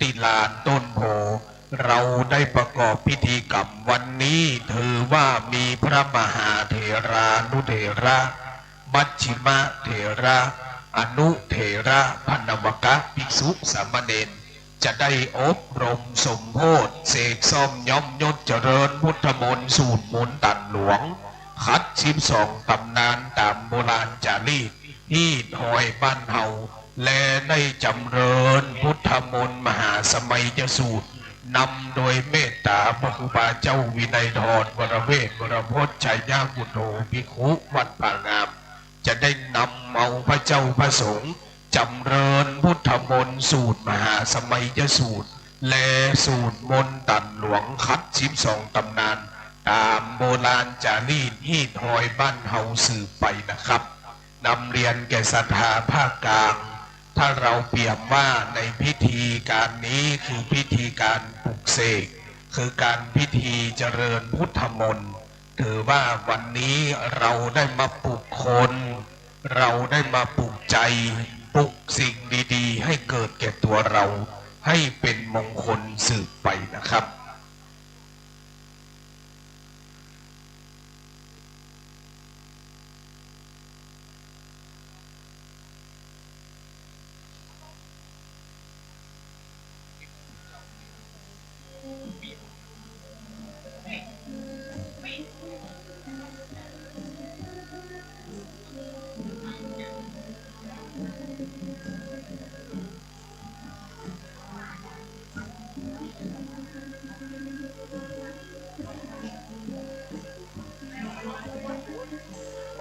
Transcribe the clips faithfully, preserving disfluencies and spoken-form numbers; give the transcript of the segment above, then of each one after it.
ตี้ลานต้นโพธิ์ เราได้ประกอบพิธีกรรมวันนี้ ถือว่ามีพระมหาเถรานุเถระ มัชฌิมเถระ อนุเถระ พนวกะ ภิกษุสามเณร จะได้อบรมสมโภช เสกซ่อมย้อมยศ เจริญพุทธมนต์ สูตรมนต์ตั๋นหลวง ขัดสิบสองต๋ำนานต๋ามโบราณจ๋ารีต ฮีตฮอยบ้านเฮา และได้จ๋ำเริญพุทธมนต์มหาสมัยยสูตร นำโดยเมตต๋าพระครูบาเจ้าวินัยธร วรเวช วรพจน์ ชัยยปุตโธ ภิกขุวัดผางาม จะได้นำเอาพระเจ้าพระสงฆ์ จ๋ำเริญพุทธมนต์สูตรมหาสมัยยสูตร และสูตรมนต์ตั๋นหลวง ขัดสิบสองต๋ำนาน ต๋ามโบราณจ๋ารีต ฮีตฮอยบ้านเฮาสืบไปนะครับ นำเรียนแก่ศรัทธาภาคกลาง ถ้าเราเปรียบว่าในพิธีการนี้คือพิธีการปลุกเสก คือการพิธีเจริญพุทธมนต์ ถือว่าวันนี้เราได้มาปลุกคน เราได้มาปลุกใจ ปลุกสิ่งดีๆ ให้เกิดแก่ตัวเรา ให้เป็นมงคลสืบไปนะครับ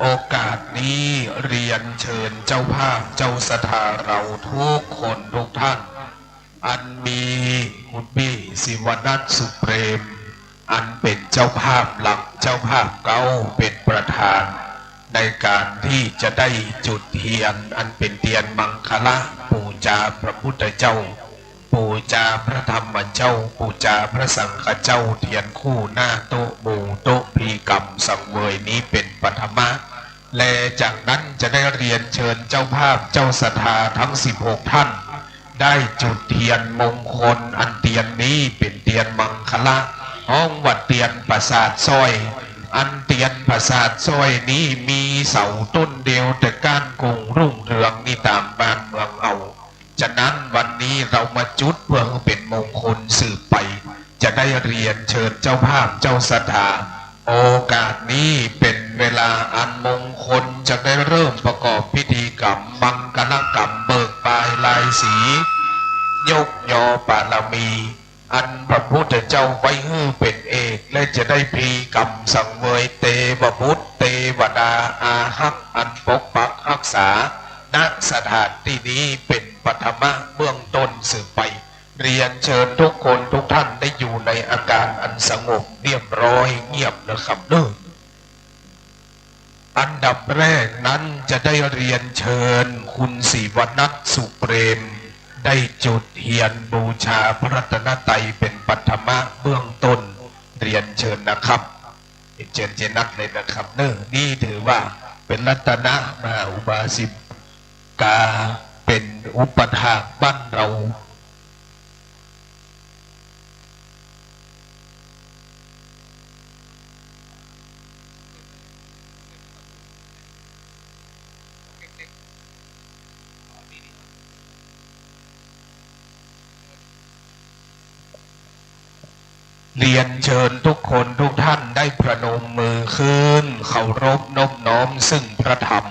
โอกาสนี้เรียนเชิญเจ้าภาพเจ้าศรัทธาเราทุกคนทุกท่าน อันมีคุณพี่ศิวนัท สุเปรม อันเป๋นเจ้าภาพหลัก เจ้าภาพเก๊า เป๋นประธาน ในการที่จะได้จุดเทียน อันเป๋นเตียนมังคละ ปู๋จาพระพุทธเจ้า ปู๋จาพระธรรมเจ้า ปู๋จาพระสังฆเจ้า เตียนคู่หน้าโต๊ะหมู่ โต๊ะพิธีกรรมสังเวยนี้เป๋นปฐมะ และจากนั้นจะได้เรียนเชิญเจ้าภาพเจ้าศรัทธาทั้งสิบหกท่าน ได้จุดเทียนมงคล อันเตียนนี้เป๋นเตียนมังคละ ฮ้องว่าเตียนประสาทสร้อย อันเตียนประสาทสร้อยนี้มีเสาต้นเดียว แต่ก้านคงรุ่งเรืองนี่ต๋ามบ้านเมืองเฮา ฉะนั้นวันนี้เรามาจุดเพื่อหื้อเป๋นมงคลสืบไป จะได้เรียนเชิญเจ้าภาพเจ้าศรัทธา โอกาสนี้เป๋นเวลาอันมงคล จะได้เริ่มประกอบพิธีกรรม มังคลกรรม เบิกบายลายสี ยกยอปารมี อันพระพุทธเจ้าไว้หื้อเป๋นเอก และจะได้พิธีกรรมสังเวยเตวบุตรเตวดาอาฮัก อันปกปักฮักษา ณ สถานตี้นี้เป๋นปฐมะเบื้องต้นสืบไป เรียนเชิญทุกคนทุกท่านได้อยู่ในอาการอันสงบเรียบร้อยเงียบนะครับเนาะ อันดับแรกนั้นจะได้เรียนเชิญคุณศิวนัท สุเปรม ได้จุดเทียนบูชาพระรัตนตรัยเป๋นปฐมะเบื้องต้น เรียนเชิญนะครับ เรียนเชิญเจนัทเลยนะครับเนาะ นี่ถือว่าเป๋นรัตนมหาอุบาสิกา เป๋นอุปถากบ้านเฮา เรียนเชิญทุกคนทุกท่านได้ประนมมือขึ้น เคารพนบน้อมซึ่งพระธรรม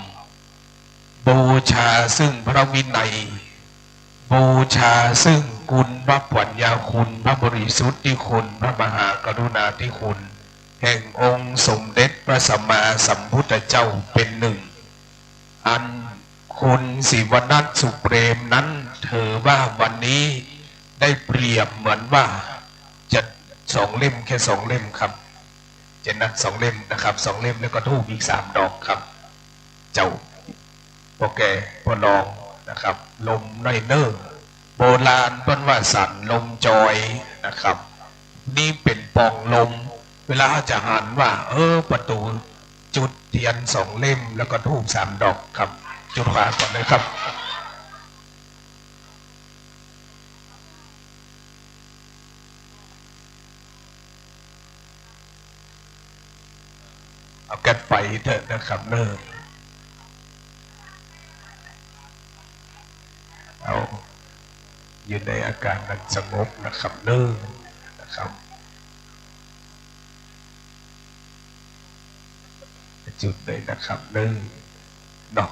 บูชาซึ่งพระวินัย บูชาซึ่งคุณพระปัญญาคุณ พระบริสุทธิคุณ พระมหากรุณาธิคุณ แห่งองค์สมเด็จพระสัมมาสัมพุทธเจ้าเป๋นหนึ่ง อันคุณศิวนัท สุเปรมนั้นถือว่าวันนี้ได้เปรียบเหมือนว่าจะสองเล่ม แค่สองเล่มครับ เจนัทสองเล่มนะครับ สองเล่มแล้วก็ธูปอีกสามดอกครับ เจ้า ป้อแก่ป้อรองนะครับ ลมน้อยเน่อ โบราณเปิ้นว่าสั่นลมจอยนะครับ นี่เป๋นป่องลม เวลาเฮาจะหันว่า เออ ประตู๋จุดเทียนสองเล่ม แล้วก็ธูปสามดอกครับ จุดขวาก่อนเลยครับ เอากั๋นไปเต๊อะนะครับเน่อ เอา อยู่ในอาก๋านอันสงบนะครับเน่อ นะครับ จุดเลยนะครับเน่อ เนาะ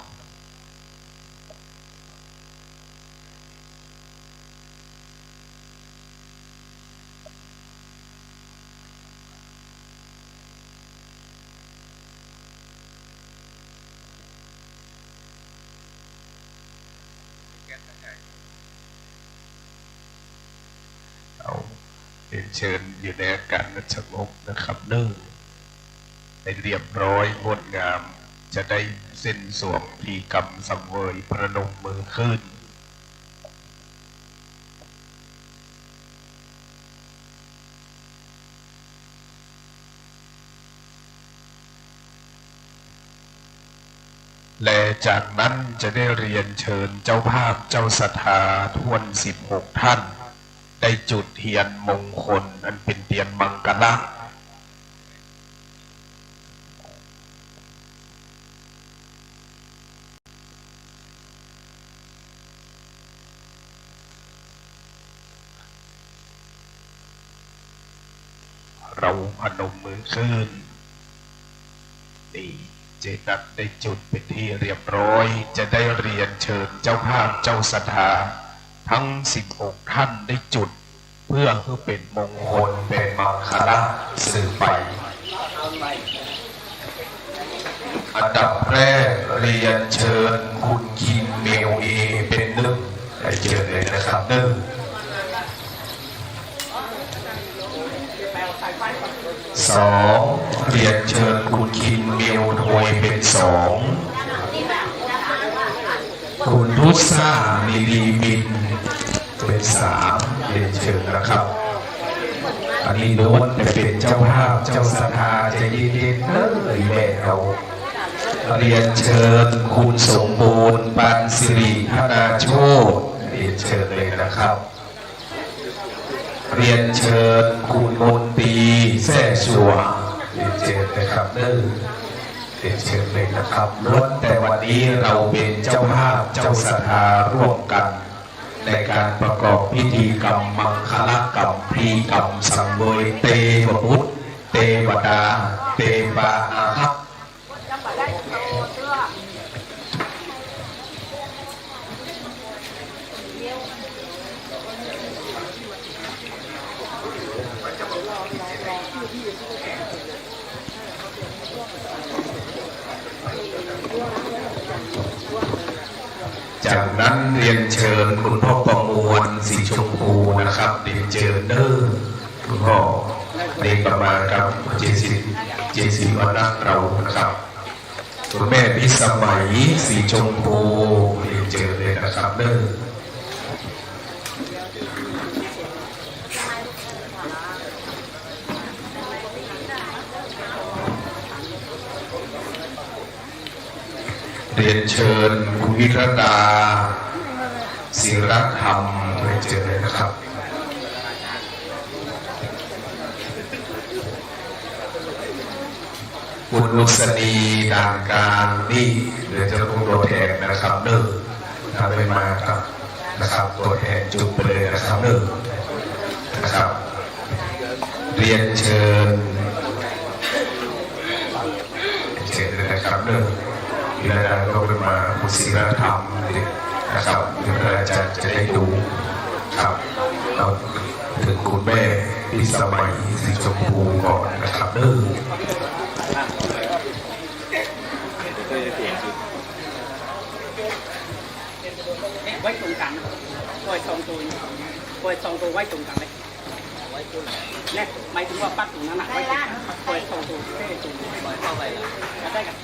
เอา เรียนเชิญอยู่ในอาก๋านอันสงบนะครับเน่อ ให้เรียบร้อยงดงาม จะได้เส้นสวงพิธีกรรมสังเวย ประนมมือขึ้น และจากนั้นจะได้เรียนเชิญเจ้าภาพเจ้าศรัทธาถ้วนสิบหกท่าน ได้จุดเตียนมงคลอันเป๋นเตียนมังคละ เราพนมมือขึ้น นี่ เจตัดได้จุดเป๋นที่เรียบร้อย จะได้เรียนเชิญเจ้าภาพเจ้าศรัทธาทั้งสิบหกท่านได้จุด เปื้อหื้อเป๋นมงคลเป๋นมังคละสืบไป อันดับแรกเรียนเชิญคุณคินเมลเอเป๋นนึ่ง เรียนเจิญเลยนะครับ นึ่ง สอง เรียนเชิญคุณคินเมลโทยเป๋นสอง คุณทุสซา มีดีมิน เป๋นสาม เรียนเจิญนะครับ อันนี้ล้วนแต่เป๋นเจ้าภาพเจ้าศรัทธา ใจ๋เย็นๆ เน่อ แม่เฮา เรียนเจิญคุณสมบูรณ์ ปันสิริธนาโชติ เรียนเจิญเลยนะครับ เรียนเจิญคุณมนตรี แซ่ชัว เรียนเจิญนะครับเน่อ เรียนเจิญเลยนะครับ ล้วนแต่วันนี้เราเป๋นเจ้าภาพเจ้าศรัทธาร่วมกั๋น ในก๋านประกอบพิธีกรรมมังคละกรรม พิธีกรรมสังเวยเตวบุตร เตวดา เตวาอารักษ์ จากนั้นเรียนเจิญคุณพ่อประมวล สีชมพูนะครับ เรียนเจิญเน่อ คุณพ่อ นี่ก็มากับเจสิ เจสิวนักเรานะครับ คุณแม่พิสมัย สีชมพู เรียนเจิญเลยนะครับเน่อ เรียนเจิญคุณวิรตา ศิรธรรม เรียนเจิญเลยนะครับ คุณอุศนี ด่านกลาง นี่ เดี๋ยวจะต้องตัวแทนนะครับเน่อ ถ้าไม่มาครับ นะครับ ตัวแทนจุดไปเลยนะครับเน่อ นะครับ เรียนเจิญ เจิญเลยนะครับเน่อ เวลาเราก็มาคุณศิลธรรมนะครับ เดี๋ยวอาจารย์จะได้ดูครับ เอาถึงคุณแม่พิสมัย สีชมพูก่อนนะครับเน่อ ไว้ตรงกลาง ปล่อยสองตัว ปล่อยสองตัวไว้ตรงกลางเลย เนี่ย หมายถึงว่าปักตรงนั้นน่ะ ไว้ตรงกลาง ปล่อยสองตัว แค่ตรงนี้ ปล่อยเข้าไปเหรอ ได้ครับ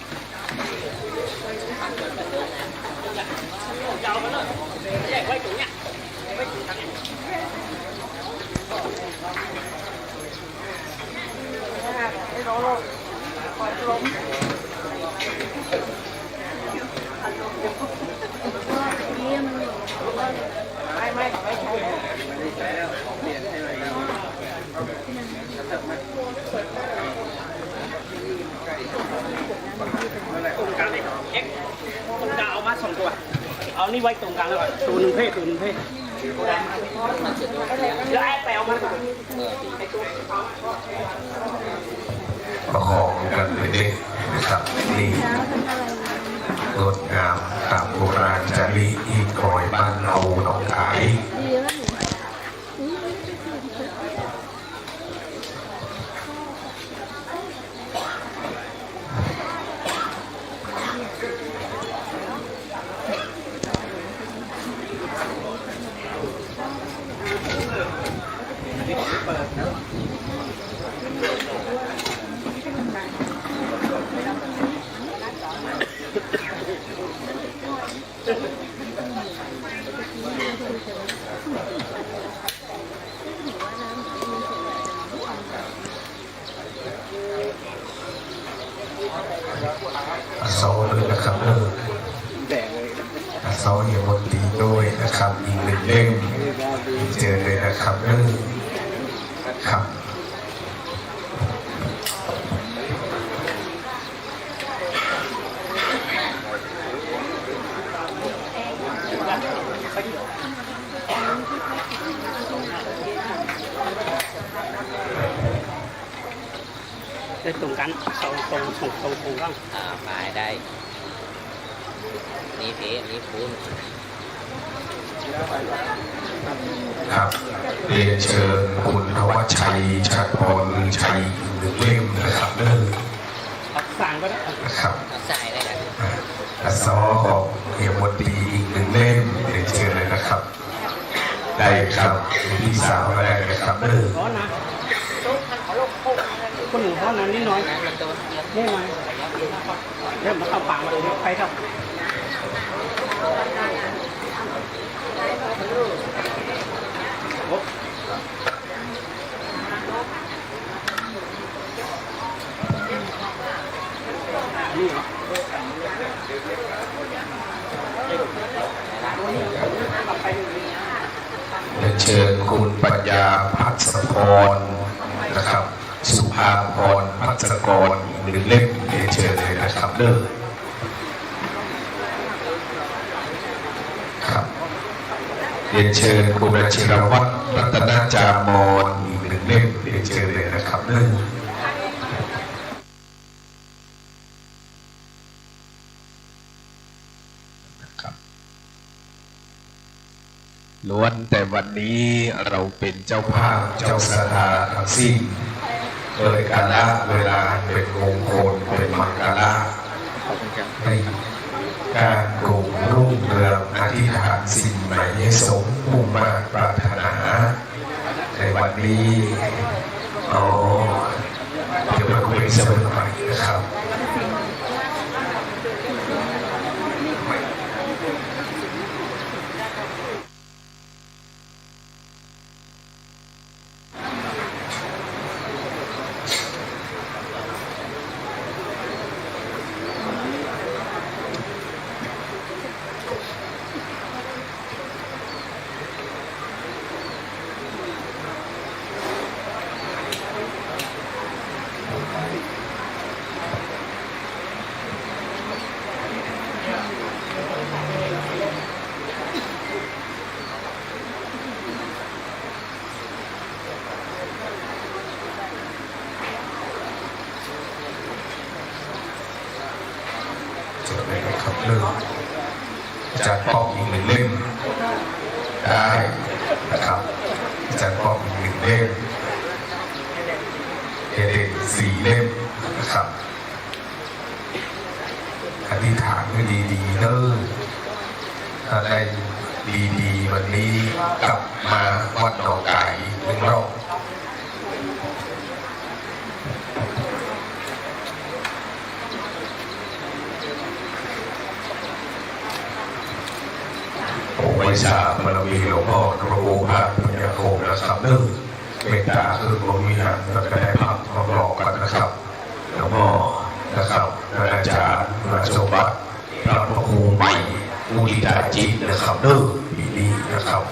ยาวไปเลย แยกไว้ตรงเนี้ย ไว้ตรงกลาง ไม่ ไม่ ไม่ใช่ นี่ไว้ตรงกลางแล้ว ตั๋วหนึ่งเพ่ ตั๋วหนึ่งเพ่ เดี๋ยวไอ้แป๋วมัน ประคองกันไปเด้อนะครับ นี่ งดงามต๋ามโบราณจารีต หิ้งห้อยบ้านเฮาหนองคาย อาซ้อด้วยนะครับเด้อ อาซ้อเฮียมนตรีด้วยนะครับ อีกหนึ่งเล่ม เจิญเลยนะครับเด้อ ครับ ได้ตรงกั๋น สอง สอง สอง สอง สอง อ่า ไปได้ นี่เพ่ นี่ปูน ครับ เรียนเชิญคุณธวัชชัย ชัดพรลือชัย อีกหนึ่งเล่มนะครับเด้อ สั่งก็ได้ นะครับ ใส่เลยนะ อ่ะ อาซ้อของเฮียมนตรีอีกหนึ่งเล่ม เรียนเชิญเลยนะครับ ได้ครับ พี่สาวก็ได้นะครับเด้อ ฮ้อนนะ คนหนึ่งฮ้อนนะ นิดหน่อย นิดหน่อย เดี๋ยวมันเข้าปากมาเลย ไปครับ เรียนเชิญคุณปัญญา ภัสกร นะครับ สุภาพร ภัสกร อีกหนึ่งเล่ม เรียนเชิญเลยนะครับเด้อ ครับ เรียนเชิญคุณวชิรวัฒน์ รัตนจามร อีกหนึ่งเล่ม เรียนเชิญเลยนะครับเด้อ ครับ ล้วนแต่วันนี้เราเป็นเจ้าภาพเจ้าศรัทธาทั้งสิ้น โดยกาละเวลาเป็นมงคลเป็นมังคละ ให้การกุ่งรุ่งเรือง อธิษฐานสิ่งใดให้สมมุ่งมาดปรารถนา ในวันนี้ อ๋อ เดี๋ยวไปคุยกับเพื่อนใหม่นะครับ จดเลยนะครับ เริ่ม อาจารย์ป้อมอีกหนึ่งเล่ม ได้นะครับ อาจารย์ป้อมอีกหนึ่งเล่ม เฮเดนสี่เล่มนะครับ อธิษฐานให้ดีๆ เด้อ ถ้าได้ดีๆ วันนี้กลับมาวัดหนองไก่อีกหนึ่งรอบ โอ้ ไหว้สาบารมีหลวงพ่อพระครูพระปัญญาโคมนะครับเด้อ เมตตาขึ้นพรหมวิหาร แล้วก็ได้พักรอบๆ กันนะครับ หลวงพ่อนะครับ ท่านอาจารย์ มหาสมบัติ พระครูใหม่ มุทิตาจิตนะครับเด้อ ปี๋นี้นะครับ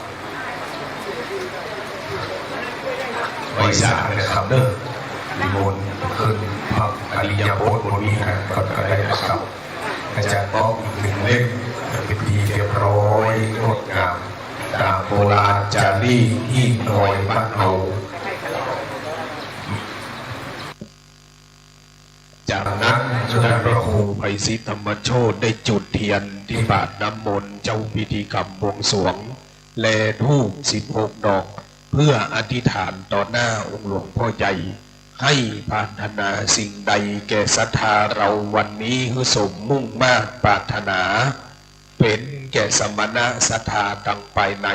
ไหว้สานะครับเด้อ นิมนต์ขึ้นพักอริยบทบนวิหารก่อนก็ได้นะครับ อาจารย์ป้อมอีกหนึ่งเล่ม เป็นที่เรียบ ร้อยงดงาม ต๋ามโบราณจ๋ารีตฮิ่งฮอยบ้านเฮา จากนั้นท่านพระครูไพศิษฐธรรมโชติได้จุดเทียนที่บาตรน้ำมนต์เจ้าพิธีกรรมบวงสรวง และธูปสิบหกดอก เพื่ออธิษฐานต่อหน้าองค์หลวงพ่อใหญ่ ให้ปรารถนาสิ่งใดแก่ศรัทธาเราวันนี้หื้อสมมุ่งมาดปรารถนา เป๋นแก่สมณะศรัทธาตังภายใน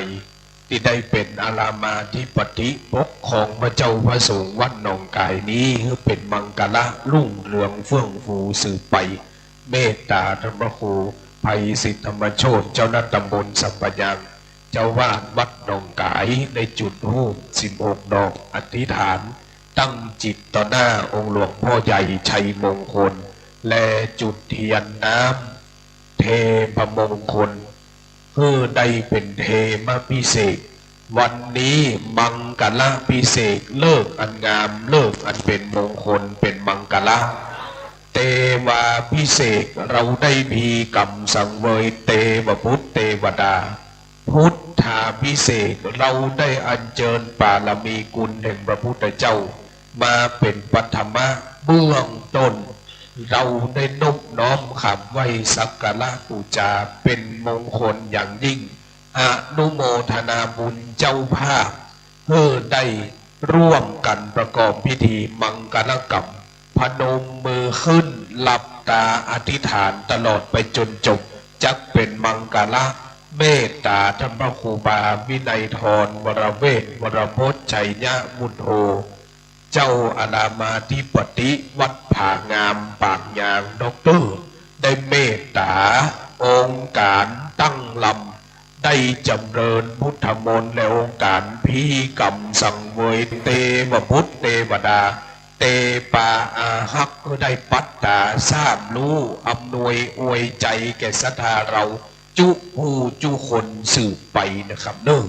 ตี้ได้เป๋นอารามาธิปติปกครองพระเจ้าพระสงฆ์วัดหนองก๋ายนี้ หื้อเป๋นมังคละรุ่งเรืองเฟื่องฟูสืบไป เมตต๋าท่านพระครูไพศิษฐธรรมโชติ เจ้าหน้าต๋ำบลสำปะยาง เจ้าวาดวัดหนองก๋าย ได้จุดธูปสิบหกดอกอธิษฐาน ตั้งจิตต่อหน้าองค์หลวงพ่อใหญ่ชัยมงคล และจุดเทียนน้ำเทพมงคล หื้อได้เป๋นเทมาภิเษก วันนี้มังคละภิเษก ฤกษ์อันงาม ฤกษ์อันเป๋นมงคล เป๋นมังคละ เตวาภิเษก เราได้มีกำสังเวยเตวบุตรเตวดา พุทธาภิเษก เราได้อัญเจิญปารมีคุณแห่งพระพุทธเจ้า มาเป๋นปฐมะเบื้องต้น เราได้นบน้อมขามไหว้สักการะปู๋จา เป๋นมงคลอย่างยิ่ง อนุโมทนาบุญเจ้าภาพ หื้อได้ร่วมกั๋นประกอบพิธีมังคลกรรม พนมมือขึ้น หลับต๋าอธิษฐานตลอดไปจนจบ จักเป๋นมังคละ เมตต๋าท่านพระครูบาวินัยธร วรเวช วรพจน์ ชัยยมุนโท เจ้าอารามาธิปติวัดผางามปากยาง ด็อกเตอร์ ได้เมตต๋าองค์การตั้งลำ ได้จ๋ำเริญพุทธมนต์และองค์การพิธีกรรมสังเวยเตวบุตรเตวดา เตปาอาฮัก ได้ปัตตาทราบฮู้ อำนวยอวยใจ๋แก่ศรัทธาเราจุผู้จุคนสืบไปนะครับเนาะ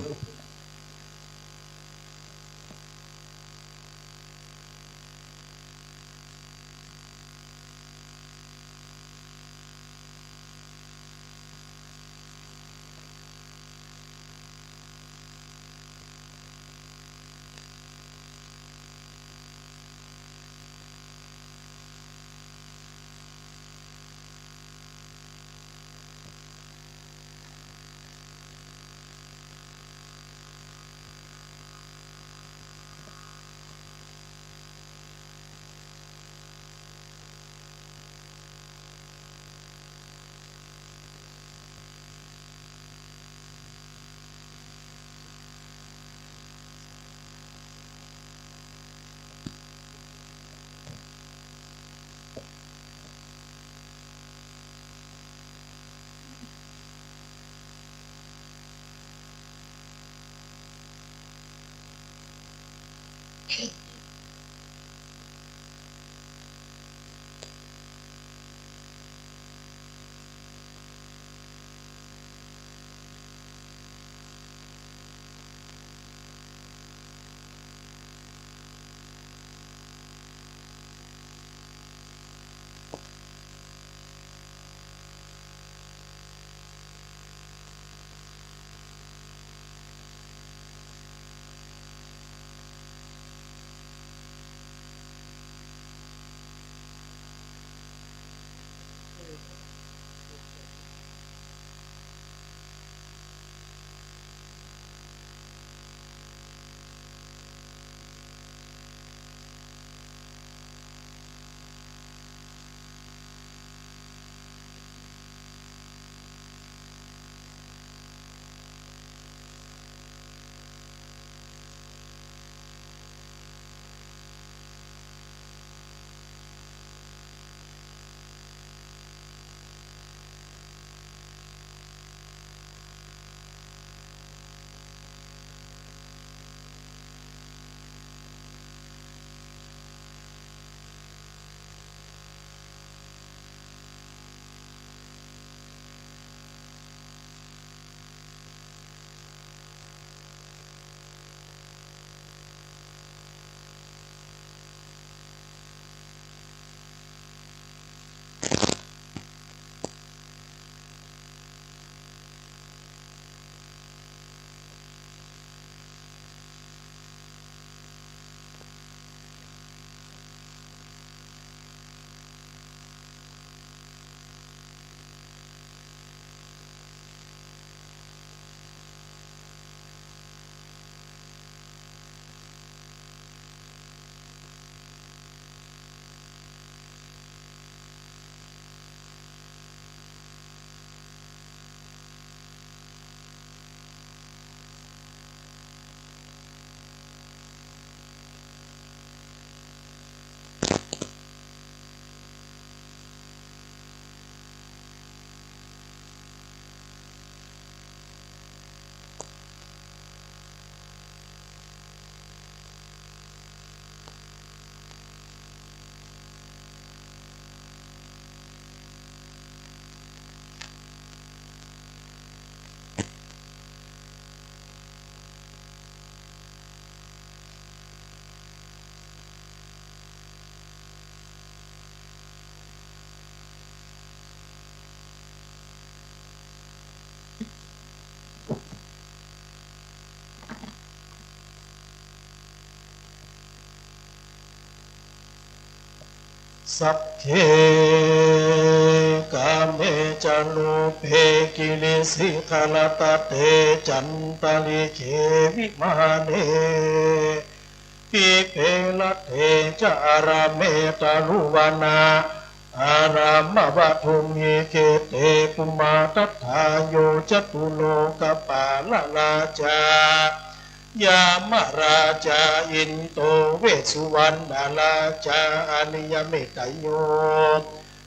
สักเค กาเม จะ รูป เป กิริ สิขะระ ตะ เต จันตะ ริ เข วิ มา เน ดี เป ระ เต จะ อารา เม ตะ รุ วะ นะ อารา มะ วะ ธุม หิ เข เต ภุมมา ทัฏฐา โย จะ ตุ โล กะ ปา ละ รา จา ยา มะ รา จา อิน โด เว สสุ วรรณ รา จา อา ริ ยะ เมตตะ โย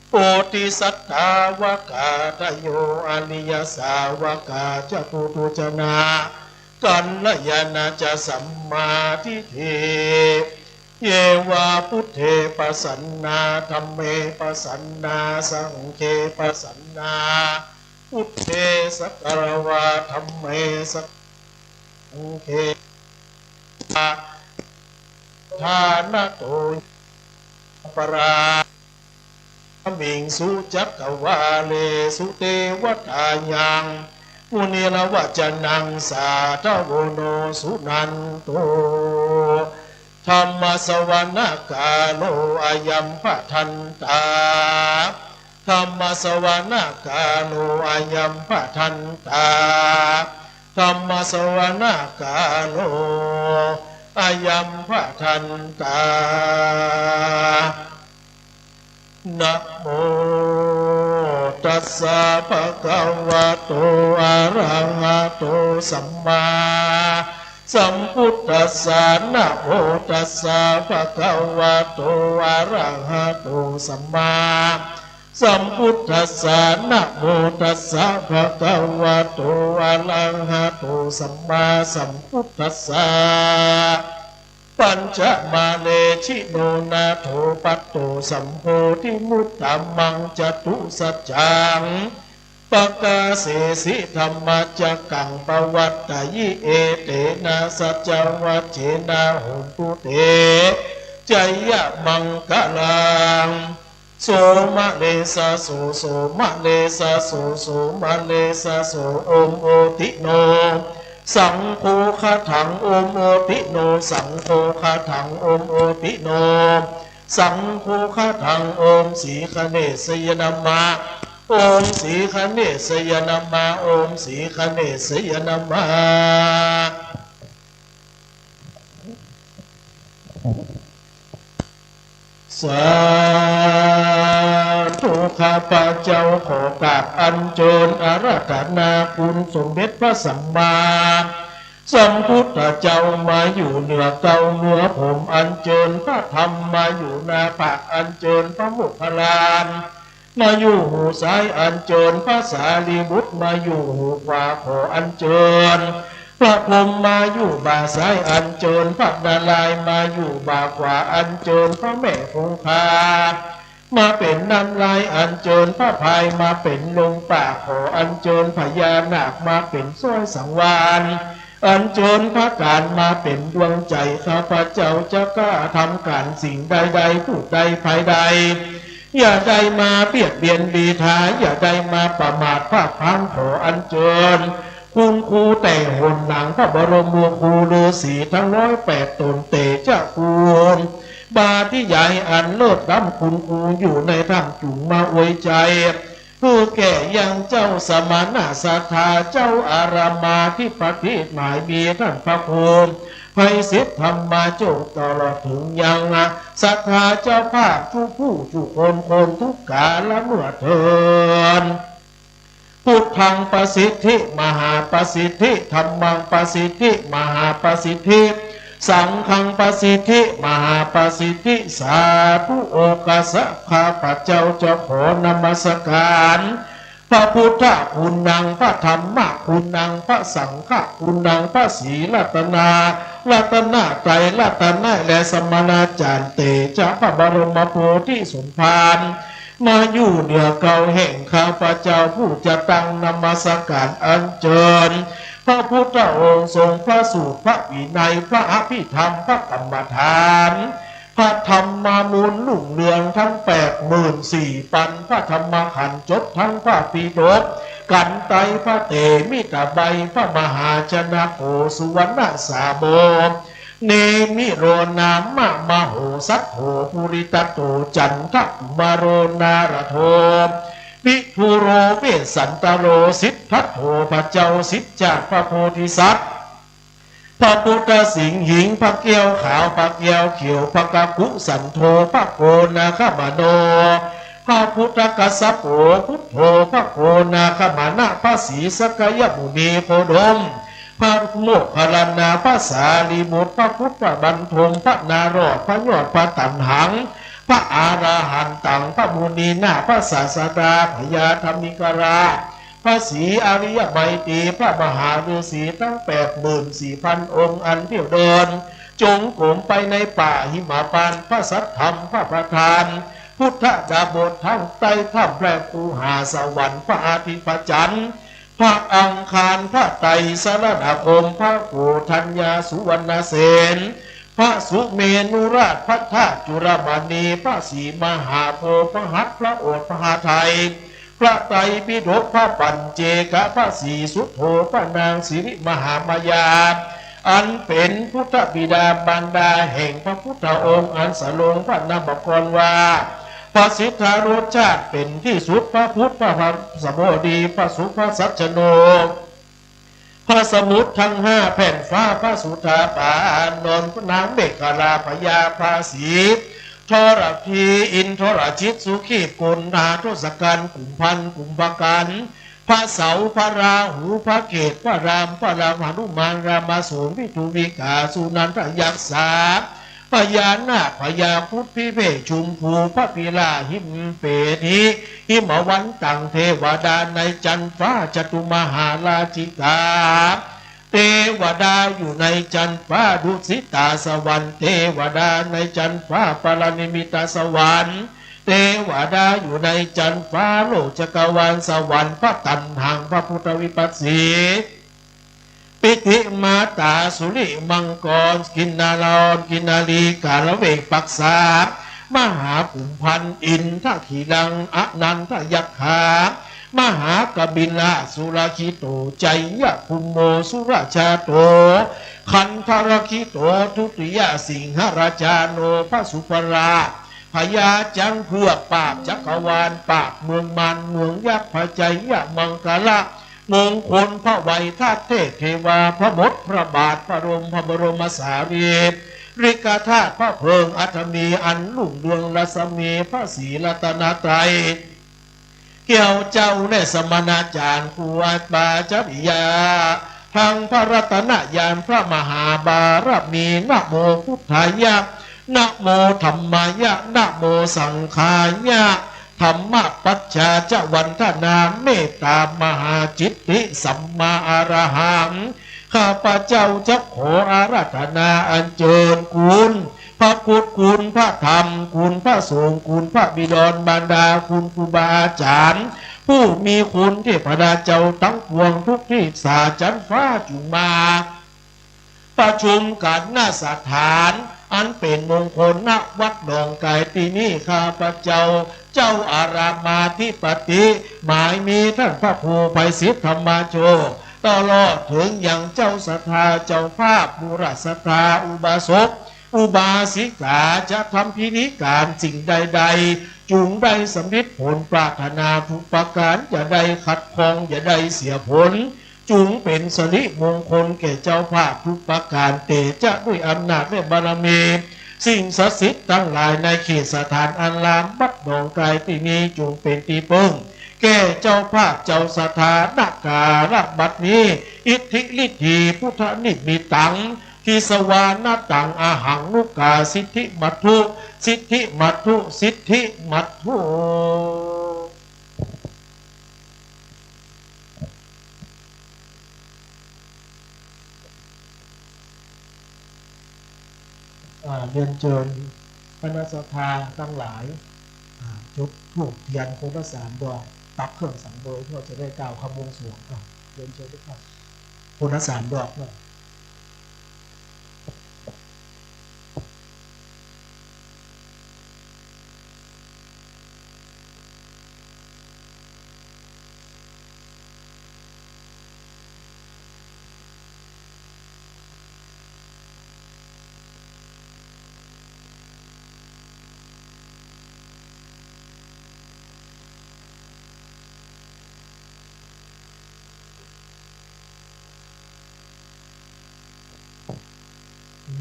โพ ธิ สัตตา วะ กา ทะ โย อา ริ ยะ สา วะ กา จะ ปุ ถุ ชะ นะ กัล ยา ณะ จะ สัม มา ทิฏฐิ เย วา บุตเท ปะ สัน นา ธัม เม ปะ สัน นา สัง เค ปะ สัน นา บุตเท สัก กะ ร วา ธัม เม สัก ง เค ปะ ทา นะ โต ปะ รา มิง สุ จักกะวาเล สุ เต วะ ตา ยัง มุ นิ ระ วะ จะ นัง สา ทะ โว โน สุ นัน โต ธัมมะ สะ วะ นะ กา โล อะ ยัง พะ ทัน ตา ธัมมะ สะ วะ นะ กา โล อะ ยัง พะ ทัน ตา ธัมมะ สะ วะ นะ กา โล อะ ยัง พะ ทัน ตา นะโม ตัสสะ ภะ คะ วะ โต อะ ระ หะ โต สัม มา สัม พุทธัส สะ นะโม ตัสสะ ภะ คะ วะ โต อะ ระ หะ โต สัม มา สัม พุทธัส สะ นะโม ตัสสะ ภะ คะ วะ โต อะ ระ หะ โต สัม มา สัม พุทธัสสะ ปัญจะ มา เล ชิ โน นา โถ ปัตโต สัม โพ ธิ มุตตะ มัง จะ ตุ สัจ จัง ปะ กา เส สิ ธัมมะ จักกัง ปะ วัตตะ ยิ เอ เต นะ สัจจา วะ เจ นะ โหนตุ เต จะ ยะ มัง คะ ลัง โส มะ เล สะ โส โส มะ เล สะ โส โส มะ เล สะ โส โอม โอติ โน สัง โฆ คะ ถัง โอม โอติ โน สัง โฆ คะ ถัง โอม โอติ โน สัง โฆ คะ ถัง โอม สี คะ เนสสะ ยะ นะ มะ โอม สี คะ เนสสะ ยะ นะ มะ โอม สี คะ เนสสะ ยะ นะ มะ สาธุ ข้าพเจ้าขอกราบอัญเจิญอาราธนาคุณสมเด็จพระสัมมาสัมพุทธเจ้ามาอยู่เหนือเกล้าเหนือผม อัญเจิญพระธรรมมาอยู่หน้าผาก อัญเจิญพระโมคคัลลานะ มาอยู่หูซ้าย อัญเจิญพระสารีบุตรมาอยู่หูขวา ขออัญเจิญพระพรหมมาอยู่บ่าซ้าย อัญเจิญพระนารายณ์มาอยู่บ่าขวา อัญเจิญพระแม่คงคามาเป๋นน้ำลาย อัญเจิญพระพายมาเป๋นลมปาก ขออัญเจิญพญานาคมาเป๋นสร้อยสังวาล อัญเจิญพระการมาเป๋นดวงใจ๋ ข้าพเจ้าจะกล้าทำก๋านสิ่งใดๆ พูดใดภายใด อย่าได้มาเบียดเบียนบิดา อย่าได้มาประมาทพลาดพลั้ง ขออัญเจิญคุณครูแต่หนหลัง พระบรมครูฤาษีทั้งร้อยแปดต๋น เตชะครูบาอาจารย์อันเลิศล้ำคุณครูอยู่ในถ้ำ จุ่งมาอวยชัย หื้อแก่ยังเจ้าสมณะศรัทธา เจ้าอารามอธิปติหมายมีท่านพระครูไพศิษฐธรรมาโจต ตลอดเถิงยังศรัทธาเจ้าภาพทุกผู้ทุกคน คนทุกกาลเมื่อเถิด พุทธัง ประสิทธิ มหา ประสิทธิ ธัมมัง ประสิทธิ มหา ประสิทธิ สังฆัง ประสิทธิ มหา ประสิทธิ สาธุ โอกัสสะ ข้าพเจ้าจะขอนมัสการ พระพุทธคุณัง พระธรรมคุณัง พระสังฆคุณัง พระศรีรัตนา รัตนตรัย รัตนะ และสมณาจารย์ เตชะพระบรมโพธิสมภาร มาอยู่เหนือเกล้าแห่งข้าพเจ้าผู้จะตั้งนมัสการอัญเจิญ พระพุทธองค์ทรงพระสูตร พระวินัย พระอภิธรรม พระกรรมฐาน พระธรรมมูลรุ่งเรืองทั้งแปดหมื่นสี่ปัน พระธรรมขันธ์จบทั้งพระปิฎก กันไตร พระเตมิตะไบ พระมหาชนะโข สุวรรณสาโบ เนมิโรนามะมโหสัตโธ ปุริตโตจันทกุมารโนนาถโถ วิดูโรเวสสันตโร สิทธัตโธ พระเจ้าสิทธัตถะพระโพธิสัตว์ พระพุทธสิงหิง พระแก้วขาว พระแก้วเขียว พระกักขุสันโธ พระโกนาคมโน พระพุทธกัสสโป พุทโธ พระโกนาคมนะ พระศรีสักยมุนีโคดม พระโมคคัลลานะ พระสารีบุตร พระพุทธบันทม พระนารอด พระยอดพระตัณหัง พระอรหันตัง พระมุนีนาถ พระศาสดา พญาธรรมิกราช พระศรีอริยมัยตรี พระมหาฤๅษีตั้งแปดหมื่นสี่พันองค์ อันเที่ยวเดินจงกรมไปในป่าหิมพานต์ พระสัทธรรม พระประธาน พุทธดาบท ทั้งใต้ถ้ำแพรภูหาสวรรค์ พระอาทิตย์ พระจันทร์ พระอังคาร พระไตรสรณคม พระโกฏัญญา สุวรรณเสน พระสุเมรุราช พระธาตุจุลมณี พระศรีมหาโพธิ์ พระหัตถ์ พระโอษฐ์ พระหทัย พระไตรปิฎก พระปัจเจกะ พระศรีสุโธ พระนางสิริมหามายา อันเป๋นพุทธบิดามารดาแห่งพระพุทธองค์ อันสรงพระนามกรว่า พระสิทธาโรสชาติเป๋นที่สุด พระพุทธ พระพฤกษโบดี พระสุภสัชโน พระสมุทรทั้งห้าแผ่นฟ้า พระสุธาปาอานนท์ พระนางเมขลา พญาภาษี ทรพี อินทรชิต สุขีธ กลา ทศกัณฐ์ กุมภัณฑ์ กุมภกันธ พระเสา พระราหู พระเกตุ พระราม พระราม หนุมาน รามสูร วิทูวิกา สุนันทยักษา พญานาค พญาครุฑ พิเภก ชุมพู พระพิราบ หิมเปหิ หิมวันตัง เทวดาในจันทร์ฟ้า จตุมหาราชิกา เทวดาอยู่ในจันทร์ฟ้า ดุสิตาสวรรค์ เทวดาในจันทร์ฟ้า ปรนิมมิตสวรรค์ เทวดาอยู่ในจันทร์ฟ้า โลกจักรวาลสวรรค์ พระตัณหัง พระพุทธวิปัสสี ปิติมาตา สุริมังกร กินนารอน กินนารี กาละเวปักษา มหากุมภัณฑ์ อินทขีลัง อนันทยักขา มหากบิลสุรคิโต ชัยยะคุมโม สุรชาโต คันธรคิโต ทุติยสิงหราชาโน พระสุภราช พญาจ๊างเผือก ปราบจักรวาล ปราบเมืองมาร เมืองยักษ์ พระชัยยะมังคละ มงคลพระไวทัศน์ เทพเทวา พระบทพระบาท พระบรม พระบรมสารีริกธาตุ พระเพลิงอัฐมี อันรุ่งเรืองรัศมี พระศรีรัตนตรัย แก้วเจ้าและสมณาจารย์ ครูอาจารย์จริยา ทั้งพระรัตนญาณ พระมหาบารมี นะโมพุทธายะ นะโมธัมมายะ นะโมสังฆายะ ธัมมปัจจาจะวันทนา เมตตามหาสิทธิสัมมาอรหัง ข้าพเจ้าจะขออาราธนาอัญเชิญคุณ พระพุทธคุณ พระธรรมคุณ พระสงฆ์คุณ พระบิดรมารดาคุณ ครูบาอาจารย์ ผู้มีคุณเทพดาเจ้าทั้งปวงทุกทิศาจันฟ้าจุงมา ประชุมกัน ณ สถานอันเป๋นมงคล ณ วัดหนองกายตี้นี้ ข้าพเจ้า เจ้าอารามมาธิปติ หมายมีท่านพระครูไพศิษฐธรรมาโชติ ตลอดเถิงยังเจ้าศรัทธาเจ้าภาพ บุรศรัทธาอุบาสก อุบาสิกา จะทำพิธีการสิ่งใดๆ จุงได้สำเร็จผลปรารถนาทุกประการ อย่าได้ขัดข้อง อย่าได้เสียผล จุงเป๋นสิริมงคลแก่เจ้าภาพทุกประการเตชะ ด้วยอำนาจและบารมี สิ่งศักดิ์สิทธิ์ทั้งหลายในเขตสถานอารามวัดหนองกายตี้นี้ จุงเป๋นตี้เปิ้งแก่เจ้าภาพเจ้าศรัทธา ณ กาลบัดนี้ อิทธิฤทธีพุทธนิมิตตัง ทิสวานะตัง อหัง นุกาสิทธิมัตถุ สิทธิมัตถุ สิทธิมัตถุ อ่า เรียนเจิญคณะศรัทธาตังหลาย อ่า จุดธูปเตียนคนละสามดอก ตักเครื่องสังเวย เพื่อจะได้กล่าวคำบวงสรวง อ่า เรียนเจิญทุกท่าน คนละสามดอกเนาะ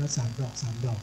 ละสามดอก สามดอก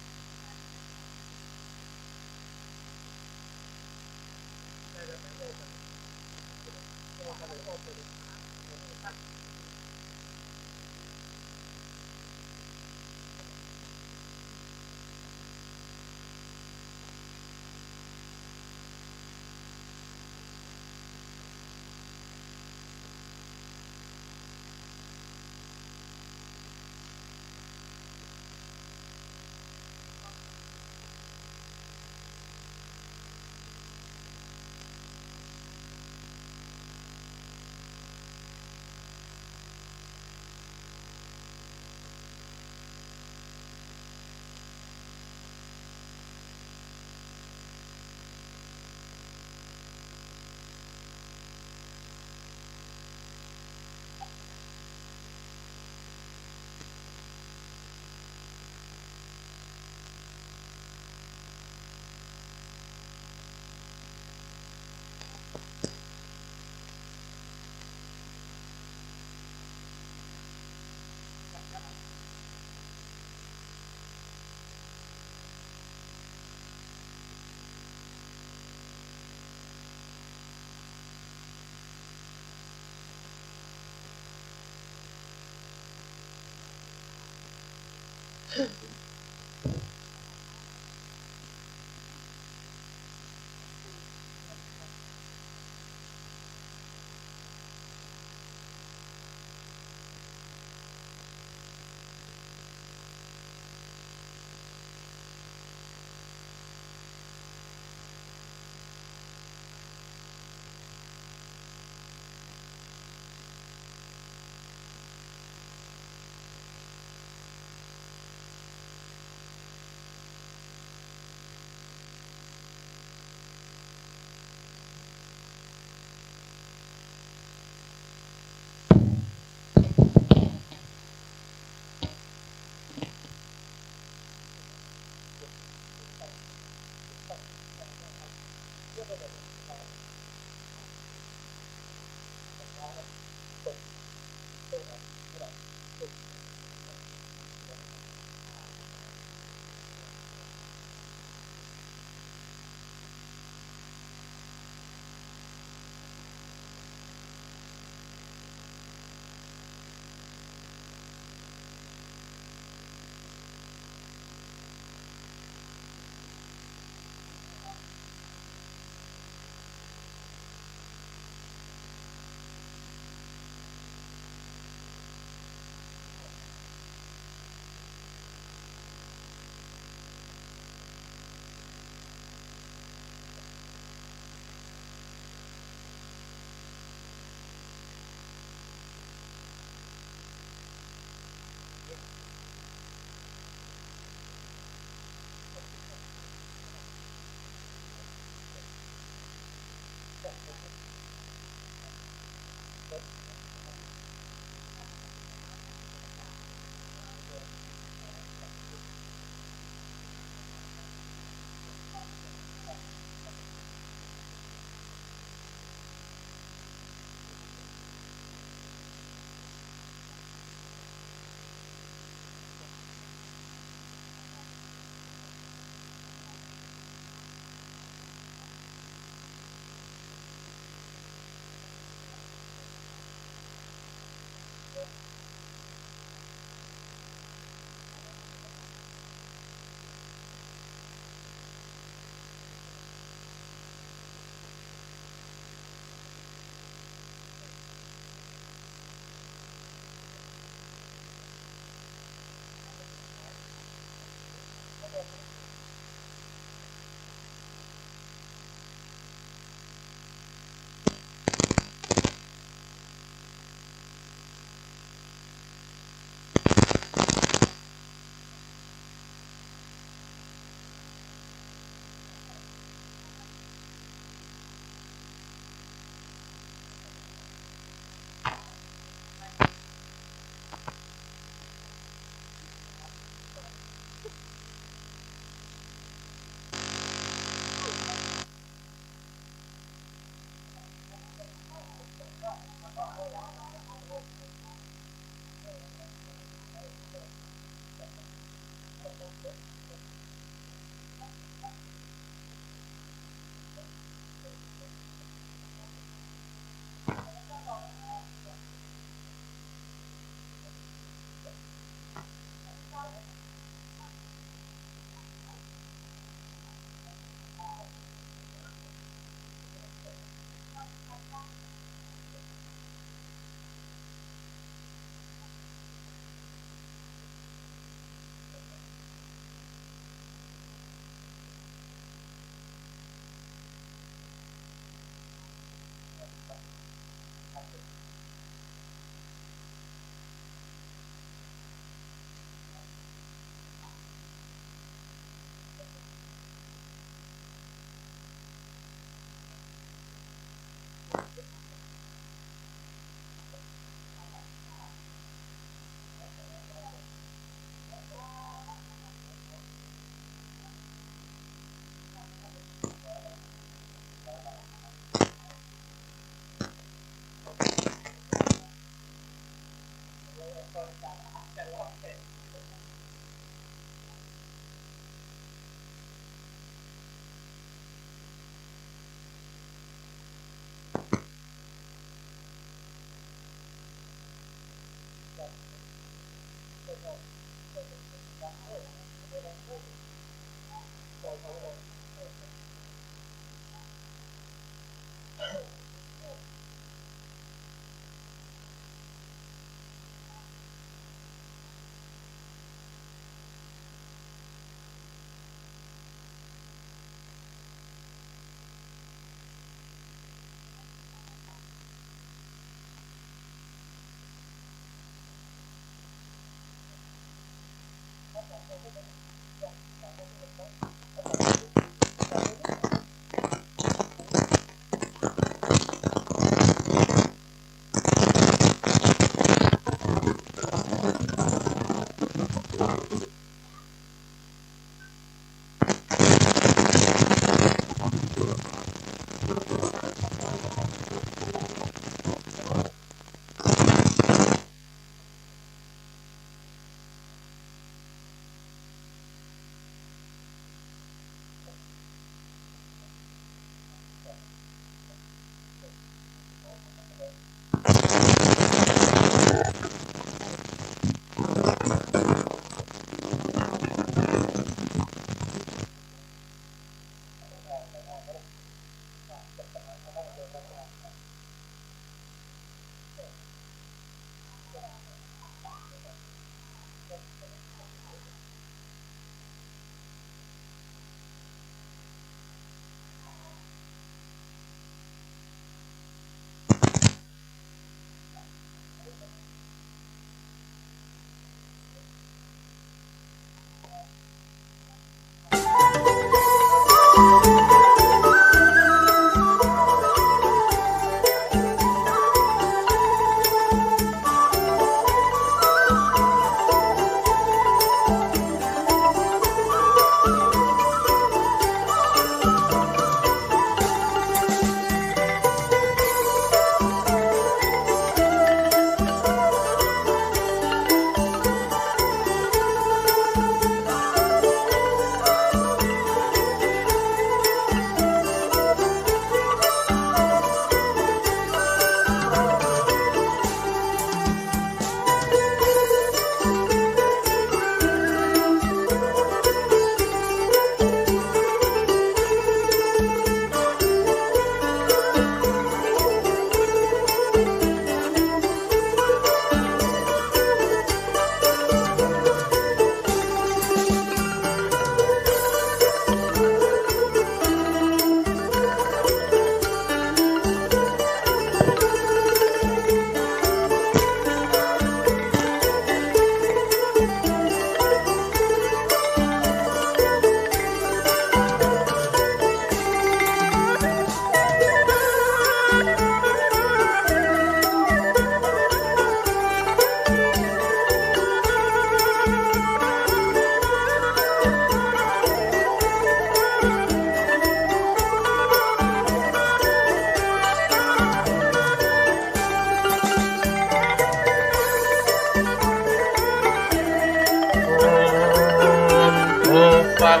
ระ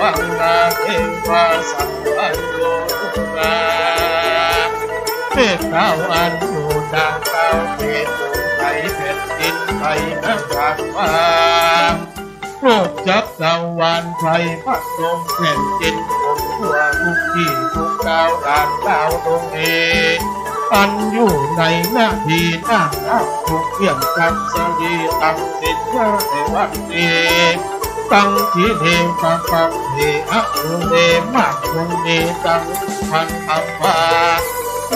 วังนาเทวาสัพพโยนา เทพเจ้าอันอยู่ดังเต้าเทพองค์ไทยแผ่นดินไทยนราชวา โลกจักรวาลไทยพระนมแผ่นดินผมทั่วทุกที่ทุกดาวด่านดาวดวงเอ อันอยู่ในหน้าที่หน้าทางทุกเรื่องตั้งสรีตั้งสินยาในวันนี้ ตั้งที่เลวตั้งปังเหอนุเลมากคนมีตั้งพันธรรมะ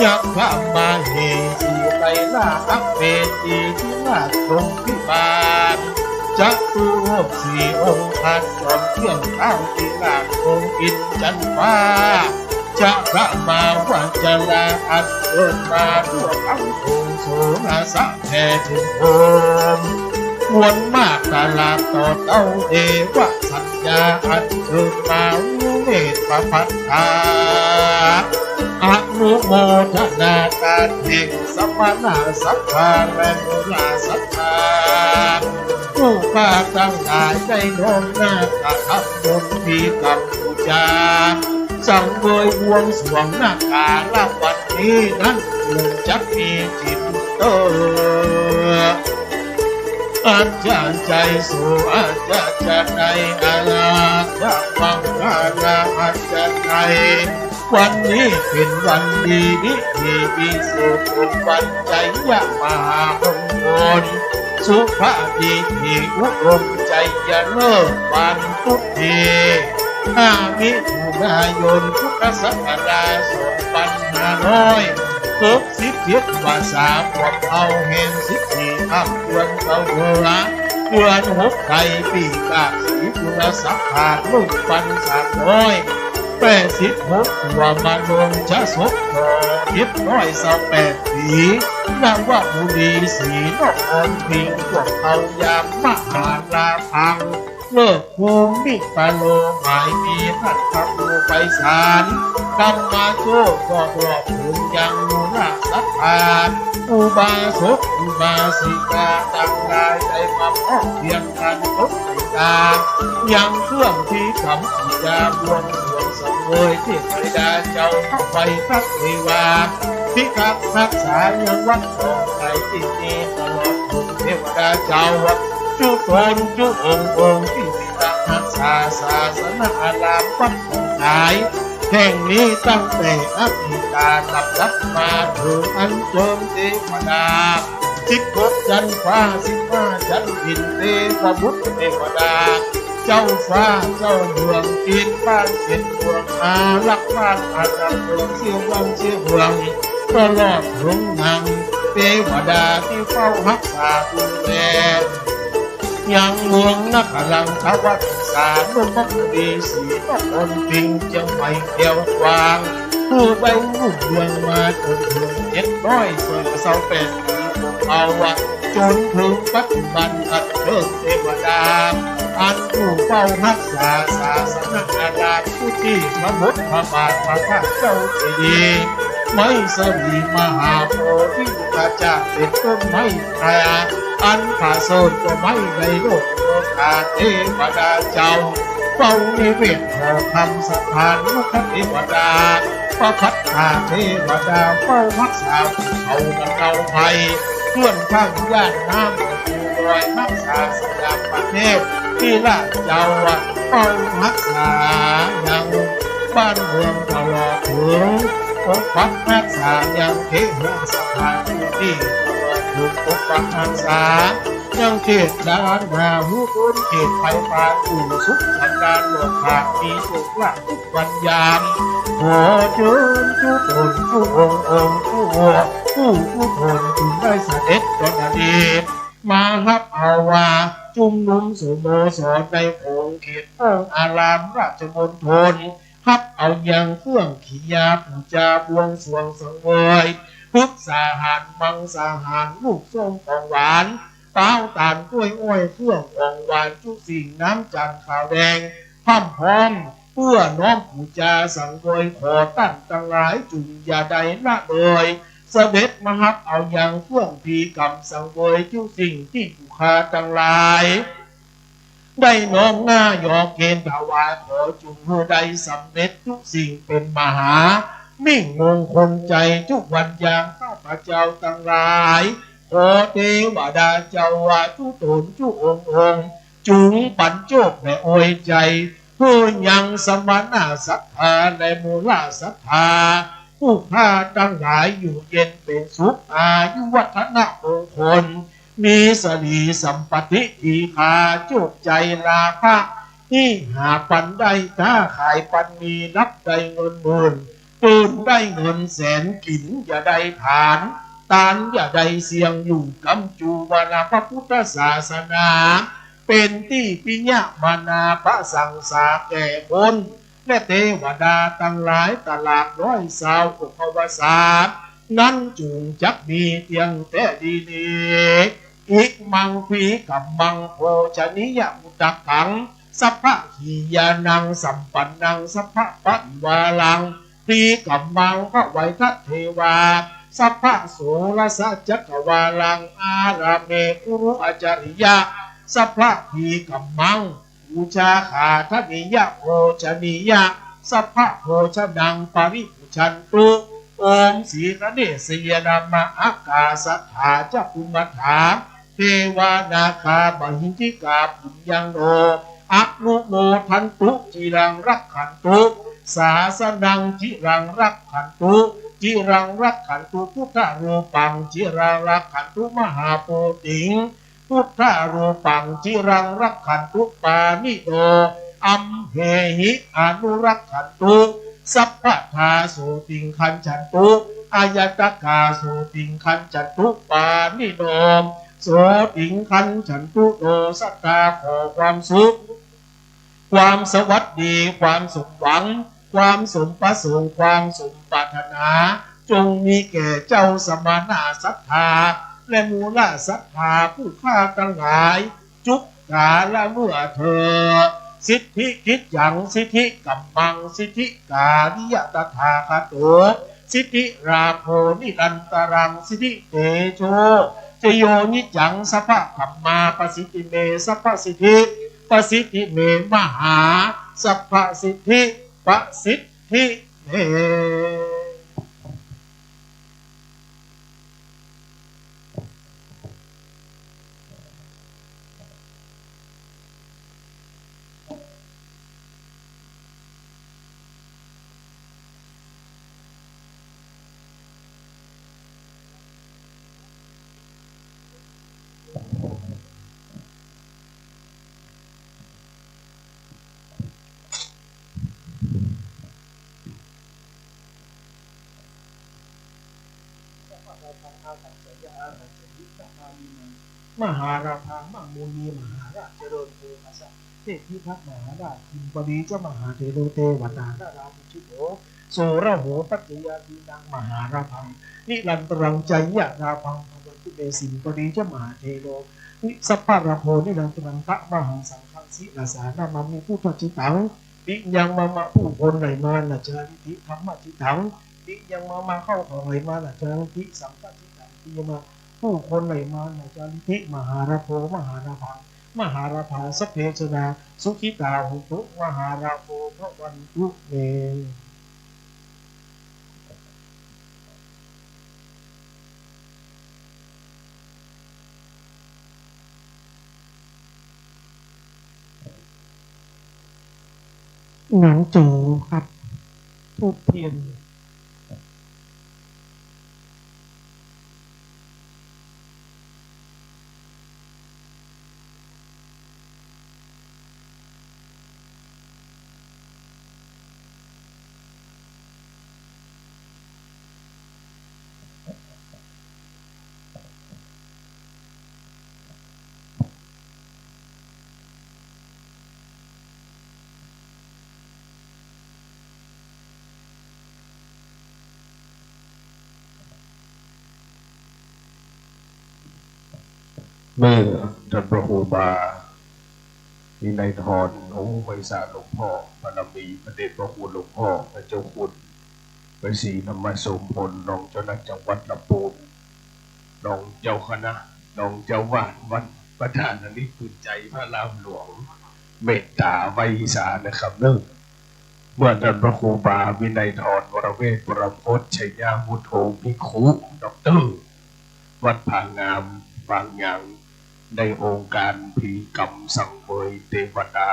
ยักษ์พระมเหสีไตรลาอักเมตีที่ราชดงพิมาน จตุโลกสี่องค์พันจอมเกลี้ยงเท้าที่ราชองค์อินจันทร์ฟ้า จะพระมาวาจาราอันเกิดมาทั่วทั้งโขงโสรสะแผ่ถึงโอม มวลมากตลาดต่อเต้าเทวสัญญาอันเกิดมาวิเวกประพัฒนา อนุโมทนาการแห่งสมณะศรัทธาและมูลศรัทธา ผู้ข้าทั้งหลายได้น้อมหน้ากระทำบุญที่กำบูชา สังเวยบวงสรวงนาคาละวันนี้นั้น จักมีจิตเตอ อาจารย์ใจโส อาจารย์ใจอาลา จะมังคาลา อาจารย์ใจ วันนี้เป็นวันดี วิเศษ เป็นวันชัยมหามงคล สุภาดี อุดมชัยเลิกวันพุธที่ห้ามิถุนายน พุทธศักราชสองพันห้าร้อยหกสิบเจ็ด วันเสาร์ ขวบเอาแห่งสิบสี่ค่ำเดือนเก้าเดือน เดือนหกไทยปีกาศรี จุลศักราชหนึ่งพันสามร้อยแปดสิบหก ตัวมาลงชะสกต่อเจ็ดร้อยซาวแปดปี นวบุรีศรีนครพิงค์ พวกเขายามมหาลาพัง เลิกภูมิปาโล หมายมีนันทภูไพศาล ธรรมโชติ ก็รอบถึงยังมูลศรัทธา อุบาสกอุบาสิกาตังหลายได้มาพร้อมเพรียงกันทุกประการ ยังเครื่องที่กำบูชาบวงสรวงสังเวยเทพธิดาเจ้าพระไพรพักตร์เทวา พิทักษ์รักษายังวัดของไทยที่นี้ตลอดถึงเทวดาเจ้า จุตนจุองค์องค์ที่พิทักษ์รักษาศาสนาอารามวัดของไทยแห่งนี้ตั้งแต่อดีตาลำดับมาถึงอัญเชิญเทวดาสิบหกชั้นฟ้า สิบห้าชั้นดิน เทพบุตรเทวดา เจ้าฟ้าเจ้าเมือง เขตบ้านเขตเมือง อารักษ์บ้านอารักษ์เมือง เสี้ยวบ้านเสี้ยวเมือง ตลอดถึงนางเทวดาที่เฝ้ารักษาดูแล ยังเมืองนครันทวัฒน์สา นนทบุรีศรีนครพิงค์ เจียงใหม่แก้วกวาง ผู้ได้รุ่งเรืองมาจนถึงเจ็ดร้อยซาวแปดปีของเขา จนถึงปัจจุบัน อัญเชิญเทวดา อันผู้เฝ้ารักษาศาสนาอาราม ผู้ที่พระบทพระบาทพระธาตุเจ้าเจดีย์ ไม้สรีมหาโพธิอุปจาเป็นต้นไม้ อันประเสริฐกว่าไม้ในโลกโลกา เทวดาเจ้า เฝ้านิเวศหอธรรมสถาน มุขเทวดา พระพัตตาเทวดา เฝ้ารักษาภูเขาบรรเทาภัย เพื่อนข้างย่านน้ำ ภูลอยรักษาสยามประเทศ ที่ราชเจ้าเฝ้ารักษายังบ้านเมืองตลอดถึง ปกปักรักษายังเคหสถานที่ตลอดถึงปกปักรักษายังเขตด้านหน้าหู้พ้นเขตไฟฟ้าสู่สุขสันดานโลกา มีสุขละทุกวันยาม ขอเชิญจุตนจุองค์องค์จุผู้ผู้ตนจึงได้เสด็จจนอดีต มาฮับเอาว่าชุมนุมสโมสรในโขงเขตห้องอารามราชมณฑล ฮับเอายังเครื่องขียาปู๋จาบวงสรวงสังเวย พฤกษาหารมังสาหาร ลูกส้มของหวาน ต๊าวต๋าล กล้วยอ้อย เครื่องของหวานจุสิ่ง น้ำจันทร์ขาวแดง พร่ำพร้อม เพื่อน้อมปู๋จาสังเวย ขอต้านตังหลายจุ่งอย่าได้ละเลย เสด็จมาฮับเอายังเครื่องพีกรรมสังเวยจุสิ่งตี้ปู๋ข้าตังหลาย ได้น้อมหน้ายอเกณฑ์ถวาย ขอจุ่งหื้อได้สำเร็จกู้สิ่ง เป๋นมหามิ่งมงคลใจ๋กู้วันอย่าง ข้าพเจ้าตังหลาย ขอเตวดาเจ้าว่ากู้ต๋นกู้องค์องค์ จุ่งปันโจคและอวยใจ๋ หื้อยังสมณะศรัทธาและมูลศรัทธา ผู้ข้าตังหลายอยู่เย็นเป๋นสุข อายุวัฒนะมงคล มีสิริสัมปัตติ ตี้ข้าโจคใจ๋ลาภะ นี้หาปันได้ ค้าขายปันมี นับได้เงินหมื่น ตื่นได้เงินแสน กิ๋นอย่าได้ฐาน ตานอย่าได้เสี้ยง อยู่กำจูวรพระพุทธศาสนา เป๋นตี้ปิยมนาประสงสาแก่คน และเตวดาตังหลายตลอดร้อยซาวโกภวสา นั้นจุ่งจักมีเตี้ยงแต๊ดีหลี อิมัง พีคัมมัง โภชนิยอุตตะกัง สัพพะขียานัง สัมปันนัง สัพพะปริวารัง พีคัมมัง พระไวทะเทวา สัพพะโสรสจักกวาลัง อาราเมกุรุอาจาริยะ สัพพะพีคัมมัง อุจาขาธนิยะ โภชนิยะ สัพพะโภชนัง ปริปุชชันตุ โอม สีคะเนสยนามะ อากาสะถา จักขุมมะถา เทวานาคา มหิทธิกา ปุญญังโน อนุโมทันตุ จิรังรักขันตุ สาสนัง จิรังรักขันตุ จิรังรักขันตุ พุทธรูปัง จิรังรักขันตุ มหาโพธิง พุทธรูปัง จิรังรักขันตุ ปาณิโน อัมเหหิ อนุรักขันตุ สัพพะทา โสติงคัจฉันตุ อายตกา โสติงคัจฉันตุ ปาณิโน โสติงคัจฉันตุ โน สัตตา ขอความสุข ความสวัสดี ความสมหวัง ความสมประสงค์ ความสมปรารถนา จงมีแก่เจ้าสมณะศรัทธา และมูลศรัทธาผู้ข้าตังหลาย จุ๊บกาละเมื่อเทอ สิทธิกิจจัง สิทธิกัมมัง สิทธิการิยะตถาคโต สิทธิลาโภนิรันตรัง สิทธิเตโช จโยนิจจัง สัพพะธัมมาปะสิทธิเม สัพพะสิทธิปะสิทธิเม มหาสัพพะสิทธิปะสิทธิเม มหาราภัง มะมุนีมหาราช เจริญเทพะสะ เทพิทักษ์มหาราช อิมปรีจมหาเถโร เตวตานาราภิกขุ โสระโหปัจจยาคีนัง มหาราภัง นิรันตรัง จายะราภัง ภวันตุเม สิมปรีจมหาเถโร นิสัพพะราโภ นิรันตรัง ตะมหัง สังฆัง ศิรสานะมามิ พุทธจิตตัง ปิยังมะมะ ผู้คนไหลมานะจาริติ ธัมมะจิตตัง ปิยังมะมะ เข้าของไหลมานะจาริติ สังฆะจิตตัง ปิยังมะ ผู้คนไหลมานะจาริติ มหาราโภ มหาราภัง มหาราภา สัพเพชนา สุขิตา หุนตุ มหาราโภ ภวันตุเม หนังโจ๋ครับ ธูปเทียน เมื่อต้านพระครูบาวินัยธร โอ้ ไหว้สาหลวงพ่อ บารมีพระเดชพระคุณหลวงพ่อ พระเจ้าคุณ พระศรีธรรมโสภณ รองเจ้าคณะจังหวัดลำพูน รองเจ้าคณะ รองเจ้าวาดวัดประธานานิกุญไจพระอารามหลวง เมตตาไหว้สานะครับเนาะ เมื่อท่านพระครูบาวินัยธร วรเวท วรพจน์ ชัยวุฒโธ ภิกขุ ด็อกเตอร์ วัดผางาม บางยาง ได้องค์การพลีกรรมสังเวยเตวดา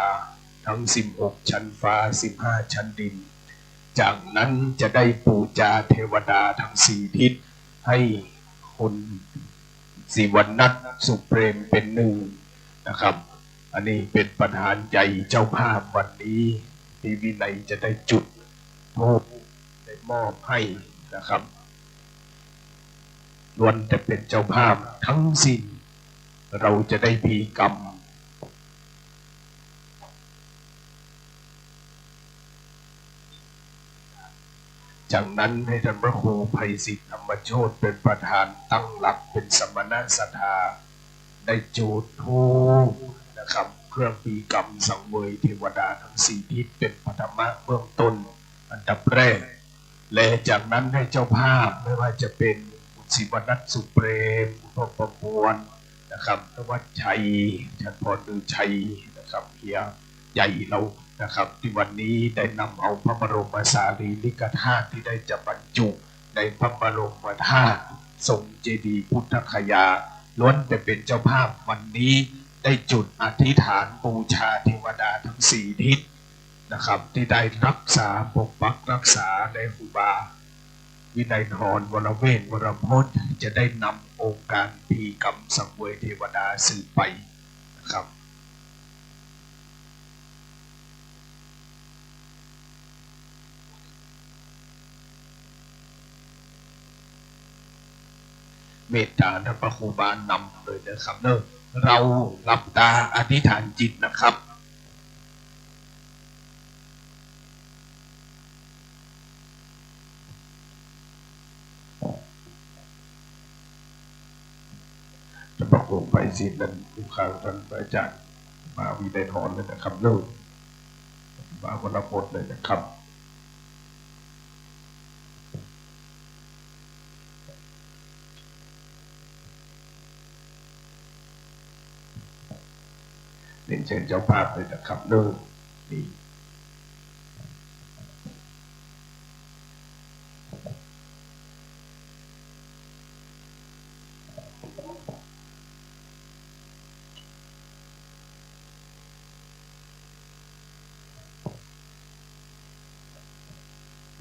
ทั้งสิบหกชั้นฟ้า สิบห้าชั้นดิน จากนั้นจะได้ปู๋จาเตวดาทั้งสี่ทิศ ให้คุณสิวนัท สุเปรม เป็นหนึ่งนะครับ อันนี้เป็นประธานใหญ่เจ้าภาพวันนี้ พี่วินัยจะได้จุดธูปได้มอบให้นะครับ ล้วนแต่เป็นเจ้าภาพทั้งสิ้น เราจะได้พลีกรรม จากนั้นให้ท่านพระครูไพศิษฐธรรมโชติเป็นประธานตั้งหลักเป็นสมณศรัทธา ได้จุดธูปนะครับ เครื่องพลีกรรมสังเวยเตวดาทั้งสี่ทิศเป็นปฐมะเบื้องต้นอันดับแรก และจากนั้นให้เจ้าภาพไม่ว่าจะเป็นคุณสิวนัท สุเปรม คุณพ่อประมวล นะครับ ธวัชชัย ชันพร ฤทัย นะครับ เฮียใหญ่เรานะครับ ตี้วันนี้ได้นำเอาพระบรมสารีริกธาตุตี้ได้จะบรรจุในพระบรมธาตุทรงเจดีย์พุทธคยา ล้วนแต่เป็นเจ้าภาพวันนี้ได้จุดอธิษฐานปู๋จาเตวดาทั้งสี่ทิศ นะครับ ตี้ได้รักษาปกปักรักษาในครูบาวินัยธร วรเวท วรพจน์ จะได้นำองค์การพลีกรรมสังเวยเตวดาสืบไปนะครับ เมตตาท่านพระครูบานำเลยนะครับเนาะ เราหลับตาอธิษฐานจิตนะครับ ท่านพระครูไพศิษฐนั้นอยู่ข้างท่านพระอาจารย์มหาวินัยธรเลยนะครับเนาะ มหาวรพจน์เลยนะครับ เรียนเชิญเจ้าภาพเลยนะครับเนาะ นี่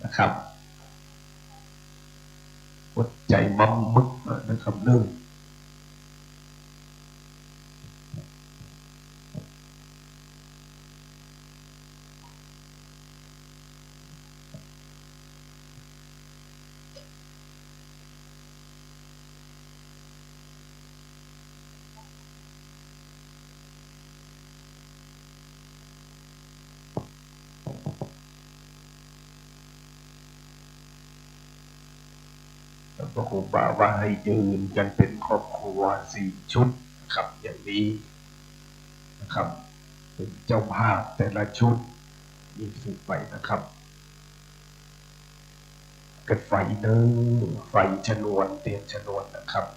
นะครับ อดใจ๋มำมึกนะครับเนาะ แล้วก็ครูบาว่าให้ยืนกันเป็นครอบครัวสี่ชุดนะครับ อย่างนี้นะครับ เป็นเจ้าภาพแต่ละชุด นี่สืบไปนะครับ เกิดไฟเน้อ ไฟชนวน เตียนชนวนนะครับ ครับ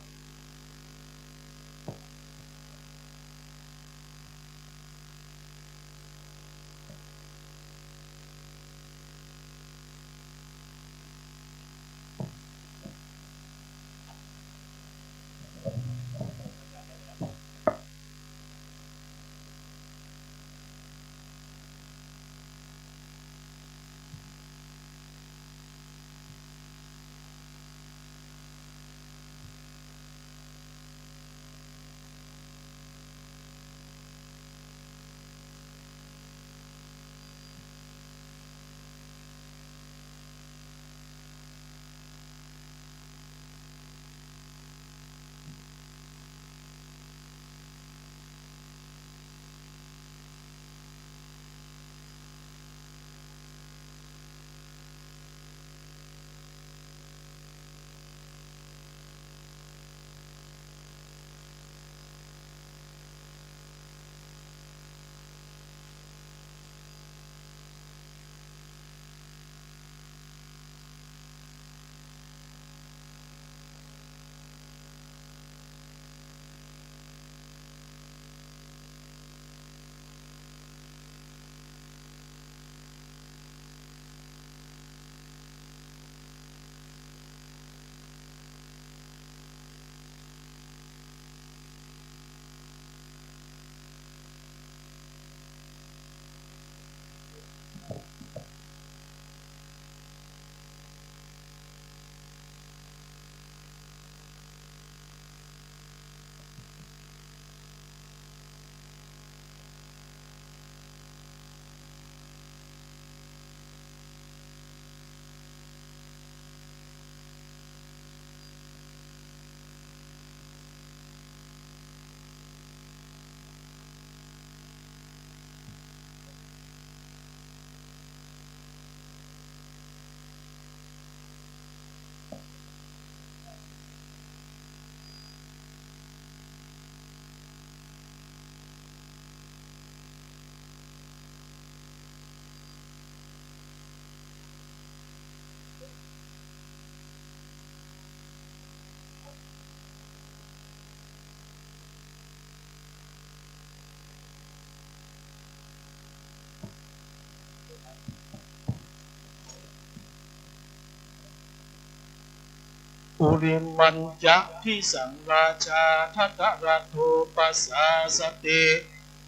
ปุริมัญจะดิสังราชา ทะทะรัตโถ ปสาสติ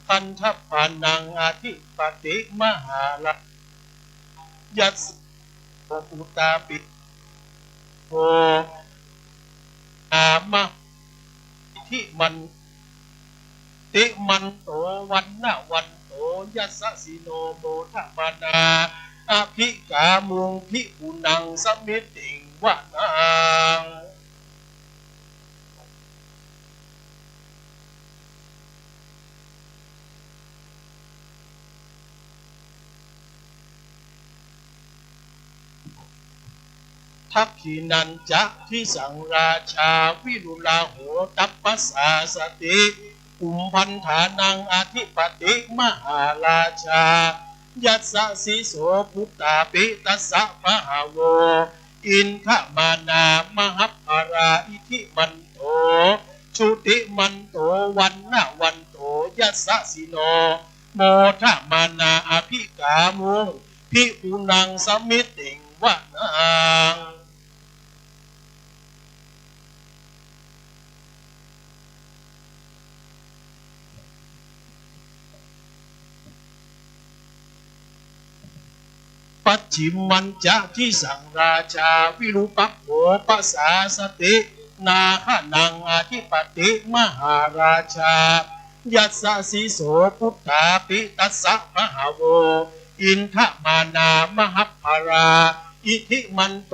ขันธปาณัง อธิปติ มหาราช ยัสสะ โส ปุตตาปิ โท นามะ อิทธิมัน ติมันโต วัณณะวันโต ยัสสะสิโน โมทะมะนา อภิกามุง ภิกขุนัง สมิติง วะนัง ทักขิณัญจะดิสังราชา วิรุฬาโห ตัปปสาสติ กุมภัณฑานัง อธิปติ มหาราชา ยัสสะสิโส ปุตตาปิ ตัสสะ พะหะโว อินทะมะนา มหัปปะรา อิทธิมันโต ชุติมันโต วัณณะวันโต ยัสสะสิโน โมทะมะนา อภิกามุง ภิกขุนัง สมิติง วะนัง ปัจฉิมัญจะดิสังราชา วิรูปักโข ปสาสติ นาคานัง อธิปติ มหาราชา ยัสสะสิโส ปุตตาปิ ตัสสะ พะหะโว อินทะมะนา มหัปปะรา อิทธิมันโต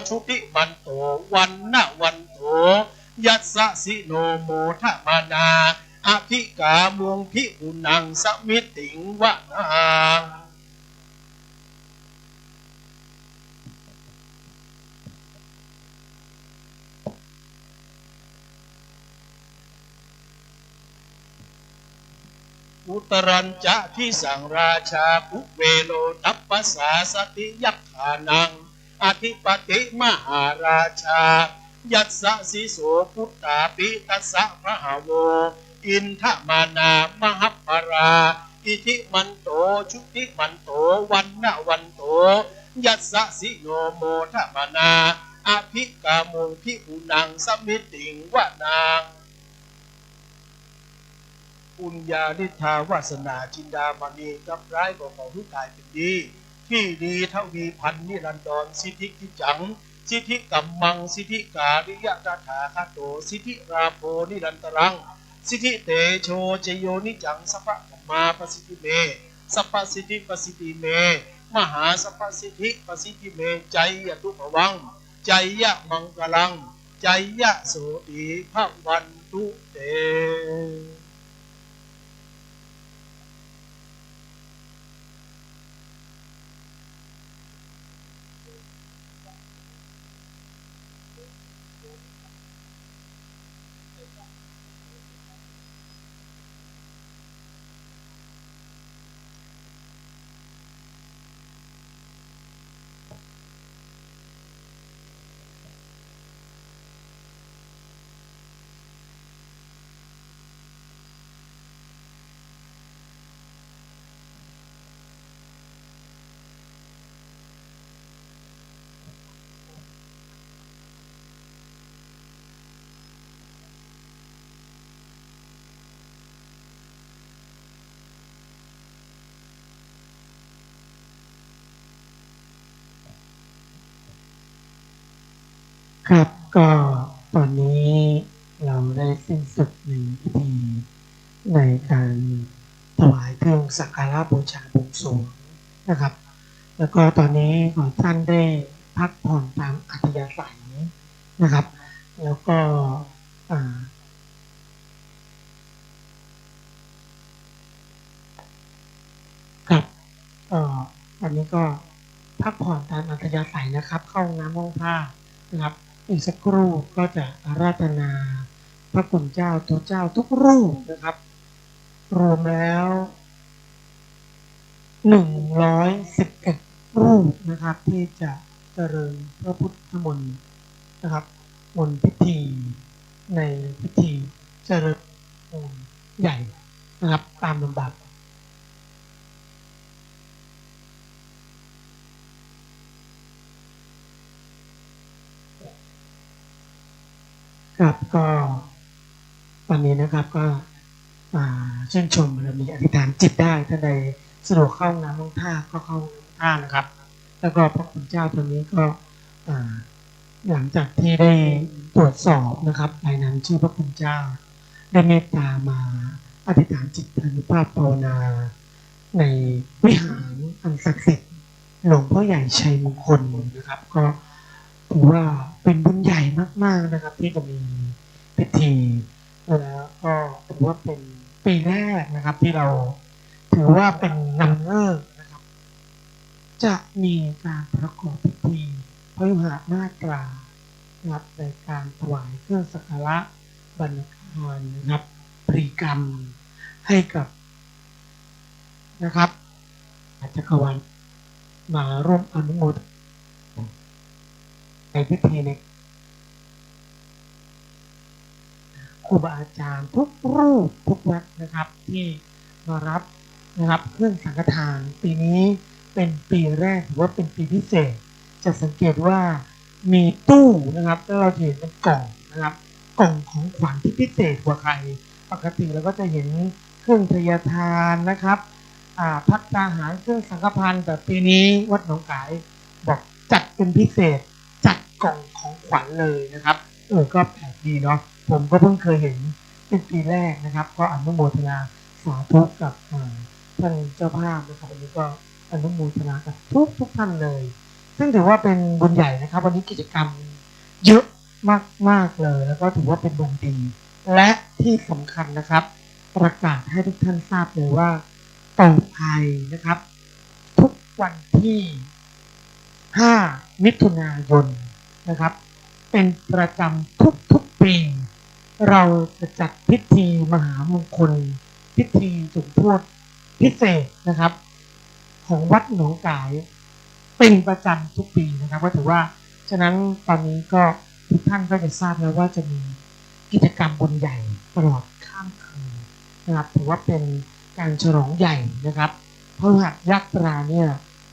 ชุติมันโต วัณณะวันโต ยัสสะสิโน โมทะมะนา อภิกามุง ภิกขุนัง สมิติง วะนัง อุตตรัญจะดิสังราชา คุเวโร ตัปปสาสติ ยักขานัง อธิปติ มหาราชา ยัสสะสิโส ปุตตาปิ ตัสสะ พะหะโว อินทะมะนา มหัปปะรา อิทธิมันโต ชุติมันโต วัณณะวันโต ยัสสะสิโน โมทะมะนา อภิกามุง ภิกขุนัง สมิติง วะนัง ปุญญาฤทธาวาสนา จินดามณี กำไร้ก็ขอหื้อกลายเป๋นดี ที่ดีทวีพัน นิรันดร สิทธิกิจจัง สิทธิกัมมัง สิทธิการิยะตถาคโต สิทธิลาโภ นิรันตรัง สิทธิเตโช จโย นิจจัง สัพพะธัมมา ปะสิทธิเม สัพพะสิทธิ ปะสิทธิเม มหาสัพพะสิทธิ ปะสิทธิเม จายะตุภวัง จายะมังคลัง จายะโสติภะวันตุเตครับ ก็ตอนนี้เราได้สิ้นสุดในพิธีในการถวายเครื่องสักการะบูชาบวงสรวงนะครับ แล้วก็ตอนนี้ขอท่านได้พักผ่อนตามอัธยาศัยนะครับ แล้วก็ อ่า ครับ เอ่อ อันนี้ก็พักผ่อนตามอัธยาศัยนะครับ เข้าห้องน้ำห้องท่านะครับ อีกสักครู่ก็จะอาราธนาพระคุณเจ้าทุกเจ้าทุกรูปนะครับ รวมแล้ว หนึ่งร้อยสิบเอ็ด รูปนะครับ ที่จะเจริญพระพุทธมนต์นะครับ มนต์พิธี ในพิธีเจริญมนต์ใหญ่นะครับ ตามลำดับ ครับ ก็ตอนนี้นะครับก็ อ่า ชื่นชมบารมี อธิษฐานจิตได้ ท่านใดสะดวกเข้าห้องน้ำห้องท่าก็เข้าห้องน้ำห้องท่านะครับ แล้วก็พระคุณเจ้าตอนนี้ก็ อ่า หลังจากที่ได้ตรวจสอบนะครับ รายนามชื่อพระคุณเจ้า ได้เมตตามาอธิษฐานจิตอานุภาพภาวนา ในวิหารอันศักดิ์สิทธิ์หลวงพ่อใหญ่ชัยมงคลนะครับ ก็ถือว่าเป็นบุญใหญ่มากๆนะครับ ที่จะมีพิธี แล้วก็ถือว่าเป็นปีแรกนะครับ ที่เราถือว่าเป็นนำฤกษ์นะครับ จะมีการประกอบพิธีพยุหะมาตรานะครับ ในการถวายเครื่องสักการะบรรณาคารนะครับ พลีกรรมให้กับ นะครับ จักรวาลมาร่วมอนุโมทนาในพิธีใน ครูบาอาจารย์ทุกรูปทุกวัดนะครับ ที่มารับนะครับ เครื่องสังฆทาน ปีนี้เป็นปีแรก ถือว่าเป็นปีพิเศษ จะสังเกตว่ามีตู้นะครับ แล้วเราจะเห็นเป็นกล่องนะครับ กล่องของขวัญที่พิเศษกว่าใคร ปกติเราก็จะเห็นเครื่องทยทานนะครับ อ่า ภัตตาหาร เครื่องสังฆภัณฑ์ แต่ปีนี้วัดหนองก๋ายบอกจัดเป็นพิเศษ จัดกล่องของขวัญเลยนะครับ เออ ก็แปลกดีเนาะ ผมก็เพิ่งเคยเห็นเป็นปีแรกนะครับ ก็อนุโมทนาสาธุกับ อ่า ท่านเจ้าภาพนะครับ อันนี้ก็อนุโมทนากับทุกทุกท่านเลย ซึ่งถือว่าเป็นบุญใหญ่นะครับ วันนี้กิจกรรมเยอะมากๆเลย แล้วก็ถือว่าเป็นบุญดี และที่สำคัญนะครับ ประกาศให้ทุกท่านทราบเลยว่า ต่อไปนะครับ ทุกวันที่ ห้า มิถุนายนนะครับ เป็นประจำทุกๆปี เราจะจัดพิธีมหามงคล พิธีสมโภชพิเศษนะครับ ของวัดหนองก๋ายเป็นประจำทุกปีนะครับ ก็ถือว่า ฉะนั้นตอนนี้ก็ทุกท่านก็จะทราบแล้วว่าจะมีกิจกรรมบุญใหญ่ตลอดข้ามคืนนะครับ ถือว่าเป็นการฉลองใหญ่นะครับ พยุหะยาตราเนี่ย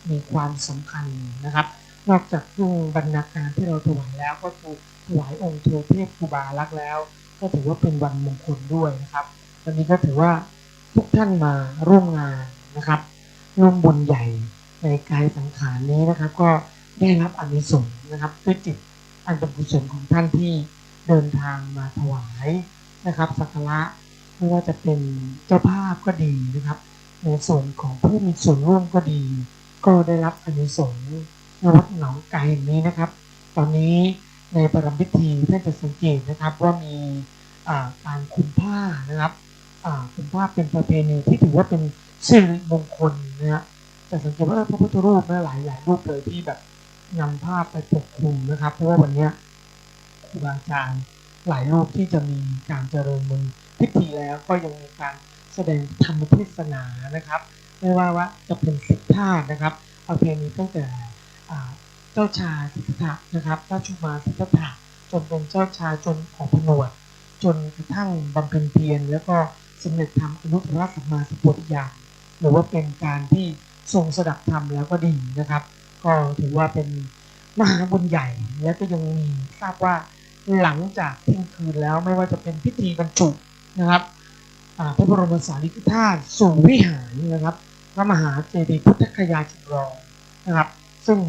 มีความสำคัญนะครับ นอกจากเครื่องบรรณาการที่เราถวายแล้ว ก็คือถวายองค์เทวเทพครูบาอารักษ์แล้ว ก็ถือว่าเป็นวันมงคลด้วยนะครับ วันนี้ก็ถือว่าทุกท่านมาร่วมงานนะครับ ร่วมบุญใหญ่ในกายสังขารนี้นะครับ ก็ได้รับอานิสงส์นะครับ ด้วยจิตอันเป็นกุศลของท่านที่เดินทางมาถวายนะครับ สักการะ ไม่ว่าจะเป็นเจ้าภาพก็ดีนะครับ ในส่วนของผู้มีส่วนร่วมก็ดี ก็ได้รับอานิสงส์ในวัดหนองก๋ายแห่งนี้นะครับ ตอนนี้ในประรำพิธีท่านจะสังเกตนะครับว่ามี อ่า การคลุมผ้านะครับ อ่า คลุมผ้าเป็นประเพณีที่ถือว่าเป็นสิริมงคลนะฮะ จะสังเกตว่า เออ พระพุทธรูปนะ หลายๆรูปเลยที่แบบนำผ้าไปปกคลุมนะครับ เพราะว่าวันเนี้ยครูบาอาจารย์หลายรูปที่จะมีการเจริญมงคลพิธีแล้ว ก็ยังมีการแสดงธรรมเทศนานะครับ ไม่ว่า ว่าจะเป็นสิทธานะครับ ประเพณีตั้งแต่ อ่า เจ้าชายสิทธัตถะนะครับ ราชกุมารสิทธัตถะ จนเป็นเจ้าชาย จนออกผนวด จนกระทั่งบำเพ็ญเพียร แล้วก็สำเร็จธรรมอนุตตรสัมมาสัมโพธิญาณ หรือว่าเป็นการที่ทรงสดับธรรมแล้วก็ดีนะครับ ก็ถือว่าเป็นมหาบุญใหญ่ และก็ยังมี ทราบว่าหลังจากเที่ยงคืนแล้ว ไม่ว่าจะเป็นพิธีบรรจุนะครับ อ่า พระบรมสารีริกธาตุสู่วิหารนะครับ พระมหาเจดีย์พุทธคยาจำลองนะครับ ซึ่ง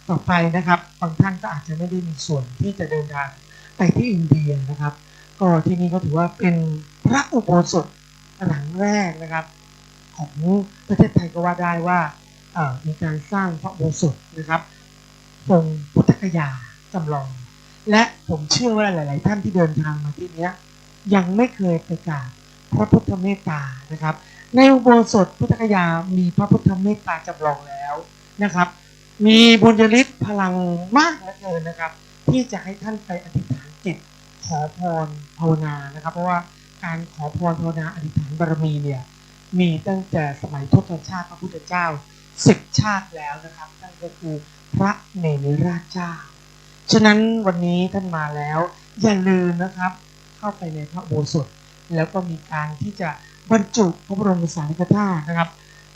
ต่อไปนะครับ บางท่านก็อาจจะไม่ได้มีส่วนที่จะเดินทางไปที่อินเดียนะครับ ก็ที่นี่ก็ถือว่าเป็นพระอุโบสถหลังแรกนะครับ ของประเทศไทยก็ว่าได้ว่า เอ่อ มีการสร้างพระอุโบสถนะครับ ทรงพุทธคยาจำลอง และผมเชื่อว่าหลายๆท่านที่เดินทางมาที่เนี้ย ยังไม่เคยไปกราบพระพุทธเมตตานะครับ ในอุโบสถพุทธคยามีพระพุทธเมตตาจำลองแล้วนะครับ มีบุญญาฤทธิ์พลังมากเหลือเกินนะครับ ที่จะให้ท่านไปอธิษฐานจิต ขอพรภาวนานะครับ เพราะว่าการขอพรภาวนาอธิษฐานบารมีเนี่ย มีตั้งแต่สมัยทศชาติพระพุทธเจ้าสิบชาติแล้วนะครับ นั่นก็คือพระเนมิราชเจ้า ฉะนั้นวันนี้ท่านมาแล้ว อย่าลืมนะครับ เข้าไปในพระอุโบสถ แล้วก็มีการที่จะบรรจุพระบรมสารีริกธาตุนะครับ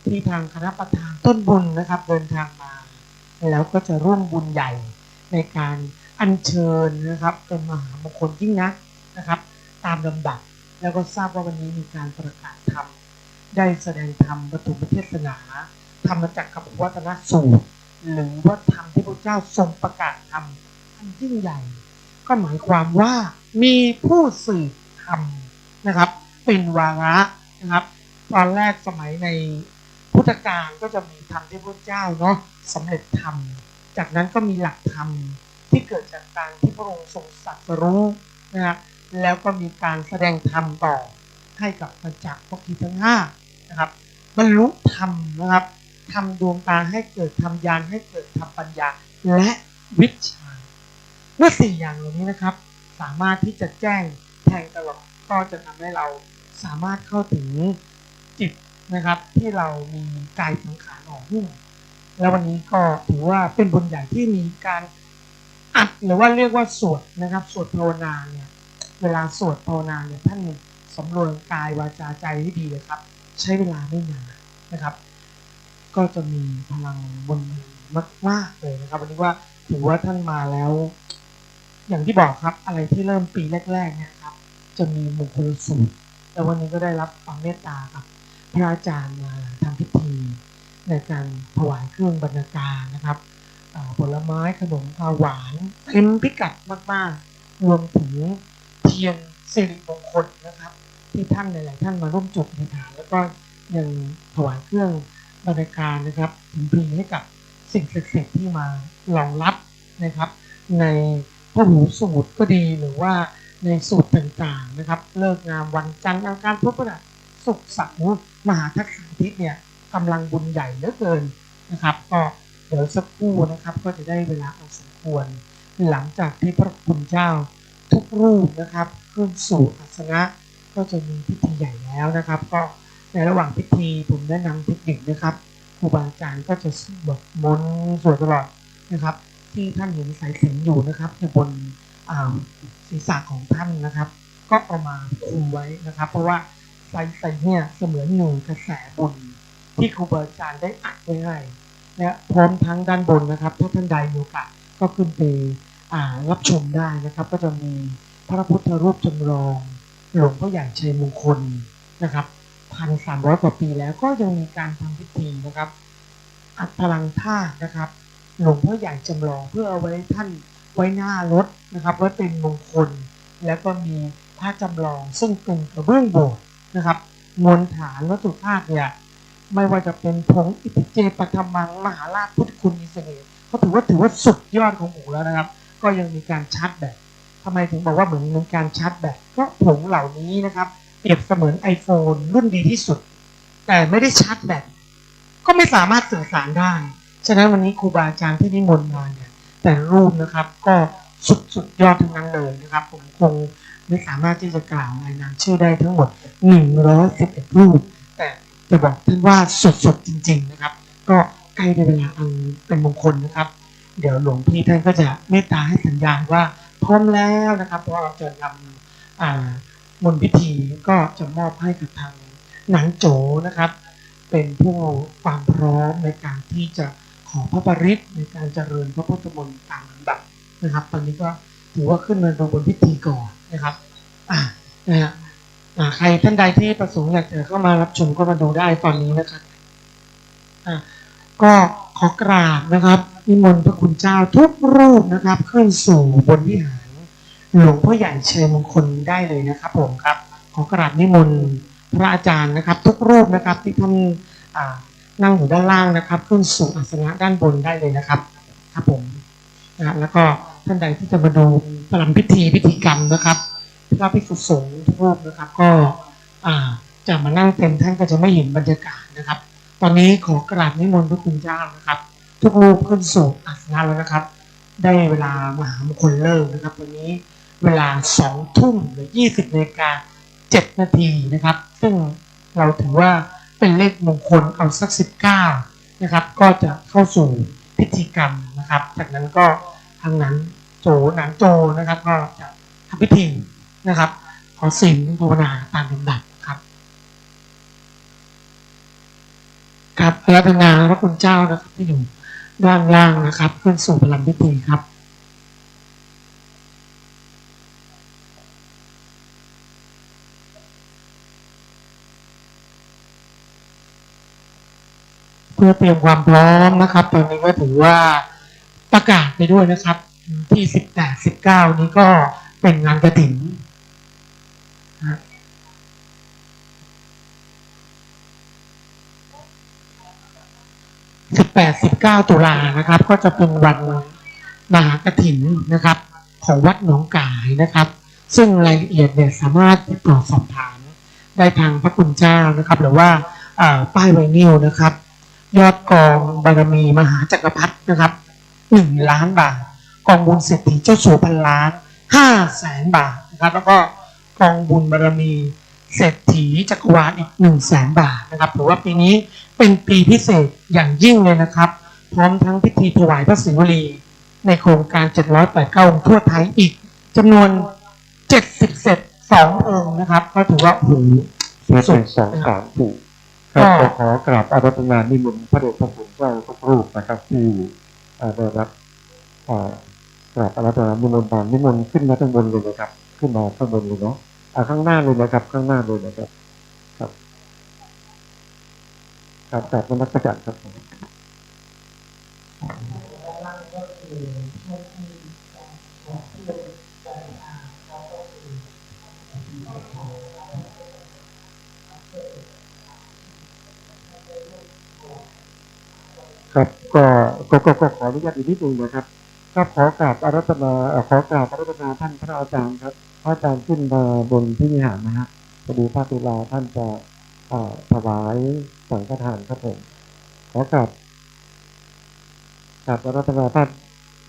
ที่ทางคณะประธานต้นบุญนะครับ เดินทางมา แล้วก็จะร่วมบุญใหญ่ในการอัญเชิญนะครับ เป็นมหามงคลยิ่งนัก นะครับ ตามลำดับ แล้วก็ทราบว่าวันนี้มีการประกาศธรรม ได้แสดงธรรมปฐมเทศนา ธรรมจักรกัปปวัตนสูตร หรือว่าธรรมที่พระเจ้าทรงประกาศธรรมอันยิ่งใหญ่ ก็หมายความว่ามีผู้สืบธรรมนะครับ เป็นวาระนะครับ ตอนแรกสมัยในพุทธกาลก็จะมีธรรมที่พระเจ้าเนาะสำเร็จธรรม จากนั้นก็มีหลักธรรมที่เกิดจากการที่พระองค์ทรงตรัสรู้นะฮะ แล้วก็มีการแสดงธรรมต่อให้กับปัญจวัคคีย์ทั้งห้านะครับ บรรลุธรรมนะครับ ธรรมดวงตาให้เกิดธรรมญาณ ให้เกิดธรรมปัญญา และวิชชา เมื่อสี่อย่างเหล่านี้นะครับ สามารถที่จะแจ้งแทงตลอด ก็จะทำให้เราสามารถเข้าถึงจิตนะครับ ที่เรามีกายสังขารห่อหุ้ม แล้ววันนี้ก็ถือว่าเป็นบุญใหญ่ที่มีการอัด หรือว่าเรียกว่าสวดนะครับ สวดภาวนาเนี่ย เวลาสวดภาวนาเนี่ย ท่านสำรวมกายวาจาใจให้ดีเลยครับ ใช้เวลาไม่นานนะครับ ก็จะมีพลังบุญมากๆเลยนะครับ วันนี้ว่าถือว่าท่านมาแล้ว อย่างที่บอกครับ อะไรที่เริ่มปีแรกๆเนี่ยครับ จะมีมงคลสูตร แล้ววันนี้ก็ได้รับความเมตตากับพระอาจารย์มาทำพิธีในการถวายเครื่องบรรณาการนะครับ อ่า ผลไม้ขนมคาวหวานเต็มพิกัดมากๆ รวมถึงเทียนสิริมงคลนะครับ ที่ท่านหลายๆท่านมาร่วมจุดอธิษฐาน แล้วก็ยังถวายเครื่องบรรณาการนะครับ ถึงพลีให้กับสิ่งศักดิ์สิทธิ์ที่มารองรับนะครับ ในพหูสูตรก็ดี หรือว่าในสูตรต่างๆนะครับ ฤกษ์งามวันจันทร์อังคารพุธพฤหัสศุกร์เสาร์ มหาทักษาทิตย์เนี่ย กำลังบุญใหญ่เหลือเกินนะครับ ก็เดี๋ยวสักครู่นะครับ ก็จะได้เวลาอันสมควร หลังจากที่พระคุณเจ้าทุกรูปนะครับ ขึ้นสู่อาสนะ ก็จะมีพิธีใหญ่แล้วนะครับ ก็ในระหว่างพิธีผมแนะนำเทคนิคนะครับ ครูบาอาจารย์ก็จะสวดมนต์สวดตลอดนะครับ ที่ท่านเห็นสายสิญจน์อยู่นะครับ อยู่บน อ่า ศีรษะของท่านนะครับ ก็เอามาคลุมไว้นะครับ เพราะว่าสายสิญจน์เนี่ยเสมือนหนึ่งกระแสบุญที่ครูบาอาจารย์ได้อัดไว้ให้ และพร้อมทั้งด้านบนนะครับ ถ้าท่านใดมีโอกาสก็ขึ้นไป อ่า รับชมได้นะครับ ก็จะมีพระพุทธรูปจำลองหลวงพ่อใหญ่ชัยมงคลนะครับ พันสามร้อยกว่าปีแล้ว ก็ยังมีการทำพิธีนะครับ อัดพลังธาตุนะครับ หลวงพ่อใหญ่จำลองเพื่อเอาไว้ท่านไว้หน้ารถนะครับ ไว้เป็นมงคล แล้วก็มีพระจำลองซึ่งเป็นกระเบื้องโบสถ์นะครับ มวลฐานวัตถุธาตุเนี่ย ไม่ว่าจะเป็นผงอิติเจปะทะมัง มหาราชพุทธคุณมีเสน่ห์ ก็ถือว่า ถือว่าสุดยอดของหมู่แล้วนะครับ ก็ยังมีการชาร์จแบต ทำไมถึงบอกว่าเหมือนมีการชาร์จแบต ก็ผงเหล่านี้นะครับ เปรียบเสมือน iPhone รุ่นดีที่สุด แต่ไม่ได้ชาร์จแบต ก็ไม่สามารถสื่อสารได้ ฉะนั้นวันนี้ครูบาอาจารย์ที่นิมนต์มาเนี่ย แต่ละรูปนะครับ ก็สุด สุดยอดทั้งนั้นเลยนะครับ ผมคงไม่สามารถที่จะกล่าวรายนามชื่อได้ทั้งหมด หนึ่งร้อยสิบเอ็ด รูป แต่จะบอกท่านว่าสุดๆจริงๆนะครับ ก็ใกล้ในเวลาอันเป็นมงคลนะครับ เดี๋ยวหลวงพี่ท่านก็จะเมตตาให้สัญญาณว่าพร้อมแล้วนะครับ เพราะเราจะนำ อ่า มนต์พิธีก็จะมอบให้กับทางหนานโจ๋นะครับ เป็นผู้ความพร้อมในการที่จะขอพระปริตรในการเจริญพระพุทธมนต์ตามลำดับนะครับ ตอนนี้ก็ถือว่าขึ้นมาดูบนพิธีก่อนนะครับ อ่า นะฮะ อ่า ใครท่านใดที่ประสงค์อยากจะเข้ามารับชมก็มาดูได้ตอนนี้นะครับ อ่า ก็ขอกราบนะครับ นิมนต์พระคุณเจ้าทุกรูปนะครับ ขึ้นสู่บนวิหารหลวงพ่อใหญ่ชัยมงคลได้เลยนะครับผมครับ ขอกราบนิมนต์พระอาจารย์นะครับ ทุกรูปนะครับ ที่ท่าน อ่า นั่งอยู่ด้านล่างนะครับ ขึ้นสู่อาสนะด้านบนได้เลยนะครับ ครับผม นะฮะ แล้วก็ท่านใดที่จะมาดูประลำพิธีพิธีกรรมนะครับ พระภิกษุสงฆ์ทุกรูปนะครับ ก็ อ่า จะมานั่งเต็มท่านก็จะไม่เห็นบรรยากาศนะครับ ตอนนี้ขอกราบนิมนต์พระคุณเจ้านะครับ ทุกรูปขึ้นสู่อาสนะแล้วนะครับ ได้เวลามหามงคลฤกษ์นะครับ วันนี้เวลาสองทุ่มหรือยี่สิบนาฬิกาเจ็ดนาทีนะครับ ซึ่งเราถือว่าเป็นเลขมงคล เอาสักสิบเก้านะครับ ก็จะเข้าสู่พิธีกรรมนะครับ จากนั้นก็ทางหนานโจ๋ หนานโจ๋นะครับ ก็จะทำพิธีนะครับ ขอศีลภาวนาตามลำดับนะครับ ครับ อาราธนาพระคุณเจ้านะครับ ที่อยู่ด้านล่างนะครับ ขึ้นสู่ประลำพิธีครับ เพื่อเตรียมความพร้อมนะครับ ตอนนี้ก็ถือว่าประกาศไปด้วยนะครับ ที่สิบแปด สิบเก้า นี้ก็เป็นงานกฐินนะ สิบแปด สิบเก้า ตุลานะครับ ก็จะเป็นวันมหากฐินนะครับ ของวัดหนองก๋ายนะครับ ซึ่งรายละเอียดเนี่ยสามารถติดต่อสอบถามได้ทางพระคุณเจ้านะครับ หรือว่า เอ่อ ป้ายไวนิลนะครับ ยอดกองบารมีมหาจักรพรรดินะครับ หนึ่งล้านบาท กองบุญเศรษฐีเจ้าสัวพันล้าน ห้าแสนบาทนะครับ แล้วก็กองบุญบารมีเศรษฐีจักรวาลอีก หนึ่งแสนบาทนะครับ ถือว่าปีนี้เป็นปีพิเศษอย่างยิ่งเลยนะครับ พร้อมทั้งพิธีถวายพระศิวลีในโครงการ เจ็ดร้อยแปดเก้า องค์ทั่วไทยอีกจำนวน เจ็ดสิบเศษสององค์นะครับ ก็ถือว่า โอ้โห เจ็ดสิบเศษสอง สุด สาม ถูก ครับ ก็ ก็ขอกราบอาราธนานิมนต์พระเดชพระคุณเจ้าทุกรูปนะครับ ที่ เอ่อ ได้รับ เอ่อ กราบอาราธนานิมนต์มา นิมนต์ขึ้นมาข้างบนเลยนะครับ ขึ้นมาข้างบนเลยเนาะ อ่า ข้างหน้าเลยนะครับ ข้างหน้าเลยนะครับ ครับ ครับ กราบนมัสการครับ ครับ ก็ ก็ ก็ ก็ขออนุญาตอีกนิดนึงนะครับ ครับ ขอกราบอาราธนา เอ่อ ขอกราบอาราธนาท่านพระอาจารย์ครับ พระอาจารย์ขึ้นมาบนพระวิหารนะฮะ พอดีพระตุลาท่านจะ เอ่อ ถวายสังฆทานครับผม ขอกราบ กราบอาราธนาท่าน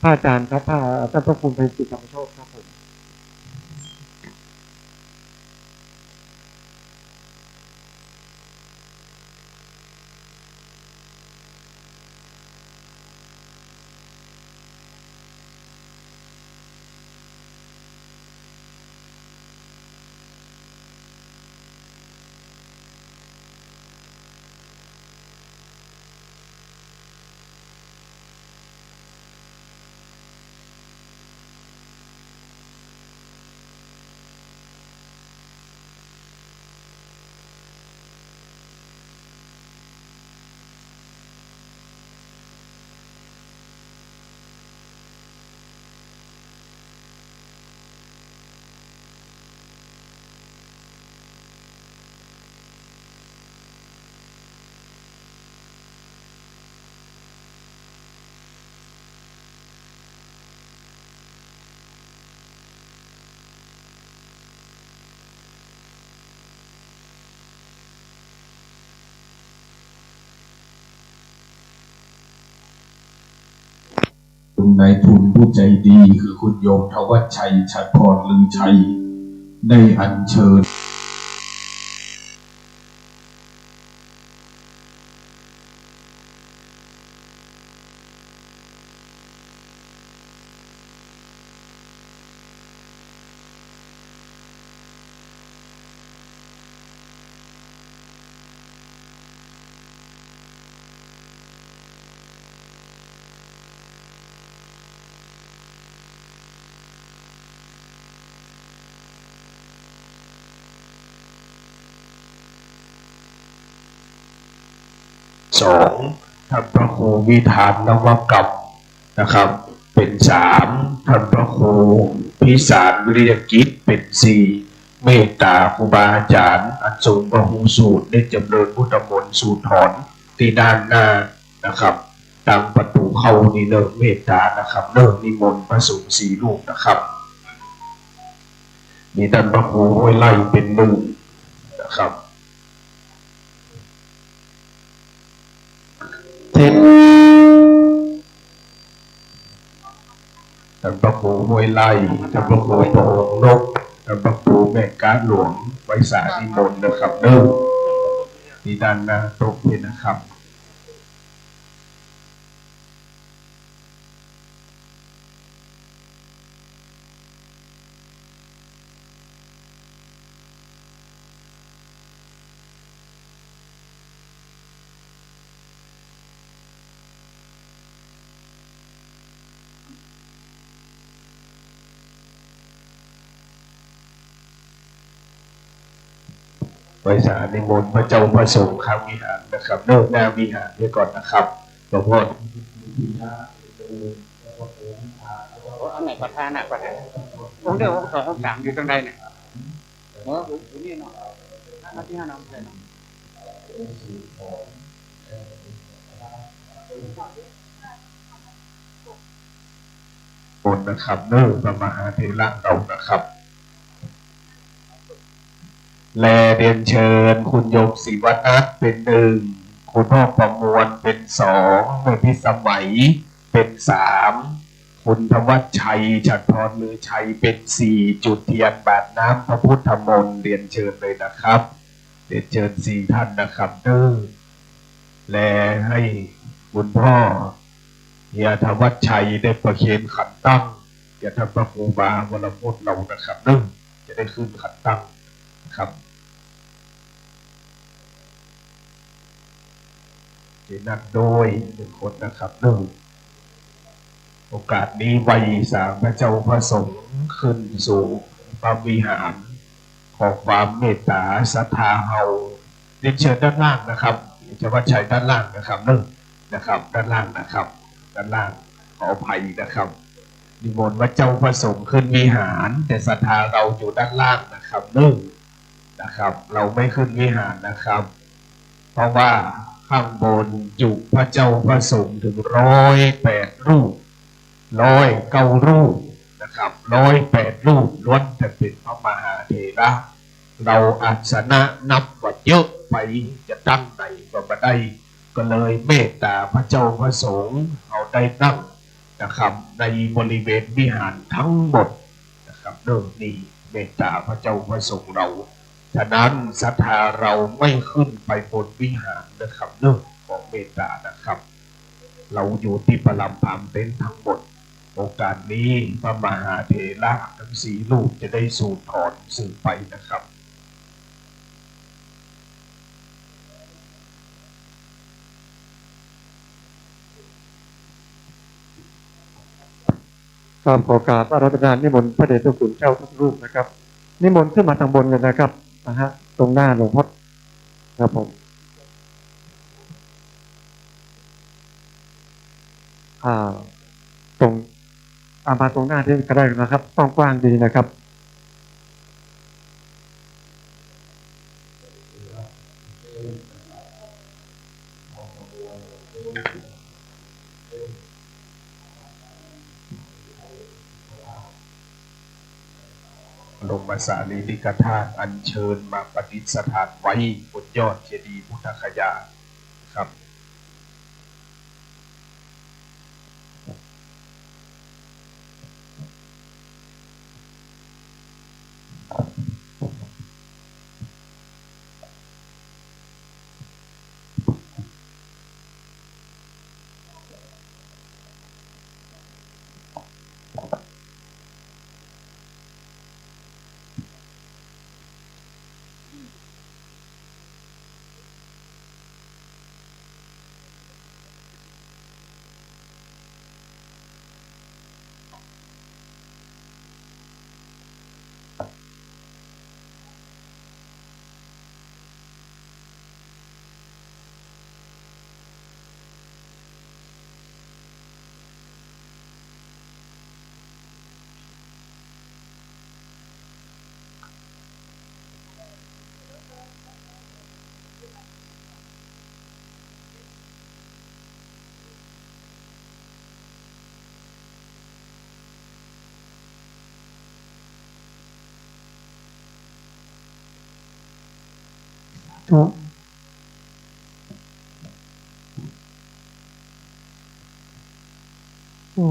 พระอาจารย์ครับ พระ ท่านพระครูไพจิตรธรรมโชติครับผม นายทุนผู้ใจดีคือคุณโยมธวัชชัย ฉัตรพรลือชัย ได้อัญเชิญ สอง ท่านพระครูวิธานนวกรรม นะครับ เป็นสาม ท่านพระครูพิสารวิริยกิจ เป็นสี่ เมตตาครูบาอาจารย์ อันทรงพระหูสูตร ได้จำเริญพุทธมนต์สูตรถอนตี้ด้านหน้านะครับ ตางประตู๋เข้านี่เนาะ เมตตานะครับเนาะ นิมนต์พระสงฆ์สี่รูปนะครับ มีต้านพระครูห้วยไร่เป็นหนึ่งนะครับ เทพ ต้านพระครูห้วยไร่ ต้านพระครูประหงส์นก ต้านพระครูแม่ก๊าหลวง ไหว้สานิมนต์นะครับเนาะ ตี้ด้านหน้าโต๊ะนี่นะครับ ไหว้สานิมนต์พระเจ้าพระสงฆ์ข้างวิหารนะครับ เนิ่นหน้าวิหารไว้ก่อนนะครับ หลวงพ่อ โอ้ อันไหนประธานน่ะ ประธาน องค์เดียว องค์สอง องค์สาม อยู่ตรงใดเนี่ย เออ องค์นี้เนาะ หน้าที่ห้าน้องเลยเนาะ มนต์นะครับ เนิ่นพระมหาเถระเรานะครับ และเรียนเชิญคุณโยมศิวนัทเป็นหนึ่ง คุณพ่อประมวลเป็นสอง แม่พิสมัยเป็นสาม คุณธวัชชัย ฉัตรพรลือชัยเป็นสี่ จุดเทียนบาตรน้ำพระพุทธมนต์ เรียนเชิญเลยนะครับ เรียนเชิญสี่ท่านนะครับเด้อ และให้คุณพ่อเฮียธวัชชัยได้ประเคนขันตั้ง แก่ท่านพระครูบาวรพจน์เรานะครับเด้อ จะได้ขึ้นขันตั้งนะครับ เจนักโดยหนึ่งคนนะครับเด้อ โอกาสนี้ไหว้สาพระเจ้าพระสงฆ์ขึ้นสู่พระวิหาร ขอความเมตตาศรัทธาเฮา เรียนเชิญด้านล่างนะครับ เฮียธวัชชัยด้านล่างนะครับเด้อ นะครับ ด้านล่างนะครับ ด้านล่าง ขออภัยนะครับ นิมนต์พระเจ้าพระสงฆ์ขึ้นวิหาร แต่ศรัทธาเราอยู่ด้านล่างนะครับเด้อ นะครับ เราไม่ขึ้นวิหารนะครับ เพราะว่าข้างบนจุพระเจ้าพระสงฆ์ถึงร้อยแปดรูป ร้อยเก้ารูปนะครับ ร้อยแปดรูปล้วนแต่เป็นพระมหาเถระ เราอาสนะนับว่าเยอะไป จะตั้งไหนก็บ่ได้ ก็เลยเมตตาพระเจ้าพระสงฆ์เฮาได้นั่งนะครับ ในบริเวณวิหารทั้งหมดนะครับเด้อ นี่เมตตาพระเจ้าพระสงฆ์เรา ฉะนั้นศรัทธาเราไม่ขึ้นไปบนวิหารนะครับเด้อ ขอเมตตานะครับ เราอยู่ตี้ประลำพามเต็นท์ทั้งหมด โอกาสนี้พระมหาเถระทั้งสี่รูปจะได้สูดถอนสืบไปนะครับ ครับ ขอกราบอาราธนานิมนต์พระเดชพระคุณเจ้าทุกรูปนะครับ นิมนต์ขึ้นมาตางบนเลยนะครับ นะฮะ ตรงหน้าหลวงพ่อ ครับผม อ่า ตรง อ่า มาตรงหน้านี้ก็ได้นะครับ กว้างๆ ดีนะครับ บรมสารีริกธาตุอัญเชิญมาประดิษฐานไว้บนยอดเจดีย์พุทธคยาครับ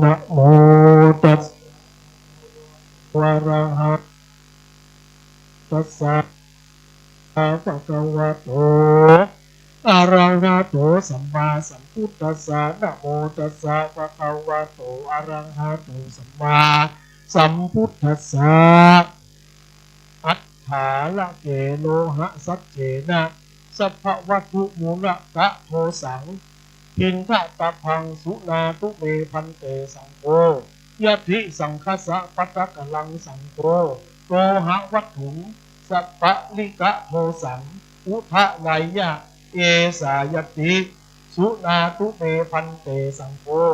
นะโมตัสสะ ภะคะวะโต อะระหะ ตัสสะ ภะคะวะโต อะระหะโต สัมมาสัมพุทธัสสะ นะโมตัสสะ ภะคะวะโต อะระหะโต สัมมาสัมพุทธัสสะ อัฏฐาระเก โลหะสัจเจนะ สัพพะวัตถุมูละกะโทสัง ทิฏฐะตะภัง สุนาตุเม ภันเต สังโฆ ยัตถิสังคัสสะ ปัตตะกะลัง สังโฆ โลหะวัตถุง สัปปะริกะโทสัง udayeyya esā ñatti, suṇātu me bhante saṅgho,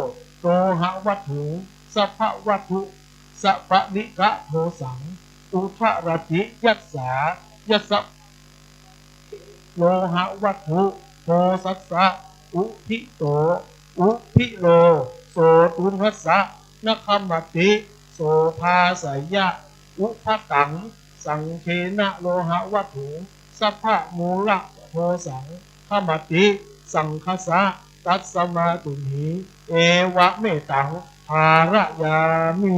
lohavatthū sabbavatthu sabbalikadosaṃ, udarattiyassa yassa lohavatthudosassa udito udiro so tuṇhassa na khamati, so bhāseyya ubhataṃ saṅghena lohavatthū sabbamūḷadosaṃ khamati saṅghassa, tasmā tuṇhī evamettaṃ dhārayāmi.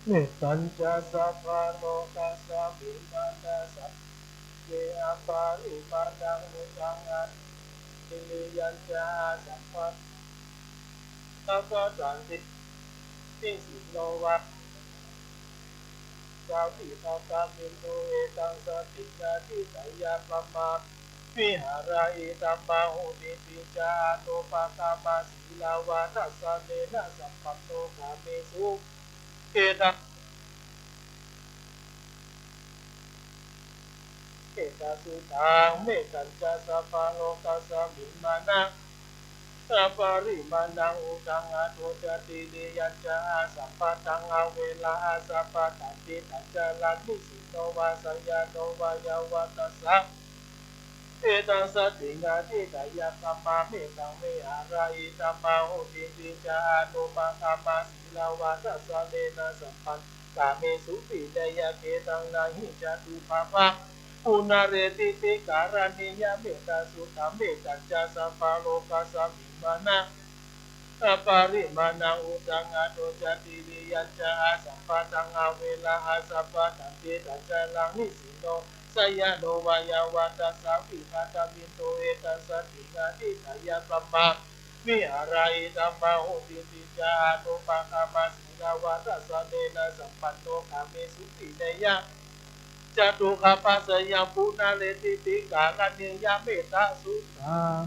เมตตัญจะสัพพะโลกัสสะมิง มานะ สัพพะ เย อะปะริมาณัง อุทธัง อะ ทิริยัญจะ อะ สัมพัน นะ ปะ ตันติ นิสสินโน วา สา วิ หะ ตะ มิน ตุ เอ ตัง สะ ถิง อะ ทิฏฐะ ยะ พะ มะ วิ หะ ระ อิ ทัม มะ หุ ติ ติ จา อะ นุ ปะ กะ มะ สี ละ วะ ทัส สะ เน นะ สัม ปัน โน กา เม สุ เข ตะ เข ตะ สุ ตัง เมตตัญจะ สัพพะ โลกัสสะมิง มานะ สัพพะ ปะ ริมาณัง อุทธัง อะ โธ จะ ทิริยัญจะ อะ สัมพันตัง อะ เวระ อะ สัพพะ ตันติตัจจะรัง นิสสินโน วา สะยานุ วา ยะวะ ทัส สะ เอ ตัง สะ ถิง อะ ทิฏฐะ ยะ พะ มะ เม ตัง วิ หะ ระ อิ ทัม มะ หุ ติ ติ จา อะ นุ ปะ กะ มะ สี ละ วะ ทัส สะ เน นะ สัม ปัน โน กา เม สุ วิ เน ยะ เข ตัง นะ หิ จะ ตุ ปะ ปะ ปุ นะ เร ติ ติ กะ ระ ณี ยะ เมตตา สุ ตัง เมตตัญจะ สัพพะ โลกัสสะมิง มานะ สัพพะ ปะ ริมาณัง อุทธัง อะ โธ จะ ทิริยัญจะ อะ สัมพันตัง อะ เวระ อะ สัพพะ ตันติตัจจะรัง นิสสินโน สะยานุ วา ยะวะ ทัส สา วิ หะ ตะ มิน ตุ เอ ตัง สะ ถิง อะ ทิฏฐะ ยะ พะ มะ วิ หะ ระ อิ ทัม มะ หุ ติ ติ จา อะ นุ ปะ กะ มะ สี ละ วะ ทัส สะ เน นะ สัม ปัน โน กา เม สุ วิ เน ยะ จตุคปัสสะยะปุนะเรติติกะระณียะเมตตะสุตัง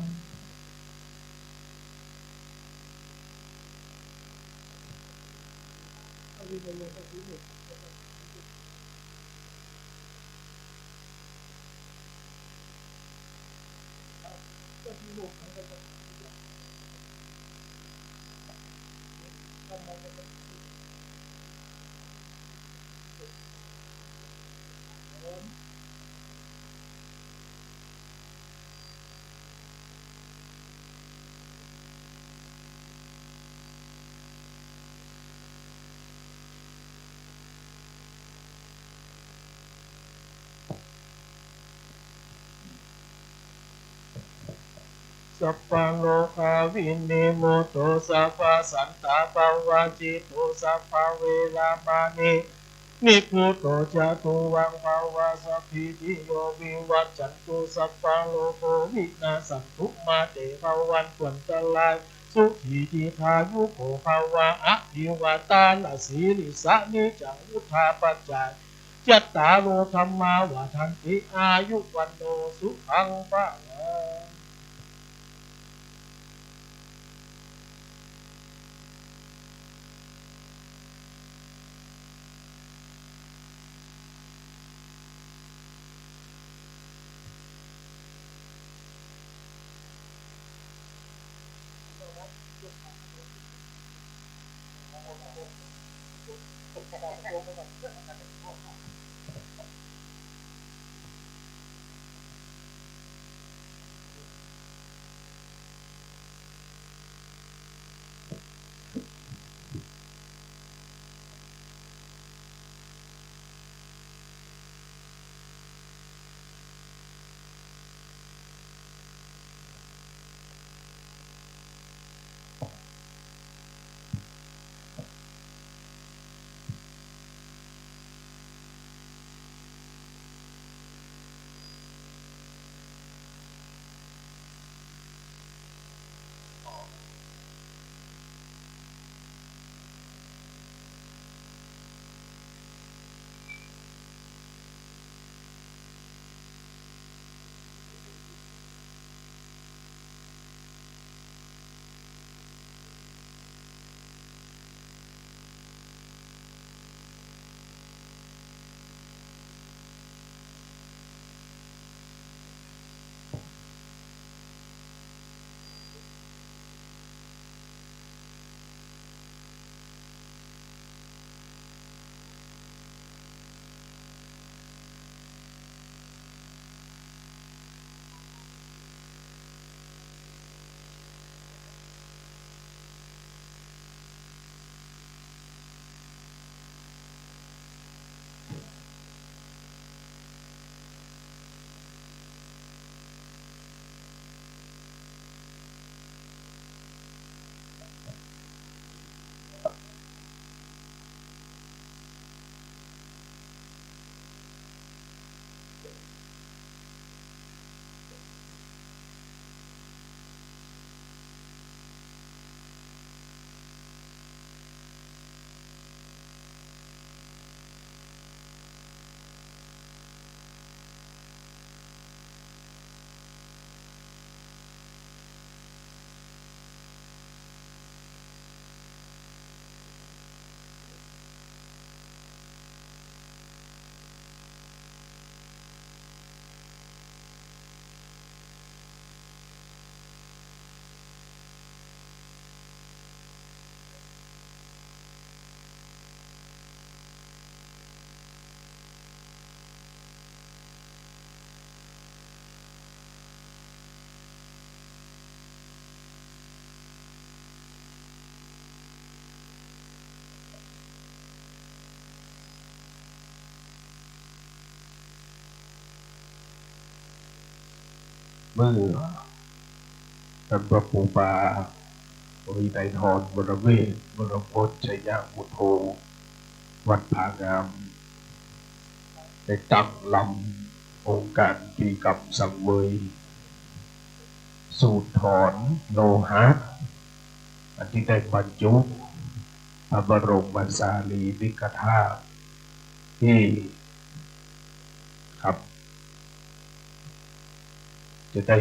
สัพพะโรคาวินิมุตโต สัพพะสันตาปะวาจิโต สัพพะเวระมะณี นิพพุโต จะตุวัง ภะวะ สัพพีติโย วิวัชชันตุ สัพพะโรโค วินาสสันตุ มา เต ภะวันตุ อันตะราย สุขี ทีฆายุโก ภะวะ อะภิวาทะนะสีลิสสะ นิจจัง วุฑฒาปะจายิโน จัตตาโร ธัมมา วัฑฒันติ อายุ วัณโณ สุขัง พะลัง เมื่อ ท่านพระครูบา วินัยธร วรเวช วรพจน์ ชยมุโท วัดผางาม ได้ตั้งลำองค์การพิธีกรรมสังเวย สูตรถอนโลหะ อันที่ได้บรรจุพระบรมสารีริกธาตุ ที่ ครับ จะได้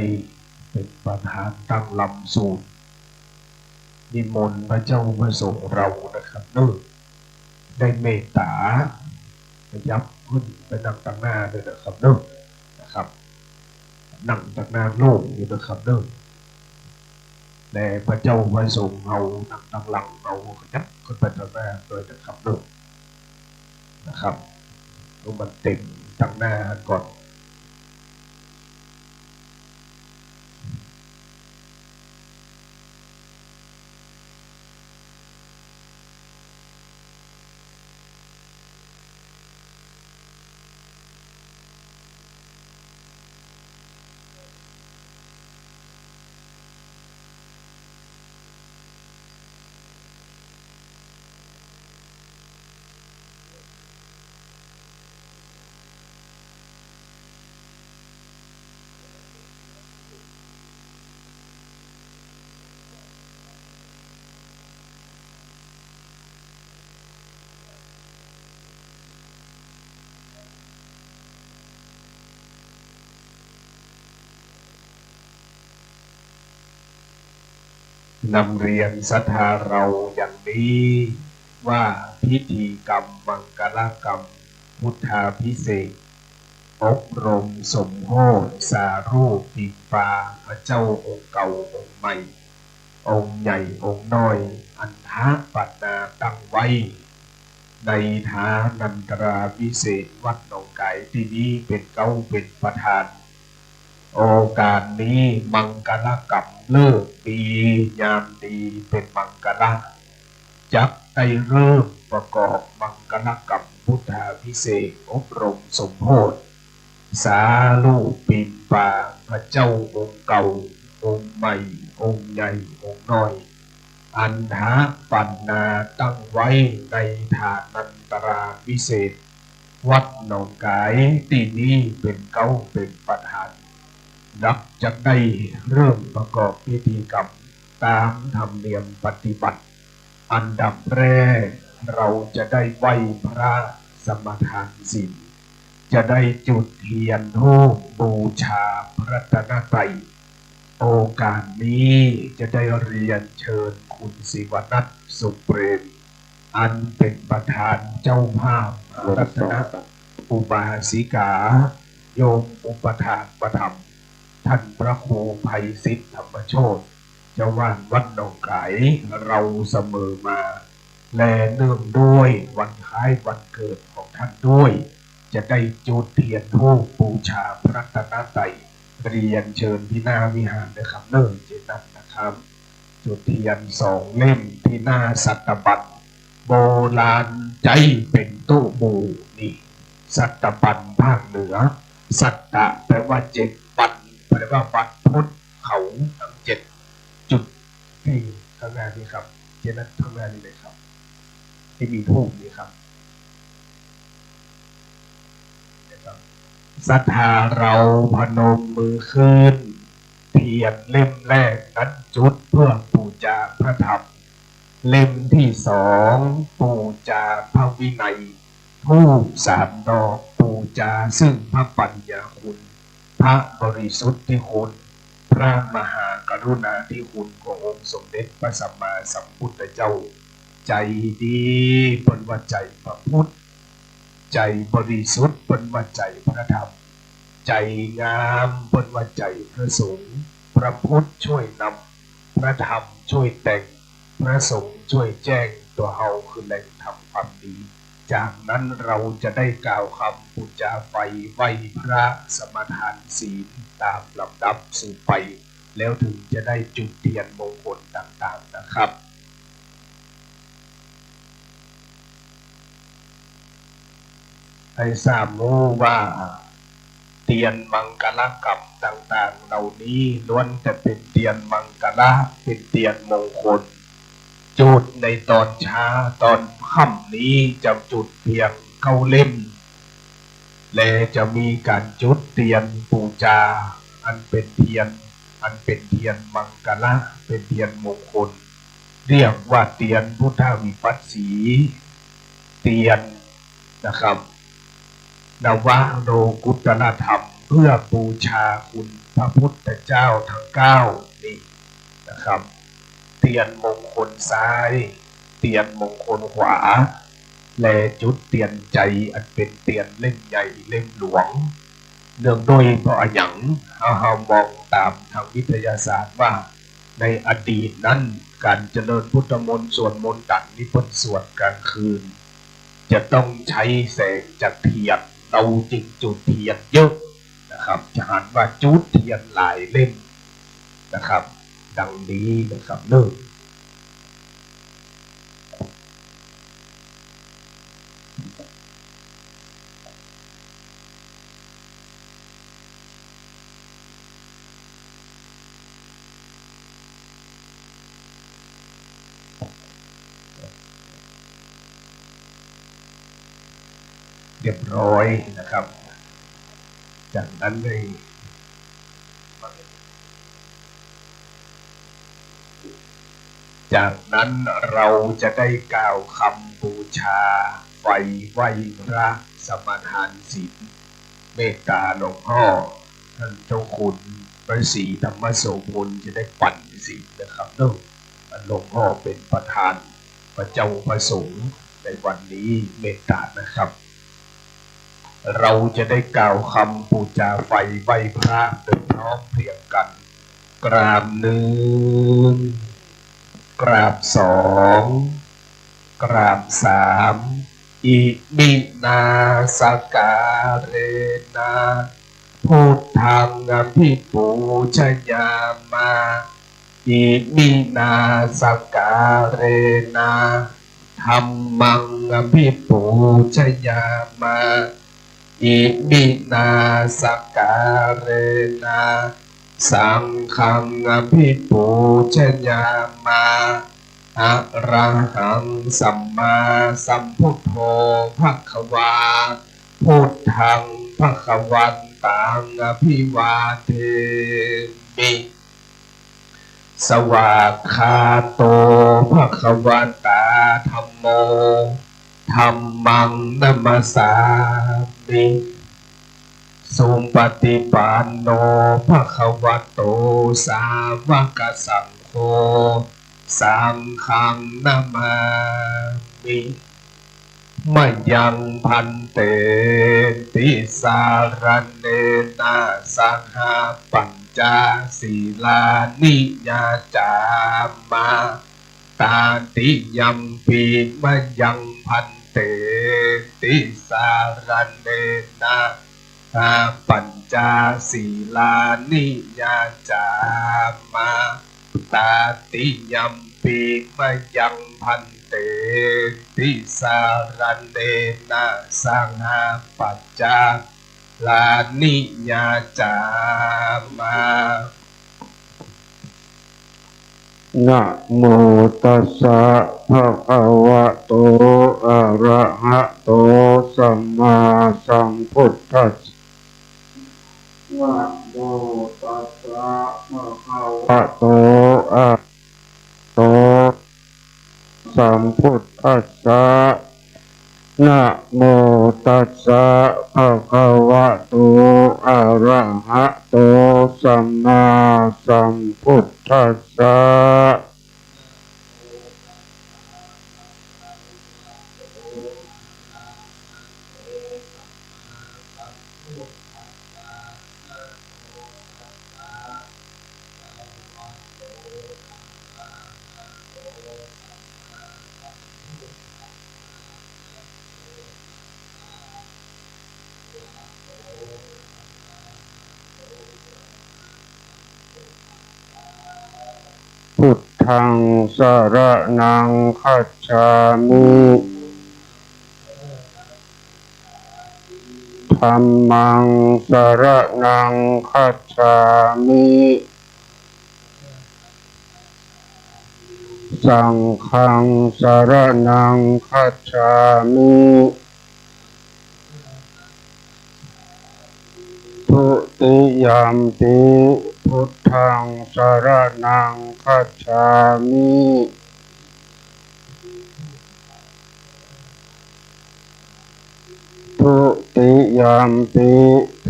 เป๋นประธานตั้งลำสูตร นิมนต์พระเจ้าพระสงฆ์เรานะครับเนาะ ได้เมตต๋าขยับขึ้นไปนั่งตังหน้าเลยนะครับเนาะ นะครับ นั่งตังหน้าโล่งอยู่นะครับเนาะ และพระเจ้าพระสงฆ์เฮานั่งตังหลัง เฮาขยับขึ้นไปตังหน้าด้วยนะครับเนาะ นะครับ หื้อมันเต๋มตังหน้าก่อน นำเรียนศรัทธาเราอย่างนี้ว่า พิธีกรรมมังคลกรรมพุทธาภิเษก อบรมสมโภชน์ สารูปปิมปา พระเจ้าองค์เก่าองค์ใหม่ องค์ใหญ่องค์น้อย อันถปัณณาตั้งไว้ ในฐานันตราภิเษกวัดหนองก๋ายตี้นี้เป๋นเก๊าเป๋นประธาน โอกาสนี้มังคลกรรมฤกษ์ดี ยามดีเป๋นมังคละ จักได้เริ่มประกอบมังคลกรรมพุทธาภิเษก อบรมสมโภชน์ สารูปปิมปา พระเจ้าองค์เก่า องค์ใหม่ องค์ใหญ่ องค์น้อย อันถปัณณาตั้งไว้ในฐานันตราภิเษกวัดหนองก๋ายตี้นี้เป๋นเก๊าเป๋นประธาน รับจักได้เริ่มประกอบพิธีกรรมตามธรรมเนียมปฏิบัติ อันดับแรกเราจะได้ไหว้พระสมาทานศีล จะได้จุดเทียนธูปบูชาพระรัตนตรัย โอกาสนี้จะได้เรียนเชิญคุณศิวนัท สุขเปรม อันเป๋นประธานเจ้าภาพ รัตนอุบาสิกา โยมอุปถากประถม ท่านพระครูไพศิษฐธรรมโชติ เจ้าบ้านวัดหนองก๋ายเราเสมอมา และเนื่องด้วยวันคล้ายวันเกิดของท่านด้วย จะได้จุดเทียนธูปบูชาพระรัตนตรัย เรียนเชิญตี้หน้าวิหารนะครับเนาะ เจนัทนะครับ จุดเทียนสองเล่มตี้หน้าสัตบัญ โบราณใจ๊เป๋นโต๊ะหมู่นี่ สัตบัญภาคเหนือ สัตตะแปลว่าเจ็ด บัญแปลว่าบรรพต เขาทั้งเจ็ด จุดตี้ข้างหน้านี้ครับ เจนัท ข้างหน้านี้เลยครับ ตี้มีธูปนี่ครับ นะครับ ศรัทธาเราพนมมือขึ้น เทียนเล่มแรกนั้นจุดเพื่อปู๋จาพระธรรม เล่มตี้สองปู๋จาพระวินัย ธูปสามดอกปู๋จาซึ่งพระปัญญาคุณ พระบริสุทธิคุณ พระมหากรุณาธิคุณขององค์สมเด็จพระสัมมาสัมพุทธเจ้า ใจ๋ดีเปิ้นว่าใจ๋พระพุทธ ใจ๋บริสุทธิ์เปิ้นว่าใจ๋พระธรรม ใจ๋งามเปิ้นว่าใจ๋พระสงฆ์ พระพุทธช่วยนำ พระธรรมช่วยแต่ง พระสงฆ์ช่วยแจ้ง ตั๋วเฮาคือแหล่งทำความดี จากนั้นเราจะได้กล่าวคำปู๋จาไฟ ไหว้พระสมาทานศีลตามลำดับสืบไป แล้วถึงจะได้จุดเทียนมงคลต่างๆ นะครับ ให้ทราบฮู้ว่า เตียนมังคลกรรมต่างๆ เหล่านี้ล้วนแต่เป๋นเตียนมังคละ เป๋นเตียนมงคล จุดในตอนเช้า ตอนค่ำนี้จะจุดเพียงเก้าเล่ม และจะมีการจุดเตียนปู๋จา อันเป๋นเตียน อันเป๋นเตียนมังคละ เป๋นเตียนมงคล เรียกว่าเตียนพุทธวิปัสสีเตียนนะครับ นวโลกุตตรธรรม เพื่อบูชาคุณพระพุทธเจ้าทั้งเก้านี้นะครับ เตียนมงคลซ้าย เตียนมงคลขวา และจุดเตียนใจ๋อันเป๋นเตียนเล่มใหญ่เล่มหลวง เนื่องด้วยเพราะอะหยัง เฮา เฮามองต๋ามทางวิทยาศาสตร์ว่า ในอดีตนั้น ก๋านเจริญพุทธมนต์สวดมนต์ตั๋งนี้เปิ้นสวดก๋างคืน จะต้องใจ๊แสงจากเตียน เฮาจึงจุดเตียนเยอะนะครับ จะหันว่าจุดเตียนหลายเล่มนะครับ ดังนี้นะครับเนาะ เรียบร้อยนะครับ จากนั้นใน จากนั้นเราจะได้กล่าวคำบูชา ไฟไหว้พระ สมาทานศีล เมตตาหลวงพ่อ ท่านเจ้าคุณพระศรีธรรมโสภณ จะได้ปั๋นศีลนะครับเนาะ หลวงพ่อเป๋นประธาน พระเจ้าพระสงฆ์ในวันนี้ เมตตานะครับ เราจะได้กล่าวคำบูชาไฟไหว้พระโดยพร้อมเพรียงกัน กราบหนึ่ง กราบสอง กราบสาม อิมินาสการะนะ พุทธังอภิปูชยามะ อิมินาสการะนะ ธัมมังอภิปูชยามะ อิมินาสการะนะ สังฆังอภิปูชยามะ อะระหังสัมมาสัมพุทโธภะคะวา พุทธังภะคะวันตังอภิวาเทมิ สวากขาโตภะคะวะตาธัมโม ธัมมังนะมัสสามิ สุปะติปันโนภะคะวะโตสาวกสังโฆ สังฆังนะมามิ มะยังภันเต ติสารเณนะสหะ ปัญจสีลานิยาจามะ ตาติยัมปิ มะยังภันเต ติสารเณนะสหะ ปัญจสีลานิยาจามะ ตาติยัมปิ มะยังภันเต ติสารเณนะสหะ ปัญจสีลานิยาจามะ นะโมตัสสะภะคะวะโต อะระหะโต สัมมาสัมพุทธัสสะ นะโมตัสสะภะคะวะโต อะระหะโต สัมพุทธัสสะ นะโมตัสสะภะคะวะโต อะระหะโต สัมมาสัมพุทธัสสะ พุทธังสรณังคัจฉามิ ธัมมังสรณังคัจฉามิ สังฆังสรณังคัจฉามิ ทุติยัมปิ พุทธังสรณังคัจฉามิ ทุติยัมปิ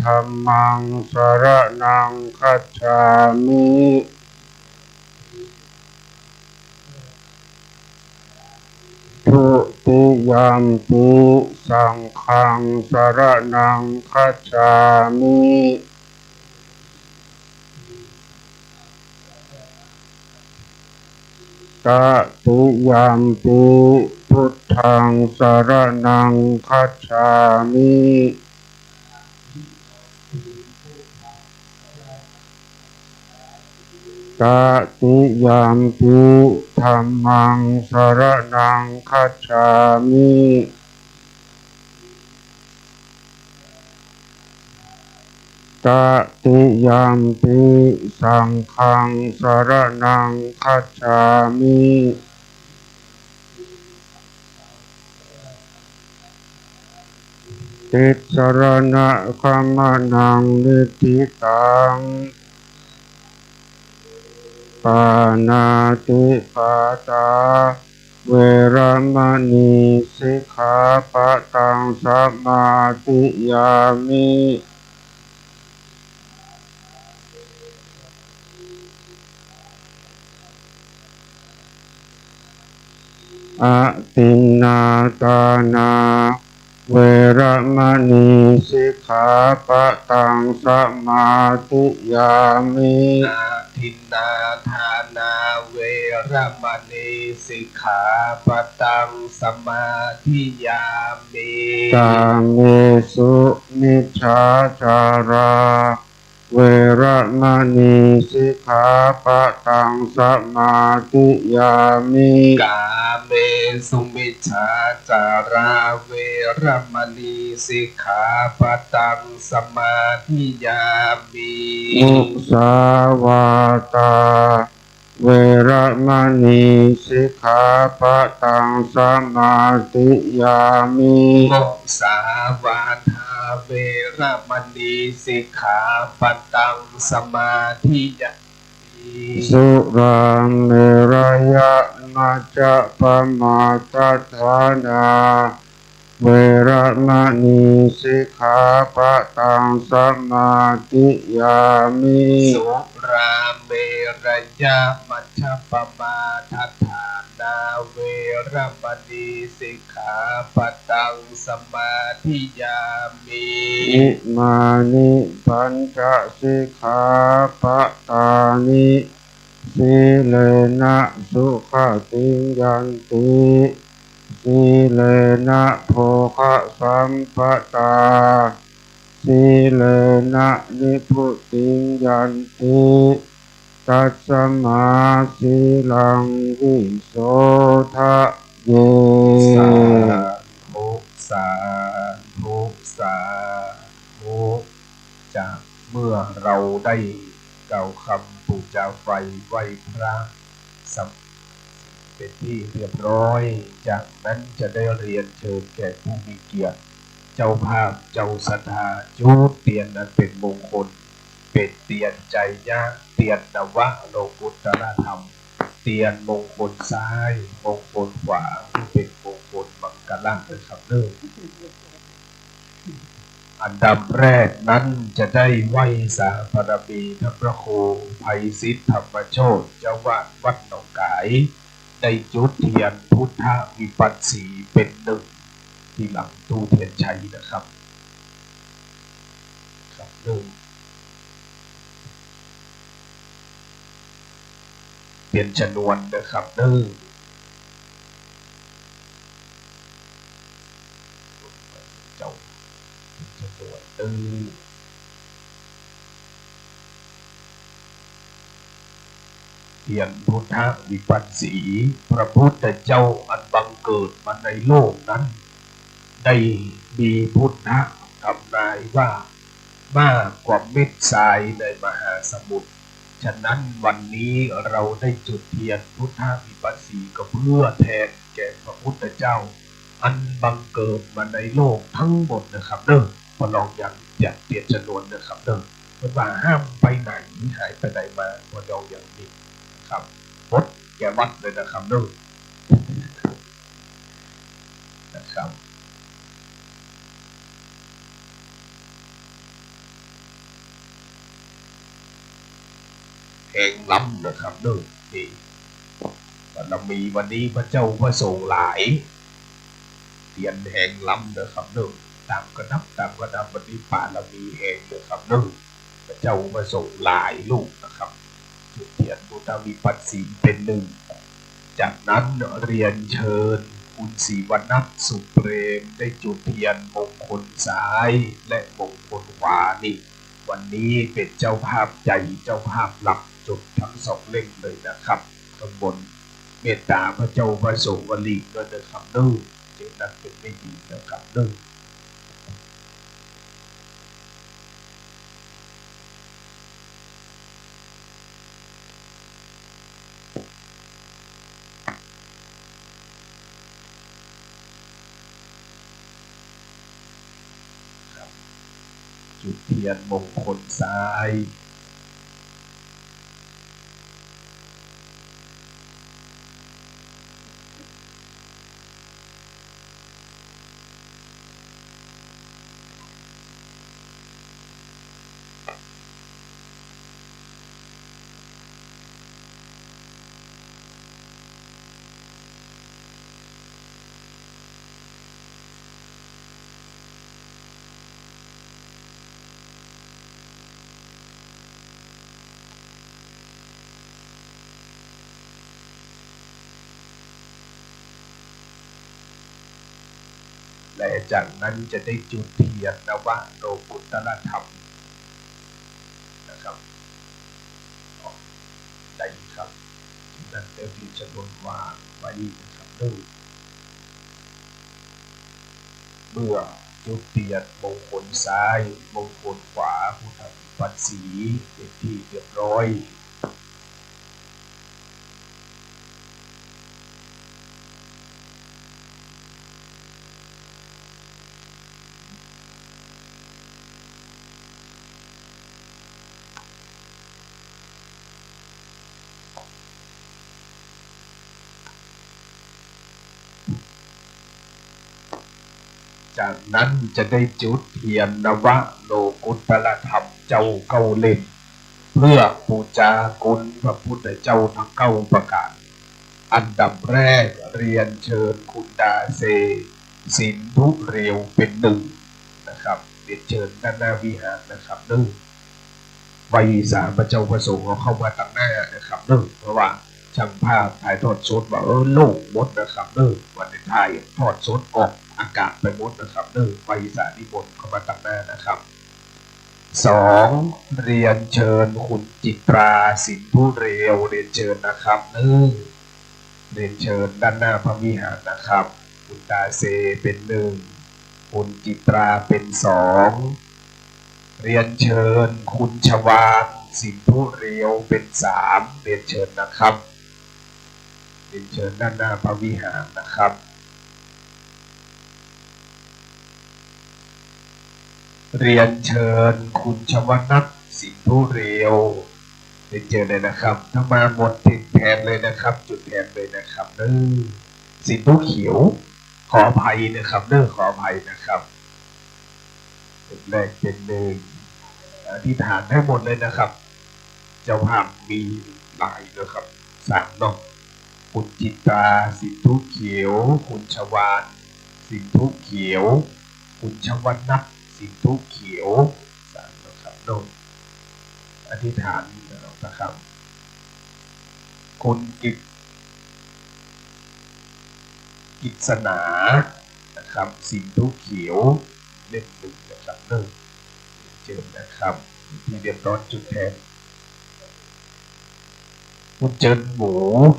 ธัมมัง สรณัง คัจฉามิ ทุติยัมปิ สังฆัง สรณัง คัจฉามิ ตติยัมปิ พุทธัง สรณัง คัจฉามิ ตติยัมปิ ธัมมัง สรณัง คัจฉามิ ตติยัมปิ สังฆัง สรณัง คัจฉามิ ติสสะระณะขะมะนะ นิฏฐิตัง ปาณาติปาตา เวระมะณี สิกขาปะตัง สมาธิยามิ อทินนาทานา เวระมะณี สิกขาปะตัง สมาธิยามิ อทินนาทานา เวระมะณี สิกขาปะตัง สมาธิยามิ กาเมสุมิจฉาจารา เวระมะณี สิกขาปะตัง สมาธิยามิ กาเมสุมิจฉาจารา เวระมะณี สิกขาปะตัง สมาธิยามิ มุสาวาทา เวระมะณี สิกขาปะตัง สมาธิยามิ มุสาวาทา เวระมะณี สิกขาปะตัง สมาธิยามิ สุราเมรยะมัจจะปะมาทฐานา เวระมะณี สิกขาปะตัง สมาธิยามิ สุราเมรยะมัจจะปะมาทฐานา เวระมะณี สิกขาปะตัง สมาธิยามิ อิมานิปัญจสิกขาปะตานิ สีเลนะสุขะติงยันติ สีเลนะโภคะสัมปะตา สีเลนะนิพพุติงยันติ ตัสสะมาสีลังวิโสทะเย สาธุ สาธุ สาธุ จากเมื่อเราได้กล่าวคำปู๋จาไฟไหว้พระสำเร็จเป็นที่เรียบร้อย จากนั้นจะได้เรียนเชิญแขกผู้มีเกียรติ เจ้าภาพ เจ้าศรัทธา จุดเตียนอันเป็นมงคล เป็นเตียนไชยะ เตียนนวโลกุตตรธรรม เตียนมงคลซ้าย มงคลขวา เพื่อเป็นมงคลมังคละนะครับเด้อ อันดับแรกนั้นจะได้ไหว้สาบารมีท่านพระครูไพศิษฐธรรมโชติ เจ้าอาวาสวัดหนองก๋าย ได้จุดเตียนพุทธวิปัสสีเป็นหนึ่ง ตี้หลังตู้เตียนไชยนะครับ ครับ หนึ่ง เตียนชนวนนะครับ หนึ่ง เจ้า เตียนชนวน หนึ่ง เตียนพุทธวิปัสสี พระพุทธเจ้าอันบังเกิดมาในโลกนั้น ได้มีพุทธะทำนายว่ามากกว่าเม็ดทรายในมหาสมุทร ฉะนั้นวันนี้เราได้จุดเตียนพุทธวิปัสสีก็เพื่อแทนแก่พระพุทธเจ้า อันบังเกิดมาในโลกทั้งหมดนะครับเด้อ ปอลองยังอยากเตียนชนวนนะครับเด้อ เปิ้นว่าห้ามไปไหน หายไปไหนมา ปอลองยังมีนะครับ หมดแก่วัดเลยนะครับเด้อ นะครับ แฮงลำนะครับเนาะ นี่ บารมีวันนี้พระเจ้าพระสงฆ์หลาย เตียนแฮงลำนะครับเนาะ ต๋ามกระดับ ต๋ามกระดับ วันนี้บารมีแฮงนะครับเนาะ พระเจ้าพระสงฆ์หลายรูปนะครับ จุดเตียนพุทธวิปัสสีเป๋นนึ่ง จากนั้นเรียนเชิญคุณศรีวนัส สุขเปรม ได้จุดเตียนมงคลซ้ายและมงคลขวานี่ วันนี้เป๋นเจ้าภาพใหญ่ เจ้าภาพหลัก จุดทั้งสองเล่มเลยนะครับ ข้างบน เมตตาพระเจ้าพระสงฆ์หลีกด้วยนะครับเนาะ เจตนาเป๋นไม่ดีนะครับเนาะ ครับ จุดเตียนมงคลซ้าย และจากนั้นจะได้จุดเตียนนวโลกุตตรธรรมนะครับ ได้ครับ จากนั้นได้เตรียมชนวนวางไว้นะครับเนาะ เมื่อจุดเตียนมงคลซ้าย มงคลขวา พุทธวิปัสสีเป๋นที่เรียบร้อย จากนั้นจะได้จุดเตียนนวโลกุตตรธรรมเจ้าเก้าเล่ม เพื่อปูจาคุณพระพุทธเจ้าทั้งเก้าประก๋าน อันดับแรกเรียนเชิญคุณดาเซ สินธุเรียวเป๋นนึ่งนะครับ เรียนเชิญด้านหน้าวิหารนะครับเนาะ ไหว้สาพระเจ้าพระสงฆ์เอาเข้ามาตังหน้านะครับเนาะ เพราะว่าช่างภาพถ่ายทอดสดว่า เออ โล่งหมดนะครับเนาะ วันนี้ถ่ายทอดสดออกอากาศไปหมดนะครับเนาะ ไหว้สานิมนต์เข้ามาตังหน้านะครับ สอง เรียนเชิญคุณจิตรา สินธุเรียว เรียนเชิญนะครับเนาะ เรียนเชิญด้านหน้าพระวิหารนะครับ คุณดาเซเป๋นนึ่ง คุณจิตราเป๋นสอง เรียนเชิญคุณชวาล สินธุเรียวเป๋นสาม เรียนเชิญนะครับ เรียนเชิญด้านหน้าพระวิหารนะครับ เรียนเชิญคุณชวนัส สินธุเรียว เรียนเชิญเลยนะครับ ถ้ามาหมดจุดแทนเลยนะครับ จุดแทนเลยนะครับเนาะ สินธุเขียว ขออภัยนะครับเนาะ ขออภัยนะครับ แรกเป๋นนึ่ง อธิษฐานให้หมดเลยนะครับ เจ้าภาพมีหลายนะครับ สามเนาะ คุณจิตรา สินธุเขียว คุณชวาล สินธุเขียว คุณชวนัส สินธุเขียว สามนะครับเนาะ อธิษฐานนะครับ คุณกิต กิษณา นะครับ สินธุเขียว เล่มนึ่งนะครับเนาะ เจิญนะครับ ที่เรียบร้อยจุดแทน คุณเจิญหมู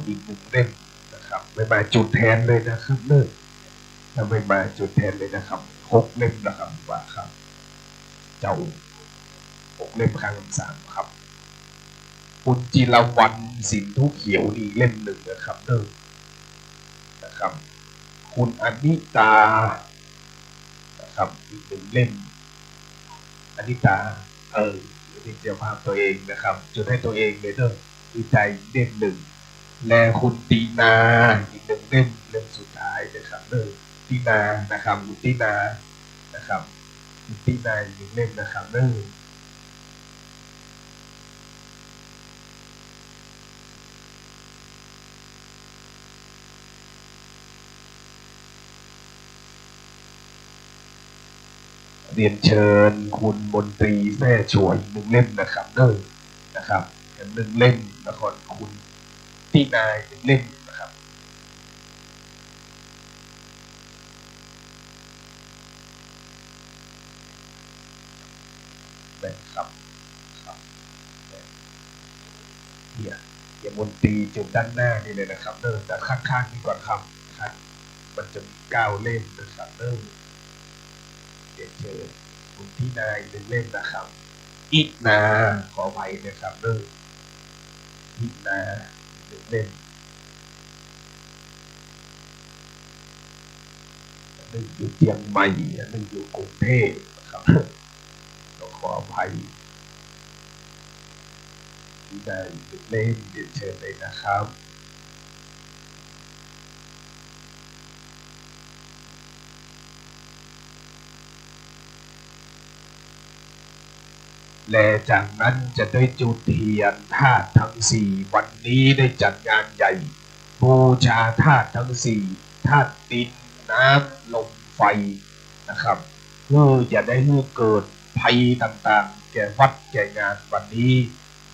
อีกนึ่งเล่มนะครับ ไม่มาจุดแทนเลยนะครับเนาะ ถ้าไม่มาจุดแทนเลยนะครับ หกเล่มนะครับ ว่าครับ เจ้า หกเล่มครั้งสามครับ คุณจิรวรรณ สินธุเขียว นี่อีกเล่มนึ่งนะครับเนาะ นะครับ คุณอนิตา นะครับ อีกนึ่งเล่ม อนิตา เออ นี่เจ้าภาพตัวเองนะครับ จุดให้ตัวเองเลยเนาะ ดีใจ เล่มนึ่ง และคุณตินา อีกนึ่งเล่ม เล่มสุดท้ายนะครับเนาะ ตินา นะครับ คุณตินา นะครับ คุณตินา อีกนึ่งเล่มนะครับเนาะ เรียนเชิญคุณมนตรีแซ่ฉวยหนึ่งเล่มนะครับเด้อ นะครับ หนึ่งเล่ม แล้วก็คุณตินายหนึ่งเล่มนะครับ นะครับ ครับ เฮีย เฮียมนตรีจุดด้านหน้านี่เลยนะครับเด้อ แต่ข้างๆนี่ก่อนครับ ครับ มันจะมีเก้าเล่มนะครับเด้อ เดี๋ยวเจอคุณตินายหนึ่งเล่มนะครับ อินา ขออภัยนะครับเด้อ อินา หนึ่งเล่ม อันหนึ่งอยู่เจียงใหม่ อันหนึ่งอยู่กรุงเทพฯนะครับ ต้องขออภัย อินา หนึ่งเล่ม เรียนเชิญเลยนะครับ และจากนั้นจะได้จุดเทียนธาตุทั้งสี่ วันนี้ได้จัดงานใหญ่ บูชาธาตุทั้งสี่ ธาตุดิน น้ำ ลม ไฟ นะครับ เพื่อจะได้หื้อเกิดภัยต่างๆ แก่วัดแก่งานวันนี้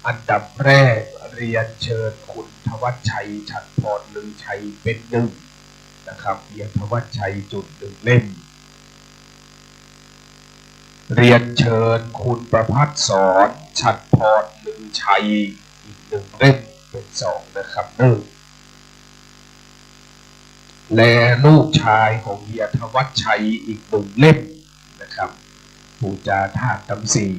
อันดับแรกเรียนเชิญคุณธวัชชัย ฉัตรพรลือชัยเป็นหนึ่งนะครับ เฮียธวัชชัยจุดหนึ่งเล่ม เรียนเชิญคุณประภัสสร ฉัตรพรลือชัย อีกหนึ่งเล่ม เป็นสองนะครับเด้อ และลูกชายของเฮียธวัชชัยอีกหนึ่งเล่มนะครับ บูชาธาตุทั้งสี่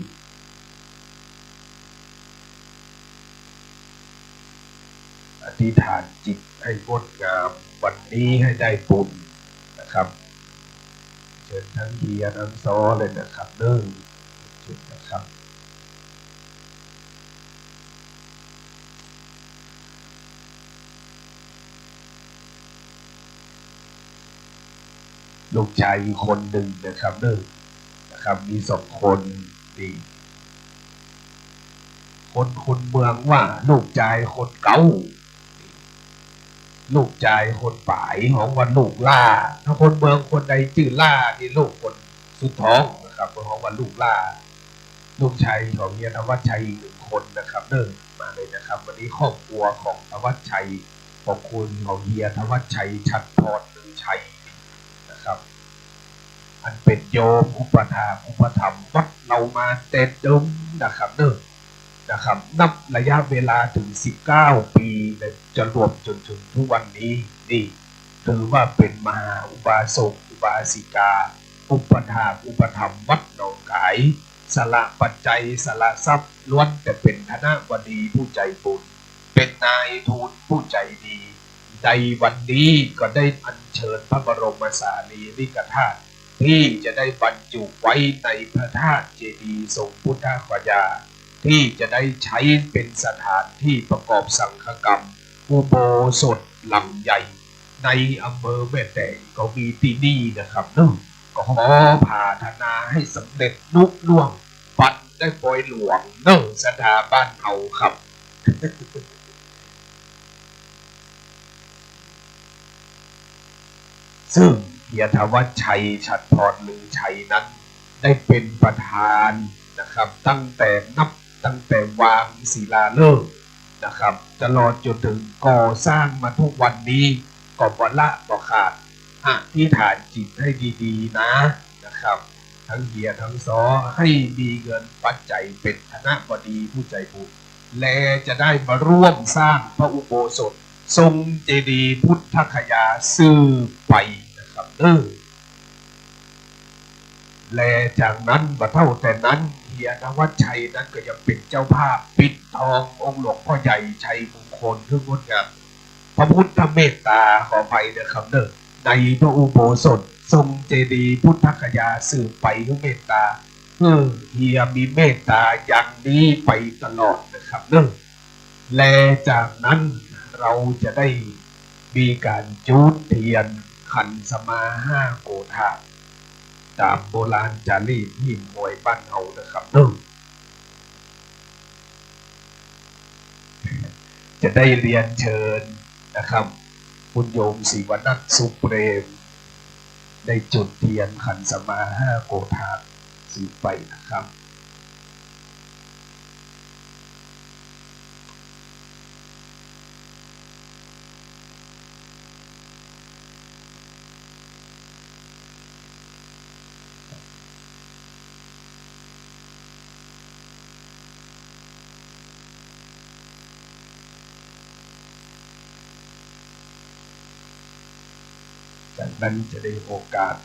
อธิษฐานจิตให้งดงาม วันนี้ให้ได้บุญนะครับ เชิญทั้งเฮียทั้งซ้อเลยนะครับเด้อ เชิญนะครับ ลูกชายอีกคนหนึ่งนะครับเด้อ นะครับ มีสองคน นี่ คน คนเมืองว่าลูกจายคนเก๊า ลูกจายคนป๋ายฮ้องว่าลูกหล้า ถ้าคนเมืองคนใดจื้อหล้านี่ลูกคนสุดท้องนะครับ เปิ้นฮ้องว่าลูกหล้า ลูกชายของเฮียธวัชชัยอีกหนึ่งคนนะครับเด้อ มาเลยนะครับ วันนี้ครอบครัวของธวัชชัย ของคุณของเฮียธวัชชัย ฉัตรพรลือชัยนะครับ อันเป๋นโยมอุปถากอุปถัมภ์วัดเฮามาแต่เดิมนะครับเด้อ นะครับ นับระยะเวลาถึงสิบเก้าปี๋ และจะรวมจนถึงทุกวันนี้ นี่ ถือว่าเป๋นมหาอุบาสกอุบาสิกา อุปถากอุปถัมภ์วัดหนองก๋าย สละปัจจัย สละทรัพย์ ล้วนแต่เป๋นธนบดีผู้ใจบุญ เป๋นนายทุนผู้ใจดี ในวันนี้ก็ได้อัญเชิญพระบรมสารีริกธาตุ ที่จะได้บรรจุไว้ในพระธาตุเจดีย์ทรงพุทธคยา ที่จะได้ใช้เป็นสถานที่ประกอบสังฆกรรม อุโบสถหลังใหญ่ ในอำเภอแม่แตงก็มีตี้นี่นะครับเนาะ ก็ขอผาถนาให้สำเร็จลุล่วง ปันได้ปอยหลวงเนาะ ศรัทธาบ้านเฮาครับ ซึ่งเฮียธวัชชัย ฉัตรพรลือชัยนั้น ได้เป็นประธานนะครับ ตั้งแต่นับ ตั้งแต่วางศิลาฤกษ์นะครับ ตลอดจนถึงก่อสร้างมาทุกวันนี้ ก็บ่ละบ่ขาด อธิษฐานจิตให้ดีๆ นะ นะครับ ทั้งเฮียทั้งซ้อ ให้มีเงินปัจจัยเป็นธนบดีผู้ใจบุญ และจะได้มาร่วมสร้างพระอุโบสถ ทรงเจดีย์พุทธคยาสืบไปนะครับเด้อ และจากนั้นบ่เต้าแต่นั้น เฮียธวัชชัยนั้นก็ยังเป็นเจ้าภาพปิดทององค์หลวงพ่อใหญ่ชัยมงคลหื้องดงาม พระพุทธเมตตา ขออภัยนะครับเด้อ ในพระอุโบสถ ทรงเจดีย์พุทธคยาสืบไปหื้อเมตตา เออ เฮียมีเมตตาอย่างนี้ไปตลอดนะครับเด้อ และจากนั้นเราจะได้มีการจุดเตียนขันสมาห้าโกธาตุ ต๋ามโบราณจารีตหิ้งห้อยบ้านเฮานะครับเด้อ จะได้เรียนเชิญนะครับ คุณโยมศิวนัท สุขเปรม ได้จุดเตียนขันสมาห้าโกธาตุ สืบไปนะครับ จากนั้นจะได้โอกาส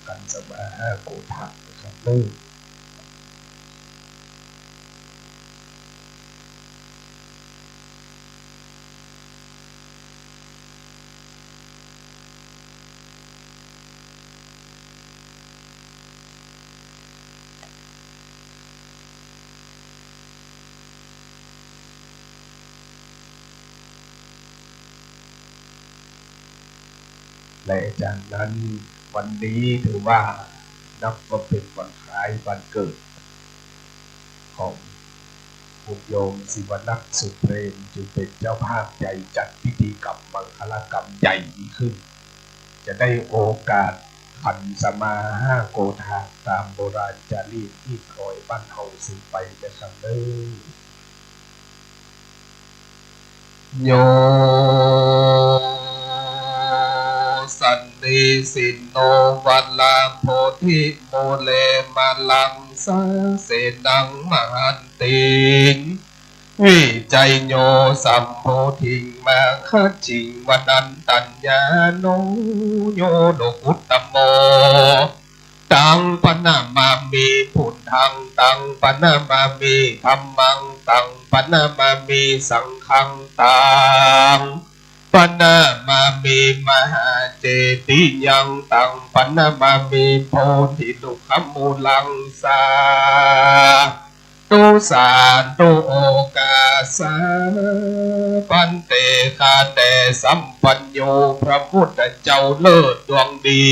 ขันสมาห้าโกฏฐะนะครับเนอะ และจากนั้นวันนี้ถือว่านับว่าเป็นวันคล้ายวันเกิดของคุณโยมศิวนัก สุเปรม จึงเป็นเจ้าภาพใหญ่จัดพิธีกรรมมังคลกรรมใหญ่นี้ขึ้น จะได้โอกาสขันสมาห้าโกฏฐะตามโบราณจารีตที่คอยบ้านเฮาสืบไปนะครับเนอะ โย สันนิสินโน วะระโพธิมูเล มะรังสาเสนัง มหันติง วิจัยโย สัมโพธิง มาคัจฉิง วนันตัญญาโน โย โลกุตตโม ตัง ปะนะมามิ พุทธัง ตัง ปะนะมามิ ธัมมัง ตัง ปะนะมามิ สังฆัง ตัง ปะนะมามิ มหาเจติยัง ตัง ปะนะมามิ โพธิลุกขมูลัง สาธุ สาธุ โอกาสา ภันเต ข้าแต่สัมปัญญูพระพุทธเจ้าเลิศดวงดี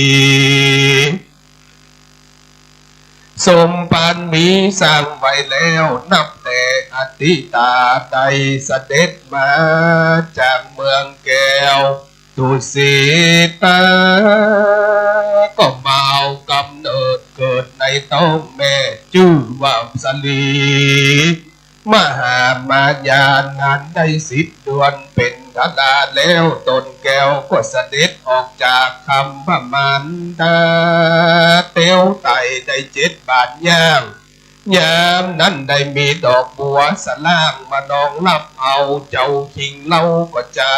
สมภารมีสร้างไว้แล้ว นับแต่อดีตาได้เสด็จมาจากเมืองแก้ว ดุสิตา ก็มาเอากำเนิดเกิดในต๊องแม่ จื้อว่าสลี มหามาญา อันได้สิบเดือนเป๋นทาราแล้ว ตนแก้วก็เสด็จออกจากคัมภมารดา เตียวไต่ได้เจ็ดบาทย่าง ยามนั้นได้มีดอกบัวสะล่างมานองรับเอา เจ้าคิงเล่าก็จา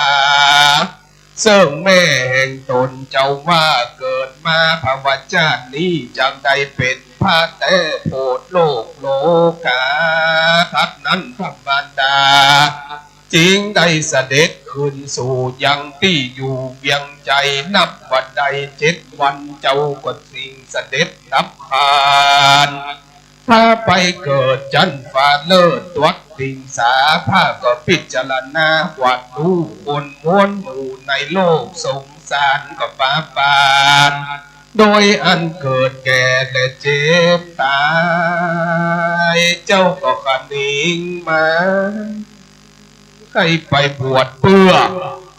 เซิ่งแม่แห่งตนเจ้าว่า เกิดมาภวชาตินี้จักได้เป๋นพระแต๊โผดโลกโลกา ตัดนั้นธรรมดา จึงได้เสด็จคืนสู่ยังตี้อยู่เวียงไจ นับว่าได้เจ็ดวัน เจ้าก็จึงเสด็จดับขันธ ไปเกิดจั๊นฟ้าเลิศตวัดติงสา พระก็พิจารณากวาดดูคนม้วนหมู่ในโลกสงสารก็ปาปาน โดยอันเกิดแก่และเจ็บต๋าย เจ้าก็ขะนิงมา ใค่ไปบวชเปื้อ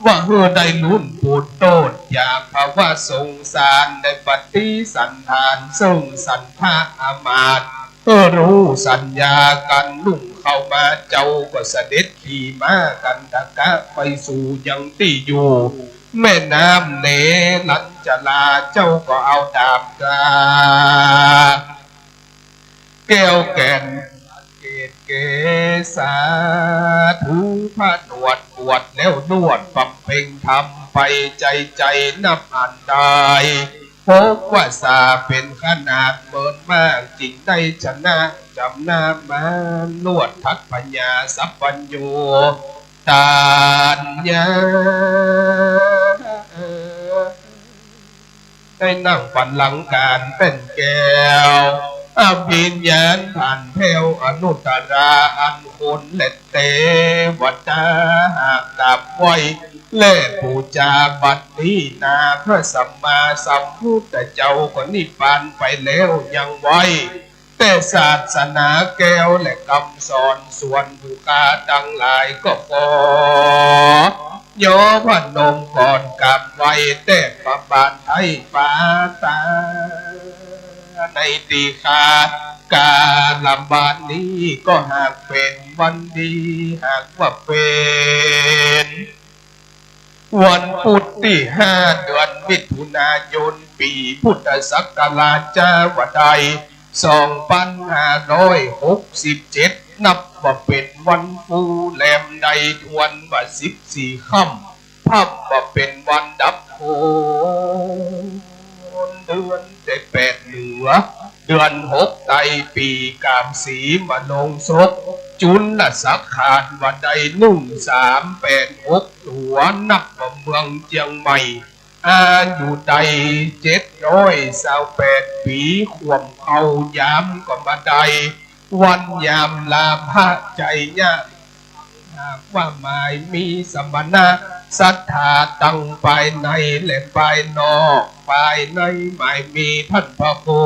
ว่าหื้อได้ลุนปูนโต้ษจากภวะสงสาร ได้ปฏิสันถานเซิ่งสันทะอามาตย์ หื้อฮู้สัญญากั๋น ลุ่งเข้ามาเจ้าก็เสด็จขี่ม้ากันทกะไปสู่ยังตี้อยู่แม่น้ำเนรัญจารา เจ้าก็เอาดาบตรา แก้วแก่น เกศเกศา ถือผนวดบวชแล้วนวดบำเพ็งธรรมไปใจ๋ๆ นับอันได้ พบว่าสาเป๋นขนาดเมินมาก จึงได้ชนะจำนำมานวดทัดพญาสัพพัญญูตัญญา ได้นั่งบัลลังก์ก๋านแป้นแก้ว อภิญญาผ่านแผ้วอนุตตรา อันคนและเตวดาหากกราบไหว้และปู๋จา บัดนี้นาพระสัมมาสัมพุทธเจ้าก็นิพพานไปแล้ว ยังไว้แต่ศาสนาแก้วและกำสอน ส่วนผู้ข้าตังหลายก็ขอ ย่อพนมก่อนกราบไหว้แต่ประบาทไท้ฟ้าตา ในตี้ข้า กาละบาดนี้ก็หากเป๋นวันดี หากว่าเป๋น วันพุธตี้ห้า เดือนมิถุนายน ปี๋พุทธศักราชจาว่าได้ สองปันห้าร้อยหกสิบเจ็ด นับว่าเป๋นวันปูแรมได้ถ้วนว่าสิบสี่ค่ำ นับว่าเป๋นวันดับโขน เดือนได้แปดเหนือ เดือนหกใต้ ปี๋ก๋าบสีมาลงศก จุลศักราชว่าได้หนึ่งสามแปดหก ตั๋ว นับว่าเมืองเจียงใหม่ อายุได้เจ็ดร้อยซาวแปดปี๋ ความเข้ายามก็มาได้ วันยามลาภะชัยยะ หากว่าหมายมีสมณะศรัทธาตังภายในและภายนอก ภายในหมายมีต้านพระครู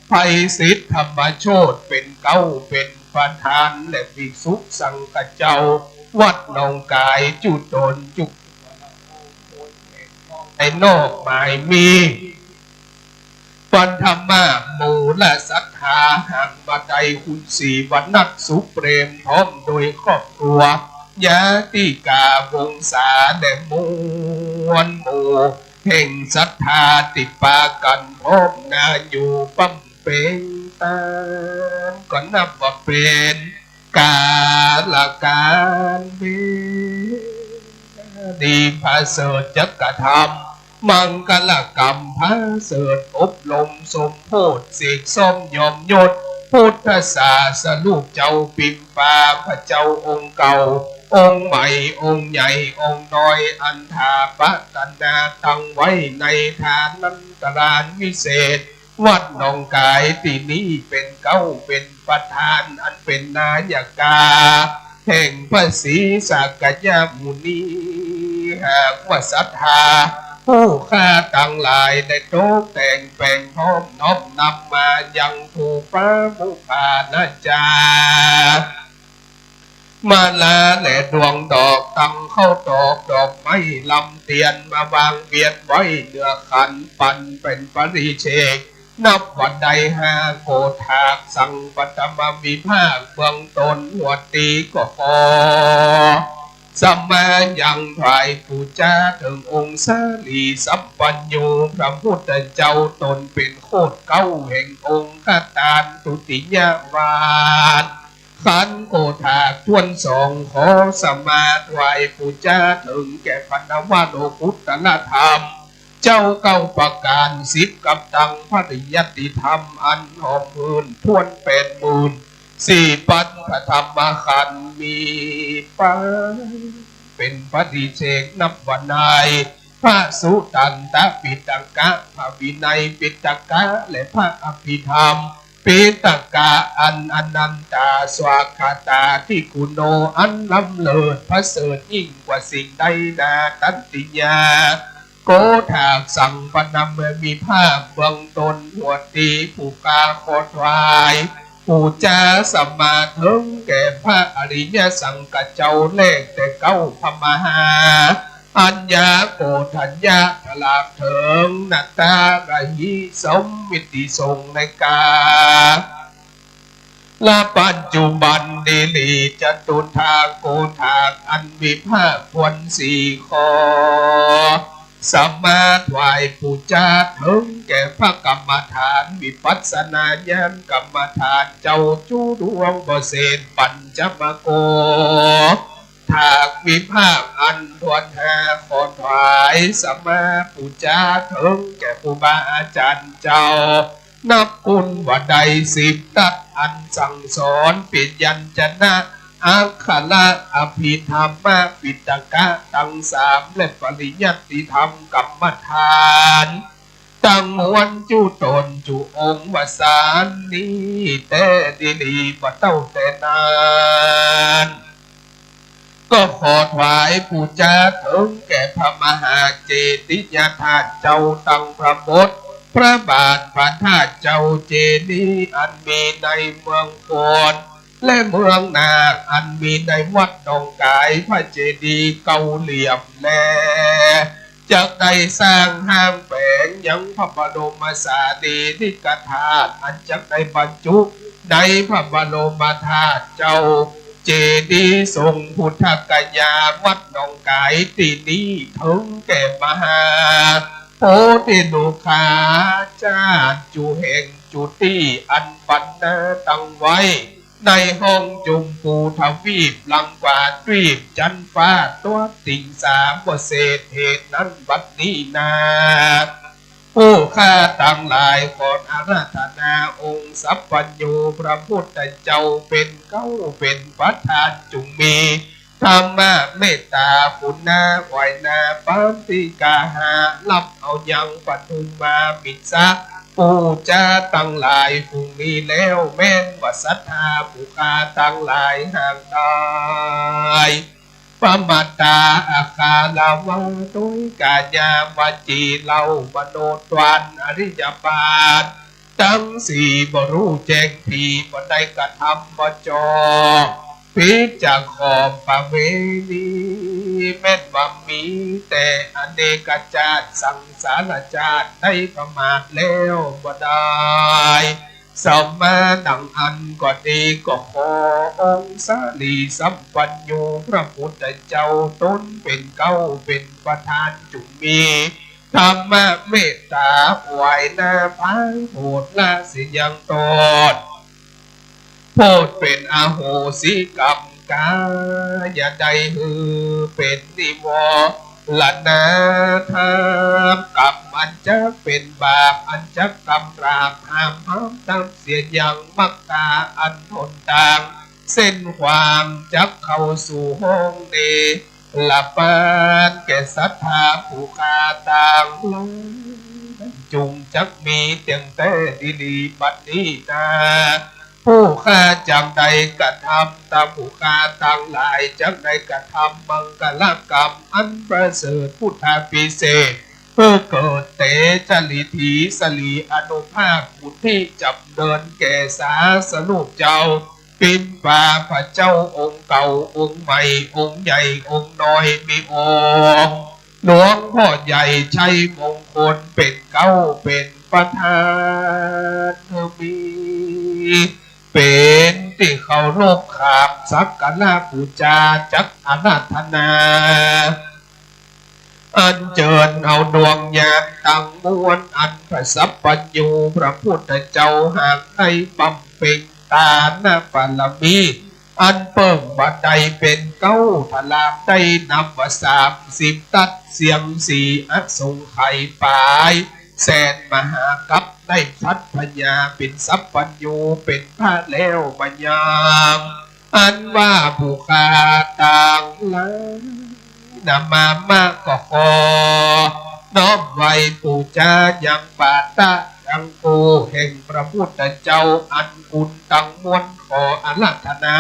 ไพศิษฐธรรมโชติเป๋นเก๊าเป๋นประธาน และภิกษุสังฆเจ้าวัดหนองก๋ายจุ๊ต๋นจุ๊ ภายนอกหมายมี ปัทมะมูลศรัทธา หากมาได้คุณศรีวนัสสุเปรม พร้อมโดยครอบครัว ญาติกาวงศาและมวลหมู่แห่งศรัทธาตี้ปากั๋นพร้อมหน้าอยู่บำเพ็งตาน ก็นับว่าเป๋น กาละก๋านเวลาดีประเสริฐ จักกระทำมังคลกรรมประเสริฐ อบรมสมโพธิ เสกสมยอมยศ พุทธศาสดาลูกเจ้าปิมปา พระเจ้าองค์เก่า องค์ใหม่ องค์ใหญ่ องค์น้อย อันถาปตนาตั้งไว้ในฐานันตรานวิเศษ วัดหนองก๋ายตี้นี้เป๋นเก๊าเป๋นประธาน อันเป๋นนายกาแห่งพระศรีสักยมุนี หากว่าศรัทธาผู้ข้าตังหลายได้ตกแต่งแป๋งพร้อมน้อมนำมายังผู้พระมุขปานาจารย์ มาลาและดวงดอก ตังข้าวตอกดอกไม้ลำเตียน มาวางเวียนไว้เหนือขัน ปันเป๋นปริเชก นับว่าได้ห้าโกฏาก สังปัทมวิภาคเบื้องต้น หัวตี้ก็ขอสมายังถวายปู๋จาเถิงองค์สาลีสัพพัญญูพระพุทธเจ้า ตนเป๋นโคตรเก๊าแห่งองคตาล ทุติยวาส ขันโกฏากถ้วนสอง ขอสมาถวายปู๋จาเถิงแก่พระนวโลกุตตรธรรมเจ้าเก้าประก๋าน สิบกับตังปริยัติธรรมอันหอมหื่นถ้วนแปดหมื่นสี่ปันพระธรรมขันธ์ มีไปเป๋นปริเชก นับว่าในพระสุตตันตปิฎกะ พระวินัยปิฎกะ และพระอภิธรรม ปิฎกะอันอนันตาสวากขาตาธิคุณโณ อันล้ำเลิศประเสริฐยิ่งกว่าสิ่งใดนาตันติยา โกฏากสังปัทมวิภาคเบื้องต้น หัวตี้ผู้ข้าขอถวายปู๋จาสมาเถิงแก่พระอริยสังฆเจ้าแล แต่เก๊าพระมหา อัญญาโกฏัญญา ตลอดเถิงนาฏาราหิสมมิติสงฆ์ในกาลปัจจุบันนี้หลี จตุตถาโกฏากอันวิภาคถ้วนสี่ ขอสมาถวายปู๋จาเถิงแก่พระกรรมฐานวิปัสสนาญาณกรรมฐานเจ้าจุดวงประเสริฐปัญจมโกฏ ฏากวิภาคอันถ้วนห้า ขอถวายสมาปู๋จาเถิงแก่ครูบาอาจารย์เจ้า นับคุณว่าได้สิบตั๊ดอันสั่งสอน ปิยัญชนะ อักขระ อภิธรรมปิฎกะตังสาม และปริยัติธรรมกรรมฐานตังมวลจุตนจุองค์ ว่าสันนี้แต๊ดีหลี บ่เต้าแต่นั้น ก็ขอถวายปู๋จาเถิงแก่พระมหาเจดียธาตุเจ้าตังพระบท พระบาทพระธาตุเจ้าเจดีย์อันมีในเมืองโพน และเมืองนาคอันมีในวัดหนองก๋าย พระเจดีย์เก้าเหลี่ยม และ จักได้สร้างห้างแป๋งยังพระบรมสารีริกธาตุ อันจักได้บรรจุในพระบรมธาตุเจ้า เจดีย์ทรงพุทธคยา วัดหนองก๋ายตี้นี้ เถิงแก่มหาโพธิโลกาจารย์ จุแห่งจุตี้อันบรรณาตั้งไว้ ในห้องจุมพูทวีป ลังกว่าทวีปจันทร์ฟ้า ตั๊วติ่งสาบ่เศษ เหตุนั้นบัดนี้นา ผู้ข้าตังหลายขออาราธนาองค์สัพพัญญูพระพุทธเจ้าเป๋นเก๊าเป๋นประธาน จุ่งมี ธรรมเมตต๋าคุณนาไหว้นาปาฏิกาหา ฮับเอายังปทุมมามิสสะปู๋จาตังหลายฝูงนี้แล้ว แม่นว่าศรัทธาผู้ข้าตังหลายหากได้ ประมาทอาฆาระวาโตย กายาวจีเล่ามโนทวาร อริยบาทตังสี่บ่ฮู้แจ้งดี บ่ได้กระทำบ่จอบ ผิดจากขอบประเวณี แม่นว่ามีแต่อเนกชาติสังสารชาติ ได้ประมาทแล้วบ่ได้ สมาดังอั้นก็ดี ก็ขอองค์สารีสัพพัญญูพระพุทธเจ้าต๋นเป๋นเก๊าเป๋นประธาน จุ่งมีธรรมเมตต๋าไหว้นาพายโผดละเสียยังตน โผดเป๋นอโหสิกรรมก๋า อย่าได้หื้อเป๋นนิวรณธรรม กรรมอันจักเป๋นบาป อันจักกำราบห้าม ห้ามทำเสียยัง มักกาอันหนตาง เส้นขวางจักเข้าสู่ห้องเนรปาน แก่ศรัทธาผู้ข้าตังหลาย จุ่งจักมีเตียงแต๊ดีหลีบัดนี้นา ผู้ข้าจักได้กระทำ ต๋ามผู้ข้าตังหลายจักได้กระทำมังคลกรรมอันประเสริฐพุทธาภิเษก เพื่อเกิดเตชะฤทธีสรีอานุภาพ บุญที่จ๋ำเริญแก่สาสรูปเจ้า ปิมปาพระเจ้าองค์เก่าองค์ใหม่ องค์ใหญ่องค์น้อย มีองค์หลวงพ่อใหญ่ชัยมงคลเป๋นเก๊าเป๋นประธาน มีเป๋นตี้เคารพกราบสักการะปู๋จา จักอาราธนา อัญเจิญเอาดวงญาณตังมวล อันพระสัพพัญญูพระพุทธเจ้าหากได้บำเพ็งตานบารมี อันเปิ้งบ่ได้เป๋นเก๊า ทลามได้นับว่าสามสิบทัศน์ เสียงสีอสงไขยป๋ายแสนมหากัป ได้ทัศน์พญาเป๋นสัพพัญญูเป๋นพระแล้วบ่ยัง อันว่าผู้ข้าตังหลาย นะมามาก็ขอน้อมไหว้ปู๋จายังปาตะยังกูแห่งพระพุทธเจ้าอันคุณตังมวล ขออาราธนา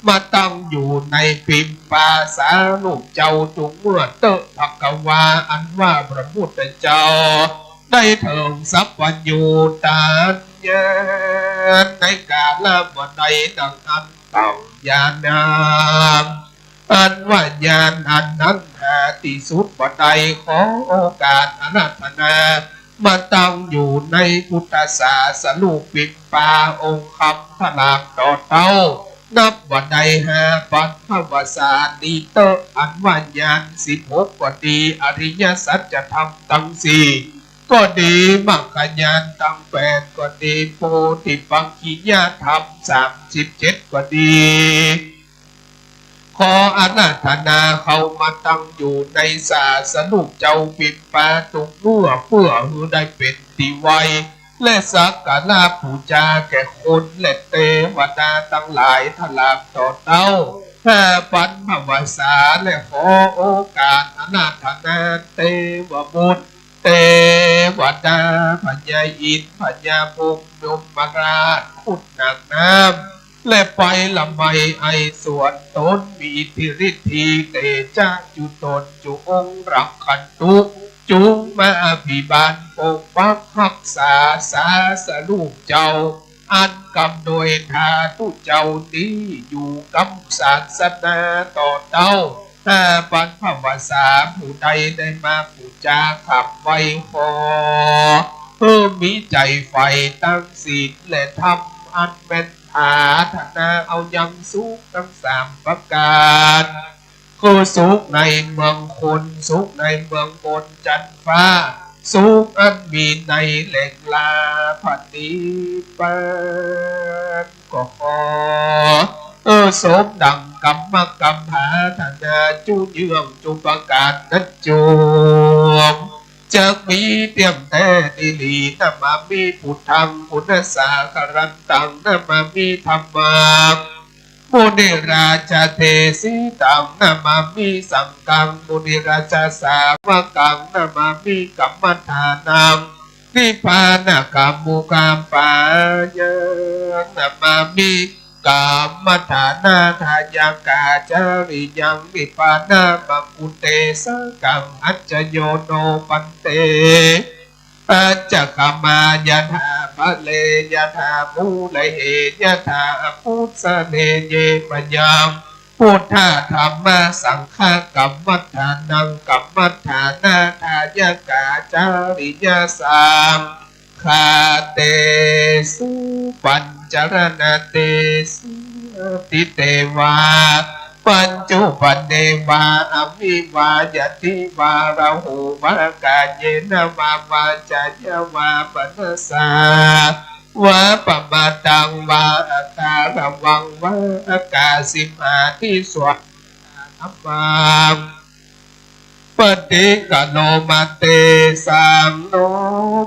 มาตั้งอยู่ในปิมปาสารูปเจ้าจุ่งเมื่อเต๊อะ ภะคะวา อันว่าพระพุทธเจ้าได้เถิงสัพพัญญูตานญาณ ในกาละบ่ได้ดังอั้น ตังญาณัง อันว่าญาณอันนั้นหาตี้สุดบ่ได้ ขอโอกาสอาราธนามาตั้งอยู่ในพุทธศาสรูปปิมปาองค์คำทลามต่อเต้า นับว่าได้ห้าปันภวสานี้เต๊อะ อันว่าญาณสิบหกก็ดี อริยสัจธรรมตังสี่ก็ดี มรรคญาณตังแปดก็ดี โพธิปักขิยธรรมสามสิบเจ็ดก็ดี ขออาราธนาเข้ามาตั้งอยู่ในศาสนุเจ้าปิมปาตุกเมื่อ เพื่อหื้อได้เป๋นตี้ไหว้และสักการะปู๋จาแก่คนและเตวดาตังหลายทลามต่อเต้า ห้าปันภวสา และขอโอกาสอาราธนาเตวบุตร เตวดา พญาอินทร์ พญาพรหม ยมราช ขุนนางน้ำ และไพละไมยส่วนต๋น มีอิทธิฤทธีเตจะจุตนจุองค์ รักขันตุ จุ่งมาอภิบาลปกปักฮักษาศาสนุเจ้า อันกำโดยธาตุเจ้านี้อยู่กำศาสนาต่อเต้า อา บรรพวสาผู้ใดได้มาปู๋จาขับไหว้ขอ หื้อมีใจ๋ใฝ่ตังศีลและธรรมอันแม่นผาถนาเอายังสุขตังสามประก๋าน คือสุขในเมืองคน สุขในเมืองบนจั๊นฟ้า สุขอันมีในแหล่งลาผะนิพพาน ก็ขอ เออ สมดังกำมะกำผาถนาจุเยื่องจุประก๋านนั้นจง จักมีเตี้ยงแต๊ดีหลี นะมามิ พุทธัง ปุณณสาคารันตัง นะมามิ ธัมมัง มุนิราจาเดสิตัง นะมามิ สังฆัง มุนิราจาสาวกัง นะมามิ กัมมัฏฐานัง นิพพานกัมมุกัมปายัง นะมามิ กัมมัฏฐานาทายกาจาริยัง นิพพานามังคุเตสกัง อัจจโยโน ภันเต อัจจคมายะถา พะเรยะถา มูลเหยะถา อภุสสะเน เยมะยัง พุทธะธัมมะสังฆะกัมมัฏฐานัง กัมมัฏฐานาทายกาจาริยะสัง ฆาเตสุ ปัญจรณะเตสุ อดีเตวา ปัจจุบันเนวา อภิวา ยะเทวา ราหูวะ กาเยนะวา วาจายะวา มะนะสสาวา ปะมาทังวา อะคาระวังวา อะกาสิมาทิสวา ธัมมัง ปะฏิกะโนมะ เตสังโน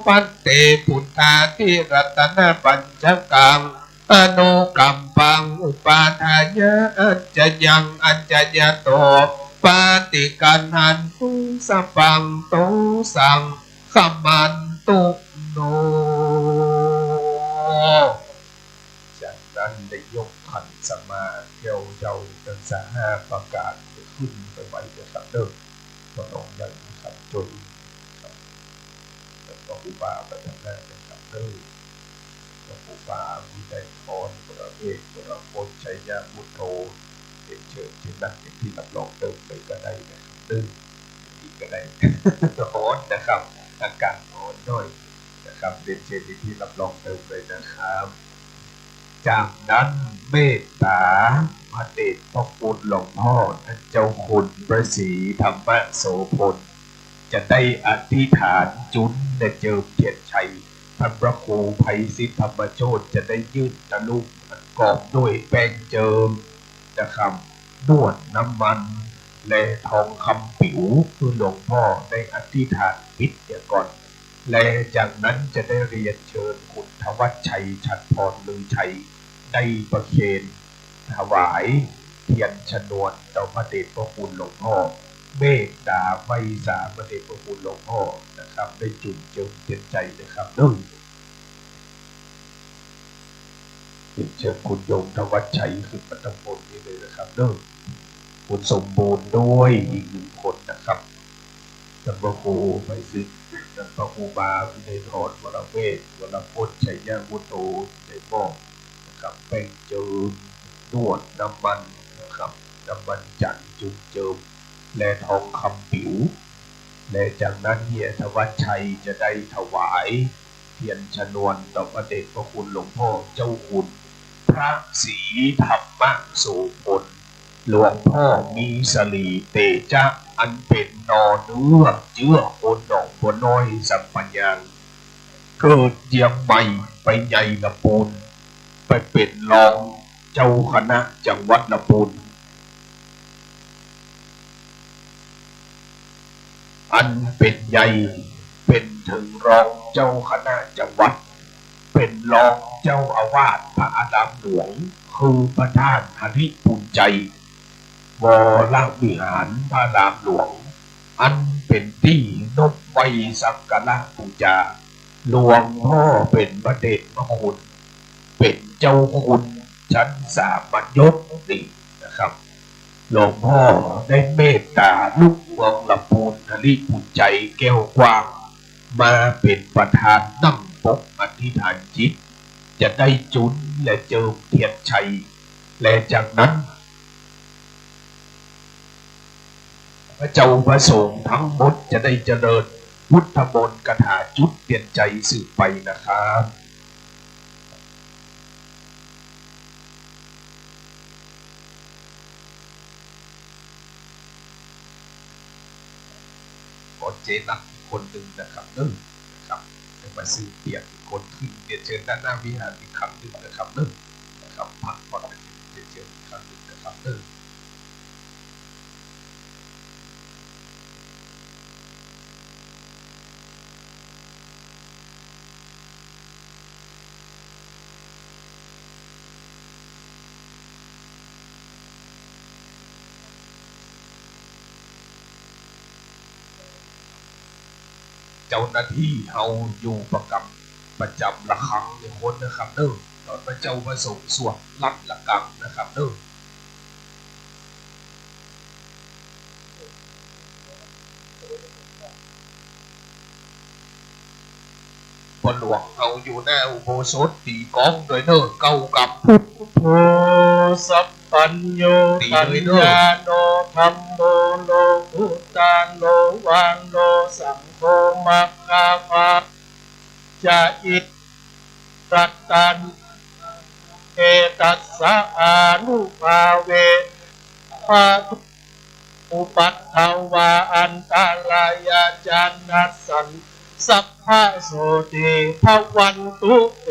ภันเต พุทธาธิรัตนปัญจกัง อนุกัมปัง อุปาทายะ อัจจยัง อัจจยะโต ปะฏิกัณหันตุ สัพพัง โตสัง ขมันตุ โน จากนั้นได้ยกขันสมาแก้วเจ้าตังสามประก๋านขึ้นไปไหว้นะครับเด้อ ขอน้อมยังนะครับ จงครับ แล้วก็ครูบาพัฒนานะครับเด้อ แล้วก็ครูบาวินัยทร วรเวท วรพจน์ ชัยวุฒโธ เรียนเชิญเช่นนั้นเป็นที่รับรองเติมเลยก็ได้นะครับเด้อ อีกก็ได้ ฮ้อนนะครับ อากาศฮ้อนหน้อยนะครับ เรียนเชิญเป็นที่รับรองเติมเลยนะครับ จากนั้นเมตตาพระเดชพระคุณหลวงพ่อท่านเจ้าคุณพระศรีธรรมโสภณ จะได้อธิษฐานจุลและเจิมเทียนชัย ท่านพระครูไพศิษฐธรรมโชติจะได้ยื่นตะลุ่มอันกอบด้วยแป้งเจิมนะครับ นวดน้ำมัน และทองคำปิ๋ว คือหลวงพ่อได้อธิษฐานปิดเสียก่อน และจากนั้นจะได้เรียนเชิญคุณธวัชชัย ฉัตรพรลือชัย ได้ประเคนถวายเทียนชนวนต่อพระเดชพระคุณหลวงพ่อ เมตตาไหว้สาพระเดชพระคุณหลวงพ่อนะครับ ได้จุลเจิมเทียนชัยนะครับเด้อ เรียนเชิญคุณโยมธวัชชัยขึ้นมาด้านบนนี้เลยนะครับเด้อ คุณสมบูรณ์ด้วยอีกหนึ่งคนนะครับ ท่านพระครูไพศิษฐ ท่านพระครูบาวินัยทร วรเวท วรพจน์ ชัยวุฒโธ ได้มอบนะครับ แป้งเจิม นวดน้ำมันนะครับ น้ำมันจันทร์จุลเจิม และทองคำปิ๋ว และจากนั้นเฮียธวัชชัยจะได้ถวายเทียนชนวนต่อพระเดชพระคุณหลวงพ่อเจ้าคุณพระศรีธรรมโสภณ หลวงพ่อมีสรีเตจะ อันเป๋นนอเนื้อเจื้อคนหนองบัวน้อยสัมปะญาง เกิดเจียงใหม่ ไปใหญ่ลำปูน ไปเป๋นรองเจ้าคณะจังหวัดลำปูน อันเป๋นใหญ่ เป๋นเถิงรองเจ้าคณะจังหวัด เป๋นรองเจ้าอาวาสพระอารามหลวง คือพระธาตุหริภุญไชย วรวิหารพระอารามหลวง อันเป๋นตี้นบไหว้สักการะปู๋จา หลวงพ่อเป๋นพระเดชพระคุณ เป๋นเจ้าคุณชั้นสามัญยศนี่นะครับ หลวงพ่อได้เมตตาลุกเมืองลำปูนหริภุญไชยแก้วกว้าง มาเป๋นประธานนั่งปกอธิษฐานจิต จะได้จุลและเจิมเทียนชัย และจากนั้น พระเจ้าพระสงฆ์ทั้งหมดจะได้เจริญพุทธมนต์คาถาจุดเตียนชัยสืบไปนะครับ ขอเจนักอีกคนหนึ่งนะครับเนอะ นะครับ ให้มาสืบเตียนอีกคนขึ้น เรียนเชิญด้านหน้าวิหารอีกครั้งหนึ่งนะครับเนอะ นะครับ พักผ่อนกัน เรียนเชิญอีกครั้งหนึ่งนะครับเนอะ เจ้าหน้าตี้เฮาอยู่ประจำ ประจำระฆังในคนนะครับเนอะ ตอนพระเจ้าพระสงฆ์สวดลั่นระฆังนะครับเนอะ พ่อหลวงเฮาอยู่หน้าอุโบสถตีกลองด้วยเนอะ เก้ากำ พุทโธ สัพพัญญู ตีเลยเนอะ ธัญญาโน ธัมโม โลกุตตะโร วาโร สังโฆ มัคคะ พา จะ อิ รัตตัน เต ตัสสะ อานุภาเวนะ ปะทุ อุปัฏฐวา อันตะรายา จะ นัสสัน สัพพะ โส ตี ภะวันตุ เต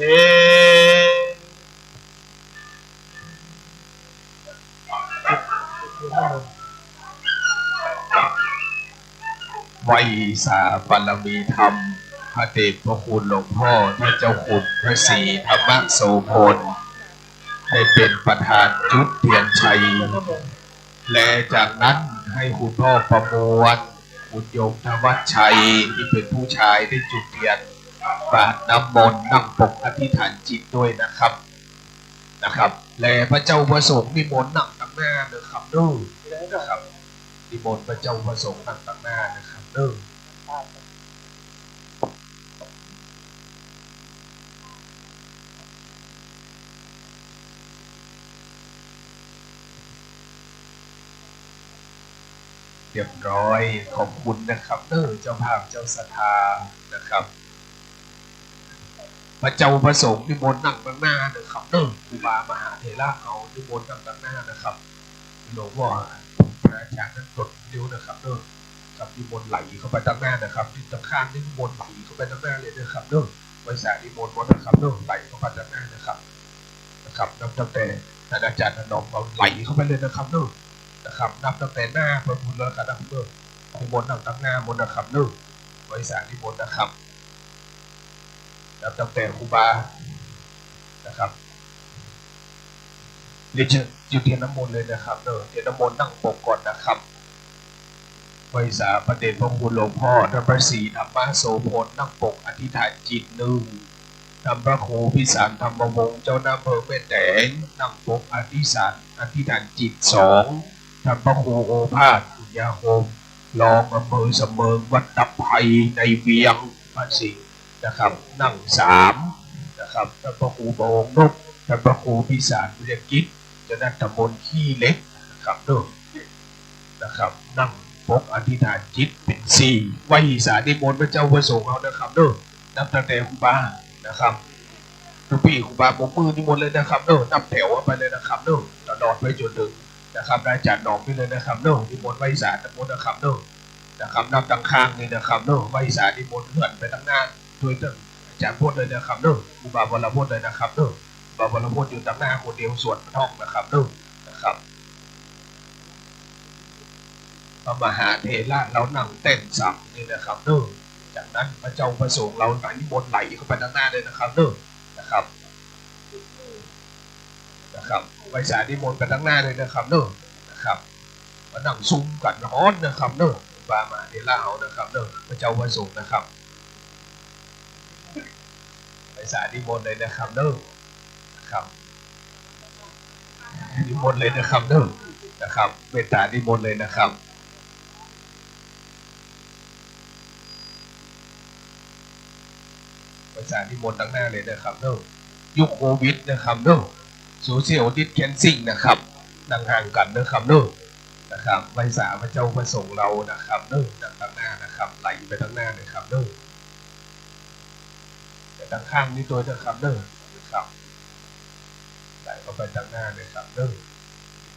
ไหว้สาบารมีธรรม พระเดชพระคุณหลวงพ่อ ท่านเจ้าคุณพระศรีธรรมโสภณ ได้เป็นประธานจุดเตียนชัย และจากนั้นให้คุณพ่อประมวล คุณโยมธวัชชัย ที่เป็นผู้ชายได้จุดเตียน ปาดน้ำมนต์ นั่งปกอธิษฐานจิตด้วยนะครับ นะครับ และพระเจ้าพระสงฆ์นิมนต์นั่งตังหน้านะครับเนอะ นะครับ นิมนต์พระเจ้าพระสงฆ์นั่งตังหน้านะครับเนอะ เรียบร้อย ขอบคุณนะครับเนอะ เจ้าภาพเจ้าศรัทธานะครับ พระเจ้าพระสงฆ์นิมนต์นั่งตังหน้านะครับเนอะ ครูบามหาเถระเฮานิมนต์นั่งตังหน้านะครับ หลวงพ่อพระอาจารย์นั่งตดเดียวนะครับเนอะ ครับ นิมนต์ไหลเข้าไปตังหน้านะครับ ที่ตังข้างนี่นิมนต์ไหลเข้าไปตังหน้าเลยนะครับเนอะ ไหว้สานิมนต์หมดนะครับเนอะ ไหลเข้าไปตังหน้านะครับ นะครับ นับตั้งแต่ท่านอาจารย์ถนอมเอาไหลเข้าไปเลยนะครับเนอะ นะครับ นับตั้งแต่หน้าไปหมดเลยครับเนอะ นิมนต์นั่งตังหน้าหมดนะครับเนอะ ไหว้สานิมนต์นะครับ นับตั้งแต่ครูบานะครับ เรียนเชิญจุดเทียนน้ำมนต์เลยนะครับเนอะ เทียนน้ำมนต์นั่งปกก่อนนะครับ ไหว้สาพระเดชพระคุณหลวงพ่อ ท่านพระศรีธรรมโสภณ นั่งปกอธิษฐานจิตหนึ่ง ท่านพระครูพิสารธรรมวงศ์ เจ้าหน้าอำเภอแม่แตง นั่งปกอธิษฐาน อธิษฐานจิตสอง ท่านพระครูโอภาส บุญญาคม รองอำเภอสำเมิง วัดทับไพร ในเวียง พระสิงห์นะครับ นั่งสามนะครับ ท่านพระครูบวรนพ ท่านพระครูพิสาร บุญยกิจ เจ้าหน้าตำบลขี้เหล็กนะครับเนอะ นะครับ นั่งปกอธิษฐานจิตเป็นสี่ ไหว้สานิมนต์พระเจ้าพระสงฆ์เอานะครับเนอะ นับตั้งแต่ครูบานะครับ ลูกพี่ครูบาปรบมือนิมนต์เลยนะครับเนอะ นับแถวกันไปเลยนะครับเนอะ ตลอดไปจนถึงนะครับ อาจารย์หนอมนี่เลยนะครับเนอะ นิมนต์ไหว้สานิมนต์นะครับเนอะ นะครับ นับตังข้างนี่นะครับเนอะ ไหว้สานิมนต์เลื่อนไปตังหน้า โดยตังอาจารย์พจน์เลยนะครับเนอะ ครูบาวรพจน์เลยนะครับเนอะ ครูบาวรพจน์อยู่ตังหน้าคนเดียว สวดพระท่องนะครับเนอะ นะครับ พระมหาเถระเฮานั่งแต้นสังนี่นะครับเนอะ จากนั้นพระเจ้าพระสงฆ์เฮาไหลนิมนต์ไหลเข้าไปตังหน้าเลยนะครับเนอะ นะครับ นะครับ ไหว้สานิมนต์ไปตังหน้าเลยนะครับเนอะ นะครับ มานั่งซุมกั๋นฮ้อนนะครับเนอะ พระมหาเถระเฮานะครับเนอะ พระเจ้าพระสงฆ์นะครับ ไหว้สานิมนต์เลยนะครับเนอะ นะครับ นิมนต์เลยนะครับเนอะ นะครับ เมตตานิมนต์เลยนะครับ ไหว้สานิมนต์ตังหน้าเลยนะครับเนอะ ยุคโควิดนะครับเนอะ social distancing นะครับ นั่งห่างกั๋นนะครับเนอะ นะครับ ไหว้สาพระเจ้าพระสงฆ์เรานะครับเนาะ นั่งตังหน้านะครับ ไหลไปตังหน้าเลยครับเนาะ แต่ตังข้างนี้ตวยนะครับเนาะ นะครับ ไหลเข้าไปตังหน้าเลยครับเนาะ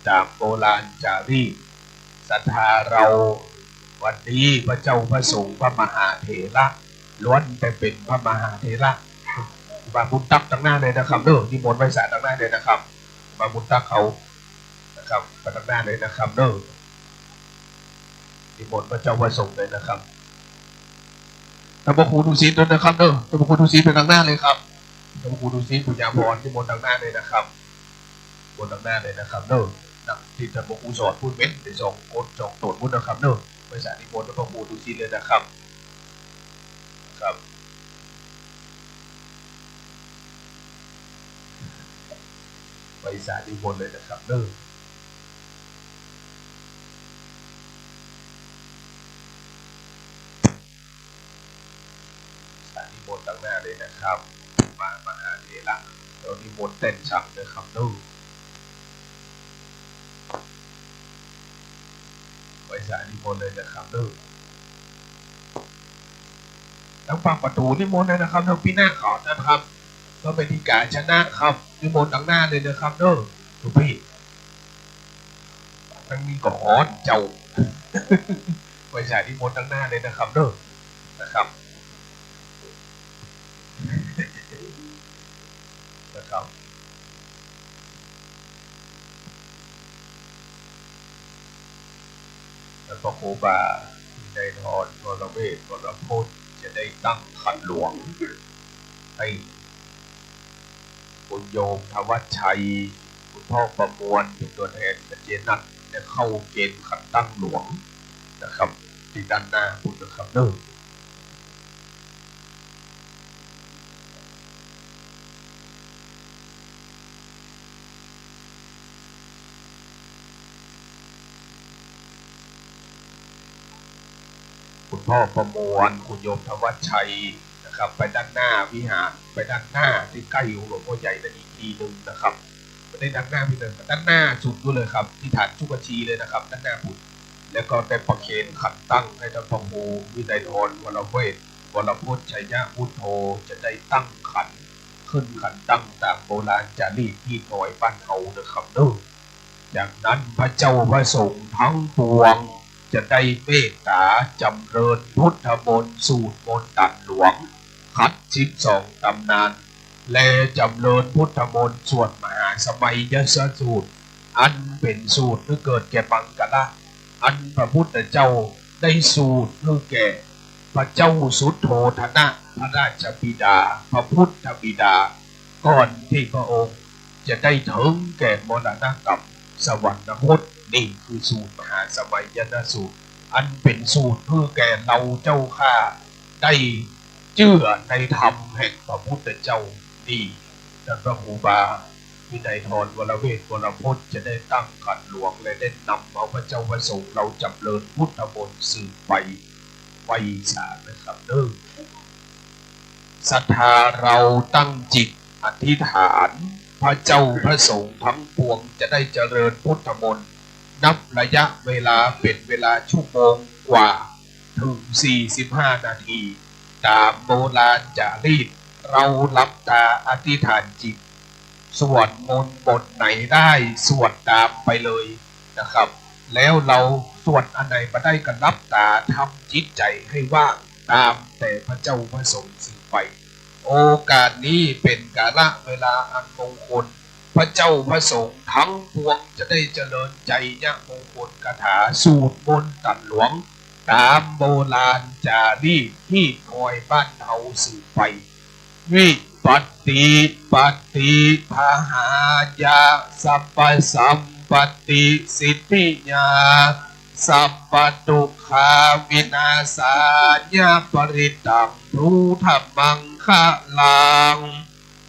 ต๋ามโบราณจ๋ารีตศรัทธาเรา วันนี้พระเจ้าพระสงฆ์พระมหาเถระ ล้วนแต่เป๋นพระมหาเถระ มาบุญตักตังหน้าเลยนะครับเนาะ นิมนต์ไหว้สาตังหน้าเลยนะครับ มาบุญตักเขา นะครับ มาตังหน้าเลยนะครับเนาะ นิมนต์พระเจ้าพระสงฆ์เลยนะครับ ต้านพระครูดุสิตด้วยนะครับเนาะ ต้านพระครูดุสิตไปตังหน้าเลยครับ ต้านพระครูดุสิต ปุญญาภรณ์ นิมนต์ตังหน้าเลยนะครับ นิมนต์ตังหน้าเลยนะครับเนาะ นั่งติดต้านพระครูสอนปู๊นเม้น ได้สองคนสองต๋นปู๊นนะครับเนาะ ไหว้สานิมนต์ต้านพระครูดุสิตเลยนะครับ ครับ ไหว้สานิมนต์เลยนะครับเนาะ สานิมนต์ตังหน้าเลยนะครับ มามหาเถระ เดี๋ยวนิมนต์เต๊นสังนะครับเนาะ ไหว้สานิมนต์เลยนะครับเนาะ ตังปากประตู๋นิมนต์เลยนะครับเนาะ ปี้น้าเขานะครับ ก็เป๋นตี้ก๋าชนะครับ นิมนต์ตังหน้าเลยนะครับเนาะ หลวงปี้ ตังนี้ก็ฮ้อนเจ้า ไหว้สานิมนต์ตังหน้าเลยนะครับเนาะ นะครับ นะครับ ต้านพระครูบาวินัยธร วรเวช วรพจน์ จะได้ตั้งขันหลวง ให้คุณโยมธวัชชัย คุณพ่อประมวล เป๋นตั๋วแทนกัญเจนัท ได้เข้าเกณฑ์ขันตั้งหลวงนะครับ ตี้ด้านหน้าปู๊นนะครับเนาะ คุณพ่อประมวล คุณโยมธวัชชัยนะครับ ไปด้านหน้าวิหาร ไปด้านหน้าตี้ใก้องค์หลวงพ่อใหญ่นั้นอีกทีนึ่งนะครับ ไม่ได้ด้านหน้าพี่เนิน ด้านหน้าสุดนู้นเลยครับ ตี้ฐานจุกชีเลยนะครับ ด้านหน้าปู๊น แล้วก็ได้ประเคนขันตั้งให้ต้านพระครูวินัยธร วรเวช วรพจน์ ชัยวุฒโธ จะได้ตั้งขัน ขึ้นขันตั้งต๋ามโบราณจ๋ารีตฮีตงอยบ้านเฮานะครับเนาะ จากนั้นพระเจ้าพระสงฆ์ทั้งปวงจะได้เมตต๋าจ๋ำเริญพุทธมนต์ สูตรมนต์ตันหลวง ขัดสิบสองต๋ำนาน และจ๋ำเริญพุทธมนต์สวดมหาสมัยยสูตร อันเป๋นสูตรหื้อเกิดแก่มังคละ อันพระพุทธเจ้าได้สูตรหื้อแก่พระเจ้าสุโธทนะ พระราชบิดา พระพุทธบิดา ก่อนตี้พระองค์จะได้เถิงแก่มรณกรรมสวรรคต นี่คือสูตรมหาสมัยยสูตร อันเป๋นสูตรหื้อแก่เฮาเจ้าข้าได้เจื้อในธรรมแห่งพระพุทธเจ้า นี่ต้านพระครูบาวินัยธร วรเวช วรพจน์ จะได้ตั้งขันหลวง และได้นำเอาพระเจ้าพระสงฆ์เฮาจ๋ำเริญพุทธมนต์สืบไป ไหว้สานะครับเนาะ ศรัทธาเราตั้งจิตอธิษฐาน พระเจ้าพระสงฆ์ทั้งปวงจะได้เจริญพุทธมนต์ นับระยะเวลาเป๋นเวลาชั่วโมงกว่า เถิงสี่สิบห้านาที ต๋ามโบราณจ๋ารีต เฮาหลับต๋าอธิษฐานจิต สวดมนต์บทไหนได้สวดต๋ามไปเลยนะครับ แล้วเฮาสวดอันไหนบ่ได้ก็หลับต๋าทำจิตใจ๋หื้อว่างต๋ามแต่พระเจ้าพระสงฆ์สืบไป โอกาสนี้เป๋นกาละเวลาอันมงคล พระเจ้าพระสงฆ์ทั้งปวงจะได้เจริญไชยมงคลคาถาสูตรมนต์ตันหลวง ต๋ามโบราณจ๋ารีตฮีตงอยบ้านเฮาสืบไป วิปัตติปัตติปหายะ สัพพะสัมปตติสิทธิยา สัพพะทุกขาวินาสายะ ปริตตัง บรูธะ มังคะลัง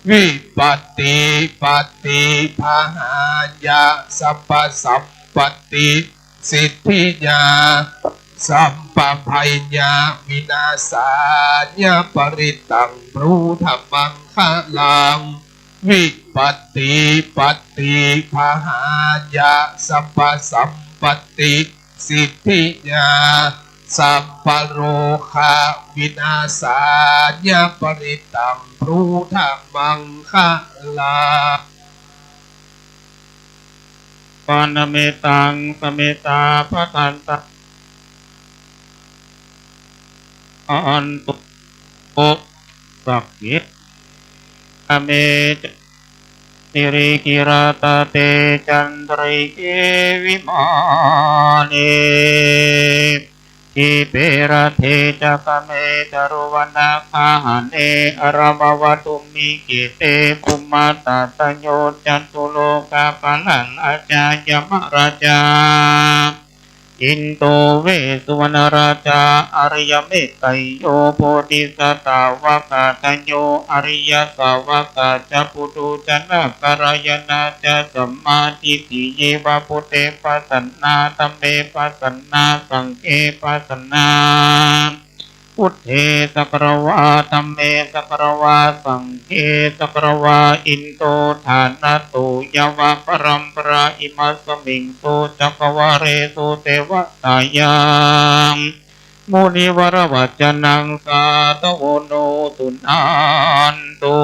วิปัตติปัตติปหายะ สัพพะสัมปตติสิทธิยา สัพพะภัยยะวินาสายะ ปริตตัง บรูธะ มังคะลัง วิปัตติปัตติปหายะ สัพพะสัมป สัมปตติสิทธิยา สัพพะโรควินาสายะ ปะริตตัง บรูธะ มังคะลัง ปะนะเมตัง สะเมตตา ภะคะวันตา อันตุ สักเข เม จะ สิริกิราตะเต จันตริเก วิมาเน ทีปะรัตเถ จะ กะเม จารุวณะ กะหะเน อะระมะวะตุมหิ เข เต ภุมมะ ตัสสะโย จัตุโลกะปาละราชา ยะมะราชา อินโด เวสสุวรรณราชา อะริยะเมตไตโย โพธิสัตตะวะกะตะโย อะริยะสะวะกะจะ ปุถุชนะกะละยาณะจะ สัมมาทิฏฐิเยวะ พุทเท ปะสันนา ธัมเม ปะสันนา สังเฆ ปะสันนา พุทเท สักกะระวา ธัมเม สักกะระวา สังเฆ สักกะระวา อินโด ธานะตุ ยะวะปะรัมปะรา อิมัสสะมิง สุ จักกะวาเล สุ เตวะตายัง มุนิวะระวัจจนัง สาธุ โอ โน สุ นันตุ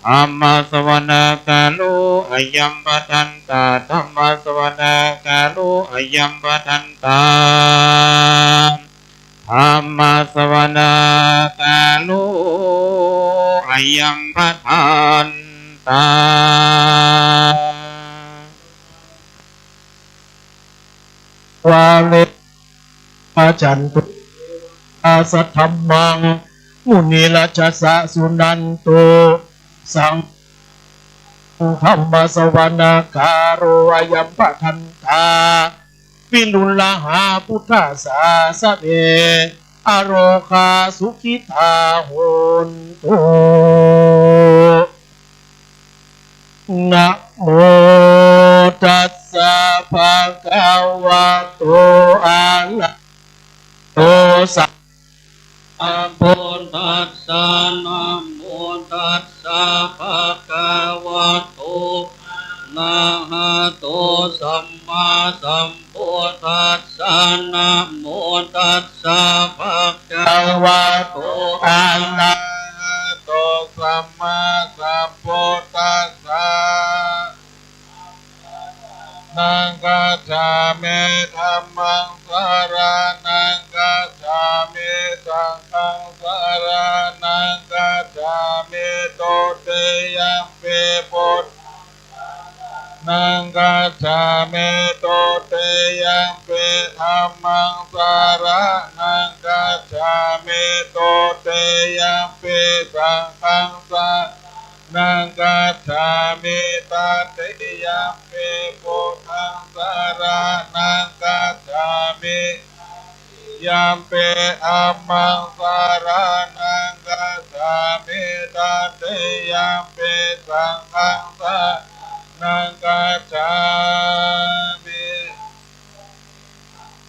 ธัมมะสะวะนะกาโล อะยัง บะดันตา ธัมมะสะวะนะกาโล อะยัง บะดันตา ธัมมะสะวะนะกาโล อะยัง บะดันตา วาเล พะจันตุ อาสัทธัมมัง มุนิราชสะ สุนันตุ สัง ธัมมะสะวะนะกาโล อะยัง บะดันตา วิรุฬหา พุทธสาสะเน อะโรคา สุขิตา โหนตุ นะโมตัสสะ ภะคะวะโต อะระหะโต สัม สัมพุทธัสสะ นะโมตัสสะ ภะคะวะโต อะระหะโต สัมมาสัมพุทธัสสะ นะโมตัสสะ ภะคะวะโต อะระหะโต สัมมาสัมพุทธัสสะ นังคัจฉามิ ธัมมังสะระณังคัจฉามิ สังฆังสะระณังคัจฉามิ ตุติยัมปิ พุทธังสะระณังคัจฉามิ ตุติยัมปิ ธัมมังสะระณังคัจฉามิ ตุติยัมปิ สังฆังสะระณังคัจฉามิ ตติยัมปิ พุทธังสะระณังคัจฉามิ ยัมปิ ธัมมังสะระณังคัจฉามิ ตติยัมปิ สังฆังสะระณังคัจฉามิ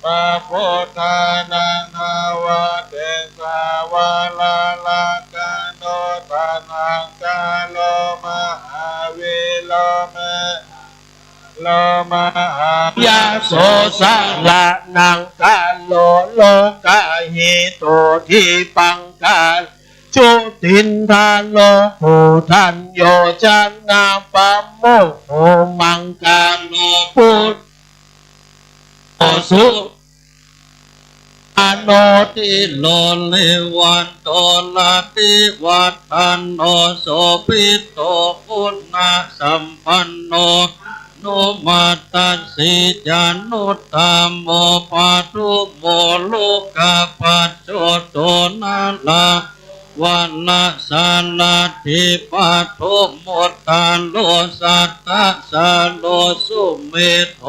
ปะพุทธานัง นวะเตสะ วะระระกะโน ตะหังคาโร มหาวีโร เม โร มหายะโส สะระณังคาโร โลกะหิโต ทิปังคะโร จุตินทะโร โกฏัญโญ จะนะปะโมกโข มังคะโร พุท โอสุ อโน ติโล เรวัตโต รติวัฒโน โสภิตโต คุณสัมปันโน อนุมัตตสี จานุตตโม ปทุมโม โลกปัจโจโต นรา วะระสารถี ปทุมมุตตาโร สัตตสาโร สุเมโธ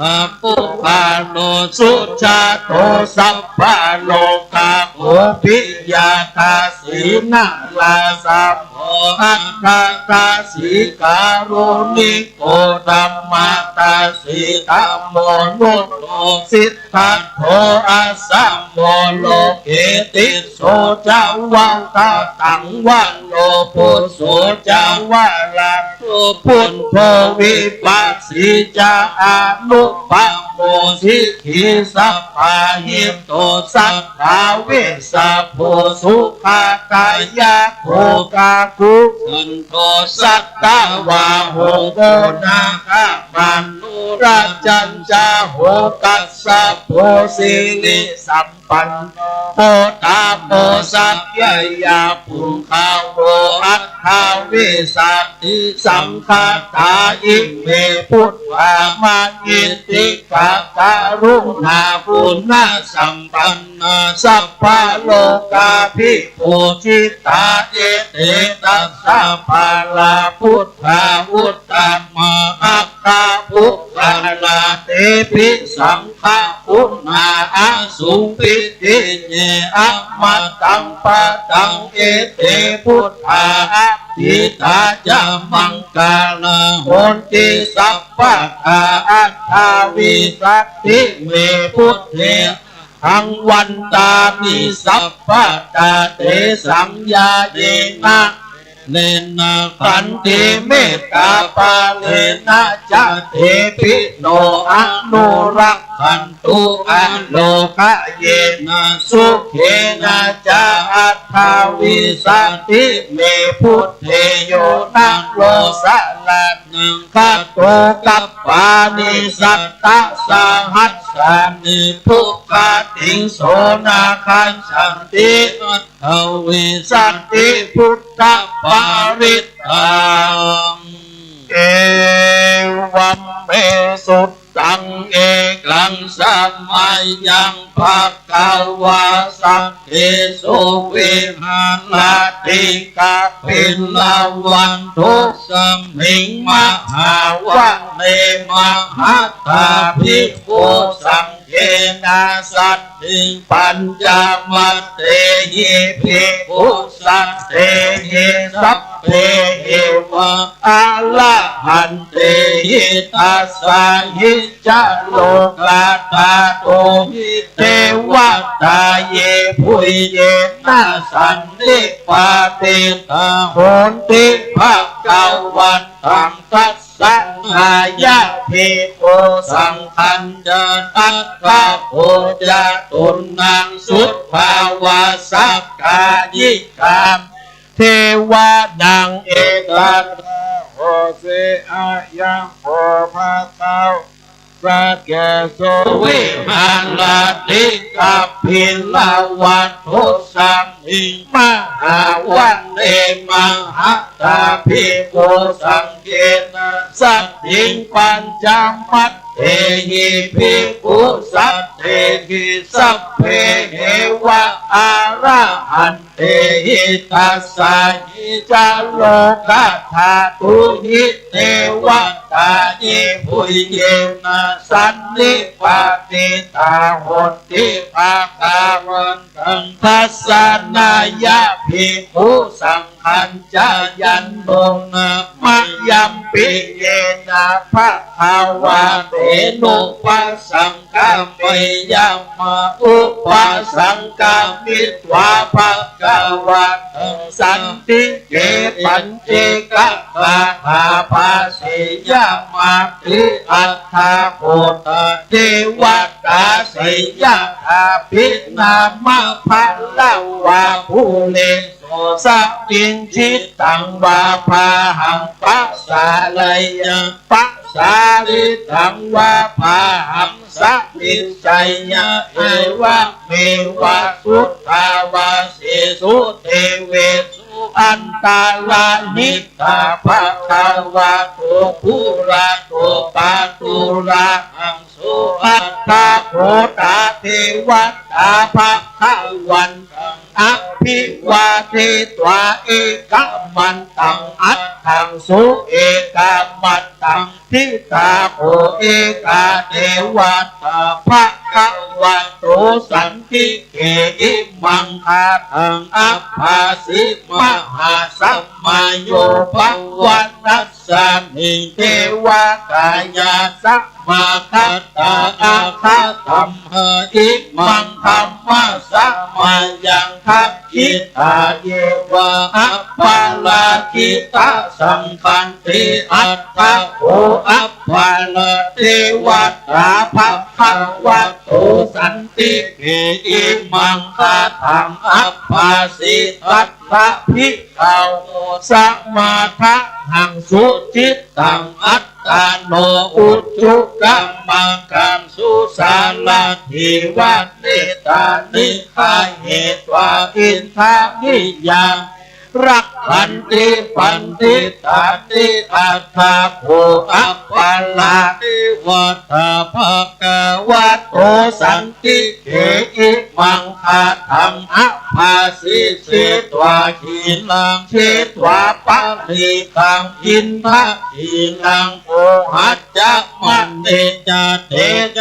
ตปุพพาโร สุจาโต สัพพะโลกา โส ปิยะตะสี นาราสะโห อัตถะตะสี การุณิโก ธัมมะตะสี ธัมโมนุตโต สิทธัตโถ อัสสะโม โลเกติสโส จะวะ กะตังวะโร ปุสโส จะวะระโต ปุตโธ วิปัสสี จะ อนุปะโม สีขี สัพพาหิโต สัทธา เวสสะโภ สุขะทายะโก กาคุสันโท สัตตะวาโห โกนาคะ มะโนรัจจัญจะ โห กัสสะโภ สิริสัมปันโน โมตะโม สักยะยะ ปุงคาโว อัฏฐาวิสสะติ สังฆาตา อิเม ปุทธา มะหิทธิกา กรุณาคุณสัมปันนา สัพพะโลกาภิปูจิตา เอเต ตัสสะ ปะระ ปุทธา อุตตมะ อัฏฐะ ปุคคลา เตปิ สังฆะ กุณา อสุง ปิติ เย อะมะตัง ปะตัง เอเต ปุทธา อะทิตา จะ มังคลา หอนติ สัพพะทา อัฏฐาวิสสะติ เม พุทเท หัง วันตามิ สัพพะทา เตสัง ญาเณนะ เณนะ ขันติ เมตตา ปะเรนะ จะ เตปิ โน อนุรักขันตุ อะโรคะเยนะ สุเขนะ จะ อัฏฐาวิสสะติ เม พุทเท โยนะโล สะระ นัง คโต กัปปานิ สัตตะ สะหัสสานิ ทุกขติง โส นาคัสสันติ อัฏฐาวิสสะติ พุทธปริตตัง เอวัมเม สุตตัง เอกัง สะมะยัง ภะคะวา สักขิสุ วิหะระติ กัปปิลวัตถุสมิง มหาวัณเณ มหะตาภิกขุสัง เฆนะ สัตถิง ปัญจมัตเตหิ ภิกขุสัตเตหิ สัพเพหิ วะ อะระหันเตหิ ตัสสะหิ จะ โลกัตถาตุหิ เตวะตา เย ปุญเยนะ สันนิปาติตา โหนติ ภะคะวันตัง ทัสสะนายะ ภิกขุสังฆัญจะ ตัตถะ โข จะตุนนัง สุทธาวา สักกายิกา เทวานัง เอตะ โหสิ อะยัง โข ภะคะ สักขิสุ วิหะระติ กัปปิลวัตถุสมิง มหาวัณเณ มหะตาภิกขุสัง เฆนะ สัตถิง ปัญจมัตเตหิ ภิกขุสัตเตหิ สัพเพหิ วะ อะระหันเตหิ ตัสสะหิ จะ โลกัตถาตุหิ เตวะตา เย ปุญเยนะ สันนิปาติตา โหนติ ภะคะวันตัง ทัสสะนายะ ภิกขุสังฆัญจะ ยันตุนะ มะยัง ปิเยนะ ภะคะวา เตนุปัสสัง คาเมยะ มะ อุปะสังคามิตวา ภะคะวันตัง สันติเก ปัญเจกะ กาถา ภาเสยะ มะ ติ อัฏฐะ โขตะ เทวะตา เสยะ ถา ภินามะ ภะละวา ปุเร โส สมิง จิตตัง วาภาหัง ปะสาเรยะ ปะสาริตัง วาภาหัง สมิง ชัยยะ เอวะเมวะ สุทาวาสีสุ เตเวสุ อันตาราหิตา ภะคะวะโต ปุระโต ปะตุระหัง สุ อัฏฐะ โขตา เทวะตา ภะคะวันตัง อะภิวาเทตวา เอกะมันตัง อัฏฐัง สุ เอกะมันตัง ทิฏฐา โข เอกา เทวะตา ภะ ภะคะวะโต สันติเข อิมัง คาถา อับภาสิ มหาสมะโย ภะวะตัสสมิง เทวะกายา สะ มาคัตตา อาคัตถะ ธัมมา อิมัง ธัมมะสมะยัง ทักขิตา เยวา อัปปาราจิตา สังคันติ อัตถะโข อัปปารา เทวะตา ภะคะวะโต สันติเข อิมัง คาถา อับภาสิ ตัตถะ ภิกขะโว สมาทาหัง สุจิตตัง อัตตาโน อุจุกัมมังคัง สุสาราธิ วะเนตานิ กะเหตวา อินทานิ ยา รักขันติ ปัณฑิตานิ อัตถะโข อัปปารา เทวะตา ภะคะวะโต สันติเข อิมัง คาถา อับภาสิ เชตวา ขีลัง เชตวา ปะลีกัง อินทะขีลัง โอหัจจะ มะเนจะ เต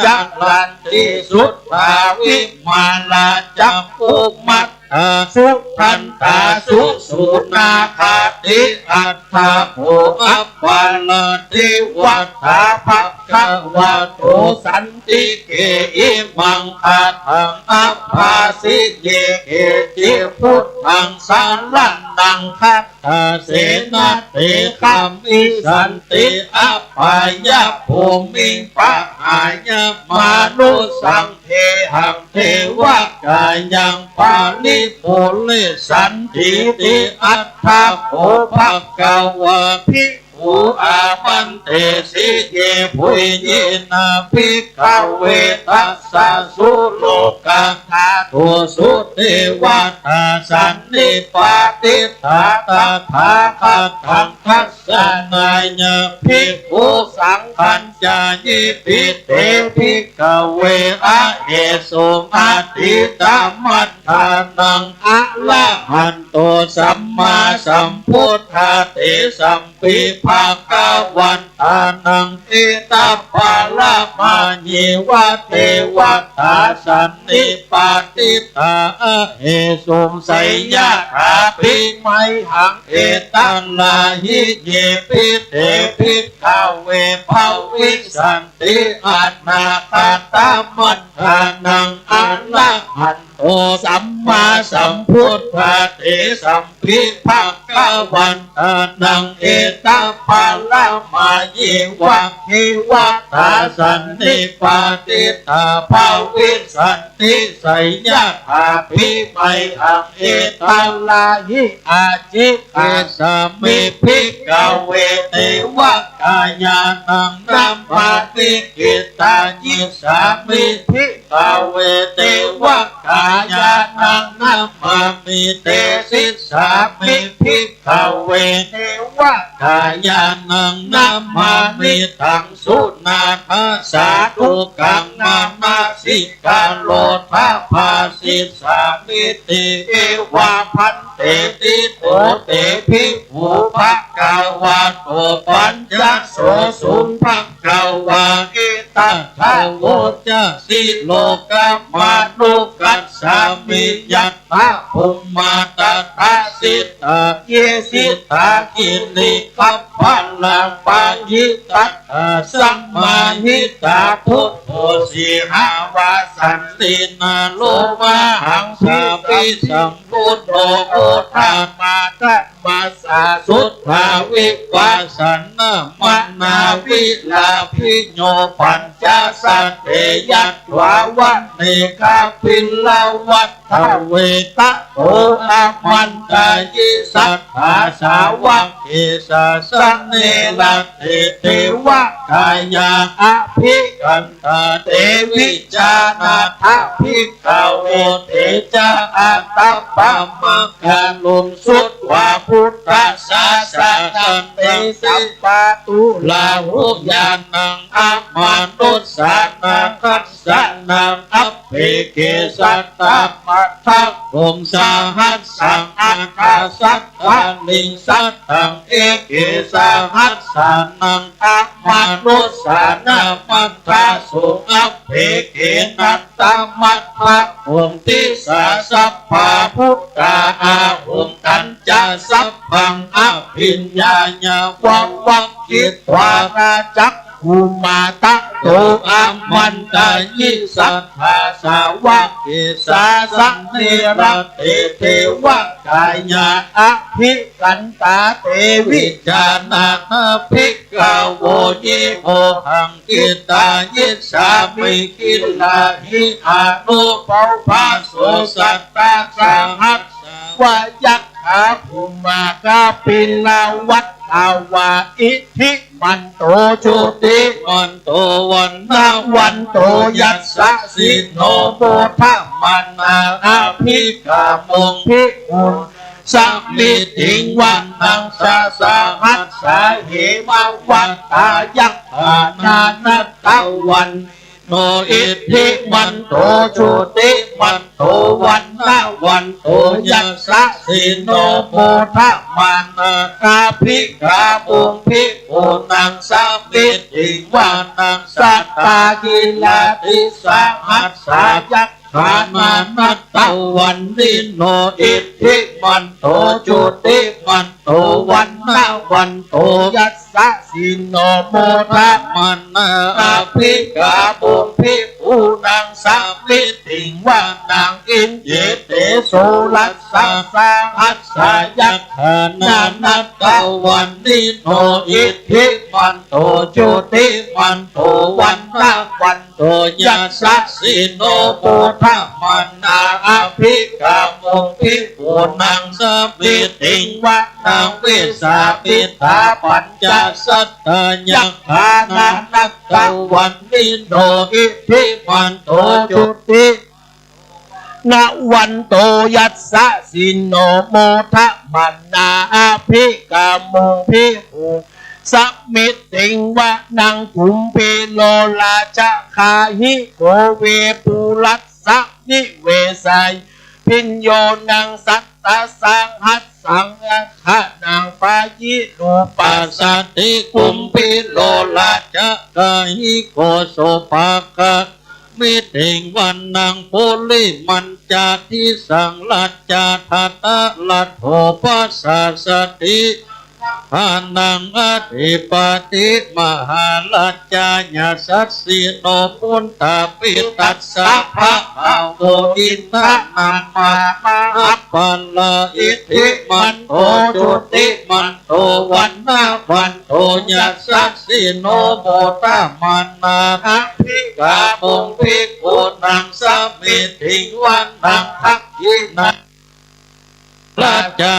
จะะ รันติ สุทธา วิมาลา จักขุมัต ตา สุทันตา สุสูนาคาติ อัตถะโข อัปปารา เทวะตา ภะคะวะโต สันติเข อิมัง คาถา อับภาสิ เย เก จิ พุทธัง สะระณัง คัจฉา เสนะ เต ฆามิ สันติ อัปปายัพภูมิง ปะหายะ มานุสสัง เกหัง เทวะกายัง ปะริปูเรสันถีติ อัตถะโข ภะคะวา ภิกขุ อามันเตสิ เย ปุญญินา ภิกขะเว ตัสสะ สุโลกะธาตุสุ เทวะตา สันนิปาติฏฐา ตถาคตัง ทัสสะนายะ ภิกขุ สังฆัญจายิปิ เต ภิกขะเว อะเหสุง อะตีตะมัด ฐานัง อะระหันโต สัมมาสัมพุทธา เตสัมปิ ภะคะวันตานัง เอตะปะระมะเยวะ เทวะตา สันนิปาติฏฐา อะเหสุง ไสยะถา ภิไมหัง เอตะลาหิ เยปิ เต ภิกขะเว ภะวิสสันติ อนาคตะมัด ฐานัง อะระหันโต สัมมาสัมพุทธา เตสัมปิ ภะคะวันตานัง เอตะปะระมะเยวะ เทวะตา สันนิปาติฏฐา ภะวิสสันติ ไสยะถา ภิไมหัง เอตะลาหิ อาจิคขิสสามิ ภิกขะเว เทวะกายานัง นะมามิ กิตตายิสสามิ ภิกขะเว เทวะกายานัง นะมามิ เตสิสสามิ ภิกขะเว เทวะกายานัง นะมามิ ตัง สุนาทะ สาธุกัง มะนะสิกะโรทะ ภาสิสสามิติ เอวะ ภันเตติ โต เต ภิกขุ ภะคะวะโต ปัญจโสสุง ภะคะวา เอตะทะ โวจะสิ โลกะมานุกัสสามิ ยัตถะ ภูมมา ตะถะ สิตา เย สิตา กิริขะ ปะลัง ปะหิ ตัตถะ สมาหิตา พุทโธ สิหาวาสันติ นะโรมหัง สาภิ สัมปุทโธ โอทามา ตะ มัสสา สุทธา วิปัสสะนา มะนา วิลาภิโญ ปัญจสัตเต ยัตถวา วะเน กะปิลวัตถะเว ตะโต อะมันตายิ สัตถา สาวะเก สาสะเน รัตเถ เทวะกายา อะภิกันตา เต วิจานาถะ ภิกขะเว เตจะะ อะตะปะมะกะลุง สุตวา พุทธัสสะ สะกัตเต สัพพะทุลาหุญาณัง อะมานุสสานัง คัสสะนัง อัป เปเก สัตตะมะทะ กุง สะหัสสัง อัฏฐะ สัตตะลิง สัตตัง เอเก สะหัสสานัง อะมานุสสานะ มัฏฐะ สุง อัปเปเก นัตตะมะทะ กุง ติสสะ สัพพะ พุทธา อาหุง กัญจะ สัพพัง อะภิญญายะ วะวัง คิตวา ราชะ กุมาตะโต อามันตะยิ สัตถา สาวะเกสา สะเนระเต เทวะกายา อะภิกันตา เต วิจานะถา ภิกขะโว เย โวหัง กิตตายิสสามิ กิลลาหิ อานุภาเวนะ โส สัตตะ สะหัสสา วะ ยักขา ภูมากาปิลวัตตวา อิทธิมันโต จุติมันโต วัณณะวันโต ยัสสะสิโน โมทะมะนา อะภิกขามุง ภิกขุ สะมิติง วะนัง สะสะหัสสา เหมะวัตตา ยักขา นานัตตะวัน โน อิทธิมันโต จุติมันโต วัณณะวันโต ยัสสะสิโน โมทะมะนา อะภิกขามุง ภิกขุนัง สะมิติง วะนัง สัตตา กิลลาติสะหัสสา ยักขา นานัตตะวันนิโน อิทธิมันโต จุติมันโต วัณณะวันโต ยัสสะสิโน โมทะมะนา อะภิกขามุง ภิกขุนัง สะมิติง วะนัง อิเย เต โส รัสสะ สะหัสสา ยักขา นานัตตะวันนิโน อิทธิมันโต จุติมันโต วัณณะวันโต ยัสสะสิโน โมทะมะนา อะภิกขามุง ภิกขุนัง สะมิติง วะนัง เวสสา มิตตา ปัญจสัตตา ยักขา นานัตตะวันนิโน อิทธิมันโต จุติ ณะวันโต ยัสสะสิโน โมทะมะนา อะภิกขามุง ภิกขุ สะมิติง วะนัง กุมพีโร ราชะคาหิโก เวปุรัสสะ นิเวสายิ ภิญโญนัง สัตตะ สะหัสสัง ยักขานัง ปะยิรูปัสสะติ กุมพีโร ราชะคาหิโก โสภะคะ มิติง วะนัง ปุริมัญจาทิสัง รัจจาทะตะระโถ ปัสสะสะติ อานัง อธิปติ มหารัจจา ยัสสะสิโน ปุตตะ ปิตัสสะ ภะคะโว อินทะ นะมะ มะหะปะละ อิทธิมันโต จุติมันโต วัณณะวันโต ยัสสะสิโน โมทะมะนา อะภิกขามุง ภิกขุนัง สะมิติง วะนัง ทักขิณา รัจจา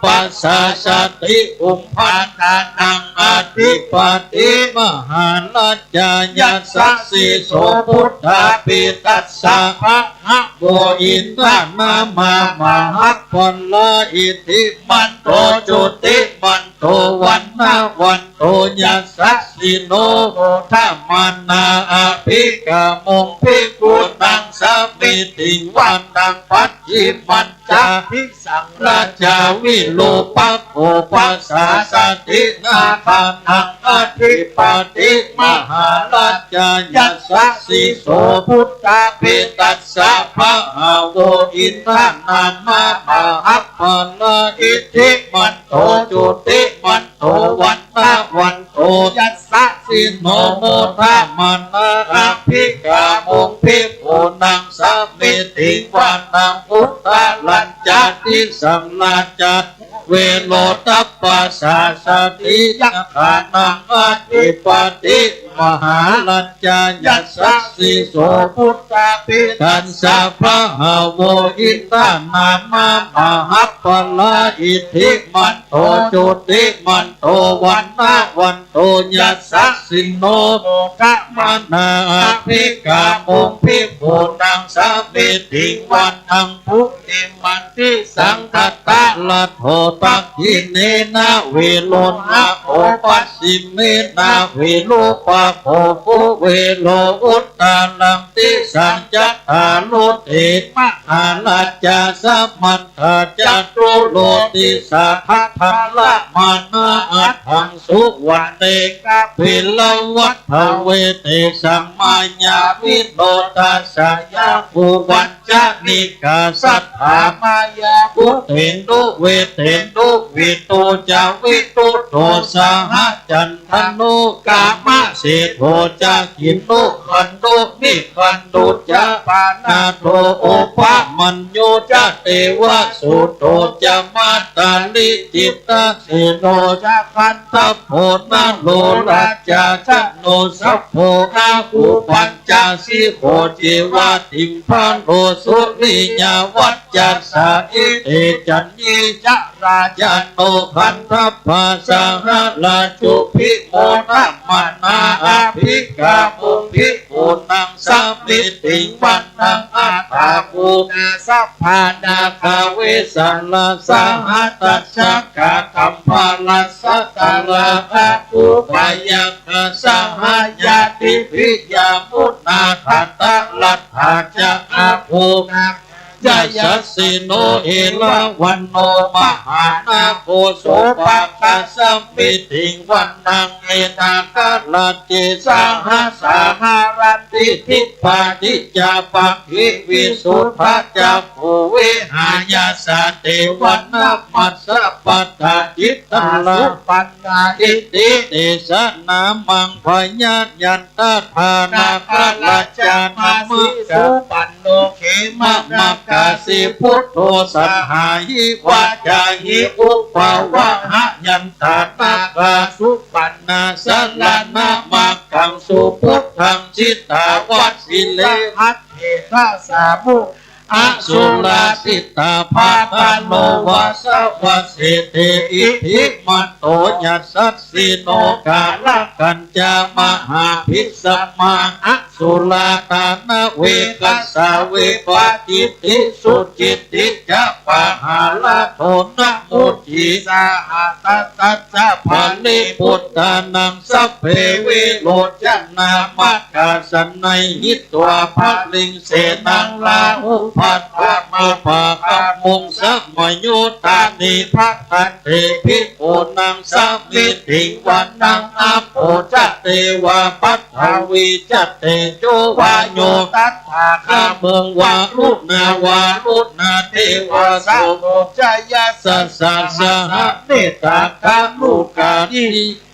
ปัสสะสะติ กุมภา อานัง อธิปติ มหารัจจา ยัสสะสิโส ปุตตะ ปิตัสสะ ภะคะโว อินทะ นะมะ มหะปะละ อิทธิมันโต จุติมันโต วัณณะวันโต ยัสสะสิโน โมทะมะนา อะภิกขามุง ภิกขุนัง สะมิติง วะนัง ปัจฉิมัญจาทิสัง รัจจา วิรูปะโข ปัสสะสะติ นาคานัง อธิปติ มหารัจจา ยัสสะสิโส ปุตตะ ปิตัสสะ ภะคะโว อินทะ นะมะ มหะปะละ อิทธิมันโต จุติมันโต วัณณะวันโต ยัสสะสิโน โมทะมะนา อะภิกขามุง ภิกขุนัง สะมิติง วะนัง อุตตะรัญจาทิสัง รัจจา เวโรตะปัสสะสะติ ยักขานัง อธิปติ มหารัจจา ยัสสะสิโส ปุตตะ ปิตัสสะ ภะคะโว อินทะ นะมะ มหะปะละ อิทธิมันโต จุติมันโต วัณณะวันโต ยัสสะสิโน โมทะมะนา อะภิกขามุง ภิกขุนัง สะมิ สมิติง วนัง ปุริมันติสัง ทัตตะ รัตโถ ทักขิเณนะ วิรุฬหโข ปัสสิเมนะ วิรูปโข คุเวโร อุตตรัง ติสัง จัตตาโร เถ มหาราชา สมัตตา จัตุโร ติสา ทัตถะ ละมานะ อัฏฐัง สุวัณเณ กะปิลวัฏฏเว เตสัง มายาวิโน ทัสสะ ยักขุ วัญชนิกา สัตถา มายา วุเทนตุ เวเทนตุ วิทู จะ วิทุตโธ สหจันทโน กมาเสโท จะ คินนุ ขันตุ นิขันตุ จะ ปานาโท โอปะมัญญู จะ เตวะสุโต จะ มาตาลิ จิตตะเสโน จะ กันทัพโพ นโรราชา จะ โนสัพโพ อาคู ปัญจสิโข เจวะ ทิมพะโล สุริยา วัจจะสา อิเต จันยี จะ ราชาโน ขันทัพพา สหราชุ พิโมทะมานา อภิกามุง ภิกขุนัง สมิติง วนัง อัฏฐา คูนา สัพพา นาคา เวสสาลา สหัสสัจจกา กัมพาลา สัตตาลา อาคู พยัคฆา สหญาติ ปิยมุนา ขัตตะรัฏฐา จะ อาคูนา ยะ ยัสสิโน เอราวัณโณ มหานาโค โสภาคา สมิติง วนัง เมนากะราชเช สหัสสา หารันติ ทิปปาทิจา ปักขิวิสุทธา จักขุ วิหายาสา เตวะ นะมัสสะ ปัตตาจิตตา สุปันนา อิทธิเตสะนา มัง พยายันตะ ทา นาคราชา นมะ สุปันโน เขมะ มะกาสิ พุทโธ สัทธาหิ วาจาหิ อุปวาหะยันตา นาคา สุปันนา สรณะ มะกัง สุพุทธัง จิตตา วสิเล หัตเถ ทะ สามุ อสุราสิตา พาทาโน วาสะวะเสเท อิทธิมันโต ยะสัสสิโน กาลกัญจา มหาภิสมา อสุรา ตานะ เวกัสสา เวปาจิตติ สุจิตติ จะ ปะหาราโท นะ มุจจี สหัสสัจจะ บาลี ปุตตานัง สัพเพ วิโรจนะ มะกา สะไนหิ ตวา บาลิง เสนัง ราหุ ปัทธะ มุปะคะมุง สมะโย ทานี ภัทธะเถ ภิกขุนัง สมิติง วนัง อาโป จะ เตวา ปัทวี จะ เตโจ วาโย ตัฏฐาคะมุง วรุณา วารุณา เตวา โสโม จะ ยัสสะ สะหะสะ เนตตา คารุกา นิ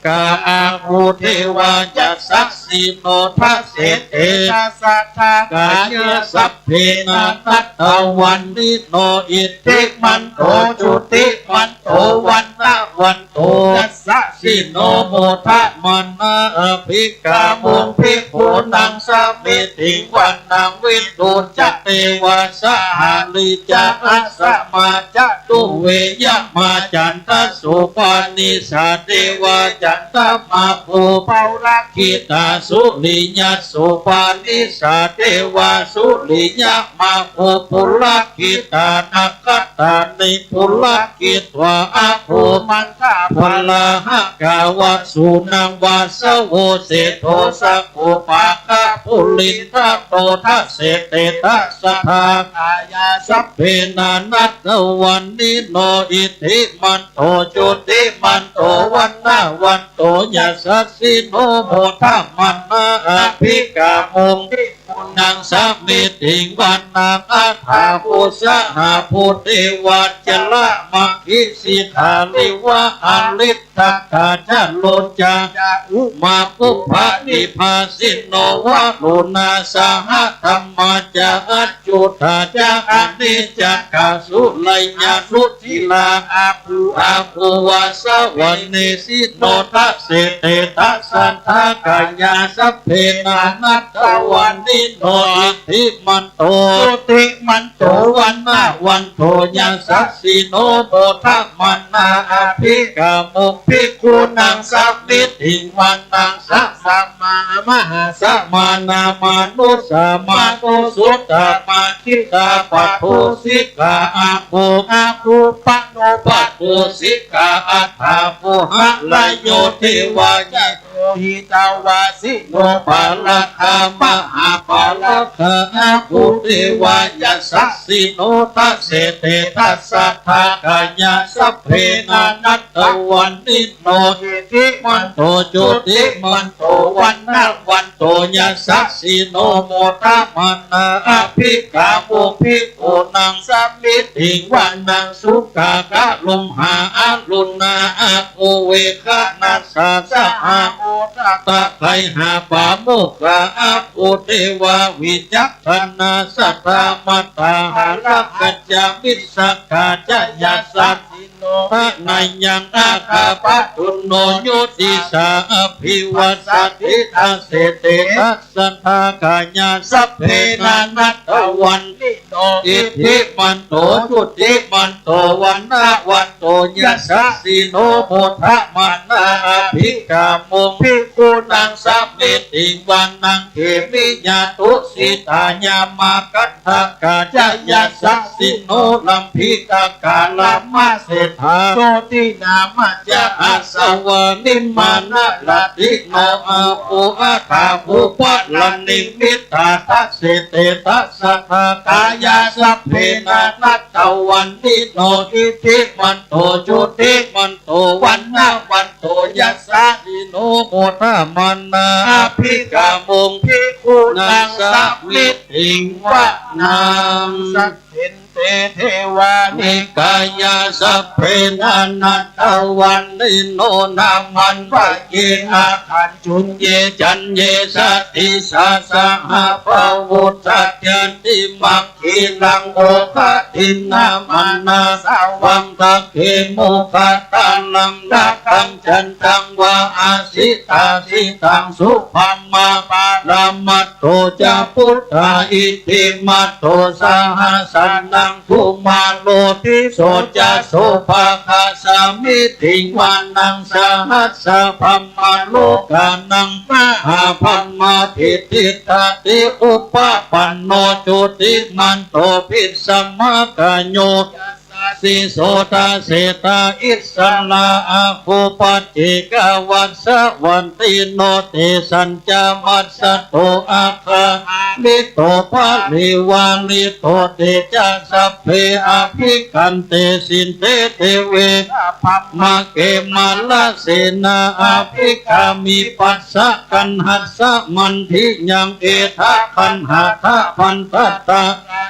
กา อาคู เทวา ยะสัสสิโน ทะเสเท ทะ สัทธา กายา สัพเพ นานัตตะวันนิโน อิทธิมันโต จุติมันโต วัณณะวันโต ยะสัสสิโน โมทะมานา อภิกขามุง ภิกขุนัง สมิติง วนัง วิทู จะ เตวา สหาลี จะ อัสสะมา จะ ตุเว ยะมา จันทะ สุปานิสา เตวา จันทะมา ภู ปะรักขิตา สุริยะ สุปานิสา เตวา สุริยะมา ภู ปุรักขิตา นักขัตตานิ ปุรักขิตวา อาคู มันทะ พลาหะกา วะสูนัง วาสะโว เสโท สะกุปาคะ ปุรินทะโต ทะเสเต ทะ สัทธา กายา สัพเพ นานัตตะวันนิโน อิทธิมันโต จุติมันโต วัณณะวันโต ยะสัสสิโน โมทะมานา อภิกขามุง ภิกขุนัง สมิติง วนัง อัฏฐา อุสหา ภู เตวา จละ มะ ขิ สิทธา ริวะ หะริ ทกา จะ โรจา จะ อุมา ปุพพะ นิพพาสิโน วะรุณา สหะ ธัมมา จะ อัจจุตา จะ อะเนกจะกะ สุไลยานุชฌีรา อาภู อาภู วาสะวะเนสิโน ทะเสเต ทะ สัทธา กายา สัพเพ นานัตตะวันนิโน อิทธิมันโต จุติมันโต วัณณะวันโต ยะสัสสิโน โมทะมานา อภิกขามุง ภิกขุนัง สมิติง วนัง สะ สะมา มหาสะมา นามนุสสามานุสสุตตามาคิตาปะทูสิกาอาคูอาคูปะโนปะทูสิกาอัฏฐาโมหะระโยเทวายิโตหิตาวาสิโนปาระคามหาปาระคาอาคูเทวายาสัสสิโนทัสเสเตทัสสัทธากายาสัพเพนานัตตวันติโนอิทธิมันโตจุติมันโตวัณณวันโตยาสัสสิโนโมทะมานาอภิกขามุงภิกขุนังสมมิติงวานังสุขากะลุมหาอรุณาอาคูเวคะนะสาสหาโอทะตะไคหาปาโมกขาอาคูเทวาวิจักขณาสัทธามัตตาหาระกัจจามิสสะกาจายาสัสสิโนทะนายังอาคาปะทุนโนโยติสาอภิวาสติทัสเสเตทัสสัทธากายาสัพเพนานัตตวันติโนอิทธิมันโตจุติมันโตวัณณวันโตยาสัสสิโนโมทะมานาอภิกขามุงภิกขุนังสมมิติงวานังเขมิยาตุสิตายามาคัฏฐกาจายาสัสสิโนลัมภิกกาลามะเสฏฐาโสตินามะจะอาสวานิมมานะละติโนอาภูอาคาภูปะละนิมมิตตาทัสเสเตทัสสัทธากายาสัพเพนานัตตวันติโนอิทธิมันโตจุติมันโตวัณณวันโตยาสัสสิโนโมทะมานาอภิกขามุงภิกขุนังสมมิติงวานัง สัทเถนเตเทวานิกายาสัพเพนานัตตวันติโนนามันวะเยอาคัญจุญเยจัญเยสะติสาสหะปะวุทธะจันติมัง คีลังโอคตินนามานาสาวังตะเขมุขะตาลังนาคังจันตังวาอาสิตาสิตังสุภัมมาปะระมัตโตจะปุตตาอิติมาโตสหัสสะนังกุมาโรติโสจะโสภะคะสะมิติงวานังสหัสสะภัมมาโลกานัง มหาภัมมาภิติฏฐาติอุปปันโนจุติมันโตภิสมะกะโย ยาสัสสิโสตะเสตะอิสสะระอาคูปัจเจกวัสสะวันติโน เตสัญจะมัสสะโต อาคาหาริโต ปะริวาริโต เตจะสัพเพ อภิกขันเต สินเท เทเว สะภัมมา เขมาระเสนา อภิกขามิ ปัสสะกัณหัสสะ มันทิยัง เอทะกัณหะทะ พันทะตะ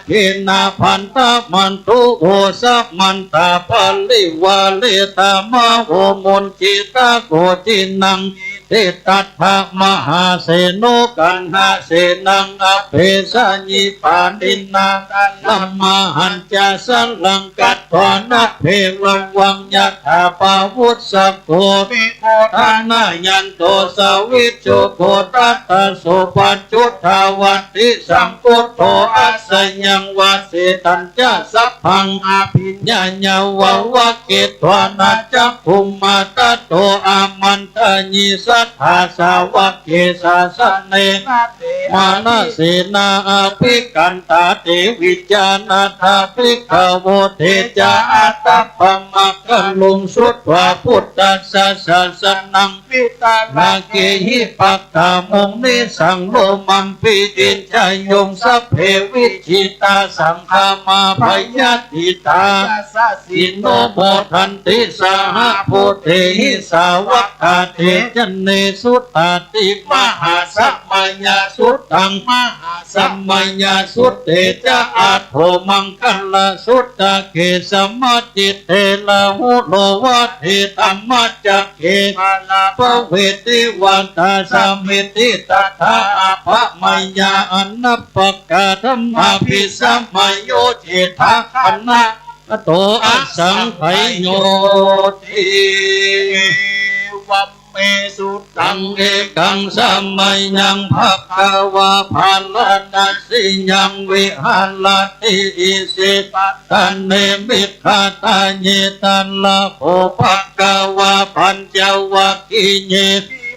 เขนะ พันทะมันตุ โวสะมันตะ ปะริวาเรทะ มะโหมุญจิตะ โกจินัง ติตัตถะ มหาเสโน กัณหะเสนัง อเปสะยิ ปาณินา ตัลละมหัญจะ สะรัง กัตถานะ เภวะวัง ยะถา ปาวุสสะโก วิโค ทะนะยันโต สะวิชชุโค ทัตถะ โส ปัจจุตาวาทิ สังคุตโธ อัสสะยัง วะเสตัญจะ สัพพัง อภิญญา ยวะวะเก ทวานะ จักขุมมา ทัตโต อามันทะยิ สัทธา สาวะเก สะสะเนนะ เต มานะเสนา อภิกขันตา เต วิจานะถา ภิกขะโว เต จะ อัตถะ ปะมะกะลุง สุตวา พุทธัสสะ สะสะนัง วิตะระเกหิ ปักขะมุง นิสสังโลมัมปิ อิจฉะยุง สัพเพ วิจิตา สังคามา ภะยะทิฏฐา ยาสัสสิโน โมทันติ สะหะภูเตหิ สาวะกา เตจะ เนสุตาติ มหาสะมะยะสุตตัง มหา สะมะยะสุตเตจะ อัตโถ มังคะละสุตตะเก สะมะจิตเต ลาหุโล วะเท ธัมมะจักเข ปะละปะเวติวะตา สะเมติ ตัตถะ อะภะมะยา อะนัปปะกา ธัมมาภิสะมะโย เจทะ คะนะ กะโต อะสังไขโย ติ เอวัม เม สุตตัง เอกัง สะมะยัง ภะคะวา ภาราณะสียัง วิหะระติ อิสิปะตะเน มิกขะทะเย ตะระโห ภะคะวา ปัญจวัคคีเย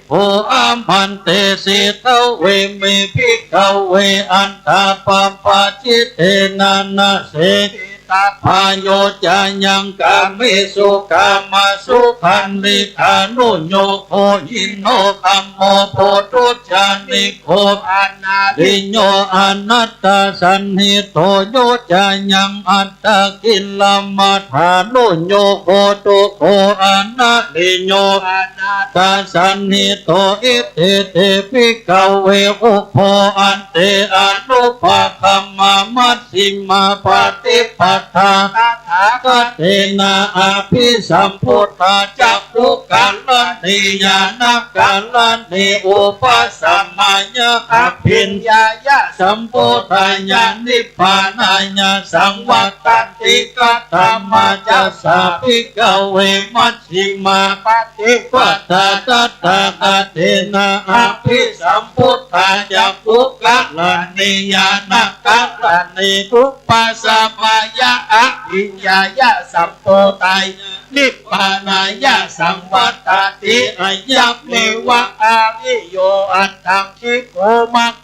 โข อะมันเตสิ ทเว เม ภิกขเว อัฏฐปปาจิตเตนะ นะ เสสิ ตถา โยจะยัง กาเมสุ กามสุขัลลิกานุโยโก หินโน คัมโม ปุถุชฌานิโก อนาริโย อนัตตสันนิโต โยจะยัง อัตตกิลมัฏฐานุโยโก ทุกโข อนาริโย อนัตตสันนิโต อิติเต ภิกขเว อุโพ อันเต อนุปคัมมา มัชฌิมาปฏิปทา ตถาคเตนะ อภิสัมพุทธา จักขุกรณี ญาณกรณี อุปสัมมายะ อภิญญายะ สัมโพธัญญา นิพพานายะ สังวัตตันติ กะตมาจัสสะ ภิกขเว มัชฌิมาปฏิปทา ตถาคเตนะ อภิสัมพุทธา จักขุกรณี ญาณกรณี อุปสัมมายะ อภิญญายะ สัมโพธัญญา นิพพานายะ สังวัตตันติ อะยังเมวะ อาริโย อัตถัง คิโก มัค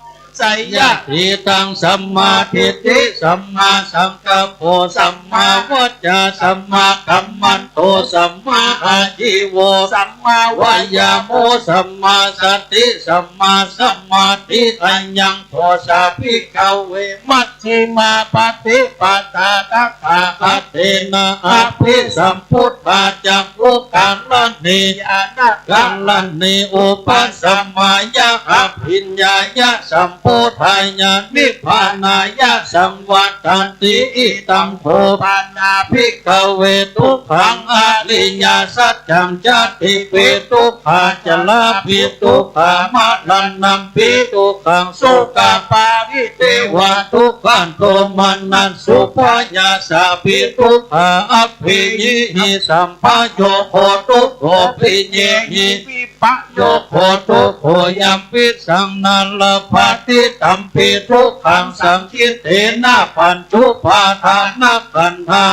สัยยะ สีตัง สัมมาทิฏฐิ สัมมาสังกัปโป สัมมาวาจา สัมมากัมมันโต สัมมาอาชีโว สัมมาวายาโม สัมมาสติ สัมมาสมาธิ อะยังโพสา ภิกขเว มัชฌิมาปฏิปทา ตถาคเตนะ อภิสัมพุทธา จักขุกรณี ญาณกรณี อุปสัมมายะ อภิญญายะ สัมโพธัญญา นิพพานายะ สังวัตตันติ อิตัง โข ปันนา ภิกขเว ทุกขัง อริยสัจจัง ชาติปิ ทุกขา ชราปิ ทุกขา มะระณัมปิ ทุกขัง โสกะปะริเทวะ ทุกขา โทมนัสสุ ปะยาสะปิ ทุกขา อัปเพหิ สัพพะโยโค ทุกโข เปเยหิ วิปะโยโค ทุกโข ยัมปิสัง นาลัพพะติ ตัมปิ ทุกขัง สังขิเตนะ ปัจจุปาทานะขันธา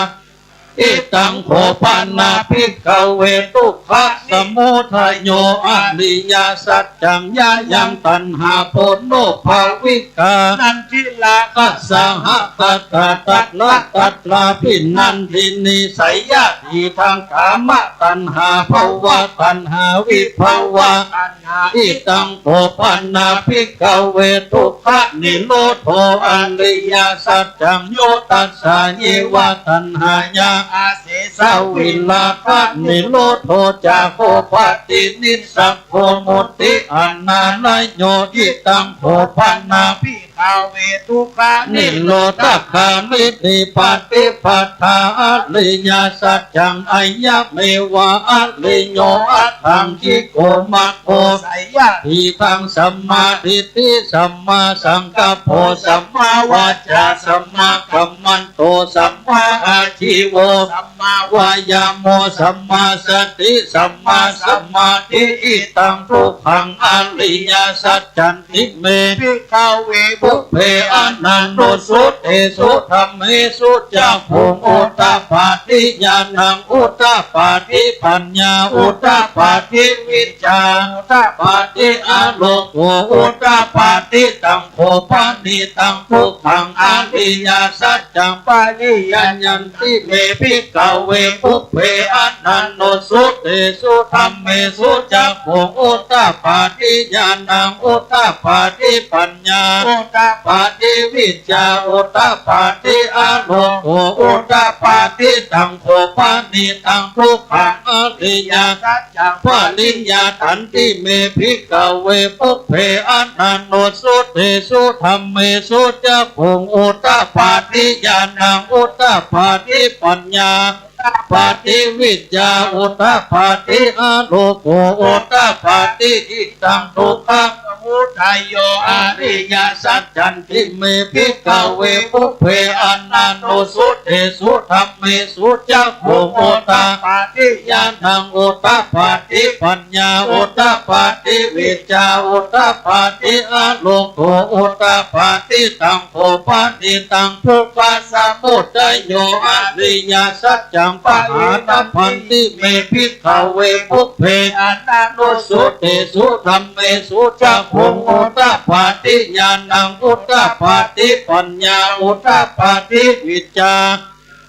อิตัง โข ปันนา ภิกขเว ทุกขะสมุทโย อริยสัจจัง ยะยัง ตัณหา ปุโนภาวิกา นันทิราคะ สหะกะตา ตะตระ ตะตราภินันทินี ไสยะถีทัง กามตัณหา ภวตัณหา วิภวะตัณหา อิตัง โข ปันนา ภิกขเว ทุกขะนิโรโธ อริยสัจจัง โยตัสสะ เยวะ ตัณหายา อาเสสะ วิราคะนิโรโธ จาโค ปะตินิสสะโก มุตติอนาลโย อิตัง โข ปันนา ภิกขเว ทุกขะนิโรธคามินี ปฏิปทา อริยสัจจัง อะยังเมวะ อริโย อัตถังคิโก มัคโค ไสยะถีทัง สัมมาทิฏฐิ สัมมาสังกัปโป สัมมาวาจา สัมมากัมมันโต สัมมาอาชีโว สัมมาวายาโม สัมมาสติ สัมมาสมาธิ อิตัง ทุกขัง อริยสัจจันติเม ภิกขเว ปุพเพอนันตุสุเตสุธัมเมสุ จักขุงอุตตปาทิ ญาณังอุตตปาทิ ปัญญาอุตตปาทิ วิชชาอุตตปาทิ อาโลโกอุตตปาทิ ตัง โข ปะณีตัง ทุกขัง อริยสัจจัง ปริยัญญันติเม ภิกขเว ปุพเพอนันตุสุเตสุธัมเมสุ จักขุงอุตตปาทิ ญาณังอุตตปาทิ ปัญญาอุตตปาทิ วิชชาอุตตปาทิ อาโลโกอุตตปาทิ ตัง โข ปะณีตัง ทุกขัง อริยสัจจัง ปริยัญญันติเม ภิกขเว ปุพเพอนันตุสุเตสุธัมเมสุ จักขุงอุตตปาทิ ญาณังอุตตปาทิ ปัญญาอุตตปาทิ วิชชาอุตตปาทิ อาโลโกอุตตปาทิ อิตัง ทุกขะสมุทโย อริยสัจจันติเม ภิกขเว ปุพเพอนันตุสุเตสุธัมเมสุ จักขุงอุตตปาทิ ญาณังอุตตปาทิ ปัญญาอุตตปาทิ วิชชาอุตตปาทิ อาโลโกอุตตปาทิ ตัง โข ปะณีตัง ทุกขะสมุทโย อริยสัจจัง ปะหาตัพพันติเม ภิกขเว ปุพเพอนันตุสสุเตสุธัมเมสุจักขุงอุตตปาทิญาณังอุตตปาทิปัญญาอุตตปาทิวิชชา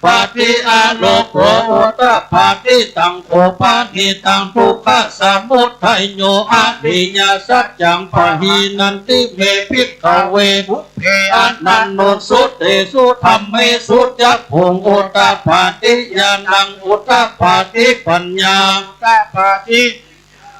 ปาทิอาโลโกอุตตปาทิ ตังโขปะนิตัง ทุกขสมุทัยโย อริยสัจจัง ปะหาตัพพันติเม ภิกขเว ปุพเพอนันตุสสุเตสุธัมเมสุจักขุงอุตตปาทิญาณังอุตตปาทิปัญญาอุตตปาทิ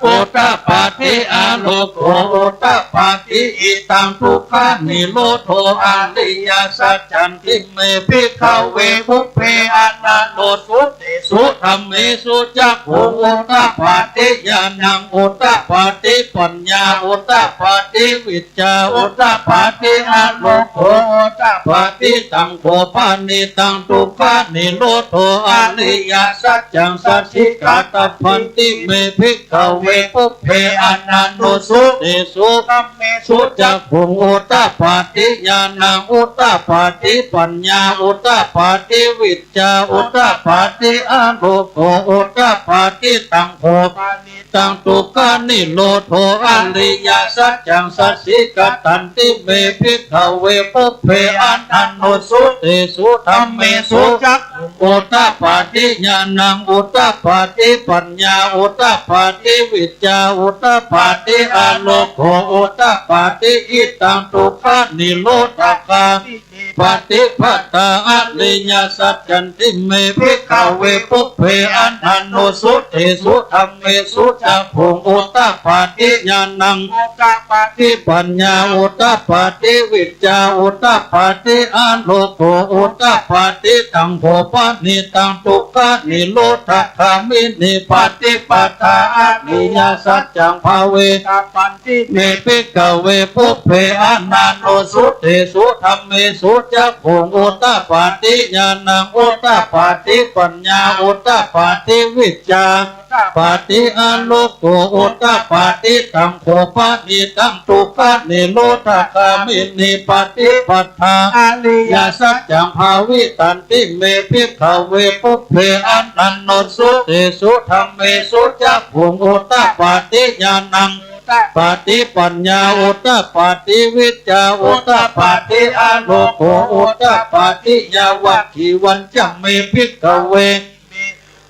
อุตตปาทิอาโลโกอุตตปาทิ อิทังทุกขนิโรโธ อริยสัจจันติเม ภิกขเว ปุพเพอนันตุสสุเตสุธัมเมสุจักขุงอุตตปาทิญาณังอุตตปาทิปัญญาอุตตปาทิวิชชาอุตตปาทิอาโลโกอุตตปาทิ ตังโขปะนิตัง ทุกขนิโรโธ อริยสัจจัง สัจฉิกาตัพพันติเม ภิกขเว ปุพเพอนันตุสสุเตสุธัมเมสุจักขุงอุตตปาทิญาณังอุตตปาทิปัญญาอุตตปาทิวิชชาอุตตปาทิอาโลโกอุตตปาทิ ตังโขปะนิตัง ทุกขนิโรโธ อริยสัจจัง สัจฉิกตันติเม ภิกขเว ปุพเพอนันตุสสุเตสุธัมเมสุจักขุงอุตตปาทิญาณังอุตตปาทิปัญญาอุตตปาทิวิชชาอุตตปาทิอาโลโกอุตตปาทิ อิทังทุกขนิโรธคามินี ปฏิปทา อริยสัจจันติเม ภิกขเว ปุพเพอนันตุสสุเตสุธัมเมสุจักขุงอุตตปาทิญาณังอุตตปาทิปัญญาอุตตปาทิวิชชาอุตตปาทิอาโลโกอุตตปาทิ ตังโขปะนิตัง ทุกขนิโรธคามินี ปฏิปทา อริยสัจจัง ภาเวตัพพัน ติเม ภิกขเว ปุพเพอนันตุสสุเตสุธัมเมสุจักขุงอุตตปาทิญาณังอุตตปาทิปัญญาอุตตปาทิวิชชาอุตตปาทิอาโลโกอุตตปาทิ ตังโขปะนิตัง ทุกขนิโรธคามินี ปฏิปทา อริยสัจจัง ภาวิตันติเม ภิกขเว ปุพเพอนันตุสสุเตสุธัมเมสุจักขุงอุตตปาทิญาณัง อุตตปาทิปัญญาอุตตปาทิวิชชาอุตตปาทิอาโลโกอุตตปาทิ ยาวัคคีวัญจะเม ภิกขเว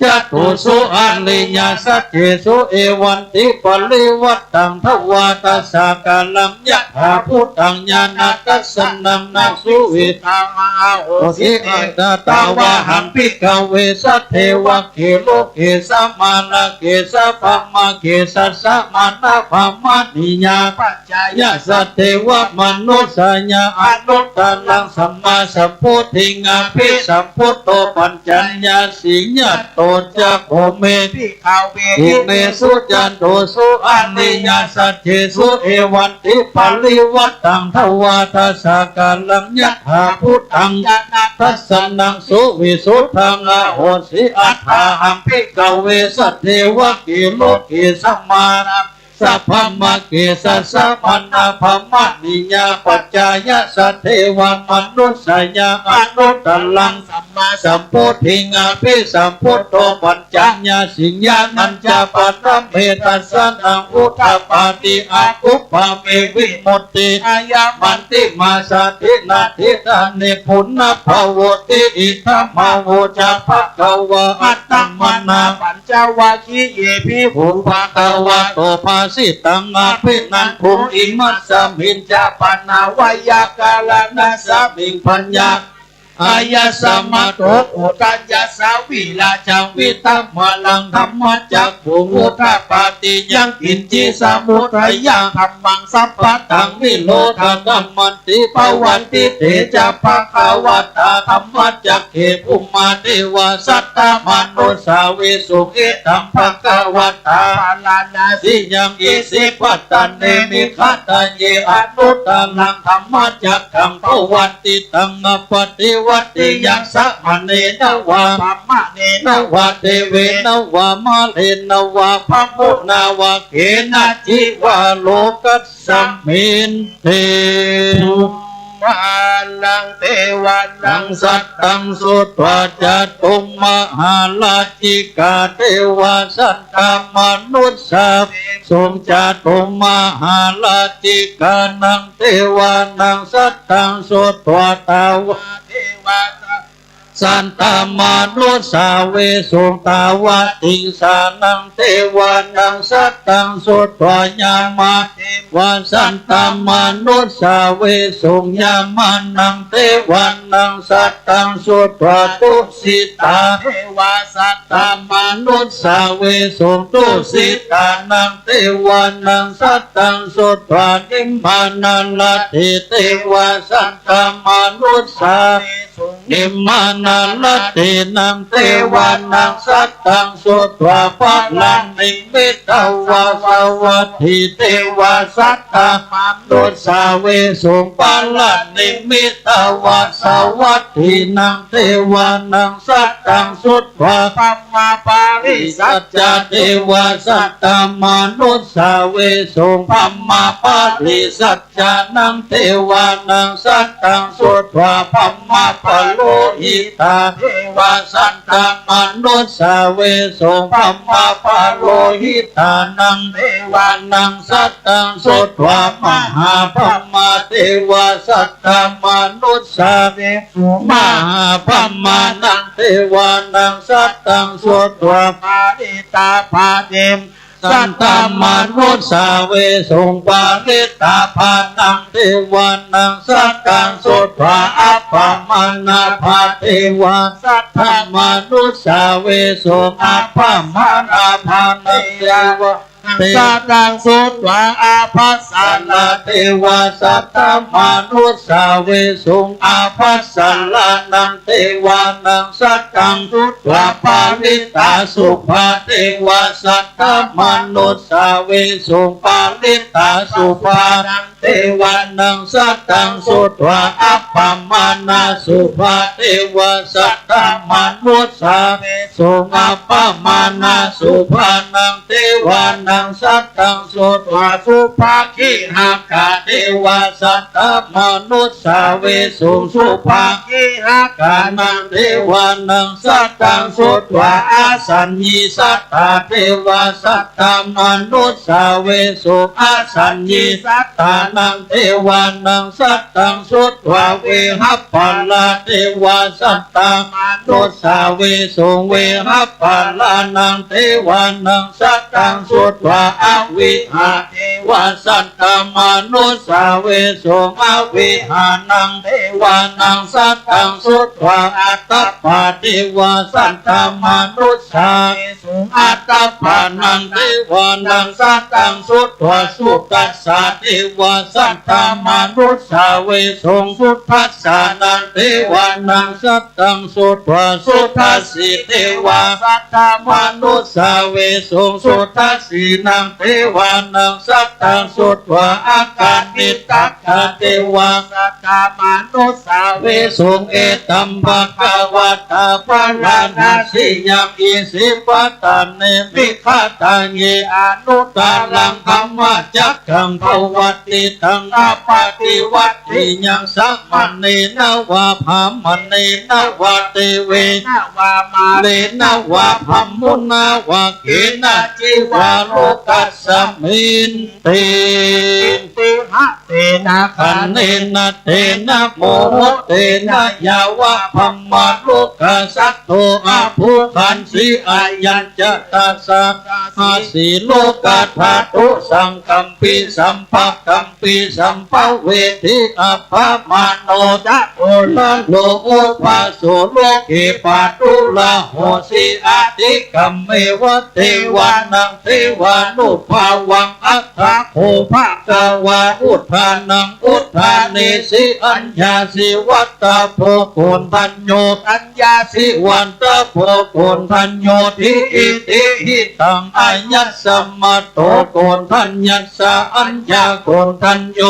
จตุสุอริยสัจเจสุ เอวังติปริวัตตัง ทวาตสากัลลัง ยถาภูตัง ญาณทัสสนัง นสุวิ ตังอาโหสิ อัตตา ตวาหัง ภิกขเว สัทเทวะเข โลเก สะมะนะเข สะพะมะเข สัสสะมะนะพะมะนิยา ปัจจายะ สัทเทวะมะนุสสายะ อนุตตรัง สัมมาสัมโพธิง อภิสัมพุทโธ ปัจจายะสิง ยะโต จักขุงเม ภิกขเว อิเมสุ จตุสุ อริยสัจเจสุ เอวังติปริวัตตัง ทวาตสากัลลัง ยถาภูตัง ญาณทัสสนัง สุวิสุทธัง อโหสิ อัตถาหัง ภิกขเว สัทเทวะเข โลเก สะมะนะ สะพะมะเข สัสสะมะนะพะมะนิยา ปัจจายะ สัทเทวะมะนุสสายะ อนุตตรัง สัมมาสัมโพธิง อภิสัมพุทโธ ปัจจายะสิง ญาณัญจะ ปะระเม ทัสสะนัง อุทปาทิ อกุปปะเม วิมุตติ อายะมัจฉิมา สะถินาทิฏฐานิ ปุณณัพพะโวติ อิทัง มา โวจะ ภะคะวา อะตะมะนะ ปัญจวัคคีเย ภิกขุ ภะคะวะโต ภาสิตัง อะภินันทุง อิมัสสะมิญจะ ปะนะวะยะกะรณัสสะมิง ปัญญา อายัสสะมะโต อุทะยัสสะ วิราชะ วิทังวะรัง ธัมมะจักขุง อุทปาทิ ยังกิญจิ สมุททะยัง ธัมมัง สัพพะทัง นิโรธะ กัมมันติ ภะวันติ เต จะ ภะคะวะตา ธัมมะจักเข ภุมมะเดวา สัตตะมะนุสสา วิสุง อิทัง ภะคะวะตา พาราณะสียัง อิสิปะตะเน มิขะทะเย อะนุตตะรัง ธัมมะจักขัง ภะวันติตัง อะปะติวัตติยัง สะมะเณนะวา พรามะเณนะวา เตเวนะวา มะเรนะวา พะมุนาวา เขนะจิวา โลกัสสะมิง เต ภุมมา นัง เตวานัง สัตตัง สุत्वा จตุมหาราจิกา เตวา สัตตมานุสสาเวสุง จตุมหาราจิกานัง เตวานัง สัตตัง สุत्वा ตาวา เตวา สัตตมานุสสาเวสุง ตาวาติงสานัง เตวานัง สัตตัง สุत्वा ยามา เตวา สัตตมานุสสาเวสุง ยามานัง เตวานัง สัตตัง สุत्वा ตุสิตา เตวา สัตตมานุสสาเวสุง ตุสิตานัง เตวานัง สัตตัง สุत्वा นิมมานารัตถิ เตวา สัตตมานุสสาเวสุง นิมมานารัตถินัง เตวานัง สัตตัง สุत्वा ปาลานิมมิตวาสวัตถิ เตวา สัตตมานุสสาเวสุง ปาลานิมมิตวาสวัตถินัง เตวานัง สัตตัง สุत्वा บรมปาริสัจจา เตวา สัตตมานุสสาเวสุง บรมปาริสัจจานัง เตวานัง สัตตัง สุत्वा บรมปโรหิตา เตวา สัตตมานุสสาเวสุง บรมปโรหิตานัง เตวานัง สัตตัง สุत्वा มหาบรมมา เตวา สัตตมานุสสาเวสุง มหาบรมมานัง เตวานัง สัตตัง สุत्वा ปาริตตาปาติ สัตตมานุสสาเวสุง ปาริตตาปานัง เตวานัง สัตตัง สุत्वा อัปปมาณาปา เตวา สัตตมานุสสาเวสุง อัปปมาณาปานัง เตวา สัตตัง สุत्वा อัปปสารา เตวา สัตตมานุสสาเวสุง อัปปสารานัง เตวานัง สัตตัง สุत्वा ปาริตตาสุภา เตวา สัตตมานุสสาเวสุง ปาริตตาสุภานัง เตวานัง สัตตัง สุत्वा อัปปมาณาสุภา เตวา สัตตมานุสสาเวสุง อัปปมาณาสุภานัง เตวานัง สัตตัง สุत्वा สุภาคิหกา เตวา สัตตมานุสสาเวสุง สุภาคิหกานัง เตวานัง สัตตัง สุत्वा อสัญญิสตา เตวา สัตตมานุสสาเวสุง อสัญญิสตานัง เตวานัง สัตตัง สุत्वा เวหัปปารา เตวา สัตตมานุสสาเวสุง เวหัปปารานัง เตวานัง สัตตัง สุत्वा อวิหา เตวา สัตตมานุสสาเวสุง อวิหานัง เตวานัง สัตตัง สุत्वा อัตตปปา เตวา สัตตมานุสสาเวสุง อัตตปปานัง เตวานัง สัตตัง สุत्वा สุทัสสา เตวา สัตตมานุสสาเวสุง สุทัสสานัง เตวานัง สัตตัง สุत्वा สุทัสสี เตวา สัตตมานุสสาเวสุง สุทัสสีนัง เตวานัง สัตตัง สุत्वा อากานิตักกา เตวา สัตตมานุสสาเวสุง เอตัมภะคะวะตา ภะราณสียัง อิสิปตาเน มิขะทาเย อนุตตรัง ธัมมจักกัง ปวัตติตัง อปปะติวัตติยัง สะมะเณนะวา พรามะเณนะวา เตเวนะวา มาเณนะวา พรหมุนะวา เกนะจิวา โลกัสมินติ อิติหะ เตนะ คะเนนะ เตนะ โมหะ เตนะ ยาวะ พรหมโลกัสสัตโต อะภูคันสี อายัญจะ ตัสสะ สี โลกัสธาตุ สังกัมปิ สัมปะกัมปิ สัมปะเวทิ อัปปะมาโณ จะ โก ละโล อุปาโส โลเก ปาตุระโหสี อะทิกัมเมวะ เตวานัง เตวานุภาวัง อัตถะโข ภะคะวา อุทธานัง อุทธาเนสี อัญญาสี วัตถะโพ โกณฑัญโญ อัญญาสี วัตถะโพ โกณฑัญโญ ที อิติ หิตัง อายัสมะโต โกณฑัญญัสสะ อัญญาโกณฑัญโญ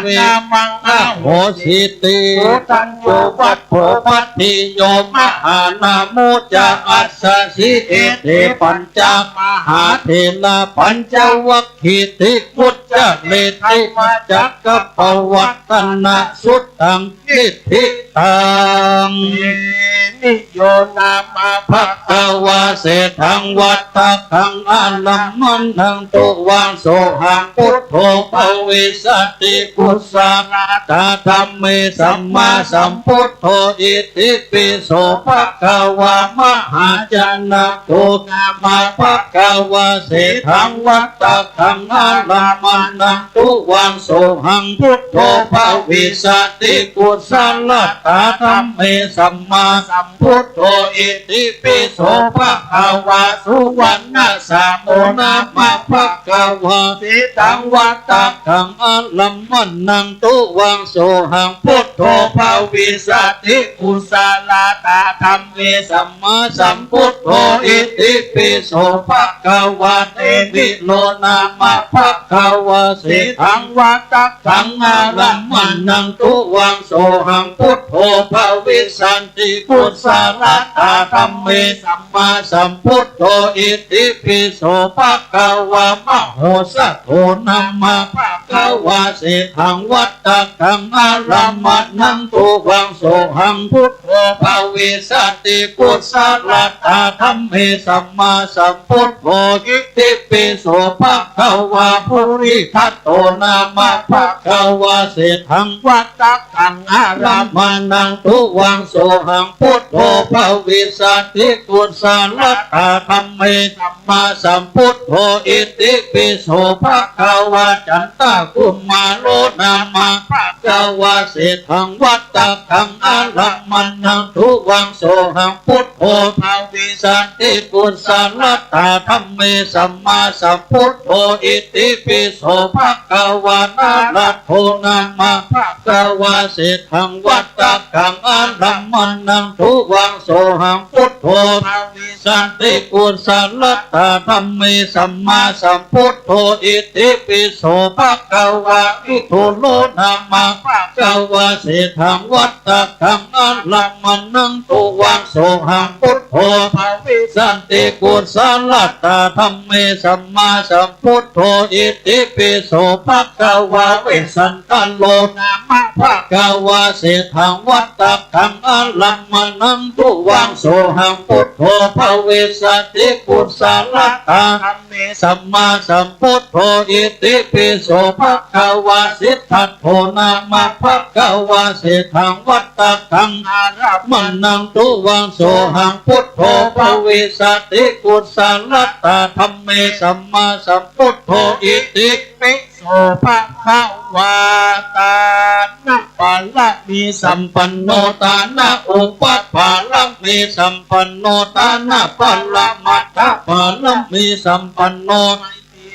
เว มัง อโหสิติ สุตัญญู ปัตโถ ภัตถิโย มหานามุจจา อัสสะสิ เอเต ปัญจมหาเถระ ปัญจวัคคีติ มุจจเร ธัมมจักกัปปวัตตนสุตตัง นิฏฐิตัง เตมิ โย นามะ ภะคะวา เสฏฐัง วัตถะขัง อารัมมะณัง ตุวัง โสหัง บุตโธ ภวิสสติ กุสสะละตา ธัมเม สัมมาสัมพุทโธ อิติปิโส ภะคะวา มหาชนะโก นามะ ภะคะวา เสฏฐัง วัตถะขัง อารัมมะณัง ตุวัง โสหัง บุตโธ ภวิสสติ กุสสะละตา ธัมเม สัมมาสัมพุทโธ อิติปิโส ภะคะวา สุวัณณสาโม นามะ ภะคะวา เสฏฐัง วัตถะขัง อารัมมะณัง ตุวัง โสหัง บุตโธ ภวิสสติ กุสสะละตา ธัมเม สัมมาสัมพุทโธ อิติปิโส ภะคะวา เตมิโล นามะ ภะคะวา เสฏฐัง วัตถะขัง อารัมมะณัง ตุวัง โสหัง บุตโธ ภวิสสติ กุสสะละตา ธัมเม สัมมาสัมพุทโธ อิติปิโส ภะคะวา มโหสถโธ นามะ ภะคะวา เสฏฐัง วัตถะขัง อารัมมะณัง ตุวัง โสหัง บุตโธ ภวิสสติ กุสสะละตา ธัมเม สัมมาสัมพุทโธ อิติปิโส ภะคะวา ปุริสสถโธ นามะ ภะคะวา เสฏฐัง วัตถะขัง อารัมมะณัง ตุวัง โสหัง บุตโธ ภวิสสติ กุสสะละตา ธัมเม สัมมาสัมพุทโธ อิติปิโส ภะคะวา จันตะกุมมาโร นามะ ภะคะวา เสฏฐัง วัตถะขัง อารัมมะณัง ตุวัง โสหัง บุตโธ ภวิสสติ กุสสะละตา ธัมเม สัมมาสัมพุทโธ อิติปิโส ภะคะวา นรัตโธ นามะ ภะคะวา เสฏฐัง วัตถะขัง อารัมมะณัง ตุวัง โสหัง บุตโธ ภวิสสติ กุสสะละตา ธัมเม สัมมาสัมพุทโธ อิติปิโส ภะคะวา วิทูโร นามะ ภะคะวา เสฏฐัง วัตถะขัง อารัมมะณัง ตุวัง โสหัง บุตโธ ภวิสสติ กุสสะละตา ธัมเม สัมมาสัมพุทโธ อิติปิโส ภะคะวา เวสสันตะโร นามะ ภะคะวา เสฏฐัง วัตถะขัง อารัมมะณัง ตุวัง โสหัง บุตโธ ภวิสสติ กุสสะละตา ธัมเม สัมมาสัมพุทโธ อิติปิโส ภะคะวา สิทธัตโธ นามะ ภะคะวา เสฏฐัง วัตถะขัง อารัมมะณัง ตุวัง โสหัง บุตโธ ภวิสสติ กุสสะละตา ธัมเม สัมมาสัมพุทโธ อิติปิโส ภะคะวา ตานะปารมีสัมปันโน ตานะอุปปารมีสัมปันโน ตานะปรมัตถปารมีสัมปันโน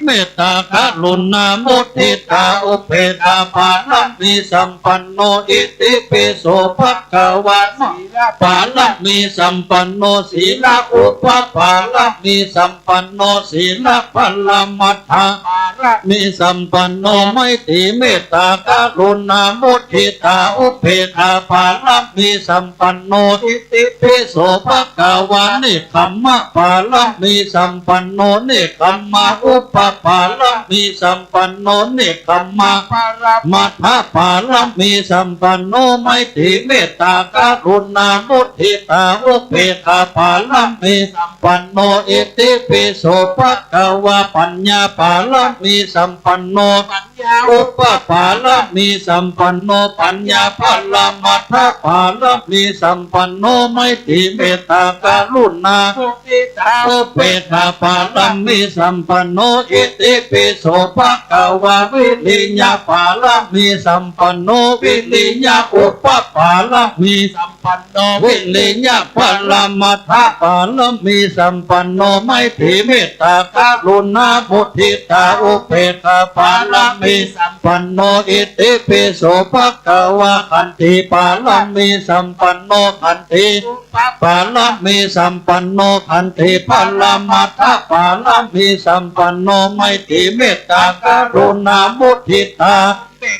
เมตตากรุณามุทิตาอุเบกขาปารมีสัมปันโน อิติปิโส ภะคะวา ศีลปารมีสัมปันโน ศีลอุปปารมีสัมปันโน ศีลปรมัตถปารมีสัมปันโน ไมตรีเมตตากรุณามุทิตาอุเบกขาปารมีสัมปันโน อิติปิโส ภะคะวา เนกขัมมะปารมีสัมปันโน เนกขัมมาอุปปารมีสัมปันโน เนกขัมมาปรมัตถปารมีสัมปันโน ไมตรีเมตตากรุณามุทิตาอุเบกขาปารมีสัมปันโน อิติปิโส ภะคะวา ปัญญาปารมีสัมปันโน ปัญญาอุปปารมีสัมปันโน ปัญญาปรมัตถปารมีสัมปันโน ไมตรีเมตตากรุณามุทิตาอุเบกขาปารมีสัมปันโน อิติปิโส ภะคะวา วิริยะปารมีสัมปันโน วิริยะอุปปารมีสัมปันโน วิริยะปรมัตถปารมีสัมปันโน ไมตรีเมตตากรุณามุทิตาอุเบกขาปารมีสัมปันโน อิติปิโส ภะคะวา ขันติปารมีสัมปันโน ขันติอุปปารมีสัมปันโน ขันติปรมัตถปารมีสัมปันโน ไมตรีเมตตากรุณามุทิตา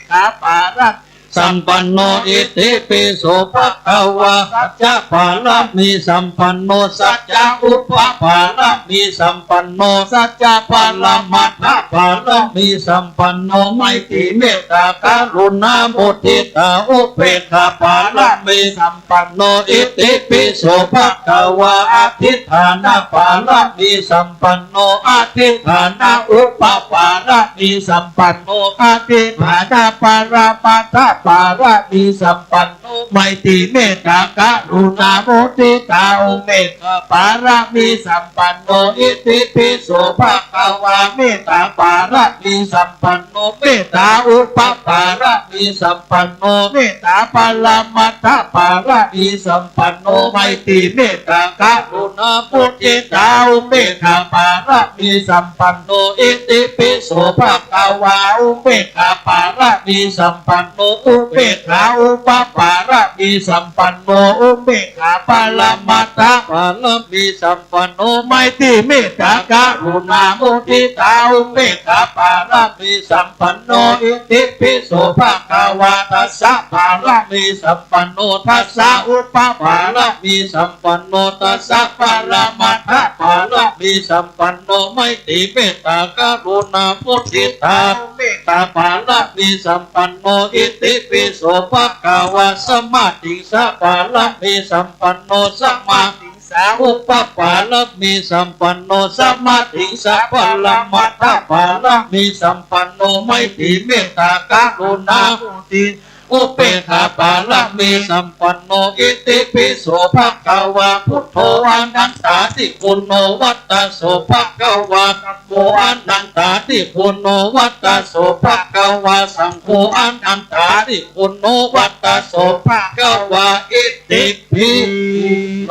ขปารมีสัมปันโน อิติปิโสภะคะวา สัจจะปารมีสัมปันโน สัจจะอุปปารมีสัมปันโน สัจจะปรมัตถปารมีสัมปันโน ไมตรีเมตตากรุณามุทิตาอุเบกขาปารมีสัมปันโน อิติปิโสภะคะวา อธิฏฐานปารมีสัมปันโน อธิฏฐานอุปปารมีสัมปันโน อธิฏฐานปรมัตถปารมีสัมปันโน ไมตรีเมตตากรุณามุทิตาอุเบกขาปารมีสัมปันโน อิติปิโสภะคะวา เมตตาปารมีสัมปันโน เมตตาอุปปารมีสัมปันโน เมตตาปรมัตถปารมีสัมปันโน ไมตรีเมตตากรุณามุทิตาอุเบกขาปารมีสัมปันโน อิติปิโสภะคะวา อุเบกขาปารมีสัมปันโน อุเบกขาอุปปารมีสัมปันโน อุเบกขาปรมัตถปารมีสัมปันโน ไมตรีเมตตากรุณามุทิตาอุเบกขาปารมีสัมปันโน อิติปิโสภะคะวา ทัสสะปารมีสัมปันโน ทัสสะอุปปารมีสัมปันโน ทัสสะปรมัตถปารมีสัมปันโน ไมตรีเมตตากรุณามุทิตาอุเบกขาปารมีสัมปันโน อิติปิโสภะคะวา สมาธิสสะปารมีสัมปันโน สมาธิสสะอุปปารมีสัมปันโน สมาธิสสะปรมัตถปารมีสัมปันโน ไมตรีเมตตากรุณามุทิตาอุเบกขาปารมีสัมปันโน อิติปิโสภะคะวา พุทโธอนันตาธิคุณโณ วัตตะโสภะคะวา ธัมโมอนันตาธิคุณโณ วัตตะโสภะคะวา สังโฆอนันตาธิคุณโณ วัตตะโสภะคะวา อิติ ปิ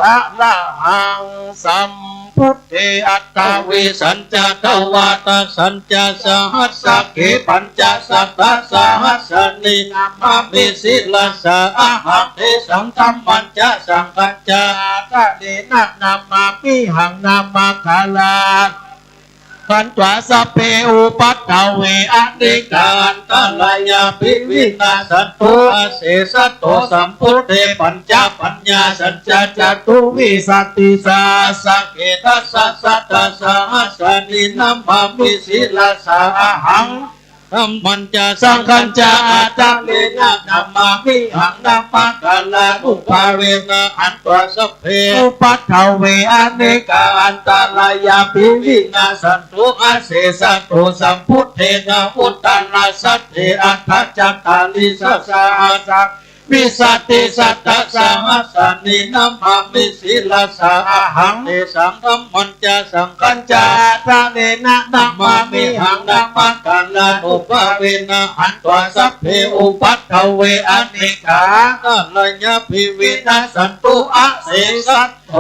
อะระหังสัมพุทเท อัตถวีสัญจะ ดวาตสัญจะ สหัสสะเข ปัญจะสัตตะสหัสสะนี นะมามิศิรสาอะหัง เตสัง ธัมมัญจะ สังฆัญจะ อาดาเรนะ นะมามิหัง นะมะกะรา หันत्वा สัพเพ อุปัฏฐเว อะเนกา อันตะรายาปิ วินาสสันตุ อะเสสัตโต สัมพุทเท ปัญจะปัญญาสัญจะ จตุวิสัตติสหัสสะเข ทัสสะสัตตะสหัสสะนี นะมามิศิรสาอะหัง ธัมมัญจะ สังฆัญจะ อาดาเรนะ นะมามิหัง นะมะกะรานุภาเวนะ หันत्वा สัพเพ อุปัฏฐเว อะเนกา อันตะรายาปิ วินาสสันตุ อะเสสัตโต สัมพุทเทนะ วุตตะรสัตเถ อัฏฐะจะตาริสสะสหัสสัง วิสัตติสัตตะสหัสสะนี นะมามิศิรสาอะหัง เตสัง ธัมมัญจะ สังฆัญจะ อาดาเรนะ นะมามิหัง นะมะกะรานุภาเวนะ หันत्वा สัพเพ อุปัฏฐเว อะเนกา อันตะรายาปิ วินาสสันตุ อะเสสัตโต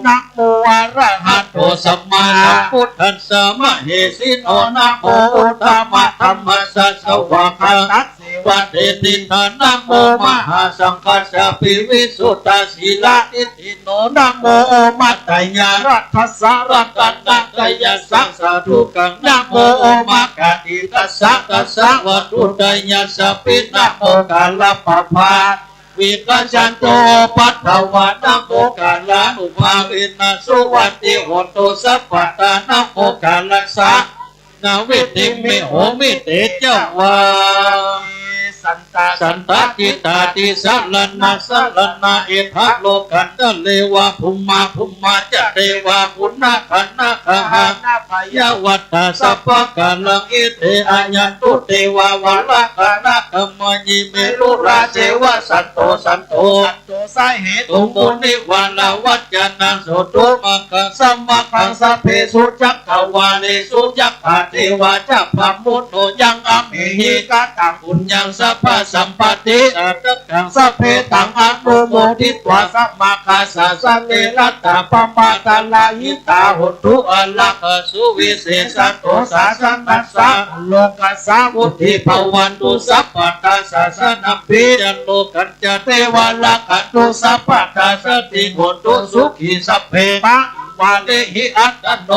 นะโมอะระหะโต สัมมาสัมพุทธัสสะ มะเหสิโน นะโมอุตตมะธัมมัสสะ สวากขาตัสเส วะ เทติตา นะโมมหาสังฆัสสะปิ วิสุทธาสีลาทิฏฐิโน นะโมโอมัตตยารัตถัสสะ รัตตะตยัสสะ สาธุกัง นะโมโอมะกะติตัสสะ ตัสสะวัตถุตยัสสะปิ นะโมกาละปะพา วิคัจฉันโต ปัตถวา นะโมกาลานุภาเวนะ สุวัตติโหตุ สัพพะตา นะโมกาลัสสะ นะวิตถิง เม โหมิ เต จะ วา สันตะ สันตะ จิตตาติสะระณะ สะระณะ เอทะโลกันตะเรวะ ภุมมะ ภุมมา จะ เตวา ปุณณะขันนะกะหา นะ พยาวัตตา สัพพะกาลัง เอเต อายันตุ เตวา วาระกะนะกะมะยี เมรุรา เสวะ สันโต สันโต สันโต สะเหตุ มุนิวาระวัจจะนัง โสตุ มัคคัง สะมัคคัง สัพเพสุ จักกะวาเลสุ ยักขา เทวา จะ พะมุโน ยัง อะเมหิ กะตัง ปุญญัง สัพพะสัมปะติ สาทะกัง สัพเพตัง อะนุโมทิตวา สะมัคคา สาสะเน รัตตะปะมาทะลาหิตา โหนตุ อะระหะ สุวิเศษะโต สาสะนัสสะ โลกัสสา วุตถี ภะวันตุ สัพพะทา สาสะนัมปิ จะ โลกัญจะ เตวา รักขันตุ สัพพะทา สันติ โหนตุ สุขี สัพเพ มะ วาเรหิอัตตโน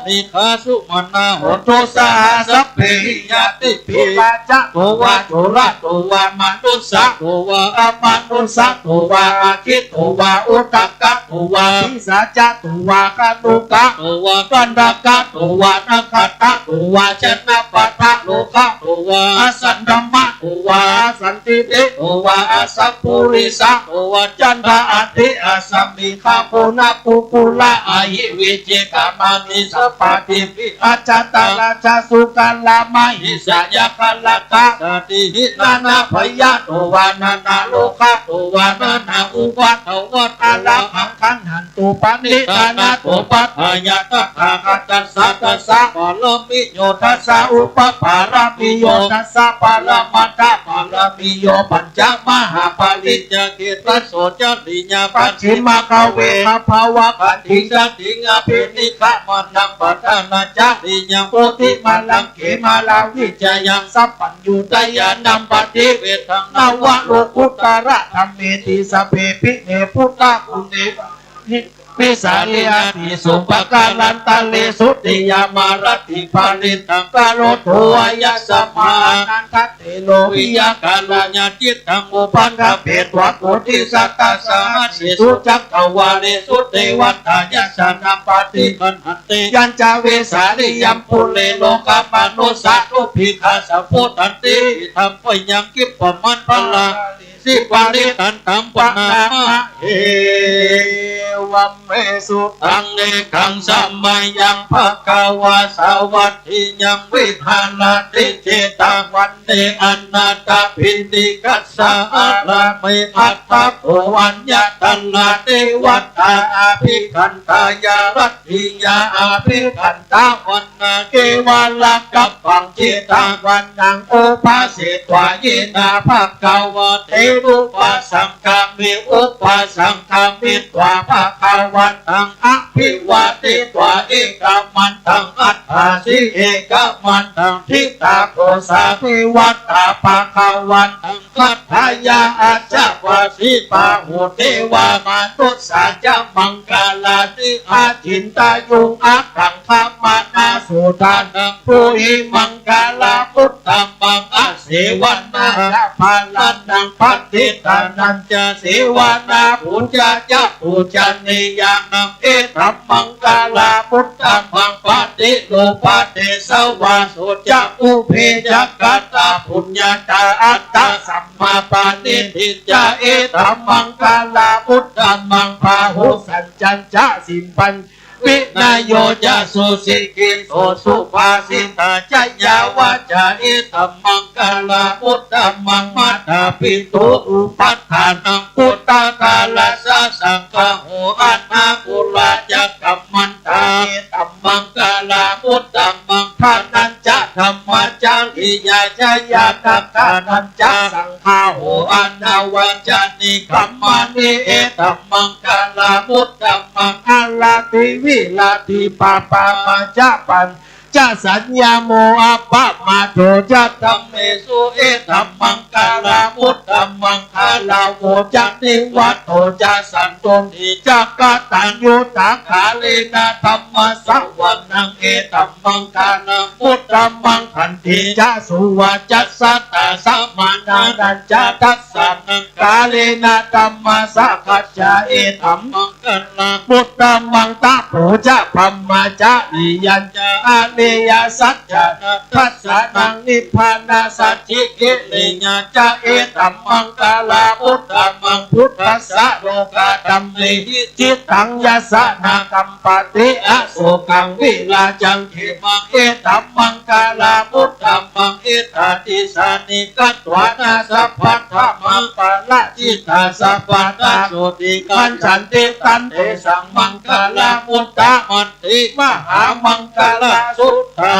นิกขาสุมาณา โหตุ สหะ สัพเพหิ ญาติปิ ราชะ โต วา จุล โต วา มนุสสะ โต วา อมนุสสะ โต วา อัคคิ โต วา อุทกะ โต วา ปิศาจะ โต วา คารุกะ โต วา กันดะกะ โต วา นะขัตตะ โต วา ชนะปะทะ โลคะ โต วา อสันธรรมะ โต วา อสันทิฏฐิ โต วา อสัพพุริสะ โต วา จันทะ อัตถิ อัสมิ ขะโค นะ กุกุละ อะหิ วิจิกะ มะหิสะ ปะฏิปิ อัจฉะตะ ราชะ สุกะละ มะหิสะ ยักขะ ละกะ สาติหิ นานาพยะ โต วา นานาโรคะ โต วา นานาอุปะทวะ อะระหัง ขันหันตุ ปะณิทานะ โต ปัฏฐายะ ตถาคตัสสะ ทัสสะ ปะระมิโย ทัสสะ อุปะปะระมิโย ทัสสะ ปะระมัตถะ ปะระมิโย ปัญจมหาปริจจเขตะโส จริยา ปัจฉิมะ ขะเว ขะภะวะ ขันติ สะติง อะภินิกขะมะนัง ปัตตะนะ จริยัง โพธิมะลัง เขมารัง วิจยัง สัพพัญญูตะญาณัง ปะฏิเวทะ นะวะโลกุตตะ ธัมเมติ สัพเพปิ เม พุทธะ กุณเณ วิสาเร อะติสุ ปะกะรันตะเรสุ ติยามารัตติ ปะริตตัง กะโรโธ วะยัสมา อะนันทะ เตโช วิยะ กะรุญญา จิตตัง อุปัฏฐะเปตวะ โกฏิสัตตะ สะหัสสิสุ จักกะวาเลสุ เตวะตา ยัสสะนัง ปะฏิคันหันติ ยัญจะเวสาลียัง ปุเร โยคะ มะนุสสานุภีฆา สะโพธันติ ธัมมะยัง คิปปะมันตะลา สิปะริตตันตัง ปะนะมะ เอวัมเม สุตัง เอกัง สะมะยัง ภะคะวา สาวัตถิยัง วิหะระติ เจตะวันเน อะนาถะปิณฑิกัสสะ อารามเม อัตถะโก อัญญะตะลา เตวะตา อะภิคันธา ยารัตถิยา อะภิคันธะวันนา เกวะละกัปปัง จิตตะวันนัง อุปาเสตวะ เยนะ ภะคะวะเต นุปัสสังคามิ อุปสังคามิตวะ ภะคะวันตัง อะภิวาเทตวะ เอกะมันตัง อัฏฐาสิ เอกะมันตัง ทิตาโกสา เทวะตา ภะคะวันตัง คัตถายา อาชะวาสีปาหุ เตวะมะนุสสาจะ มังคลานิ อาจินตายุง อะกังขะมะนะ สุทานัง บรูหิ มังคลามุตตะมัง อะเสวะนา จะ พะละนัง ปะฏิทานัญจะ เสวะนา ปูจาจะ ปูจะเนยานัง เอตัมมังคลามุตตะมัง ปะฏิรูปะเดสะวาโสจะ ปุพเพจะ กะตะปุญญาตา อัตตะสัมมาปะณิธิจะ เอตัมมังคลามุตตะมัง บาหุสัญจัญจะ สิปปัญ วินโยจะ สุสิกขิโต สุภาสิตาจะ ยาวาจา เอตัมมังคลามุตตะมัง มาตาปิตุ อุปัฏฐานัง ปุตตะทารัสสะ สังคาโห อะนาคุลาจะ กัมมันตา เอตัมมังคลามุตตะมัง ทานัญจะ ธัมมะจริยาจะ ญาณะทานัญจะ สังคาโห อะนะวัญจะนี กัมมานิ เอตัมมังคลามุตตะมัง อะระติวิระติ ปะปะมาจะ ปัญจะสัญญา โมอะปะมาโทจะ ธัมเมสุ เอตัมมังคลามุตตะมัง อะระโวจะ นิวัตโตจะ สันตุฏฐิจะ กะตัญญูตะ กาเลนะ ธัมมะสะวะนัง เอตัมมังคลามุตตะมัง ขันติจะ สุวาจัสสะตา สะมาณานัญจะ ทัสสะนัง กาเลนะ ธัมมะสะกัจจะ เอตัมมังคลามุตตะมัง ตะโพจะ พรหมะจะริยัญจะ อะริยสัจจะนะ ทัสสะนัง นิพพานะสัจฉิกิริยาจะ เอตัมมังคลามุตตะมัง ปุทธัสสะโลกะธัมเมหิ จิตตังยัสสะนะกัมปะติ อะโศกังวิราจัง เขมัง เอตัมมังคลามุตตะมัง อิทธาทิสานิ กัตถานะ สัพพัทธะ มะปะระจิตตา สัพพัทธา โสติ กัจฉันติ ตันเตสัง มังคลามุตตะมันติ มหามังคลาสุทธา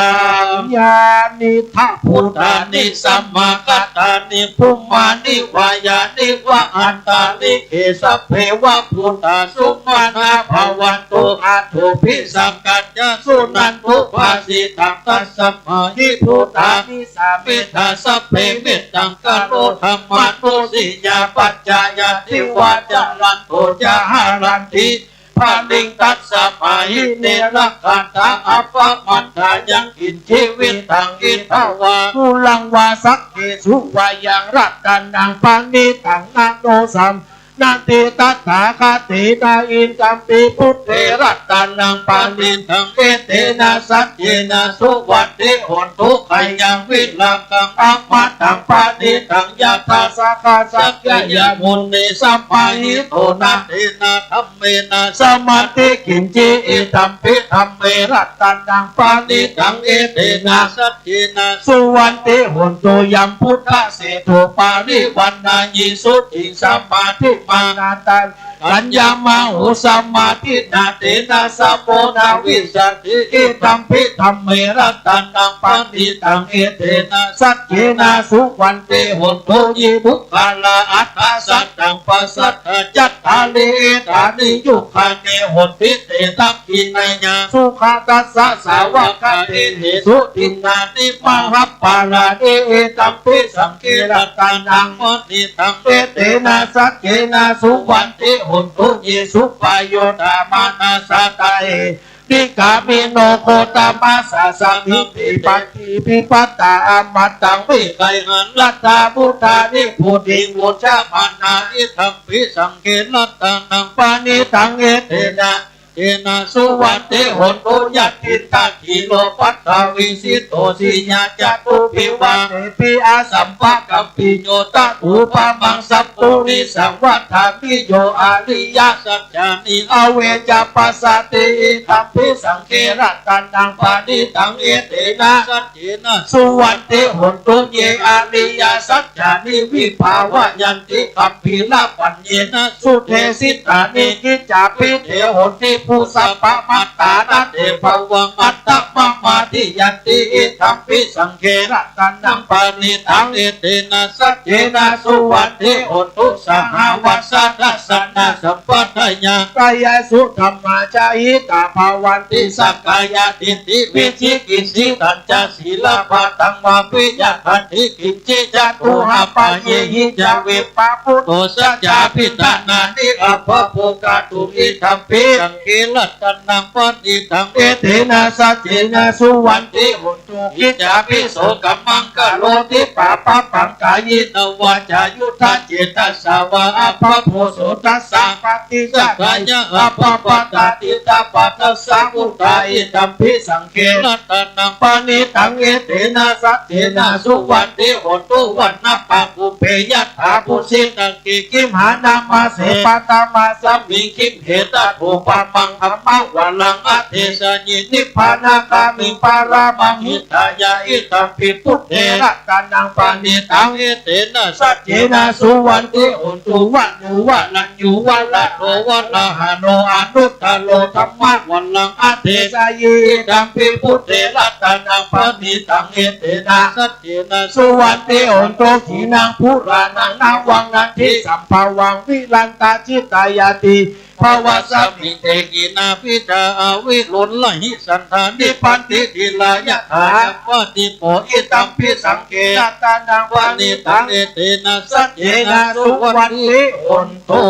ยานิทัพพุทธานิ สมากัตตานิ ภุมมานิ วะยานิ วะอันตาริเข สัพเพ วะ พุทธา สุมาณา ภะวันตุ อะโถ ภิสังกัจจะ สุนันตุ ภาสิตัง ตัสมา หิ พุทธานิ สาเมธา สัพเพ เมตตัง กะโรธา มานุสสียา ปัจจายัตถิวา จะรันโต จะหะรันติ Baliṃ tasmā hi ne rakkhantā appamattā yaṃ kiñci vittaṃ idha vā huraṃ vā saggesu vā yaṃ ratanaṃ paṇītaṃ na no samanti tathāgatena idampi buddhe ratanaṃ paṇītaṃ etena saccena suvatthi hotu. Khayaṃ virāgaṃ amataṃ paṇītaṃ yadajjhagā sakyamunī samāhito na tena dhammena samatthi kiñci idampi dhamme ratanaṃ paṇītaṃ etena saccena suvatthi hotu. Yambuddhaseṭṭho parivaṇṇayī suciṃ samādhimānā taṃ kaññamāhu samādhinā tena samo na vijjati idampi dhamme ratanaṃ paṇītaṃ etena saccena suvatthi hotu. Ye puggalā aṭṭha sataṃ pasatthā cattāri etāni yugāni honti te dakkhiṇeyyā sugatassa sāvakā ehesu dinnāni mahapphalāni idampi saṅghe ratanaṃ paṇītaṃ etena saccena suvatthi hotu. Ye suppayuttā manasā daḷhena nikkāmino gotamasāsanamhi pattipattā amataṃ vigayha laddhā mudhā nibbutiṃ bhuñjamānā idampi saṅghe ratanaṃ paṇītaṃ etena saccena suvatthi hotu. Yathindakhīlo paṭhaviṃ sito siyā catubbhi vātebhi asampakampiyo tathūpamaṃ sappurisam vadāmi yo ariyasaccāni avecca passati idampi saṅghe ratanaṃ paṇītaṃ etena saccena suvatthi hotu. Ye ariyasaccāni vibhāvayanti gambhīrapaññena sudesitāni kiñcāpi te honti phussappamatā na te bhavaṃ aṭṭhamamādiyanti idampi saṅghe ratanaṃ paṇītaṃ etena saccena suvatthi hotu. Sahāvassa dassanasampadāya kāyāsudhammā jahitā bhavanti sakkāyadiṭṭhi vicikicchitañca sīlabbataṃ vāpi yadatthi kiñci catūhapāyehi ca vippamutto saccābhiṭhānāni abhabbo kātuṃ idampi saṅghe ratanaṃ paṇītaṃ etena saccena suvatthi hotu. Kiñcāpi so kammaṃ karoti pāpakaṃ kāyena vācāyuda cetasā vā abhabbo so tassa paṭicchadāya abhabbatā diṭṭhapadassa muttā idampi saṅghe ratanaṃ paṇītaṃ etena saccena suvatthi hotu. Vanappagumbe yathā phussitagge gimhānamāse paṭhamasmiṃ gimhe tathūpamaṃ dhammavaraṃ adesayi nibbānagāmiṃ paramaṃ hitāya idampi buddhe ratanaṃ paṇītaṃ etena saccena suvatthi hotu. Varo varaññū varado varāharo anuttaro dhammavaraṃ adesayi idampi buddhe ratanaṃ paṇītaṃ etena saccena suvatthi hotu. Khīṇaṃ purāṇaṃ navaṃ natthi sambhavaṃ virattacittāyatī bhavasmiṃ te khīṇabījā aviruḷhichandā nibbanti dhīrā yathāyampadīpo idampi saṅghe ratanaṃ paṇītaṃ etena saccena suvatthi hotu.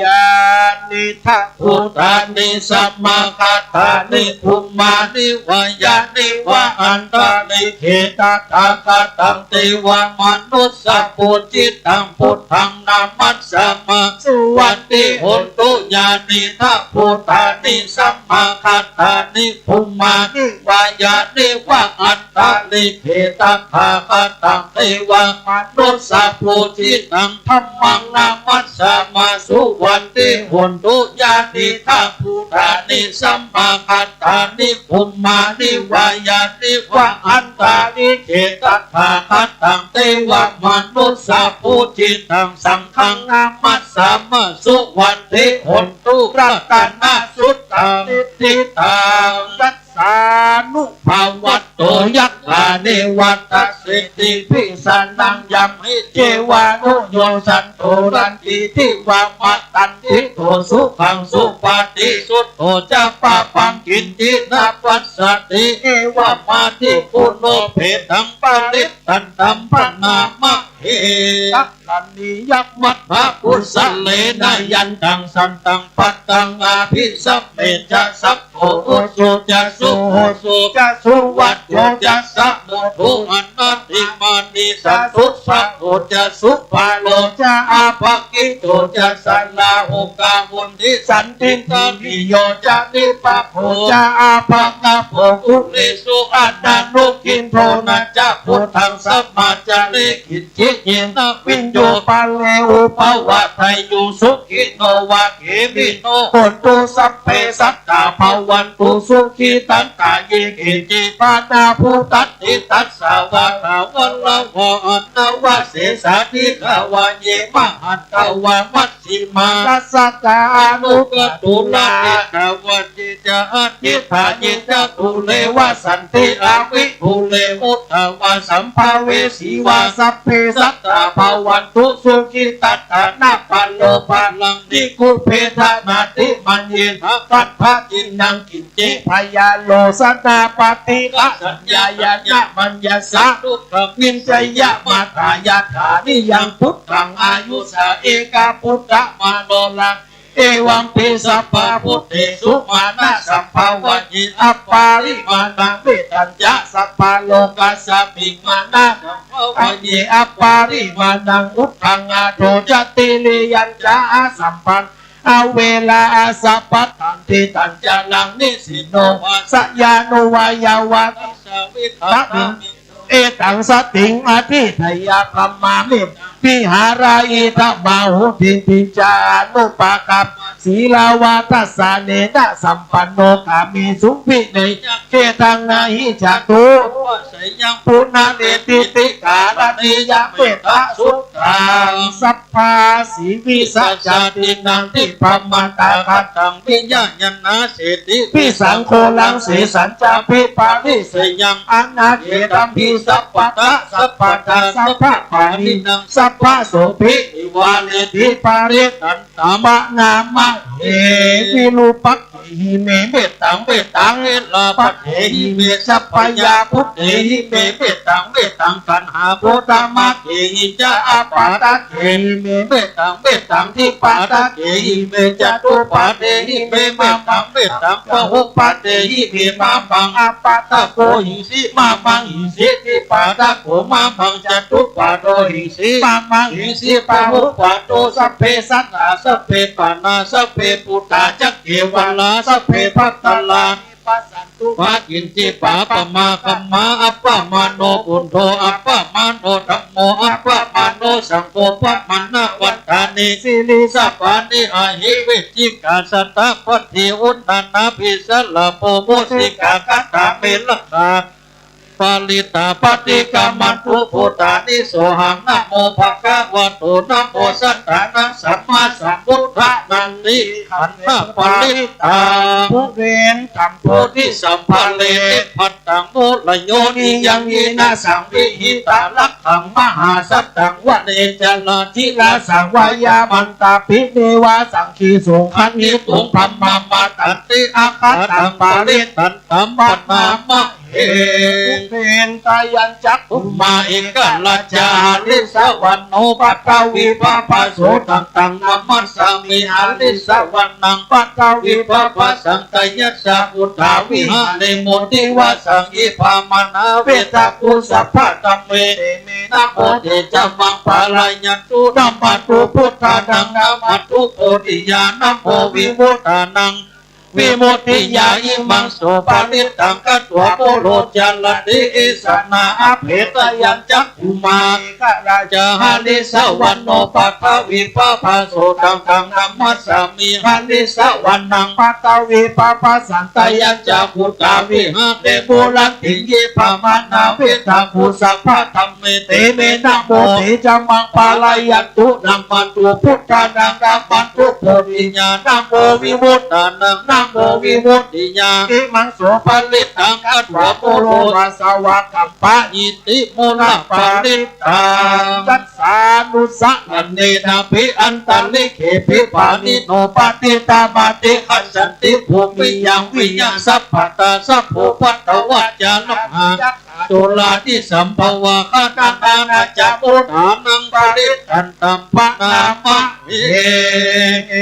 Yānīdha bhūtāni samāgatāni bhummāni vā yāni va antalikkhe tathāgataṃ devamanussapūjitaṃ buddhaṃ namassāma suvatthi hotu. Yānīdha bhūtāni samāgatāni bhummāni vā yāni va antalikkhe tathāgataṃ devamanussapūjitaṃ dhammaṃ namassāma suvatthi hotu. Yānīdha bhūtāni samāgatāni bhummāni vā yāni va antalikkhe tathāgataṃ devamanussapūjitaṃ saṅghaṃ namassāma suvatthi hotu. Ratanasuttaṃ niṭṭhitaṃ อานุภาวัตโต ยัตถาเนวะ ทัสสิติ ปิสานัง ยามหิ เจวานุโย สันตุ รันติ ติวา มะ ตันติโต สุขัง สุปาติ สุตโต จะ ปาปัง กิญจิ นะ ปัสสะติ เอวะ มา ติ ปุโน เภทัง ปะริตตันตัม ปะนามะ เห กะรัณณียะ มัทธะ กุสะเลนะ ยันตัง สันตัง ปัตตัง อะภิสะเมจะ สัพโพ อุจุ จะ สุหุจุ จะ สุวัจโจ จะ สะมุทุ อนัตถิมานี สันทุ สะหุจะ สุปะโล จะ อะภะกิจโจ จะ สะลาหุกะ วุนทิ สันทิฏฐิโย จะ นิปะโข จะ อะภะกะโภ กุเลสุ อะนานุกิณโฑ นะ จะ พุทธัง สมาจาริ กิญจิ เยนะ วิญโญ ปะเร อุปะวะเทยุง สุขิโน วะ เขมิโน โหนตุ สัพเพ สัตตา ภะวันตุ สุขิตัตตา เย เก จิ ปะ นะ ปุตตันติ ตัสสะ วะ ถาวะระ วะ อะนะวะเสสา ดิฆะ วะ เย มะหันตะ วะ มัชฌิมา รัสสะ จะ อะนุกะตุลา ดิตถะ วะ เย จะ อะทิฏฐา เย จะ ดูเร วะสันติ อะวิดูเร มุตตะ วะ สัมภะเวสี วะ สัพเพ สัตตา ภะวันตุ สุขิตัตตา นะ ปะโร ปะรัง นิคุปเพทะ นะ ติมัญเยทะ กัตถะ จินัง กิญจิ พะยาโลสนา ปะฏิฆะ สัญญา ญาณะ มัญญะสะ ทุกขะ วิญญาณะ มะถะ ยะถา นิยัง พุทธัง อายุสา เอกะ ปุตตะ มะโนรัง เอวัมปิ สัพพะ บุตเตสุ มานะ สัมภะวะเย อะปะริมาณัง เมตตัญจะ สัพพะ โลกัสสะมิง มานะ สัมภะวะเย อะปะริมาณัง อุทธัง อะโธ จะ ติริยัง จะ อะสัมพัน อะเวระ อะสัพพัตถัง ทิฏฐัญจะรัง นิสสินโน วะ สะยานุ วะ ยะวะ ทัสสะ วิทัตถะ เม เอตัง สติง อะธิฏฐะยะ ธัมมา เม วิหาระ อิทัง อาหุ ทิฏฐิง จะ อะนุปะกัมมะ สีลาวะ ทัสสะเนนะ สัมปันโน กาเมสุ วิเนยะ เกตัง นะหิ จะ ทุ สะยัง ปุนะเรติติ กาละเนยะ เมตตาสุตตัง สัพพาสีวิสะจะ ทินนัง ทิปะมะตะ ขัตถัง วิยะยะนะ เสติวิสัง โคลัง เสสัญจะ ภิปะริสยัง อะนาเขตัมภิ สัพพะทะ สัพพะทา สัพพะปาณินัง สัพพะโสภิ นิวาเรติ ปะริตตัน ตัม ปะนามะเห วิรูปักเขหิเม เมตตัง เมตตัง อิราปะเทหิเม สัพพะยาปุเตหิเม เมตตัง เมตตัง กัณหาโพธะมะเขหิจะ อาปาทะเขหิเม เมตตัง เมตตัง ทิปาทะเขหิเม จตุปาเทหิเม เมตตัง เมตตัง ปะหุปาเทหิเม มะมัง อาปาทะโกหิงสิ มะมังหิงสิ ทิปาทะโก มะมัง จตุปาโทหิงสิ มะมังหิงสิ ปะหุปาโท สัพเพสัตตา สัพเพปาณา สัพเพภูตา จะ เกวะลา สัพเพภัตตารา นิปะสันตุ มะ กิญจิ ปาปะมา ธัมมา อัปปะมาโณ บุตโธ อัปปะมาโณ ธัมโม อัปปะมาโณ สังโฆ ปะมาณะวันทานิ สิริสะพานิ อะหิ วิจจิกา สะตะ ปัตถิ อุทานาภิ สะหะปะ โมสิกา คัตถา เม รักขา ปะริตตา ปะติกรรมันตุ ภูตานิ โสหัง นะโม ภะคะวะโต นะโม สัตตานัง สัมมาสัมพุทธานัง นิขันธะปะริตตา ปุเรนตัม โพธิสัมภะเร ติภัตตัง มูลโย นิยัง ยีนะสัง วิหิตา รักขัง มหาสัตถัง วะเนจะ นะ จิระสัง วะยะมันตา ปิเนวะสังคีสุง คะหิตุง ธัมมะมะตันติ อะคะตัง ปะริตตันตัม ปะนามะเห ปุเรนตายัญจะ ขุมมา เอกราชา หะริสะวัณโณ ปัทวีปะภะโส ตัง ตัง นะมัสสามิ หะริสะวัณณัง ปัทวีปะภะสันตะยัสสะ พุทธาวิหาเร มุนิวาสัง อิภามานา เวทักขุ สัพพะธัมเม เตเม นะโม เตจะมัง ปะละยันตุ นะมัตถุ พุทธานัง นะมัตถุ โพธิยา นะโม วิมุตตานัง วิมุตติยา อิมัง โส ปะริตตัง ฆัตวา โมโร จะละติ อิสานะ อะเพตะยัญจะ ขุมมา เอกราชา หะริสะวัณโณ ปัทวีปะภะโส ตัง ตัง นะมัสสามิ หะริสะวัณณัง ปัทวีปะภะสันตะยัญจะ พุทธาวิหาเร มุลันติง อิภามานา เวทักขุ สัพพะธัมเม เตเม นะโม เตจะมัง ปะละยันตุ นะมัตถุ พุทธานัง นะมัตถุ โพธิยา นะโม วิมุตตานัง นะ โมวิมุตติญา อิมังโสปริตตัง กัตถา มูโล วาสวะ กัปปะ อิติ มูลปริตตัง ยัสสานุสสะรเณนะ ปิอันตะริเขปิ ปาณิโน ปะติตัง ปะติตัง อัฏฐันติ ภูมิยัง วิยัง สัพพะทา สัพพุปปะทวา จารัมหา ยักขา จุลา นิสัมภวา คณานา จะมุฏฐานัง ปริตตันตัม ปะนะมะเม เอ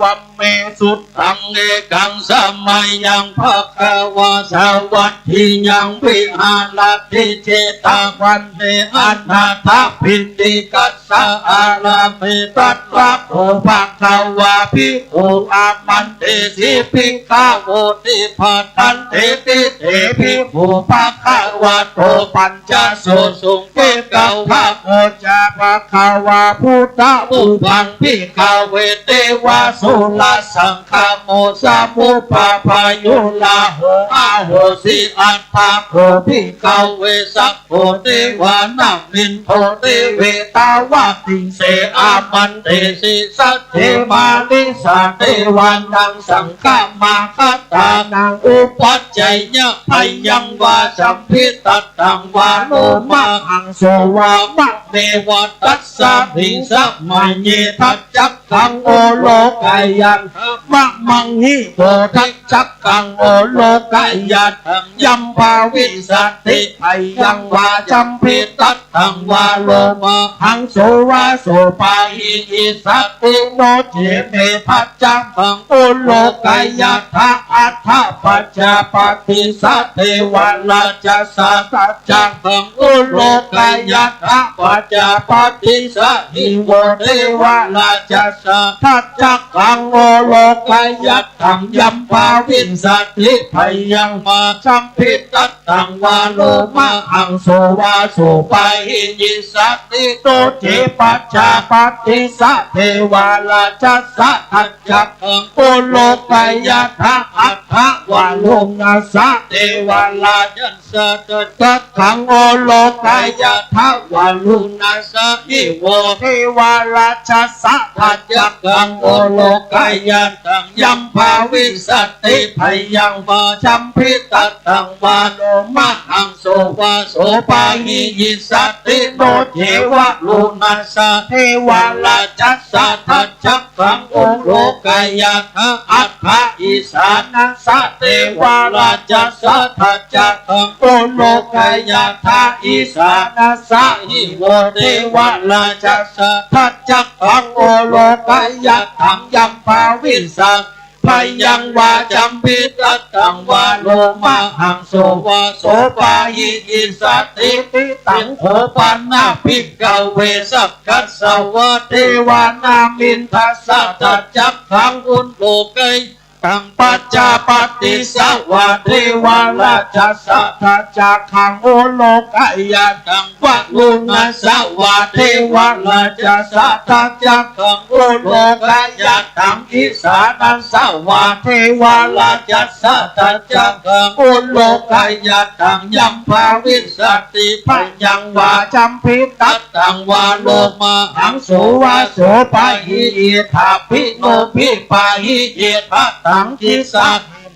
วัมเม สุตตัง เอกังสะมะยัง ภะคะวา สาวัตถียัง วิหารติ เจตะวันเน อนาถปิณฑิกัสสะ อารามเม ตัตถะโข ภะคะวา ภิกขุ อามันเตสิ ภิกขะโวติ ภัดดันเตติ เตภิกขุ ภะคะวะโต ปัญจโสสุง ภิกขะวะ โอจา ภะคะวา พุทธัง ภุบบัง ภิกขะเว เตวะ สุรสังฆะโม สะมุปปะปะยุราโห อะโหสิ อัตถะโข ภิกขะเว สักโข เตวานามินโท เตเว ตาวะติงเส อามันเตสิ สัจเจ มาริสา เตวานัง สังฆะมาคัตถานัง อุปัชฌัยยะ พยัง วาจัมภิ ตัตถัง วา โลมหังโส วา มะเมวะ ตัสสะมิง สะมะเย ทัจจักขัง โอโลกะยัตถะ มะมังหิ โว ทัจจักขัง โอโลกะยัตถัง ยัมภาวิสสะติ พยัง วาจัมภิ ตัตถัง วา โลมหังโส วา โสปะหิ อิสสะติ โน เจ เม ทัจจักขัง โอโลกะยัตถะ อัฏฐะปัจจาปะติสสะ เทวะราชสสะ ทัจจักขัง โอโลกะยัตถะ ปัจจาปะติสสะหิ โว เทวะราชสสะ ทัจจักขัง โอโลกะยัตถัง ยัมภาวิสสะติ พยัง วาจัมภิ ตัตถัง วา โลมหังโส วา โสปะหิ อิสสะติ โน เจ ปัจจาปะติสสะ เทวะราชสสะ ทัจจักขัง โอโลกะยัตถะ อัฏฐะวา โลมหังโส วา โสปะหิ อิสสะติ โน เจ วะราชสสะ ทัจจักขัง โอโลกะยัตถะ วา โลมหังโส วา โสปะหิ อิสสะติ โน เจ วะราชสสะ ทัจจักขัง โอโลกะยัตถัง ยัมภาวิสสะติ พยัง วาจัมภิ ตัตถัง วา โลมหังโส วา โสปะหิ อิสสะติ โน เจ วะ โลมหังโส เทวะราชสสะ ทัจจักขัง โอโลกะยัตถะ อัฏฐะอิสสะนังโส เทวะราชสสะ ทัจจักขัง โอโลกะยัตถะ อิสสะนังโส วา โสปะหิ อิสสะติ โน เจ วะ โลมหังโส วา โสปะหิ อิสสะติ โน เจ วะราชสสะ ทัจจักขัง โอโลกะยัตถัง ยัมภาวิสสะติ พยัง วาจัมภิ ตัตถัง วา โลมหังโส วา โสปะหิ อิสสะติ ติตัง โข ปะนะ ภิกขะเว สักขัสสะ วา เทวานามินทัสสะ ทัจจักขัง โอโลกะยัตถัง ปัจจาปะติสสะ วา เทวะราชสสะ ทัจจักขัง โอโลกะยัตถัง วา โลมหังโส วา เทวะราชสสะ ทัจจักขัง โอโลกะยัตถัง อิสสะนังโส วา เทวะราชสสะ ทัจจักขัง โอโลกะยัตถัง ยัมภาวิสสะติ พยัง วาจัมภิ ตัตถัง วา โลมหังโส วา โสปะหิ อิฏฐาภิโน ภิปะหิ อิฏฐะตัง กิสสะ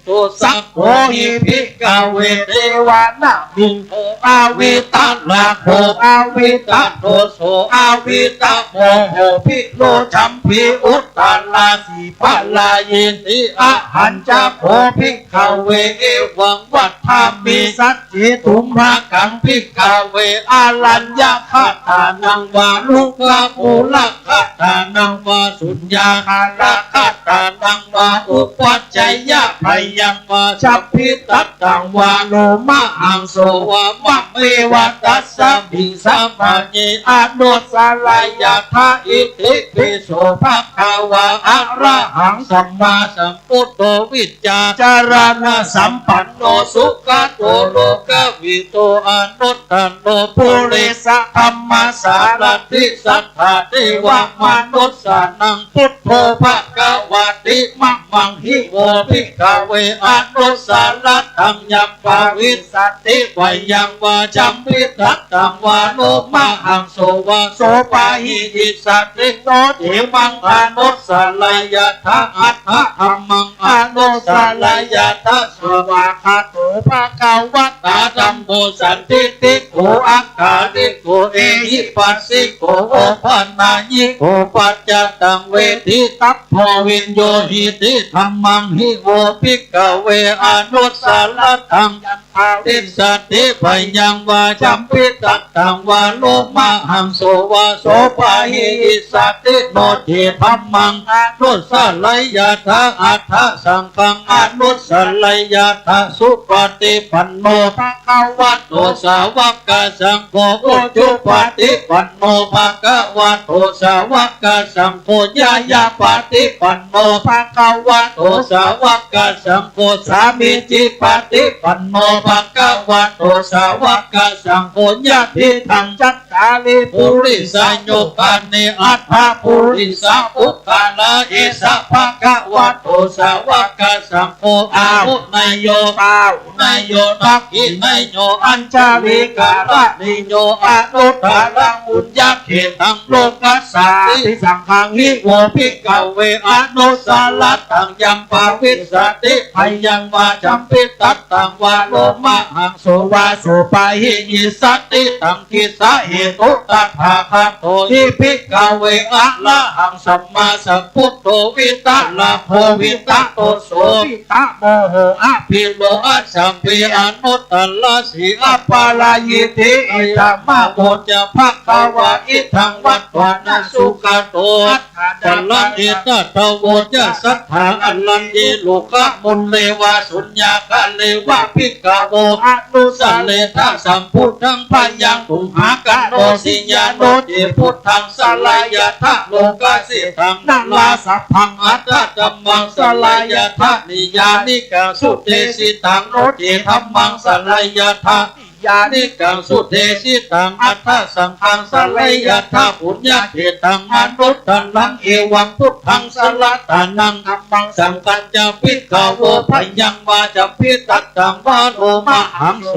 โต สักโข หิ ภิกขะเว เทวานามินโท อวิตะระโข อวิตะโทโส อวิตะโมโห ภิโรจัมภี อุตตะราสีปะลาเยติ อะหัญจะโข ภิกขะเว เอวังวัฏฏามิ สัจเจ ตุมหะกัง ภิกขะเว อะรัญญะคะตานัง วารุกขะมูละคะตานัง วาสุญญาคาระคะตานัง วา อุปัชฌัยยะ พยัง วาจัมภิ ตัตถัง วา โลมหังโส วา มะเมวะ ตัสสะมิง สะมะเย อะนุสสะระยะถา อิติปิโส ภะคะวา อะระหัง สัมมาสัมพุทโธ วิจจา จารณะสัมปันโน สุขะโต โลกะวิดู อนุตตะโร ปุริสะธัมมะสารถิ สัทธาเทวะ มนุสสานัง พุทโธ ภะคะวะติ มะมัง หิ โว ภิกขะเว อนุสสะระตัง ยัม ภะวิสสะติ พะยัง วาจัม ปิ ตัตตัง วา โล มะหัง โส วา โส ปะหิ อิสสะติ โน เจ มัง อนุสสะเรยะถะ อัฏฐะ ธัมมัง อนุสสะเรยะถะ สวากขาโต ภะคะวะตา ธัมโม สันทิฏฐิโก อักขาริโก เอหิปัสสิโก โอปะนัยยิโก ปัจจตัง เวทิตัพโพ วิญญูหิติ ธัมมัง หิ โว ภิกขะเว อนุสสะระตัง ยัม ภะวิสสะติ พะยัง วาจัม ปิ ตัตตัง วา โล มะหัง โส วา โส ปะหิ อิสสะติ โน เจ ธัมมัง อนุสสะเรยะถะ อัฏฐะ สังฆัง อนุสสะเรยะถะ สุปะติปันโน ภะคะวะโต สาวะกะสังโฆ อุจุปะติปันโน ภะคะวะโต สาวะกะสังโฆ ญาณะปะติปันโน ภะคะวะโต สาวะกะสังโฆ สามีจิปะติปันโน ภะคะวะโต สาวะกะสังโฆ ยะถิตัง จัตตาริ ปุริสายุคคานิ อัฏฐะ ปุริสะปุคคะลา เอสะ ภะคะวะโต สาวะกะสังโฆ อาหุเนยโย ปาหุเนยโย ทักขิเนยโย อัญชลีกะระณีโย อนุตตะรัง ปุญญะเขตตัง โลกัสสาติ สังฆัง หิ โว ภิกขะเว อนุสสะระตัง ยัม ภะวิสสะติ พะยัง วาจัม ปิ ตัตตัง วา โล มะหัง โส วา โส ปะหิ อิสสะติ ตัง คิสสะเหตุ ตถาคโต หิ ภิกขะเว อะระหัง สัมมาสัมพุทโธ วิตะระโข วิตะโตโส วิตะโมโห อะภิโรธะ สัพเพ อนุตตะระสี อะปะรายิทธิ อิทัง มะ โว จะ ภะคะวา อิทัง วัตถานะ สุขะโต อัฏฐะ ปะระเน ตะ ทะ โว จะ สัตถา อะรัญญิ รุกขะมูเล วา สุญญาคาเล วา ภิกขะโว อนุสสะเรทะ สัมพุทธัง พะยัง ตุมหะกะโน สิยานุ เจ พุทธัง สะเรยะถะ โลกัสสิตัง นารา สัพพัง อัฏฐะ ธัมมัง สะเรยะถะ นิยานิกัง สุเตสิตัง โน เจ ธัมมัง สะเรยะถะ ยานิกัง สุเตสิตัง อัฏฐะ สังฆัง สะเรยะถะ ปุญญะเขตตัง อนุตตะรัง เอวัง พุทธัง สะระตะนัง ธัมมัง สังฆัญจะ ภิกขะโว พะยัง วาจัม ปิ ตัตตัง วา โล มะหัง โส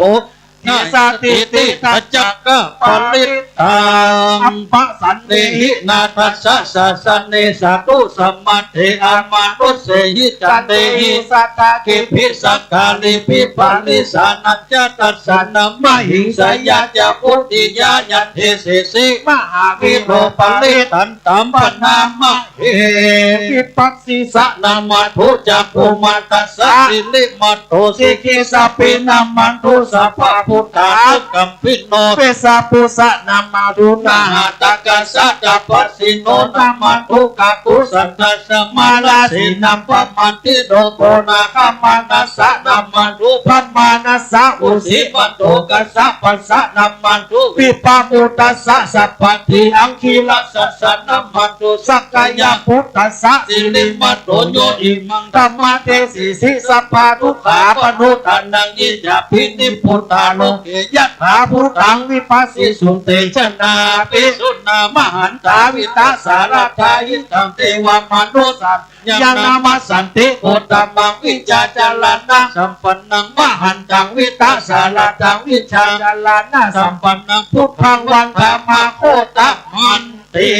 นะ สะ ถิติ ตัจจะ กะ ปะริตตัง อัปปะสันเนหิ นาธัสสะ สาสะเน สาธุ สะ มะเท อะ มานุสเสหิ จันเตหิ สัตถะเกหิ สักกาลิปิ ปะริสานัญจะ ตัสสะ นะ มะหิงสายา จะ พุทธิยา ยันเทเสสิ มะหาวีโร ปะริตันตัม ปะนะมะเห วิปัสสิสะ นะ มัทธุ จักขุมะทัสสะ สิริมัทโธ สิกิสสะปิ นะ มัทธุ สัพพะพุทธา คัม ปิโน เวสสะปุสสะ นะ มัทธุ นะ หะตะกัสสะ ตะปะสิโน นะ มัทธุ กักขุสันทัสสะ มาลาสีนัมปะมันติโน โกนาคะมานัสสะ นะ มัทธุ พะมานัสสะ อุสิมัทโธ กัสสะปัสสะ นะ มัทธุ วิปะมุตตัสสะ สัพพัทธิ อังคีรัสสัสสะ นะ มัทธุ สักกายะปุตตัสสะ สิริมัทโธ โย อิมัง ธัมมะเดสิสิ สัพพะทุกขาปะโนทานัง อิจฉาภินิพพุตตา โลเก ยัตถา ภูตัง วิภัสสิสุ เตชะนา เป สุนามหันตา วิตะสาระทา หิตัง เตวะมะนุสสะ ยัง นะมัสสันติ โคตมัง วิชาจาระณะสัมปันนัง มหันตัง วิตะสาระทัง วิชาจาระณะสัมปันนัง พุทธัง วันทะมะ โคตมัน ติ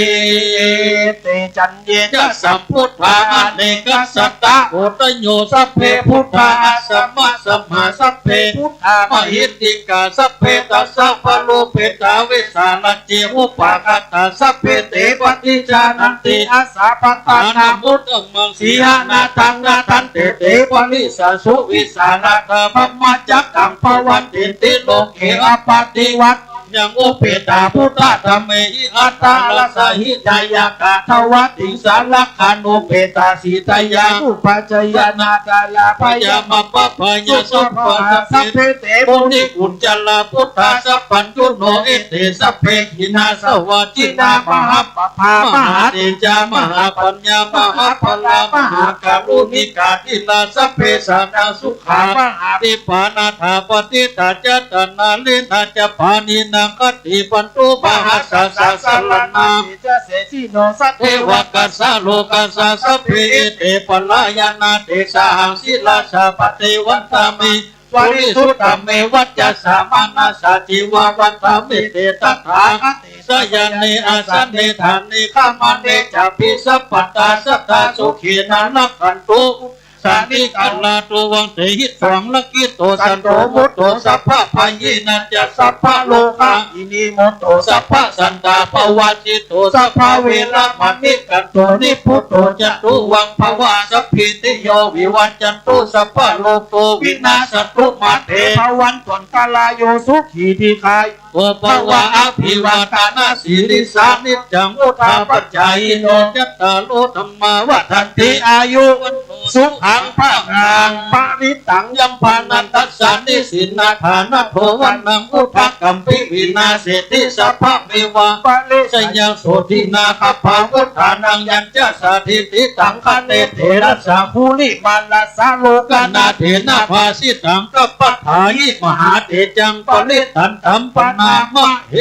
เตจัญเยนะ สัมพุทธา อเนกัสสะ ตะโกฏโย สัพเพ พุทธา อัสสะมะสะมหา สัพเพ พุทธา มหิทธิกา สัพเพ ตัสสะ ปะโรเปตา เวสาละเจ อุปาคาตา สัพเพ เต ปะทิจจานันติ อาสาปะทานามุตตะมัง สีหะนาทัง นาทันเต เต ปะริสสะสุ วิสาละทา ธัมมะจักขัง ปะวัตตินติ โลเก อะปะติวัต ยัง อุเปตา พุทธะ ธัมเมหิ อัตตา รัสสะหิ นายะกา ทวะติงสา รักขานุเปตา สีทะยานุปัชชยา นาคารา พญา มัปปะพา ยะ สัพพะ สัพเพ เต มุนิกุจจารา ปุทธา สัพพัญญูโน เอเต สัพเพ ขีณาสวาจีนา มหาปะพา มหาเตจา มหาปัญญา มหาพลา มหาการุณิกา ธีรา สัพเพ สานาสุขา มหาทิพพานาถา ปะติฏฐา จัตตานาลีนา จัปปานีนา คติปันตุมหัสสะสะสะระณา เตจะเสสิโนสัตเทวะกัสสะโลกัสสะ สัพเพเอเตปะลาญานาเตสาหัง ศิระสาปะเตวันทามิ ปะริสุทธังเมวัจจาสะ มานะสาจีวาวันทามิ เตตถาคติ สยาเนอาสเน ฐาเน ขมาเนจาปิ สัพพัตตาสัตถาสุขีนารักขันตุ สานิกาลาตุวังเตหิตวัง รักขิโตสันโตมุตโต สัพพะภัยยีนัญจะ สัพพะโรคาวินิมุตโต สัพพะสันตาปะวาสิโต สัพพะเวระมะณิกันโต นิพพุตโตจะตุวังภะวา สัพพีติโยวิวัจจันตุ สัพพะโรโควินาสสะตุ มาเตภะวันตันตะราโย สุขีทีฆายุ โกภะวะ อะภิวาทะนะสีลิสสะ นิจจังวุฑฒาปะจายิโน จัตตาโรธัมมาวัฑฒันติ อายุ วัณโณ สุขัง พะลัง ปะลิตัง ยัมภะนันทัสสะ นิสสินาทานะโท วะนัง อุทะกัมปิวินาเศรษฐิ สัพพะเมวะ ปะเรสะยา โสทินา คัพพาวุฑฒานัง ยัญจะสาทิฏฐิตัง คะเน เถระสา กุลิมาลัสสะ โลกะนาเถนะ ภาสิตัง กัปปะทาหิ มหาเตจัง ปะริตตันตัม ปะนามะเฮ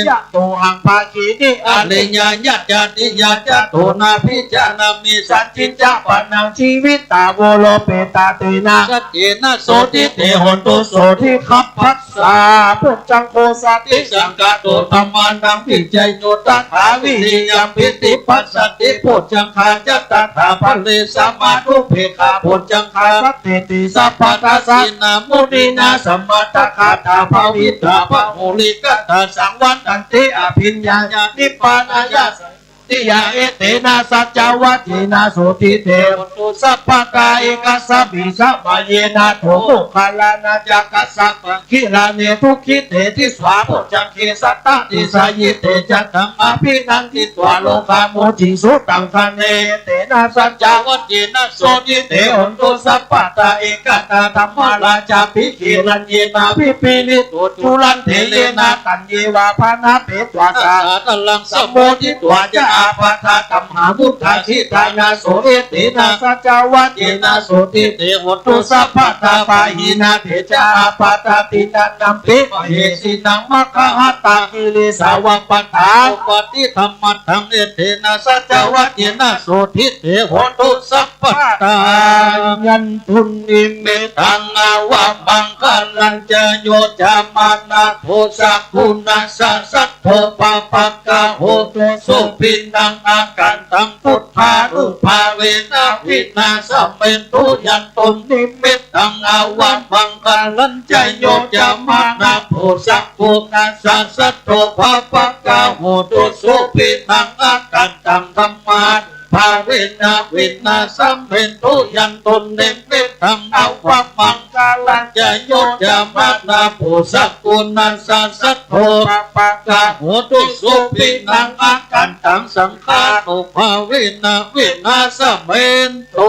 ยะโตหัง ภาคีนิ อะเรยา ยัจจาติยา จะโต นาภิจานามิ สัจจิจะปะนัง จีวิตา โวโรเปตา เตนะ สัจเจนะ โสติ เต โหนตุ โสติ คัพพัสสะ ปุจจังโฆ สติสังคาโต ธัมมานัง วิจโย ตถา วิริยัง ปีติ ปัสสะติ ปุจจังคา จะ ตถา ปะเรสามานุเปกขา ปุจจังคา สันติติ สัพพะทัสสินา มุนีนา สมะตะกาตา ภาวิตา บะหูริกตา สังวัตตันติ อะภิญญา นิพพานายะ สันติยา เอเตนะ สัจจวจเจนะ โสติ เต โหนตุ สัพพะทา เอกัสสะมิง สะมะเย นะ โถ โมคคัลลานะ จะ กัสสะปะ กิลาเน ทุกขิเต ทิสสา ปุจจังเก สัตตะ เตสายิ เตจะ ธัมมา อะภินันทิตวา โรกา มุจจิงสุ ตัง คะเน เอเตนะ สัจจวจเจนะ โสติ เต โหนตุ สัพพะทา เอกตา ธัมมาราชาภิ กิรัญเยนะ ภิปปะลิโต จุลันเทเรนะ ตัญเยวา ภะนะเปตวา สะสะทะลัง สะโมทิตวา จะ อาปาทา ตัมหา วุฏฐา ขิตายา โส เอเตนะ สัจจวจเจนะ โสติ เต โหนตุ สัพพะทา ปะหินา เตจะ อาปาทา ติณะ นัมปิ มะเหสีนัง มะคะหะตะ กิริสาวัง ปัฏฐา โอปะติ ธัมมัตถัง เอเตนะ สัจจวจเจนะ โสติ เต โหนตุ สัพพะทา ยันตุ นิมิตตัง อะวะมังคะลัญจะ โย จะมะนะ โท สะกุณัสสะ สัทโธ ปะปะกะโห ตุ สุขินัง อาคันตัง พุทธานุภาเวนะ วินาสะเมนตุ ยันตุ นิมิตตัง อะวะมังคะลัญจะ โย จะมะนะ โท สะกุณัสสะ สัทโธ ปะปะกะโห ตุ สุขินัง อาคันตัง ธัมมานุภาเวนะ วินาสะเมนตุ ยันตุ นิมิตตัง อะวะมังคะลัญจะ โย จะมะนะ โท สะกุณัสสะ สัทโธ ปะปะกะโห ตุ สุขินัง อาคันตัง สังฆานุภาเวนะ วินาสะเมนตุ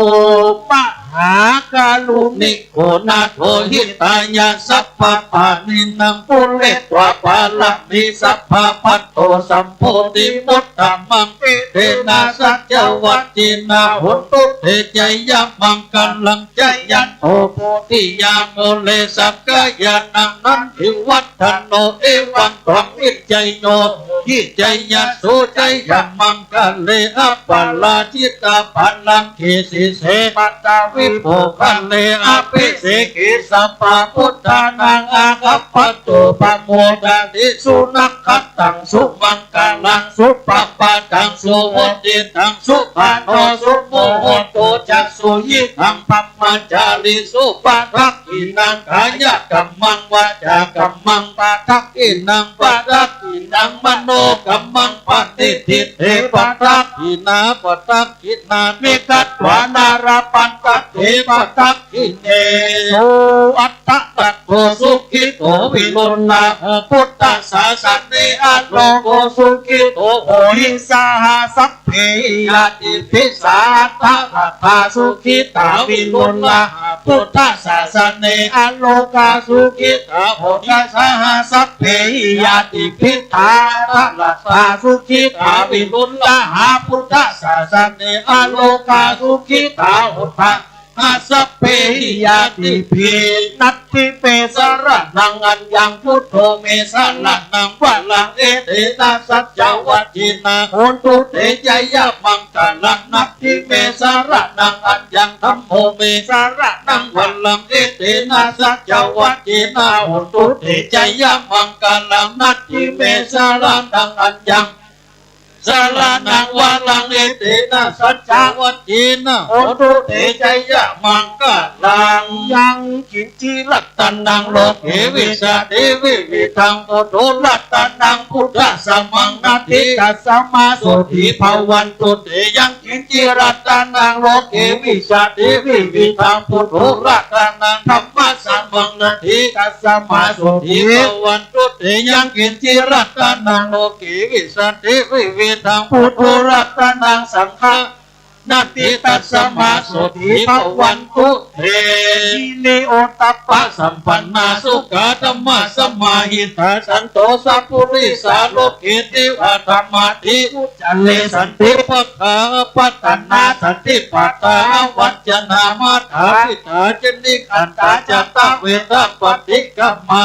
มหากรุณิโก นาโถ หิตายะ สัพพะปาณินัง ปูเรตวา ปาระมี สัพพะ ปัตโต สัมโพธิมุตตะมัง เอเตนะ สัจจวจเจนะ โหนตุ เต จะยะมังคะลัญจะ ยันโต โพธิยา มูเล สักกายานัง นันทิวัฏฐะโน เอวัง ตวัง วิจโย โหหิ จยะโส จยะมังคะเล อัปปะราจิตะ ปะลังเก สีเส ปัตตะวิโภคะเล อะภิเสเก สัพพะพุทธานัง อาคัปปะตุ ปะโมทะนิ สุนักขัตตัง สุมังคะลัง สุปะปะทัง สุหุจจิตัง สุขาโน สุมุโหโต จะ สุยิทัง บรมจาริสุ ปะทักขิณัง กายะกัมมัง วาจากัมมัง ปะทักขิณัง ปะทักขิณัง มโนกัมมัง ปะณิฏฐิเต ปะทักขิณา ปะทักขิณานิ กัตวานา ลพันธัตเถ ปะทักขิเณ สุ อัตตะกัตโต สุขิโต วิรุฬหะโห พุทธศาสเน อะโรโก สุขิโต โหหิ สหะสัพเพหิ ญาติปิ สะ อัตถะกัตถา สุขิตา วิรุฬหะโห พุทธศาสเน อะโรคา สุขิตา โหติ สหะสัพเพหิ ญาติปิ ทา อัตถะกัตถา สุขิตา วิรุฬหะโห พุทธศาสเน อะโรคา สุขิตา โหติ Sabbehi ñātibhi. Natthi me saraṇaṃ aññaṃ, buddho me saraṇaṃ varaṃ, etena saccavajjena hontu te jayamaṅgalaṃ. Natthi me saraṇaṃ aññaṃ, dhammo me saraṇaṃ varaṃ, etena saccavajjena hontu te jayamaṅgalaṃ. Natthi me saraṇaṃ aññaṃ, saraṇaṃ varaṃ, etena saccavajjena hontu te jayamaṅgalaṃ. Yaṅkiñci ratanaṃ loke vijjati vividhaṃ puthu, ratanaṃ buddhasamaṃ natthi, tasmā sotthī bhavantu te. Yaṅkiñci ratanaṃ loke vijjati vividhaṃ puthu, ratanaṃ dhammasamaṃ natthi, tasmā sotthī bhavantu te. Yaṅkiñci ratanaṃ loke vijjati vividhaṃ puthu, ratanaṃ saṅghaṃ natthi, tasmā sotthī bhavantu te. Hīriottappasampannā sukkadhammasamāhitā, santo sappurisā loke divadhammatthimuccare. Santi pakkhā apattanā, santi pādā avañcanā, mātā pitā ca nikkhantā, jātaveda paṭikkama.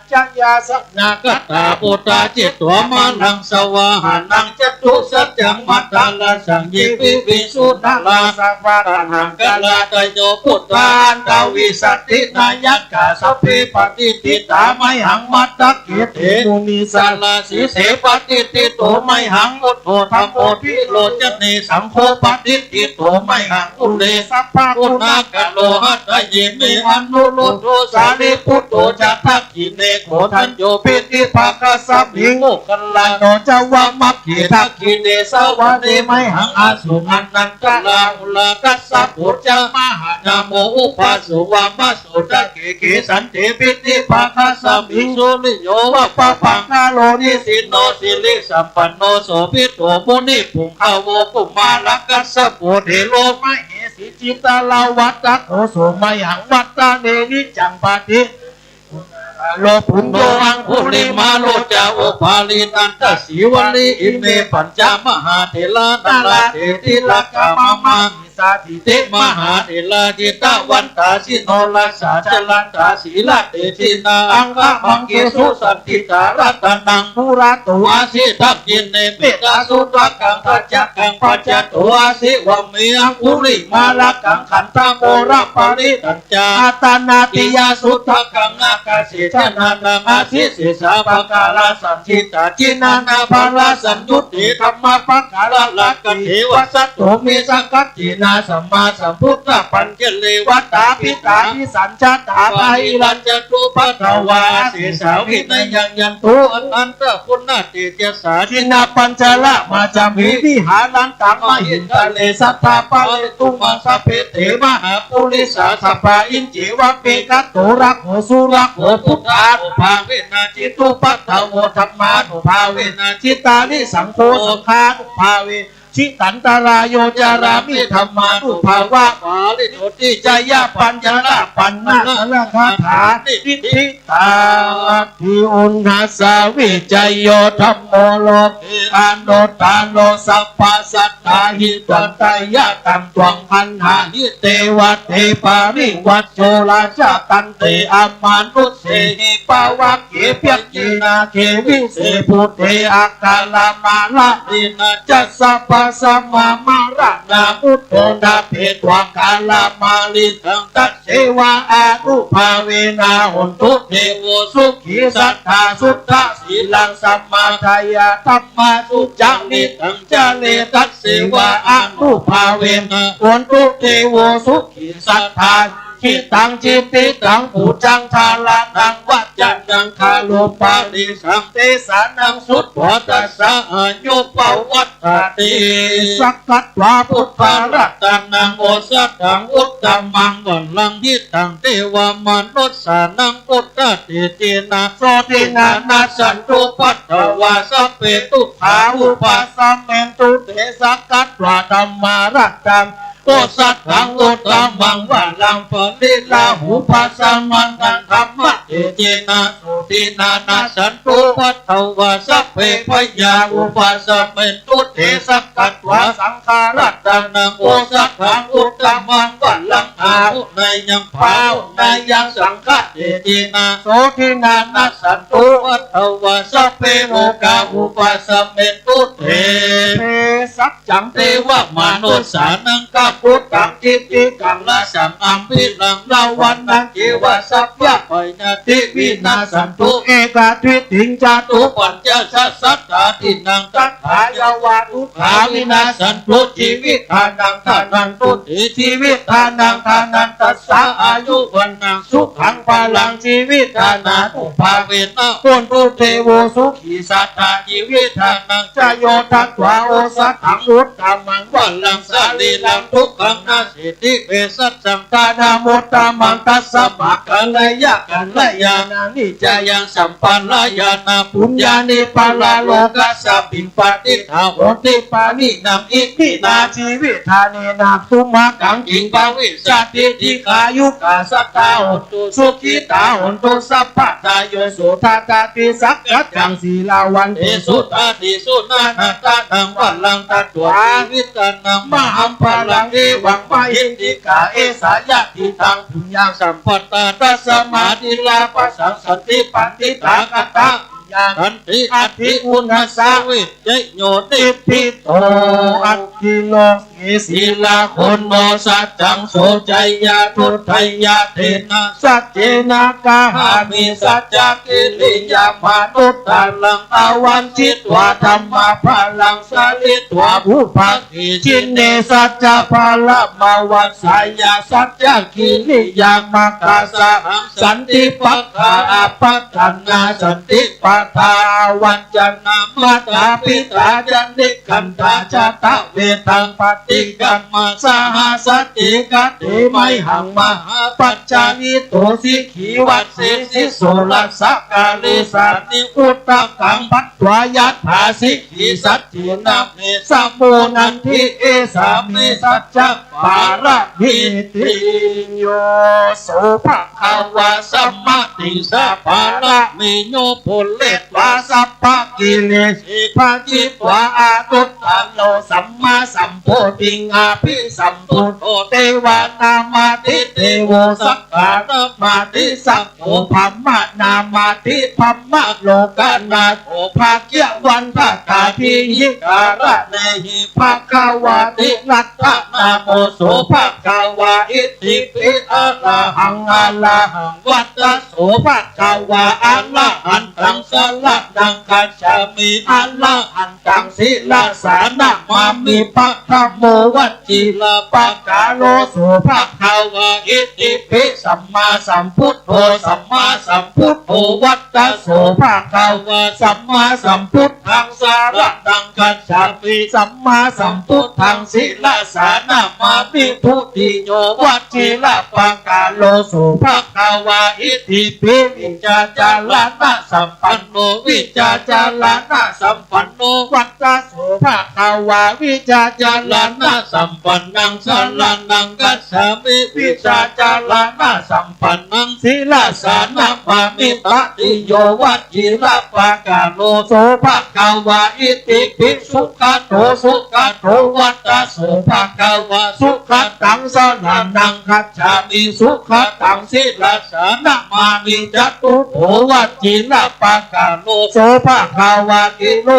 Jayāsanāgatā buddhā, jitā māraṃ savāhanaṃ, catusaccāmatarasaṃ ye piviṃsu narāsabhā. Taṇhaṅkarādayo buddhā, aṭṭhavīsati nāyakā, sabbe patiṭṭhitā mayhaṃ, matthake te munissarā. Sīse patiṭṭhito mayhaṃ, buddho dhammo dvilocane, saṅgho patiṭṭhito mayhaṃ, ure sabbaguṇākaro. Hadaye me anuruddho, sārīputto ca dakkhiṇe, koṇḍañño piṭṭhibhāgasmiṃ, moggallāno ca vāmagge. Dakkhiṇe savane mayhaṃ, āsuṃ anan- tarāhulā, kassapo ca mahānāmo, ubhāsuṃ vāmasotake. Kesante piṭṭhibhāgasmiṃ, suriyo va pabhaṅkaro, nisinno sirisampanno, sobhito munipuṅgavo. Kumārakassapo thero, mahesī cittavādako, so mayhaṃ vadane niccaṃ, pati- -lo puṇṇo aṅgulimālo ca, upālī nandasīvalī. Ime pañca mahātherā, nalāṭe tilakā mama. Kesāsīse mahātherā, jitavantāsi norasā, jalantā sīlatejinā, aṅgamaṅgesu saṇṭhitā. Ratanaṃ purato āsi, dakkhiṇe mettasuttakaṃ, dhajaggaṃ pacchato āsi, vāme aṅgulimālakaṃ. Khandhamoraparittañ- -ca āṭānāṭiyasuttakaṃ, ākāse chadanaṃ āsi, sesā pākārā saṇṭhitā. Jinānābhārasaṃyutte, dhammapākāralaṅkate, vasato me sakiccena, sammāsambuddhapañjare. Vātapittādisañjātā, bāhirajjhattupaddavā, asesā vinayaṃ yantu, anantaguṇatejasā. Jinapañjaramajjhamhi, viharantaṃ mahītale, sadā pālentu maṃ sabbe, te mahāpurisāsabhā. Kiñci vā me kato rakkho, surakkho, buddhānubhāvena jitupaddavo, dhammānubhāvena jitārisaṅgho, saṅghānubhāvena jitantarāyo, carāmi dhammānubhāvapālito. Jaya pañjara pana sala gāthā, niṭṭhitā pi uṇhassa vijayo dhammo, loke anuttaro, sabbasattahitatthāya. Taṃ tvaṃ gaṇhāhi devate, parivajo rājadaṇḍe, amanussehi pāvake, byagghe nāge vise bhūte, akālamaraṇena ca sabbasmā, maraṇā mutto na bhedo, akālamariṇaṃ, tasseva ānubhāvena hontu devo sukhī. Saddhā suddhasīlaṃ samādāya, dhammā sucaritaṃ care, tasseva ānubhāvena hontu devo sukhī. Saddhā hitaṃ cintitaṃ, pūjaṃ dhāraṇaṃ vācanaṃ garuṃ, parittaṃ desanaṃ sutvā, tassa āyu pavaḍḍhatīti. Sakkatvā buddharatanaṃ osathaṃ uttamaṃ varaṃ, hitaṃ devamanussānaṃ, buddhatejena sotthinā, nassantupaddavā sabbe, dukkhā vūpasamentu te. Sakkatvā dhammaratanaṃ osathaṃ uttamaṃ varaṃ, pariḷāhūpasamanaṃ, dhammatejena sotthinā, nassantupaddavā sabbe, bhayā vūpasamentu te. Sakkatvā saṅgharatanaṃ osathaṃ uttamaṃ varaṃ, อาหุเนยยัง ปาหุเนยยัง สังฆะเตเจนะ โสทินนา นัสสันตุ วัฏฏะวา สัพเพ โรคา อุปัสสะเมนตุ เตภสัชชัง เตวะมานุสสานัง กัมพุทธัง กิตติกัง ราชัง อัมภิรัง ราวัณัง เจวะ สัพพะ พยาธิ วินัสสันตุ เอกัคคิติง จะตุ ปัญจะ ชะสัตตาทินนัง ตัฏฐายาวา ทุกขา วินัสสันตุ จีวิตานัง ทานัง ทุติ จีวิตานัง ทานันตัสสะ อายุ วัณณัง สุขัง พลัง จีวิตานานุภาเวนะ โหนตุ เตโว สุขี สัตตา จีวิตานัง ชะโย ทัตถวา โอสะถัง อุตตะมัง วะรัง สะรีรัง ทุกขัง นาสสีติ เภสัชชัง ทานะมุตตะมัง ตัสสะ มะ กัลยะกัลยาณา นิจจายัง สัมปะญาณา ปุญญานิ ปะระโลกัสสมิง ปะฏิฏฐา โหนติ ปะริณามิ อิมินา จีวิตาเนนะ สุมากัง กิง ภะวิชชาติ ดีฆายุกา สัตตา โหนตุ สุขิตา โหนตุ สัพพะทา โย โส ทัตถาติ สักกัจจัง สีลาวันติสุ ทาติสุ นานะทานัง วะรัง ทัตถวา จีวิตานัง มหัง พลัง เอวัง มะหิทธิกา เอสา ยะถีตัง ปุญญาสัมปทา ตัสมา ทีรา ปะสัง สันติ ปัณฑิตา กะตะ สันติ อัตถิ อุณหสสา วิชโย นิพพิโต อัตถิโล เก สีลา โคโน สัจจัง โส ชยยา ทุตถยา เตนะ สัจเจนะ กะหามิ สัจจกิริยา มานุตตะรัง อวัญญิตวา ธัมมะพลัง สะริตวา อุปะ กิจฉิเน สัจจะพละมะวัสสายา สัจจกิริยา มะกะสะหัง สันติปักขะ อัปปะทานา สันติปะทา อวัญจนะ มาตาปิตา จะนิกขันธา จะทะเวทัง ปะฏิกัมมะ สะหะสัจเจ กะเต มะหัง มหาปัจจายิโต สิกขี วัสเส สิโส รัสสะ กาเลสานิ อุทธัง พัทวา ยัตถา สิกขี สัจเจนะ เม สะโม นันทิ เอสา เม สัจจะ ปะระมีติโย โสภะคะวา สัมมาทิฏฐิสะ ปะระมีโย ปุเรตวา สัพพะกิเลเส ภะจิตวา อนุตตะโร สัมมาสัมโพธิง อภิสัมพุทโธ เตวา นามะทิ เตโว สักกา นามะทิ สัก โข พรหมะ นามะทิ พรหมโลกานาโถ ภาคยะวันทะตา ทีหิการะเณหิ ภะคะวาติ รัตตะนาโม โสภะคะวา อิติปิ อะระหัง อะระหัง วัตตะ โสภะคะวา อะระหันตัง สะระณัง คัจฉามิ อะระหันตัง ศิระสา นะมามิ ปะทะโม วัจ จิรปะกาโล โสภะคะวา อิติปิ สัมมาสัมพุทโธ สัมมาสัมพุทโธ วัตตะ โสภะคะวา สัมมาสัมพุทธัง สะระณัง คัจฉามิ สัมมาสัมพุทธัง ศิระสา นะมามิ ทุติโย วัจจิรปะกาโล โสภะคะวา อิติปิ วิจาจารณะสัมปันโน วิจาจารณะสัมปันโน วัตตะ โสภะคะวา วิจาจารณะสัมปันนัง สะระณัง คัจฉามิ วิจาจารณะสัมปันนัง ศิระสา นะมามิ ตติโย วัจจิรปะกาโล โสภะคะวา อิติปิ สุขโต สุขโต วัตตะ โสภะคะวา สุขตัง สะระณัง คัจฉามิ สุขตัง ศิระสา นะมามิ จตุตโถ วัจจิรปะกาโล โสภะคะวาติ โล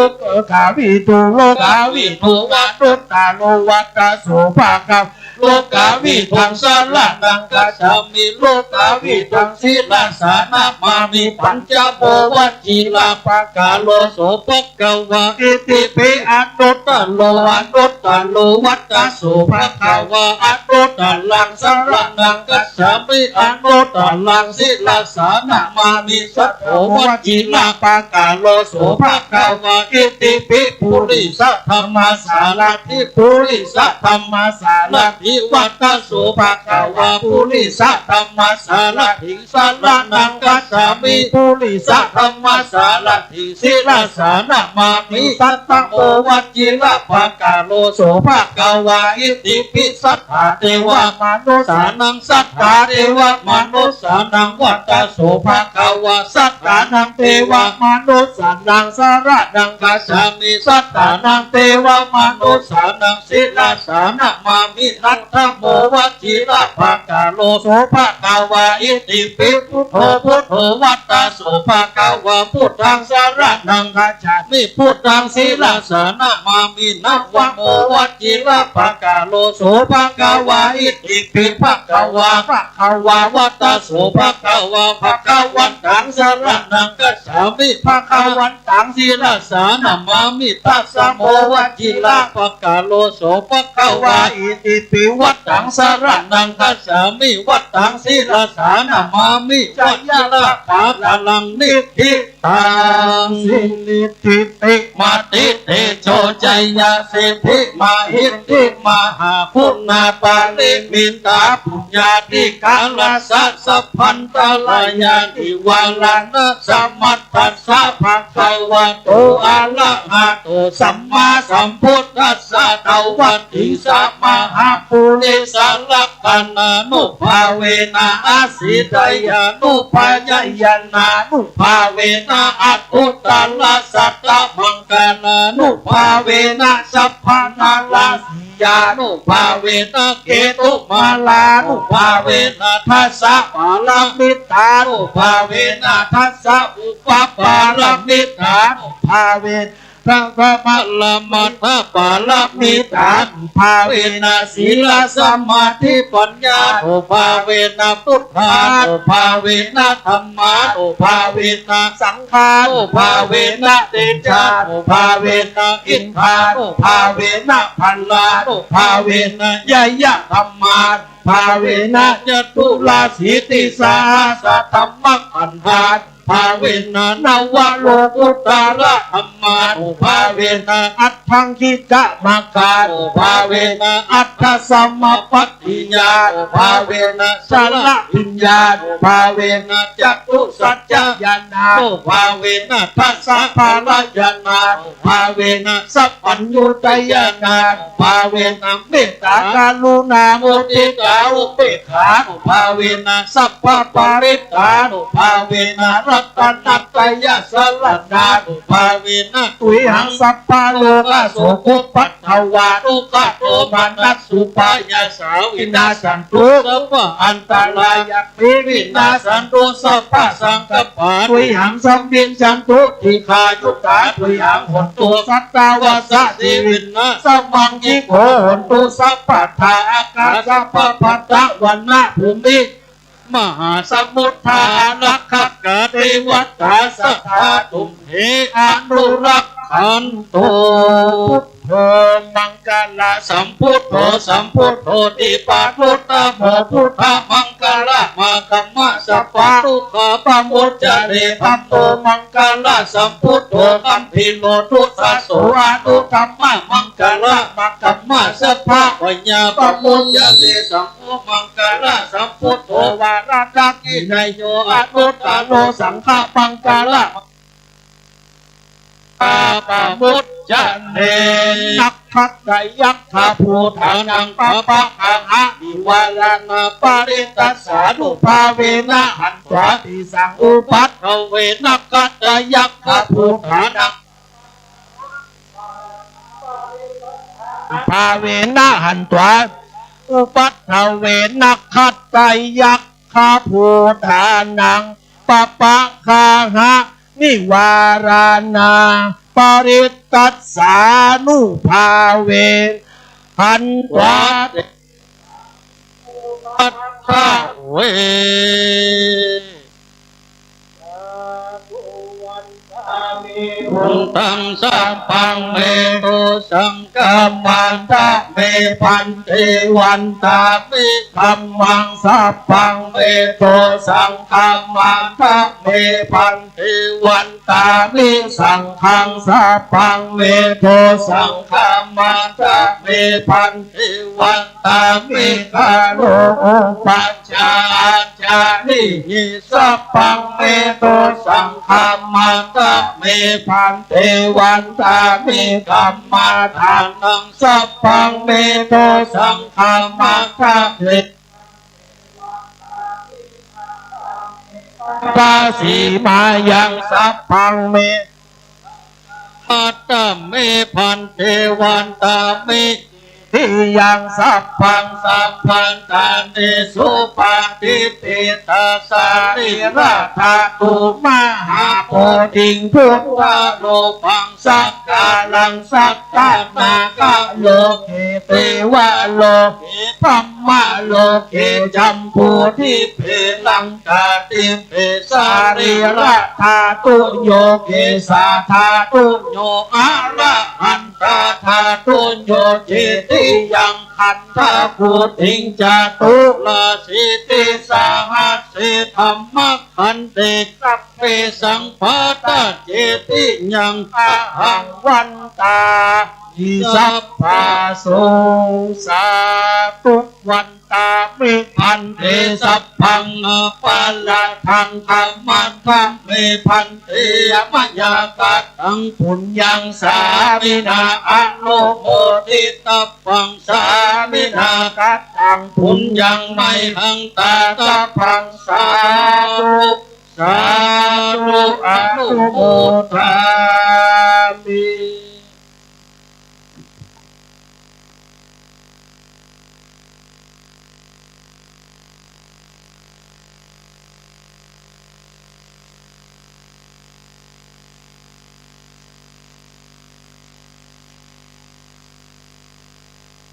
กาวิทู โลกาวิทู อนุตตะโร วัตตะ โสภะคะวา โลกาวิทัง สะระณัง คัจฉามิ โลกาวิทัง ศิระสา นะมามิ ปัญจโม วัจจิรปะกาโล โสภะคะวา อิติปิ อนุตตะโร อนุตตะโร วัตตะ โสภะคะวา อนุตตะรัง สะระณัง คัจฉามิ อนุตตะรัง ศิระสา นะมามิ สัทโธ วัจจิรปะกาโล โสภะคะวา อิติปิ ปุริสะธัมมะสารถิ ปุริสะธัมมะสารถิ วัตตะ โสภะคะวา ปุริสะธัมมะสารถิ สะระณัง คัจฉามิ ปุริสะธัมมะสารถิ ศิระสา นะมามิ สัตตะโม วัจจิรปะกาโล โสภะคะวา อิติปิ สัทธา เตวะ มะนุสสานัง สัทธา เตวะ มะนุสสานัง วัตตะ โสภะคะวา สัตถานัง เตวะ มะนุสสานัง สะระณัง คัจฉามิ สัตถานัง เตวะ มะนุสสานัง ศิระสา นะมามิ ณั ธัมโม วชิรปกาโล โส ภะคะวา อิติปิ พุทโธ พุทโธ วัตตะ โส ภะคะวา พุทธัง สะระณัง คัจฉามิ พุทธัง ศิรสา นะมามิ นะโม วชิรปกาโล โส ภะคะวา อิติปิ ภะคะวา ภะคะวา วัตตะ โส ภะคะวา ภะคะวันตัง สะระณัง คัจฉามิ ภะคะวัน ตัง ศิรสา นะมามิ ธัมโม วชิรปกาโล โส ภะคะวา อิติปิ วัตตัง สะระณัง คัจฉามิ วัตตัง ศิรสา นะมามิ วชิรปกาลัง นิฏฐิตัง สิ นิฏฐิติ มติ เตโช ชัย สิทธิ มหิทธิ มหาคุณา ปาริมิตตา ปุญญาธิการัสสะ สัพพันตรายา นิวาระ นะ สะ มัตถัสสะ ภะคะวะโต อะระหะโต สัมมาสัมพุทธัสสะ ตวัตติสะ มหาปุริสะ ลักขณานุภาเวนะ อะสีตยานุภาเวนะ ยาณานุภาเวนะ อนุตตรสัตตมังคลานุภาเวนะ สัพพนรสี ยานุภาเวนะ เกตุมาลานุภาเวนะ ทัสสะปารมิตตานุภาเวนะ ทัสสะอุปปารมิตตานุภาเวนะ ทัสสะปรมัตถปารมิตตานุภาเวนะ ศีลสมาธิปัญญานุภาเวนะ พุทธานุภาเวนะ ธัมมานุภาเวนะ สังฆานุภาเวนะ เตชานุภาเวนะ อิทธานุภาเวนะ พลานุภาเวนะ ญะญะธัมมานุภาเวนะ จตุราสีติสหัสสะธัมมะขันธานุภาเวนะ นวโลกุตตรธัมมานุภาเวนะ อัตถังคิกะมัคคานุภาเวนะ อัตถสมาปัตติญานุภาเวนะ สรณะพิญญานุภาเวนะ จตุสัจจะญาณานุภาเวนะ ทัสสะพาลญาณานุภาเวนะ สัพพัญญูตญาณานุภาเวนะ เมตตากรุณามุทิตาอุเปกขานุภาเวนะ สัพพปริตตานุภาเวนะ รัตนตยสรณานุภาเวนะ ตุยหังสัพพะโรคะโสโคปัทวาทุกขโทมนัสสุปายาสาวินาสสันตุ สัพพะอันตรายา ปิวินาสสันตุ สัพพะสังคัปปา ตุยหังสัมมิญจันตุ ทีฆายุกขา ตุยหังโหนตุ สัตตาวัสสะ จีวินะ สะมังคิโก โหนตุ สัพพะทา อากาสะ สัพพะพัทธะ วะนะ ภูมิ มหาสมุทธา อารักขะกา เตวะตา สัทธา ตุมเห อนุรักขันตุ โท มังคละสัมพุทโธ สัมพุทโธ ทีปาทุตตะโม พุทธะมังคละมะ คัมมะ สัพพะทุกขาปะมุจจะเต ธัมโม มังคละสัมพุทโธ คัมภีโร ทุสสะโส อนุธัมมะมังคละมะ คัมมะ สัพพะพยาปะมุจจะเต สังโฆ มังคละสัมพุทโธ วาระทักขิณเยโย อนุตตโร สังฆะมังคละ ปะมุจจะเต นักขัตตะยักขะภูตานัง ปะปะกะหะ นิวาระนะ ปะริตตัสสานุภาเวนะ หันตวา เตสัง อุปัทเว นักขัตตะยักขะภูตานัง ภาเวนะ หันตวา อุปัทเว นักขัตตะยักขะภูตานัง ปะปะกะหะ นิวาระนะ ปะริตตัสสานุภาเวนะ หันตวา เตสัง อุปัทเว สาธุ วันทามิ พุทธัง สัพพัง เม โต สัง ฆัม วันทะ เม ภันเต วันทามิ ธัมมัง สัพพัง เม โต สัง ฆัม วันทะ เม ภันเต วันทามิ สังฆัง สัพพัง เม โต สัง ฆัม วันทะ เม ภันเต วันทามิ กะโร อุปัชฌา อาจาริหิ สัพพัง เม โต สัง ฆัม วันทะ เม ภันเต วันทามิ กัมมะทานัง สัพพัง เม โต สัง ฆัม วันทะ เม ทาสีมายัง สัพพัง เม วันทะ เม ภันเต วันทามิ ติยัง สัพพัง สัพพันตาเต สุปาทิฏฐิตา สารีระธาตุ มหาโพธิง พุทธรูปัง สักการัง สัตตานาคโลเก เทวโลเก พรหมโลเก จัมบูทิเป ลังกาทิเป สารีระธาตุโญ เกสาธาตุโญ อรหันตาธาตุโญ เจติยัง ขันธกุฏิง จตุรสีติสหัสสี ธัมมะขันติ สัพเพ สังฆาตา เจติยัง อะหัง วันตามิ สัพพาสุ สาธุ วันตามิ ภันเต สัพพัง อปาราธัง ขมัฏฐะเม ภันเต มะยากัตตัง ปุญญัง สามินา อนุโมทิตัพพัง สามินา กัตตัง ปุญญัง มะหัง ตาตะพัง สาธุ สาธุ อนุโมทามิ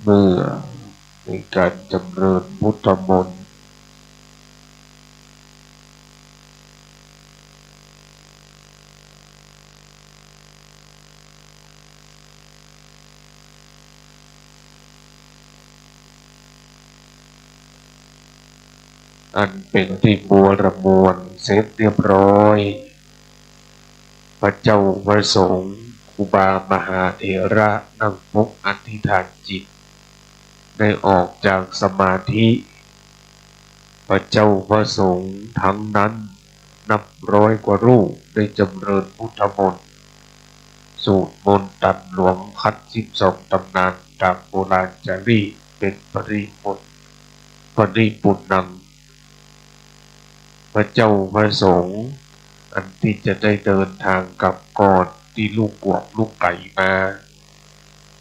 เมื่อมีการจำเริญพุทธมนต์ อันเป๋นตี้บัวระมวลเสร็จเรียบร้อย พระเจ้าพระสงฆ์ ครูบามหาเถระนั่งปกอธิษฐานจิต ได้ออกจากสมาธิ พระเจ้าพระสงฆ์ทั้งนั้นนับร้อยกว่ารูปได้จำเริญพุทธมนต์ สูตรมนต์ตันหลวงขัดสิบสองตำนานต๋ามโบราณจารีตเป๋นปริปุณ ปริปุณณัง พระเจ้าพระสงฆ์อันตี้จะได้เดินทางกลับก่อนตี้ลุกกวางลุกไก๋มา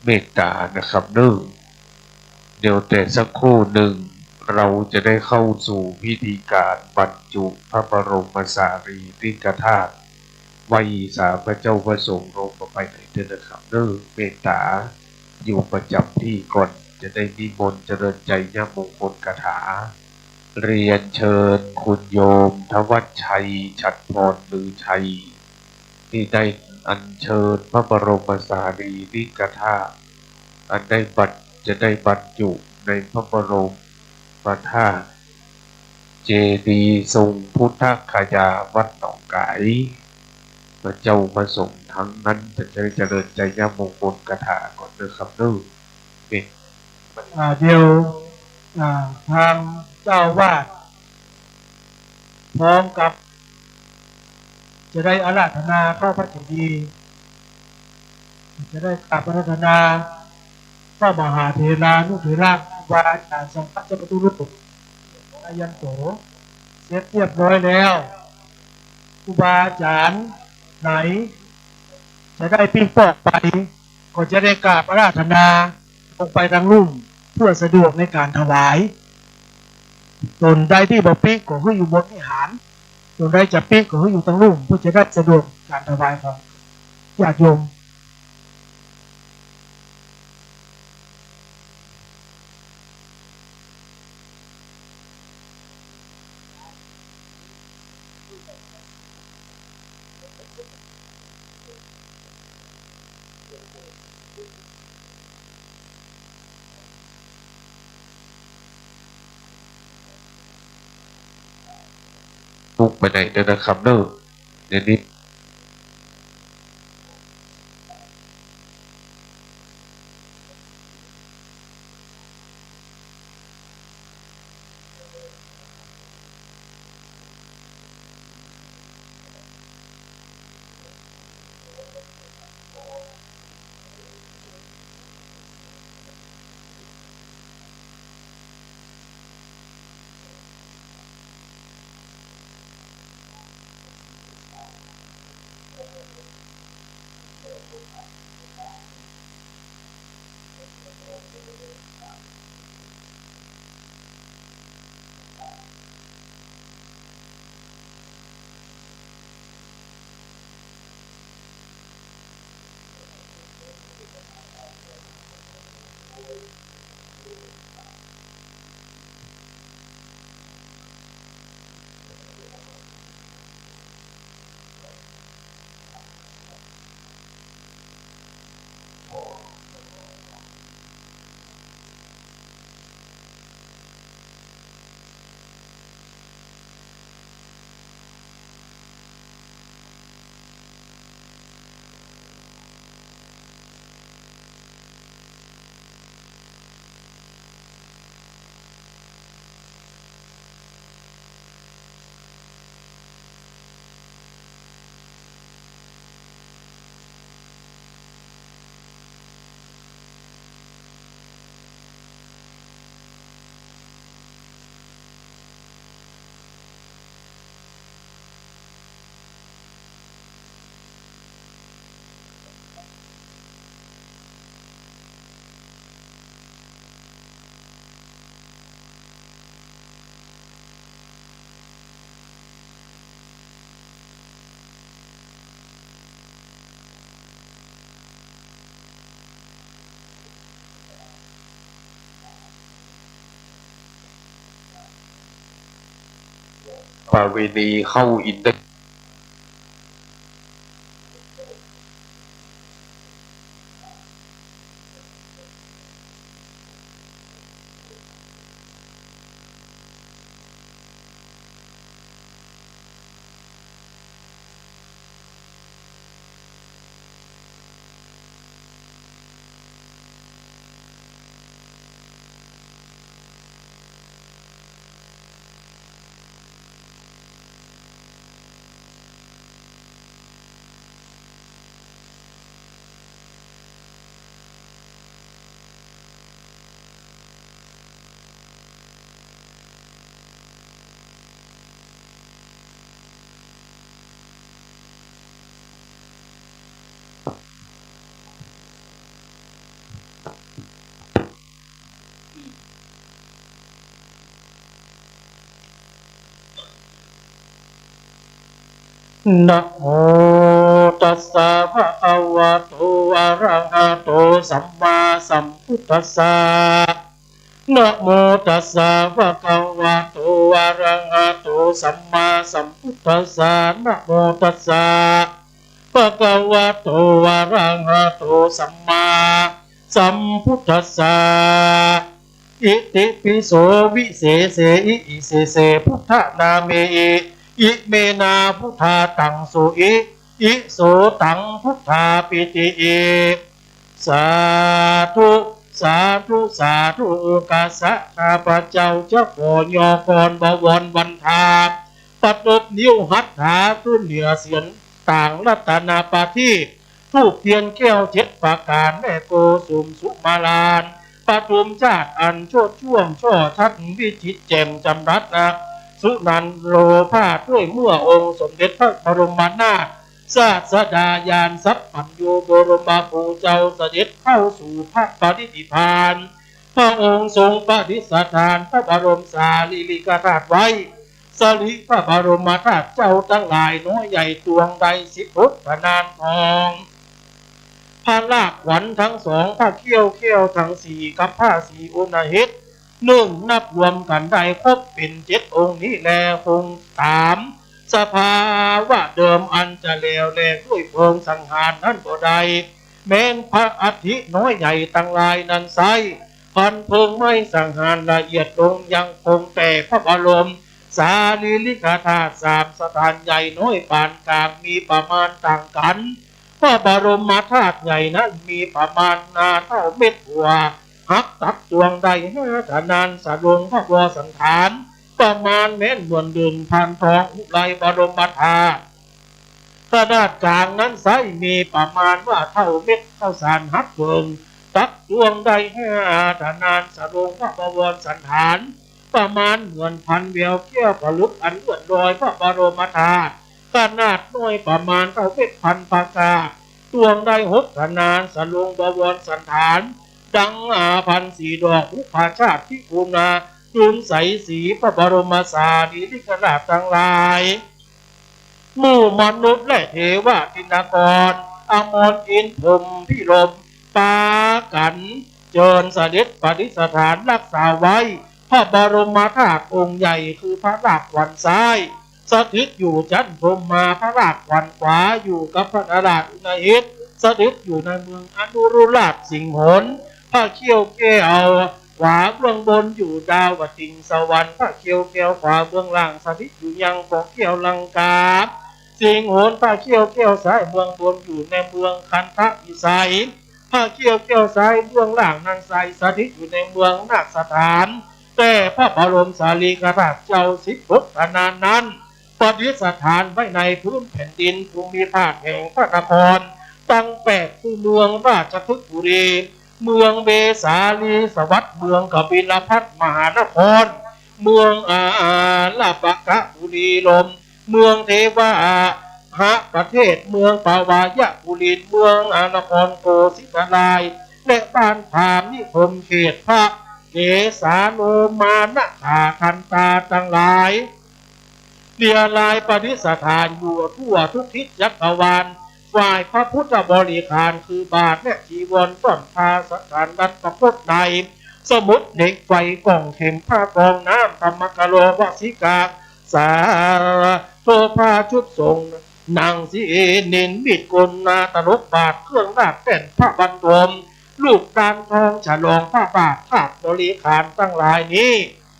เมตต๋านะครับเน่อ เดี๋ยวแต่สักครู่หนึ่ง เราจะได้เข้าสู่พิธีการบรรจุพระบรมสารีริกธาตุ ไหว้สาพระเจ้าพระสงฆ์ลงไปในเด้อนะครับเน่อ เมตต๋าอยู่ประจำที่ก่อน จะได้นิมนต์เจริญไชยมงคลคาถา เรียนเชิญคุณโยมธวัชชัย ฉัตรพรลือชัย ที่ได้อัญเชิญพระบรมสารีริกธาตุ อันได้บรร- จะได้บรรจุในพระบรมธาตุ เจดีย์ทรงพุทธคยาวัดหนองก๋าย พระเจ้าพระสงฆ์ทั้งนั้นจะได้เจริญไชยมงคลคาถาก่อนเน่อครับเน่อ เมต อ่า เดี๋ยว อ่า ตางเจ้าอาวาส พร้อมกับ จะได้อาราธนาเข้าพระเจดีย์ จะได้กราบอาราธนาพระมหาเถรานุเถระ ครูบาอาจ๋ารย์สังฆะเจ้าประตูลูก อายันโต เสร็จเรียบร้อยแล้ว ครูบาอาจ๋ารย์ไหน จะได้ปิ๊กปอกไป ก็จะได้กราบอาราธนาลงไปตางลุ่ม เพื่อสะดวกในก๋านถวาย ตนใดตี้บ่ปิ๊กก็หื้ออยู่บนวิหาร ตนใดจะปิ๊กก็หื้ออยู่ตางลุ่ม เพื่อจะได้สะดวกก๋านถวายของญาติโยม ลุกไปไหนเด้อนะครับเด้อ เดี๋ยวนี้ ประเวณีเข้าอินทรีย์ นะโมตัสสะ ภะคะวะโต อะระหะโต สัมมาสัมพุทธัสสะ นะโมตัสสะ ภะคะวะโต อะระหะโต สัมมาสัมพุทธัสสะ นะโมตัสสะ ภะคะวะโต อะระหะโต สัมมาสัมพุทธัสสะ อิติปิโส วิเศษเสหิ อิเสเส พุทธนาเมหิ อิเมนา พุทธาตัง สุหิ อิโสตัง พุทธาปิติหิ สาธุ สาธุ สาธุ กาสะ ข้าพเจ้าจะขอยอกรบวรวันทา ประนมนิ้วหัตถา ขึ้นเหนือเสียนต่างรัตนปาทีป ธูปเทียนแก้วเจ็ดประก๋าน และโกสุมสุมาลาน ปทุมชาติอันโชติช่วงช่อชัดวิจิตรแจ่มจำรัดนะ สุนันโลภาด้วยเมื่อองค์สมเด็จพระบรมนาถ ศาสดาญาณสัพพัญญูบรมครูเจ้าเสด็จเข้าสู่พระปรินิพพาน พระองค์ทรงประดิษฐานพระบรมสารีริกธาตุไว้ สรีพระบรมธาตุเจ้าตังหลายน้อยใหญ่ตวงได้สิบหกทนานทอง พระลากขวัญทั้งสอง พระเขี้ยวแก้วทั้งสี่ กับพระศรีโอณาเหต นึ่งนับรวมกั๋นได้ครบเป๋นเจ็ดองค์นี้แล คงต๋ามสภาวะเดิมอันจะแหลวแหลกด้วยเพลิงสังหารนั้นบ่ได้ แม้นพระอัฐิน้อยใหญ่ตังหลายนั้นไซร้ พันเพลิงไหม้สังหารละเอียดลง ยังคงแต่พระบรมสารีริกธาตุสามสถาน ใหญ่น้อยปานกลางมีประมาณต่างกั๋น พระบรมธาตุใหญ่นั้นมีประมาณนาเต้าเม็ดบัว หักตักตวงได้ห้าทนาน สะลงพระวรสัณฐาน ประมาณแม้นเหมือนเดินพานทองอุไรบรมธาตุ ขนาดกลางนั้นไซร้มีประมาณว่าเต้าเม็ดข้าวสารหักเผิง ตักตวงได้ห้าทนาน สะลงพระบวรสัณฐาน ประมาณเหมือนพันแววแก้วผลึกอันเลื่อนลอยพระบรมธาตุ ขนาดน้อยประมาณเต้าเม็ดพันธุ์ผักกาด ตวงได้หกทนาน สะลงบวรสัณฐาน ดังอาพันธ์สีดอก อุปาชาติพิกุณา จุลใสสีพระบรมสารีริกธาตุตังหลาย หมู่มนุษย์และเทวะทินกร อมรอินทร์พรหมพิรม ปากั๋นเจิญเสด็จประดิษฐานรักษาไว้ พระบรมธาตุองค์ใหญ่คือพระลากขวัญซ้าย สถิตอยู่จั๊นพรหมา พระลากขวัญขวาอยู่กับพระนราชโอณาเหต สถิตอยู่ในเมืองอนุรุราชสิงหน พระเขี้ยวแก้วขวาเบื้องบนอยู่ดาวดึงสวรรค์ พระเขี้ยวแก้วขวาเบื้องล่างสถิตอยู่ยังเกาะแก้วลังกา สิงหน พระเขี้ยวแก้วซ้ายเบื้องบนอยู่ในเมืองคันธวิสัย พระเขี้ยวแก้วซ้ายเบื้องล่างนั้นไซร้สถิตอยู่ในเมืองนาคสถาน แต่พระบรมสารีริกธาตุเจ้าสิบหกทนานนั้น ประดิษฐานไว้ในพื้นแผ่นดินภูมิภาคแห่งพระนครตังแปด คือเมืองราชคฤห์บุรี เมืองเวสาลีสวัสดิ์ เมืองกบิลพัสดุ์มหานคร เมืองอาลปกบุรีรมย์ เมืองเทวาหะประเทศ เมืองปวายบุรี เมืองอนครโกสินทราราย และบ้านพราหมณ์นิคมเขตพระเกสาโลมานะขาคันธาตังหลาย เรียรายประดิษฐานอยู่ทั่วทุกทิศจักรวาล ฝ่ายพระพุทธบริขารคือบาตรและจีวร ต้อนพาสังฆทาน รัตนปรกฏในสมุดเหล็กไฟ กล่องเข็ม ผ้ากรองน้ำ ธรรมคโล วสิกา สาธุ ผ้าชุดสงฆ์ หนังสีเอเณร มีดโกน นาตลก บาตรเครื่องราชแป้น พระบรรทม ลูกตาลทองฉลองพระบาท ธาตุบริขารตังหลายนี้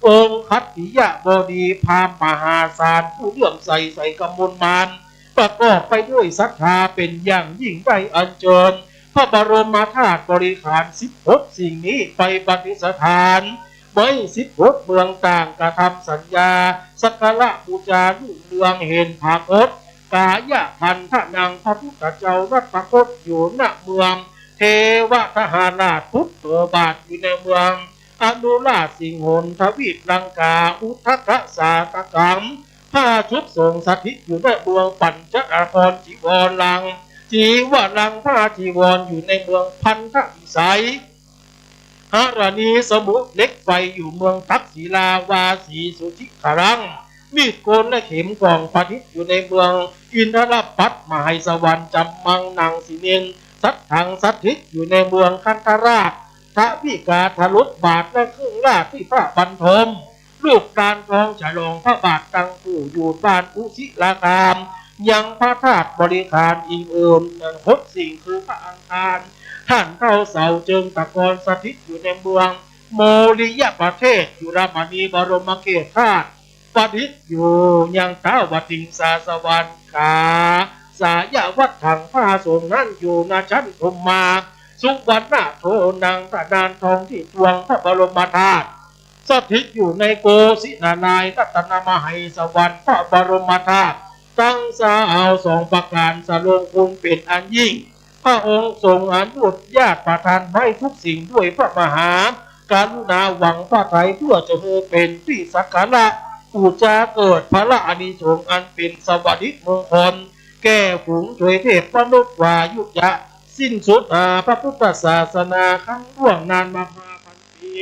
องค์ขัตติยบดีพราหมณ์มหาศาล ผู้เลื่อมใสใส่กมลมาน ประกอบไปด้วยศรัทธาเป็นอย่างยิ่ง ได้อัญเชิญพระบรมธาตุบริขารสิบหกสิ่งนี้ไปประดิษฐาน ไว้สิบหกเมืองต่าง กระทำสัญญา สักการะบูชารุ่งเรือง เห็นผาคต กายะทันทะนัง พระพุทธเจ้ารัตคตอยู่ณเมืองเทวทหาราช พุทโธบาทอยู่ในเมืองอนุราชสิงหน ทวีปลังกา อุทกสาตกัง ผ้าชุดสงฆ์สถิตอยู่ในเมืองปัญจนคร จีวรลัง จีวรัง ผ้าจีวรอยู่ในเมืองพันธวิสัย หรณีสมุทร เหล็กไฟอยู่เมืองตักศิลา วาสีสุทธิครัง มีดโกนและเข็มกล่องประดิษฐ์อยู่ในเมืองอินทรปัตตมเหสวน จัมมัง หนังสีเณร สัตถัง สถิตอยู่ในเมืองคันธราช ทวิกา ตลก บาตรและเครื่องราชที่พระบรรทม ลูกตาลทองฉลองพระบาท ตังผู้อยู่บ้านอุสิลาคาม ยังพระธาตุบริขาร อิงเอิมหกสิ่ง คือพระอังคาร ถ่านเฒ่า เสา เจิงตะกอน สถิตอยู่ในเมืองโมริยประเทศ จุลมณี บรมเขตธาตุ ประดิษฐ์อยู่ยังท้าววติงสาสวรรค์ กาสายวัตถัง ผ้าสงฆ์นั้นอยู่ณชั้นพรหมา สุวรรณโทนัง ธนานทองที่ตวงพระบรมธาตุ สถิตอยู่ในโกสินารายณ์ รัตนมเหสวน พระบรมธาตุ ตังสาเอาสองประก๋าน สรงคุณเป๋นอันยิ่ง พระองค์ทรงอนุญาตประทานไว้ทุกสิ่งด้วยพระมหากรุณา หวังพระทัยเพื่อจะหื้อเป๋นตี้สักการะบูชา เกิดผละอานิสงส์อันเป๋นสวัสดิมงคล แก่ฝูงทวยเทพมนุษย์ กว่าอายุจะสิ้นสุดหาพระพุทธศาสนาครั้งล่วงนานมาห้าพันปี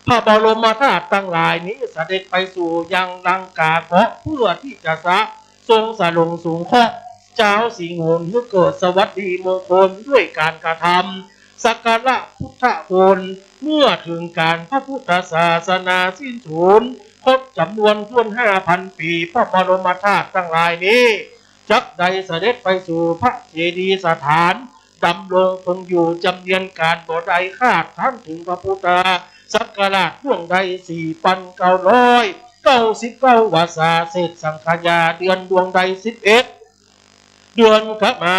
พระบรมธาตุตังหลายนี้เสด็จไปสู่ยังลังกาเกาะ เพื่อที่จะสะ ทรงสรงสงเคราะห์จาวสิงหนหื้อเกิดสวัสดีมงคลด้วยก๋านกระทำสักการะพุทธคุณ เมื่อเถิงกาลพระพุทธศาสนาสิ้นสูญครบจำนวนถ้วนห้าพันปี พระบรมธาตุตังหลายนี้ จักได้เสด็จไปสู่พระเจดีย์สถาน ดำรงคงอยู่จำเนียนก๋านบ่ได้ขาด ครั้นเถิงพระพุทธศักราชล่วงได้สี่ปันเก้าร้อยเก้าสิบเก้าวรรษา เศษสังขยาเดือนล่วงได้สิบเอ็ด เดือนขมา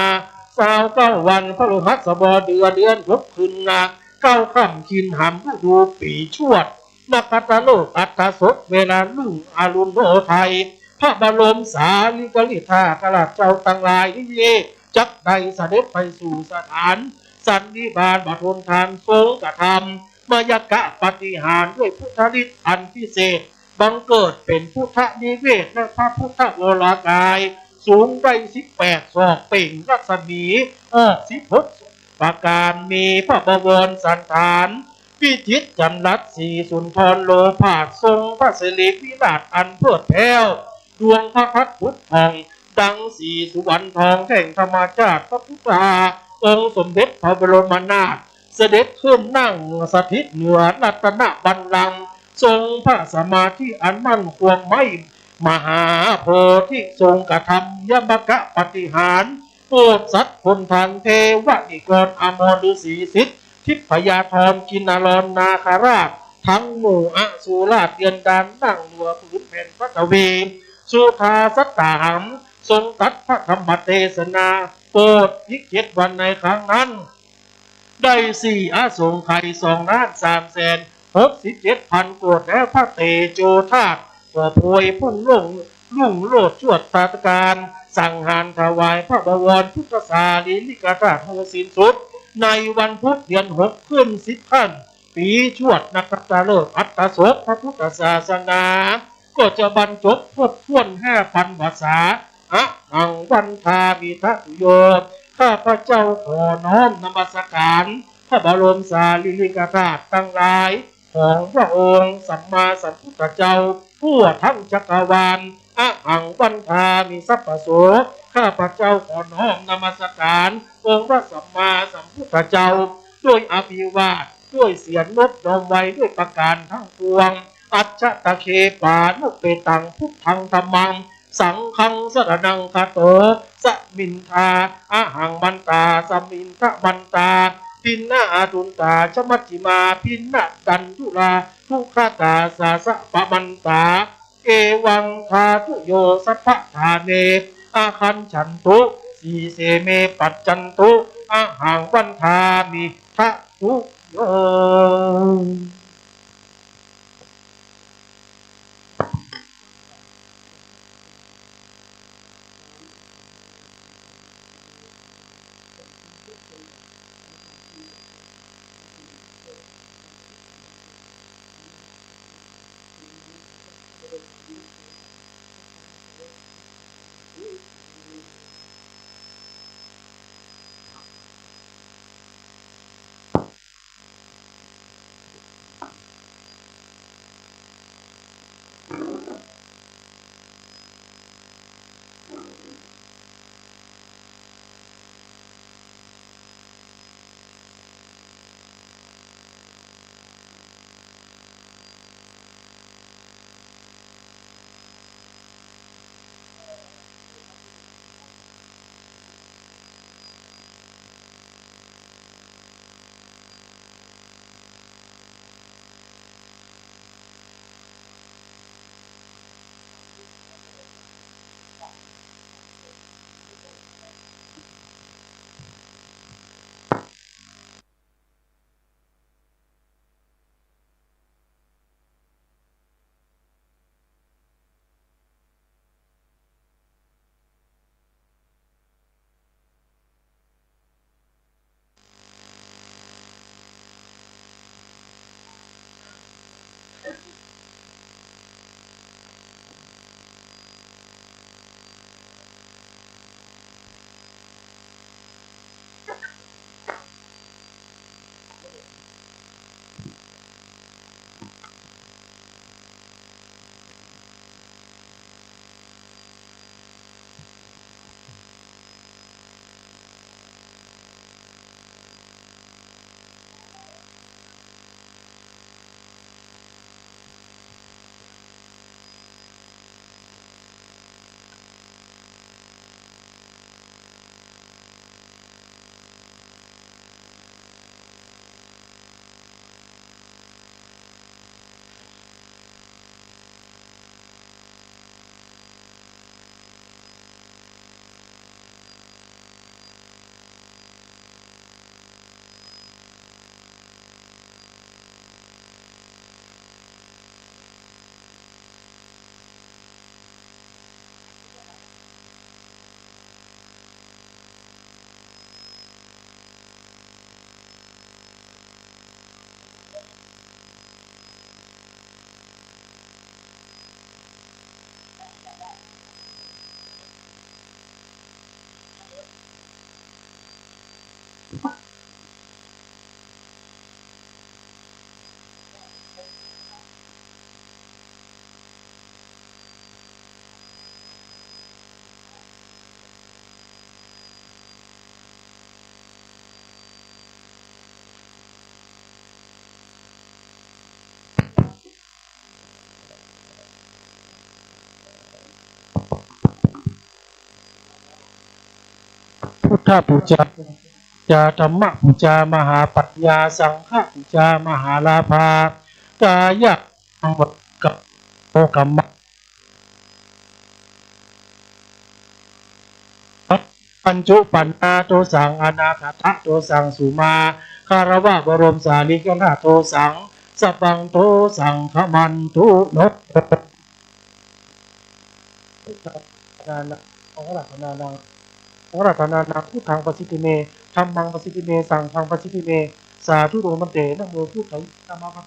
ซาวเก้าวัน พฤหัสบดี เดือนหกขึ้นนา เก้าค่ำคินหามฤดูปีชวด นกขัตตฤกษ์อัสสภ เวลารุ่งอรุณโนไทย พระบรมสารีริกธาตุเจ้าตังหลายนี้ จักได้เสด็จไปสู่สถานสันนิบาตประทนทาน ทรงกระทำมายกะปาฏิหาริย์ด้วยพุทธฤทธิ์อันพิเศษ บังเกิดเป๋นพุทธนิเวศ และพระพุทธวรากาย สูงได้สิบแปดศอก เปล่งรัศมีออกสิบหกประก๋าน มีพระบวรสัณฐาน วิจิตรจรัสสีสุนทรโลหาด ทรงพระสิริวิราชอันเพิดแผ้ว ดวงพระพักตร์ผุดผ่อง ดังสีสุวรรณทองแห่งธรรมชาติ พระพุทธาองค์สมเด็จพระบรมนาถ เสด็จขึ้นนั่งสถิตเหนือรัตนบัลลังก์ ทรงพระสมาธิอันมั่นคงไม้มหาโพธิ ทรงกระทำยมกะปาฏิหาริย์ โปรดสัตว์คนทัน เทวนิกร อมรฤๅษี สิทธิพญาธร กินนารอน นาคราช ทั้งหมู่อสุราช เดือนดานนั่งเหนือผืนแผ่นปฐวี สุทัสสาหัง ทรงตรัสพระธรรมเทศนา โปรดภิกขุเจ็ดวันในครั้งนั้น ได้สี่อสงไขย สองล้านสามแสนหกสิบเจ็ดพันโกฏ แล้วพระเตโชธาตุก็โผยพุ่งโล่งรุ่งโรจน์ชวดตาการ สังหารถวายพระบวรพุทธสารีริกธาตุหื้อสิ้นสุด ในวันพุธเดือนหกขึ้นสิบค่ำ ปีชวด นกขัตตฤกษ์อัสสภ พระพุทธศาสนา ก็จะบรรจบครบถ้วนห้าพันวรรษา อะหัง วันทามิ ทัตถุโย ข้าพเจ้าขอน้อมนมัสการพระบรมสารีริกธาตุตังหลายของพระองค์สัมมาสัมพุทธเจ้าทั่วทั้งจักรวาล อะหัง วันทามิ สัพพโส ข้าพเจ้าขอน้อมนมัสการองค์พระสัมมาสัมพุทธเจ้า ด้วยอภิวาท ด้วยเสียงนบน้อมไหว้ ด้วยประการทั้งปวง อัจจะเขปานุเปตัง พุทธังธัมมังสังฆังสรณังคัจฉามิ สมิญญา อะหังวันตา สมิญญาวันตา ทินนาทุนตา ชะมัชฌิมา พิณะตันตุลา ทุกขตา สาสะปะมันตา เอวัง สาธุโย สัพพะทาเน อะคันฉันตุ สีเสเม ปัจจันตุ อะหังวันทามิ สาธุโยพุทธปูจา จา ธัมมปูจา มหาปัญญา สังฆปูจา มหาลาภา กายะ วัง วะ กัมมะ ปัญจุปันนาโตสัง อนาคาทะโตสัง สุมา คารวะบรมสารีริกธาตุโตสัง สัพพังโตสัง ขมันตุโน สังฆรัตนานัง สังฆรัตนานัง พุทธัง ปะสิทธิเม ธัมมัง ปะสิทธิเม สังฆัง ปะสิทธิเม สาธุโน ภันเต นะโมพุทธายะ นะโม ภะ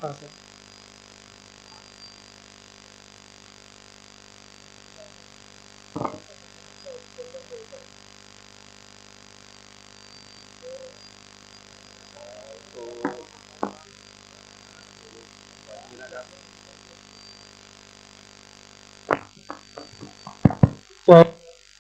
คะวะ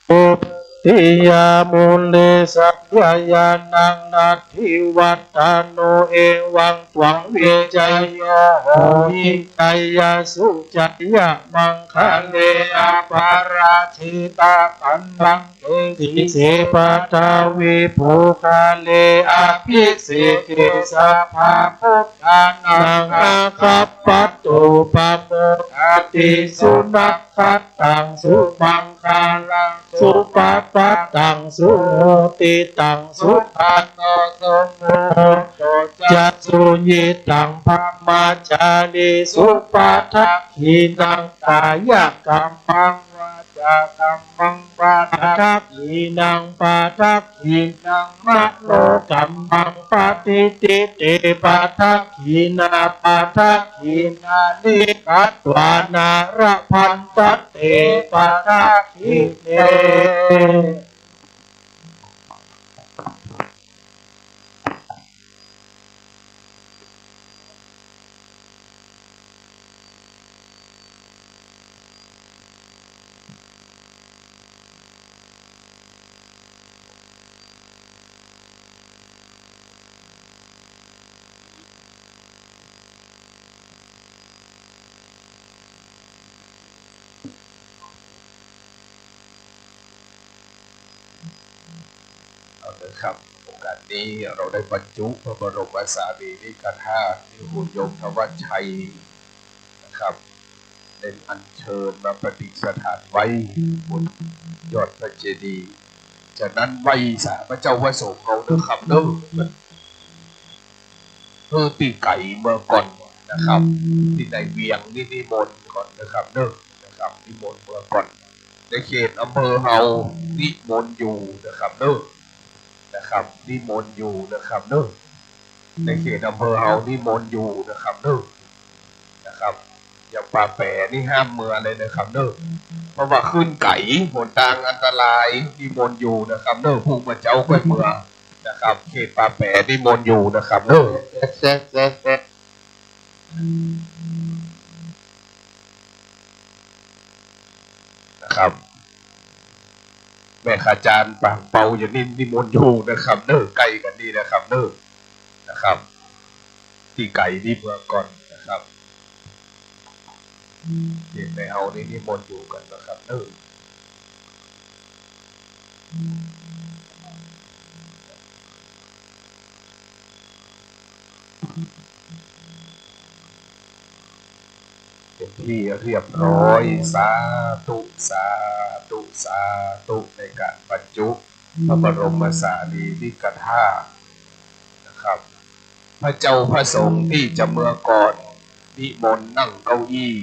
โต สาธุ ติยามูเล สักขายานัง นัตถิวัตตานุ เอวัง ตวัง วิจโย โหติ จายาสุ จายะมังคะเล อปาราจิตะกัณฑัง เต สีเส ปัทวี ภูคาเล อภิเสเก สัพพะพุทธานัง อาคัปปะตุ ปะโมทาติ สุนักขัตตัง สุมังคลัง สุปะปัตตัง สุหุติตัง สุขันโต สุมุตโต จะ สุยิตตัง บรหมจารี สุปะทักขิณัง กายะกัมมัง วาจากัมมัง ปะทักขิณัง ปะทักขิณัง มโนกัมมัง ปะฏิฏฐิเต ปะทักขิณา ปะทักขิณานิ กัตวานา ละพันทะเต ปะทักขิเณ เอาเถอะครับ โอกาสนี้เราได้บรรจุพระบรมสารีริกธาตุที่คุณโยมธวัชชัยนะครับ ได้อัญเชิญมาประดิษฐานไว้บนยอดพระเจดีย์ ฉะนั้นไหว้สาพระเจ้าพระสงฆ์เอาเถอะครับเด้อ คือตี้ไก๋เมือก่อนนะครับ ตี้ในเวียงนี่นิมนต์ก่อนนะครับเด้อ นะครับ นิมนต์เมือก่อน ในเขตอำเภอเฮานิมนต์อยู่นะครับเด้อ นะครับ นิมนต์อยู่นะครับเด้อ ในเขตอำเภอเฮานิมนต์อยู่นะครับเด้อ นะครับ อย่างป่าแป๋นี่ห้ามเมือเลยนะครับเด้อ เพราะว่าขึ้นไก๋ หนตางอันตราย นิมนต์อยู่นะครับเด้อ พรุ่งเมื่อเจ๊าก้อยเมือนะครับ เขตป่าแป๋นิมนต์อยู่นะครับเด้อ แซะแซะแซะ นะครับ แม่ข้าจารย์ปางเปาอยู่นี่นิมนต์อยู่นะครับเด้อ ใก้กั๋นนี่นะครับเด้อ นะครับ ตี้ไก๋นี่เมือก่อนนะครับ เขตในเฮานี่นิมนต์อยู่กั๋นนะครับเด้อ เป็นที่เรียบร้อย สาธุ สาธุ สาธุ ในก๋านบรรจุพระบรมสารีริกธาตุนะครับ พระเจ้าพระสงฆ์ตี้จะเมือก่อน นิมนต์นั่งเก้าอี้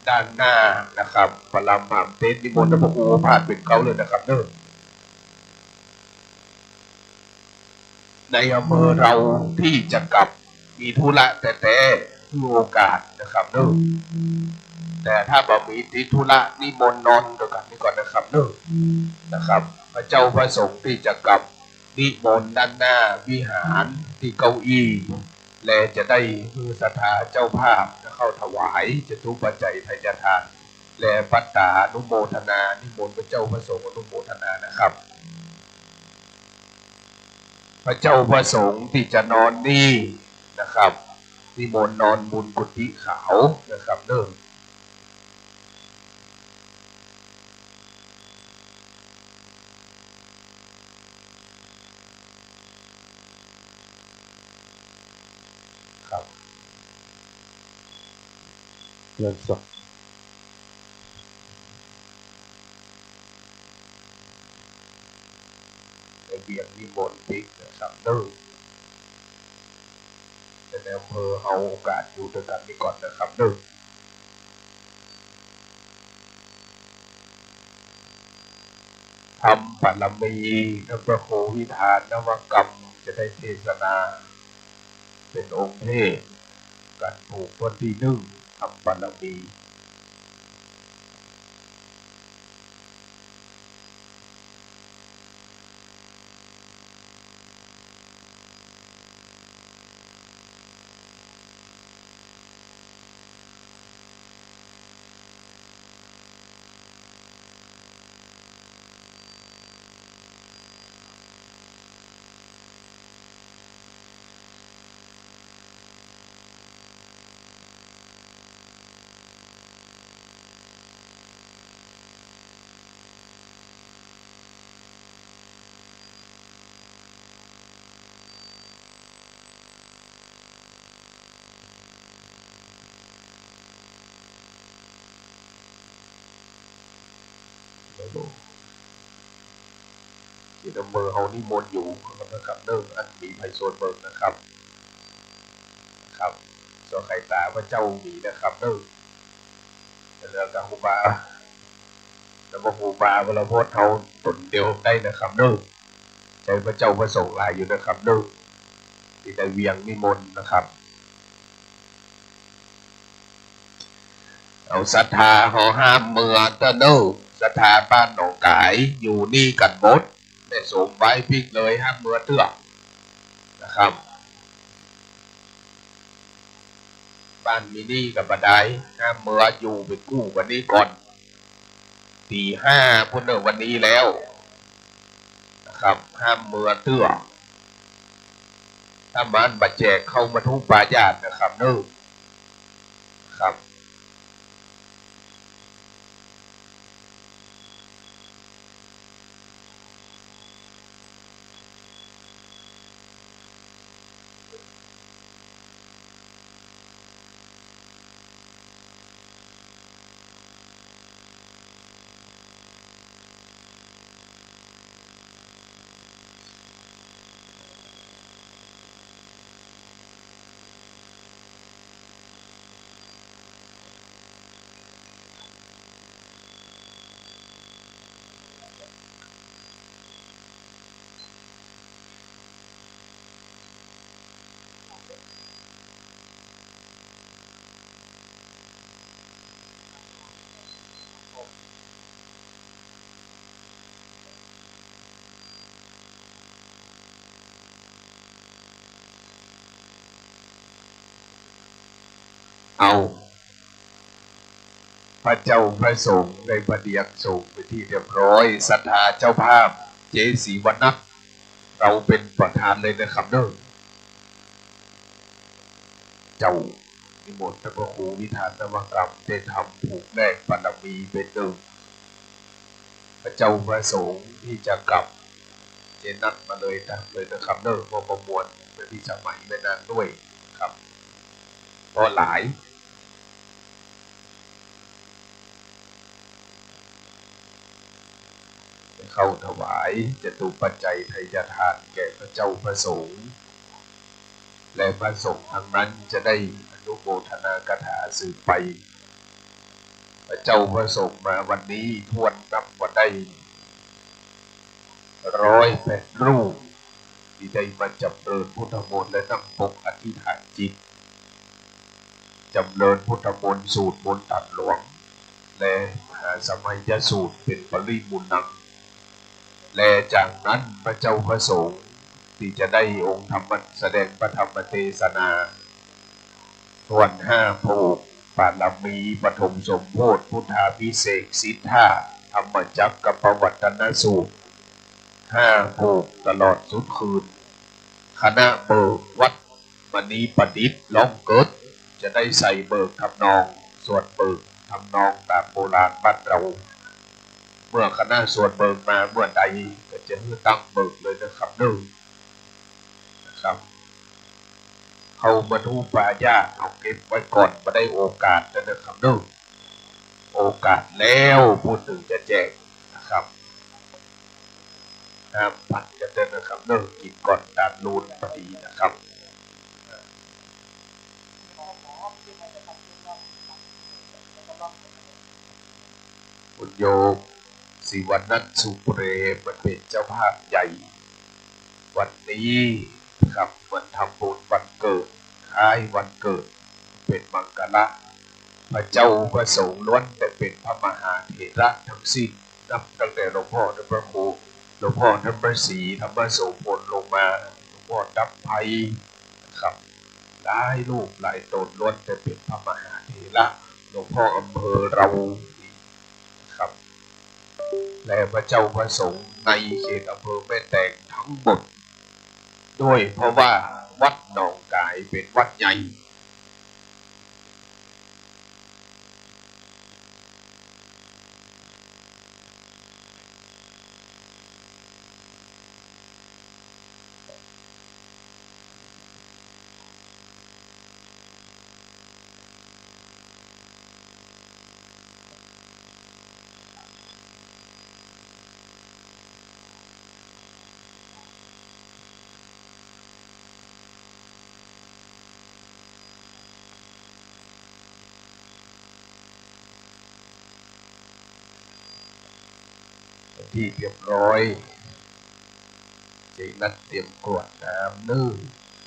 ด้านหน้านะครับ ประลำหามเต็นท์ นิมนต์พระครูพาดเป็นเก๊าเลยนะครับเด้อ ในอำเภอเฮาตี้จะกลับมีธุระแต๊ๆ หื้อโอกาสนะครับเด้อ แต่ถ้าบ่มีติดธุระนิมนต์นอนตวยกั๋นนี่ก่อนนะครับเด้อ นะครับ พระเจ้าพระสงฆ์ตี้จะกลับนิมนต์ด้านหน้าวิหารตี้เก้าอี้ และจะได้หื้อศรัทธาเจ้าภาพเข้าถวายจตุปัจจัยทายทาน และปัตตานุโมทนา นิมนต์พระเจ้าพระสงฆ์อนุโมทนานะครับ พระเจ้าพระสงฆ์ตี้จะนอนนี่นะครับ นิมนต์นอนบุญกุฏิขาวนะครับเด้อ ครับ เงินสด ในเวียงนิมนต์ติ๊กนะครับเด้อ แต่ในอำเภอเฮาโอกาสอยู่ตวยกั๋นนี่ก่อนนะครับเด้อ ธรรมบารมี ท่านพระครูวิธานนวกรรม จะได้เทศนา เป็นองค์เทศน์ ก๋านผูกวันตี้นึ่ง ธรรมบารมี เ ตี้อำเภอเฮานิมนต์อยู่นะครับเนาะ อันมีใผสวดเบิ่งนะครับ ครับ ส่วนใผต๋าพระเจ้ามีนะครับเนาะ แล้วก็ครูบา แล้วก็ครูบาวรพจน์เฮาต๋นเดียวได้นะครับเนาะ ใจ๋พระเจ้าพระสงฆ์หลายอยู่นะครับเนาะ ตี้ได้เวียงนิมนต์นะครับ เอาศรัทธาเฮาห้ามเมือเต๊อะเนาะ ศรัทธาบ้านหนองก๋ายอยู่นี่กั๋นหมด แม่สม ไหว้ปิ๊กเลย ห้ามเมือเตื้อนะครับ บ้านมีนี่กั๋นบ่ดาย ห้ามเมือ อยู่เป๋นกู้กั๋นนี่ก่อน ตี๋ห้าปู้นเน่อวันนี้แล้วนะครับ ห้ามเมือเตื้อ ถ้ามันบ่แจกข้าวมัทธุปายาตรนะครับเนาะ ครับ เอา พระเจ้าพระสงฆ์ได้ประเดียงสงฆ์เป๋นตี้เรียบร้อย ศรัทธาเจ้าภาพ เจ๊ศรีวรรณัฐ เราเป๋นประธานเลยนะครับเนาะ เจ้า นิมนต์ต้านพระครูวิธานนวกรรม ได้ทำผูกแลกบารมีเป๋นนึ่ง พระเจ้าพระสงฆ์ตี้จะกลับ เจ๊นัดมาเลยตามเลยนะครับเนาะ เพราะบ่มวล ไม่มีสมัยไม่นานด้วยครับ เพราะหลาย เข้าถวายจตุปัจจัยไทยทานแก่พระเจ้าพระสงฆ์ และพระสงฆ์ทั้งนั้นจะได้อนุโมทนาคาถาสืบไป พระเจ้าพระสงฆ์มาวันนี้ถ้วนนับว่าได้ร้อยแปดรูป ตี้ได้มาจำเริญพุทธมนต์และนั่งปกอธิษฐานจิต จำเริญพุทธมนต์สูตรมนต์ตันหลวง และมหาสมัยยสูตรเป๋นปริมูลนัง และจากนั้นพระเจ้าพระสงฆ์ตี้จะได้องค์ธรรมะ แสดงพระธรรมเตสนา ถ้วนห้าผูก บารมีปฐมสมโพธิพุทธาภิเษกสิทธาธรรมจักรกัปปวัตตนสูตร ห้าผูกตลอดสุดคืน คณะเบิกวัดมณีประดิษฐ์ ร้องเกิด จะได้ใส่เบิกทำนอง สวดเบิกทำนองต๋ามโบราณบ้านเรา เมื่อคณะสวดเบิกมาเมื่อใดก็จะหื้อตั้งเบิกเลยนะครับเนาะ นะครับ ข้าวมัทธุปายาตรเอาเก็บไว้ก่อน บ่ได้โอกาสแล้วนะครับเนาะ โอกาสแล้วปู้นนึ่งจะแจกนะครับ ห้ามผัดกั๋นเต๊อะนะครับเนาะ กิ๋นก่อนตานลูนปอดีนะครับ คุณโยมศิวนัท สุเปรม มันเป๋นเจ้าภาพใหญ่ วันนี้ครับ มันทำบุญวันเกิด คล้ายวันเกิด เป๋นมังคละ พระเจ้าพระสงฆ์ล้วนแต่เป๋นพระมหาเถระทั้งสิ้น นับตั้งแต่หลวงพ่อท่านพระครู หลวงพ่อท่านพระศรีธรรมโสภณลงมา หลวงพ่อทับไพร นะครับ หลายรูปหลายต๋นล้วนแต่เป๋นพระมหาเถระ หลวงพ่ออำเภอเรานะครับ และพระเจ้าพระสงฆ์ในเขตอำเภอแม่แตงทั้งหมด ด้วยเพราะว่าวัดหนองก๋ายเป๋นวัดใหญ่ ตี้เรียบร้อย จะนัดเตรียมกรวดน้ำเน่อ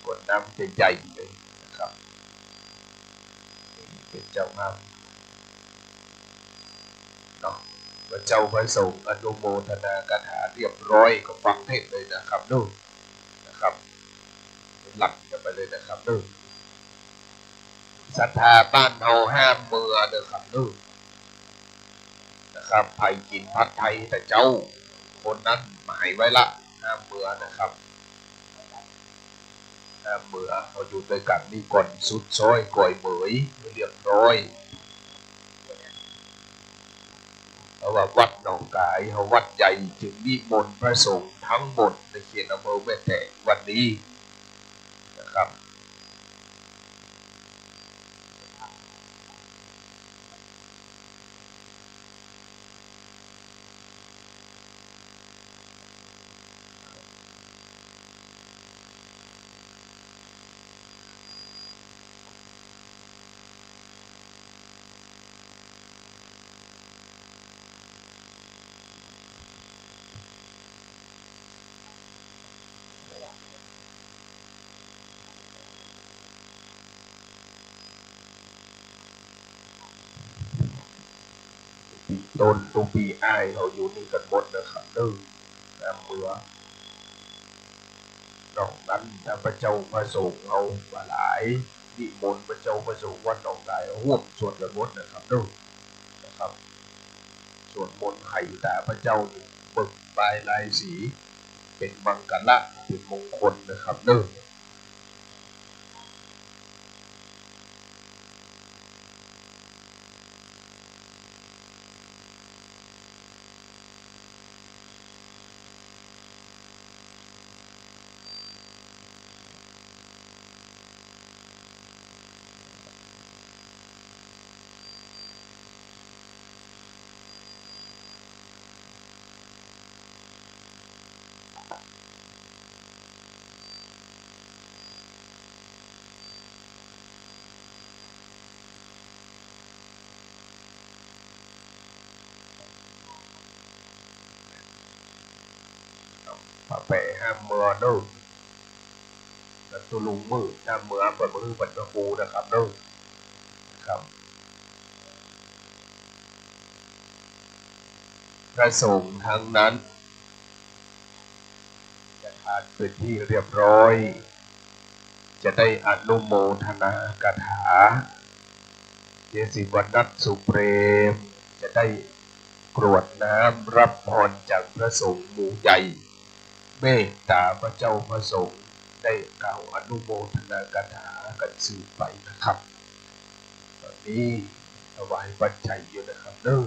กรวดน้ำใหญ่ๆ เลยนะครับ นี่เป๋นเจ้าภาพเนาะ พระเจ้าพระสงฆ์อนุโมทนาคาถาเรียบร้อย ก็ฟังเทศน์เลยนะครับเน่อ นะครับ หลั่นกันไปเลยนะครับเน่อ ศรัทธาบ้านเฮาห้ามเมือนะครับเน่อ นะครับ ใผกิ๋นผัดไทยตะเจ๊า คนนั้นหมายไว้ละ ห้ามเมือนะครับ ห้ามเมือ เฮาอยู่ตวยกั๋นนี่ก่อนสุดซอยก๋อยเหมย เรียบร้อย เพราะว่าวัดหนองกายเฮาวัดใหญ่ จึงนิมนต์พระสงฆ์ทั้งหมดในเขตอำเภอแม่แตงวันนี้นะครับ ตุ๊ปี้ต้น ตุ๊ปี้อ้ายเฮาอยู่นี่กั๋นหมดนะครับเน่อ ห้ามเมือ นอกนั้นถ้าพระเจ้าพระสงฆ์เฮาบ่หลาย นิมนต์พระเจ้าพระสงฆ์วัดหนองกายฮ่วมสวดกั๋นหมดนะครับเน่อ นะครับ สวดมนต์ไขต๋าพระเจ้านี่ เบิ่งปายลายสี เป๋นมังคละ เป๋นมงคลนะครับเน่อ ผ้าแปะห้ามเมือเน่อ แล้วตุ๊ลุงมือห้ามเมือ เปิดมือเปิดพระครูนะครับเน่อ นะครับ พระสงฆ์ทั้งนั้น จะทานเป๋นที่เรียบร้อย จะได้อนุโมทนาคาถา เจสิวนัสสุเปรม จะได้กรวดน้ำรับพรจากพระสงฆ์หมู่ใหญ่ เมตตาพระเจ้าพระสงฆ์ ได้กล่าวอนุโมทนาคาถากั๋นสืบไปนะครับ ต๋อนนี้ถวายปัจจัยอยู่นะครับเน่อ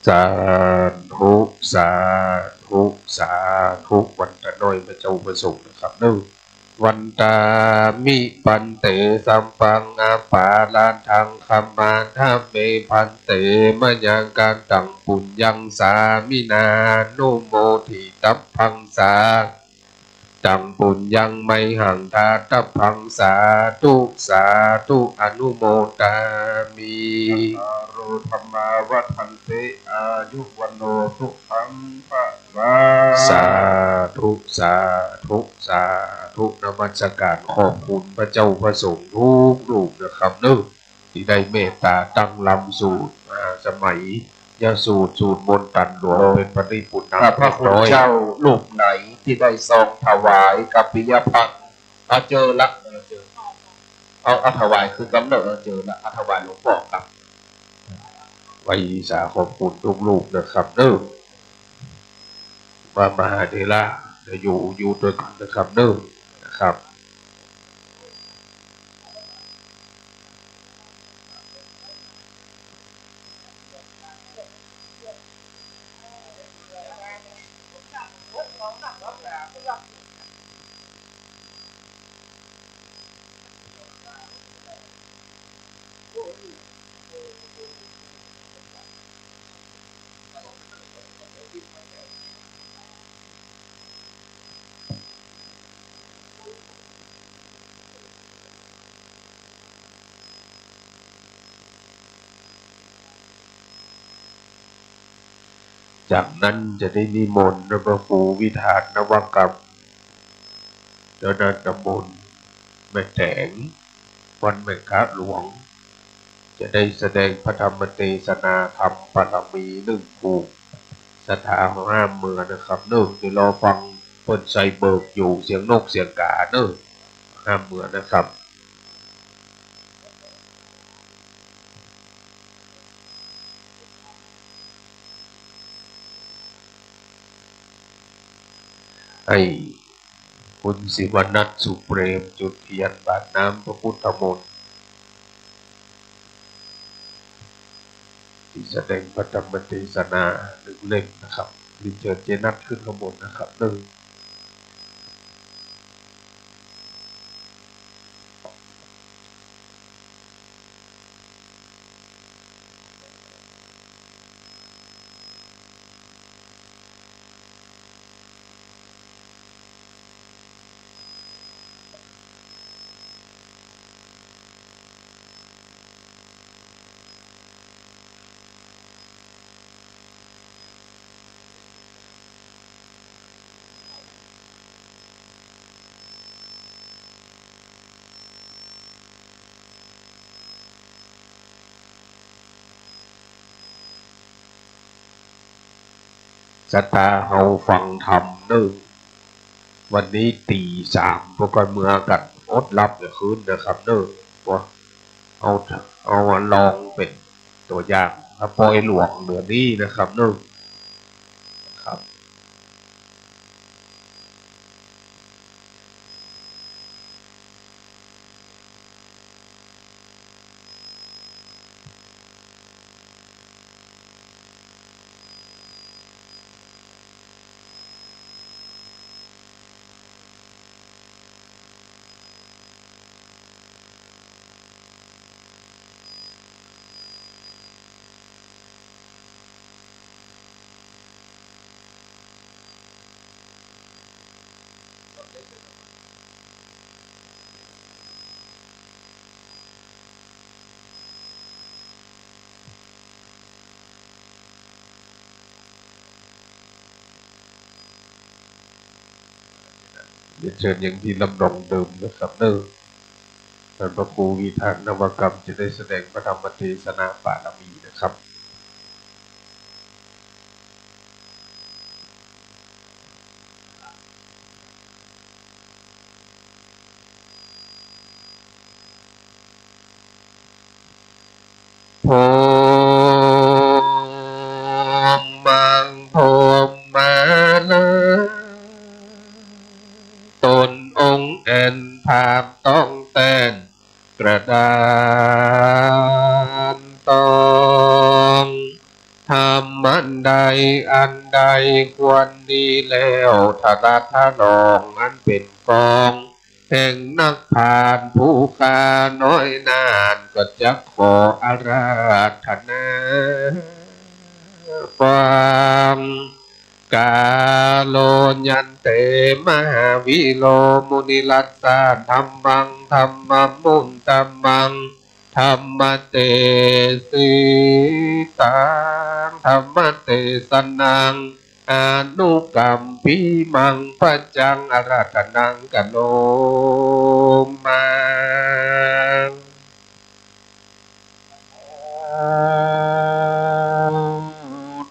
สาธุ สาธุ สาธุ วันตะน้อยพระเจ้าประสงค์นะครับเนาะ วันตามิ ภันเต สัพพัง อปาราธัง ขมาธะเม ภันเต มะยัง กะตัง ปุญญัง สามินา นุโมทิตัพพัง สา ตัง ปุญญัง มะหัง ทาตัพพัง สาธุ สาธุ อนุโมทามิ อาโร ธัมมา วัฑฒันติ อายุ วัณโณ สุขัง พะลัง สาธุ สาธุ สาธุ นมัสการขอบคุณพระเจ้าพระสงฆ์ทุกรูปนะครับเนาะ ตี้ได้เมตต๋าตั้งลำสูตร อ่า สมัยยสูตร สูตรมนต์ตันหลวง เป๋นปริปุณณัง ขอบพระคุณเจ้า รูปไหนตี้ได้ซองถวายกัปปิยภัณฑ์ เอาเจอละ เอา เอาถวายคืนกำเนิด เอาเจอละ เอาถวายหลวงป้อครับ ไหว้สาขอบคุณทุกรูปนะครับเนาะ พระมหาเถระจะอยู่ อยู่ตวยกั๋นนะครับเนาะ นะครับ จากนั้นจะได้นิมนต์พระครูวิธานนวกรรม เจ้าหน้าตำบลแม่แตง วัดแม่กะหลวง จะได้แสดงพระธรรมเตสนาธรรมบารมีหนึ่งผูก ศรัทธาห้ามเมือนะครับเนาะ เดี๋ยวรอฟังเปิ้นใส่เบิกอยู่ เสียงนกเสียงก๋าเนาะ ห้ามเมือนะครับ ให้คุณศิวนัท สุเปรม จุดเทียนบาตรน้ำพระพุทธมนต์ ตี้แสดงพระธรรมเตสนาหนึ่งเล่มนะครับ เรียนเจิญเจ๊นัทขึ้นข้างบนนะครับ เนาะ ศรัทธาเฮาฟังธรรมเนาะ วันนี้ตี๋สาม พวกก้อยเมือกั๋น อดหลับเมื่อคืนนะครับเนาะ ว่าเอา เอาลองเป๋นตั๋วอย่าง ถ้าปอยหลวงเหลือนี้นะครับเนาะ ครับ เรียนเชิญยังตี้ลำดองเดิมนะครับเนาะ ท่านพระครูวิธานนวกรรมจะได้แสดงพระธรรมเทศนาปารมีนะครับ ภูมมัง ภูมมาลา ต๋นองค์แอ่น ภาพต้องแต้น กระดานตอง ธรรมอันใดอันใดควรดีแล้ว ทะลัดทะลองอันเป๋นกอง แห่งนักปราชญ์ผู้ข้าน้อยนาญ ก็จักขออาราธนาฟัง กาโลยันเต มหาวิโร มุนิรัสสา ธัมมัง ธัมมะมุตตะมัง ธัมมะเตสิตัง ธัมมะเตสะนัง อนุกัมปิมัง ปัจจังอาราธนัง กะโรมา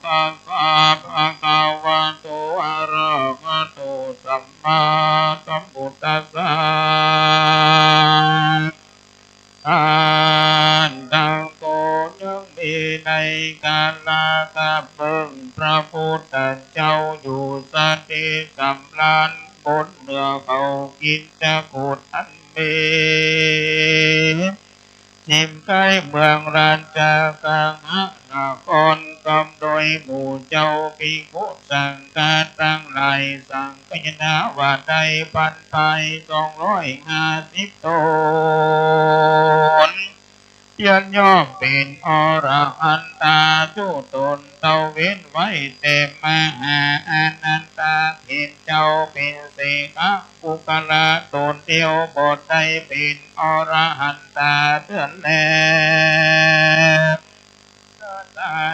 ตัสสะ ภะคะวะโต อะระหะโต สัมมาสัมพุทธัสสะ อันตังโต ยังมีในกาละกะเบิ่ง พระพุทธเจ้าอยู่สถิตสำราญบนเหนือเขาคิชกูฏอันมี ทิ่มใก้เมืองราชคฤหนคร พร้อมโดยหมู่เจ้าภิกขุสังฆะตังหลาย สังฆายนาว่าได้ปันภายสองร้อยห้าสิบต๋น เตียนย่อมเป๋นอรหันตา จุต๋นเต้าเว้นไว้แต่มหาอานันทะ เห็นเจ้าเป๋นเสขบุคคละต๋นเดียว บ่ได้เป๋นอรหันตาเตื้อนแล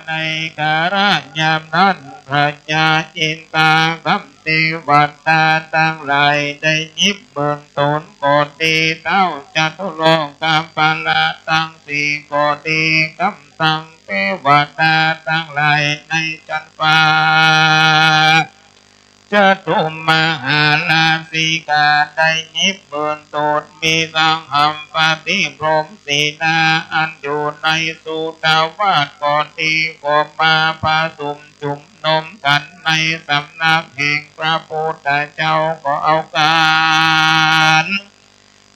ในกาละยามนั้น พญาอินทาคำเตวดาตังหลายได้ยิบเบิ่งต๋นก็ดี ท้าวจตุโลกปัลละตังสี่ก็ดี กำตังเตวดาตังหลายในจั๊นฟ้า จตุมหาราชิกาได้ยิบเบิ่งต๋น มีสังฆัมปติพรหมเสนาอันอยู่ในสุทาวาสก็ดี ก็มาผสมจุมนุมกั๋นในสำนักแห่งพระพุทธเจ้า ก็เอาก๋าน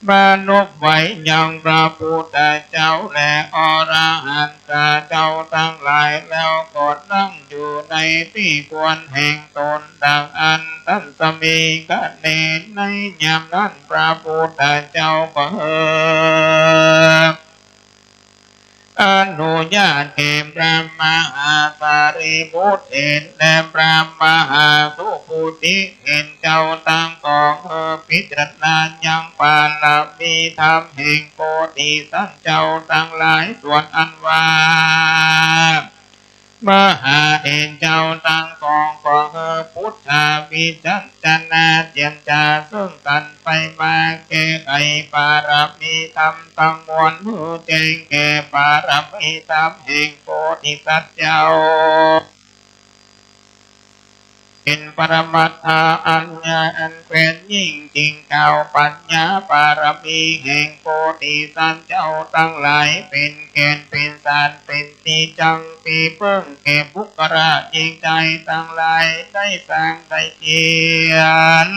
มานบไหว้ยังพระพุทธเจ้าและอรหันตาเจ้าตังหลาย แล้วก็นั่งอยู่ในตี้ควรแห่งต๋นดังอั้น ทัสมิง ขณะในยามนั้น พระพุทธเจ้าก็เฮอ อนุญาตแก่พระมหาสารีบุตรเถรและพระมหาสุปุทธิเถรเจ้าตังสอง เฮอพิจารณายังปารมีธรรมแห่งโพธิสัตว์เจ้าตังหลาย ส่วนอันว่า มหาเถรเจ้าตังสองก็เฮอพุทธาพิจัญจนาเจียรจา ซึ่งกั๋นไปมาแก้ไขปารมีธรรมตังมวล หื้อแจ้งแก่ปารมีธรรมแห่งโพธิสัตว์เจ้า เป๋นปรมัตถาอันยาอันแควนยิ่ง จึงกล่าวปัญญาปารมีแห่งโพธิสัตว์เจ้าตังหลาย เป๋นแก่นเป๋นสารเป๋นตี้จั้งตี้เปิ้งแก่บุคคละหญิงจายตังหลาย ได้สร้างได้เจียร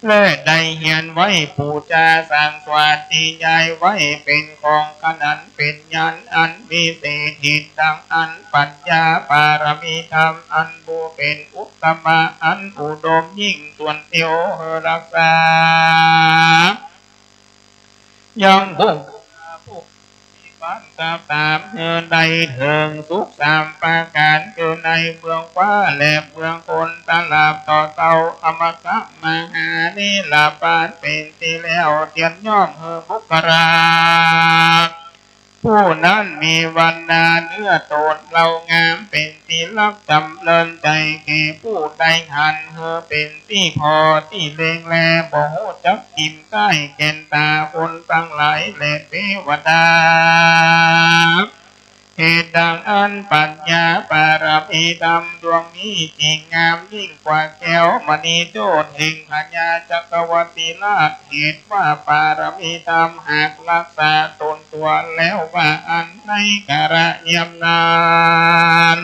และได้เฮียนไว้ปู๋จาสร้างสวาธยายไว้ เป๋นของขนัน เป๋นญาณอันวิเศษ เหตุดังอั้น ปัญญาปารมีธรรมอันผู้เป๋นอุตตมะอันอุดมยิ่ง ส่วนเดียวเฮอรักษา ยังบุคคลผู้ มีความสามารถเฮอได้เถิงสุขสามประก๋าน คือในเมืองฟ้าและเมืองคน ตราบต่อเต้าอมตะมหานิรปาน เป๋นตี้แล้ว เตียนย่อมเฮอบุคคละ เ ผู้นั้นมีวรรณาเนื้อตนเลางาม เป๋นตี้ฮักจ๋ำเริญใจ๋แก่ผู้ใดหัน หื้อเป๋นตี้ผ่อตี้เล็งแล บ่ฮู้จักกิ๋มใก้แก่นต๋าคนตังหลายแลเตวดา เหตุดังอั้นปัญญาปารมีธรรมดวงนี้จึ่งงามยิ่งกว่าแก้วมณีโจทย์แห่งพญาจักรวรรดิราช เหตุว่าปารมีธรรมหากรักษาตนตั๋วแล้วว่าอั้น ในกาละยามนั้น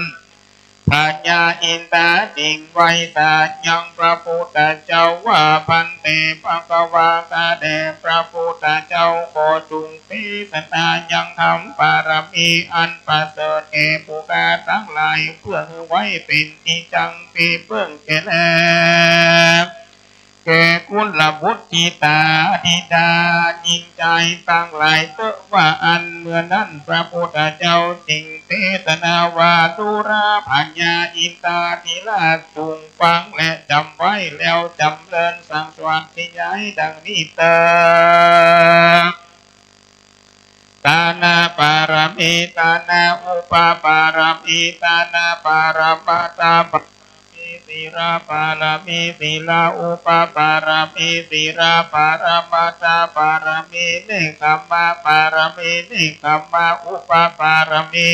พญาอินทาจึ่งไหว้สายังพระพุทธเจ้าว่า ภันเต ภควา ข้าแต่พระพุทธเจ้า ขอจุ่งเตสนายังธรรมปารมีอันประเสริฐแก่ผู้ข้าตังหลาย เปื้อหื้อไว้เป๋นตี้จั้งตี้เปิ้งแก่แล แก่กุลบุตรธิดา ธิดาญิงจายตังหลายเต๊อะว่าอั้น เมื่อนั้นพระพุทธเจ้าจึ่งเตสนาว่า ดูราพญาอินทาธิราช จุ่งฟังและจ๋ำไว้ แล้วจ๋ำเริญสั่งสวัสดียายดังนี้เต๊อะ ทานปารมี ทานอุปปารมี ทานปรมัตถปารมี ศีลปารมี ศีลอุปปารมี ศีลปรมัตถปารมี เนกขัมมปารมี เนกขัมมอุปปารมี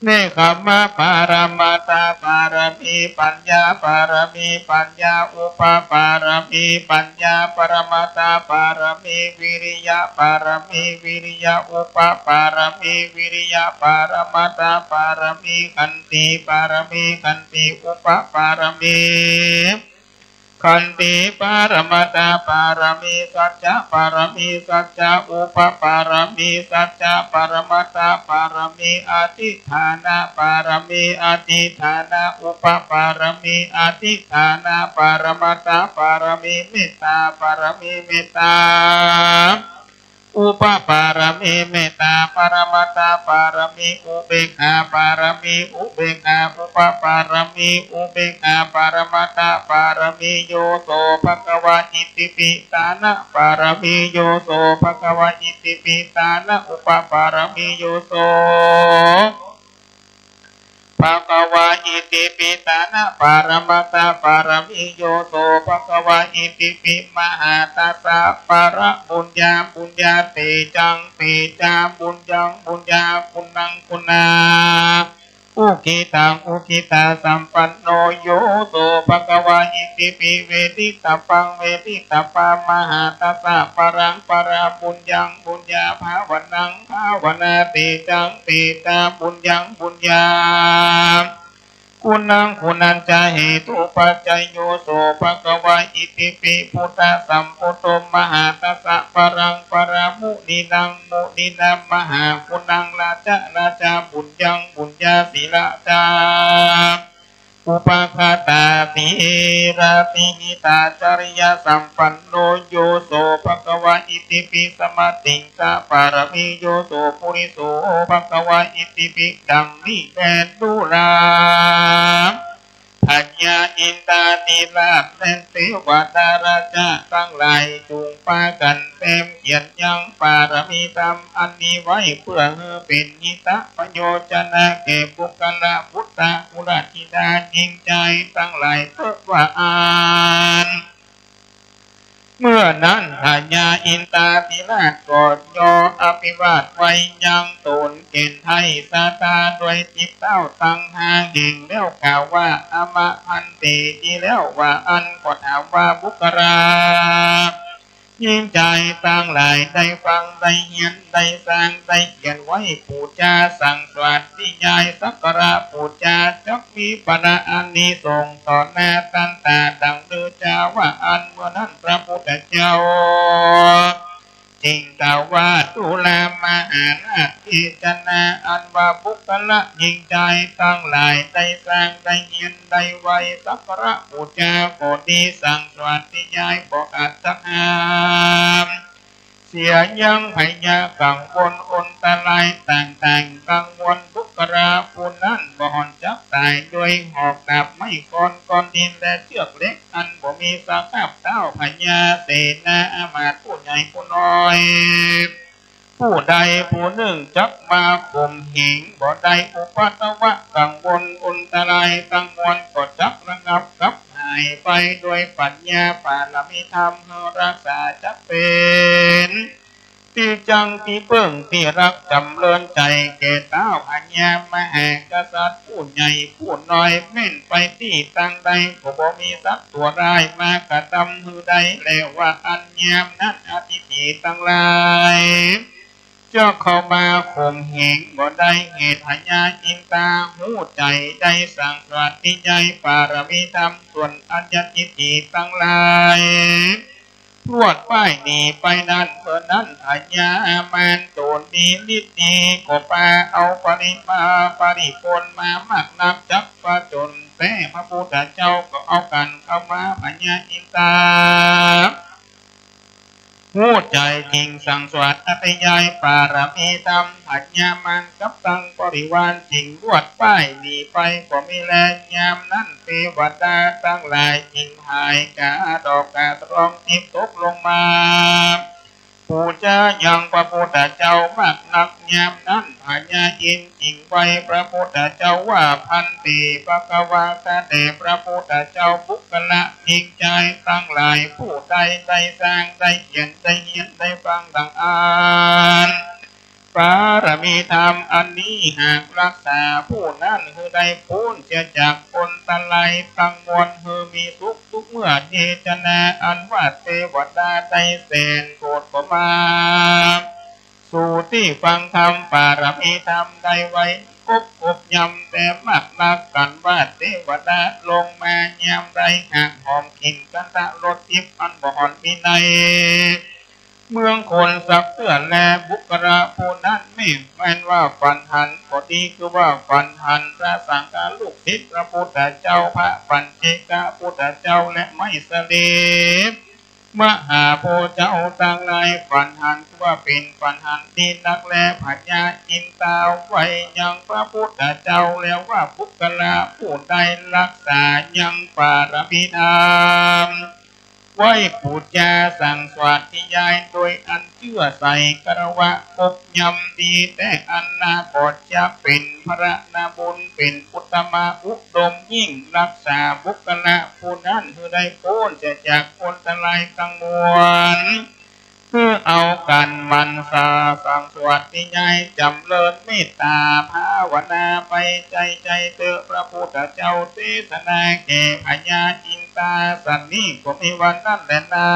เนกขัมมปรมัตถปารมี ปัญญาปารมี ปัญญาอุปปารมี ปัญญาปรมัตถปารมี วิริยปารมี วิริยอุปปารมี วิริยปรมัตถปารมี ขันติปารมี ขันติอุปปารมี ขันติปรมัตถปารมี สัจจะปารมี สัจจะอุปปารมี สัจจะปรมัตถปารมี อธิฐานปารมี อธิฐานอุปปารมี อธิฐานปรมัตถปารมี เมตตาปารมี เมตตา อุปปารมี เมตตาปรมัตถปารมี อุเบกขาปารมี อุเบกขาอุปปารมี อุเบกขาปรมัตถปารมี โยโสภควา อิติปิ ทานปารมี โยโสภควา อิติปิ ทานอุปปารมี โยโส ภควา อิติปิ ทานปรมัตถปารมี โยโสภควา อิติปิ มหาทัสสะ ปะระปุญญา ปุญญาเตจัง เตจา ปุญญัง ปุญญา กุณัง กุณา อุกขิตัง อุกขิตาสัมปันโน โยโสภควา อิติปิ เวทิตาปัง เวทิตาปะ มหาทัสสะ ปะรัง ปะระปุญญัง ปุญญาภาวนัง ภาวนาเตจัง เตจา ปุญญัง ปุญญา กุณัง กุณัญจะ เหตุปัจจโยโสภควา อิติปิ พุทธสัมพุทโธ มหาทัสสะ ปะรัง ปะระมุนินัง มุนินัมมหากุณัง ราจะ ราจา ปุญญัง ปุญญา ศีลาจา อุปคาตา ศีลา สิหิตา จริยาสัมปันโน โยโสภควา อิติปิ สมติงสะปารมี โยโสปุริโสภควา อิติปิ ดังนี้แล ดูราพญาอินทาธิราชและเตวดาราชาตังหลาย จุ่งปากั๋นแต้มเขียนยังปารมีธรรมอันนี้ไว้ เปื้อหื้อเป๋นหิตะปะโยชนะแก่ปุคคละบุตตะกุลธิดาญิงจายตังหลายเต๊อะว่าอั้น เมื่อนั้นพญาอินทาธิราชก็ย่ออภิวาทไหว้ยังต๋นแก่นไท้สาธาโดยสิบเต๊าตังห้าแห่ง แล้วกล่าวว่า อะมะภันเต ดีแล้วว่าอั้น ก็ถามว่า บุคคละ ญิงจายตังหลาย ได้ฟัง ได้เฮียน ได้สร้าง ได้เขียนไว้ ปู๋จา สั่งสวัสดียาย สักการะปู๋จา จักมีผละอานิสงส์ต่อหน้าตันต๋า ดังลือจาว่าอั้น เมื่อนั้นพระพุทธเจ้า จึงกล่าวว่า ดูราพมหาราช เตชะนาอันว่าบุคคละญิงจายตังหลาย ได้สร้าง ได้เฮียน ได้ไหว้ สักการะปู๋จา ก็ดี สั่งสวัสดียาย บ่อาจจะห้ามเสียยัง ภัยยะกังวลอันตรายต่างๆ กังวลบุคคละผู้นั้นบ่ห่อนจักต๋าย โดยหอกดาบไม้ค้อน ก้อนดิน และเจื้อกเหล็ก อันบ่มีสภาพเต้า พญาเสนาอามาตย์ผู้ใหญ่ผู้น้อย ผู้ใดผู้นึ่งจักมาข่มเหง บ่ได้อุปัตตวะกังวลอันตรายตังมวล ก็จักระงับกับหายไปโดยปัญญา ปารมีธรรมเฮารักษาจักเป๋น ตี้จั้งตี้เปิ้งตี้ฮักจ๋ำเริญใจ๋ แก่เต๊าพญามหากษัตริย์ ผู้ใหญ่ผู้น้อย แม่นไปตี้ตางใด ก็บ่มีสัตว์ตั๋วร้าย มากระตำหื้อได้แล ว่าอั้น ยามนั้นอทิฏฐิตังหลาย จักเข้ามาข่มเหง บ่ได้เหตุ พญาอินทาฮู้ใจ๋ ได้สั่งสวัสดียายปารมีธรรม ส่วนอัญญทิฏฐิตังหลาย พรวดป้ายหนีไปนั้น เมื่อนั้นพญามารโตนมีฤทธิ์ดี ก็ปาเอาปริมา ปริพลมามากนัก จักผจญแต๊พระพุทธเจ้า ก็เอากั๋นเข้ามา พญาอินทาฮู้ใจ๋จึ่งสั่งสวัสดียายปารมีธรรม พญามารกับตังบริวารจึ่งพรวดป้ายหนีไป ก็มีแล ยามนั้นเตวดาตังหลายจึ่งหายกาดอกกาสะดองทิพย์ตกลงมา ปู๋จายังพระพุทธเจ้ามากนัก ยามนั้นพญาอินทร์จึ่งไหว้พระพุทธเจ้าว่า ภันเต ภควา ข้าแต่พระพุทธเจ้า ปุคคละ หญิงจายตังหลาย ผู้ใดได้สร้าง ได้เขียน ได้เฮียน ได้ฟังดังอั้น ปารมีธรรมอันนี้หากรักษา ผู้นั้นหื้อได้ป๊นเสียจากอันตรายตังมวล หื้อมีสุขทุกเมื่อเจตนา อันว่าเตวดาได้แสนโกฏก็มา สู่ตี้ฟังธรรม ปารมีธรรมได้ไหว้ กบกบยำแต่มากนัก กั๋นว่าเตวดาลงมายามใด หากหอมกลิ่นคันธะรสทิพย์ อันบ่อ่อนมีใน เมืองคนสักเตื้อแล ปุคคละผู้นั้นแม่น แม่นว่าฝันหัน ก็ดีคือว่าฝันหันพระสังฆาลูกศิษย์พระพุทธเจ้า พระปัจเจกพุทธเจ้า และไมสรีมหาโพธิ์เจ้าตังหลาย ฝันหันคือว่าเป๋นฝันหันดีนักแล พญาอินทาไหว้ยังพระพุทธเจ้าแล้วว่า ปุคคละผู้ใดรักษายังปารมีธรรม ไหว้ปู๋จาสั่งสวัสดียาย โดยอันเจื้อใส่ คารวะกบยำดีแต๊อั้นนา ก็จะเป๋นพระนาบุญ เป๋นอุตตมะอุดมยิ่ง รักษาปุคคละผู้นั้นหื้อได้ป๊นเสียจากอันตรายตังมวล หื้อเอากั๋นหมั่นสาสั่งสวัสดียาย จ๋ำเริญเมตต๋าภาวนาไปใจ๋ใจ๋เต๊อะ พระพุทธเจ้าเตสนาแก่พญาอินทาสันนี้ ก็มีวันนั้นแลนา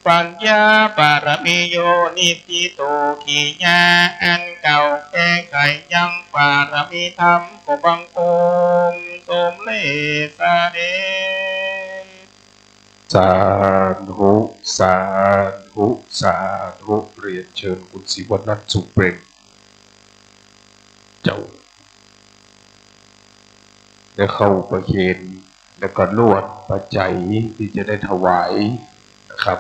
ปัญญาปารมีโยนิทธิโต กิริยาอันเก่าแก้ไขยังปารมีธรรม ก็บังคมสมเร็จเสด็จ สาธุ สาธุ สาธุ เรียนเชิญคุณศิวนัท สุเปรม เจ้า ได้เข้าประเคน แล้วก็ลวดปัจจัยที่จะได้ถวายนะครับ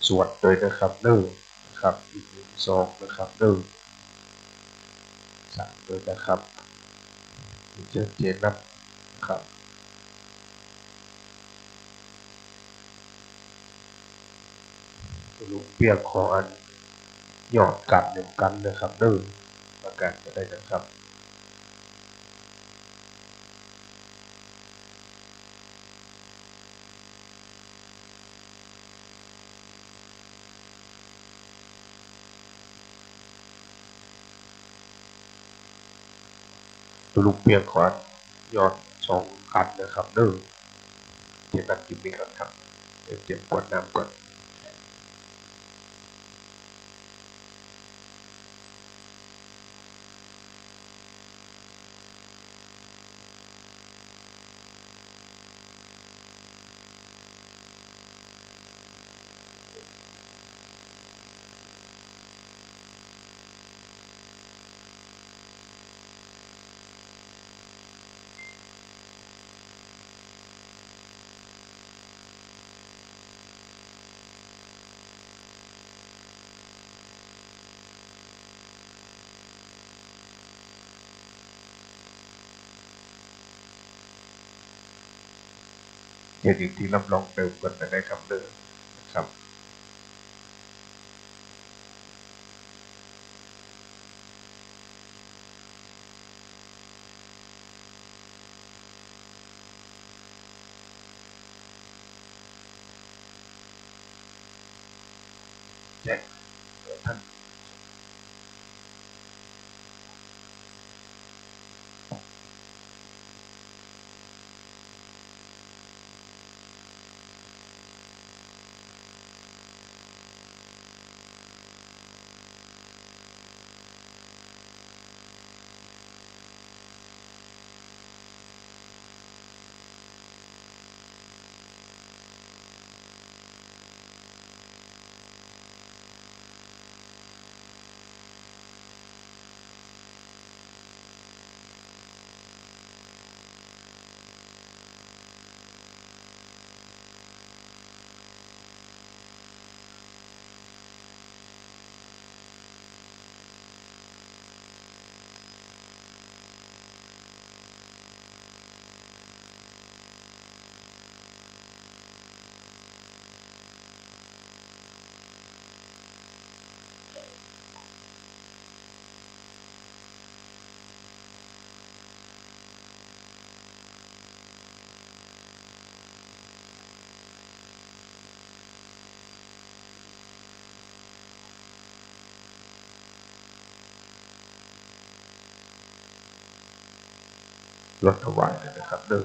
สวดด้วยนะครับเด้อ นะครับ อีกหนึ่งซองนะครับเด้อ สามด้วยนะครับ เจอเจนัทนะครับ ลุงเปียกขออันยอดกั๋นนึ่งกั๋นนะครับเด้อ ประกาศก็ได้นะครับ ลุงเปียกขออันยอดสองกั๋นนะครับเด้อ เดี๋ยวนั่งกิ๋นนี่ก่อนครับ เดี๋ยวเตรียมกรวดน้ำก่อน เดี๋ยวอีกทีรับรองเติมก่อนนะครับเด้อ นะครับ ท่าน รถถวายเลยนะครับเด้อ โ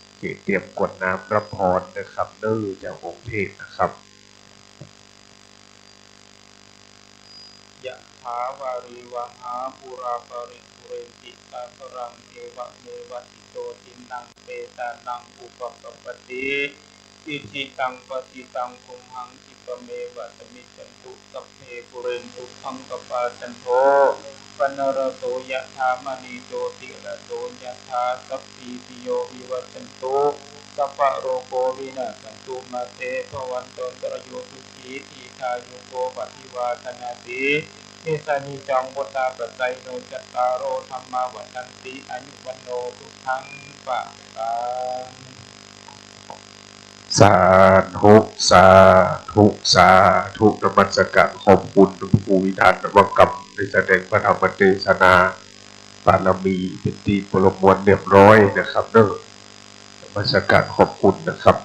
อเค เตรียมกรวดน้ำรับพรนะครับเด้อ จากองค์เทพนะครับ Yathā vārivahā pūrā paripūrenti sāgaraṃ, evameva ito dinnaṃ petānaṃ upakappati. Icchitaṃ patthitaṃ tumhaṃ khippameva samijjhatu, sabbe pūrentu saṅkappā, cando paṇṇaraso yathā, maṇi jotiraso yathā. Sabbītiyo vivajjantu, sabbarogo vinassatu, mā te bhavatvantarāyo, sukhī dīghāyuko bhav. Abhivādanasīlissa niccaṃ vuḍḍhāpacāyino, cattāro dhammā vaḍḍhanti, āyu vaṇṇo sukhaṃ balaṃ. สาธุ สาธุ สาธุ นมัสการขอบคุณท่านพระครูวิธานนวกรรม ได้แสดงพระธรรมเทศนา บารมีเป็นที่ประมวลเรียบร้อยนะครับเด้อ นมัสการขอบคุณนะครับ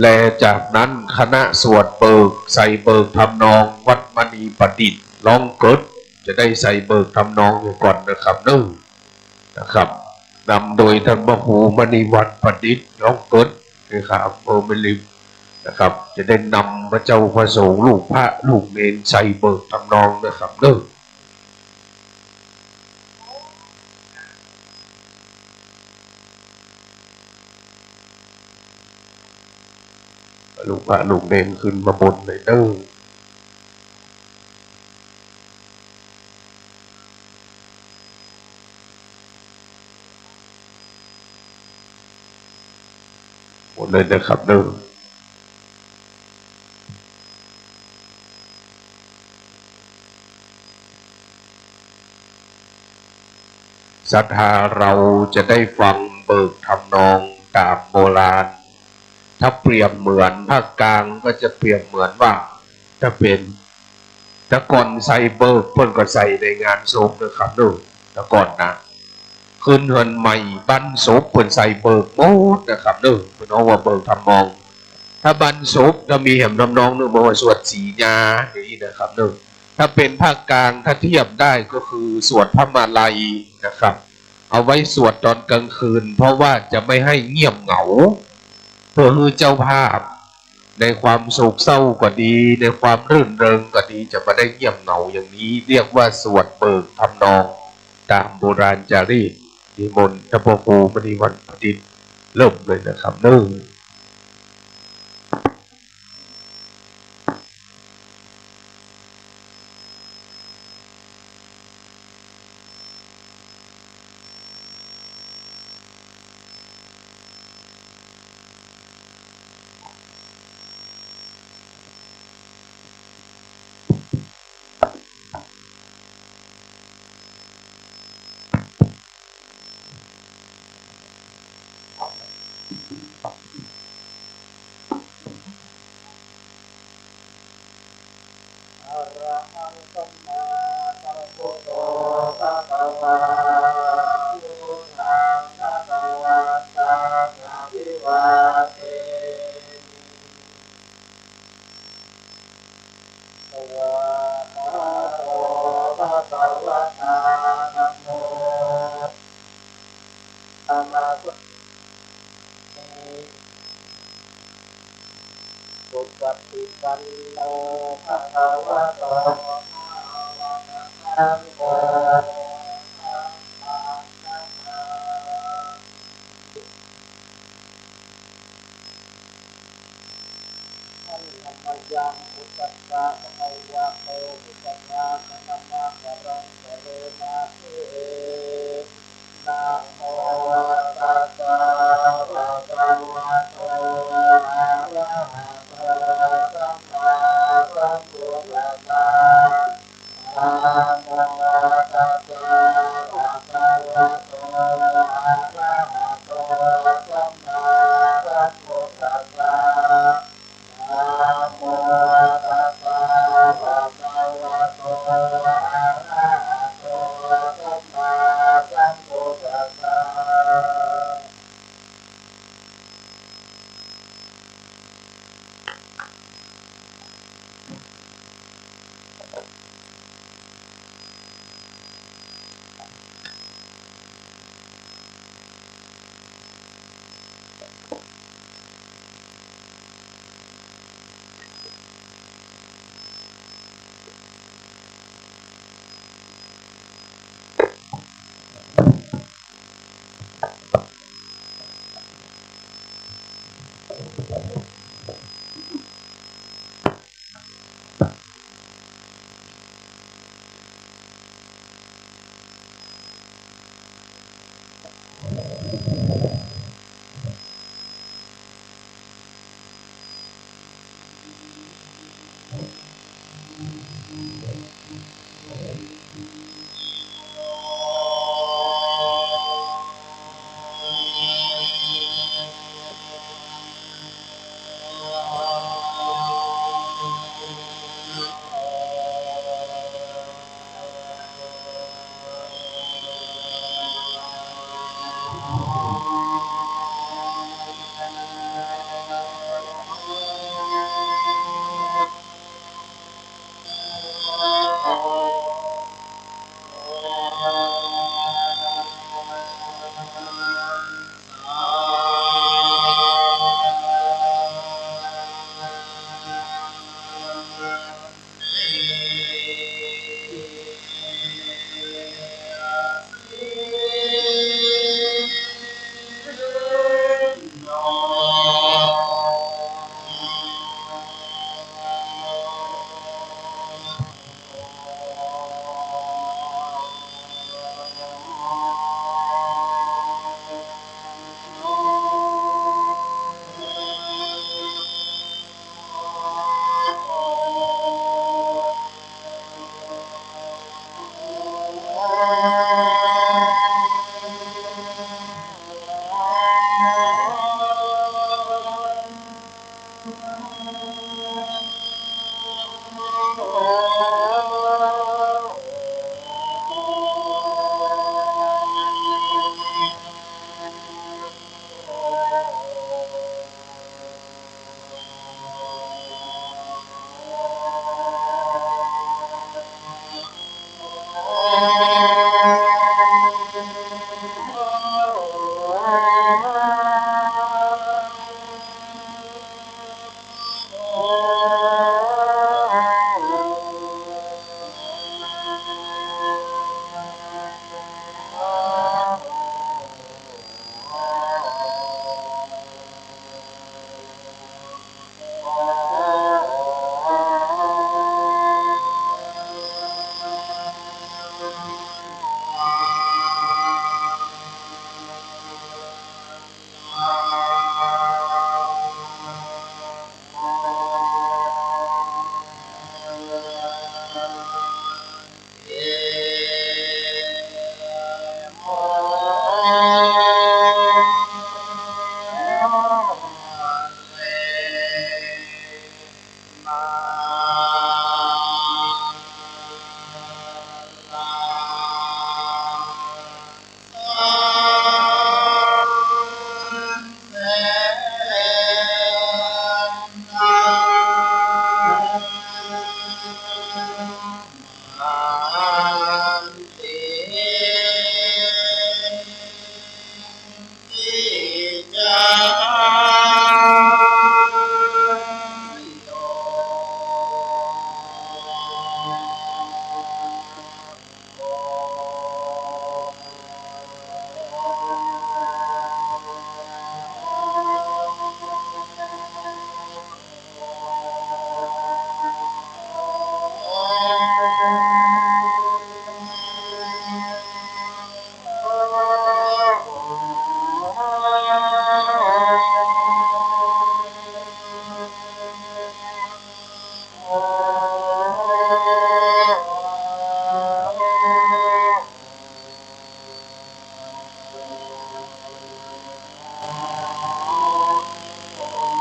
และจากนั้นคณะสวดเบิก ใส่เบิกทำนองวัดมณีประดิษฐ์ ร้องเกิด จะได้ใส่เบิกทำนองอยู่ก่อนนะครับเด้อ นะครับ นำโดยท่านพระครูมณีวันประดิษฐ์ ร้องเกิด เลขาอำเภอแม่ริมนะครับ จะได้นำพระเจ้าพระสงฆ์ ลูกพระลูกเณร ใส่เบิกทำนองนะครับเด้อ ลูกพระลูกเณรขึ้นมาบนเลยเด้อ หมดเลยนะครับเด้อ ศรัทธาเราจะได้ฟังเบิกทำนองตามโบราณ ถ้าเปรียบเหมือนภาคกลางก็จะเปรียบเหมือนว่า ถ้าเป๋นแต่ก่อนใส่เบิกเปิ้นก็ใส่ในงานศพนะครับเนาะ แต่ก่อนนะ ขึ้นเฮือนใหม่บั้นศพเปิ้นใส่เบิกหมดนะครับเนาะ เปิ้นฮ้องว่าเบิกทำนอง ถ้าบั้นศพถ้ามีแหมทำนองเนาะ บอกว่าสวดสีญาอย่างนี้นะครับเนาะ ถ้าเป๋นภาคกลางถ้าเทียบได้ก็คือสวดพระมาลัยนะครับ เอาไว้สวดตอนกลางคืน เพราะว่าจะไม่ให้เงียบเหงา เพื่อหื้อเจ้าภาพ ในความโศกเศร้าก็ดี ในความรื่นเริงก็ดี จะบ่ได้เงียบเหงาอย่างนี้ เรียกว่าสวดเบิกทำนองตามโบราณจารีต นิมนต์ท่านพระครูมณีวันประดิษฐ์ เริ่มเลยนะครับเนาะ สุปฏิปันโน ภะคะวะโต สาวกสังโฆ สัมมาสัมพุทธัสสะ มะยัง พุทธัสสะ ภะคะวะโต พุทธัสสะ นะมะกะรัง กะโรมา เท นะโมตัสสะ ภะคะวะโต อะระหะโต สัมมาสัมพุทธัสสะ นะโมตัสสะ ภะคะวะโต อะระหะโต สัมมาสัมพุทธัสสะ นะโมตัสสะ ภะคะวะโต อะระหะโต สัมมาสัมพุทธัสสะ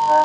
สั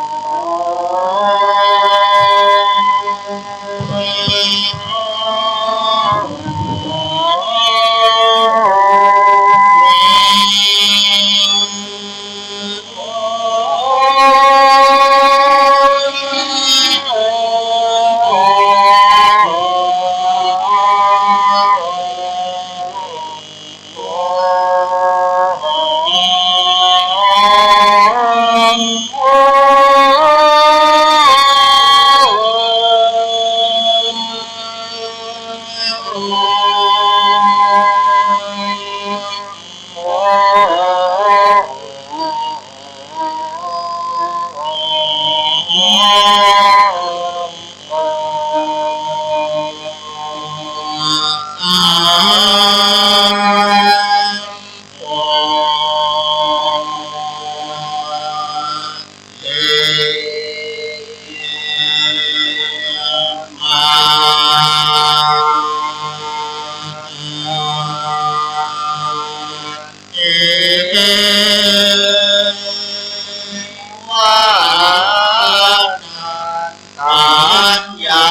ญญา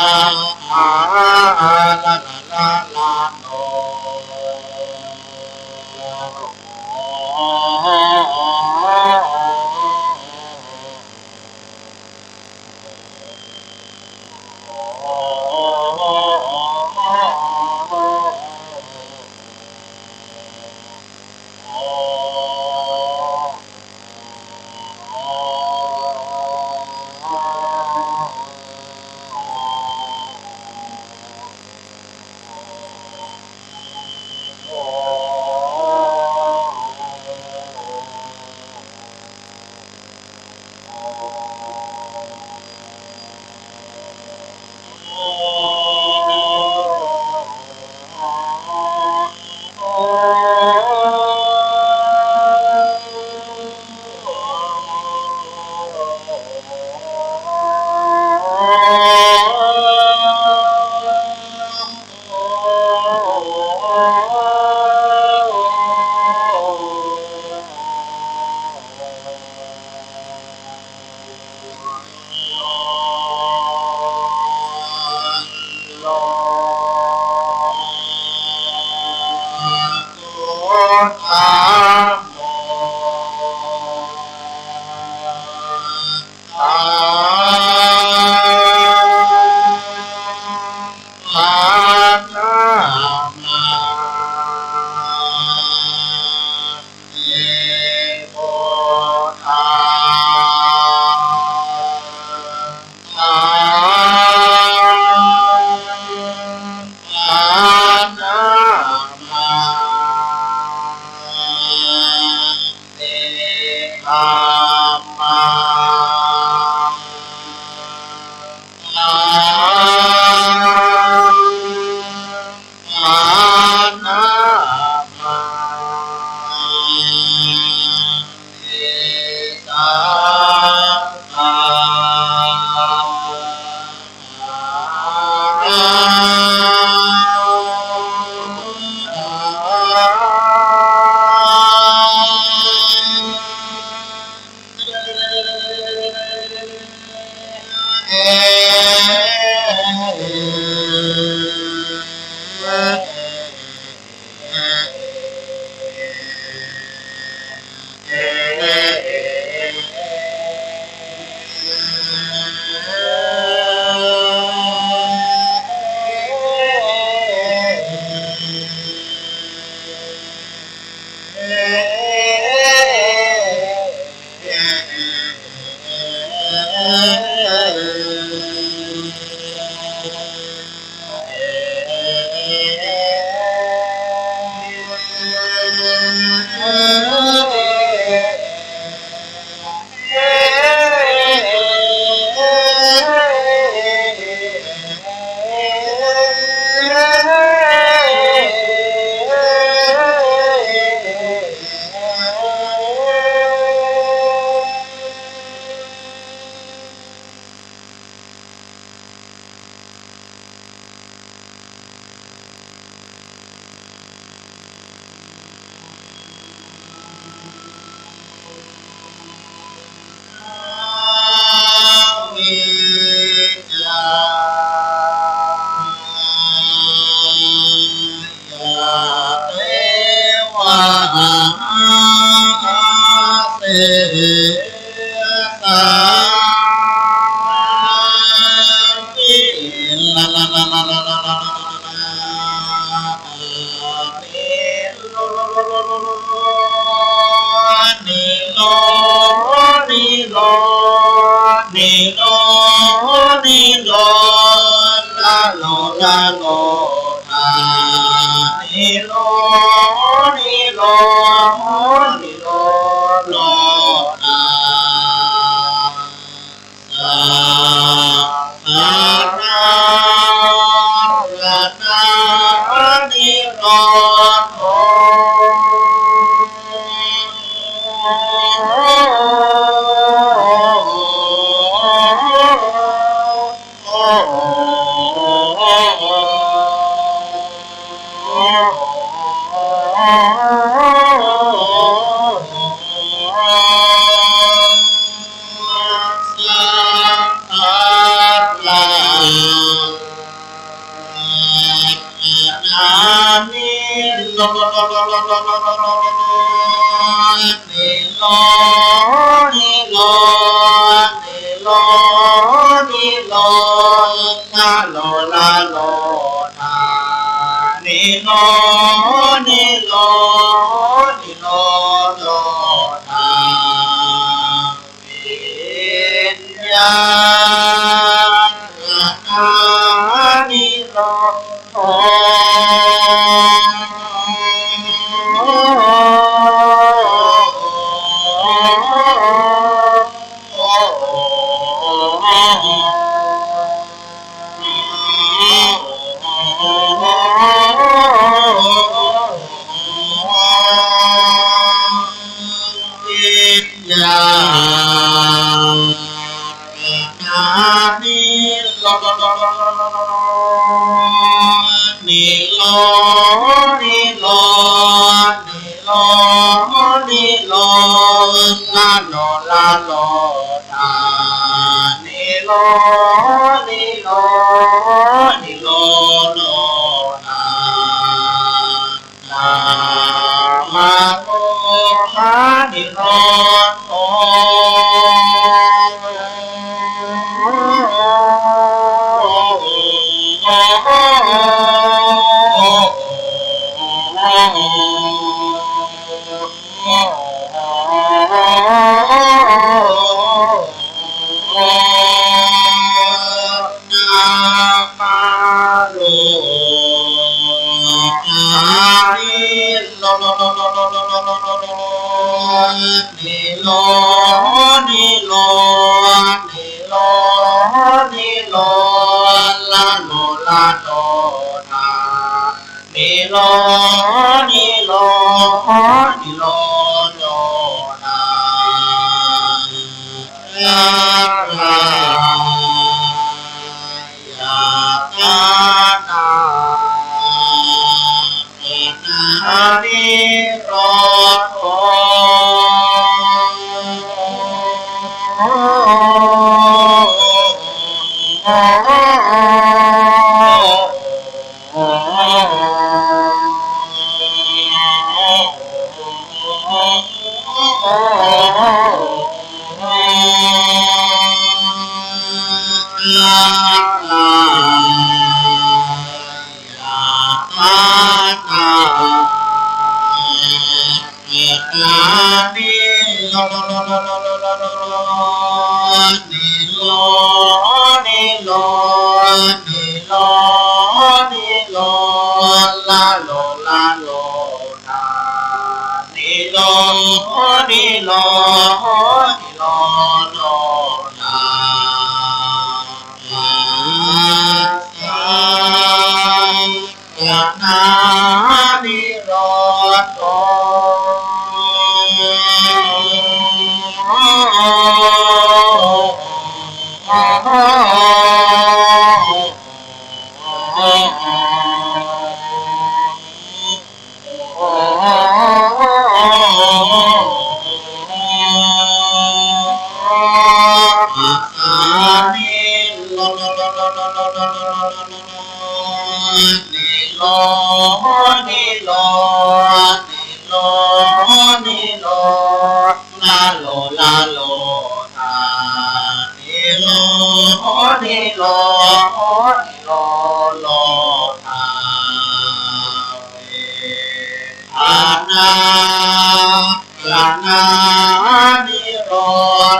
อาละละละโน นิโรธ นิโรธ ละโล ละโลธา นิโรธ นิโรธ นิโรธา สังขารตานิโรธ สังขารตานิโรธ นิโรธ นิโรธ นิโรธ นิโรธ ละโล ละโลธา นิโรธ นิโรธ นิโรธา วิญญาณตานิโรธ วิญญาณตานิโรธ นิโรธ นิโรธ นิโรธ นิโรธ ละโล ละโลธา นิโรธ นิโรธ นิโรธา นามรูปานิโรธ นามรูปานิโรธ นิโรธ นิโรธ นิโรธ ละโล ละโลธา นิโรธ นิโรธ นิโรธา สลายตานา นิโรธ ยาตานา นิโรธ นิโรธ นิโรธ นิโรธ ละโล ละโลธา นิโรธ นิโรธ นิโรธา สังขารตานิโรธ นิโรธ นิโรธ นิโรธ นิโรธ ละโล ละโลธา นิโรธ นิโรธ นิโรธา เวทนา ตานิโรธ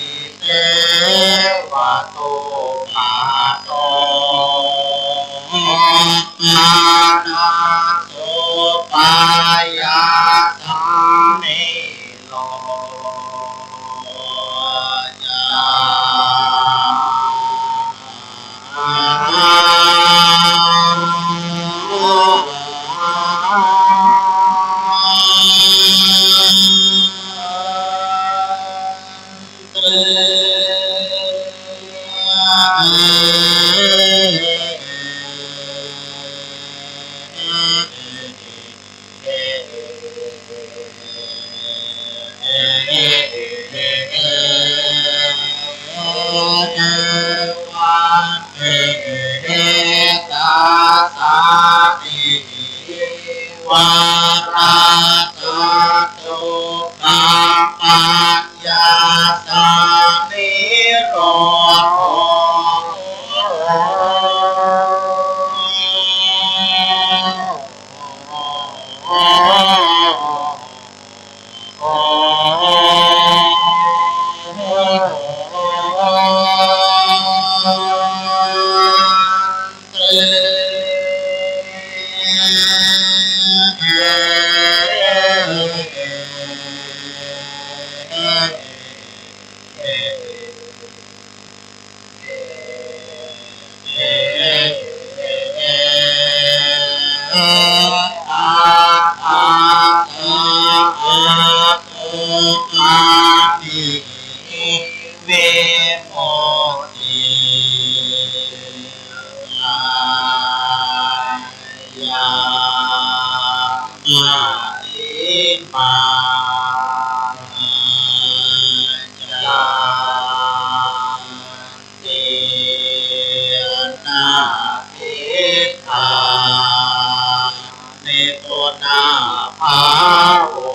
เต วะตุ ปะโต มานะ สุปายาสา นิโรธา วารา สัตตุ ปัญญาสา นิโรธา เต มา จา ติ นา ทิฏฐา นิ ปุณณภา โว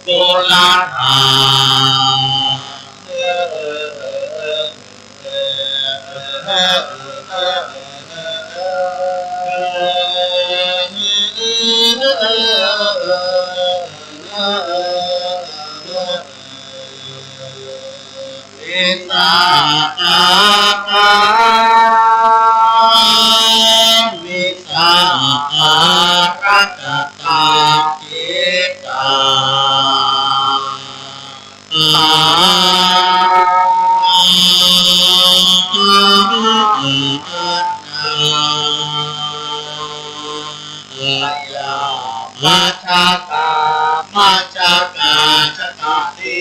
ปุระธา วิสาขา วิสาขารัตตากิตตา มัชฌากา มัชฌากาชตาสิ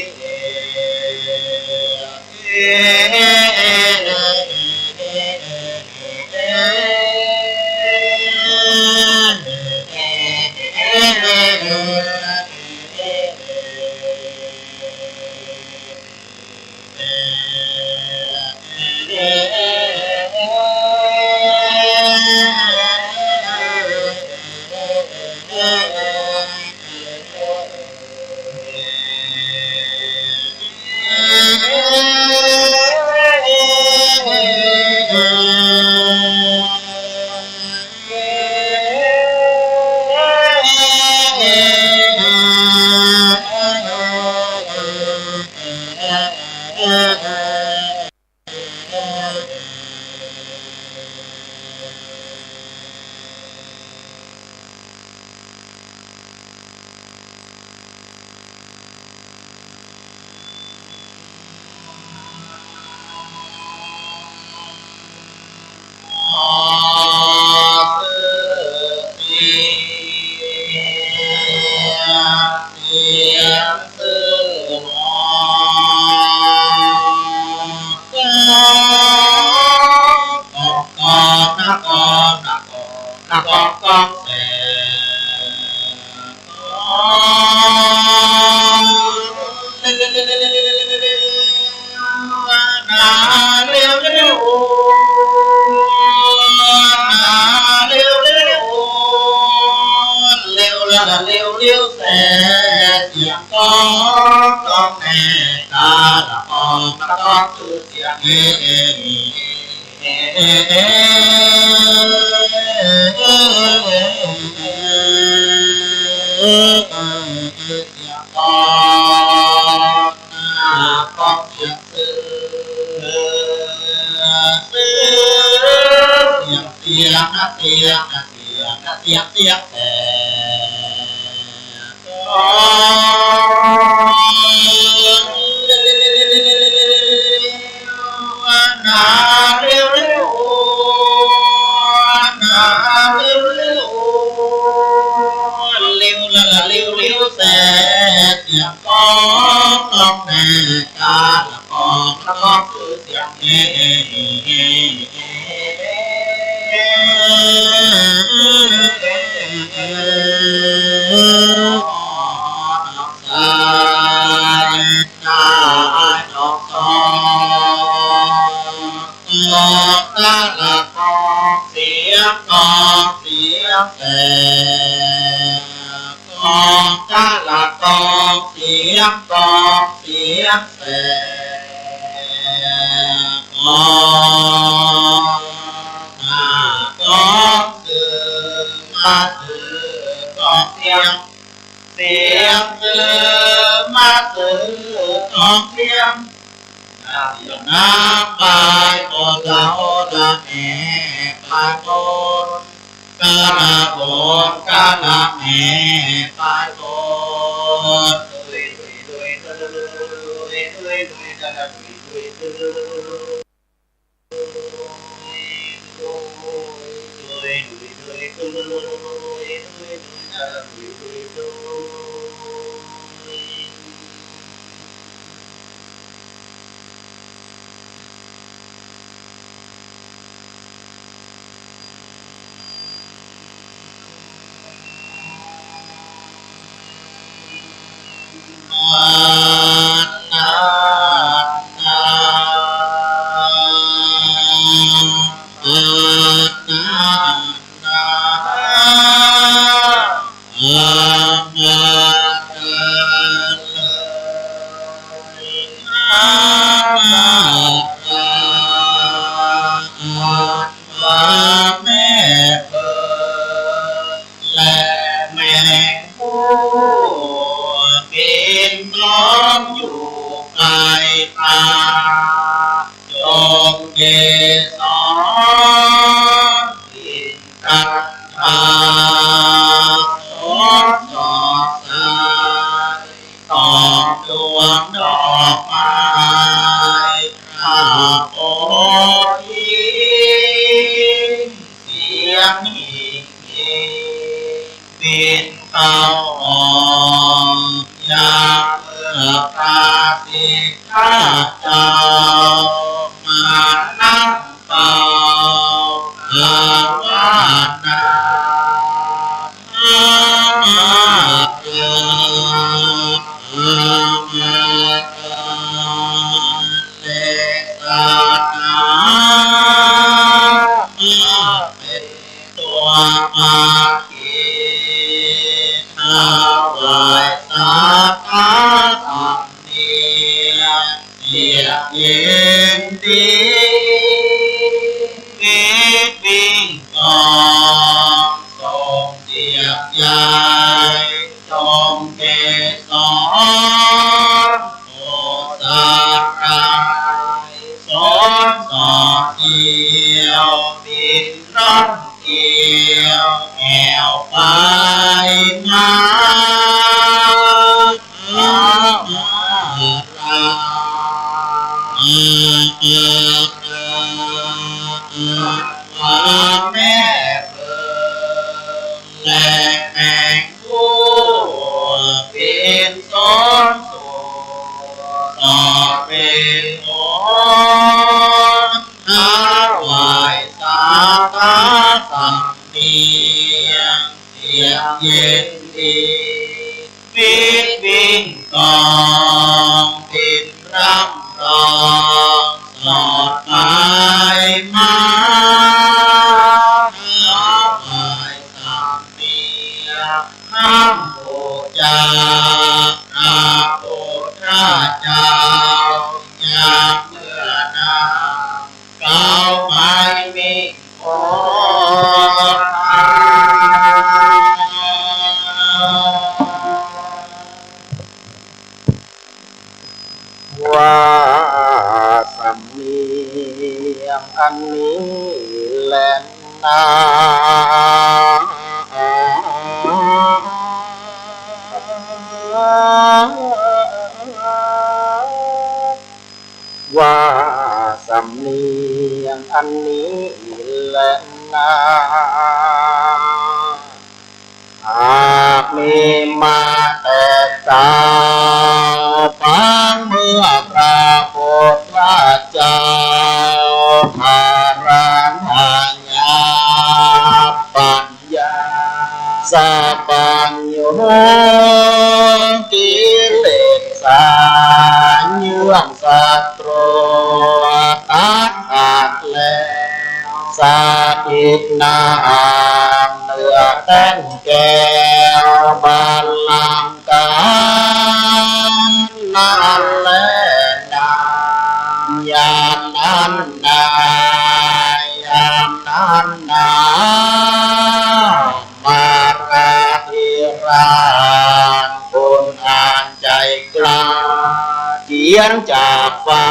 เร็วๆ เร็วๆ เร็วๆ แสเสียงก้องก้องแน่ กาละก้องกะก้องคือเสียงเอ เสียงก้อง ก้องเสียงซื่อ ซื่อ เสียง เสียง เสียง เสียง เสียง เสียงแส นาเร็วเร็ว นาเร็วเร็ว เร็วละละเร็วเร็วแส เสียงก้องก้องแน่ กาละก้องกะก้องคือเสียงเอ สาย กาละก้อง เสียงก้อง เสียงแส ก้อง กาละก้อง เสียงก้อง เสียงแส ก้อง กาละก้อง ซื่อ มาซื่อ ก้องเสียง เสียงซื่อ มาซื่อ ก้องเสียง เสียงน้ำปายฝนละโอละแม่ปายฝน กาละฝน กาละแม่ปายฝน ดวงดอกไม้ พระโพธิ เสียงหิ่งหิ่ง บินเข้าออก ยามเมื่อพระสิทธัตถะเจ้า มานั่งเฝ้า ภาวนา เสนา เป็นตัวพระเกศ ถวายสักการะสำเนียง เสียงยินดี ปิดปิงกอง ส่งเสียงใหญ่ ชมเกสร โอสถไกรสร สอดเสี้ยว บินร่องเกลี้ยว แผ่วไปมา พระมหาราช พระแม่เปิง และแมงผู้บินซ้อนสู่ สอดเป็นโอ ถวายสักการะสำเนียง เสียงยินดี ปิดปิงกอง บินร่ำร้อง สอดไปมา ถวายสำเนียง พระบูชา พระพุทธเจ้า ยามเมื่อนั้น เก๊าไม่มี ว่าสำเนียงอันนี้แลนา ว่าสำเนียงอันนี้แลนา หากมีมาแต่เก่า ปางเมื่อพระพุทธเจ้า พระราชาปัญ ญาสัพพัญญู กิเลสาเยื่องศัตรูตัดขาดแล้ว สถิตนาเหนือแท่นแก้วบัลลังก์ การนั้นแลนา ยามนั้นนา ยามนั้นนา มาราธิราช คนอันใจกล้า เขียนจากฟ้า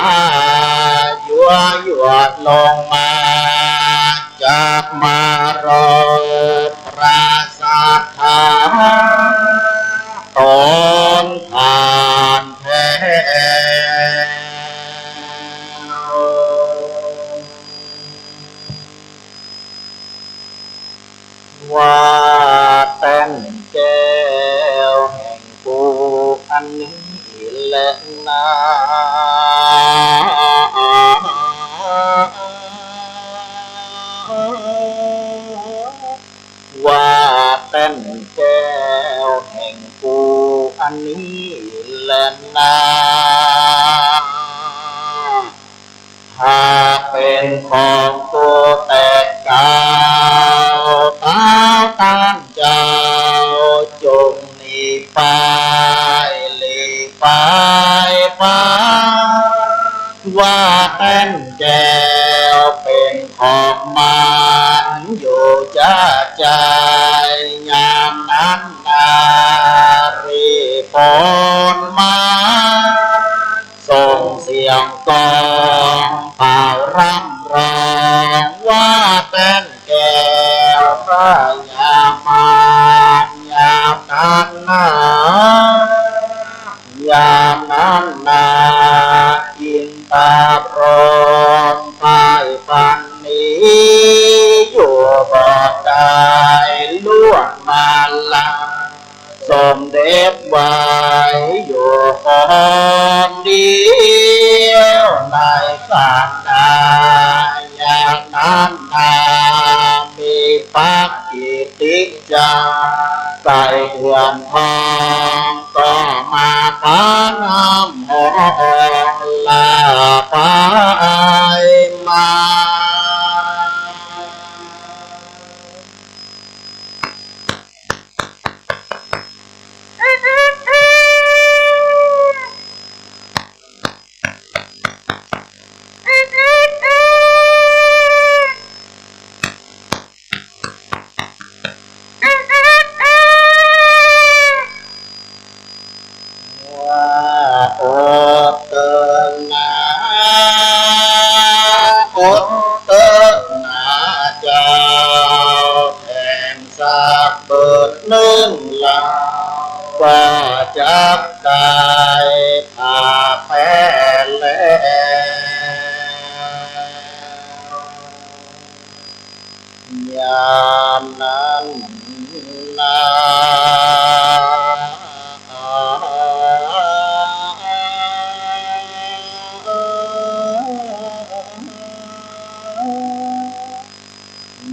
ยั่วยวนลงมา จักมารบพระสัตถา ตนผ่านแถว ว่าแท่นแก้วแห่งกูอันนี้แลนา ว่าแท่นแก้วแห่งกูอันนี้แลนา หากเป็นของกูแต่เก่า เต้าต้านเจ้าจงหนีไป หลีกไปไป ว่าแท่นแก้วเป็นของมันอยู่จะใจ ยามนั้นนารีบโผล่มา ส่งเสียงกลองเป่าร่ำร้อง ว่าแท่นแก้วพญามาร ยามนั้นนา ยามน นา อินทาพรหมใฝ่ฝันหนี อยู่บ่ได้ล่วงมาลา สมเด็จไหวอยู่คนเดียวในสันดานอย่างนั้นนา มีพระกิติ จาใส่เอื้อมทอง ก็มาขานนำหอมลาไปมา ว่าอดเถิงนา อดเถิงนาเจ้า แถมสักเบิดนึ่งเล่า ว่าจักได้ถ้าแพ้แล้ว ยามนั้นนา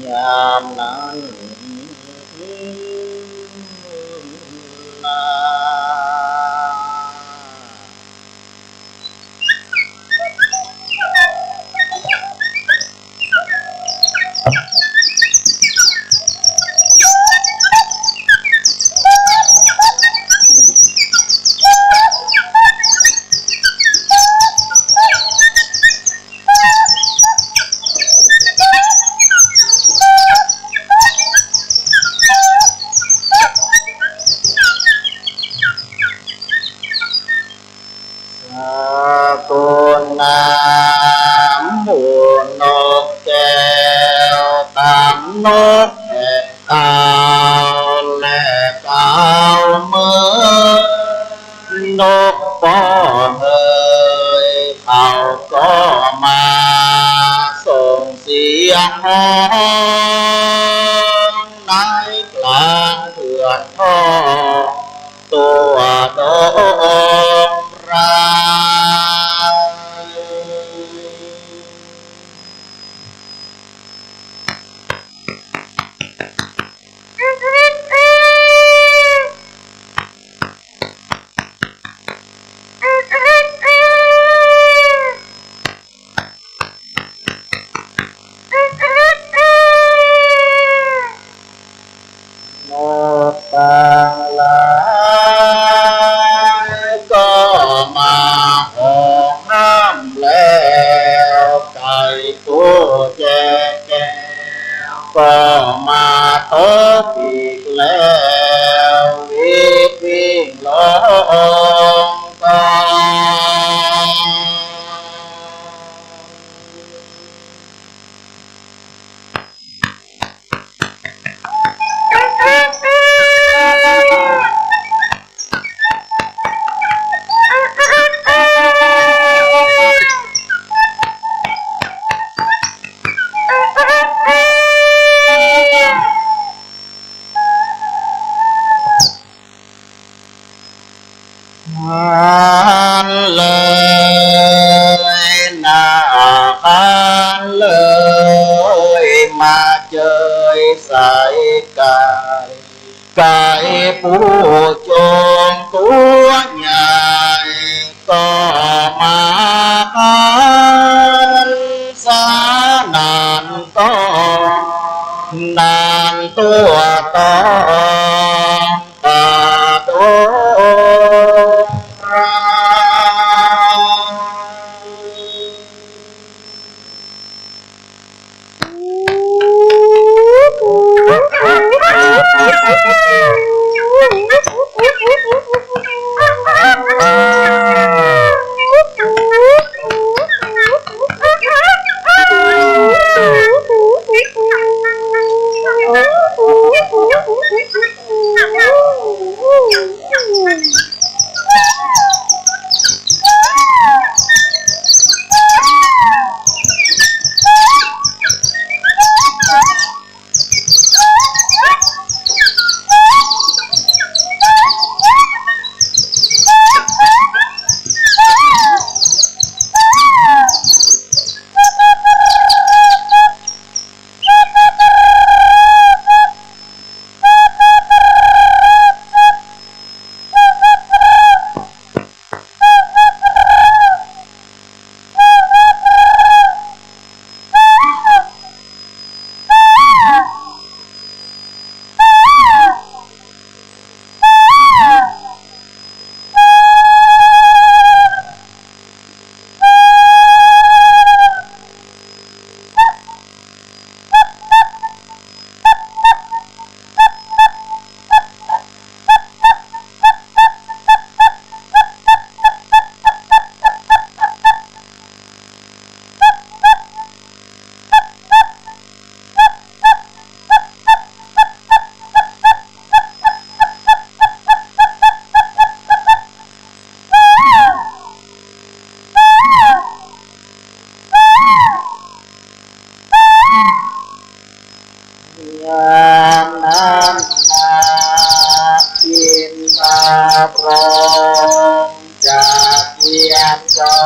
ยามนั้นนาสกุณาหมู่นกแก้ว ตังนกแก้ว เต่าและเต่าเหมือนนกป้อเหย เขาก็มาส่งเสียงฮ้องในกลางเถื่อนทอง ทั่วดงไพร นกตังหลายก็มาฮ้องห้ามแล้ว ไก่กู้แจแก้วก็มาตบอีกแล้ว วิดวิ่งลงกองหันเลยนา หันเลยมาเจยใส่ไก่ ไก่ผู้จงตัวใหญ่ ก็มาหันสานั่นก็นั่นทั่วตอง ป่าดงไพร เ จอ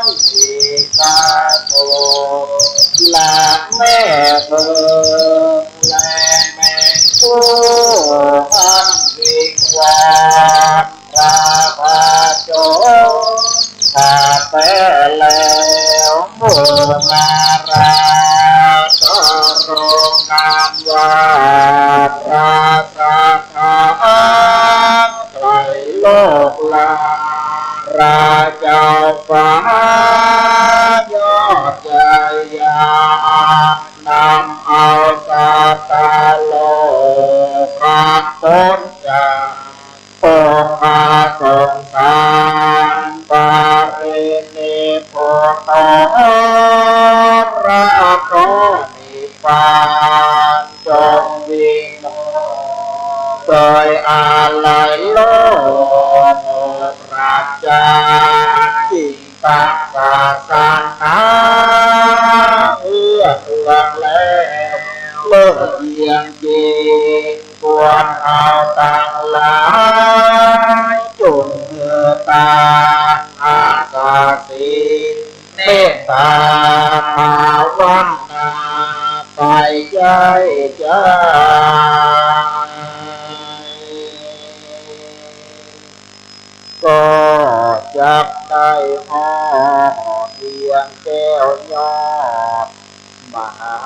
มศรีสาโท และแม่เพิง และแม่ผู้อันวิงวอน พระบาทจง ข้าแต่แล้วเมื่อมารา ก็ลงนามว่า พระสัทธา ไตรโลกลา พระเจ้าฟ้ายอดชายา นำเอาสัตว์โลก พ้นจาก องค์พระสงสาร ปรินิพพุทโธ พระโสนิพพาน จงวิโมกข์ โดยอาลัยโลก ปราศจากสิ่ง ตังศาสนา เอื้อเฟืองแล้ว เลิศเยี่ยมยิ่ง ควรเอาตังหลาย จงเมตตา อาสาสิ เมตตา ภาวนา ไปใหญ่ใหญ่ ก็จักได้ฮอดเพียงแก้วยอดมหา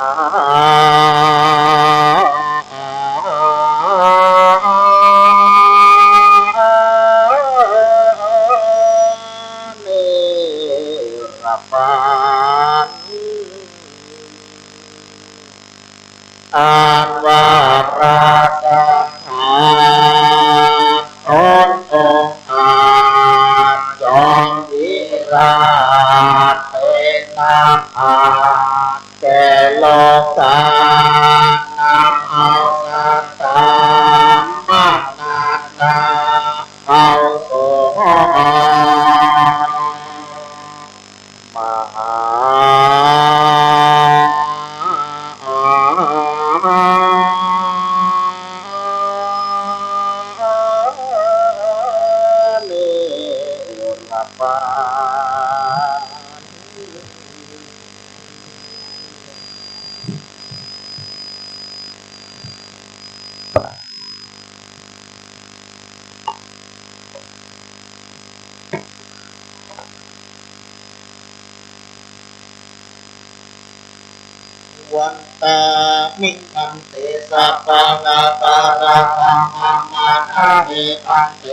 นิรปาน อันว่าพระสัทธา ตนองค์อาจ จอมวิราช เป็นนักปราชญ์แก่โลกา นำเอาสัตตา มนัสนา เข้าสู่ มหานิรปาน วันตามิ พันเต สัพพังอัปปะราภัง ขมาทาเม พันเต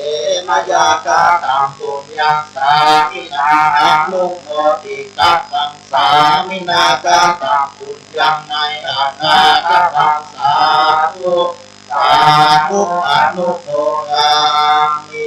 มะยา กะตัง ปุญญัง สามินา อนุโมทิตัง สามินา กะตัง ปุญญัง ในอนาคตัง สาธุ สาธุ อนุโมทามิ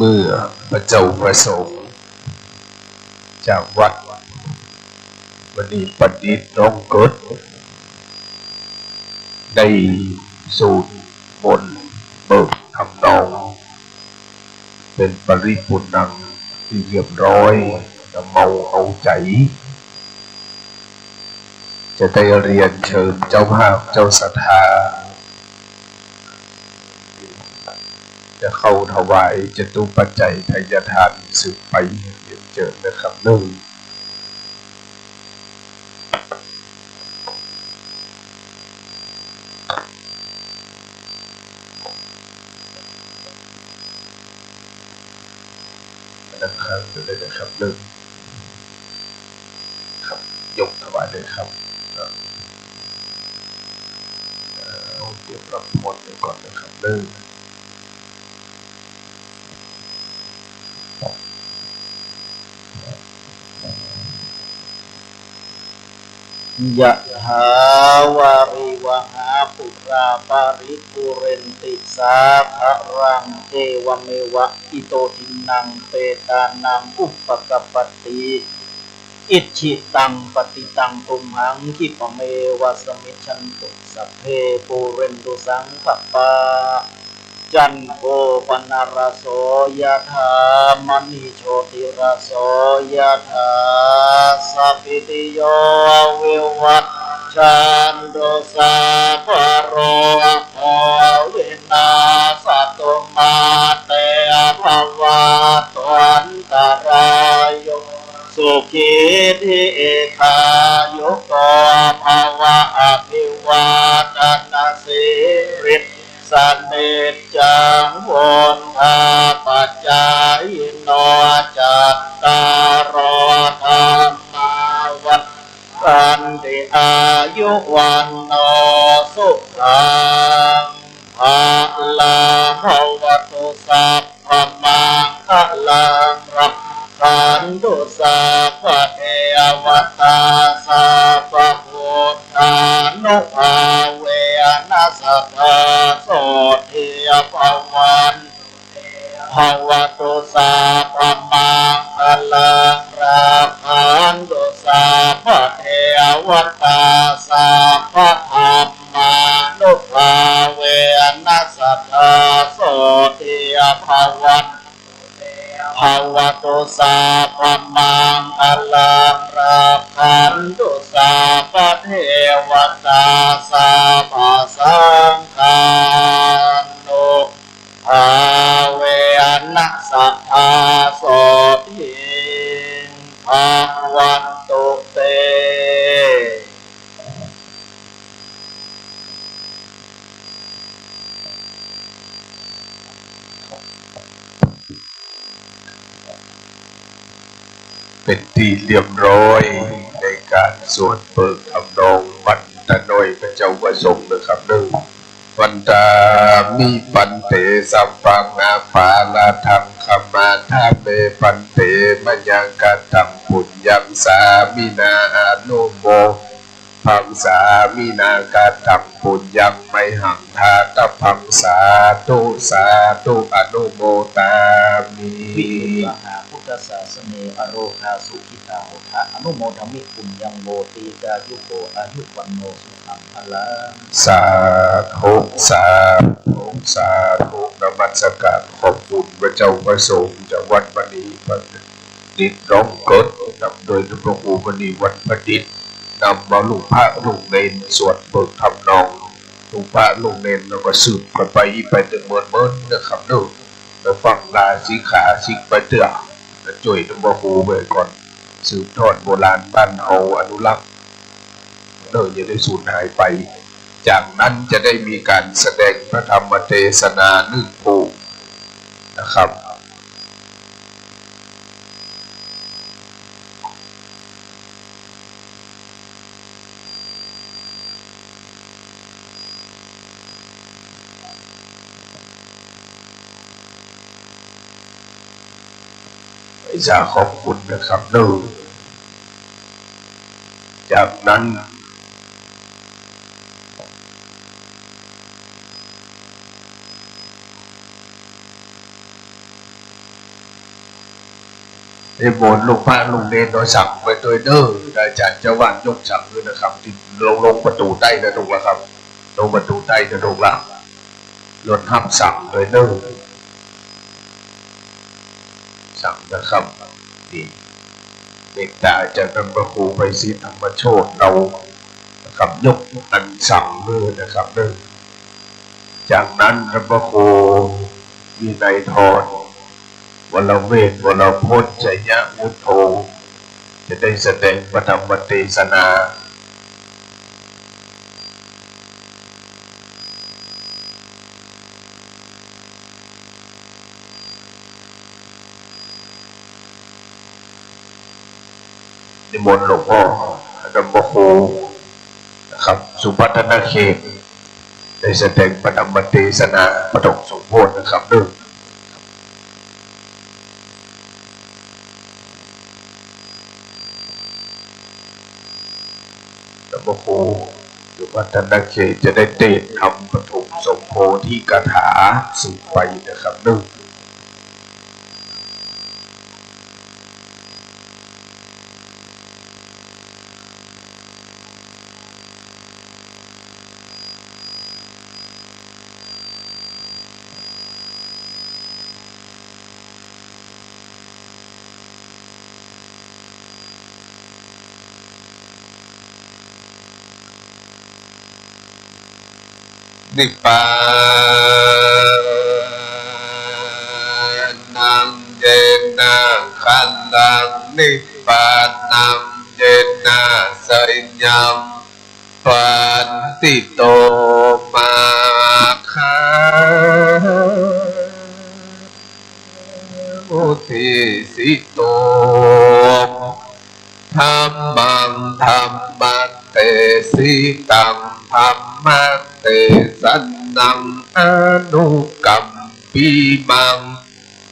เมื่อพระเจ้าประสงค์ จากวัดมณีประดิษฐ์น้องเกิด ได้สูตรมนต์เบิกทำนอง เป็นปริปุณณังที่เรียบร้อย เมาเอาใจ๋ จะได้เรียนเชิญเจ้าภาพเจ้าศรัทธา จะเข้าถวายจตุปัจจัยไทยทานสืบไป เรียนเจิญนะครับเนาะ นะครับ เดี๋ยวได้เลยครับ เริ่ม ครับ ยกถวายเลยครับ ครับ เอ่อ เตรียมรับพรกันก่อนนะครับ เริ่ม ยะถาวาริวหาปูราปะริปูเรนติสาคะรัง เอวะเมวะอิโตทินนังเปตานังอุปะกัปปะติ อิจฉิตัง ปัตถิตัง ตุมหัง ขิปะเมวะสะมิชชันตุ สัพเพ ปูเรนตุ สังกัปปา จันโท ปะนะระโส ยะถา มะณิ โชติระโส ยะถา สัพพิติโย วิวัชชันตุ สัพพะโรโค วินาสสะตุ มา เต ภะวัตวันตะราโย สุขีทีฆายุโก ภะวะ อะภิวาทะนะสีลิสสะ นิจจัง วุฑาปะจายิโน จัตตาโร ธัมมา วัฑฒันติ อายุ วัณโณ สุขัง พะลัง ภะวะตุ สัพพะมังคะลัง รักขันตุ สัพพะเทวะตา สัพพะพุทธานุภาเวนะ สะทา โสตถี ภะวัน ภะวะตุ สัพพะมังคะลัง รักขันตุ สัพพะเทวะตา สัพพะธัมมานุภาเวนะ สะทา โสตถี ภะวัน ภะวะตุ สัพพะมังคะลัง รักขันตุ สัพพะเทวะตา สัพพะสังฆานุ ภาเวนะ สะทา โสตถี ภะวันตุ เต เป๋นตี้เรียบร้อยในก๋านสวดเปิดทำนองวันตะน้อยพระเจ้าประสงค์นะครับเนาะ วันตามิ ปันเต สัพพัง อะปาราธัง ขมาทะเม ปันเต มะยัง กัตถัง ปุญญัง สามินา อะนุโม ทัง สามินา กัตถัง ปุญญัง มะหัง ทาตะพัง สาธุ สาธุ อะนุโมทามิ วิรุตตะหา พุทธสาสะเน อะโรคา สุขิตา โหทะ อะนุโมทามิ ปุญญัง โว ตีฆายุโก อายุ วัณโณ สุขัง พะลัง สาธุ สาธุ สาธุ นมัสก๋านขอบคุณพระเจ้าประสงค์จากวัดมณีประดิษฐ์ หนองเกิด นำโดยท่านพระครูมณี วันประดิษฐ์ นำเอาลูกพระลูกเณรสวดเปิดทำนอง ลูกพระลูกเณรแล้วก็สืบกันไป ไปเตื้อเมินๆ นะครับเนาะ ไปฟังลาสิกขาสิกไปเตื้อ แล้วจ้วยท่านพระครูไปก่อน สืบทอดโบราณบ้านเฮา อนุรักษ์ เนาะ อย่าได้สูญหายไป จากนั้นจะได้มีการแสดงพระธรรมเทศนานึ่งคู่นะครับ ไอ้สาขอบคุณนะครับเนาะ จากนั้น นิมนต์ลูกพระลูกเณรเอาสังไปตวยเน้อ อาจารย์เจ้าอาวาสยกสังด้วยนะครับ ตี้ลง ลงประตู๋ใต้นะถูกแล้วครับ ลงประตู๋ใต้นะถูกแล้ว รถฮับสังตวยเน้อ สังนะครับ นี่ เมตตาจากท่านพระครูไพศิษฐธรรมโชติ เรานะครับ ยกอันสังเน้อนะครับเน้อ จากนั้นท่านพระครูวินัยธร วรเวช วรพจน์ ชัยวุฒโธ จะได้แสดงพระธรรมเทศนา นิมนต์หลวงพ่อ ท่านพระครูนะครับ สุพัฒนเขต ได้แสดงพระธรรมเทศนาปฐมสมโภชนะครับเนาะ ท่านพระครูสุพัฒนเขตจะได้เทศน์ทำปฐมสมโภชคาถาสืบไปนะครับเนาะ เ นิพพานัง เยนะ ขะลัง นิพพานัง เยนะ สะยัง ปันติโต มาคะ อุทิสิโต ธัมมัง ธัมมะเตสิตัง ธัมมะเตสะนัง อนุกัมปิมัง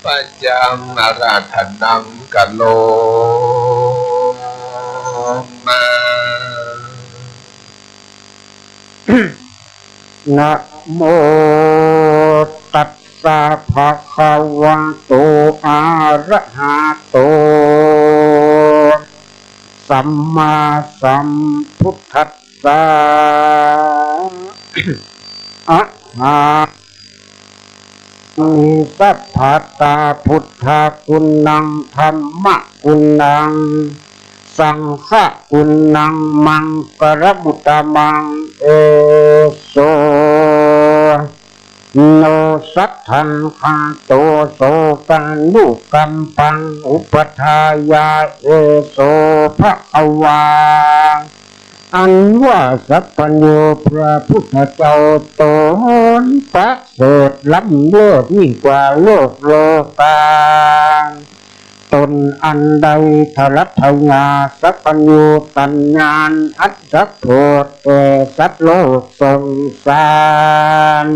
ปะยัง อาราธนัง กะโรมา นะโมตัสสะ ภะคะวะโต อะระหะโต สัมมาสัมพุทธัสสะ อะหะ นิ สัพพะตา พุทธะกุณัง ธัมมะกุณัง สังฆะกุณัง มังคะละมุตตะมัง เอโส โน สัตถังคาโต โสกานุกัมปัง อุปะฏายา เอโส ภะคะวา อันว่าสัพพัญญูพระพุทธเจ้าต๋นประเสริฐล้ำเลิศยิ่งกว่าโลกโลกา ต๋นอันได้ถลับเถาหญ้าสัพพัญญูตัณหาอันสัพโพธแก่สัตว์โลกสงสาร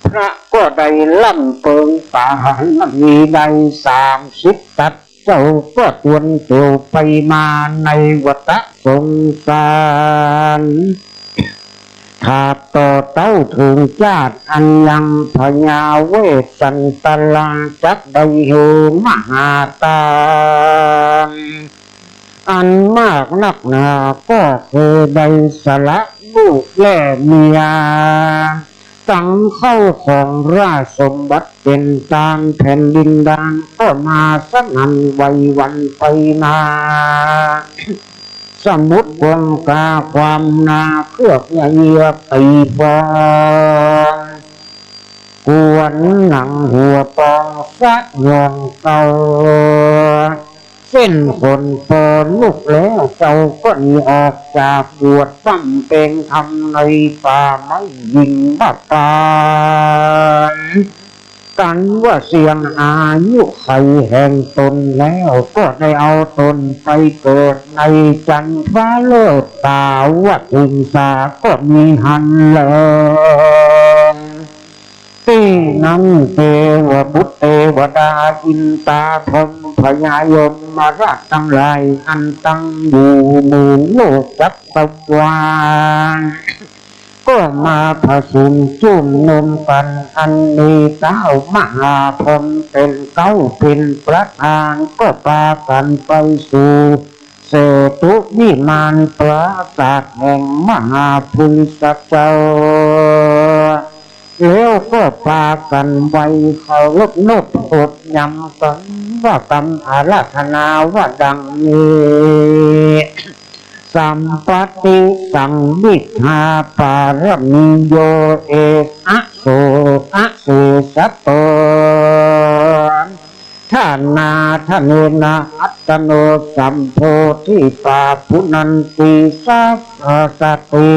พระก็ได้ล้ำเปิงปาหาระมีได้สามสิบตัด เจ้าก็ตวนเตียวไปมาในวัฏสงสาร ถาบต่อเต้าเถิงจาติอันยัง พญาเวสสันตราจักได้เฮมหาทาน อันมากนักหนา ก็คือได้สละลูกและเมีย ตังข้าวของราชสมบัติเป๋นตานแผ่นดินดาน ก็มาสนั่นไหวหวั่นไปมา สมุทรคงคาความนาเครือบเยือกตีฟอง กวนหนังหัวปองสยองเกา เส้นขนปอลุกแล้ว เจ้าก็หนีออกจากบวชบำเพ็ญธรรมในป่าไม้หิมพานต์ กันว่าเสี้ยงอายุขัยแห่งต๋นแล้ว ก็ได้เอาต๋นไปเกิดในจันทร์ฟ้าเลิศตาวติงสา ก็มีหั้นแล ตี้นั้นเตวบุตรเตวดาอินตาพรหมพญายมราชตังหลายอันตั้งอยู่เหนือโลกจักรวาล ก็มาผสมจุมนุมกั๋น อันมีต้าวมหาพรหมเป๋นเก๊าเป๋นประธาน ก็ปากั๋นไปสู่เสตุวิมานปราสาทแห่งมหาปุริสะเจ้า แล้วก็ปากั๋นไหว้เคารพนบนบยำกั๋นว่ากำอาราธนาว่าดังนี้ สัมปติสังวิชชาปารมีโย เอสะโส อเสสะโต ทานาทะเนนะ อัตตโน สัมโพธิปาปุนันติ สัพพะสัตติ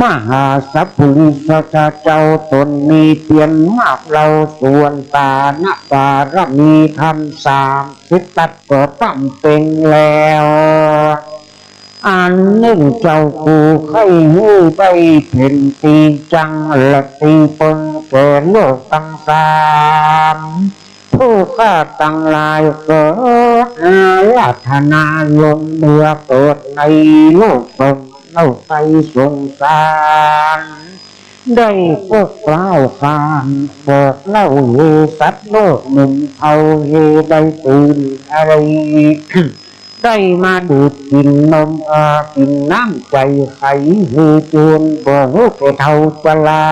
มหาสัพปุริสะเจ้าต๋นมีเปียรมาก เล่าส่วนตานะปารมีธรรมสามสิบตัดก็บำเพ็ญแล้ว อันนึ่งเจ้ากูใค่หื้อได้เป๋นตี้จั้งและตี้เปิงแก่โลกตังสาม ผู้ข้าตังหลายก็อาราธนาลงเมือเกิดในโลกเปิงเล่าใต้สงสาร ได้ปกกล่าวขานบอกเล่าหื้อสัตว์โลกหนุ่มเฒ่าหื้อได้ตื่นอะไร ได้มาดื่มกิ๋นนม เอ่อ กิ๋นน้ำใจ๋ใค่หื้อจูน บ่ฮู้แก่เฒ่าจรา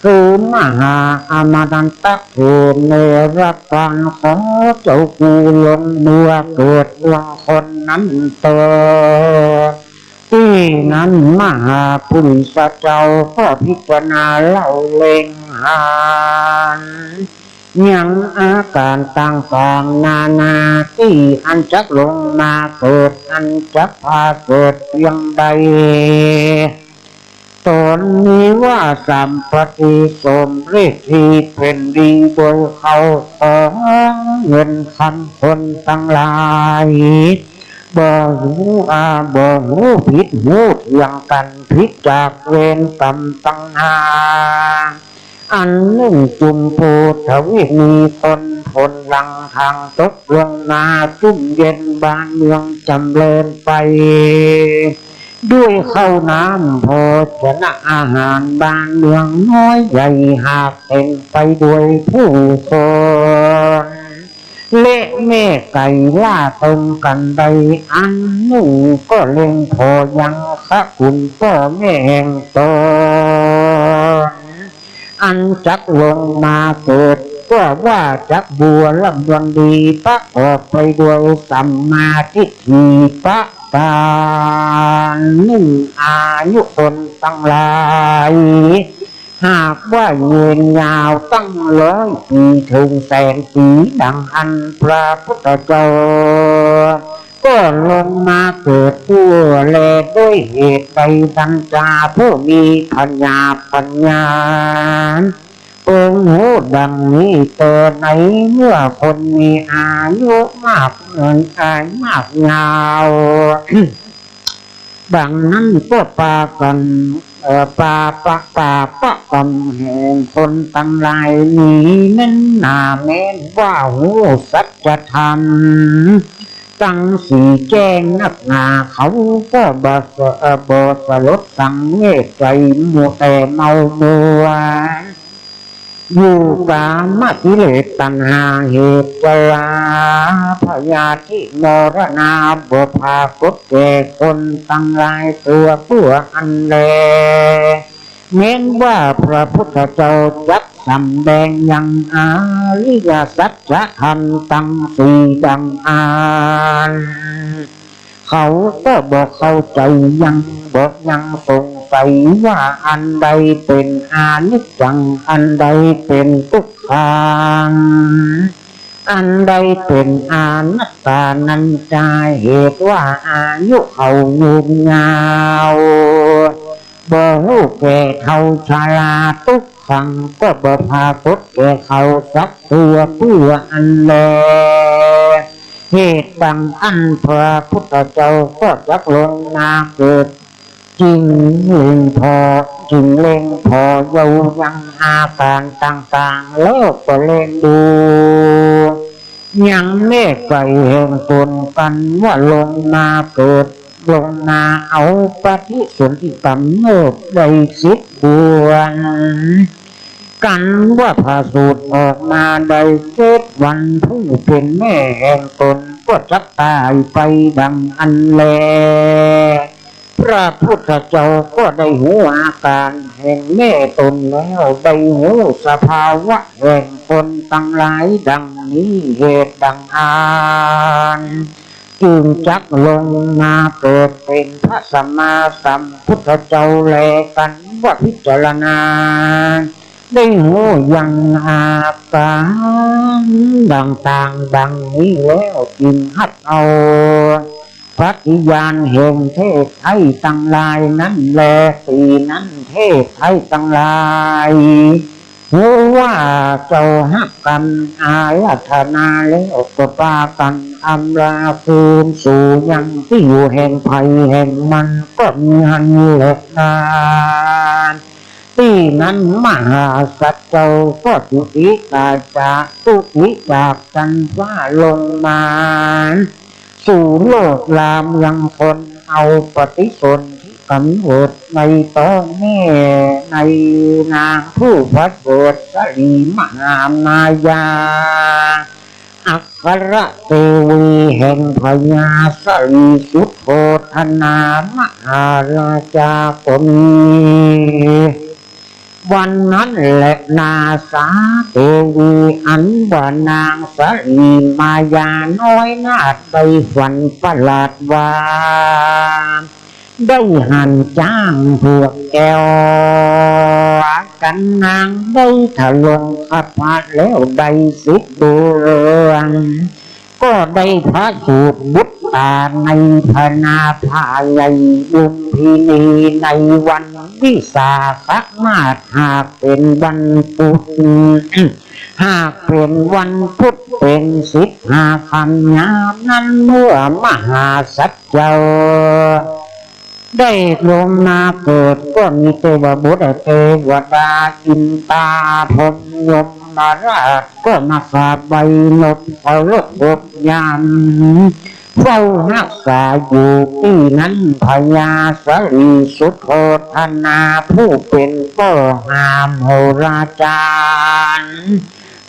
คือมหาอมนันตะเถรเนรกาล ขอเจ้ากูลงเมือเกิดเมืองคนนั้นเตอ ตี้ นั้นมหาปุริสะเจ้าก็พิจารณาเล่าเล็งหัน ยังอาก๋านต่างๆ นานาตี้อันจักลงมาเกิด อันจักผาเกิดเปียงใด ต๋นนี้ว่าสามปฏิสมฤทธิเป๋นดีโดยเข้าของเงินคำคนตังหลาย บ่ฮู้อา บ่ฮู้ผิดฮู้เถียงกั๋น ผิดจากเวรกรรมตังห้า อันนึ่งจุมปูทวินีตนผลหลังทางตกลงมาจุ่มเย็นบ้านเมืองจ๋ำเริญไป ด้วยข้าวน้ำโภชนะอาหารบ้านเมืองน้อยใหญ่หากเต็มไปด้วยผู้คน และแม่ไก่ล่าตรงกันใดอันนึ่งก็เล็งผ่อยังขะคุณป้อแม่แห่งตน อันจักลงมาเกิด ก็ว่าจักบัวลำดวนดีประกอบไปด้วยสัมมาทิฏฐิประก๋านนึ่ง อายุคนตังหลาย หากว่ายืนยาวตั้งร้อยปี๋เถิงแสนปี๋ ดังอันพระพุทธเจ้า ก็ลงมาเกิดเตื้อแล ด้วยเหตุใดดังจาผู้มีปัญญาปัญญา เปิงฮู้ดังนี้เตอ ในเมื่อคนมีอายุมาก เอ่อ มากยาว ดังนั้นก็ปากั๋น เอ่อ ปาปะ ปาปะกรรมแห่งคนตังหลายนี้แม่นหนา แม้นว่าฮู้สัจธรรมตังสี่แจ้งนักหนา เขาก็บ่สะ เอ่อ บ่สลดสังเวชใจ๋ มัวแต่เมามัว อยู่กามกิเลสตัณหาเหตุจราพยาธิมรณา บ่ผากฏแก่คนตังหลายเตื้อเปื้ออันแล แม้นว่าพระพุทธเจ้าจักสำแดงยังอริยสัจธรรมตังสี่ดังอั้น เขาก็บ่เข้าใจ๋ ยังบ่ ยังสงสัยว่าอันใดเป๋นอนิจจัง อันใดเป๋นทุกขัง อันใดเป๋นอนัตตา นั้นจาเหตุว่าอายุเขายืนยาว บ่ฮู้แก่เฒ่าชรา ทุกขังก็บ่ผากฏแก่เขาสักเตื้อเปื้ออันแล เหตุดังอั้นพระพุทธเจ้าก็จักลงมาเกิด จึงเล็งผ่อ จึงเล็งผ่อเย้ายังอาก๋านต่างๆ แล้วก็แลดูยังแม่ไก่แห่งตนกั๋นว่าลงมาเกิด ลงมาเอาปฏิสนธิกำเนิดได้สิบเดือน กั๋นว่าผาสูดออกมาได้เจ็ดวัน ผู้เป๋นแม่แห่งตนก็จักต๋ายไปดังอั้นแล พระพุทธเจ้าก็ได้ฮู้อาก๋านแห่งแม่ตนแล้ว ได้ฮู้สภาวะแห่งคนตังหลายดังนี้ เหตุดังอั้น จึงจักลงมาเกิดเป๋นพระสัมมาสัมพุทธเจ้าแล กั๋นว่าพิจารณา ได้ฮู้ยังอาก๋านต่างๆ ดังนี้แล้ว จึงฮัดเอาปฏิญาณแห่งเทพไทยตังหลายนั้นแล ปี๋นั้นเทพไทยตังหลาย ฮู้ว่าเจ้าฮักกั๋นอาราธนาแล้ว ก็ปากั๋นอำลาคืนสู่ยังตี้อยู่แห่งใผแห่งมัน ก็มีหั้นแลนา ตี้นั้นมหาสัตว์เจ้าก็จุติต๋ายจาก จุติจากจันทร์ฟ้าลงมา สู่โลกรามยังคน เอาปฏิสนธิกำเนิดในต๊องแม่ ในนางผู้ประเสริฐสะหลีมหามายา อัครเตวีแห่งพญาสะหลีสุโธธนามหาราชาก็มี วันนั้นแลนา สาเตวี อันว่านางสะหลีมายาน้อยนาฏได้ฝันประหลาดว่า ได้หันจ๊างเผือกแก้ว กั๋นนางได้ถลุงคพแล้วได้สิบเดือน ก็ได้ประสูติบุตราในพนาภาใหญ่ลุมพินีในวันวิสาขมาส หากเป๋นวันพุธ หากเป๋นวันพุธเป๋นสิบห้าค่ำ ยามนั้นเมื่อมหาสัตว์เจ้า ได้ลงมาเกิดก็มีเตวบุตรเตวดาอินตาพรหมยมราชก็มากราบไหว้นบเคารพยามเฝ้าฮักษาอยู่ตี้นั้น พญาสรีสุโธธนาผู้เป๋นป้อหามโหราจารย์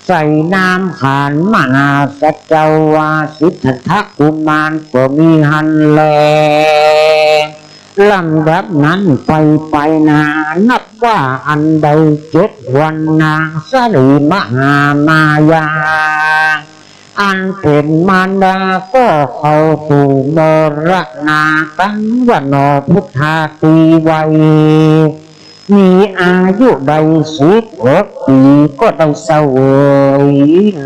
ใส่นามขานมหาสัตว์เจ้าว่าสิทธัตถกุมารก็มีหั้นแล ลำดับนั้นไปไปนา นับว่าอันใดเจ็ดวันนางสรีมหามายา อันเป๋นมารดาก็เข้าสู่มรณา กั๋นว่าหนอพุทธาตรีไว มีอายุได้สิบหกปี๋ ก็ได้เสวย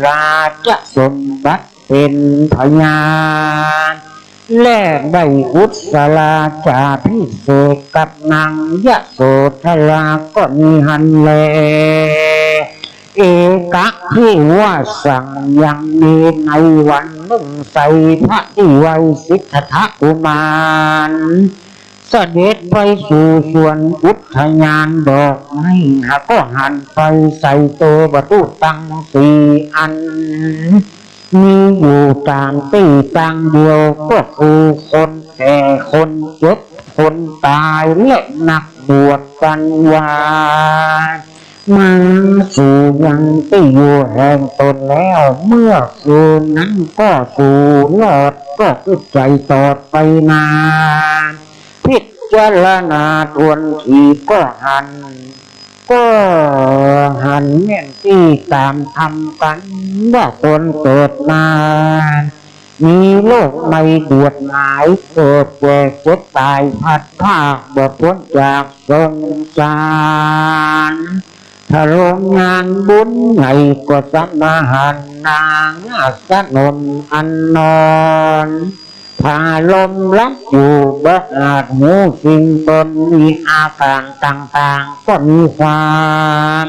ราชสมบัติเป๋นพญา และได้อุสสราจาภิเษกกับนางยโสธราก็มีหั้นแล เอกะพิวาสัง ยังมีในวันนึ่งไสยพระตี้ไวสิทธัตถกุมาร เสด็จไปสู่สวนอุทยานดอกไม้ หาก็หันไปใส่เตวทูตตังสี่อัน มีอยู่ต๋ามตี้ตางเดียว ก็คือคนแก่ คนเจ็บ คนต๋าย และนักบวชกั๋นว่า มาสู่ยังตี้อยู่แห่งต๋นแล้ว เมื่อคืนนั้นก็สู่รอด ก็กึ๊ดใจ๋ตอดไปมา พิจารณาทวนทีก็หัน ก็หันแม่นตี้ต๋ามธรรมกั๋นว่าคนเกิดมา มีโรคภัยเบียดหมาย เกิดแก่เจ็บต๋าย พลัดพรากบ่ป๊นจากสงสาร ถ้าลงงานบุญใหญ่ก็สมาหันนางสนมอันนอน ผาลมรับอยู่บ่อาจฮู้สิ่งตน มีอาก๋านต่างๆ ก็มีความ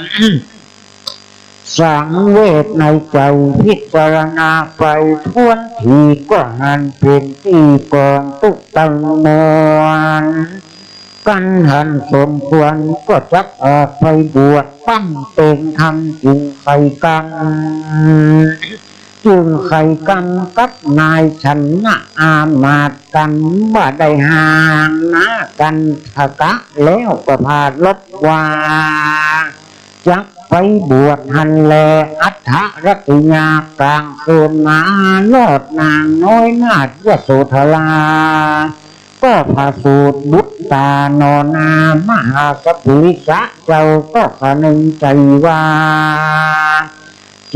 สังเวชในใจ๋ พิจารณาไปทวนทีก็หันเป๋นตี้กองตุ๊กข์ตังมวล กั๋นหันสมควรก็จักออกไปบวช บำเพ็ญธรรมจึงใค่กำ จึงใค่กำกับนายชนะอามาตย์กั๋นว่าได้ห่างหน้ากั๋นทกะแล้ว ก็ผาลบว่า จักไปบวชหั้นแล อัฏฐรัตติยาก๋างคืนมารอดนางน้อยนาถยโสธรา ก็ประสูติบุตราหนอ นามหาสัพพุริสะเจ้าก็คะนึงใจ๋ว่า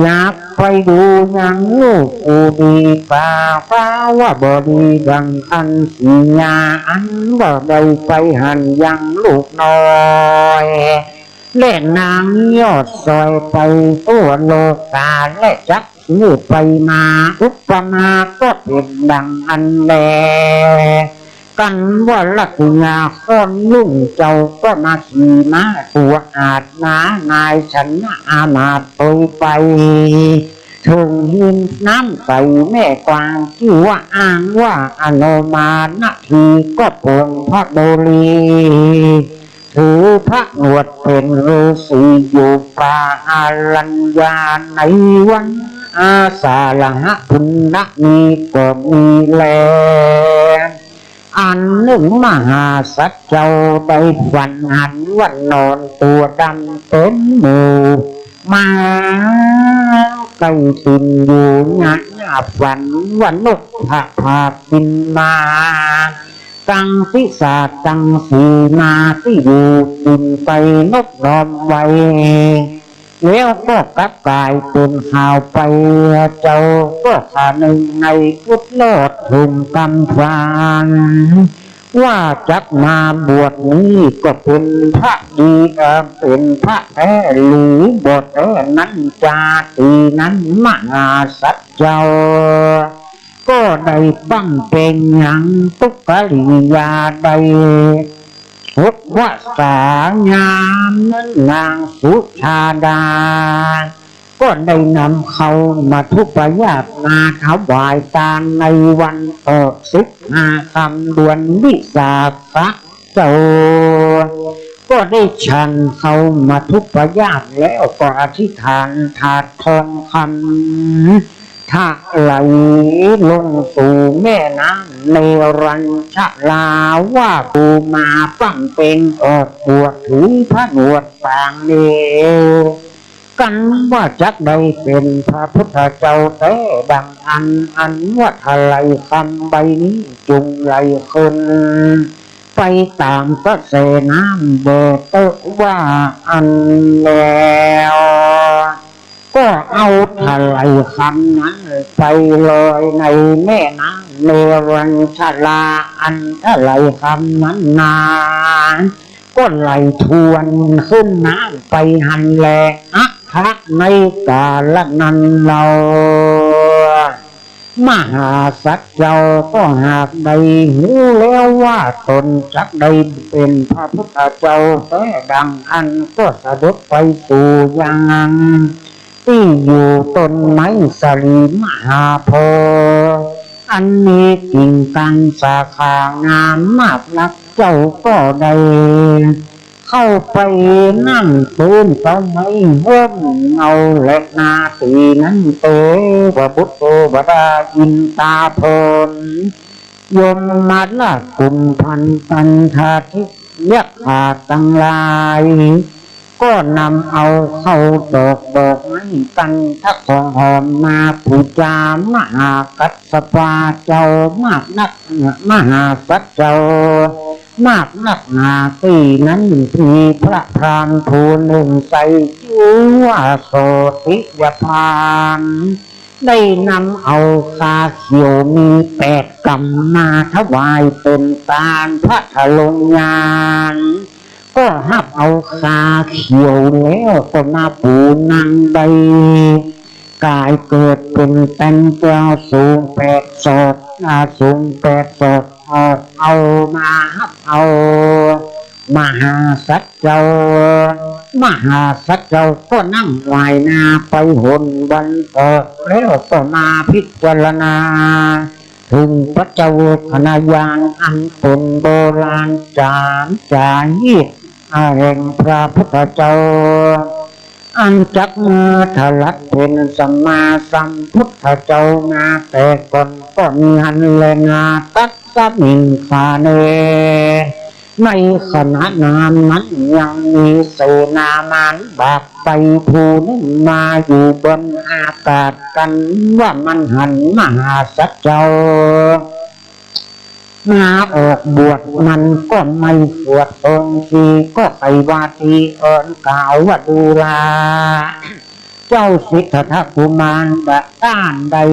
จักไปดูยังลูกผู้ดีกา กาว่าบ่ดีดังอั้น สียาอันว่าได้ไปหันยังลูกน้อย และนางยอดซอยไปทั่วโลกา และจัก นี่ไปมา อุปมาก็เป๋นดังอั้นแล กั๋นว่ารัตติยาข้อนลุ่งเจ้าก็มาขี่ม้าตั๋วอาดหนา นายชนะอามาตย์โตยไปเถิงหินน้ำใส แม่กวางจื้อว่า อ้างว่าอโนมานาที ก็เปิงพระโบรี ถือพระหนวดเป๋นฤๅษีอยู่ป่าอารัญญา ในวันอาสาฬหะปุณณมีก็มีแล อันนึ่งมหาสัตว์เจ้าได้ฝันหันว่านอนตั๋วดำเป๋นหมู่ มาใก้ตี๋นอยู่ ยะยะฝันว่านกพะผาบินมา กังสิสากังสีมาตี้อยู่บินไปนบน้อมไหว้ แล้วก็กลับก๋ายเป๋นขาวไป เจ้าก็คะนึงในกุฏรอดเถิงกำฝัน ว่าจักมาบวชนี้ก็เป๋นพระดี เอ่อ เป๋นพระแต๊หรือบ่แต๊นั้นจา ตี้นั้นมหาสัจจ์เจ้า ก็ได้บำเพ็ญยังทุกกิริยาได้หกวาระ ยามนั้นนางสุชาดา ก็ได้นำข้าวมัทุปายาตมาถวายตานในวันเกิดสิบห้าค่ำเดือนวิสาขะเจ้า ก็ได้ฉันข้าวมัทุปายาตแล้วก็อธิษฐานถาดทองคำ ถะไหลลงสู่แม่น้ำเนรัญชรา ว่ากูมาบำเพ็ญออกบวชถือผนวดปางนี้ กันว่าจักได้เป๋นพระพุทธเจ้าแต๊ดังอั้น อันว่าถะไหลคำใบนี้จุ่งไหลขึ้นไปต๋ามกระแสน้ำแด่เต๊อะ ว่าอั้นแล้ว ก็เอาถะไหลคำนั้นไปลอยในแม่น้ำเนรัญชรา อันถะไหลคำนั้นนา ก็ไหลทวนขึ้นน้ำไปหั้นแล อัคคะในกาละนั้นเล่า มหาสัจจ์เจ้าก็หากได้ฮู้แล้วว่าตนจักได้เป๋นพระพุทธเจ้าแต๊ดังอั้น ก็สะดุดไปสู่ยังตี้อยู่ต้นไม้สาลีมหาโพธิ์ อันมีกิ่งก้านสาขางามมากนัก เจ้าก็ได้เข้าไปนั่งโต๊นเต๊าไม้ฮ่มเงาแลนา ตี้นั้นเตวบุตรเตวดาอินตาพรหม ยมราชกุมภัณฑ์กันธาทิพย์ยักขาตังหลาย ก็นำเอาข้าวตอกดอกไม้กันทะของหอมมาปู๋จามหากัสสปะเจ้ามากนัก มหาสัจจ์เจ้ามากนักหนา ตี้นั้นมีพระพราหมณ์ผู้นึ่งใส่จื้อว่าโสติยพราหมณ์ ได้นำเอาคาเขียวมีแปดกำมาถวายเป๋นตานพระทะลงยาน ก็ฮับเอาคาเขียวแล้วก็มาปู๋นังได้ก๋ายเกิดเป๋นแตนแก้วสูงแปดศอก หนาสูงแปดศอก ออกเอามาฮับเอา มหาสัจจ์เจ้า มหาสัจจ์เจ้าก็นั่งหงายหน้าไปหนบันเกิด แล้วก็มาพิจารณาเถิงปัจจเวกขณญาณอันเป๋นโบราณจารจารีตแห่งพระพุทธเจ้า อันจักมาตรัสเป๋นสัมมาสัมพุทธเจ้ามาแต่ก่อนก็มีหั้นแลนา ตัสมิงคาเน ในขณะนั้นนั้นยังมีเสนามารบากใบผู้นึ่งมาอยู่บนอากาศ กันว่ามันหันมหาสัจจ์เจ้ามาออกบวช มันก็ไม่ปวดตนที ก็ไปว่าตี้เอิ้นกล่าวว่า ดูรา เจ้าสิทธัตถกุมาร ประต้านได้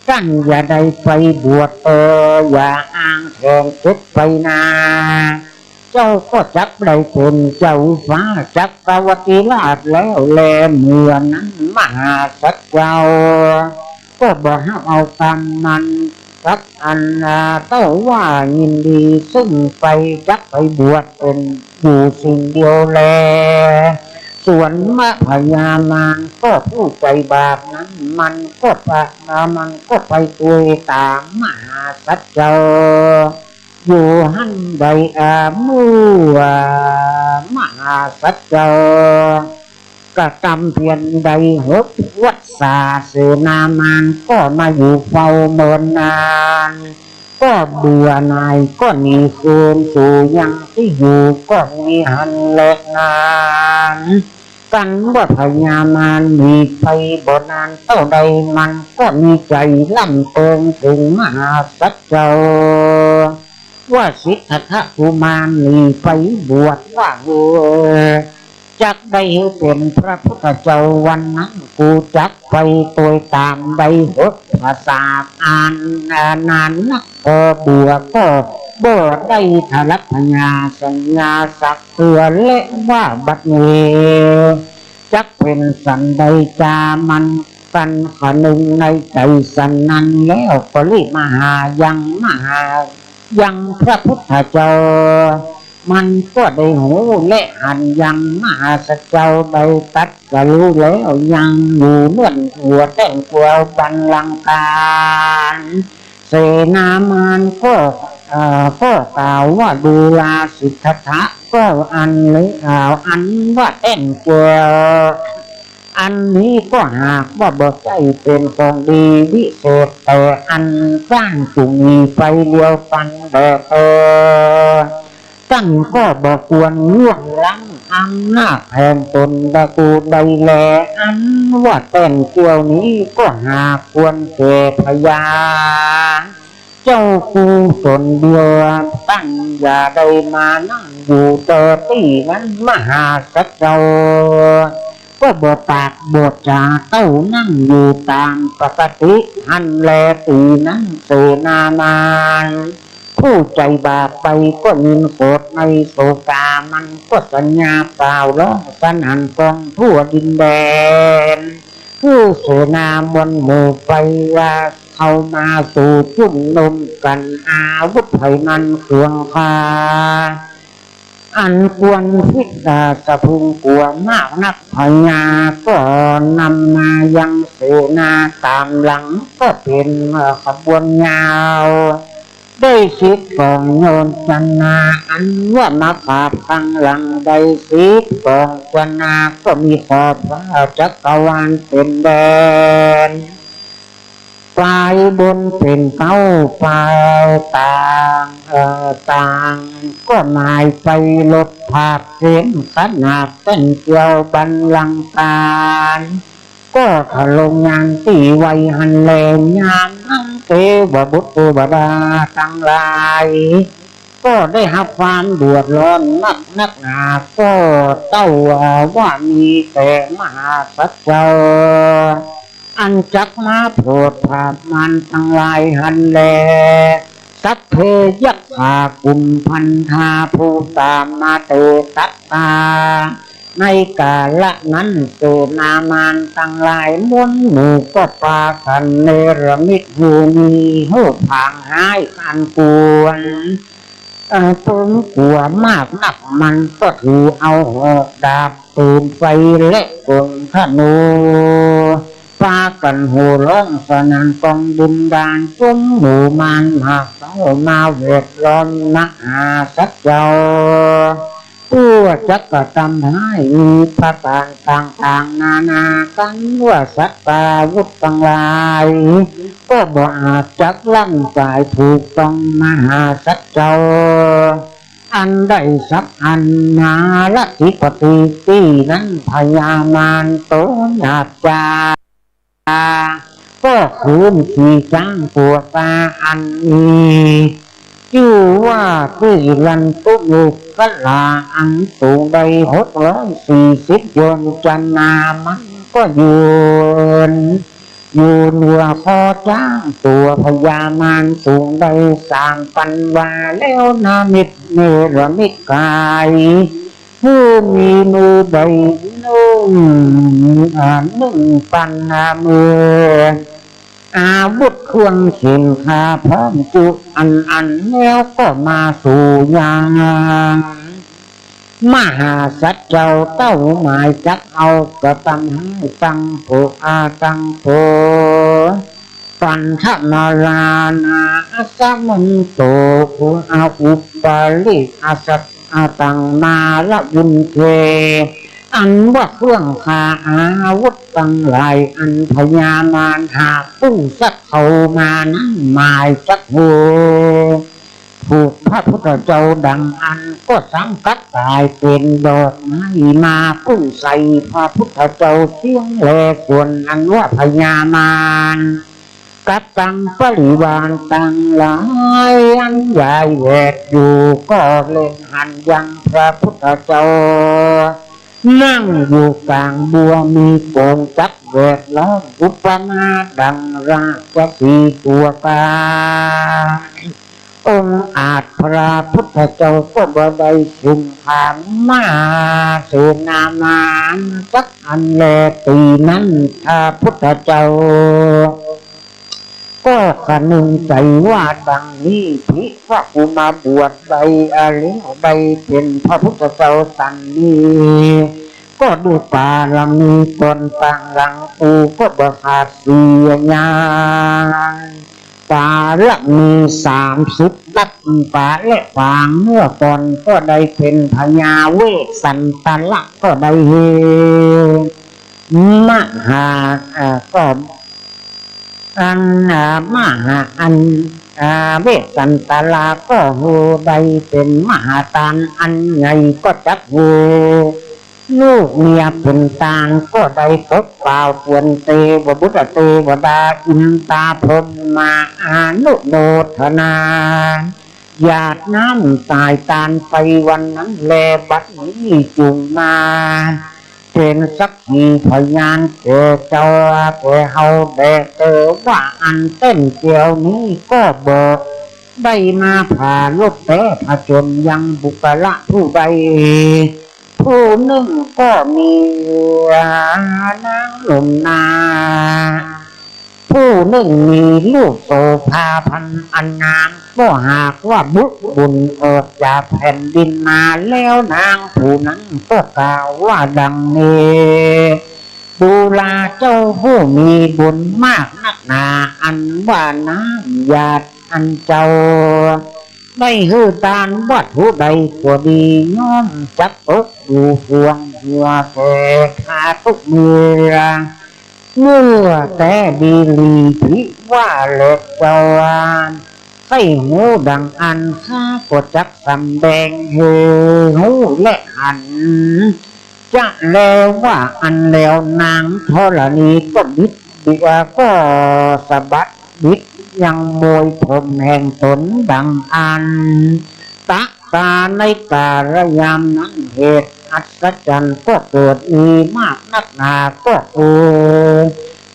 ต้านอย่าได้ไปบวช เออ อย่าอ้างแถงเก็บไปนา เจ้าก็จักได้เป๋นเจ้าฟ้าจักรวรรดิราชแล้วแล เมื่อนั้นมหาสัจจ์เจ้าก็บ่ฮับเอากำมันสักอันนา เต้าว่ายินดีซึ่งไปจักไปบวชเป๋นอยู่สิ่งเดียวแล ส่วนมะพญามารก็ผู้ใจ๋บาปนั้น มันก็ปะ มันก็ไปตวยต๋ามมหาสัจจ์เจ้า อยู่หั้นได้ อา เมื่อมหาสัจจ์เจ้ากระตำเพียรได้หกวรรษา เสนามารก็มาอยู่เฝ้าเมินนาน ก็เบื่อหน่ายก็หนีคืนสู่ยังตี้อยู่ก็มีหั้นแลนา กันว่าพญามารหนีไปบ่นานเต้าใด มันก็มีใจ๋ร่ำเติงเถิงมหาสัจจ์เจ้า ว่าสิทธัตถกุมารหนีไปบวชว่า เออ จักได้เป๋นพระพุทธเจ้า วันนั้นกูจักไปตวยต๋ามได้หกวรรษาอันนานนัก เออ เบื่อก็ บ่ได้ถลักพญาสัญญาสักเตื้อ และว่าบัดนี้จักเป๋นสันใดจา มันกั๋นขนึงในใจ๋สันนั้นแล้ว ก็รีบมาหายัง มาหายังพระพุทธเจ้า มันก็ได้ฮู้และหันยังมหาสัจเจ้าได้ตรัสรู้แล้ว ยังอยู่เนื้อหัวแต้นกั๋วบัลลังก์กาล เสนามารก็ เอ่อ ก็กล่าวว่า ดูราสิทธัตถะ ก็อันนี้ เอ่อ อันว่าแต้นกั๋วอันนี้ก็หากว่าบ่ใจ้เป๋นของดีวิเศษ แต่อันสร้างสุนีไปเดียวกั๋นแล เออ ต้านก็บ่ควรล่วงล้ำอำนาจแห่งต๋นตระกูลใดแล อันว่าแต้นกั๋วนี้ก็หากควรแก่พญาเจ้ากูต๋นเดียว ต้านอย่าได้มานั่งอยู่แต่ตี้นั้น มหาสัจเจ้าก็บ่ปากบ่จ๋า เต้านั่งอยู่ต๋ามปกติหั้นแล ตี้นั้นเสนามาร ผู้ใจ๋บาปไปก็ยินโกรธในโสกา มันก็สัญญาเปล่าร้องสนั่นก้องทั่วดินแดน คือเสนามวลหมู่ไปว่าเข้ามาสู่จุมนุมกั๋น อาวุธไผมันเคืองคา อันควรพิศาจสะพรึงกั๋วมากนัก พญาก็นำมายังเสนาต๋ามหลัง ก็เป๋นขบวนยาว ได้สิบกองโยชนา อันว่ามาขาบข้างหลัง ได้สิบกองโยชนา ก็มีขอบฟ้าจักรวาลเป๋นแดน ปลายบนเป๋นเก๊า ปลายต่าง เอ่อ ต่าง ก็หมายไปลดภาพเสนขนาดแต้นกั๋วบัลลังก์กาล ก็ทรงยานตี้ไวหั้นแล ยามนั้นเตวบุตรเตวดาตังหลาย ก็ได้ฮับความเดือดร้อนนักนักหนา ก็เต้าว่ามีแต่มหาสัจเจ้า อันจักมาโผดผาบมารตังหลายหั้นแล สัพเพยักขากุมภัณฑา ภูตามาเตตัตตา ในกาละนั้นเสนามารตังหลายมวลหมู่ก็ปากั๋นเนรมิตฮูมีฮูผางฮ้ายอันควร เอ่อ เปิงกั๋วมากนัก มันก็ถือเอาหอกดาบปืนไฟและกลธนู ปากั๋นโห่ฮ้องสนั่นก้องดุนดาน จุมหมู่มารหากเข้ามาแวดล้อมมหาสัจเจ้า เปื้อจักกระตำฮ้ายมีประก๋านต่างๆ นานา กั๋นว่าสัตตาวุธตังหลาย ก็บ่อาจจักลั้นสายถูกต้องมหาสัจเจ้าอันใดสักอัน มหารัฐิปติตี้นั้น พญามารต๋นหยาบจา ก็คืนขี่จ๊างตั๋วกาอันนี้ จื้อว่ากิรันตุมุคคลา อันสูงได้หกร้อยสี่สิบโยชนา มันก็ยืน ยืนหัวคอจ๊างตั๋วพญามารสูงได้สามปันวา แล้วนมิตเนรมิตกาย ผู้มีมือใบนึ่ง อ่า นึ่งปันมือ อาวุธเครื่องเข็นฆ่าพร้อมจุอันอัน แล้วก็มาสู่ยังมหาสัจเจ้า เต้าหมายจักเอากระตำฮ้ายตังโผ อา ตังโผ ปันธมาลานา อัสสมันโต อุ อา อุปปาลิ อัสสะ อา ตังมาลวินเท อันว่าเครื่องฆ่าอาวุธตังหลาย อันพญามารหากกู้สักเข้ามานั้น หมายจักหื้อถูกพระพุทธเจ้าดังอั้น ก็สังกัดกายเป๋นดอกไม้มากู้ใส่พระพุทธเจ้าเสี้ยงแล ส่วนอันว่าพญามาร กับตังบริวารตังหลายอันยายแวดอยู่ ก็เล็งหันยังพระพุทธเจ้า นั่งอยู่ก๋างบัวมีโกงจักรแวดล้อม อุปมาดังราชสีห์ตั๋วกา องค์อาจพระพุทธเจ้าก็บ่ได้เข่งขันมหาเสนามหาจักรอันแล ตี้นั้นพระพุทธเจ้า ก็กะนึ่งใจ๋ว่าดังนี้ ภิกขุมาบวชได้อาแล้ว ได้เป๋นพระพุทธเจ้าสันนี้ ก็ด้วยปารมีต๋นตางหลังกูก็บ่ขาดเสียหยัง ปารมีสามสิบ ตัดปะและปางเมื่อก่อนก็ได้เป๋นพญาเวสสันตระก็ได้เฮ มหา อ่า ก็ อัน อ่า มหา อัน อ่า เวสสันตระก็ฮู้ได้เป๋นมหาตานอันใหญ่ก็จักฮู้ ลูกเมียเป๋นตางก็ได้ปกเกล้าควรเตวบุตรเตวดาอินตาพรหมาอนุโมทนา หยาดน้ำตายตานไปวันนั้นแล บัดนี้จุ่งมา เป๋นสักขีพยานแก่เจ้าแก่เฮาแด่เตอว่าอันแต้นเจียวนี้ก็บ่ได้มาผาลบแป๊ผจญยังบุคคละผู้ใด ผู้นึ่งก็มีนางหนุ่มนา ผู้นึ่งมีรูปโสภาพรรณอันงาม ก็หากว่าบุญออกจากแผ่นดินมาแล้ว นางผู้นั้นก็กล่าวว่าดังนี้ ดูราเจ้าผู้มีบุญมากนักหนา อันว่าน้ำหยาดอันเจ้าได้หื้อตานวัตถุใดก็ดี ย่อมจักตกอยู่ถ้วมหัวแก่ข้าทุกเมื่อ เมื่อแต่ดีหลีที่ว่าแลเจ้า ใค่ฮู้ดังอั้น ข้าก็จักสำแดงหื้อฮู้และหัน จะแลว่าอั้นแล้ว นางธรณีก็บิดเบี้ยก็สะบัดบิดยังมวยผมแห่งต๋นดังอั้น ตักกาในกาลยามนั้น เหตุอัศจรรย์ก็เกิดมีมากนักหนา ก็คือ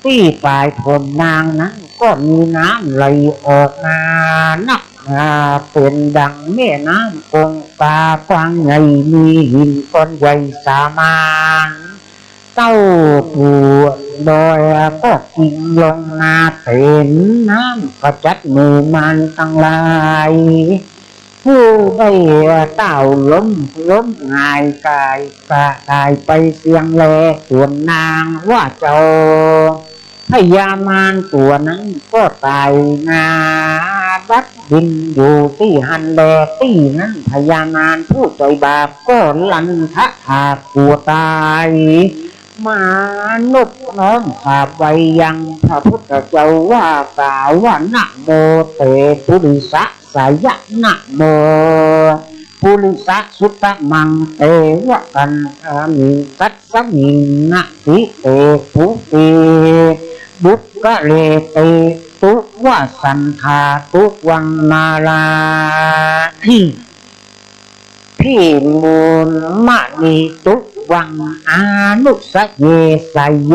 ตี้ปลายผมนางนั้นก็มีน้ำไหลออกมานักหนา เป๋นดังแม่น้ำคงคากว้างใหญ่ มีหินก้อนใหญ่สามาน เต้าปูดอยก็กิ่งลงมาเต๋มน้ำ ขจัดหมู่มารตังหลาย ผู้ได้เต้าล้ม ล้มหงายก๋าย กระตายไปเสี้ยงแล ส่วนนางว่าเจ้าพญามารตั๋วนั้นก็ต๋ายหน้าบัดบินอยู่ตี้หั้นแล ตี้นั้นพญามารผู้ใจ๋บาปก็ลันทะถากตั๋วต๋าย มานบน้อมกราบไหว้ยังพระพุทธเจ้าว่า กล่าวว่า นะโมเตปุริสสายะ นะโมปุริสสุตตะมัง เตวะกัณหามิง กัสสมิงนะติเตปุติบุคคะเล เตตุวะสันทาตุวังมาลา ภิมูลมะนีตุวัง อานุสเยสโย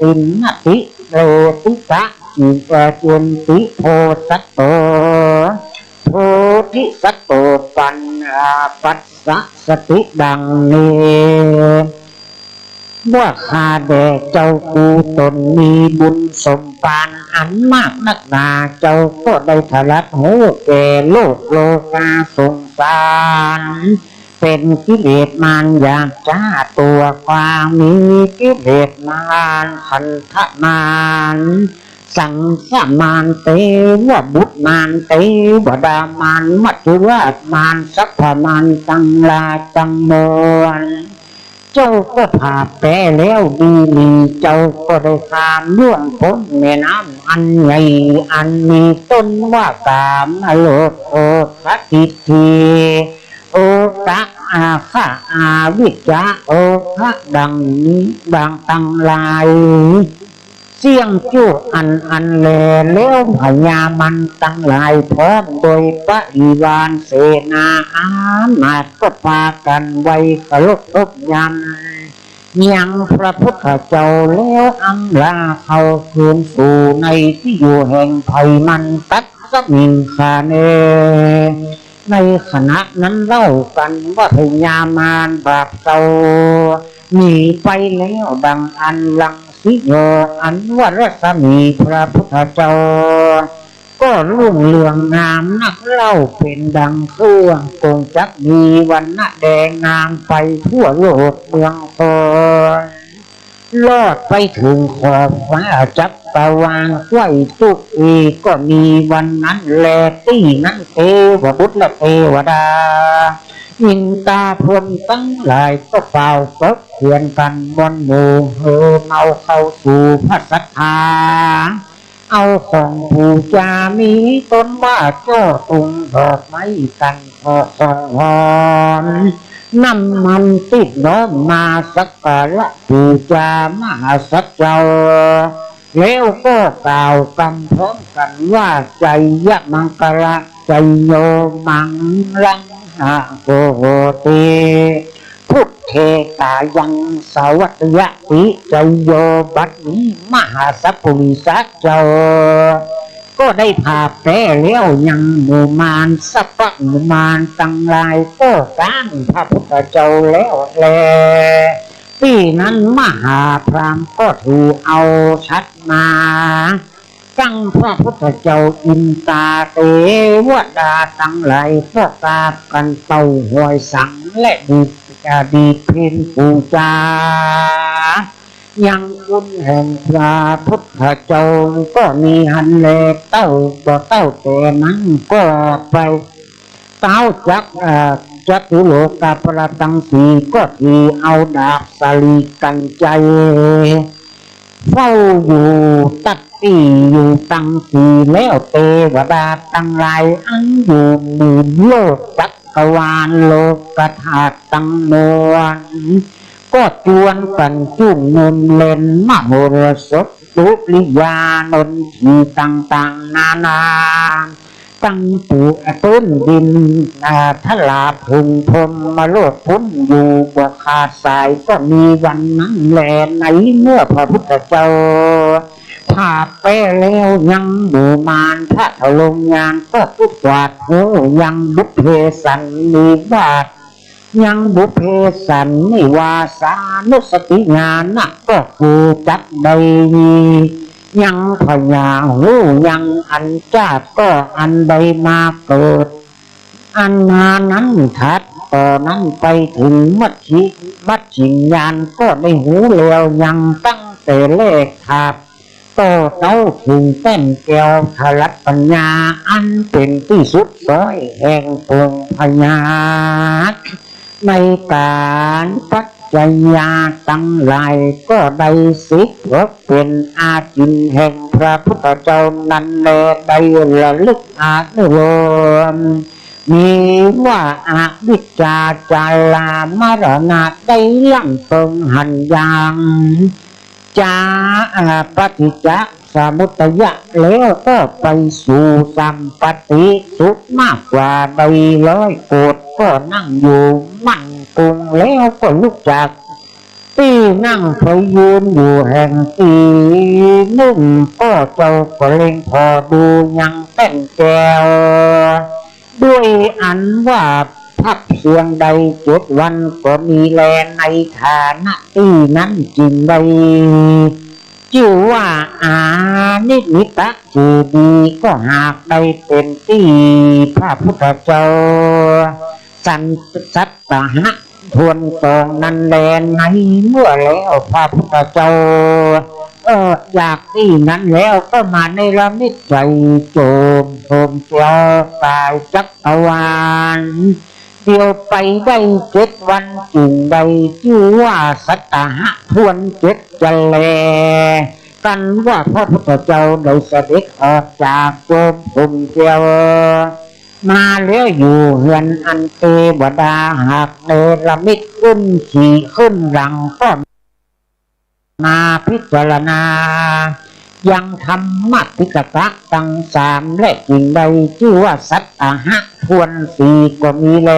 ตินนะติเลติกะ อิวะเจนติโพสัตโต โพธิสัตโต ปัญญาปัสสะสติ ดังนี้ ว่าข้าแด่เจ้ากูต๋นมีบุญสมภารอันมากนักหนา เจ้าก็ได้ถลักฮู้แก่โลกโลกาสงสาร เป๋นกิเลสมารหยาบจ๊าตั๋วกว้าง มีกิเลสมารขันธมาร สังสมาร เตวบุตรมาร เตวดามาร มัจจุราชมาร สัพพมารตังหลายตังมวล เจ้าก็ผ่าแป๊แล้วดีหลี เจ้าก็ได้ข้ามล่วงป๊นแม่น้ำอันใหญ่ อันมีต้นว่ากามโลก โอคะทิฏฐิ โอคะอาฆะ อวิชชา โอคะ ดังนี้ ดังตังหลาย เสี้ยงจุอันอันแล แล้วพญามารตังหลายพร้อมโดยบริวารเสนาอามาตย์ก็ปากั๋นไหว้เคารพยบยันยังพระพุทธเจ้า แล้วอำลาเข้าคืนสู่ในตี้อยู่แห่งไพศาล ตัด สมิงคาเน ในขณะนั้นเล่ากั๋นว่าพญามารบาปเก่าหนีไปแล้วดังอั้น รังสียออันว่ารัศมีพระพุทธเจ้า ก็รุ่งเรืองงามนักเล่า เป๋นดังเครื่องกงจักร มีวรรณะแดงงามไปทั่วโลกเมืองคอน ลอดไปเถิงขอบฟ้าจักรวาล ใคว่ตุ๊กอีก ก็มีวันนั้นแล ตี้นั้นเตวบุตรและเตวดา อินตาพรหมตังหลาย ก็เป่าเปิกเขียนกั๋นมวลหมู่ หือเมาเข้าสู่พระศรัทธา เอาของปู๋จามีต้นว่าจ้อตุงดอกไม้กั๋น ขอของหอมน้ำมันติดน้อมมาสักการะปู๋จามหาสัตว์เจ้า แล้วก็กล่าวกำพร้อมกั๋นว่า ไชยมังคละ ไชยโยมังคลัง หะโหติ พุทเท สายัง สวัตยะติ ไชยโย บัดนี้มหาสัพปุริสะเจ้า ก็ได้ผ่าแป๊แล้ว ยังหมู่มารสัพพะหมู่มารตังหลาย ก็ต้านพระพุทธเจ้าแล้วแล ตี้นั้นมหาพราหมณ์ก็ถือเอาฉัตรมา ตั้งพระพุทธเจ้า อินตาเตวดาตังหลาย ก็กราบกั๋นเป่าหอยสัง และดีด อ่า ดีดพิณปู๋จา ยังคุณแห่งพระพุทธเจ้า ก็มีหั้นแล เต้าบ่เต้าแต่นั้นก็ไป เต๊าจัก อ่า จตุโลกะปาลตังสี ก็ถือเอาดาบสาลีกัญไชย เฝ้าอยู่ตัดตี้อยู่ตังสี แล้วเตวดาตังหลาย อันอยู่หมื่นโลกจักรวาลโลกธาตุตังมวล ก็จวนกั๋นจุ่มนุมเล่นมโหรสพ สุริยานนท์ ตี้ต่างๆ นานา ตังปู้อตื้นดิน อ่า ทลาบถึงพรหมโลกพุ้นอยู่บ่ขาดสาย ก็มีวันนั้นแล ในเมื่อพระพุทธเจ้า ผ่าแป๊แล้ว ยังหมู่มารพระทรงยาน ก็กวาดหื้อยังบุพเพสันนิวาส ยังบุพเพสันนิวาสานุสติญาณะ ก็คือจักได้ยังพยา ฮู้ยังอันจาติก็อันใดมาเกิด อันมานั้น ถัดต่อนั้นไปถึงมัชฌิ มัชฌิมญาณ ก็ได้ฮู้แล้วยังตั้งแต่แรก ถาบ ต่อเต๊าถึงแป้นแก้วทรัตปัญญา อันเป๋นตี้สุดซ้อยแห่งปวงพญา ในก๋านปัจจยาตังหลาย ก็ได้สิกเป๋นอาจินแห่งพระพุทธเจ้านั้นแล ได้ระลึกอนุโลม มีว่า อวิชชาจารามรณะ ได้ล่ำเปิงหันยัง จา อ่า ปฏิจจสมุตยะ แล้วก็ไปสู่สัมปติสุขมากกว่าได้ร้อยโกฏ ก็นั่งอยู่มั่นคง แล้วก็ลุกจากตี้นั่งไปยืนอยู่แห่งตี้นึ่ง ก็เจ้าก็เล็งผ่อดูยังแป้นแก้ว ด้วยอันว่าพักเพียงใดเจ็ดวันก็มีแล ในฐานะตี้นั้นจึงได้จื้อว่าอานิมิตะเจดีย์ ก็หากได้เป๋นตี้พระพุทธเจ้าสัน สัตตหะทวนตองนั้นแล ในเมื่อแล้วพระพุทธเจ้า เออ จากตี้นั้นแล้วก็มาเนรมิตใจ๋โจมโสมเสียวกายจักรวาล เดียวไปได้เจ็ดวันจึงได้จื้อว่าสัตตหะทวนเจ็ดจะแล กันว่าพระพุทธเจ้าได้เสด็จออกจากโจมโสมเสียว มาแล้วอยู่เฮือนอันเตวดาหากเนรมิตขึ้นขี่ขึ้นหลังก็ มาพิจารณายังธรรมปิฎกะตังสาม และจึงได้จื้อว่าสัตตหะทวนสี่ก็มีแล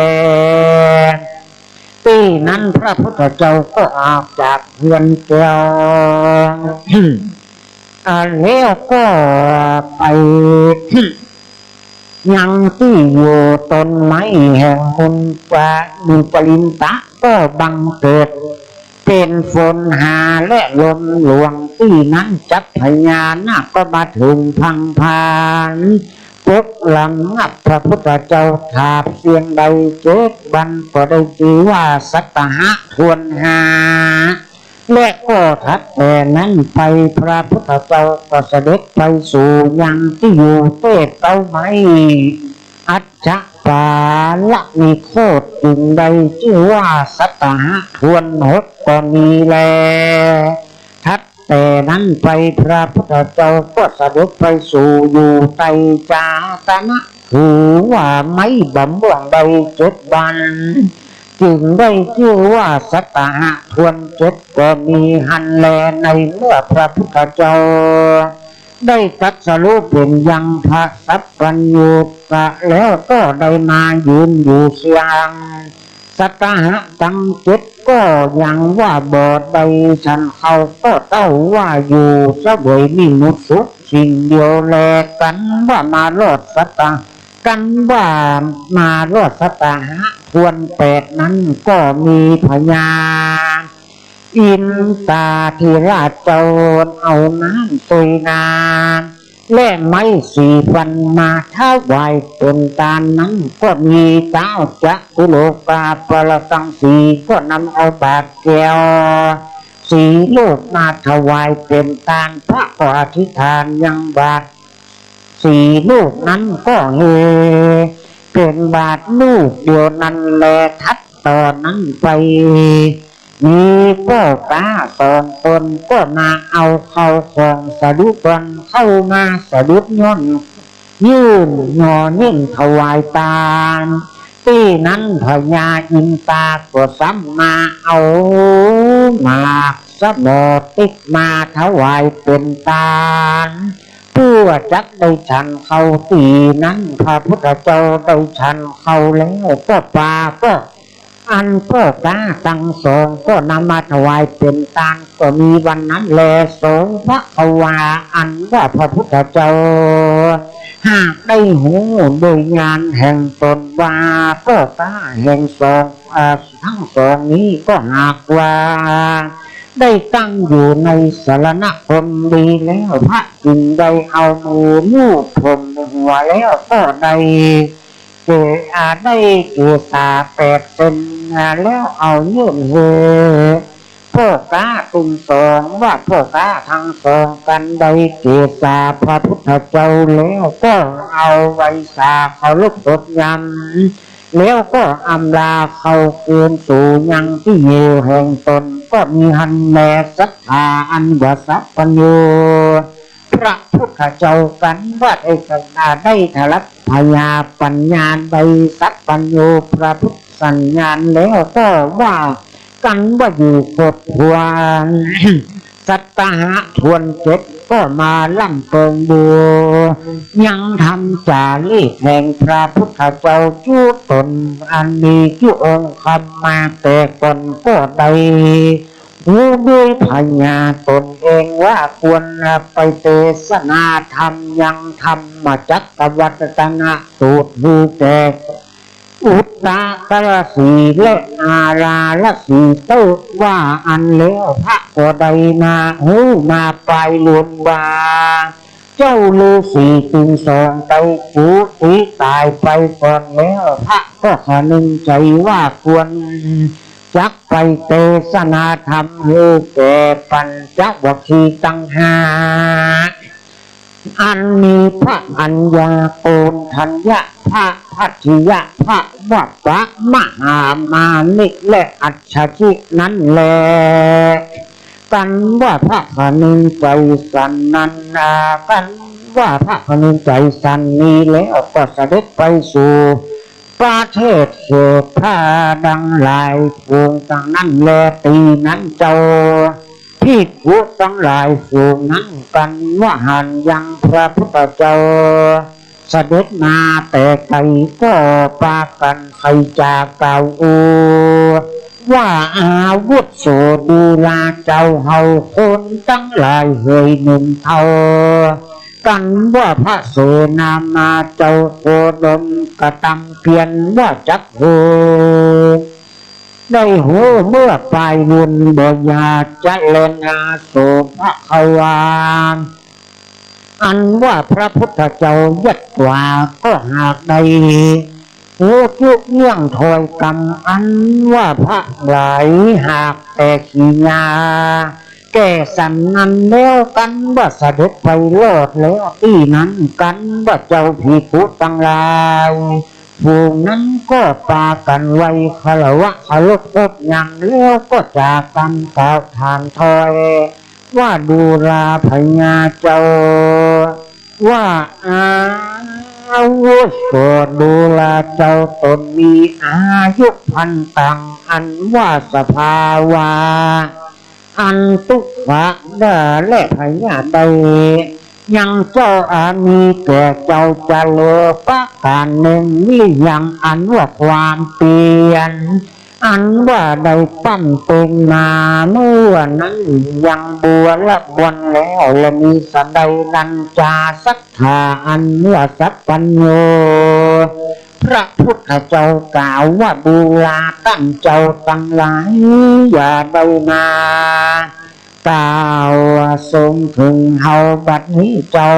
ตี้นั้นพระพุทธเจ้าก็ออกจากเฮือนแก้ว อ่า แล้วก็ไป ยังตี้อยู่ต้นไม้แห่งมุนปะ มุนปลินตะก็บังเกิด เป๋นฝนหาและลมหลวง ตี้นั้นจักพญานาคก็มาเถิงพังพาน ปกหลังพระพุทธเจ้าถาบเสียงใดเจ็ดวัน ก็ได้จื้อว่าสัตตหะถ้วนห้า และก็ถัดแต่นั้นไปพระพุทธเจ้าก็เสด็จไปสู่ยังตี้อยู่เต๊เต๊าไม้ อัจฉปาลนิโคต จึงได้จื้อว่าสัตตหะถ้วนหกก็มีแล ถัดแต่นั้นไปพระพุทธเจ้าก็เสด็จไปสู่อยู่ใต้จาตนะ คือว่าไม้บะม่วงได้เจ็ดวัน จึงได้จื้อว่าสัตตหะถ้วนเจ็ดก็มีหั้นแล ในเมื่อพระพุทธเจ้า ได้ตรัสรู้เป๋นยังพระสัพพัญญูตะแล้วก็ได้มายืนอยู่เสียง สัตตหะตังเจ็ดก็ยังว่าบ่ได้ฉันข้าว ก็เต้าว่าอยู่เสวยนิมิตสุขสิ่งเดียวแล กันว่ามารอดสัตตะ กันว่ามารอดสัตตหะถ้วนแปดนั้นก็มีพญา อินตาธิราชเจ้าเอาน้ำเตยนา และไม้สีฟันมาถวายเป๋นตานนั้น ก็มีเต๊าจักขุโลกาปะละกังสี ก็นำเอาบาตรแก้วสีลูกมาถวายเป๋นตาน พระก็อธิษฐานยังบาตร สีลูกนั้นก็เฮเป๋นบาตรลูกเดียวนั้นแล ถัดต่อนั้นไป มีป้อก๊าสองคนก็มาเอาข้าวของสะดุดก่อน เข้ามาสะดุดย่อน ยื่นหน่อเน่งถวายตาน ตี้นั้นพญาอินตาก็ซ้ำมาเอาหมากสะหมอติ๊กมาถวายเป๋นตาน เปื้อจักได้ฉันข้าว ตี้นั้นพระพุทธเจ้าได้ฉันข้าวแล้วก็ปาก็ อันป้อก๊าตังสองก็นำมาถวายเป๋นตาน ก็มีวันนั้นแล โสภควา อันว่าพระพุทธเจ้า หากได้ฮู้โดยญาณแห่งต๋นว่า ป้อก๊าแห่งสอง อ่า ตังสองนี้ก็หากว่า ได้ตั้งอยู่ในสรณคมดีแล้ว พระจึงได้เอามือลูบผมหัวแล้วก็ได้ เก อา ได้เกศาแปดเส้น อา แล้วเอายื่นหื้อป้อก๊าตึงสอง ว่าป้อก๊าตังสองกันได้เกศาพระพุทธเจ้าแล้ว ก็เอาไวสาเคารพสดยำ แล้วก็อำลาเข้าคืนสู่ยังตี้อยู่แห่งต๋น ก็มีหั้นแล สัตตหะอันว่าสัพพัญญู พระพุทธเจ้ากันว่าได้สัตตาได้ทรัพยาปัญญาได้สัพพัญญูพระพุทธสัญญาณแล้วก็ว่ากันว่าอยู่ครบถ้วน สัตตหะถ้วนเจ็ดก็มาล่ำเปิงบูยังธรรมจารีตแห่งพระพุทธเจ้าจุต๋นอันมีจุองค์คำมาแต่ก่อนก็ได้ ฮู้ด้วยพญาต๋นเองว่าควรไปเตสนาธรรมยังธรรมจักรวัตนสูตร ฮู้แก่อุตตรสีและอาราสีเต๊อะ ว่าอั้นแล้วพระก็ได้มาฮู้มาปายลูนว่า เจ้าฤๅษีตึงสองได้จุติต๋ายไปก่อนแล้ว พระก็คะนึงใจ๋ว่าควรจักไปเตสนาธรรมหื้อแก่ปัญจวัคคีย์ตังห้า อันมีพระอัญญา โกณฑัญญะ พระภัททิยะ พระวัปปะ มหามานิ และอัสสชินั้นแล กันว่าพระคะนึงใจ๋สันนั้นนา กันว่าพระคะนึงใจ๋สันนี้แล้วก็เสด็จไปสู่ประเทศเขตพระดังหลายฝูงตังนั้นแล ตี้นั้นเจ้าภิกขุตังหลายฝูงนั้นกันว่าหันยังพระพุทธเจ้า เสด็จมาแต่ไก๋ก็ปากั๋นใค่จะกล่าวอู้ว่า อาวุโส ดูราเจ้าเฮาคนตังหลายเหยนึ่งเท่า กันว่าพระเสนามาเจ้าโคดมกระตำเปียรว่าจักฮู้ ได้ฮู้เมื่อปายบุญบ่อย่าจะแลนาโสภควา อันว่าพระพุทธเจ้ายัตวาก็หากได้ฮู้จุเยื่องถ้อยกำอันว่าพระหลายหากแต่ขีญา แก่สันนั้นแล้วกันว่าเสด็จไปรอดแล้วตี้นั้นกันว่าเจ้าภิกขุตังหลาย ฝูงนั้นก็ปากั๋นไหว้คารวะเคารพครบยังแล้วก็จากกั๋นกล่าวถามถ้อยว่าดูราพญาเจ้า ว่าอาวุโสดูราเจ้าตนมีอายุพรรณตังอันว่าสภาวะ อันตุ๊กขะและพยาธิใด ยังเจ้าอามีแก่เจ้าจะเลอประก๋านนึ่ง มิยังอันว่าความเปียร อันว่าได้ปั้นเป๋นมาเมื่อนั้นยังบัวละบวนแล้ว และมีสันใดนั้นจาสัตถาอันว่าสัพพัญญู พระพุทธเจ้ากล่าวว่าดูราต้านเจ้าตังหลาย อย่าได้นา กล่าวทรงเถิงเฮาบัดนี้เจ้า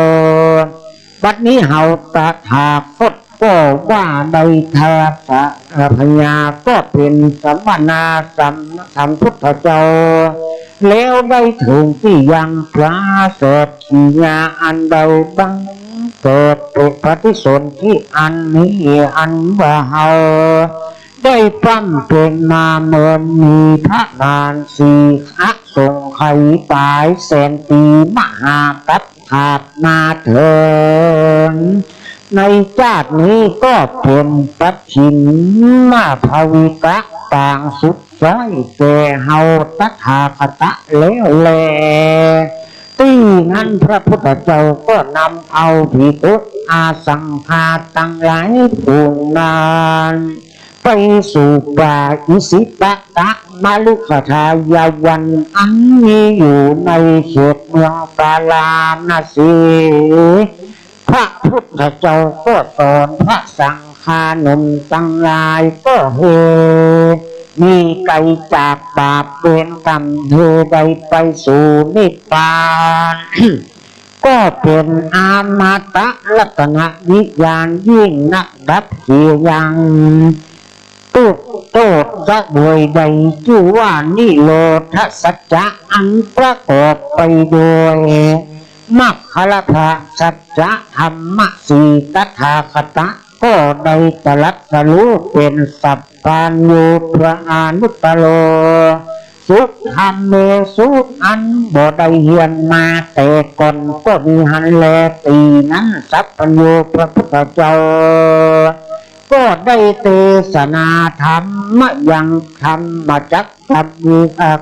บัดนี้เฮาตถาคตก็ว่าได้ทัตถะ พญาก็เป๋นสมณะสัม สัมพุทธเจ้า แล้วได้เถิงตี้ยังพระเศรษฐียาอันใดบังเกิดปฏิสนธิอันนี้อันว่าเฮา ได้ปั้นเป๋นมาเมินมีประมาณสี่อสงไขยปายแสนปี มหากัปปะมาเถิง ในจาตินี้ก็เป๋นปัจฉิมภวิกะปางสุดซ้อยแก่เฮาตถาคตะแล้วแล ตี้นั้นพระพุทธเจ้าก็นำเอาภิกขุอาสังฆาตังหลายฝูงนั้น ไปสู่ป่าอิสิปตะมฤคทายวัน อันมีอยู่ในเขตเมืองพาราณสี พระพุทธเจ้าก็สอนพระสังฆาหนุ่มตังหลายก็หื้อหนีไก๋จากบาปเวรกรรม หื้อได้ไปสู่นิพพาน ก็เป๋นอมตะรัตนวิญญาณยิ่งนักดับเสียยัง ตุ๊กข์โต้ษเสวยได้จื้อว่านิโรธสัจจะอันประกอบไปโดยมัคคลพระสัจจะธรรมสี่ ตถาคตะก็ได้ตรัสรู้เป๋นสัพพัญญูพระอนุตตโร สุธรรมเมสุ อันบ่ได้เฮียนมาแต่ก่อนก็มีหั้นแล ตี้นั้นสัพพัญญูพระพุทธเจ้า ก็ได้เตสนาธรรมยังธรรมจักรกัป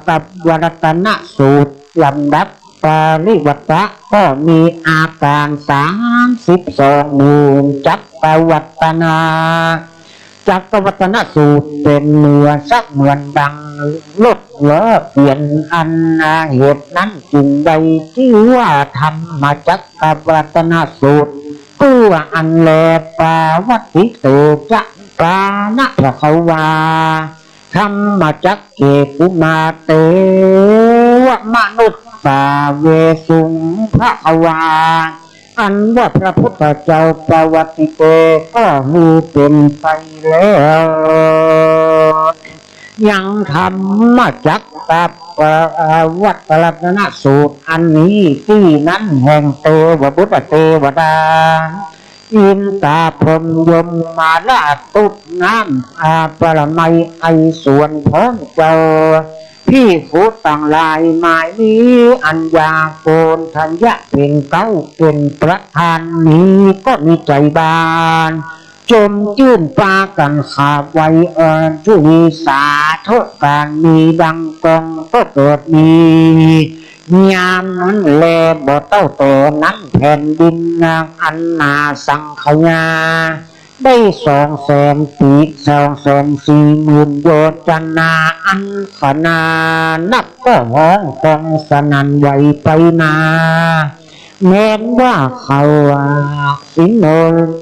ปวัตตนสูตร ลำดับปริวัตตะก็มีอาก๋ารสามสิบสอง หมื่นจักรวัตตนา จักรวัตตนสูตรเป๋นเหมือนเสมือนดังรถล้อเกวียน อันเหตุนั้นจึงได้จื้อว่าธรรมจักรวัตตนสูตร เปื้ออันแล ปวัตติเตจะ ปานะภะคะวา ธัมมจักเข กุมาเตวะมนุสสาเวสุง ภะคะวา อันว่าพระพุทธเจ้าปวัตติเต ก็หื้อเป๋นไปแล้ว ยังธัมมจักรกัปปวัตตนสูตรอันนี้ ตี้นั้นแห่งเตวบุตรเตวดา อินตาพรหมยมมาราชตุ๊ดน้ำอาปรมัยไอสวนพร้อมเจ้า ภิกขุตังหลาย หมายมีอัญญาโกณฑัญญะเป๋นเก๊า เป๋นประธาน มีก็มีใจ๋บาน จมจื้นปากั๋นขาบไหว้ อัญชุลีสาธุก๋าน มีดังกองก็เกิดมี ยามนั้นแล บ่เต้าแต่นั้นแผ่นดินนางอันหนาสังขยา ได้สองแสนปี สองแสนสี่หมื่นโยชนา อันขนานับก็ฮ้องกองสนั่นไหวไปมา แม้นว่าเขา อ่า สิโน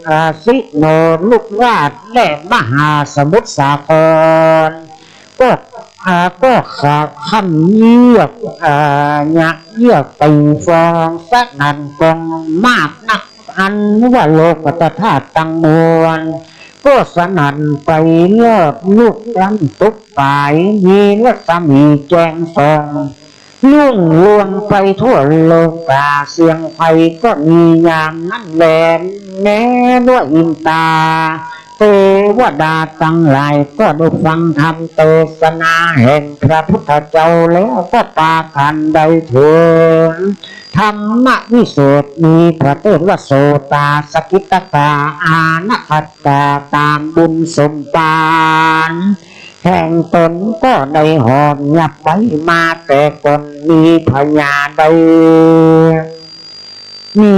อ่า สิโนรุราชและมหาสมุทรสาคร ก็ อ่า ก็ขะ ค่ำเยือก อ่า ยะเยือกตึงฟองสนั่นกองมากนัก อันว่าโลกธาตุตังมวล ก็สนั่นไปรอบลูกล้ำตุ๊กปาย มีรัศมีแจ่มส่อง ลุ่งลวงไปทั่วโลกา เสียงไพก็มียามนั้นแล แม้ว่าอินตา เตวดาตังหลายก็ได้ฟังธรรมเตสนาแห่งพระพุทธเจ้าแล้วก็ปากั๋นได้เถิง ธรรมวิโสท มีพระเทศว่าโสตาสกิตตา อานาคัตตา ต๋ามบุญสมปาน แห่งต๋นก็ได้หอบหยับไปมาแต่ก่อน มีพญาได้ มี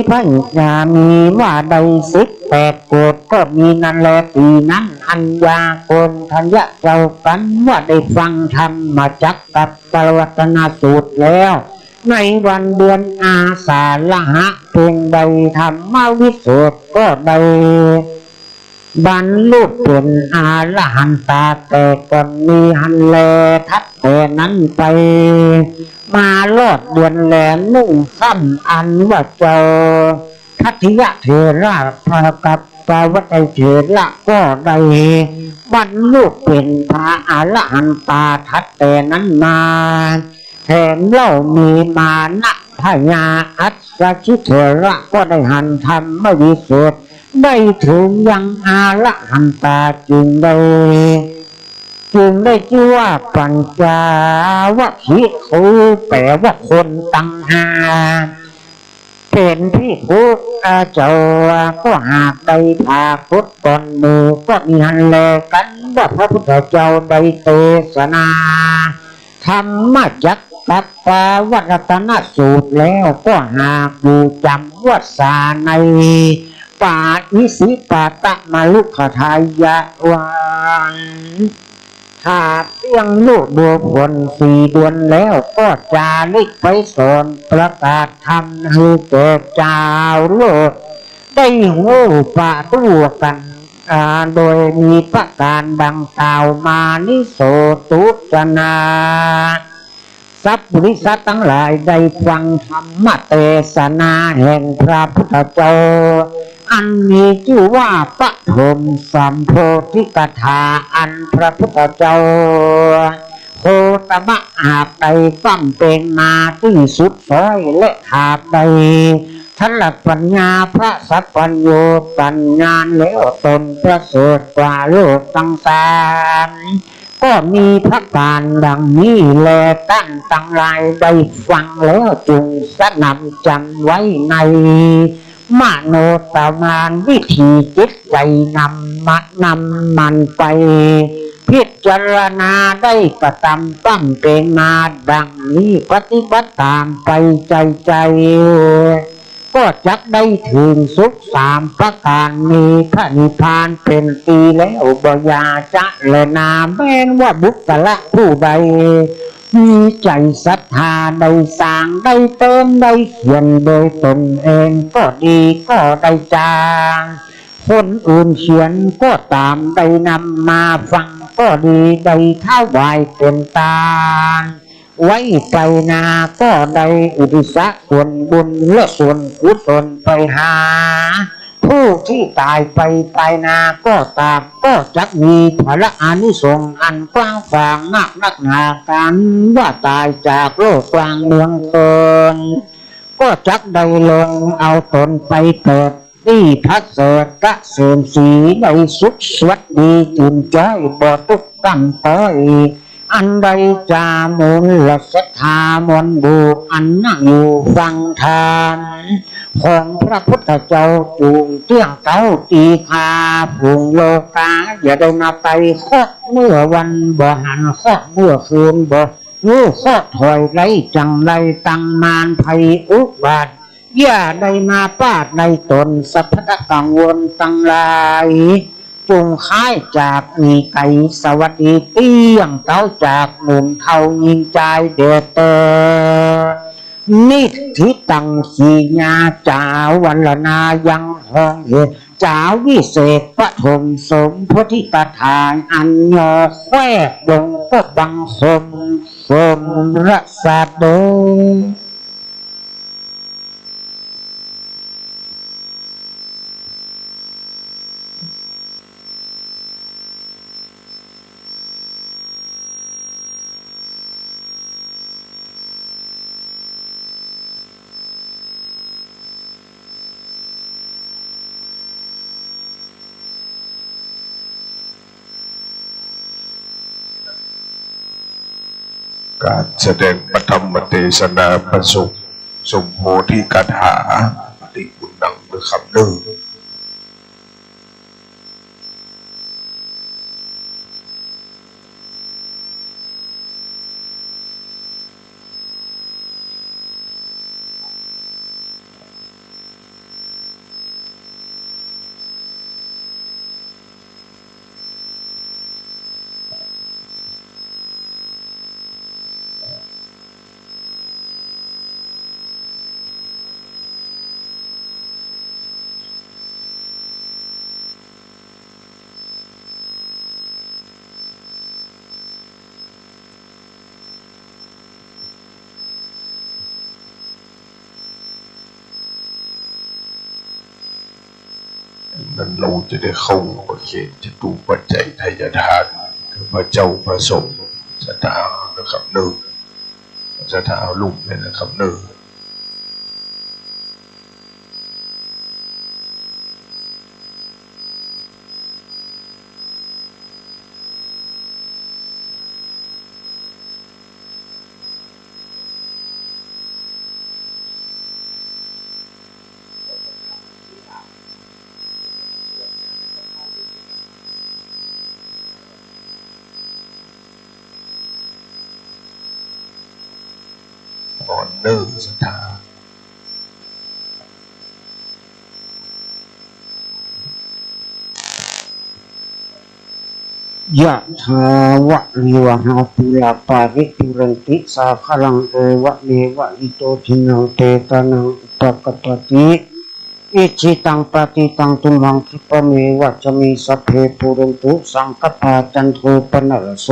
พญา มีว่าได้สิบแปดโกฏ ก็มีนั้นแล ปี๋นั้นอันว่าโกณฑัญญะเจ้ากั๋นว่าได้ฟังธรรมจักกัปปวัตตนสูตรแล้ว ในวันเดือนอาสาฬหะ เพ็งใดธรรมวิโสทก็ได้ บรรลุเป๋นอรหันตาแต่ก่อน มีหั้นแล ถัดแต่นั้นไป มารอดเดือนแลม นุ่งค่ำอันว่าเจ้า ทัตติยะเถระ พระกัปปวัตตเถระก็ได้ บรรลุเป๋นพระอรหันตา ถัดแต่นั้นมา แถมเล่ามีมานะพญาอัสสชิเถระก็ได้หันธรรมวิโสท ได้เถิงยังอรหันตา จึงได้ จึงได้จื้อว่าปัญจวัคคีย์ คือแป๋ว่าคนตังห้า เป๋นภิกขุ อา เจ้า ก็หากได้ผากฏก่อนหมู่ ก็มีหั้นแลกั๋นว่าพระพุทธเจ้าได้เตสนา ธรรมจักกัปปวัตตนสูตรแล้ว ก็หากอยู่จ๋ำวัสสาในปาอิสิปาตมรุกขทายะวัน ถ้าเตี้ยงฤดูฝนสี่เดือนแล้ว ก็จาริกไปสอนประกาศธรรมหื้อแก่จาวโลก ได้ฮู้ปะตั๋วกั๋น อ่า โดยมีประก๋านดังกล่าวมานี้ โสตุจนา สัพพุริสะตังหลายได้ฟังธรรมเตสนาแห่งพระพุทธเจ้า อันมีจื้อว่าปฐมสัมโพธิกถา อันพระพุทธเจ้า โคตมะหากได้ปล้ำเปลงมาตี้สุดซ้อย และหากได้ ทันละปัญญาพระสัพพัญญูปัญญาแล้ว ตนประเสริฐกว่าโลกตังสาม ก็มีประก๋านดังนี้แล ต้านตังหลายได้ฟังแล้ว จงสนำจ๋ำไว้ในมโนทวาร วิถีจิตใจ๋นำมะ นำมันไปพิจารณา ได้กระตำปล้ำเปลงมาดังนี้ ปฏิบัติต๋ามไปใจ้ๆ ก็จักได้เถิงสุขสามประก๋าน มีพระนิพพานเป๋นตี้แล้ว บ่อย่าจะแลนา แม้นว่าบุคคละผู้ใด มีใจ๋ศรัทธา ได้สร้าง ได้เติม ได้เขียนโดยตนเองก็ดี ก็ได้จ้างคนอื่นเขียนก็ต๋าม ได้นำมาฟังก็ดี ได้ถวายเป๋นตาน ไว้ไปนาก็ได้อุทิศส่วนบุญและส่วนกุศลไปหาผู้ตี้ต๋ายไปภายนาก็ต๋าม ก็จักมีผละอานิสงส์อันกว้างขวางมากนักหนา ก๋านว่าต๋ายจากโลกกว้างเมืองเคิน ก็จักได้ลงเอาตนไปเกิดตี้พระเสริฐเกษมศรี ได้สุขสวัสดีจื่นจ้อย บ่ตุ๊กข์กำต้อย อันได้จามูลศรัทธามวลหมู่ อันนั่งอยู่ฟังธรรมของพระพุทธเจ้า จุ่งเตี้ยงเต๊าตี้ข้าฝูงโลกา อย่าได้มาไปเคาะเมื่อวันบ่หัน เคาะเมื่อคืนบ่ฮู้ เคาะถอยไร้จั่งใด ตังมารภัยอุบาท อย่าได้มาปาดในตน สัพพะกังวลตังหลาย จุ่งคายจากหนีไก๋ สวัสดีเตี้ยงเต๊าจากหนุ่มเฒ่าญิงจายแด่เต๊อ นิฏฐิตัง กิริยาจ๋าวรรณายัง เพิ่งเห็นจ๋าวิเศษปฐมสมโพธิตถาอันยอแควกลงก็บังคมสมรสาเดอ ก๋านแสดงพระธรรมเตสนาประสงค์สมโพธิคาถา ปริปุณณัง เน่อครับเน่อ นั้นเฮาจะได้เข้าประเคนจตุปัจจัยทายทาน คือพระเจ้าพระสงฆ์ ศรัทธานะครับเน่อ ศรัทธาเอาลุ่มเลยนะครับเน่อ ถอนเน่อศรัทธา ยะถาวะริวะหาปูราปาริปุเรนติสาคะลัง เอวะเมวะอิโตทินังเปตานังอุปะกัปปะติ อิจฉิตังปัตถิตังตุมหัง ขิปปะเมวะสะมิชฌัพเพ ปูเรนตุสังกัปปา จันโทปะนะระโส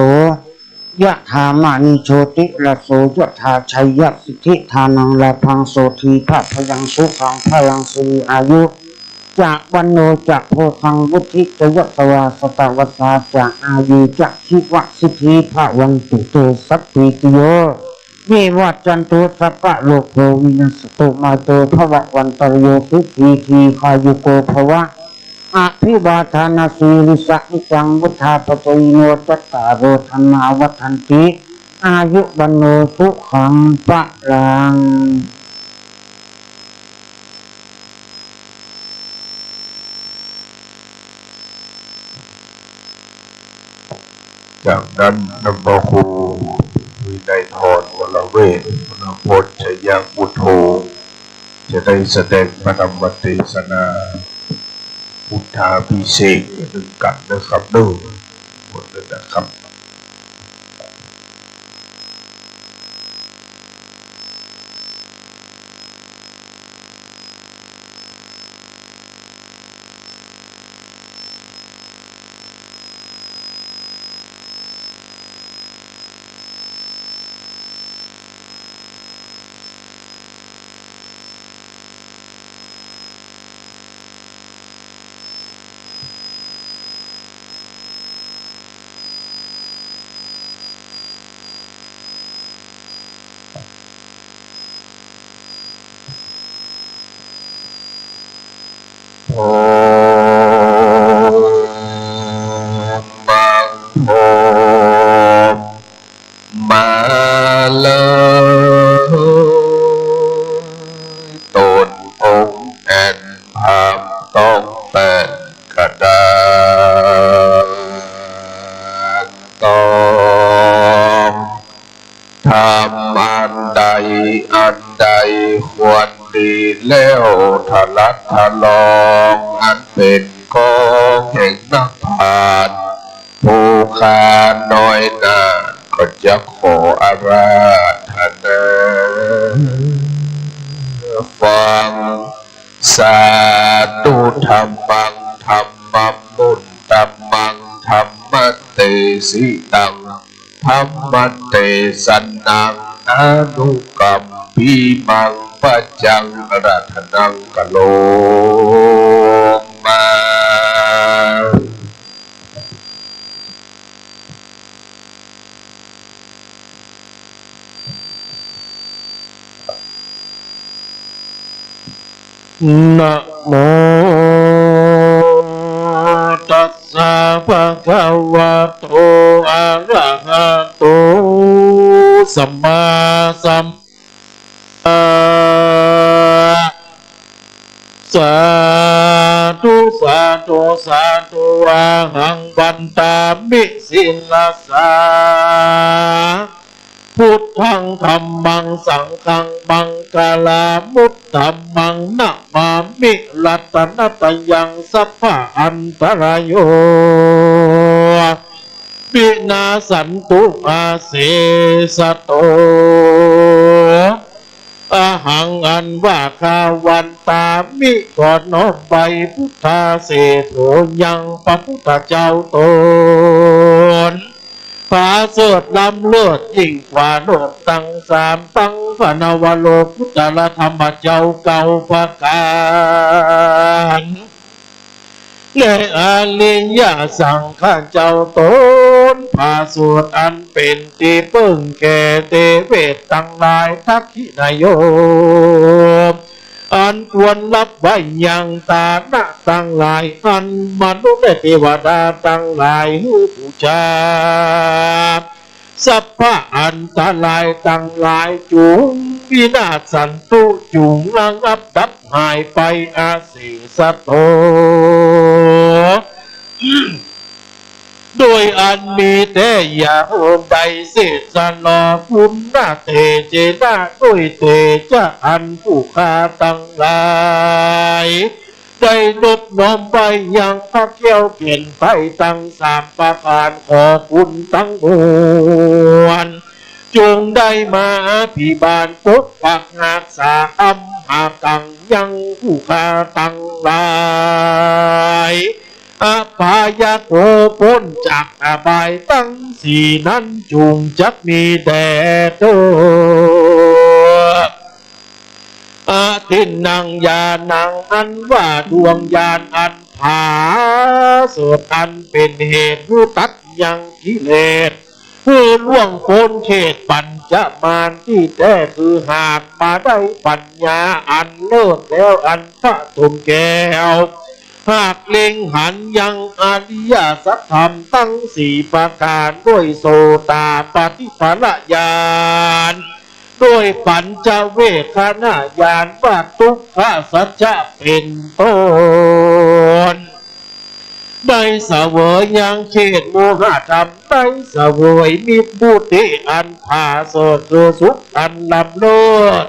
ยะถามะณิโชติระโส ยะถา ชัยยะสิทธิธานังลาภัง โสธีภะพะยัง สุขังพะลัง สิริอายุ จะวัณโณ จะโภคัง วุฒิจะยะสะวา สะตะวัสสา จะอายุ จะชีวะสิทธิ ภะวันตุเต สัพพีติโย วิวัชชันตุ สัพพะโรโค วินัสสะตุ มา เต ภะวะวันตะราโย สุขี ทีฆายุโก ภะวะ อะภิวาทานะสีลิสสะ นิจจัง วุฑฒาปะจายิโน จัตตาโร ธัมมา วัฑฒันติ อายุ วัณโณ สุขัง พะลัง จากนั้นนำพระครูวินัยธร วรเวช วรพจน์ ชัยวุฒโธ จะได้แสดงพระธรรมเตสนา พุทธาภิเษกหนึ่งกัณฑ์นะครับเน่อ หมดแล้วนะครับ พร้อม มาพร้อม มาเลย ตนองค์แอ่น พราหมณ์ต้องแปดกระดาน ต้อง ธรรมอันใดอันใดควรดีแล้ว ทะลัดทะลองอันเป๋นของแห่งนักปราชญ์ ผู้ข้าน้อยหน้าก็จะขออาราธ นะ ฟัง สาธุ ธัมมัง ธัมมะมุตตะมัง ธัมมะเตสิตัง ธัมมะเตสะนัง อะนุกัมปีมัง ปัจจัง อะระหะทัง กะโรมา นะโม ตัสสะ ภะคะวะโต อะระหะโต สัมมาสัม สาธุ สาธุ สาธุ อะหัง วันทามิ ศิรสา พุทธัง ธัมมัง สังฆัง มังคลามุตตะมัง นะมามิ รัตนะตะยัง สัพพะอันตะราโย วินาสสันตุ อาเสสะโต อะหัง อันว่าข้า วันทามิ ขอน้อมไป พุทธาเสโส ยังพระพุทธเจ้าต๋น ผาเสริฐล้ำเลิศยิ่งกว่าโลกตังสาม ตังพระนวโลกุตตรธรรมเจ้าเก้าประก๋าน และอริยสังฆะเจ้าต๋น ผาเสริฐอันเป๋นตี้เปิ้งแก่เตเวทตังหลาย ทักขิณาโย อันควรฮับไว้ยังตานะตังหลาย อันมนุษย์และเตวดาตังหลายหื้อปู๋จา สัพพะอันตรายตังหลายจุ่งวินาสสันตุ จุ่งระงับดับหายไป อาเสสะโต โดยอันมีแต๊อย่าเหิมใดเสสะลอ ปุณณะเตเจนะ ด้วยเตจะอันผู้ข้าตังหลายได้นบน้อมไปยังพระแก้วเป๋นไพรตังสามประก๋าน ขอคุณตังมวล จุ่งได้มาอภิบาลปกปักฮักษา อำหากัง ยังผู้ข้าตังหลาย อภายะโก ป๊นจากอบายตังสี่นั้นจุ่งจักมีแด่เตอ อทินนัง ญาณัง อันว่าดวงญาณอันผาเสริฐ อันเป๋นเหตุหื้อตัดยังกิเลส หื้อล่วงป๊นเขตปัญจมารตี้แต๊ คือหากมาได้ปัญญาอันเลิศแล้ว อันปฐมแก้ว หากเล็งหันยังอริยสัจธรรมตังสี่ประก๋าน ด้วยโสตาปัตติผลญาณ ด้วยปัญจเวกขณญาณ ว่าทุกขสัจจะเป๋นต้น ได้เสวยยังเขตโมหะธรรม ได้เสวยมิจฉาทิฏฐิอันผาเสริฐ คือสุขอันล้ำเลิศ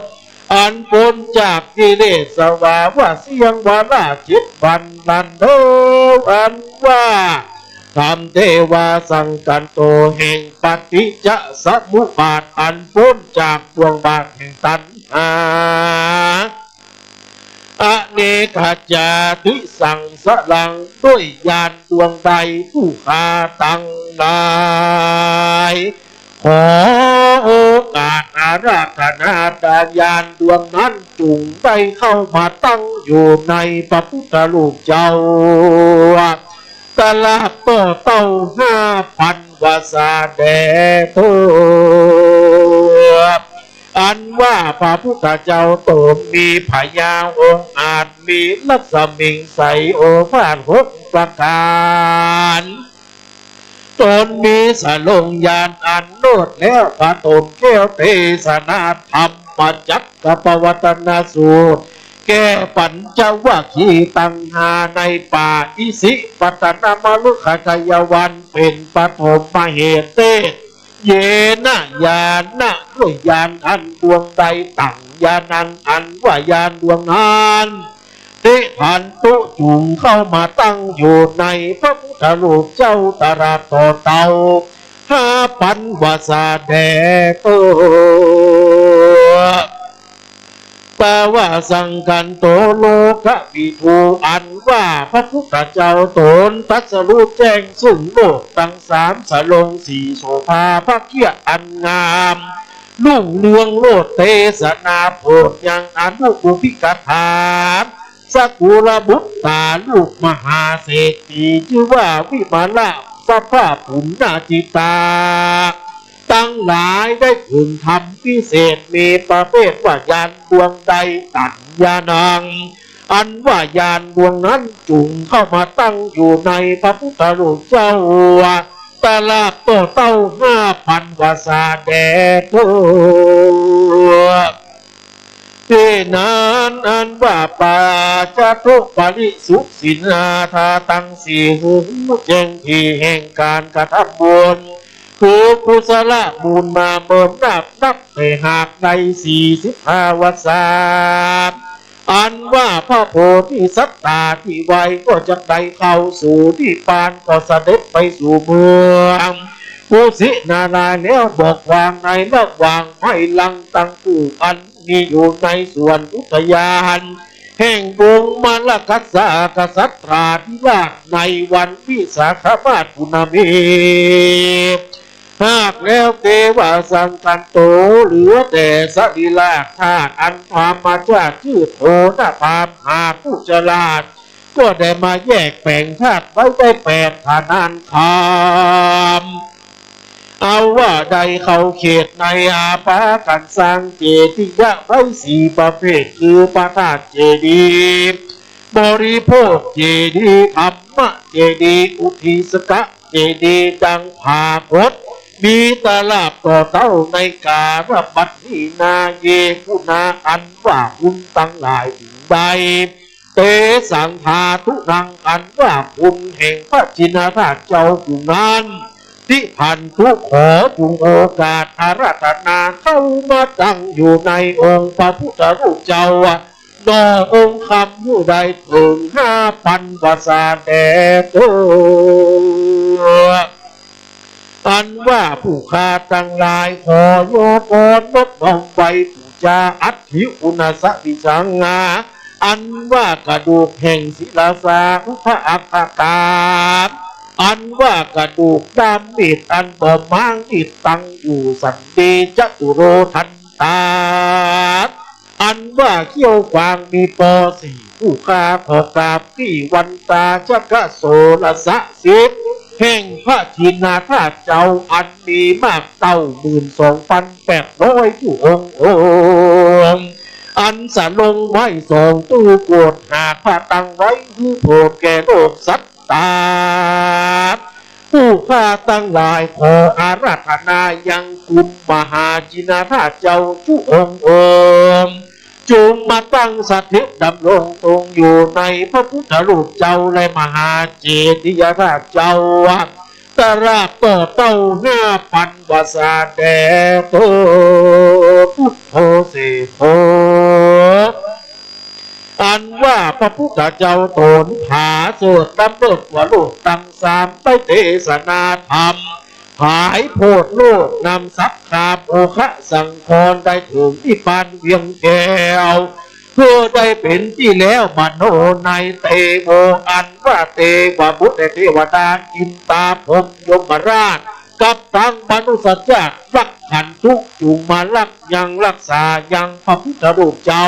อันป๊นจากกิเลสวา ว่าเสี้ยงวาระเจ็ดวันนั้นเตอ อันว่าธรรมเตวาสังกันโต แห่งปฏิจจสมุปบาท อันป๊นจากบ่วงบาปแห่งตัณหา อเนกาจาติสังสารัง ด้วยญาณดวงใดผู้ข้าตังหลาย ขอโอกาสอาราธนาญาณดวงนั้นจุ่งได้เข้ามาตั้งอยู่ในพระพุทธรูปเจ้า ตลอดต่อเต้าห้าปันวาสาแด่เตอ อันว่าพระพุทธเจ้าต๋นมีผญาองอาจ มีรัศมิงใสโอภาสหกประก๋าน ต๋นมีสรงญาณอันเลิศแล้ว ปฐมแก้วเตสนาธรรมจักกัปปวัตตนสูตร แก่ปัญจวัคคีย์ตังห้าในป่าอิสิปตนมฤคทายวัน เป๋นปฐมมเหเตส เยนะญาณะ ด้วยญาณอันดวงใดตัง ญาณัง อันว่าญาณดวงนั้น ติฏฐันตุ จุ่งเข้ามาตั้งอยู่ในพระพุทธรูปเจ้าตลอดต่อเต้า ห้าปันว่าสาแด่เตอ ตวาสังคันโตโลกวิทู อันว่าพระพุทธเจ้าต๋นตรัสรู้แจ้งซึ่งโลกตังสาม สรงสีโสภาพระเกียรติอันงาม รุ่งเรืองโลดเตสนา โผดยังอนุปุพพิกถา สกุลบุตตาลูกมหาเศรษฐี จื้อว่าวิมลสภาปุณณจิตตา ตังหลายได้เถิงธรรมวิเศษ มีประเภทว่าญาณดวงใด ตัณญาณัง อันว่าญาณดวงนั้นจุ่งเข้ามาตั้งอยู่ในพระพุทธรูปเจ้า ตลอดต่อเต้าห้าปันว่าสาแด่เตอ ตี้นั้นอันว่าปัจจตุปปาริสุขศีลห้า ตังสี่ หื้อแจ้งตี้แห่งก๋านกระทำบุญ คือกุศลบุญมาเมินนับ นับแต่หากได้สี่สิบห้าวัสสา อันว่าพระโพธิสัตตาตี้ไหว้ก็จักได้เข้าสู่นิพพาน ก็เสด็จไปสู่เมืองกุสินาราแล้ว บอกวางในระหว่างไพร่หลังตังคู่อัน มีอยู่ในสวนอุทยานแห่งวงศ์มลกัสสะกษัตราธิราช ในวันวิสาขมาสปุณณมี หากแล้วเตวาสังคันโต เหลือแต่สรีระธาตุอันธรรมชาติจื้อโทนพราหมณ์มหากุจราช ก็ได้มาแยกแบ่งธาตุไว้ได้แปดฐานันคาม เอาว่าได้เข้าเขตในอาปากั๋นสร้างเจดีย์ไว้สี่ประเภท คือพระธาตุเจดีย์ บริโภคเจดีย์ ธรรมเจดีย์ อุทิสกเจดีย์ ดังผาขด มีตลอดต่อเต้าในกาลบัดนี้นา เย ปุณณา อันว่าคุณตังหลายถิงได้ เตสัง ธาตุนัง อันว่าคุณแห่งพระชินธาตุเจ้าผู้นั้น ติภันธุ ขอจุ่งโอกาสอาราธนาเข้ามาตั้งอยู่ในองค์พระพุทธรูปเจ้า นอองค์คำหื้อได้เถิงห้าปันว่าสาแด่เตอ อันว่าผู้ข้าตังหลายขอยกอ่อนนบน้อมไหว้ปู๋จาอัฐิปุณณสวิสังขา อันว่ากระดูกแห่งศิลสาอุปอัฏฐกา อันว่ากระดูกด้ามมีดอันบ่ม้างมีดตังอยู่สันติจตุโรทัณฑา อันว่าเขี้ยวกวางมีปอสี่ ผู้ข้าขอกราบตี้วันตาชกโสรสะสิทธิ์แห่งพระชินธาตุเจ้า อันมีมากเต้าหมื่นสองปันแปดร้อยพระองค์ อันสรงไว้สองตู้โกศ หากพระตั้งไว้หื้อโผดแก่โลกสัตว์ ตา ผู้ข้าตังหลายขออาราธนายังคุณมหาชินธาตุเจ้าจุองค์เอิง จุ่งมาตั้งสถิตดำรงตรงอยู่ในพระพุทธรูปเจ้าและมหาเจดียธาตุเจ้า ตลอดต่อเต้าห้าปันว่าสาแด่เตอ พุทโธเสโท อันว่าพระพุทธเจ้าต๋นผาเสริฐล้ำเลิศกว่าโลกตังสาม ได้เตสนาธรรม ผายโผดโลกนำสัพพะโภคสังวรได้เถิงนิพพานเวียงแก้ว เพื่อได้เป๋นตี้แล้วมโนในเตโว อันว่าเตวบุตรและเตวดา อินตาพรหมยมราช กับตังมนุษย์เจ้า รักขันตุ จุ่งมารักยังรักษายังพระพุทธรูปเจ้า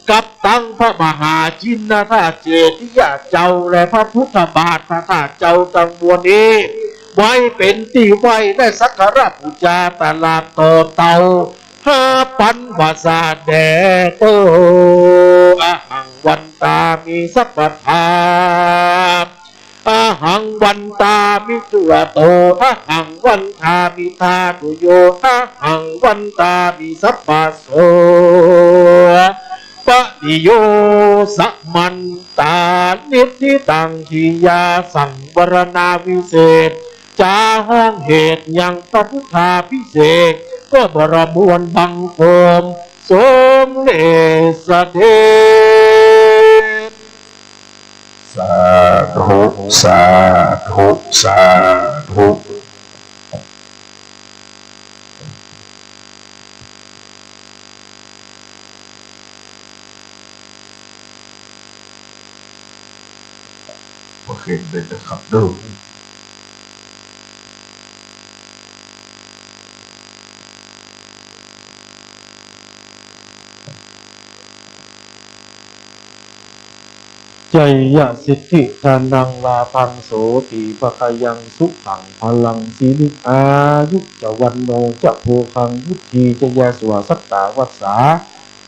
กับตังพระมหาชินธาตุเจดียเจ้า และพระพุทธบาทธาตุเจ้าตังมวลนี้ ไว้เป๋นตี้ไหว้และสักการะปู๋จาตลอดต่อเต้าห้าปันว่าสาแด่เตอ อะหังวันตามิสัพพะทา อะหังวันตามิสุระโต อะหังวันตามิธาตุโย อะหังวันตามิสัพพะโส ปะติโยสะมันตานิทธิตัง กิริยาสังวรณาวิเศษ จ๋าฮ้องเหตุยังพระพุทธาภิเษก ก็บรมวลบังคมสมเด็จเสด็จ สาธุ สาธุ สาธุ เห็นเลยนะครับเด้อ ชัยยะสิทธิ ธนัง ลาภัง โสติ ภะคะยัง สุขัง พลัง สิริ อายุ จะ วัณโณ จะ โภคัง วุฒี จะ ยะสวา สัตตา วัสสา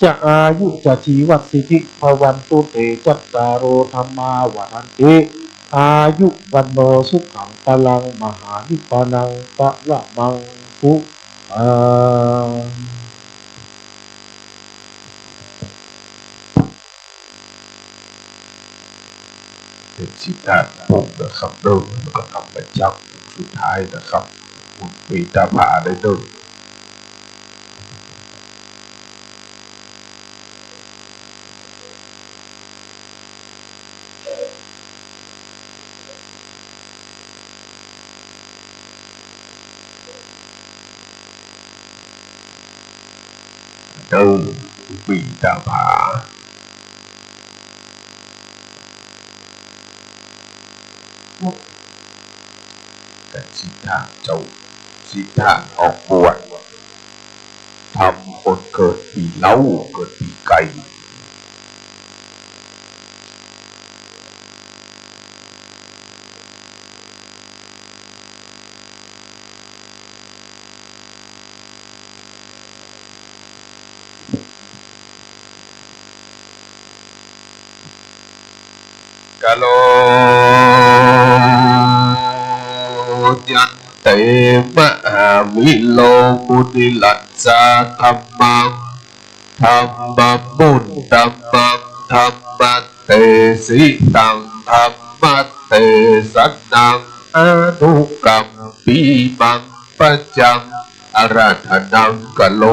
จะ อายุ จะ จีวะ สิทธิ ภะวันตุ เต จัตตาโร ธัมมา วัฑฒันติ อายุ วัณโณ สุขัง พลัง มหานิพพานัง ปะระมัง ปุ อา เสร็จสิ้นด้านบนนะครับเด้อ แล้วก็ทำประจำสุดท้ายนะครับ คุณปีตาผาได้เด้อ เด้อ ปีตาผา กันสิทธาเจ้า สิทธาออกบวช ธรรมคนเกิดปีเล้า เกิดปีไก่ กะโล ยันเต มหาวิโร มุนิราชา ธัมมัง ธัมมะมุตตะมัง ธัมมะเตสิตัง ธัมมะเตสะนัง อนุกัมปีมัง ปัจจัง อาราธนัง กะโล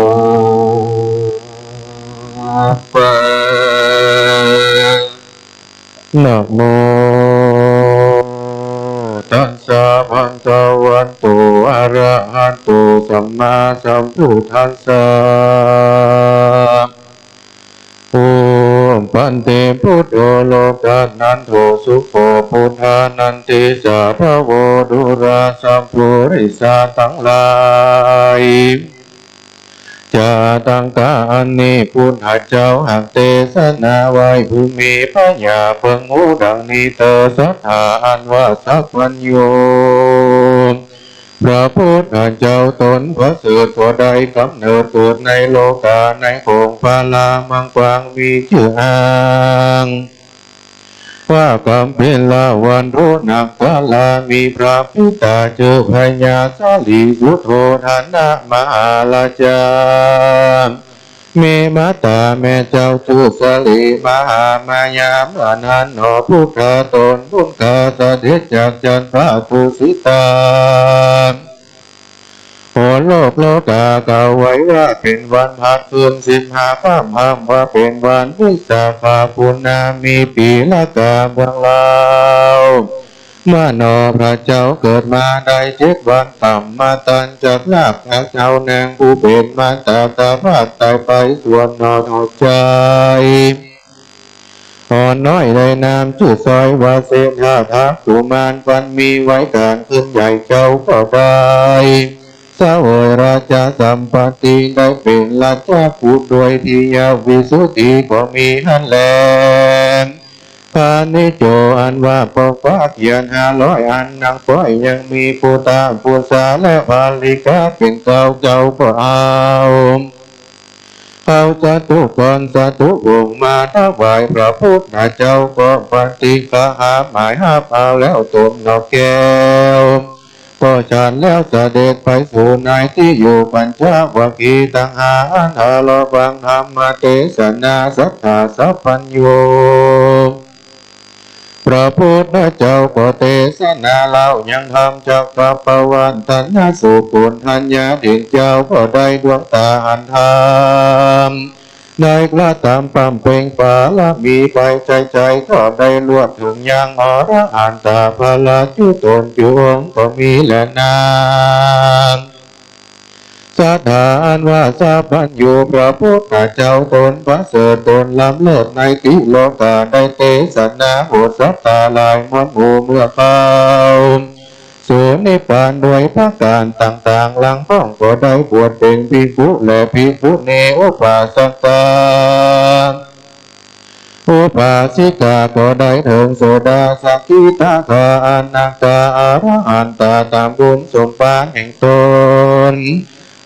มะ นะโมตัสสะ ภะคะวะโต อะระหะโต สัมมาสัมพุทธัสสะ โอ ปันเต พุทโธ โลกานันโท สุโข ปุทธานันทิสา ภะโว ดูราสัพพุริสาตังหลาย จะตังกาอันนี้ พุทธเจ้าหากเตสนาไว้ ผู้มีปัญญาเปิงฮู้ดังนี้เตอ สัตถาอันว่าสัพพัญญู พระพุทธเจ้าต๋นประเสริฐ ก็ได้กำเนิดเกิดในโลกา ในโขงพารามังกว้าง มีจื้ออ้าง ว่ากำเปละวัณฑุนาครา มีพระปิตาจื้อพญาสาลีสุโธทนะมหาราชา มีมาต๋าแม่เจ้าจื้อสาลีมหามายา เมื่อนั้นหนอ พุทธาต๋นบุญกล้าเสด็จจากจันทร์พระทุสิตา โหโลกโลกา กล่าวไว้ว่าเป๋นวันพระคืนสิบห้าค่ำ ห้ามว่าเป๋นวันวิสาขบูชา มีปี๋ละกาเมืองลาว เมื่อหนอพระเจ้าเกิดมาได้เจ็ดวัน ต่ำมาตันจักรราชเจ้าแน่ง ผู้เป๋นมารดาต๋าพลาดต๋ายไป ส่วนหนอเฒ่าใจ๋ อ่อนน้อยได้นามจื้อสร้อยว่าเศรษฐา กุมารฟันมีไว้ก๋านขึ้นใหญ่ เจ้าก็ได้เสวยราชสัมปัตติ ได้เป๋นราชบุตรด้วยทิยวิสุทธิก็มีหั้นแล พาณิโจ อันว่าปกฟ้าเขียนห้าร้อยอัน นางฟ้อยยังมีปุตตะปุตสา และภริกาเป๋นเก้า เจ้าก็เอา เอาจตุกรจตุวงศ์มาถวายพระพุทธเจ้า ก็ปฏิคหาหมายฮับเอาแล้ว ต๋นหนอแก้ว ก็ฉันแล้วเสด็จไปสู่ในตี้อยู่ปัญจวัคคีย์ตังห้า อันหาเล่าฟังธรรมเตสนา สัตถาสัพพัญญู พระพุทธเจ้าก็เตสนาเล่ายังธรรมจักกัปปวัตตนสูตร ปุณณัญญาเถรเจ้าก็ได้ดวงต๋าหันธรรม ได้กระทำบำเพ็ญบารมีไปใจ๋ๆ ก็ได้รวดเถิงยังอรหันตผลจุดต๋นจุองค์ก็มีแลนา เส ศรัทธาอันว่าสัพพัญญูพระพุทธเจ้าต๋นประเสริฐต๋นล้ำเลิศในติโลกาได้เตสนาโอษฐาหลายมวลหมู่เมื่อคราว สู่นิพพานด้วยประก๋านต่างๆ หลังพร้อมก็ได้บวชเป๋นภิกขุและภิกขุณีอุปัสสกา อุปัสสิกาก็ได้เถิงโสดาสกิทาคาอนาคาอรหันตาต๋ามบุญสมภารแห่งต๋น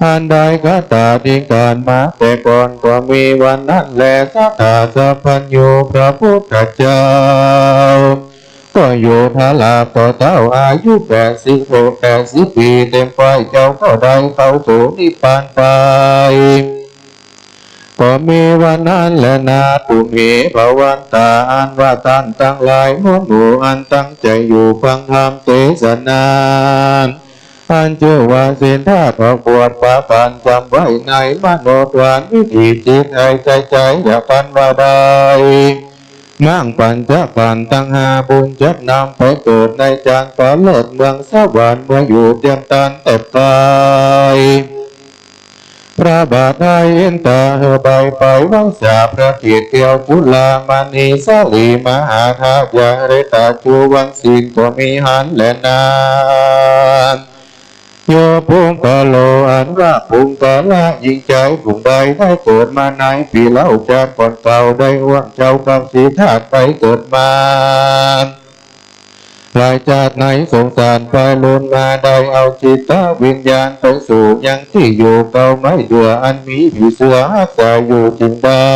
อันได้คตาธิการมาแต่ก่อนก็มีวันนั้นแล ศรัทธาสัพพัญญูพระพุทธเจ้า ก็อยู่ทราบต่อเต้าอายุแปดสิบ แปดสิบปี๋เต็ม ฝ่ายเจ้าก็ได้เข้าสู่นิพพานไป ก็มีวันนั้นแลนา ปุมเหภะวันตา อันว่าต้านตังหลายมวลหมู่อันตั้งใจ๋อยู่ฟังธรรมเตสนา อันจื้อว่าศีลธาตุออกบวชประก๋านจำไว้ในมโนทวารวิถีจิตให้ใจ๋ๆ อย่าปันว่าได้ มรรคปัญจขันธ์ตังห้าบุญจักนำไปเกิดในจานฟ้าเลิศเมืองสวรรค์เมื่ออยู่เตียมตานแตบต๋าย พระบาทไทยอินตาหื้อใบไปไหว้สาพระเกศแก้วกุลามณีสาลีมหาธาตุยาเรตาจุวังสิงก็มีหั้นแลนา โยปุคคโล อันว่าปุคคละหญิงจายผู้ใดได้เกิดมาในปี๋เล่าจาติก่อนเก่าได้อ้วมเจ้ากับสีธาตุไปเกิดมา หลายจาติในสงสาร ไปลูนมาได้เอาจิตวิญญาณไปสู่ยังตี้อยู่เก่าไม้เดื่ออันมีผีเสื้อฮักษาอยู่จึงได้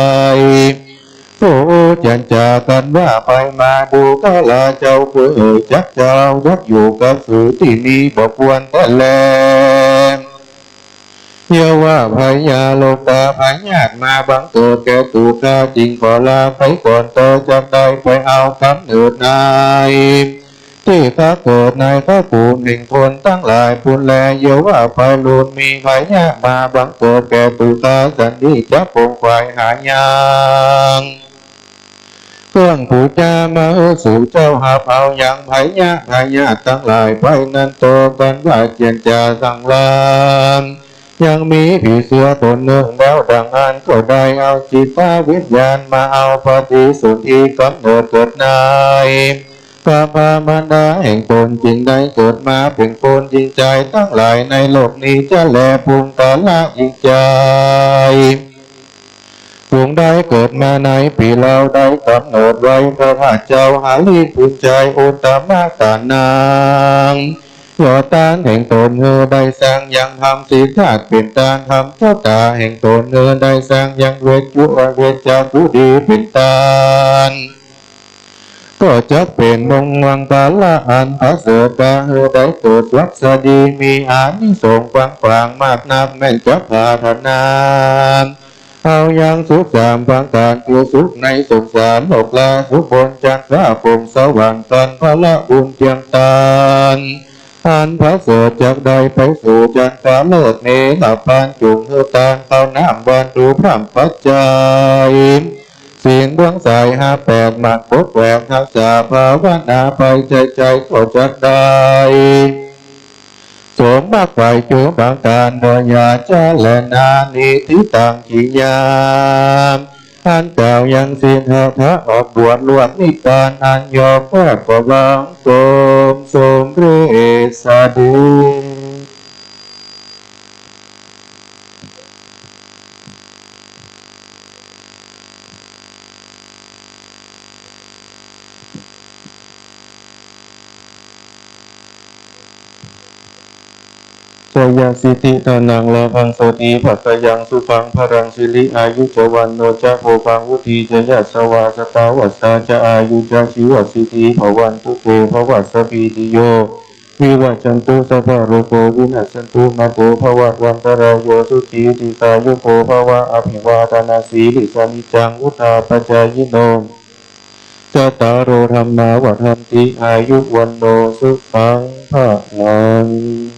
ผู้จันจากั๋นว่าไปมาดูกราเจ้าผู้เอ๋ย จักเจ้ายักอยู่กับสือตี้นี้บ่ควรแต๊แล เยียะว่าพญาโลกาพยาธิมาบังเกิดแก่ตั๋วข้า จึงขอลาไปก่อนเต๊อะ จักได้ไปเอาก๋ำเนิดในตี้ข้าเกิดในภพภูมิแห่งคนตังหลายปู้นแล เยียะว่าไปลูนมีพยาธิมาบังเกิดแก่ตั๋วข้า สันนี้จักคงไขว่หายัง เครื่องปู๋จามาหื้อสูเจ้าฮับเอายัง พญาพยาธิตังหลายไปนั้นโตกั๋นว่าเจียนจ๋าสังวร ยังมีผีเสื้อต๋นนึ่งแล้วดังอั้น ก็ได้เอาจิตวิญญาณมาเอาปฏิสนธิก๋ำเนิดเกิดในกรรพมารดาแห่งต๋น จึงได้เกิดมาเป๋นคนหญิงจายตังหลายในโลกนี้จะแล ปุคคละหญิงจาย ผู้ใดเกิดมาในปี๋เล่าได้ก๋ำเนิดไหว้พระธาตุเจ้าหาริภุญชัยอุตตมะตานัง ยอดตานแห่งต๋นหื้อได้สร้างยังธรรม สีธาตุเป๋นตานธรรม โสตาแห่งต๋นหื้อได้สร้างยังเวชจุ เวชจักขุดีเป๋นตาน ก็จักเป๋นมงมังคละอันประเสริฐ กาหื้อได้เกิดสวัสดี มีอานิสงส์กว้างขวางมากนัก แม่นจักปรารถนา เอายังสุขสามประก๋าน คือสุขในสงสารโลก และสุขบนจันทร์ฟ้าภูมิสวรรค์ กั๋นพละบุญเตียมตาน อันประเสริฐ จักได้ไปสู่จันทร์ฟ้าเลิศ เนรพาน จุ่งหื้อตานข้าวน้ำบรรจุพร่ำปัจจัย ศีลดวงใสห้าแปด หมั่นปกแหวกฮักษาภาวนาไป ใจ๋ๆ ก็จักได้ สมมรรคไปจุประก๋าน โดยอย่าจ๊าแลนา นิฏฐิตังกิริยา อันกล่าวยังศีลธรรมะออกบวชล่วงนิพพาน อันยอมแทบก็หวังสม สมเร็จเสด็จ ชยสิทธิธนังลาภังโสติภักขยังสุขังพลังสิริอายุจวันโนจะโภคังวุฒิชยสวาสตาวัสสาจะอายุจะชีวสิทธิภวันตุเตภวัสสะพีติโย วิวัชชันตุสัพพะโรโควินัสสันตุมาโภภะวัตวันตะราโยสุขีทีฆายุโกภะวะอภิวาทะนะสีลิสสะนิจจังวุฑฒาปะจายิโน จัตตาโรธัมมาวัฑฒันติอายุวันโนสุขังพะลัง ส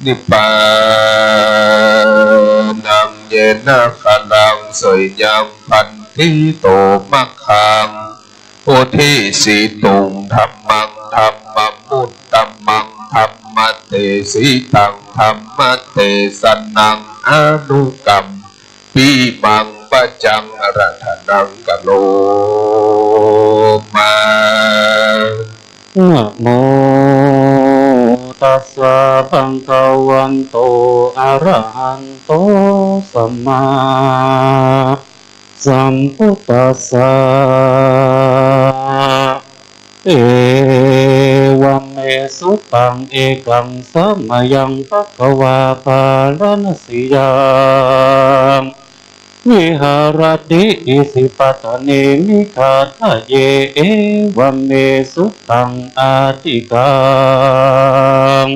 นิพพานัง เยนะ ขะลัง สวยยัง ขันติโต มัคคัง อุทิสิตุง ธัมมัง ธัมมะมุตตะมัง ธัมมะเตสิตัง ธัมมะเตสะนัง อะนุกัม ปิมัง ปัจจัง อาราธนัง กะโรมา นะโมตัสสะ ภะคะวะโต อะระหะโต สัมมาสัมพุทธัสสะ เอวะเม สุตัง เอกัง สะมะยัง ภะคะวา ภาราณสียัง วิหะระติ อิสิปะตะเน มิกขัตถะเย เอวะเม สุตัง อะทิกัง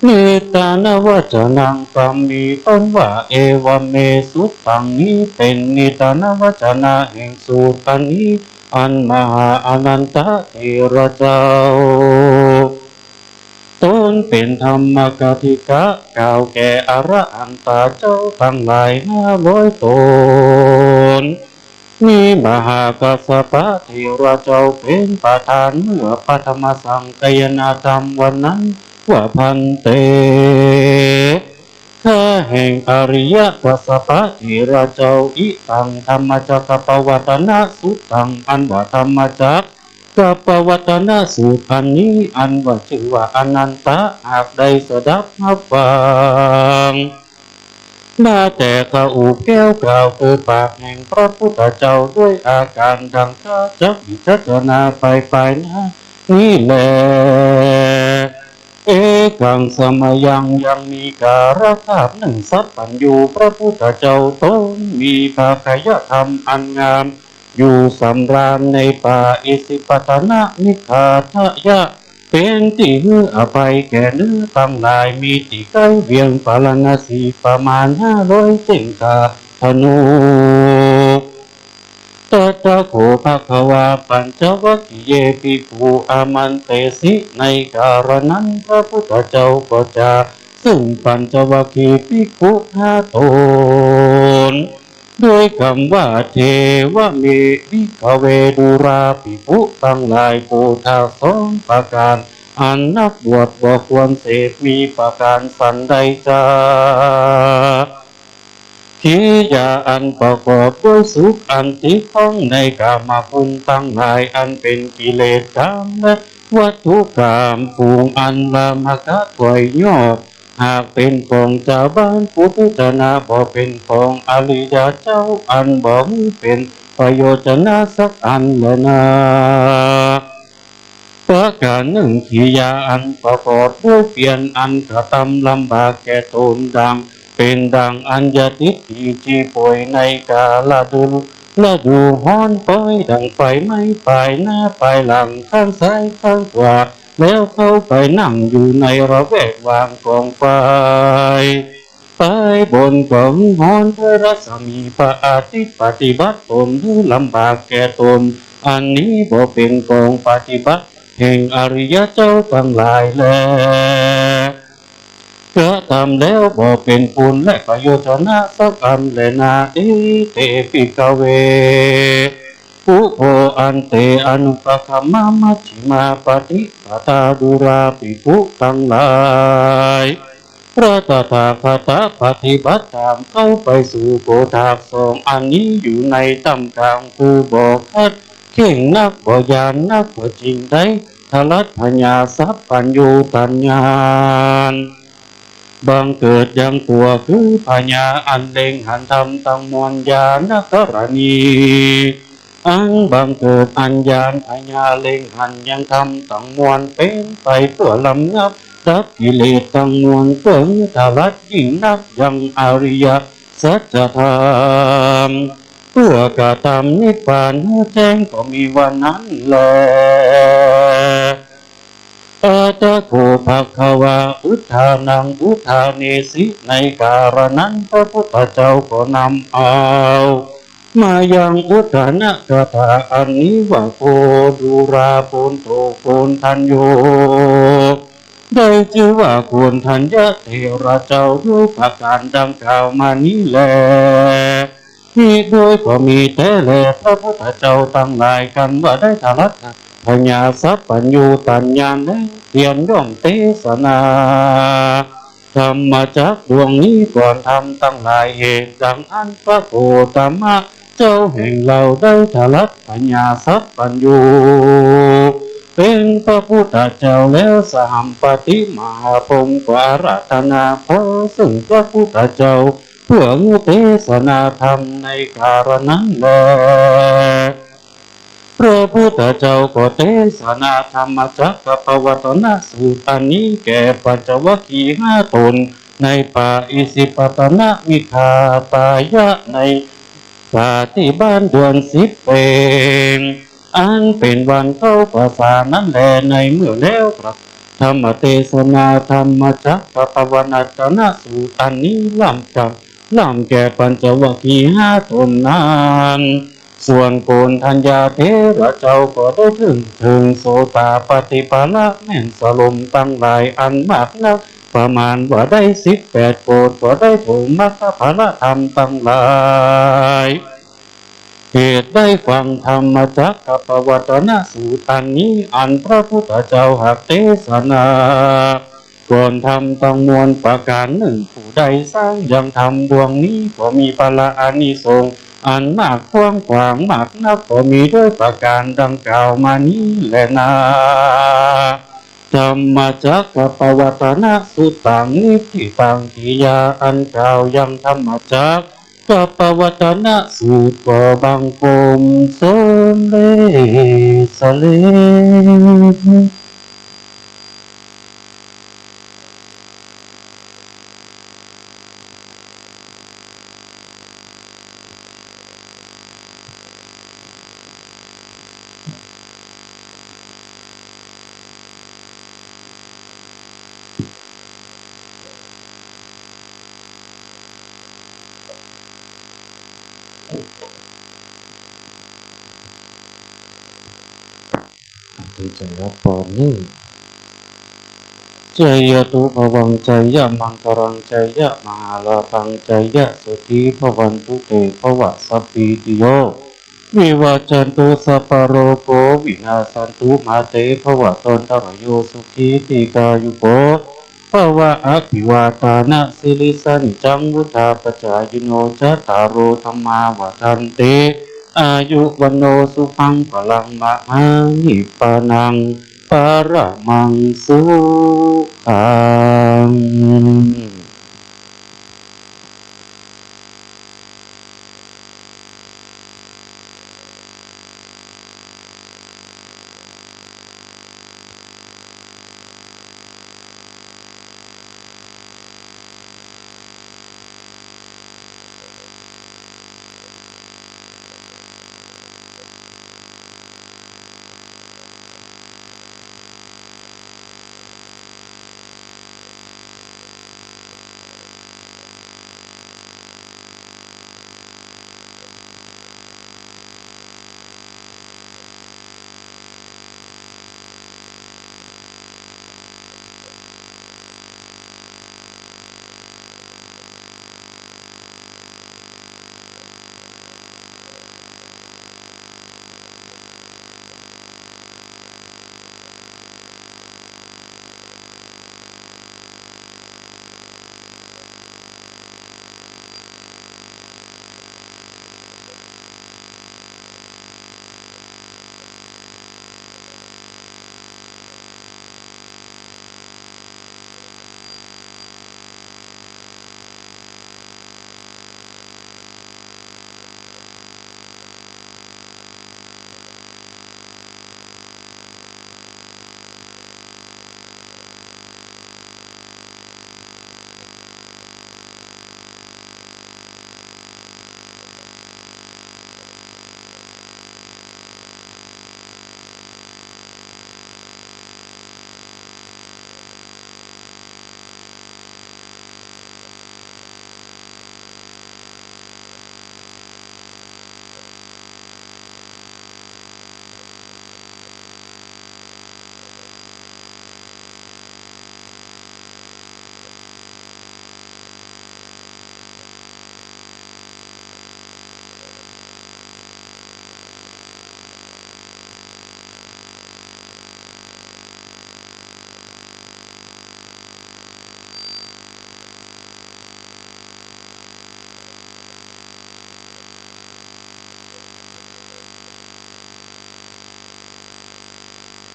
นิตตะนะวัจจะนัง กำมี้ตนว่า เอวะเม สุตัง นี้เป๋นนิตตะนะวัจจะนะแห่งสูตรอันนี้ อันมหาอะนันตะเถระเจ้า ตนเป๋นธัมมะกะถิกะ กล่าวแก่อระหันตะเจ้าตังหลายห้าร้อยตน มีมหากัสสปะเถระเจ้าเป๋นประธาน เมื่อปฐมสังคายนะธรรมวันนั้นว่า ภันเต ข้าแห่งอริยะกัสสปะเถระเจ้า อิตัง ธัมมจักกัปปวัตตนสุตตัง อันว่าธัมมจักกัปปวัตตนสูตรอันนี้ อันว่าจื้อว่าอะนันตะ หากได้สดับฮับฟังมาแต่ข้าอุแก้วกล่าวคือปากแห่งพระพุทธเจ้า ด้วยอาการดังข้าจักวิจัชนาไปภายหน้านี้แล เอกัง สะมะยัง ยังมีกาลคาบนึ่ง สัพพัญญู พระพุทธเจ้าตรงมีภาคยธรรมอันงาม อยู่สำราญในป่าอิสิปตนะ มิกขัตถะยะ เป๋นตี้หื้ออภัยแก่เนื้อตังหลาย มีตี้ใก้เวียงปาราณสีประมาณห้าร้อยเจ้งกาธนู ตถะโข ภะคะวา ปัญจวัคคีเย ภิกขุ อามันเตสิ ในกาละนั้นพระพุทธเจ้าก็จะซึ่งปัญจวัคคีย์ภิกขุห้าต๋น ด้วยกำว่า เทวะเม ภิกขะเว ดูราภิกขุตังหลาย โผฏฐัพพะสองประก๋าน อันนักบวชบ่ควรเสพมีประก๋านสันใดจา กิริยาอันประกอบด้วยสุข อันติดข้องในกามคุณตังหลาย อันเป๋นกิเลสกามและวัตถุกาม ฝูงอันลามกะถ้อยยอด หากเป๋นของจาวบ้านปุถุชนะ บ่เป๋นของอริยะเจ้า อันบ่หื้อเป๋นประโยชนะสักอันแลนา ประก๋านนึ่ง กิริยาอันประกอบด้วยเปียรอันกระตำลำบากแก่ต๋นดัง เป๋นดังอัญญาทิฏฐิ ตี้ป่วยในกาละดู ฤดูฮ้อน ปอยดังไฟไหม้ปายหน้าปายหลัง ข้างซ้ายข้างขวา แล้วเข้าไปนั่งอยู่ในละแวกว่างกองไฟ ปายบนก็ฮ้อนด้วยรัศมีพระอาทิตย์ ปฏิบัติต๋นหื้อลำบากแก่ต๋น อันนี้บ่เป๋นของปฏิบัติแห่งอริยะเจ้าตังหลายแล กระตำแล้วบ่เป๋นคุณและประโยชนะสักอันแลนา เอเต ภิกขะเว อุโภ อันเต อนุปคัมมะ มัชฌิมาปฏิปทา ดูราภิกขุตังหลาย พระตถาคตะปฏิบัติธรรมเข้าไปสู่โผฏฐัพพะสองอันนี้อยู่ในถ้ำกลาง คือบ่ขัดเข่งนัก บ่หยาบนัก ก็จึงได้ถลัดผญาสัพพัญญูตญาณ บังเกิดยังตั๋วคือผญาอันเล็งหันธรรมตังมวล ญาณกรณี อันบังเกิดอันญาณผญาเล็งหันยังธรรมตังมวล เป๋นไปเปื้อระงับดับกิเลสตังมวล เปื้อหื้อถลัดยิ่งนักยังอริยสัจธรรม เปื้อกระตำนิพพานหื้อแจ้งก็มีว่านั้นแล อัตถะโข ภะคะวา อุทานัง อุทาเนสิ ในกาละนั้นพระพุทธเจ้าก็นำเอามายังอุทานคาถาอันนี้ว่า โค ดูรา โกณฑัญโญ ได้จื้อว่าโกณฑัญญะเถระเจ้า ด้วยประก๋านดังกล่าวมานี้แล มิได้ก็มีแต๊แล พระพุทธเจ้าตังหลาย ครั้นว่าได้ถลักษณะพญาสัพพัญญูตัญญาณแล้ว เตียนย่อมเตสนา ธรรมจักรดวงนี้ก่อน ธรรมตังหลาย เหตุดังอั้น พระโคตมะเจ้าแห่งเฮา ได้ถลักษณะพญาสัพพัญญู เป๋นพระพุทธเจ้าแล้ว สหัมปติมหาพรหมก็อาราธนาขอซึ่งพระพุทธเจ้า เพื่อหื้อเตสนาธรรมในกาละนั้นแล พระพุทธเจ้าก็เตสนาธรรมจักกัปปวัตตนสูตรอันนี้แก่ปัญจวัคคีย์ห้าต๋น ในป่าอิสิปตนมิคทายะ ในป่าตี้บ้านเดือนสิบเพ็ง อันเป๋นวันเข้าพรรษานั้นแล ในเมื่อแล้วพระธรรมเตสนาธรรมจักกัปปวัตตนสูตรอันนี้ล่ำจำ ล่ำแก่ปัญจวัคคีย์ห้าต๋นนั้น ส่วนโกณฑัญญาเถระเจ้าก็ได้เถิง เถิงโสตาปัตติผละแม่นสลมตังหลายอันมากนัก ประมาณว่าได้สิบแปดโกฏ ก็ได้โผลมรรคผลธรรมตังหลาย เหตุได้ฟังธรรมจักกัปปวัตตนสูตรอันนี้ อันพระพุทธเจ้าหากเตสนา ก่อนธรรมตังมวลประก๋านนึ่ง ผู้ใดสร้างยังธรรมดวงนี้ ก็มีผละอานิสงส์อันมากกว้างขวางมากนัก ก็มีด้วยประก๋านดังกล่าวมานี้แลนา ธรรมจักกัปปวัตตนสูตรตัง นิฏฐิตัง กิริยาอันกล่าวยังธรรมจักกัปปวัตตนสูตร ก็บังคมสำเร็จเสียแล้วที่จะรับพรนี้ Jayatu bhavaṃ jayamaṅgalaṃ jayamahālābhaṃ jayasotthī bhavantu te. Bhavasapītiyo vivajjantu sabbarogo vinassatu mā te bhavatvantarāyo sukhī dīghāyuko bhava. Abhivādanasīlissa niccaṃ vuḍḍhāpacāyino cattāro dhammā vaḍḍhanti āyu vaṇṇo sukhaṃ balaṃ. Mā nibbānaṃ paramaṃ sukhaṃ.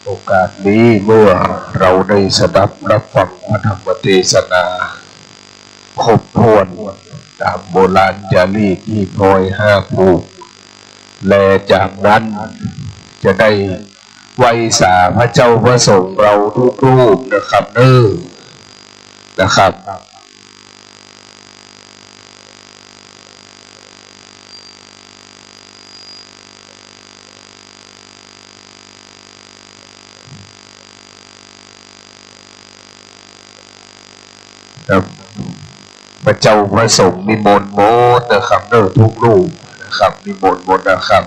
โอกาสนี้เมื่อเราได้สดับรับฟังพระธรรมเตสนาครบถ้วนต๋ามโบราณจารีต หีบห้อยห้าผูก และจากนั้นจะได้ไหว้สาพระเจ้าพระสงฆ์เราทุกรูปนะครับเน้อ นะครับ ครับ พระเจ้าพระสงฆ์นิมนต์หมดนะครับเน้อ ทุกรูปนะครับ นิมนต์หมดนะครับ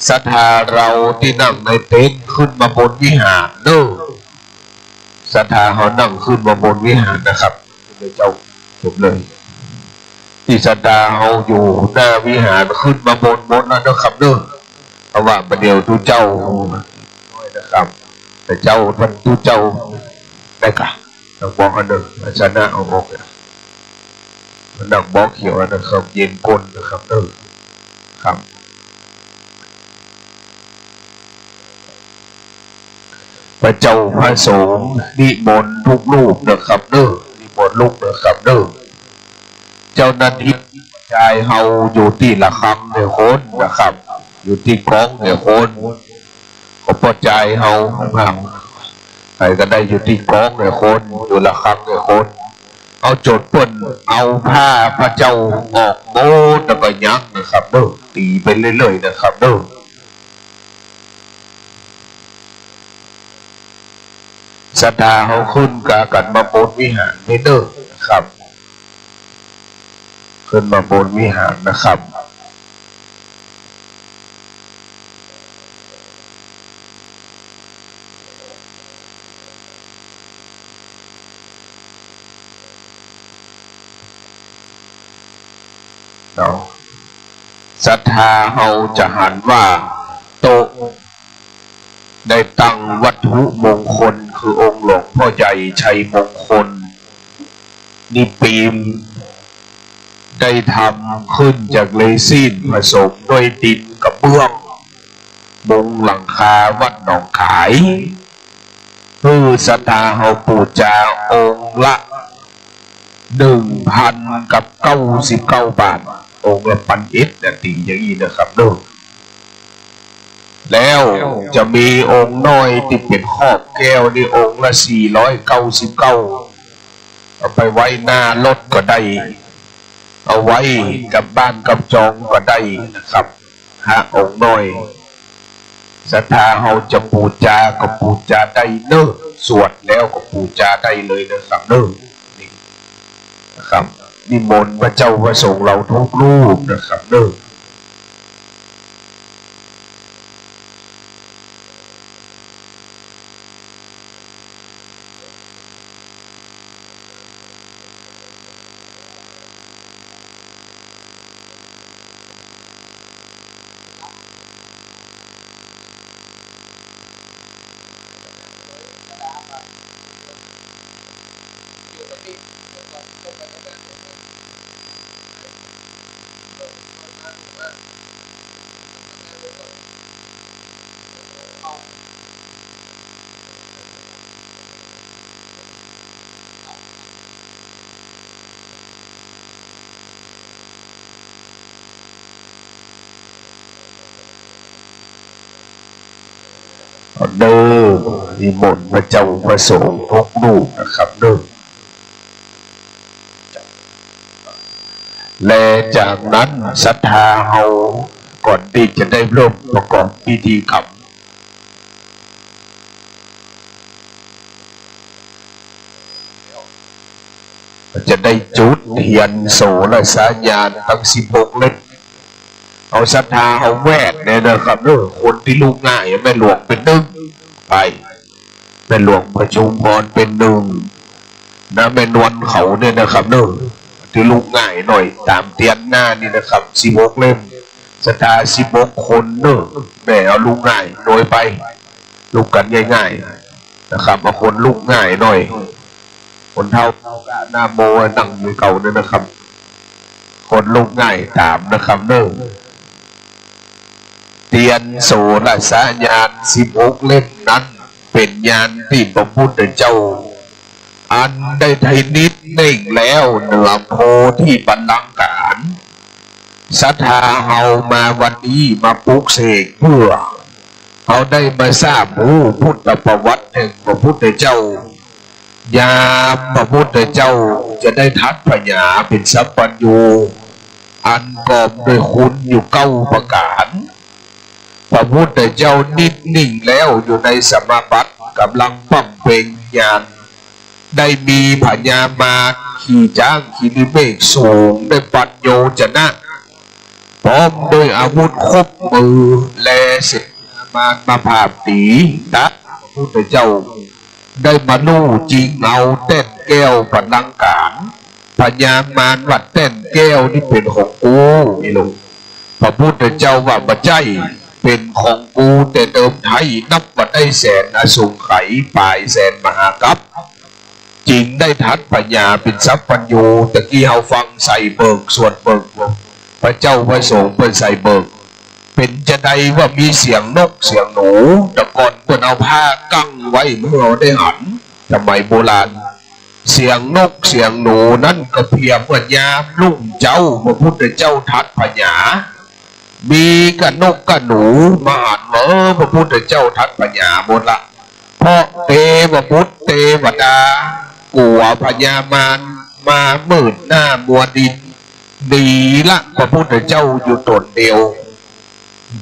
ศรัทธาเราตี้นั่งในเต็นท์ขึ้นมาบนวิหารเน้อ ศรัทธาเฮานั่งขึ้นมาบนวิหารนะครับ เจ้าจบเลย ตี้ศรัทธาเฮาอยู่หน้าวิหารขึ้นมาบนหมดแล้วนะครับเน้อ เพราะว่าประเดี๋ยวตุ๊เจ้าน้อยนะครับ แต่เจ้ามันตุ๊เจ้าได้กะ ต้องบอกอันเน้อ อาสนะเอาออกเนี่ย มันนั่งบอกเขียวนะครับ เย็นก้นนะครับเน้อ ครับ พระเจ้าพระสงฆ์นิมนต์ทุกรูปนะครับเน้อ นิมนต์ลุกนะครับเน้อ เจ้าหน้าตี้จายเฮาอยู่ตี้ระฆังเนี่ยคนนะครับ อยู่ตี้กลองเนี่ยคน ก็ป้อจายเฮา ใผก็ได้อยู่ตี้กลองเนี่ยคน อยู่ระฆังเนี่ยคน เอาจนเปิ้นเอาผ้าพระเจ้าออกหมดแล้วก็ยังนะครับเน้อ ตี๋ไปเรื่อยๆ นะครับเน้อ ศรัทธาเฮาขึ้นกากั๋นมาบนวิหารเน้อนะครับ ขึ้นมาบนวิหารนะครับ เนาะ ศรัทธาเฮาจะหันว่าโต๊ะ ได้ตั้งวัตถุมงคลคือองค์หลวงพ่อใหญ่ชัยมงคล นี่ปีมได้ทำขึ้นจากเรซินผสมด้วยดินกระเบื้อง มุงหลังคาวัดหนองขาย หื้อศรัทธาเฮาปู๋จาองค์ละ หนึ่งพันกับเก้าสิบเก้าบาท องค์ละปันเอ็ดนาทีอย่างอี้นะครับเน้อ แล้วจะมีองค์น้อยตี้เป๋นขอบแก้วนี่องค์ละสี่ร้อยเก้าสิบเก้า เอาไปไว้หน้ารถก็ได้ เอาไว้กับบ้านกับจองก็ได้นะครับ พระองค์น้อย ศรัทธาเฮาจะปู๋จาก็ปู๋จาได้เน้อ สวดแล้วก็ปู๋จาได้เลยนะครับเน้อ นี่นะครับ นิมนต์พระเจ้าพระสงฆ์เราทุกรูปนะครับเน้อ เน้อ นิมนต์พระเจ้าพระสงฆ์ทุกรูปนะครับเน้อ และจากนั้นศรัทธาเฮาก่อนตี้จะได้เริ่มประกอบพิธีกรรม จะได้จุดเตียนโสรสญาณตึงสิบหกเล่ม เอาศรัทธาเฮาแวดเนี่ยนะครับเน้อ คนตี้ลุกง่ายแม่หลวงเป๋นนึ่งไป แม่หลวงประชุมพรเป๋นนึ่ง นะ แม่นวลเขาเนี่ยนะครับเน้อ ตี้ลุกง่ายหน่อย ต๋ามเตียนหน้านี่นะครับ สิบหกเล่ม ศรัทธาสิบหกคนเน้อ แม่เอาลุกง่ายหน่อยไป ลุกกั๋นง่ายๆ นะครับ เอาคนลุกง่ายหน่อย คนเฒ่าเฮากะนะโมนั่งอยู่เก่าเนี่ยนะครับ คนลุกง่ายต๋ามนะครับเน้อ เตียนโสรสญาณสิบหกเล่มนั้น ป๋นญาณตี้พระพุทธเจ้า อันได้ไถ่นิจนิ่งแล้วเหนือโพธิบัลลังก์ ศรัทธาเฮามาวันนี้มาปลุกเสกเปื้อเฮาได้มาทราบฮู้พุทธประวัติแห่งพระพุทธเจ้า ยามพระพุทธเจ้าจะได้ทัศน์ผญาเป๋นสัพพัญญู อันกอบด้วยคุณอยู่เก้าประก๋าน พระพุทธเจ้านิจนิ่งแล้วอยู่ในสมาบัติ ก๋ำลังปำเพ็งญาณ ได้มีพญามารขี่จ๊างคิริเมขสูงได้ปัญโญชนะ พร้อมด้วยอาวุธครบมือ และเสนามารมาผาบตี๋ ตะพระพุทธเจ้าได้มาลู่จิงเอาแต้นแก้วปัลลังก์ พญามารว่าแต้นแก้วนี้เป๋นของกู นี่ลูก พระพุทธเจ้าว่าบ่ใจ้ เป๋นของกูแต่เดิมไท้ นับว่าได้แสนอสงไขย ป๋ายแสนมหากัป จึงได้ทัศน์ผญาเป๋นสัพพัญญู ตะกี้เฮาฟังใส่เบิก สวดเบิก พระเจ้าพระสงฆ์เปิ้นใส่เบิก เป๋นจาใดว่ามีเสียงนกเสียงหนู แต่ก่อนเปิ้นเอาผ้ากั้งไว้บ่หื้อเฮาได้หัน สมัยโบราณ เสียงนกเสียงหนูนั้นก็เพียงว่ายามรุ่งเจ๊าพระพุทธเจ้าทัศน์ผญา มีก้านกก้าหนูมาหันว่า เออ พระพุทธเจ้าทัศน์ผญาหมดละ เพราะเตวบุตรเตวดากั๋วพญามารมามืดหน้ามัวดิน หนีละพระพุทธเจ้าอยู่ต๋นเดียว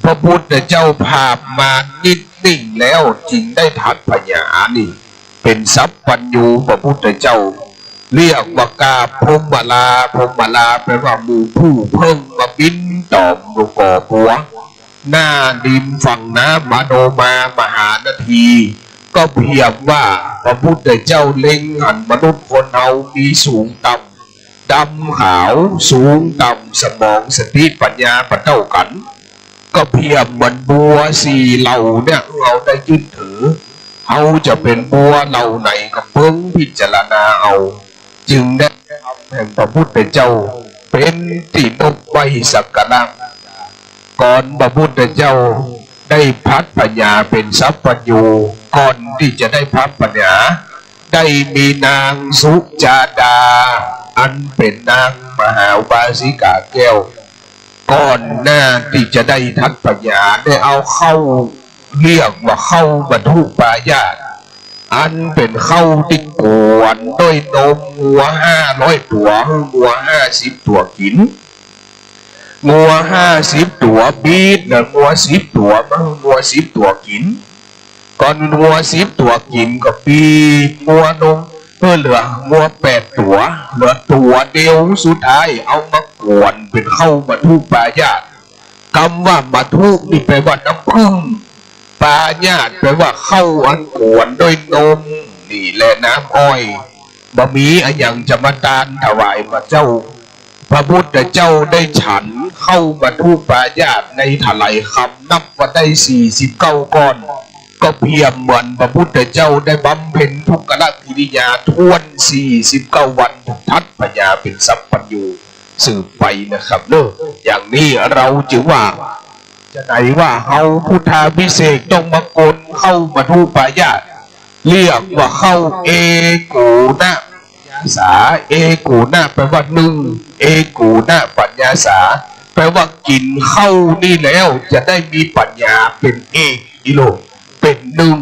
พระพุทธเจ้าผาบมารนิจนิ่งแล้วจึงได้ทัศน์ผญานี่ เป๋นสัพพัญญูพระพุทธเจ้า เรียกว่ากาบพรหมลา พรหมลาแปลว่าหมู่ผู้เพิ่งมาบินต๋อมอยู่ก่อปัว หน้าริมฝั่งน้ำอโนมามหานที ก็เพียงว่าพระพุทธเจ้าเล็งหันมนุษย์คนเฮามีสูงต่ำ ดำขาว สูงต่ำ สมองสติปัญญาบ่เต้ากั๋น ก็เปรียบเหมือนบัวสี่เหล่าเนี่ย เฮาได้ยึดถือ เฮาจะเป๋นบัวเหล่าไหนก็เบิ่งพิจารณาเอา จึงได้ธรรมแห่งพระพุทธเจ้าเป๋นตี้นบไหว้สักการะ ก่อนพระพุทธเจ้าได้ทัศน์ผญาเป๋นสัพพัญญู ก่อนตี้จะได้ทัศน์ผญา ได้มีนางสุจาดา อันเป๋นนางมหาอุบาสิกาแก้ว ก่อนหน้าตี้จะได้ทัศน์ผญา ได้เอาข้าว เรียกว่าข้าวมัทธุปายาส อันเป๋นข้าวตี้กวนด้วยนมงัวห้าร้อยตั๋ว หื้องัวห้าสิบตั๋วกิ๋น งัวห้าสิบตั๋วบีดนะงัวสิบตั๋ว บ่หื้องัวสิบตั๋วกิ๋น ก่อนงัวสิบตั๋วกิ๋นก็บีดงัวนม เออ เหลืองัวแปดตั๋ว เหลือตั๋วเดียว สุดท้ายเอามากวนเป๋นข้าวมัทธุปายาส กำว่ามัทธุนี่แปลว่าน้ำผึ้ง ปายาสแปลว่าข้าวอันกวนด้วยนม นี่แหละน้ำอ้อย บ่มีอะหยังจะมาตานถวายพระเจ้า พระพุทธเจ้าได้ฉันข้าวมัทธุปายาสในถลายคำนับว่าได้สี่สิบเก้าก้อน ก็เปรียบเหมือนพระพุทธเจ้าได้บำเพ็ญทุกขกิริยาถ้วนสี่สิบเก้าวัน ทัศน์ผญาเป๋นสัพพัญญูสืบไปนะครับเนาะ อย่างนี้เราจึงว่า จาใดว่าเฮาพุทธาภิเษกต้องมากวนข้าวมัทธุปายาส เรียกว่าข้าวเอกูณะปัญญาสา เอกูณะแปลว่าหนึ่ง เอกูณะปัญญาสา แปลว่ากิ๋นข้าวนี่แล้วจะได้มีปัญญาเป๋นเอก อีโลก เป๋นหนึ่ง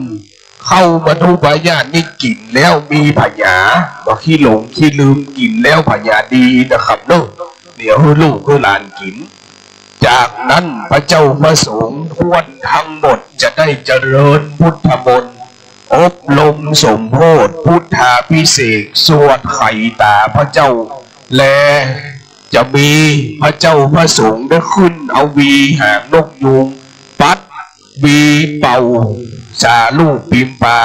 ข้าวมัทธุปายาสนี่กิ๋นแล้วมีปัญญา บ่ขี้หลงขี้ลืม กิ๋นแล้วปัญญาดีนะครับเนาะ เดี๋ยวหื้อลูกหื้อหลานกิ๋น จากนั้นพระเจ้าพระสงฆ์ถ้วนทั้งหมดจะได้เจริญพุทธมนต์ อบรมสมโภชพุทธาภิเษก สวดไขต๋าพระเจ้า และจะมีพระเจ้าพระสงฆ์ได้ขึ้นเอาหวีหางนกยูงปัด หวีเป่าสาลูกปิมปา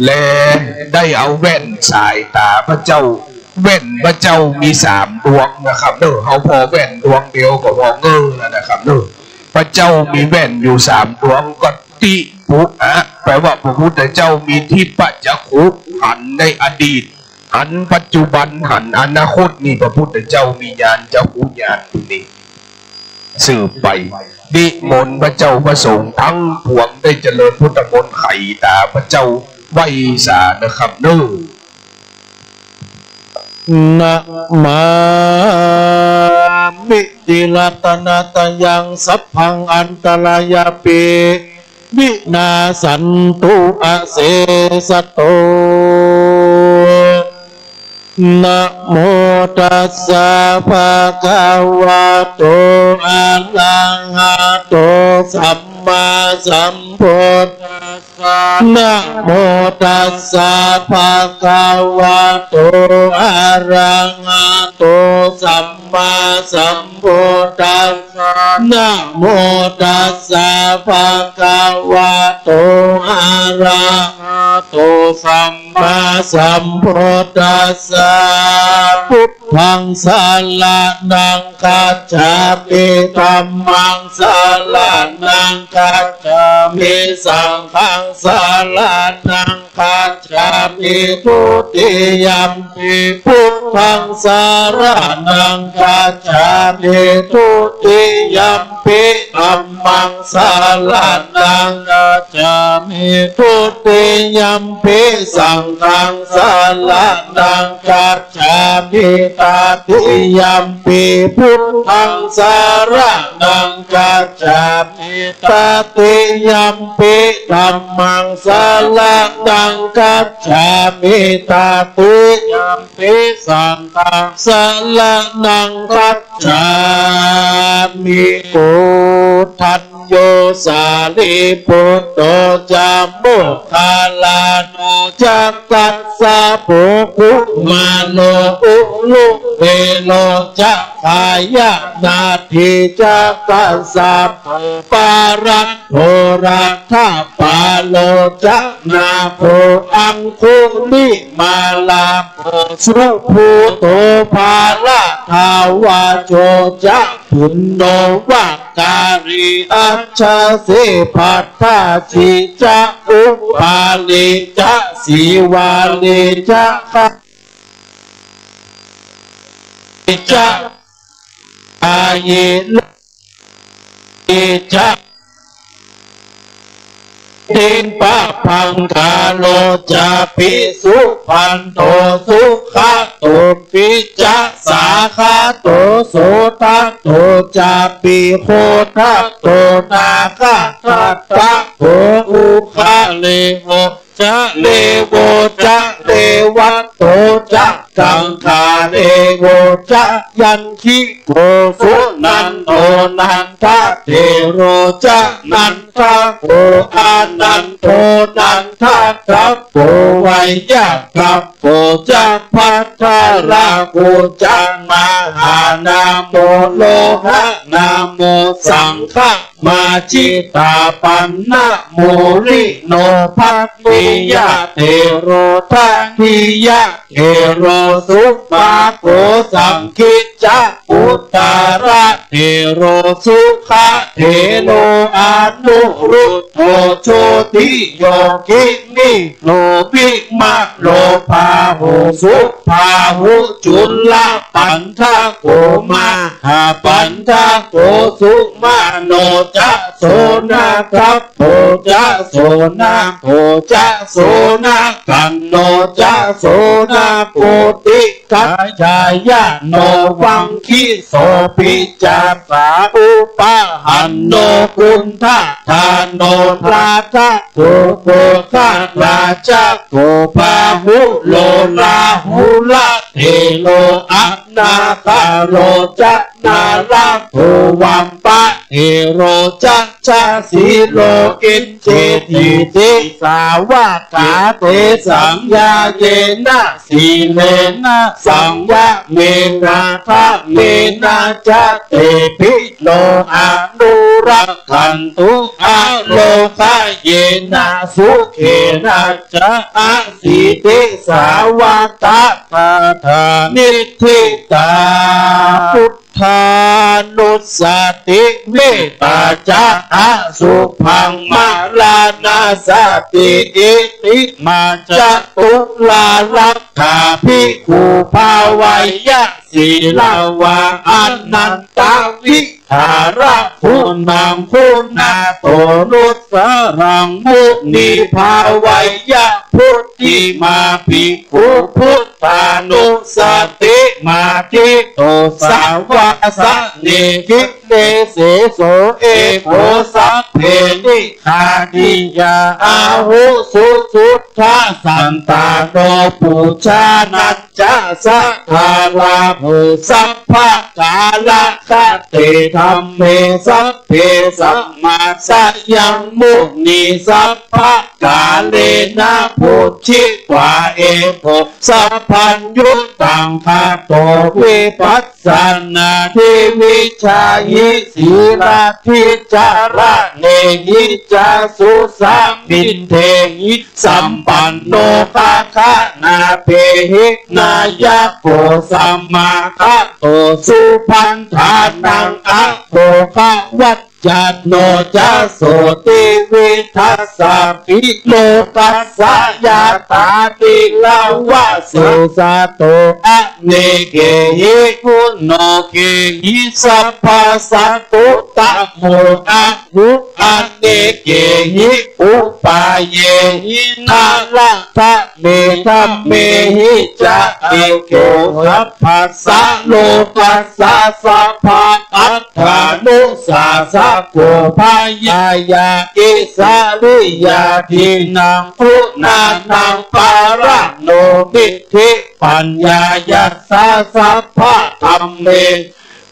และได้เอาแว่นสายต๋าพระเจ้า แว่นพระเจ้ามีสามดวงนะครับเนาะ เฮาผ่อแว่นดวงเดียวก็ผ่อเง่อแล้วนะครับเนาะ พระเจ้ามีแว่นอยู่สามดวง ก็ทิปุอะ แปลว่าพระพุทธเจ้ามีทิพจักขุ หันในอดีต หันปัจจุบัน หันอนาคต นี่พระพุทธเจ้ามีญาณจักขุญาณตรงนี้ สืบไป นิมนต์พระเจ้าพระสงฆ์ตังปวงได้เจริญพุทธมนต์ไขต๋าพระเจ้าไหว้สานะครับเนาะ นะมามิ ติรัตนะตะยัง สัพพังอันตะรายัปปิ วินาสสันตุ อะเสสะโต นะโมตัสสะ ภะคะวะโต อะระหะโต สัมมาสัมพุทธัสสะ นะโมตัสสะ ภะคะวะโต อะระหะโต สัมมาสัมพุทธัสสะ นะโมตัสสะ ภะคะวะโต อะระหะโต สัมมาสัมพุทธัสสะ พุทธังสะระณังคัจฉามิ ธัมมังสะระณังคัจฉามิ สังฆังสะระณังคัจฉามิ ทุติยัมปิพุทธังสะระณังคัจฉามิ ทุติยัมปิธัมมังสะระณังคัจฉามิ ทุติยัมปิสังฆังสะระณังคัจฉามิ ตติยัมปิพุทธังสะระณังคัจฉามิ ตติยัมปิธัมมังสะระณังคัจฉามิ ตติยัมปิสังฆังสะระณังคัจฉามิ โกฏัญ โญ สารีปุตโต จาโมคคัลลาโน จะ กัสสะโป กุมารโน อุรุเวโร จะ กายะนาที จะ กัสสะโป ปะระโท รัตถปาโล จะ นาโค อังคุลิมาลาโค สุภูโต ภะระทาวัจโจ จะ ปุณโณ วะกาลี อัจฉะสี พัทธะสี จะ อุปาลี จะ สีวาลี จะ กา จะ อายิโน จะ ทิปะพังคาโล จะ ปิสุพันโท สุขะโต ปิ จะ สาคะโต โสทะโต จะ ปิ โคทะโต นาคะทัตตะโข อุคาเลโว จะ เลโว จะ เลวัตโต จะ กังขาเลโว จะ ยันคิโก สุนันโท นันทะเถโร จะ นันทะโข อานันโท นันทะกัปโป ไวยะกัปโป จะ ภัททะราโข จะ มหานาโม โลหะนาโม สังฆะ มา จิตตาปัณณะ โมริโน ภักขิยะเถโร ทักขิยะเถโร สุปาโก สังคิจจะ อุตตาระเถโร สุขะเถโร อนุรุทโธ โชติโย กิมิโน วิมะโล พาหุ สุพาหุ จุลปัณฑะโข มหาปัณฑะโข สุมาโน จะ โสณกัปโป จะ โสณโข จะ โสณกันโน จะ โสณโขติ กายายะโน วังคิโส ปิจจาสา อุปะหันโน กุณฑะทาโน ทาทะโข โกฆะราชะโข พาหุโล ราหุละเถโร อนาถาโล จะ นาระโข วัมปะเถโร จะ ชาสีโล อินเจติติสาวกา เตสัง ญาเยนะ สีเลนะ สังวะเมนะ ทะเนนะ จะ เตปิ โน อนุรักขันตุ อโรคเยนะ สุเขนะ จะ อสีติสาวกะ ทาทานิฏฐิตา พุท ทานุสติ เมตตาจะ อสุภังมรณสติ อิติมาจตุรารักขาภิกขุ ภาเวยะ สีลาวา อนันตวิหารกุณัง ปุณณโตนุสสะรัง มุนิ ภาเวยะ พุทธิมา ภิกขุ พุทธานุสติมา ทิฏฐิโต สาวาสเน กิเลเสโส เอโก สัพเพ นิฆาทิยา อาหุ สุสุทธะ สันตาโน ปูชานัญจะ สะทาราโห สัพพะกาละคะเต ธัมเม สัพเพ สัมมาสยัง มุนิ สัพพะกาเลนะ ปุจฉิวา เอโก สัพพัญญูตัง คาโต วิปัสสนา ทิวิชาหิ สีลาธิ จารเณหิ จาสุสมิงเทหิ สัมปันโน คาคนาเปหิ นายโก สมาคาโต สุพันธานัง อโภคะวัจจาโน จะโสติวิทัสสะ ปิโลกัสสะ ยาตา ติลวะเสสะโต อเนเกหิ ปุโนเกหิ สัพพะสะตุตะโม อะหุ อเนเกหิ อุปาเยหิ นะระทะเม ธัมเมหิ จะเอโก สัพพะสะโลกัสสะ สัพพะอัฏฐานุสาสะโก พยายา อิสริยา ทีนัง กุณานัง ปาระโน มิทธิปัญญายัสสะ สัพพะธัมเม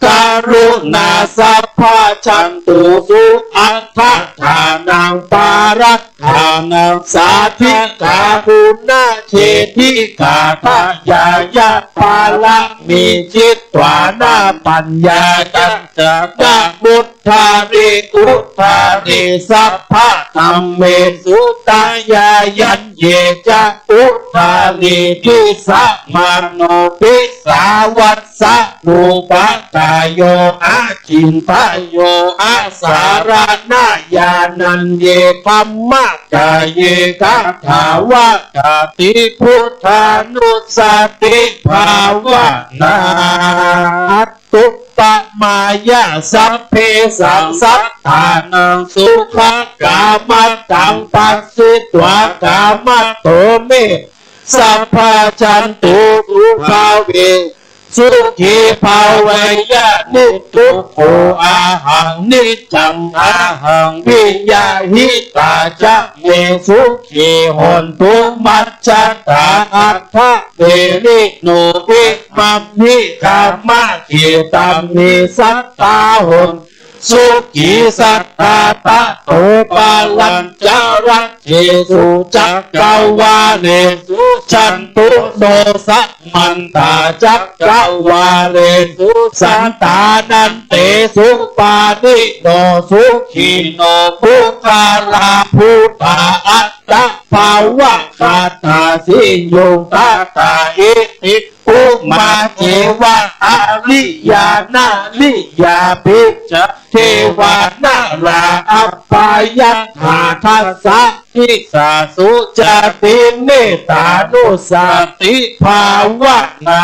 กรุณา สัพพะจันตุ สุอัฏฐานัง ปารัตถานัง สาธิกา ปุณณเชติกา ทะยายะ ปารมี จิตวานะ ปัญญายัญจะ นะมุทธาริ อุทธาริ สัพพะธัมเมสุ ทะยายัญเย จะอุทธารี ทิสะมาโน ปิสาวัสสะ ปูปะกาโย อาจินตะโย อาสารณะ ญาณัญเย ธัมมะกายเย กถาวาทาติ พุทธานุสติภาวนา อัตตุปะมายะ สัพเพสัง สัตถานัง สุขะกามะตัง ภัสสิตวา กามะโต เม สัพพะจันตุ สุภาเว สุขีภาเวยะ นิทุกโข อะหัง นิจจัง อะหัง วิยาหิตาจะ เม สุขี โหนตุ มัจจาตา อัฏฐะเวริโน อิมัมหิ กามะเขตามิ สัตตา โหน สุขี สัตตา ตะโต ปะรัญจะ รัจเจสุ จักกะวาเลสุ สันตุโน สะมันตา จักกะวาเลสุ สันตานันเตสุ ปาณิโน สุขีโน ปุคคลา ภูตา อัตตะ ภาวะ คาถา สิยุง คาถา อิติ อุมา เจวะ อริยา นริยา ปิจจา เทวา นารา อัปปายัฏฐา ทัสสะ ทิสาสุ จาติ เมตตานุสติภาวนา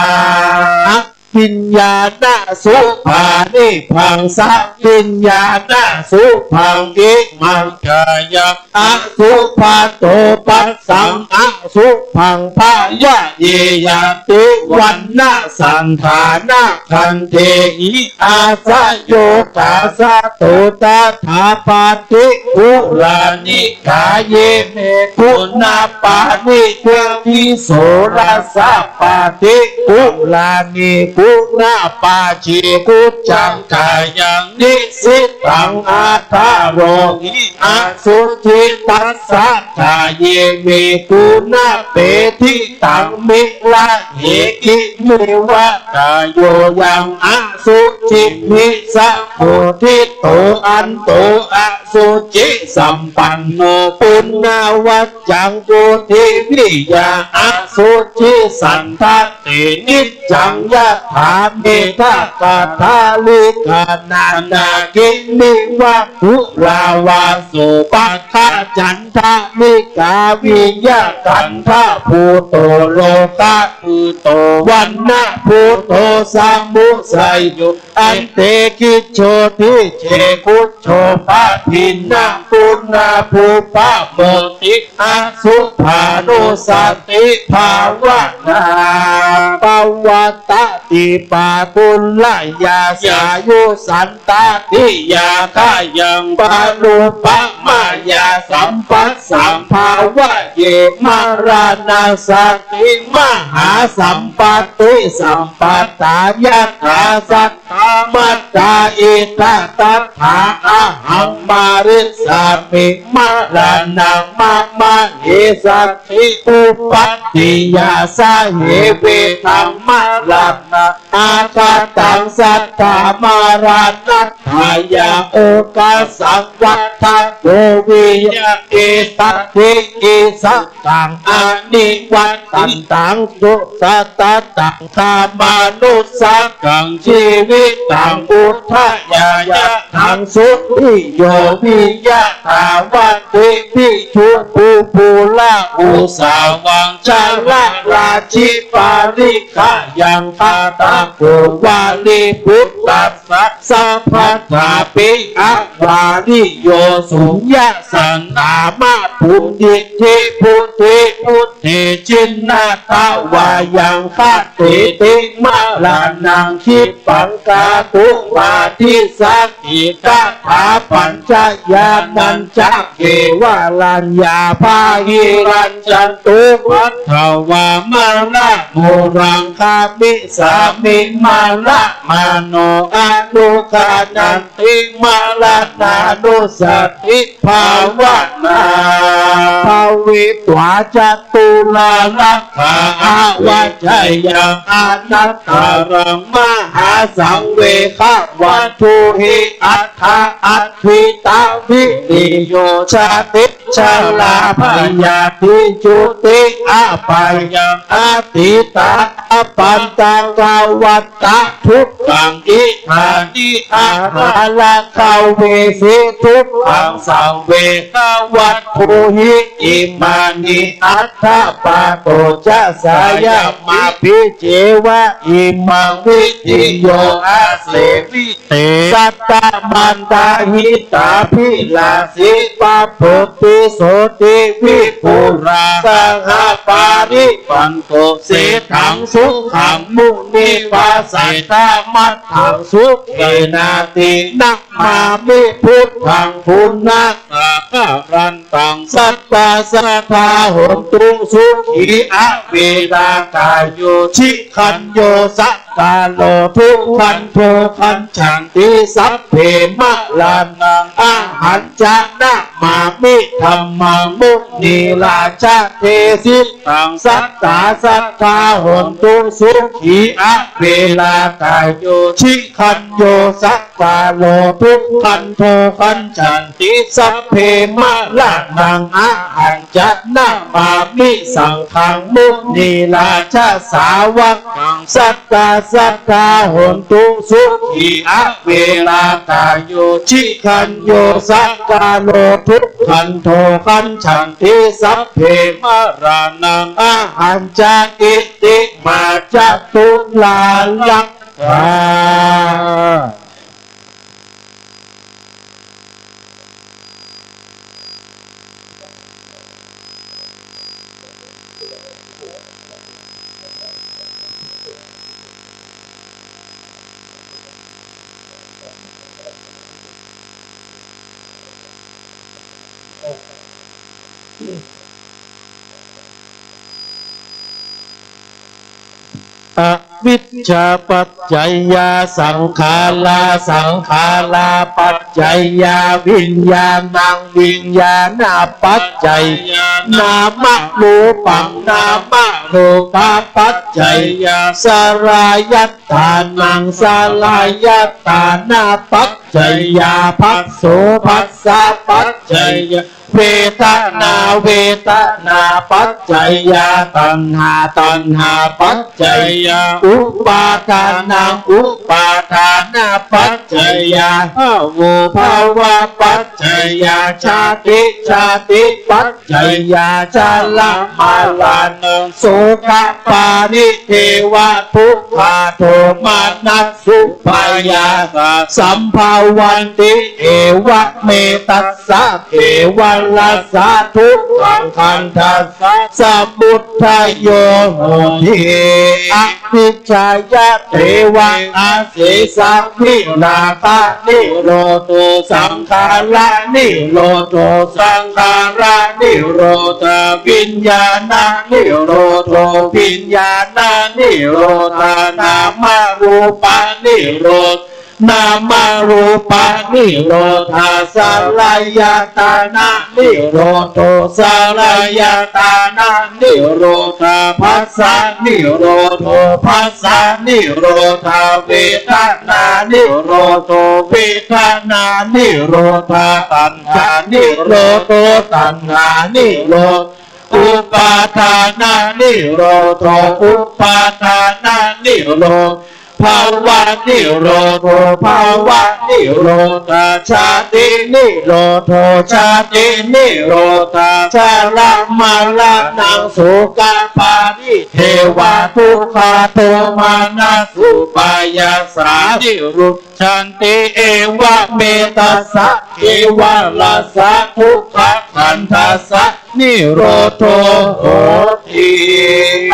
อภิญญาณะ สุภานิพพัง สะภิญญาณะ สุภัง อิมัง กายัง อสุภาโต ปัสสัง อสุภัง พยะเย ยาติ วัณณะ สัณฐานะ ขันเทหิ อาสะโย กาสะโต ตถา ปาติปุราณิกา เย เม กุณปาณิ เทติ โสรสะ ปาติปุราณิ กุณปาจิ กุจจัง กายัง นิสสิตัง อัทธโรหิ อสุจิตัสสะ กาเย เม กุณเป ทิตัง มิระเห กิมิวะ กาโย ยัง อสุจิมหิ สะโพธิโต อันโต อ สุจิสัมปันโน ปุณณวัจจัง วุฒิวิริยะ อสุจิสันทัตติ นิจจัง ยะถา เมฆะกะทาลิกา นานากิริวะ คุระวา โสภะคะจันทะริกา วิยะคันธะภูโต โลกะภูโต วัณณะภูโต สมุสสโย อันเตกิจโจ ทิเจ กุจโจ ปะทินนะ ปุณณะภูปะโมติ อสุภานุสสติภาวนา ปะวัตติปะกุลยา สายุสันตะติยา ขะยังปะนุปะมายา สัมปัสสังภาวะเย มะรณะสติ มหาสัมปะติสัมปะทา ยะถาสัตถา มัตตา อิตะตะถา อะหัง มะริสสามิ มะรณัง มะมะเหสัตถิ อุปัตติยา สะเหเวทัง มะรณะ อาคาตัง สัตถา มะรณัตถายา โอคะสัง วัฏฏะโก วิยะเกสัตถิ กิสสะ ตัง อนิวัตตันตัง สุขะตะตัง คามานุสสะกัง จีวิตัง วุฑฒะยายะทัง สุขิโย วิยะถา วัตถิ วิชุ ปูปูละ อุสาวัง ชะละลา จิปาริขะยัง คาตะโก วาลีปุตตัสสะ สัพพะทาปิ อะวาริโย สุญญะสันตามะ ปุญญิทธิ พุทธิ พุทเท จินนาทะวายัง คะเตติ มะรณัง คิปปัง กาตุมะ ติสสะ กิกะถา ปัญจญาณัญจะ เกวะลัญญา ปะหิรัญจันตุ ภัททะวา มะระมูรัง ฆามิสสามิ มะระมาโน อนุฆานันติ มะรณานุสสติภาวนา ภะวิตวา จตุรารักขา อวัจจยัง อนัตตารัง มหาสังเวควัตถุหิ อัฏฐะอัฏฐิตวิริโย ชาติ ชรา พยาธิ จุติ อะปายัง อตีตา อาปันตัง กวัตตะ ทุกขัง อิทานิ อาหาระ ขเวสี ทุกขัง สังเวควัตถุหิ อิมานิ อัฏฐปาโต จะ สายามา ภิ เจวะ อิมัง วิติโย อาเสวิ เต สัตตะมันตะ หิตาภิลาสี ปะปุตติโสติ วิปุรา สหปาริปันโต เสฏฐัง สุขัง มุนิ ปะเสฏา มัตถัง สุเขนาติ นะมามิ พุทธัง ปุณณะ สาคารันตัง สัตตา สัตตา โหนตุ สุขี อะเวรากาโย จิคัญโย สักกาโล ทุกขันโท คัญจันติ สัพเพ มะรณัง อะหังจะ นะมามิ ธัมมัง มุนิราชะ เดสิตัง สัตตา สัตตา โหนตุ สุขี อะเวรากาโย จิคัญโย สักกาโล ทุกขันโท คัญจันติ สัพเพ มะรณัง อะหังจะ นะมามิ สังฆัง มุนิราชะ สาวกัง สัตตา สัตตา โหนตุ สุขี อะเวรากาโย จิคัญโย สักกาโล ทุกขันโท คัญจันติ สัพเพ มะรณัง อะหังจะ อิติ มา จตุรารักขา อวิชชาปัจจยาสังขารา สังขาราปัจจยาวิญญาณัง วิญญาณปัจจยานามะรูปัง นามะรูปปัจจยาสลายตตานัง สลายตตานะปัจ จายา ผัสโส ผัสสะปัจจายา เวทนา เวทนาปัจจายา ตัณหา ตัณหาปัจจายา อุปาทานัง อุปาทานปัจจายา ภโว ภวปัจจายา ชาติ ชาติปัจจายา ชรามรณัง โสกะปริเทวะ ทุกขา โทมนัสสุปายาสา สัมภวันติ เอวะเมตัสสะ เกวะลัสสะ ทุกขัง ขันธัสสะ สมุทโท โหติ อวิชชายะเทวะ อเสสะ วิราคะนิโรโธ สังขารนิโรโธ สังขารนิโรธา วิญญาณนิโรโธ วิญญาณนิโรธา นามรูปนิโรธ นามรูปนิโรธา สลายตนะนิโรโธ สลายตนะนิโรธา ผัสสะนิโรโธ ผัสสะนิโรธา เวทนานิโรโธ เวทนานิโรธา ตัณหานิโรโธ ตัณหานิโรธ อุปาทานานิโรโธ อุปาทานานิโรธ ภวนิโรโธ ภวนิโรธา ชาตินิโรโธ ชาตินิโรธา ชรามรณัง โสกะปริเทวะ ทุกขา โทมนัสสุปายาสา นิรุจฉันติ เอวะเมตัสสะ เกวะลัสสะ ทุกขัง ขันธัสสะ นิโรโธ โหติ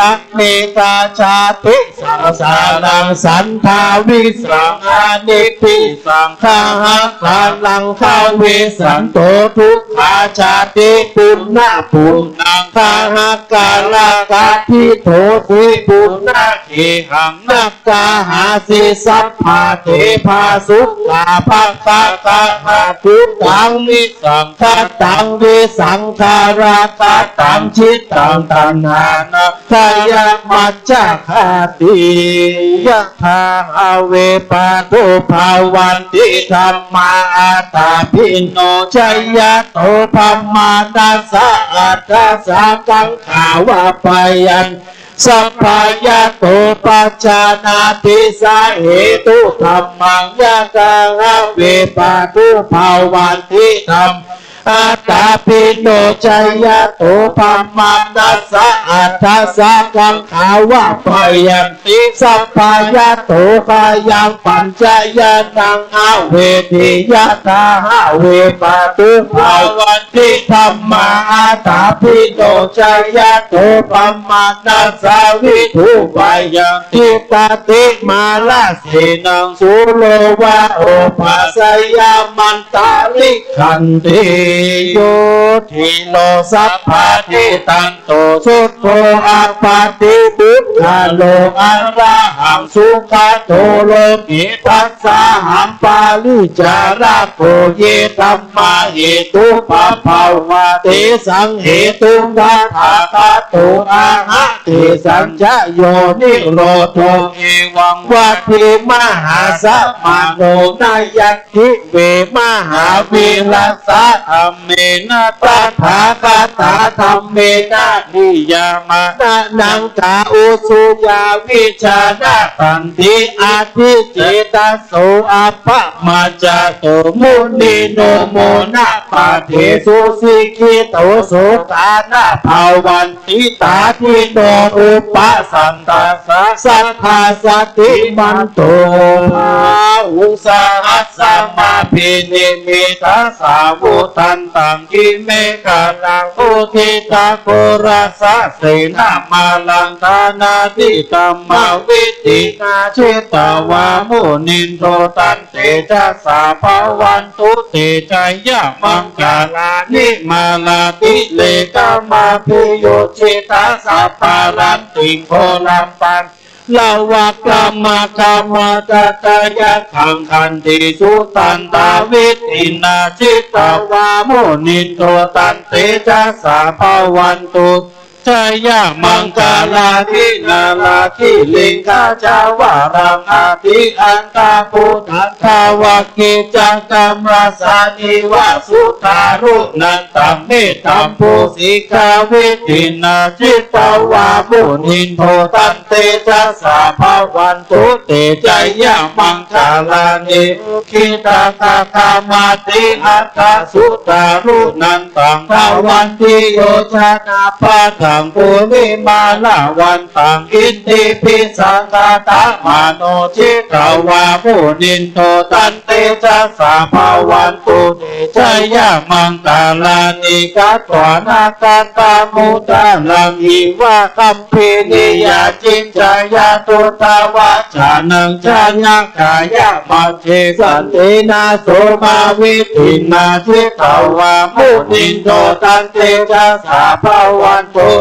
อเนกาชาติสังสารัง สันทาวิสัง อนิจจิสัง ขหาการัง ขเวสันโต ทุกขาชาติ ปุณณะปุณณัง ขหาการะกะทิโทสิ ปุณณะเขหัง นกาหาสิ สัพพะเทวา สุขาภะคะตะหะ ทุกขัง วิสังขตัง วิสังขารคตัง จิตตัง ตัณหานะ ขยะมัจจคติ ยะถา หา เว ปะทุ ภะวันติ ธัมมา อะฏฐาภิโน ชยะโต พะมะนะสะ อัฏฐะสะกัง ขาวาปะยัน สัพพะยะโต ปัจจานาติ สะเหตุ ธัมมัง ยะถา หา เว ปะทุ ภะวันติ ธัมมา อะฏฐาภิโน ชยะโต พะมะนะสะ อัฏฐะสะกัง ขาวาปะยันติ สัพพะยะโต ขยัง ปัจจานัง อะเวทิ ยะถา หา เว ปะทุ ภะวันติ ธัมมา อะฏฐาภิโน ชยะโต พะมะนะสะ วิทูปะยันติ ตะติมาลเสนัง สุโรวาโอภาสยามันตะริกขันติ โย ทิโน สัพพะทิฏฐันโต สุทโธ อะปะติปุคคโล อะระหัง สุขะโต โลกิสสาหัง ปะริจาระโก เยธัมมา เหตุปะภะวา เตสังเหตุง ตถาคโต อะหะ เตสัญจะ โย นิโรโธ เอวัง วัตถิ มหาสะมะโน นะยันติ เว มหาวีรัสสะ ธัมเมนะ ตถาคตา ธัมเมนะ นิยามานะนัง จาอุสสุยา วิชชานะขันติ อะทิเจตโส อะปะมาจจะโต มุนีนุโมนะปะเทสุ สิกขิโต โสกานะ ภะวันติ ตาทิโน อุปะสันตัสสะ สัทธาสะติมันโต บาหุง สะหัสสะมะภินิมมิตสาวุธันตัง กริเมขลัง อุทธิตะโครสะเสนะมาลัง ฐานาธิกัมมะวิธินา จิตตวามุนินโท ตันเตจะสะ ภะวันตุเตจะยะมังคะลานิ มาลาติเลกะมะภิยุจฉิตะ สัพพะรัตติง โกลัมปัน ละวะกะมะกะมะตะตะยะขัง ขันติสุทันตาวิธินา จิตตวามุนินโท ตันเตจะสะ ภะวันตุ จายะมังคลานิ นาลาคิริงคาจาวารัง อติอันตะปุตตัง ทาวักกิจจกัมมัสสานิวาสุทารุนันตัง เมตตัมโภสิกขาวิธินา จิตตวามุนินโท ตันเตจัสสะภะวันตุ เต จายะมังคลานิ อุคคิตตะขักขมะติหัตถสุทารุนันตัง ทาวันติโยจะนาปะทัง ปุริมาละวันตัง อิทธิภิสสังขะตะมะโน จิตตวามุนินโท ตันเตจัสสะภะวันตุ เต จายะมังคลานิ กัตถานะกัตถะมุตตะรัง อิวะกัม ภีริยา จินจายะ ตุตวาจานัง จายะกายะมัจเจ สันตินา โสมา วิธินา จิตตวามุนินโท ตันเตจัสสะภะวันตุ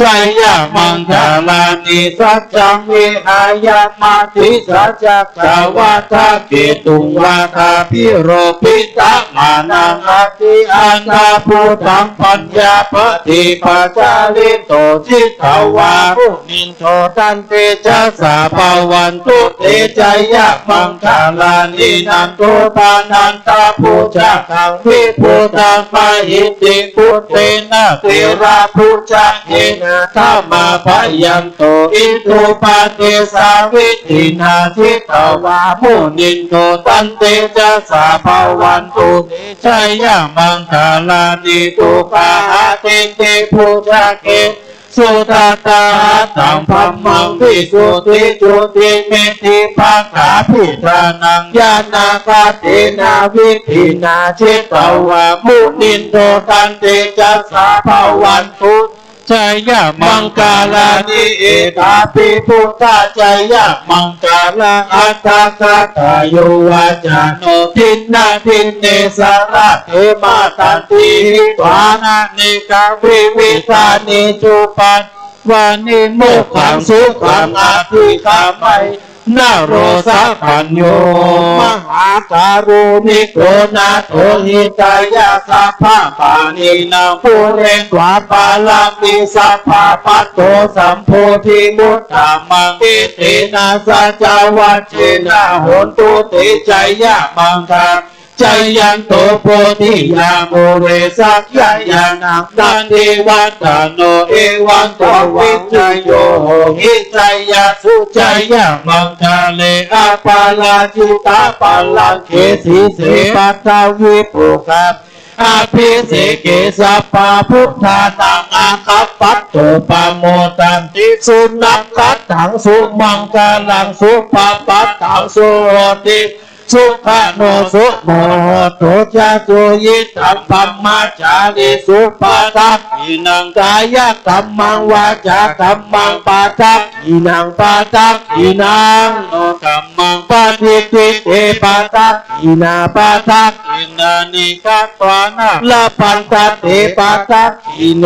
จายะมังคลานิ สัจจัง วิหายะ มติสัจจะ วาทะเกตุง วาทาภิโรพิตะมานัง อติอันตะปุตตัง ปัญญาปฏิปัจจาริโต จิตตวามุนินโท ตันเตจัสสะภะวันตุ เต จายะมังคลานิ นันโทปะนันทะภุจจกัง วิภุตังมหิทธิ ปุตเตนะเถระภุจจเกนะ ทะมาภะยันโต อิทธุปะเดสาวิธินา จิตตวามุนินโท ตันเตจัสสะภะวันตุ เต จายะมังคลานิ ทุกขะหะติงติภุจจเกสุ ทัตถะหัตถัง พรหมัง วิสุทธิจุติ มิทธิภะคะ ภิตานัง ญาณะกะเตนะ วิธินา จิตตวามุนินโท ตันเตจัสสะภะวันตุ จายะมังคลานิ เอตาปิ พุทธจายะมังคลาอัตถกถา โยวาจาโน ทินนาทินเน สะระเถ มาตันติ หิตวาหะเนกัง วิวิธานิ จุปปะ วานิ โมกขัง สุขัง อธิกามัย นโรสะปัญโญ มหาการุณิโก นาโถ หิตายะ สัพพะปาณินัง ปูเรตวา ปะระมิง สัพพะ ปัตโต สัมโพธิมุตตะมัง เอเตนะ สัจจวัจเจนะ โหนตุ เต จายะมังคลา จายันโต โพธิยา มูเล สักขะยานัง นันทิวัฏฏะโน เอวัง ตวัง วิจโย โหหิ จายะ สุ จายะมังคาเล อปาราจิตะปัลลังเก สีเส ปัตถวีปุคคา อภิเสเก สัพพะ พุทธานัง อาคัปปัตโต ปะโมทันติ สุนักขัตถัง สุมังคลัง สุปะปัตถัง สุโหติ สุขะโน สุโมโหโต จะ สุยิตตัง บรมจาริสุ ปะทักขิณัง กายะกัมมัง วาจากัมมัง ปะทักขิณัง ปะทักขิณัง โนกัมมัง ปะทิฏฐิเต ปะทักขิณา ปะทักขิณานิ กัตถานะ ละพันทะเต ปะทักขิเณ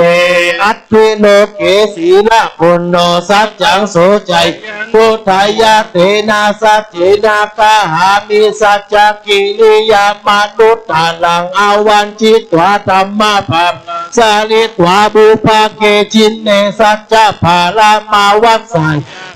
อัตถิโลเก สีละปุณโณ สัจจัง โส จายันโต ทายะเตนะ สัจเจนะ กะหามิ สัจจกิริยามะนุตตะรัง อวัญญิตวา ธัมมะปะ สาลิตวา บุพพะเก จินเน สัจจะปะระมาวัสสา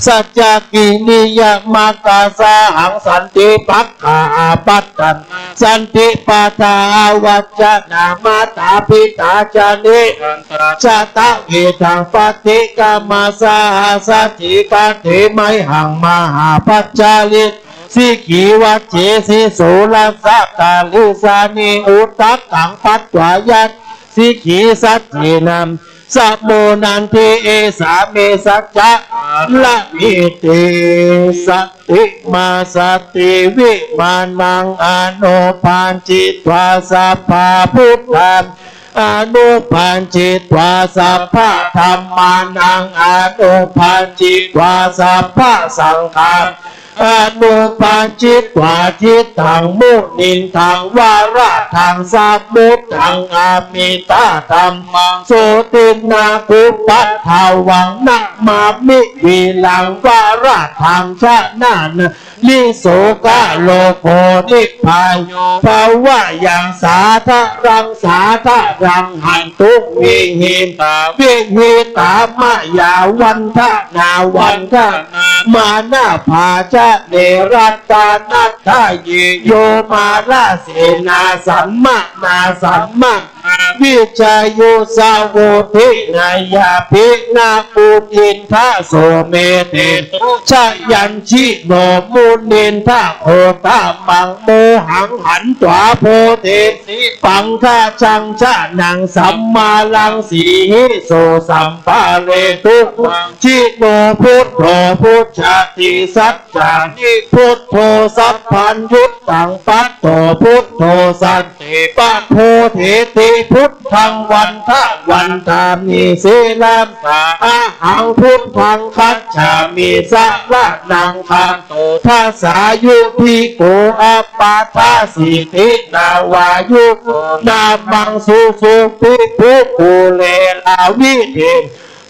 สัจจกิริยามะกาสาหัง สันติปักขะอาปัตตัน สันติปาทาอาวัจจะนา มาตาปิตาจะนิรันตะ ชะตะเวทัง ปะฏิกรรมะสาหะ สัจจิกะเต มะหัง มหาปัจจาริ สิกขีวัจเจสิ สุรัสสะ กะลิสานิ อุทธักขัง ปัตถวายัส สิกขี สัจเจนะ สะโม นันทิ เอสา เม สัจจะ ปะระมิ เต สันติ มา สันติ วิมานัง อนุปัญญิตวา สัพพะ พุทธา อนุปัญญิตวา สัพพะ ธัมมานัง อนุปัญญิตวา สัพพะ สังฆา อนุปปัญญิกวา จิตตังมุนินทัง วราหังสมุตตัง อมิตาธัมมัง โสตินนาคุปัทธาวัง นะมามิ วีรัง วราหัง ชนะนะ นิ โสกะโรโก นิพพาโย ภวะยัง สาธารัง สาธารัง หันตุ วิหิตา วิหิตามะยา วันทนา วันทนา มานะภา ชะเน รัตตานัตถายี โย มาลเสนา สัมมนา สัมม วิชายุ สาวุทิ นายาภิ นะ มุนินทะ โสเม เตตุ ชะยัญญิ โน มุนินทะ โคตมัง โมหัง หันตวา โพเท สีปังคจัง ชะนัง สัมมารังสีหิ โส สัมปะเรตุ มัง ญิโน พุทโธ พุชฌาติ สัจจานิ พุทโธ สัพพัญญุตตัง ปัตโต พุทโธ สันติ ปะโพเทติ พุทธัง วันทะ วันทามิ สีลัสสะ อะหัง พุทธัง คัจฉามิ สะระณัง คันโต ทัสสา ยุติโก อัปปะทะ สิทธิ นาวา ยุโก นามัง สุสุติ ปุกุเล ลาวิเท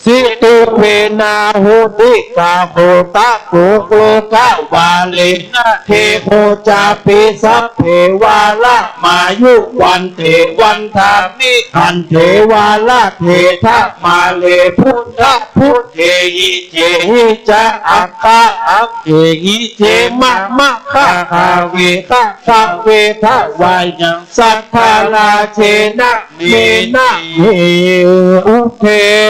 สิตุ เวนา หุติกา โหตะ โก โลกวาเลนะ เทโว จาปิ สัพเพ วาระมายุ วันเต วันทามิ หันเท วาระเท ทะมาเล พุทธะ พุทเทหิ เจหิ จะ อักขะ อักเขหิ เจ มะ มะ คะ คะ เว คะ คะ เว ทะ วายัง สัทธาราเชนะ เมนะ เม อุเท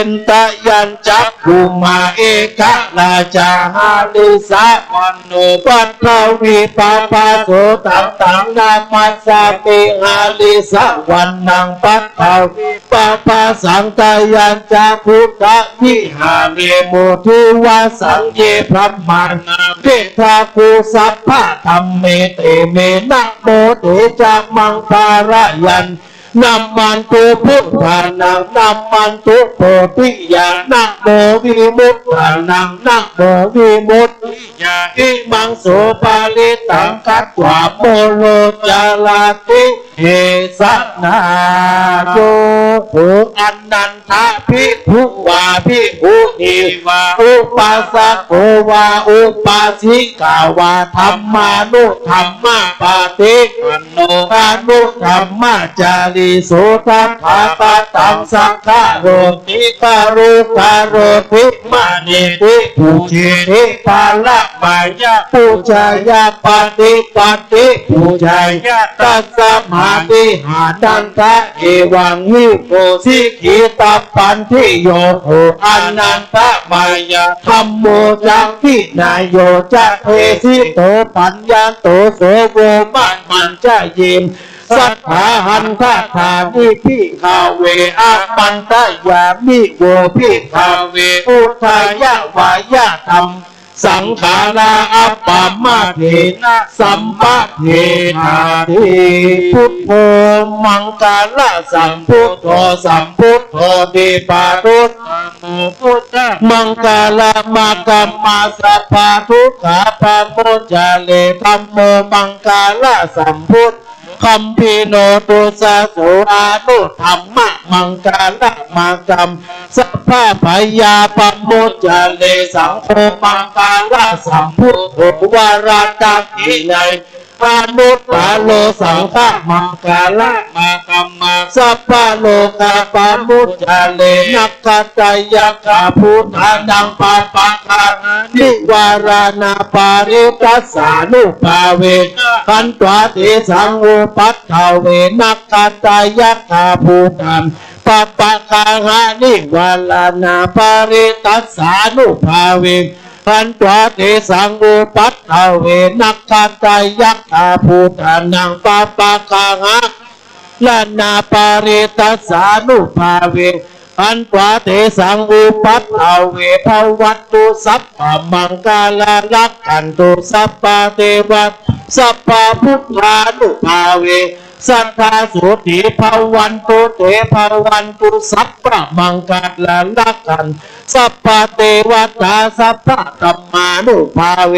นตะยัญจักขุมา เอกราชา หาริสะวัณโณ ปัทวีปะภาโส ตัง ตัง นามัสสามิ หาริสะวัณณัง ปัทวีปะภาสัง ตะยัญจักขุทะวิหาเร มุทิวาสัง เย บรมมานา เมธากู สัพพะธัมเม เต เม นะโม เต จะ มัง ปะระยัน นะมันตุ พุทธานัง นะมันตุ โพธิยา นะโม วิมุตตานัง นะโม วิมุตติยา อิมัง โส ปะริตตัง คัตวา โมโร จาราติ เทสนา โย โห อนันทะ ภิกขุวา ภิกขุนีวา อุปาสโกวา อุปาสิกาวา ธัมมานุธัมมะปะฏิปันโน อะนุธัมมะจารีสุ ตถาคตัง สักขะโรติ กะรุกะโรติ มะเนติ ปูเชติ ปะระมายะ ปูชายะ ปะฏิปันติ ปูชายะ ตัสสะมา ติ หานันทะ เอวัง หิ โว สิกขิตะปันทิโย โห อนันทะมายะธัมโม จะ วินโย จะ เทสิโต ปัญญาโต โส โว มะ มัญจะยิม สัทธาหันทะทานิ ภิกขะเว อามันตะยามิ โว ภิกขะเว อุทายะวายะธัม สังขารา อัปปะมาเทนะ สัมปะเทถาติ พุทโธ มังคะละสัมพุทโธ สัมพุทโธ ดีปะรุต ธัมโม พุทธัง มังคะละ มะกัมมา สัพพะทุกขา ปะมุจจะเร ธัมโม มังคะละสัมพุทโธ คัมภิโน ตุสสะโส อะนุธัมมะ มังคะละ มะกัม สัพพะพยา ปะมุจจะเร สังโฆ มังคะละสัมพุทโธ วะระดักขิณะ อนุตตะโร สังฆะ มังคะละ มะกัมมา สัพพะโรกะ ปะมุจจะเร นักขัตตะยักขะ ภูตานัง ปะปะกะหา นิวาราณา ปะริตตัสสานุภาเวนะ หันตวา เตสัง อุปัฏฐาเว นักขัตตะยักขะ ภูตานัง ปะปะกะหา นิวาราณา ปะริตตัสสานุภาเว หันตวา เตสัง อุปัฏฐาเว นักขัตตะยักขะ ภูตานัง ปะปะกะหา ราณา ปะริตตัสสานุภาเว หันตวา เตสัง อุปัฏฐาเว ภะวันตุ สัพพะมังคะลา รักขันตุ สัพพะเทวะ สัพพะพุทธานุภาเว สัทธา โสติ ภะวันตุ เต ภะวันตุ สัพพะมังคะลา รักขัน สัพพะเทวะตา สัพพะธัมมานุภาเว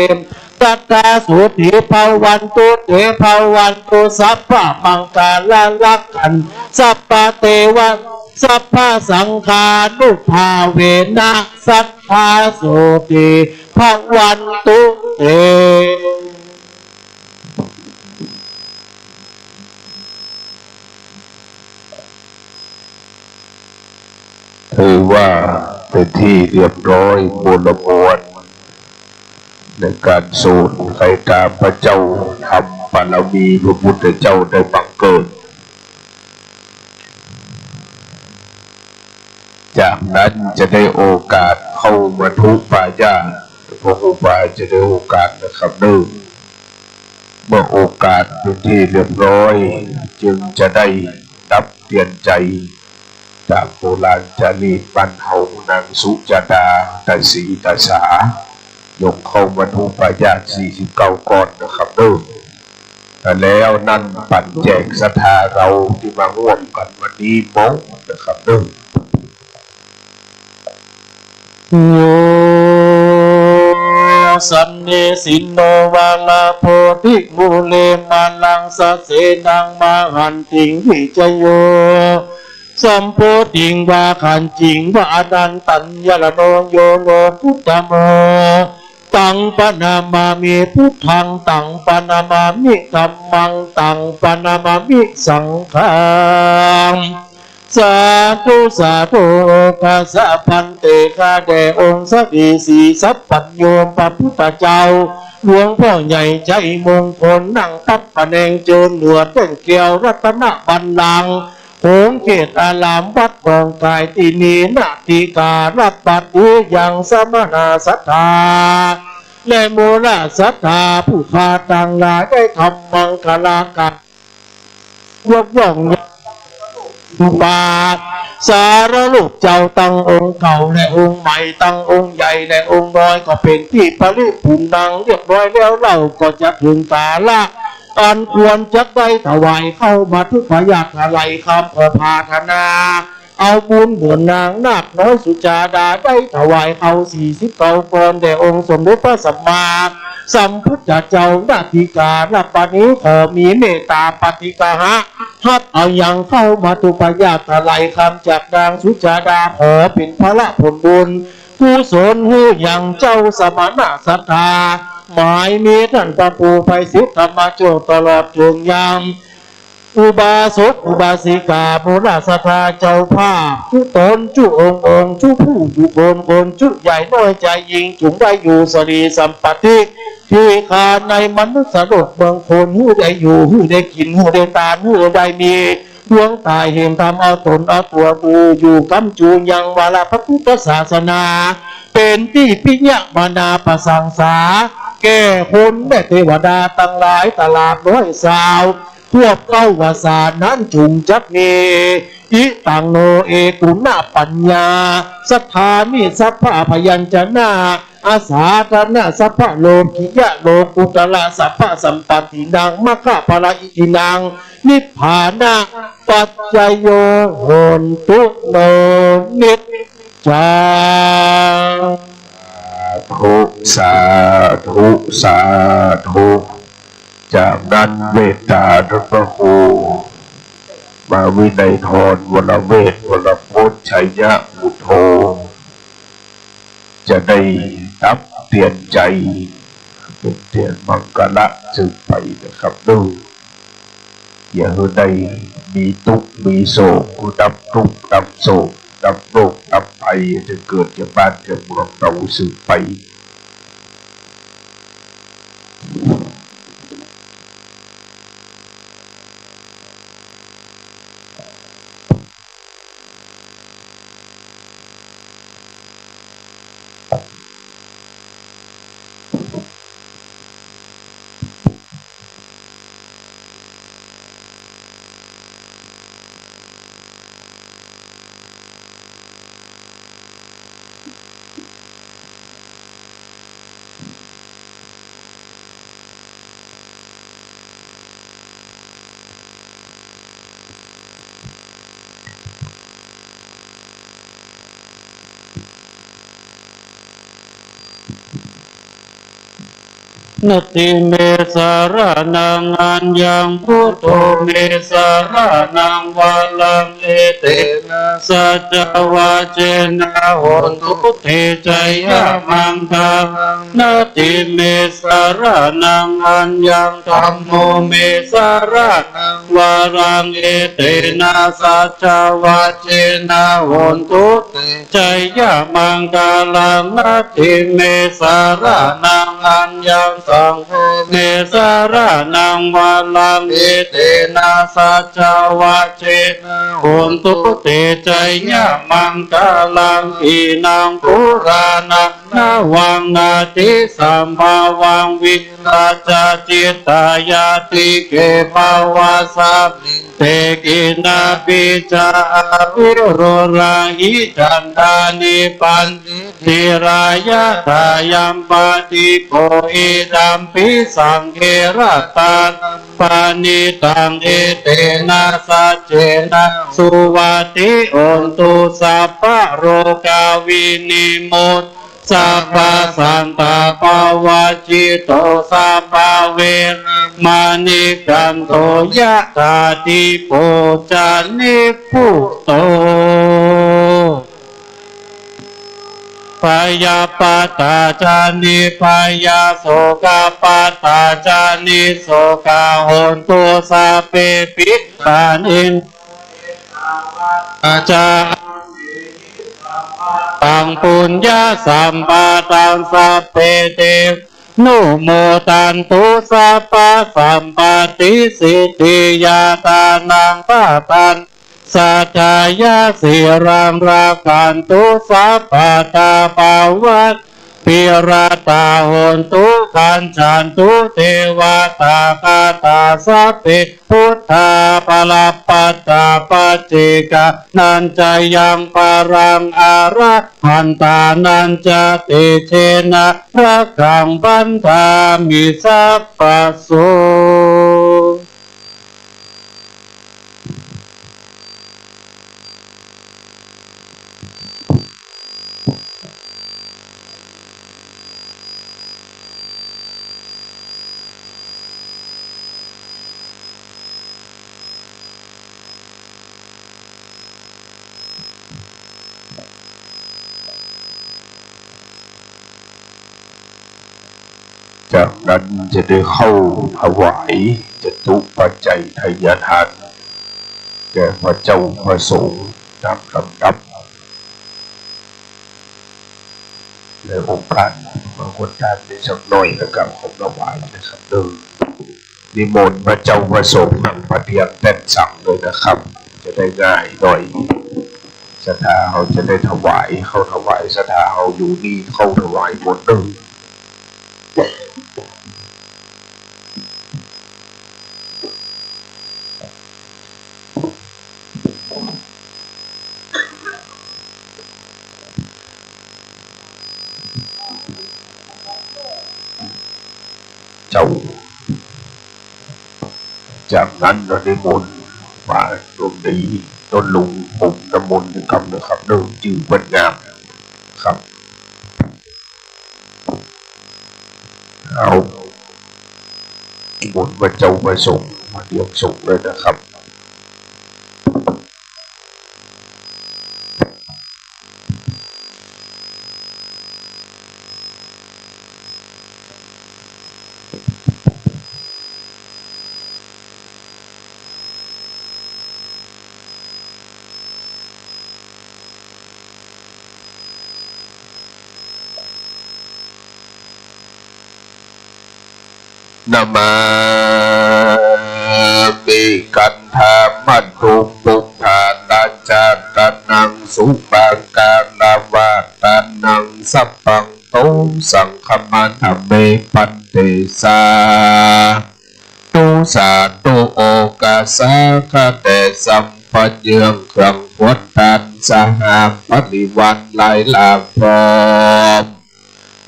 สัทธาโสติภะวันตุ เตภะวันตุ สัพพะมังคะละรักขัน สัพพะเตวะ สัพพะสังฆานุภาเวนะ สัทธาโสติภะวันตุ เต ถือว่าเป๋นตี้เรียบร้อย มวลมวล ในก๋านสวด ใค่ต๋ามพระเจ้า ทำบารมีพระพุทธเจ้าได้บังเกิด จากนั้นจะได้โอกาสเข้ามัทธุปายาส พระครูบาจะได้โอกาสนะครับเด้อ เมื่อโอกาสเป๋นตี้เรียบร้อย จึงจะได้นับเตียนใจ๋ ต๋ามโบราณจารีตบ้านเฮา นางสุจาตา ตาสีตาสา ลงเข้ามัทธุปายาสสี่สิบเก้าก่อนนะครับเด้อ แล้วนั้นปั๋นแจกศรัทธาเฮาตี้มาฮ่วมกั๋นวันนี้เม้านะครับเด้อ โย สันนิสินโน วาลาโพธิมูเล มาลังสะเสนัง มหันติง วิจโย สัมโพธิง วาคันติง วาอนันตัญญะระโณ โย โลกุตตะโม ตังปะนะมามิ พุทธัง ตังปะนะมามิ ธัมมัง ตังปะนะมามิ สังฆัง สาธุ สาธุ โอฆะสะภันเต ข้าแด่องค์สะดีสีสัพพัญญูพระพุทธเจ้า หลวงพ่อใหญ่ชัยมงคล นั่งปั๊บผะแนงเจิญหนวดแป้งแก้วรัตนบัลลังก์ โขงเขตอารามวัดหนองคายตี้นี้ ณ ตี้ข้ารับบัดนี้ ยังสมณะศรัทธา และมูลศรัทธาผู้ข้าตังหลาย ได้ทำมังคละก๋าน ยกย่อง อุบาสารรูปเจ้าตังองค์เก่าและองค์ใหม่ ตังองค์ใหญ่และองค์น้อย ก็เป๋นตี้ปริปูรณ์ดังเรียบร้อยแล้ว เฮาก็จะเถิงกาละอันควรจักได้ถวายเข้ามัทธุปายาสไถว้คำ ขอผาถนา เอาบุญเหมือนนางนาคน้อยสุจาตาได้ถวายเข้าสี่สิบเก้าก่อนแด่องค์สมเด็จพระสัมมาสัมพุทธเจ้า ณ ตี้ข้ารับบัดนี้ ขอมีเมตตาปาฏิกาหะ ฮับเอายังเข้ามัทธุปายาสไถว้คำจากนางสุจาตา ขอเป๋นผละผลบุญกุศลหื้อยังเจ้าสมณะศรัทธา หมายมีต้านพระครูไพศิษฐธรรมโจต ตลอดเถิงยัง อุบาสกอุบาสิกา มูลศรัทธาเจ้าภาพ กู้ต๋นกู้องค์ องค์กู้ผู้กู้คน คนกู้ใหญ่น้อยจายญิง จุ่งได้อยู่สะดีสัมปัตติ ตี้ข้าในมนุษย์โลกเมืองคน หื้อได้อยู่ หื้อได้กิ๋น หื้อได้ตาน หื้อได้มีดวงต๋าเห็นธรรม เอาต๋นเอาตั๋วบูอยู่ ก้ำจูยังวาระพระพุทธศาสนา เป๋นตี้ปิยมนาประสังสา แก่คนและเตวดาตังหลายตลอดร้อยสาว พวกเก้าวาสานั้นจุ่งจักมี อิตังโน เอกุณปัญญา สัทธามิ สัพพะพยัญชนะ อาสาทนะ สัพพะโลกิยะ โลกุตตะระ สัพพะสัมปัตตินัง มัคคะผละอิทธินัง นิพพานะปัจจโย โหนตุ โน นิจจัง สาธุ สาธุ สาธุ จากนั้นเมตตาต้านพระครูมหาวินัยธร วรเวช วรพจน์ ชัยปุตโธ จะได้นับเตียนใจ๋ เป๋นเตียนมังคละสืบไปนะครับเนาะ อย่าหื้อได้มีตุ๊กข์มีโศก ดับตุ๊กข์ดับโศก ดับโรคดับภัย จะเกิดแก่บ้านแก่เมืองเฮาสืบไป Natthi me saraṇaṃ aññaṃ, buddho me saraṇaṃ varaṃ, etena saccavajjena hontu te jayamaṅgalaṃ. Natthi me saraṇaṃ aññaṃ, dhammo me saraṇaṃ varaṃ, etena saccavajjena hontu te jayamaṅgalaṃ. Natthi me saraṇaṃ aññaṃ, saṅgho me saraṇaṃ varaṃ, etena saccavajjena hontu te jayamaṅgalaṃ. Khīṇaṃ purāṇaṃ navaṃ natthi sambhavaṃ, virattacittāyatike bhavasmiṃ te khīṇabījā avirūḷhāhi candāni paṇḍitā dhīrā. Yathāyampadīpo idampi saṅghe ratanam paṇītaṃ, etena saccena suvatthi hotu sabbarogavinimutto sabbasantāpavajjito sabbaveramatikkanto yathā dīpo ca nibbutto. Bhayappattā ca nibbhayā sokappattā ca nissokā hontu sabbepi pāṇino. Ca taṃ puññasampadaṃ sabbe devanā numodantu sabbasampattisiddhiyā. Dānaṃ dadanti saddhāya sīlaṃ rakkhantu sabbadā pāṇatimāraṃ. Abhiratā hontu gacchantu devatāgatā sabbe buddhā balappattā paccekānañca yaṃ balaṃ arahantānañca tejena rakkhaṃ bandhāmi sabbaso. จากนั้นจะได้เข้าถวายจตุปัจจัยทายทาน แก่พระเจ้าพระสงฆ์ตามลำดับ ในโอกาสมาคนทานได้สักหน่อยนะครับ ของถวายนะครับ เด้อ นิมนต์พระเจ้าพระสงฆ์นั่งพระเตียงแต๊นสังเลยนะครับ จะได้ง่ายหน่อย ศรัทธาเฮาจะได้ถวาย เข้าถวาย ศรัทธาเฮาอยู่นี่เข้าถวายหมดเด้อ เจ้า จากนั้นก็นิมนต์พระร่วมดี ต้นลุงพรมน้ำมนต์กำนะครับ เด้อ จื้อเปิ้นงามครับ เอา นิมนต์พระเจ้าพระสงฆ์มาเลี้ยงสงฆ์เลยนะครับ Namāmi gandhammaṭṭhuṃ puṭṭhārājāṭanaṃ sumaṅgalavatthanaṃ sabbaṃ dosaṃ khamatha me bhante sādhu sādhu. โอกาสา ข้าแต่สัพพะเยื้องเครื่องควรต้าน สหบริวารหลายหลากพร้อม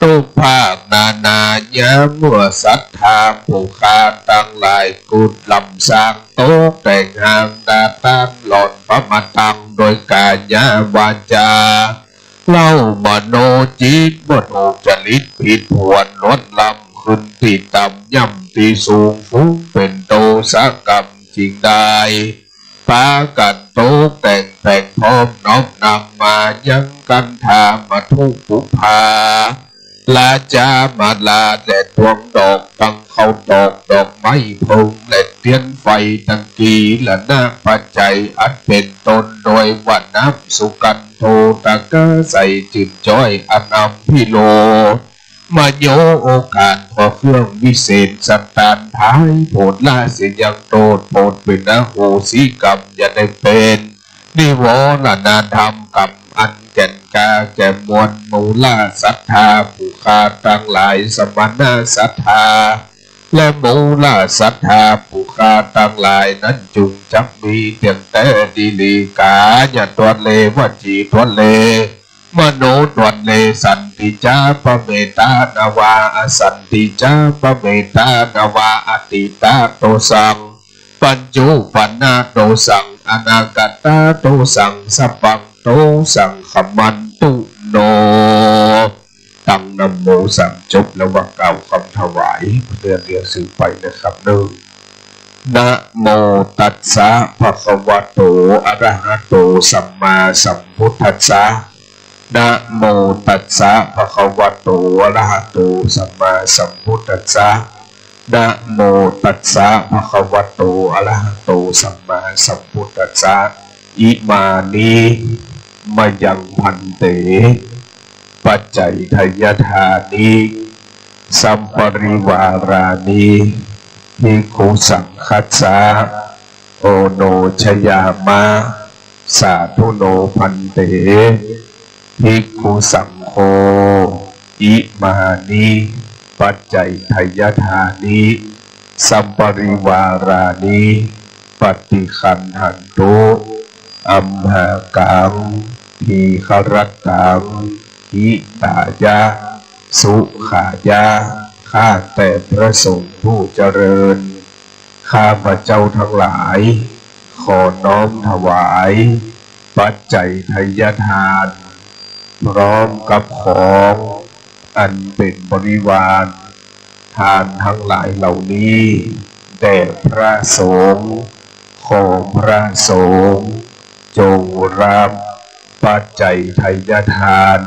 ทุกภาคนานา ยามเมื่อศรัทธาผู้ข้าตังหลาย กุดลำสร้างตกแต่งห้างดาตานหล่อนประมาตัง โดยกายวาจา เล่ามโนจิต บ่ถูกจริตผิดผวน ล้วนลำ ขึ้นตี้ต่ำ ย่ำตี้สูง ฝูงเป๋นโตสะกำจึงได้ ปากั๋นตกแต่งแผงพร้อม น้อมนำมายังคันธามัตถุปุพพา ราชามาลาและตวงดอก ปังข้าวตอก ดอกไม้เพลิงและเตียนไฟ ตังกีรณะปัจจัยอันเป๋นต้น โดยว่าน้ำสุกันโท ตะกาใสจืดจ้อย อันอำพิโรมโย โอกาส เพราะเครื่องวิเศษสันดานท้าย โผดละเสียยังโต้ษ โผดเป๋นอโหสิกรรม อย่าได้เป๋นนิวรณธรรมกรรมอันแก่นกล้า แก่มวลหมู่ละศรัทธาผู้ข้าตังหลาย สมณะศรัทธา และหมู่ละศรัทธาผู้ข้าตังหลายนั้น จุ่งจักมีเตียงแต่ดีลีกายะตวนเล วจีตวนเล มโนตวนเล สันติจาปะเมตานาวา อสันติจาปะเมตานาวา อตีตะโตสัง ปัจจุปันนะโตสัง อนาคตะโตสัง สัพพังโตสัง ขมันตุโน ตั้งนะโมสามจบ แล้วว่ากล่าวกำถวายเปื้อเดียวสืบไปนะครับเนาะ นะโมตัสสะ ภะคะวะโต อะระหะโต สัมมาสัมพุทธัสสะ นะโมตัสสะ ภะคะวะโต อะระหะโต สัมมาสัมพุทธัสสะ นะโมตัสสะ ภะคะวะโต อะระหะโต สัมมาสัมพุทธัสสะ อิมานิ มะยัง ภันเต ปัจจัยทะยะทานิ สัปปะริวารานิ ภิกขุสังฆัสสะ โอโนชยามะ สาธุโน ภันเต ภิกขุสังโฆ อิมานิ ปัจจัยทะยะทานิ สัปปะริวารานิ ปะฏิคันหันตุ อัมหากัง ทีฆะรัตตัง หิตายะ สุขายะ ข้าแต่พระสงฆ์ผู้เจริญ ข้าพเจ้าทั้งหลาย ขอน้อมถวาย ปัจจัยทะยะทาน พร้อมกับของอันเป๋นบริวาร ทานทั้งหลายเหล่านี้ แด่พระสงฆ์ ขอพระสงฆ์ จงรับ ปัจจัยทะยะทาน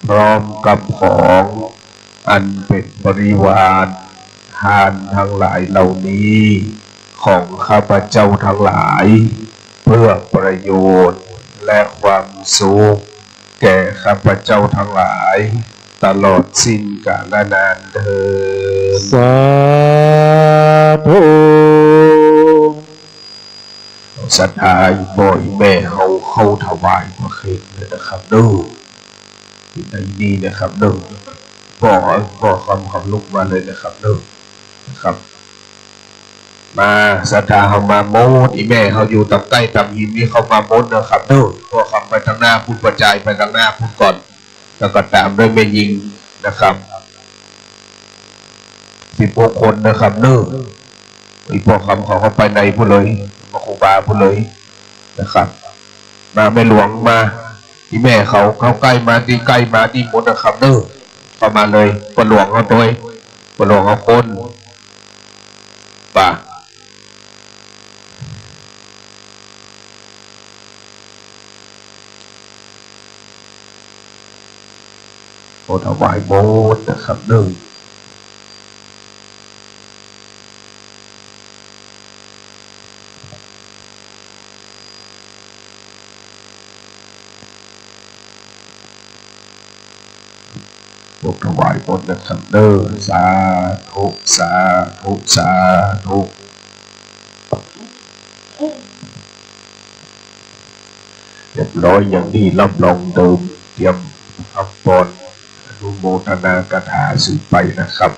พร้อมกับของอันเป๋นบริวาร ทานทั้งหลายเหล่านี้ ของข้าพเจ้าทั้งหลาย เพื่อประโยชน์และความสุข แก่ข้าพเจ้าทั้งหลาย ตลอดสิ้นกาลนานเทอญ สาธุ ศรัทธาอีบ่ออีแม่เฮาเข้าถวายประเคนเลยนะครับเนาะ ตี้ใดนี่นะครับเนาะ บ่อ บ่อคำ คำลุกมาเลยนะครับเนาะ นะครับ มาศรัทธาเฮามาหมด อีแม่เฮาอยู่ต๋ามใก้ต๋ามหิมนี่เข้ามาหมดนะครับเนาะ บ่อคำไปตางหน้าพุ้น กระจายไปตางหน้าพุ้นก่อน แล้วก็ต๋ามด้วยแม่ญิงนะครับ สิบหกคนนะครับเนาะ อีบ่อคำเขาเข้าไปในพุ้นเลย มาครูบาพุ้นเลยนะครับ มาแม่หลวงมา อีแม่เขาเข้าใก้มา ตี้ใก้มาตี้หมดนะครับเนาะ เข้ามาเลย ป้อหลวงเขาตวย ป้อหลวงเขาคน ป่ะ โอ้ ถวายหมดนะครับเนาะ ถวายหมดนะครับเนาะ สาธุ สาธุ สาธุ เรียบร้อยอย่างนี้ รับรองเดิม เตรียมรับพร อนุโมทนาคาถาสืบไปนะครับ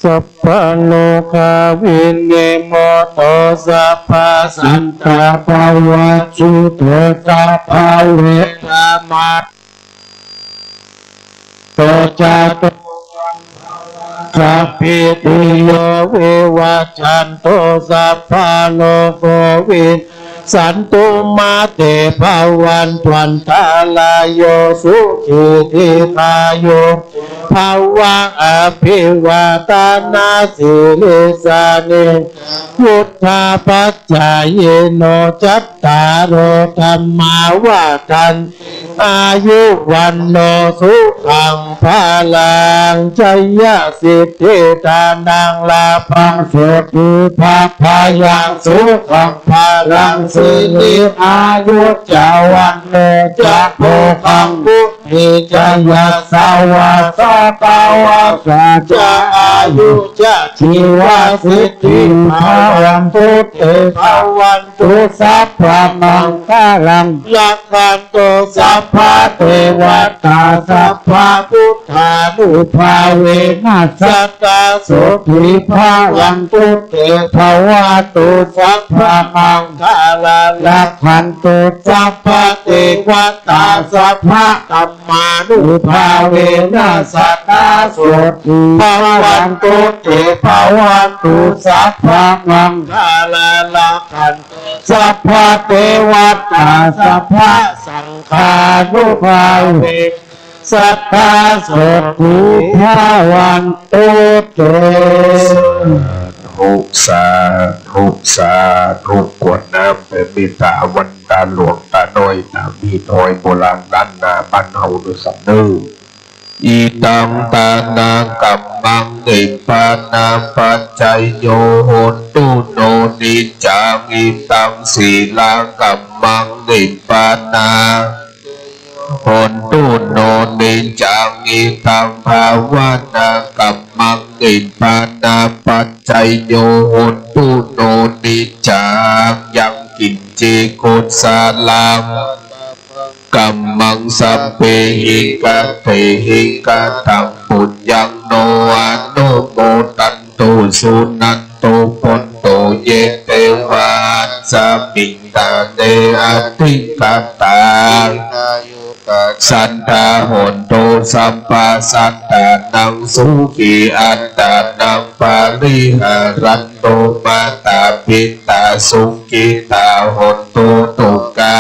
สัพพะโรคาวินิมุตโต สัพพะสัตตาภะวัตถุโต สัพพะเวทะมัตโต จาตุ Sabbītiyo vivajjantu, sabbarogo vinassatu, mā te bhavatvantarāyo, sukhī dīghāyuko bhava. Abhivādanasīlissa niccaṃ vuḍḍhāpacāyino, cattāro dhammā vaḍḍhanti, āyu vaṇṇo sukhaṃ balaṃ. Jayasiddhi dhanaṃ lābhaṃ, sotthi bhāgyaṃ sukhaṃ balaṃ, siri āyu ca vaṇṇo ca, bhogaṃ vuḍḍhī ca yasavā, satavassā ca āyū ca, jīvasiddhī bhavantu te. Bhavan tu sabbamaṅgalaṃ, rakkhantu sabbadevatā, sabbabuddhānubhāvena, sadā sotthī bhavantu te. Bhavatu sabbamaṅgalaṃ, rakkhantu sabbadevatā, sabbadhammānubhāvena, sadā sotthī bhavantu te. Bhavatu sabbamaṅgalaṃ, rakkhantu sabbadevatā, sabbasaṅghānubhāvena, sadā sotthī bhavantu te. สาธุ สาธุ สาธุ กรวดน้ำแผ่เมตตาวันตาหลวงตาน้อย ตามีน้อย โบราณล้านนาบ้านเฮาด้วยครับเด้อ Idaṃ dānakammaṃ nibbānapaccayo hotu no niccaṃ. Idaṃ sīlakammaṃ nibbāna hotu no niccaṃ. Idaṃ bhāvanakammaṃ nibbānapaccayo hotu no niccaṃ. Yaṃ kiñci kusalaṃ kammaṃ sabbehi katehi kataṃ puññaṃ no anumodantu suṇantu bhonto ye devā asmiṃ ṭhāne adhigatā. Sadā hontu sabbasattānaṃ sukhī attānaṃ pariharantu. Mātā pitā sukhitā hontu, dukkhā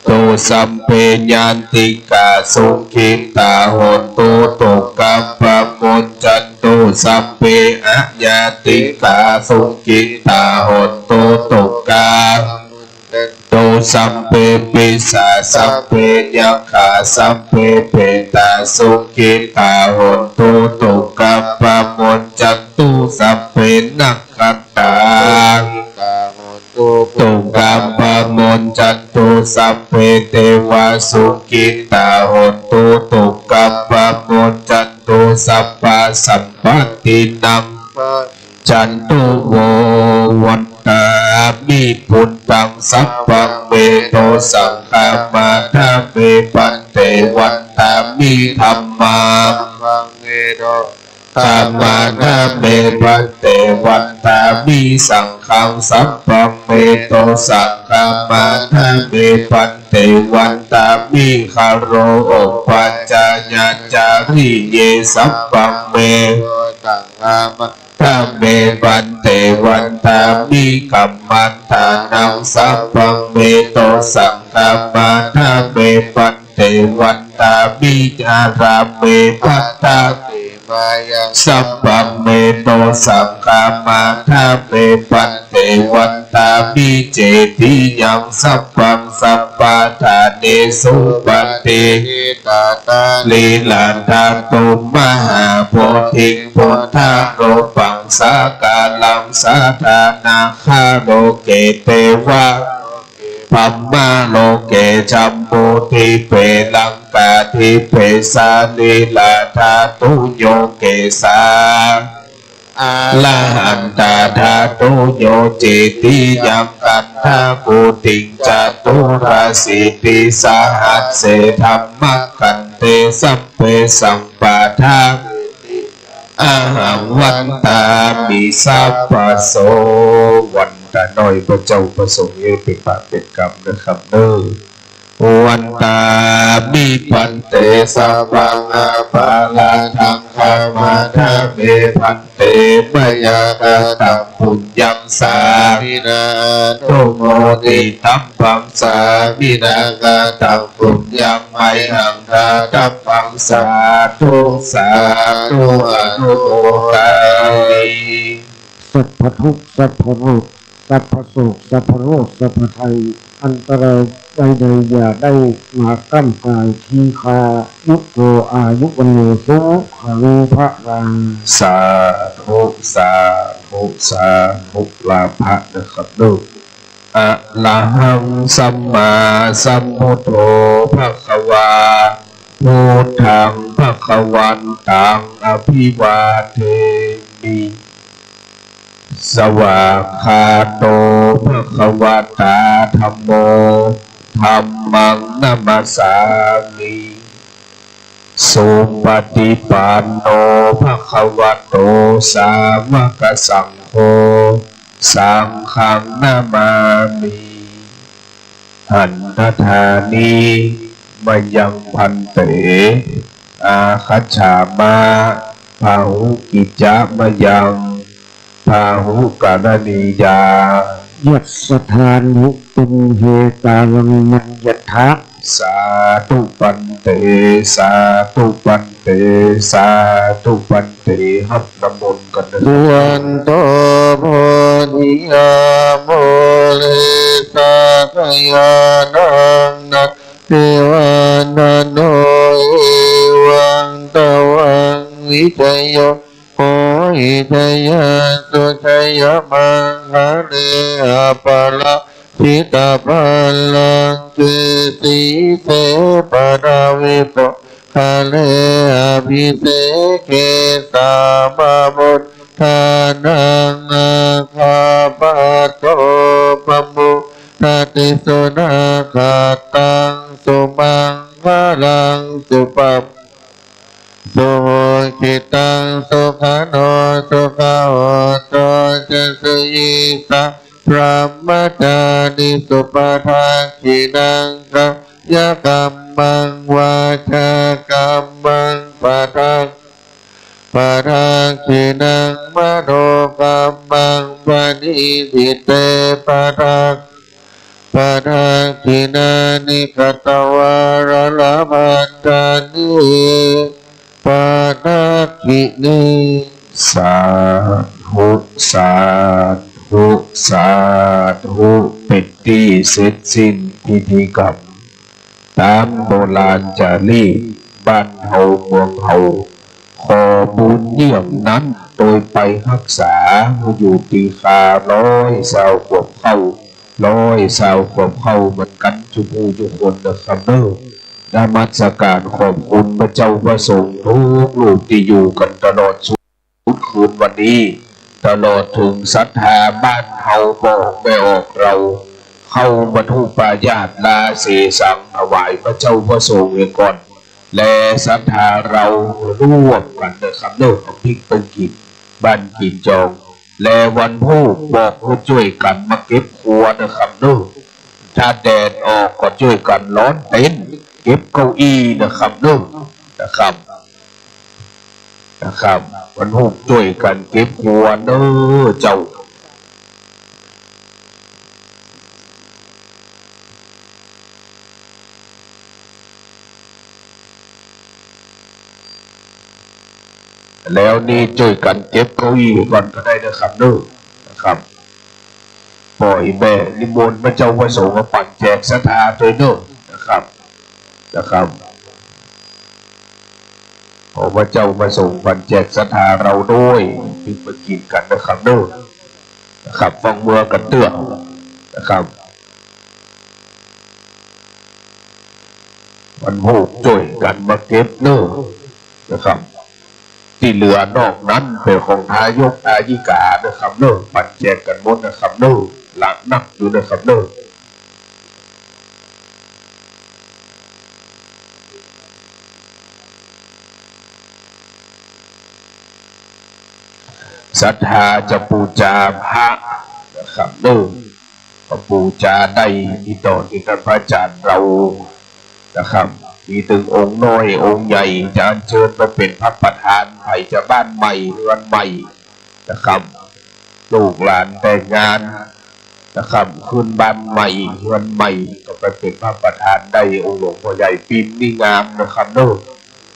tu sabbe, ñātikā sukhitā hontu, dukkhā pamuñcantu. Sabbe aññātikā sukhitā hontu, dukkhā pamuñcantu. Sabbe pisā sabbe yakkhā sabbe petā sukhitā hontu, dukkhā pamuñcantu. Sabbe nakkhat tā sukhitā hontu, dukkhā pamuñcantu. Sabbe devā sukhitā hontu, dukkhā pamuñcantu. Sabbasampattinaṃ pamuñcantu vo. Vandāmi buddhaṃ sabbaṃ me dosaṃ khamatha me bhante. Vandāmi dhammaṃ sabbaṃ me do khamatha me bhante. Vandāmi saṅghaṃ sabbaṃ me dosaṃ khamatha me bhante. Vandāmi garo upajjhāyācariye sabbaṃ me dosaṃ khamatha me bhante. Vandāmi kammanttānaṃ sabbaṃ me dosaṃ khamatha me bhante. Vandāmi ārāme paṭhavimayaṃ sabbaṃ me dosaṃ khamatha me bhante. Vandāmi cetiyaṃ sabbaṃ sabbaṭhānesu paṭiṭṭhitā thalīladhātu mahābodhiṃ buddharūpaṃ sakalaṃ sadā nāgaloke devaloke brahmaloke jambudīpe laṅkādīpe salīladhātuyo kesā arahantadhātuyo. Cetiyaṃ gandhakuṭiṃ caturāsītisahasсе dhammakkhandhe sabbesaṃ paṭhavimuttiyā ahaṃ vandāmi sabbaso. วันตาน้อย พระเจ้าประสงค์จะเป็นบาปเป็นกรรมนะครับเด้อ วันตามิ ภันเต สัพพัง อปะราธัง ขะมาทะเม ภันเต มะยัง กะตัง ปุญญัง สามินา อนุโมทิตัมมัง สามินา กะตัง ปุญญัง มะยัง ดาตัมมัง สาธุ สาธุ อนุโมทามิ สัพพะทุกข์ สัพพะโรค สัพพะโศก สัพพะโรค สัพพะภัย อันตรายใดๆ อย่าได้มาก้ำกายตี้ข้า ยุโก อายุ วัณโณ สุขัง พะลัง สาธุ สาธุ สาธุ ลาภะนะครับลูก อะระหัง สัมมาสัมพุทโธ ภะคะวา พุทธัง ภะคะวันตัง อะภิวาเทมิ สวากขาโต ภะคะวะตา ธัมโม ธัมมัง นะมัสสามิ สุปะฏิปันโน ภะคะวะโต สาวะกะสังโฆ สังฆัง นะมามิ หัตถทานิ มะยัง ภันเต อาคัจฉามะ พาหุกิจจะมะยัง พาหุกะรณียา ยัสสะทานุ ตุมเห กาลัง มัญญัตถะ สาธุ ภันเต สาธุ ภันเต สาธุ ภันเต ฮับน้ำมนต์กั๋นนะ สุวัตโต โพธิยา มูเล สักขะยานัง นะ ติวัตถะโน เอวัง ตวัง วิจโย โหติ จายัสสุ จายะมังคะเล อะปะราจิตะปัลลังเก สีเส ปะทะวี โพคะเล อะภิเสเก สะปะปุทธานัง อาคาปะโต ปะมุจจติ สุนะคะตัง สุมังคะลัง สุปะ สุขิตัง สุขะโน สุขะโหตุ จะ สุยิสสะ พะรหมะจาริสุ ปะทักขิณัง กายะกัมมัง วาจากัมมัง ปะทัก ปะทักขิณัง มโนกัมมัง ปะณิทิเต ปะทัก ปะทักขิณานิ กะตวา ละละภันตานิ ปะทักขิณี สาธุ สาธุ สาธุ เป๋นตี้เสร็จสิ้นพิธีกรรม ต๋ามโบราณจ๋ารีตบ้านเฮาเมืองเฮา ขอบุญเยี่ยมนั้น โตยไปฮักษาหื้ออยู่ตี้คาร้อยซาวขวบเข้า ร้อยซาวขวบเข้าเหมือนกั๋นจุหมู่จุคนนะครับเนาะ นมัสก๋านขอบคุณพระเจ้าพระสงฆ์ทุกรูปตี้อยู่กั๋นตลอดสุดคืนวันนี้ ตลอดเถิงศรัทธาบ้านเฮาบ่ออกแม่ออกเฮา เข้ามาธูปายาตราเสสังถวายพระเจ้าพระสงฆ์เหียก่อน และศรัทธาเฮาร่วมกั๋นนะครับเนาะ เอาปิ๊กไปกิ๋นบ้านกิ๋นจอง และวันพูกบอกหื้อจ้วยกั๋นมาเก็บครัวนะครับเนาะ ถ้าแดดออกก็จ้วยกั๋นลอนเต็นท์เก็บเก้าอี้นะครับเนาะ นะครับ นะครับ วันพูกจ้วยกั๋นเก็บครัวเนาะเจ้า แล้วนี้จ้วยกั๋นเก็บเก้าอี้ก่อนก็ได้นะครับเนาะ นะครับ ป้อแม่นิมนต์พระเจ้าพระสงฆ์มาปั๋นแจกศรัทธาตวยเนาะ นะครับ นะครับ ขอพระเจ้าพระสงฆ์ปั๋นแจกศรัทธาเฮาตวย ปิ๊กไปกิ๋นกั๋นนะครับเนาะ นะครับ ฟังเมือกั๋นเตื้อนะครับ วันพูกจ้วยกั๋นมาเก็บเนาะ นะครับ ตี้เหลือนอกนั้นเป๋นของทายกทายิกานะครับเนาะ ปั๋นแจกกั๋นหมดนะครับเนาะ หลากนักอยู่นะครับเนาะ ศรัทธาจะปู๋จาพระนะครับเนาะ ขอ ปู๋จาได้ ตี้ต่อตี้ต้านพระอาจ๋ารย์เฮานะครับ มีตึงองค์น้อยองค์ใหญ่ จะอัญเชิญไปเป๋นพระประธาน ใผจะบ้านใหม่เฮือนใหม่นะครับ ลูกหลานแต่งงานนะครับ ขึ้นบ้านใหม่เฮือนใหม่ ก็ไปเป๋นพระประธานได้ องค์หลวงพ่อใหญ่ ปิมพ์นี่งามนะครับเนาะ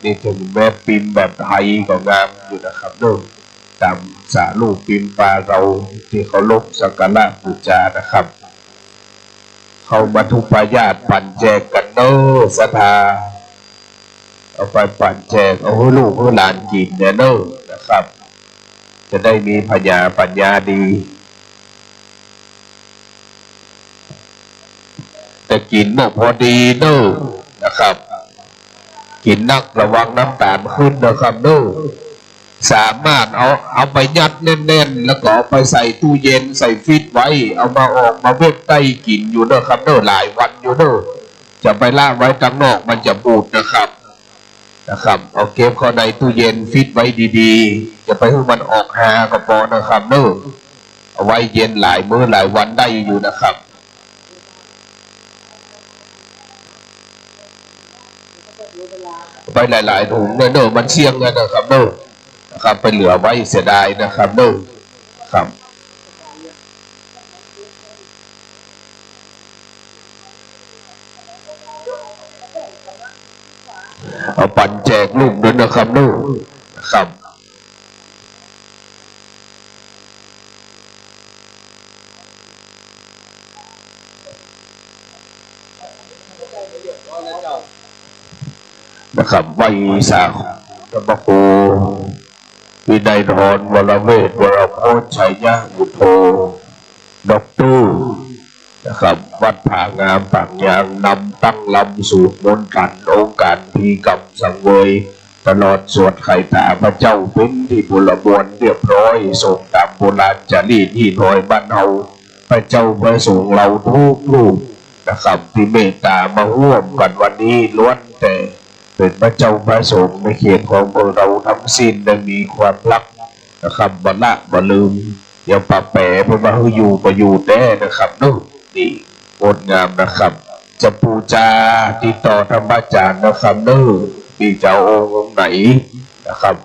นี่เถิงแม้ปิมพ์แบบไทยก็งามอยู่นะครับเนาะ ต๋ามสารูปปิมพ์ปาเฮาตี้เคารพสักการะปู๋จานะครับ เข้ามัทธุปายาตปั๋นแจกกั๋นเนาะ ศรัทธา เอาไปปั๋นแจก เอาหื้อลูกหื้อหลานกิ๋นแน่เนาะนะครับ จะได้มีผญาปั๋ญญาดี แต่กิ๋นเนาะพอดีเนาะนะครับ กิ๋นนักระวังน้ำต๋าลขึ้นนะครับเนาะ สามารถเอา เอาไปยัดแน่นๆ แล้วก็เอาไปใส่ตู้เย็น ใส่ฟรีซไว้ เอามาออกมาเว็บได้กิ๋นอยู่เนาะครับเนาะ หลายวันอยู่เนาะ จะไปละไว้ตังนอกมันจะบูดนะครับ นะครับ เอาเก็บเข้าในตู้เย็นฟรีซไว้ดีๆ จะไปหื้อมันออกฮาก็ปอนะครับเนาะ เอาไว้เย็นหลายมื้อหลายวันได้อยู่นะครับ ไปหลายๆ ถุงเนาะ มันเสี้ยงกันนะครับเนาะ นะครับ ไปเหลือไว้เสียดายนะครับเนาะ ครับ เอาปั๋นแจกลูกด้วยนะครับเนาะ ครับ นะครับ ไหว้สา พระครูวินัยธร วรเวช วรโคช ชัยยะวุฒโธ ด็อกเตอร์ นะครับ วัดผางามปากยาง นำตั้งลำสวดมนต์ขัน องค์การพิธีกรรมสังเวย ตลอดสวดไขต๋าพระเจ้า เป๋นตี้บุรมวลเรียบร้อย ส่งต๋ามโบราณจารีต ฮี่น้อยบ้านเฮา พระเจ้าพระสงฆ์เฮากู้รูปนะครับ ตี้เมตต๋ามาฮ่วมกั๋นวันนี้ ล้วนแต่เป๋นพระเจ้าพระสงฆ์ในเขตของเมืองเฮาตังสิ้น ได้มีความฮักนะครับ บ่ละบ่ลืม เดี๋ยวปะแป๋เปิ้นว่าหื้ออยู่ก็อยู่แต๊นะครับเนาะ นี่งดงามนะครับ จะปู๋จาติดต่อต๋ามพระอาจ๋ารย์นะครับเนาะ ตี้จะเอาองค์ไหนนะครับ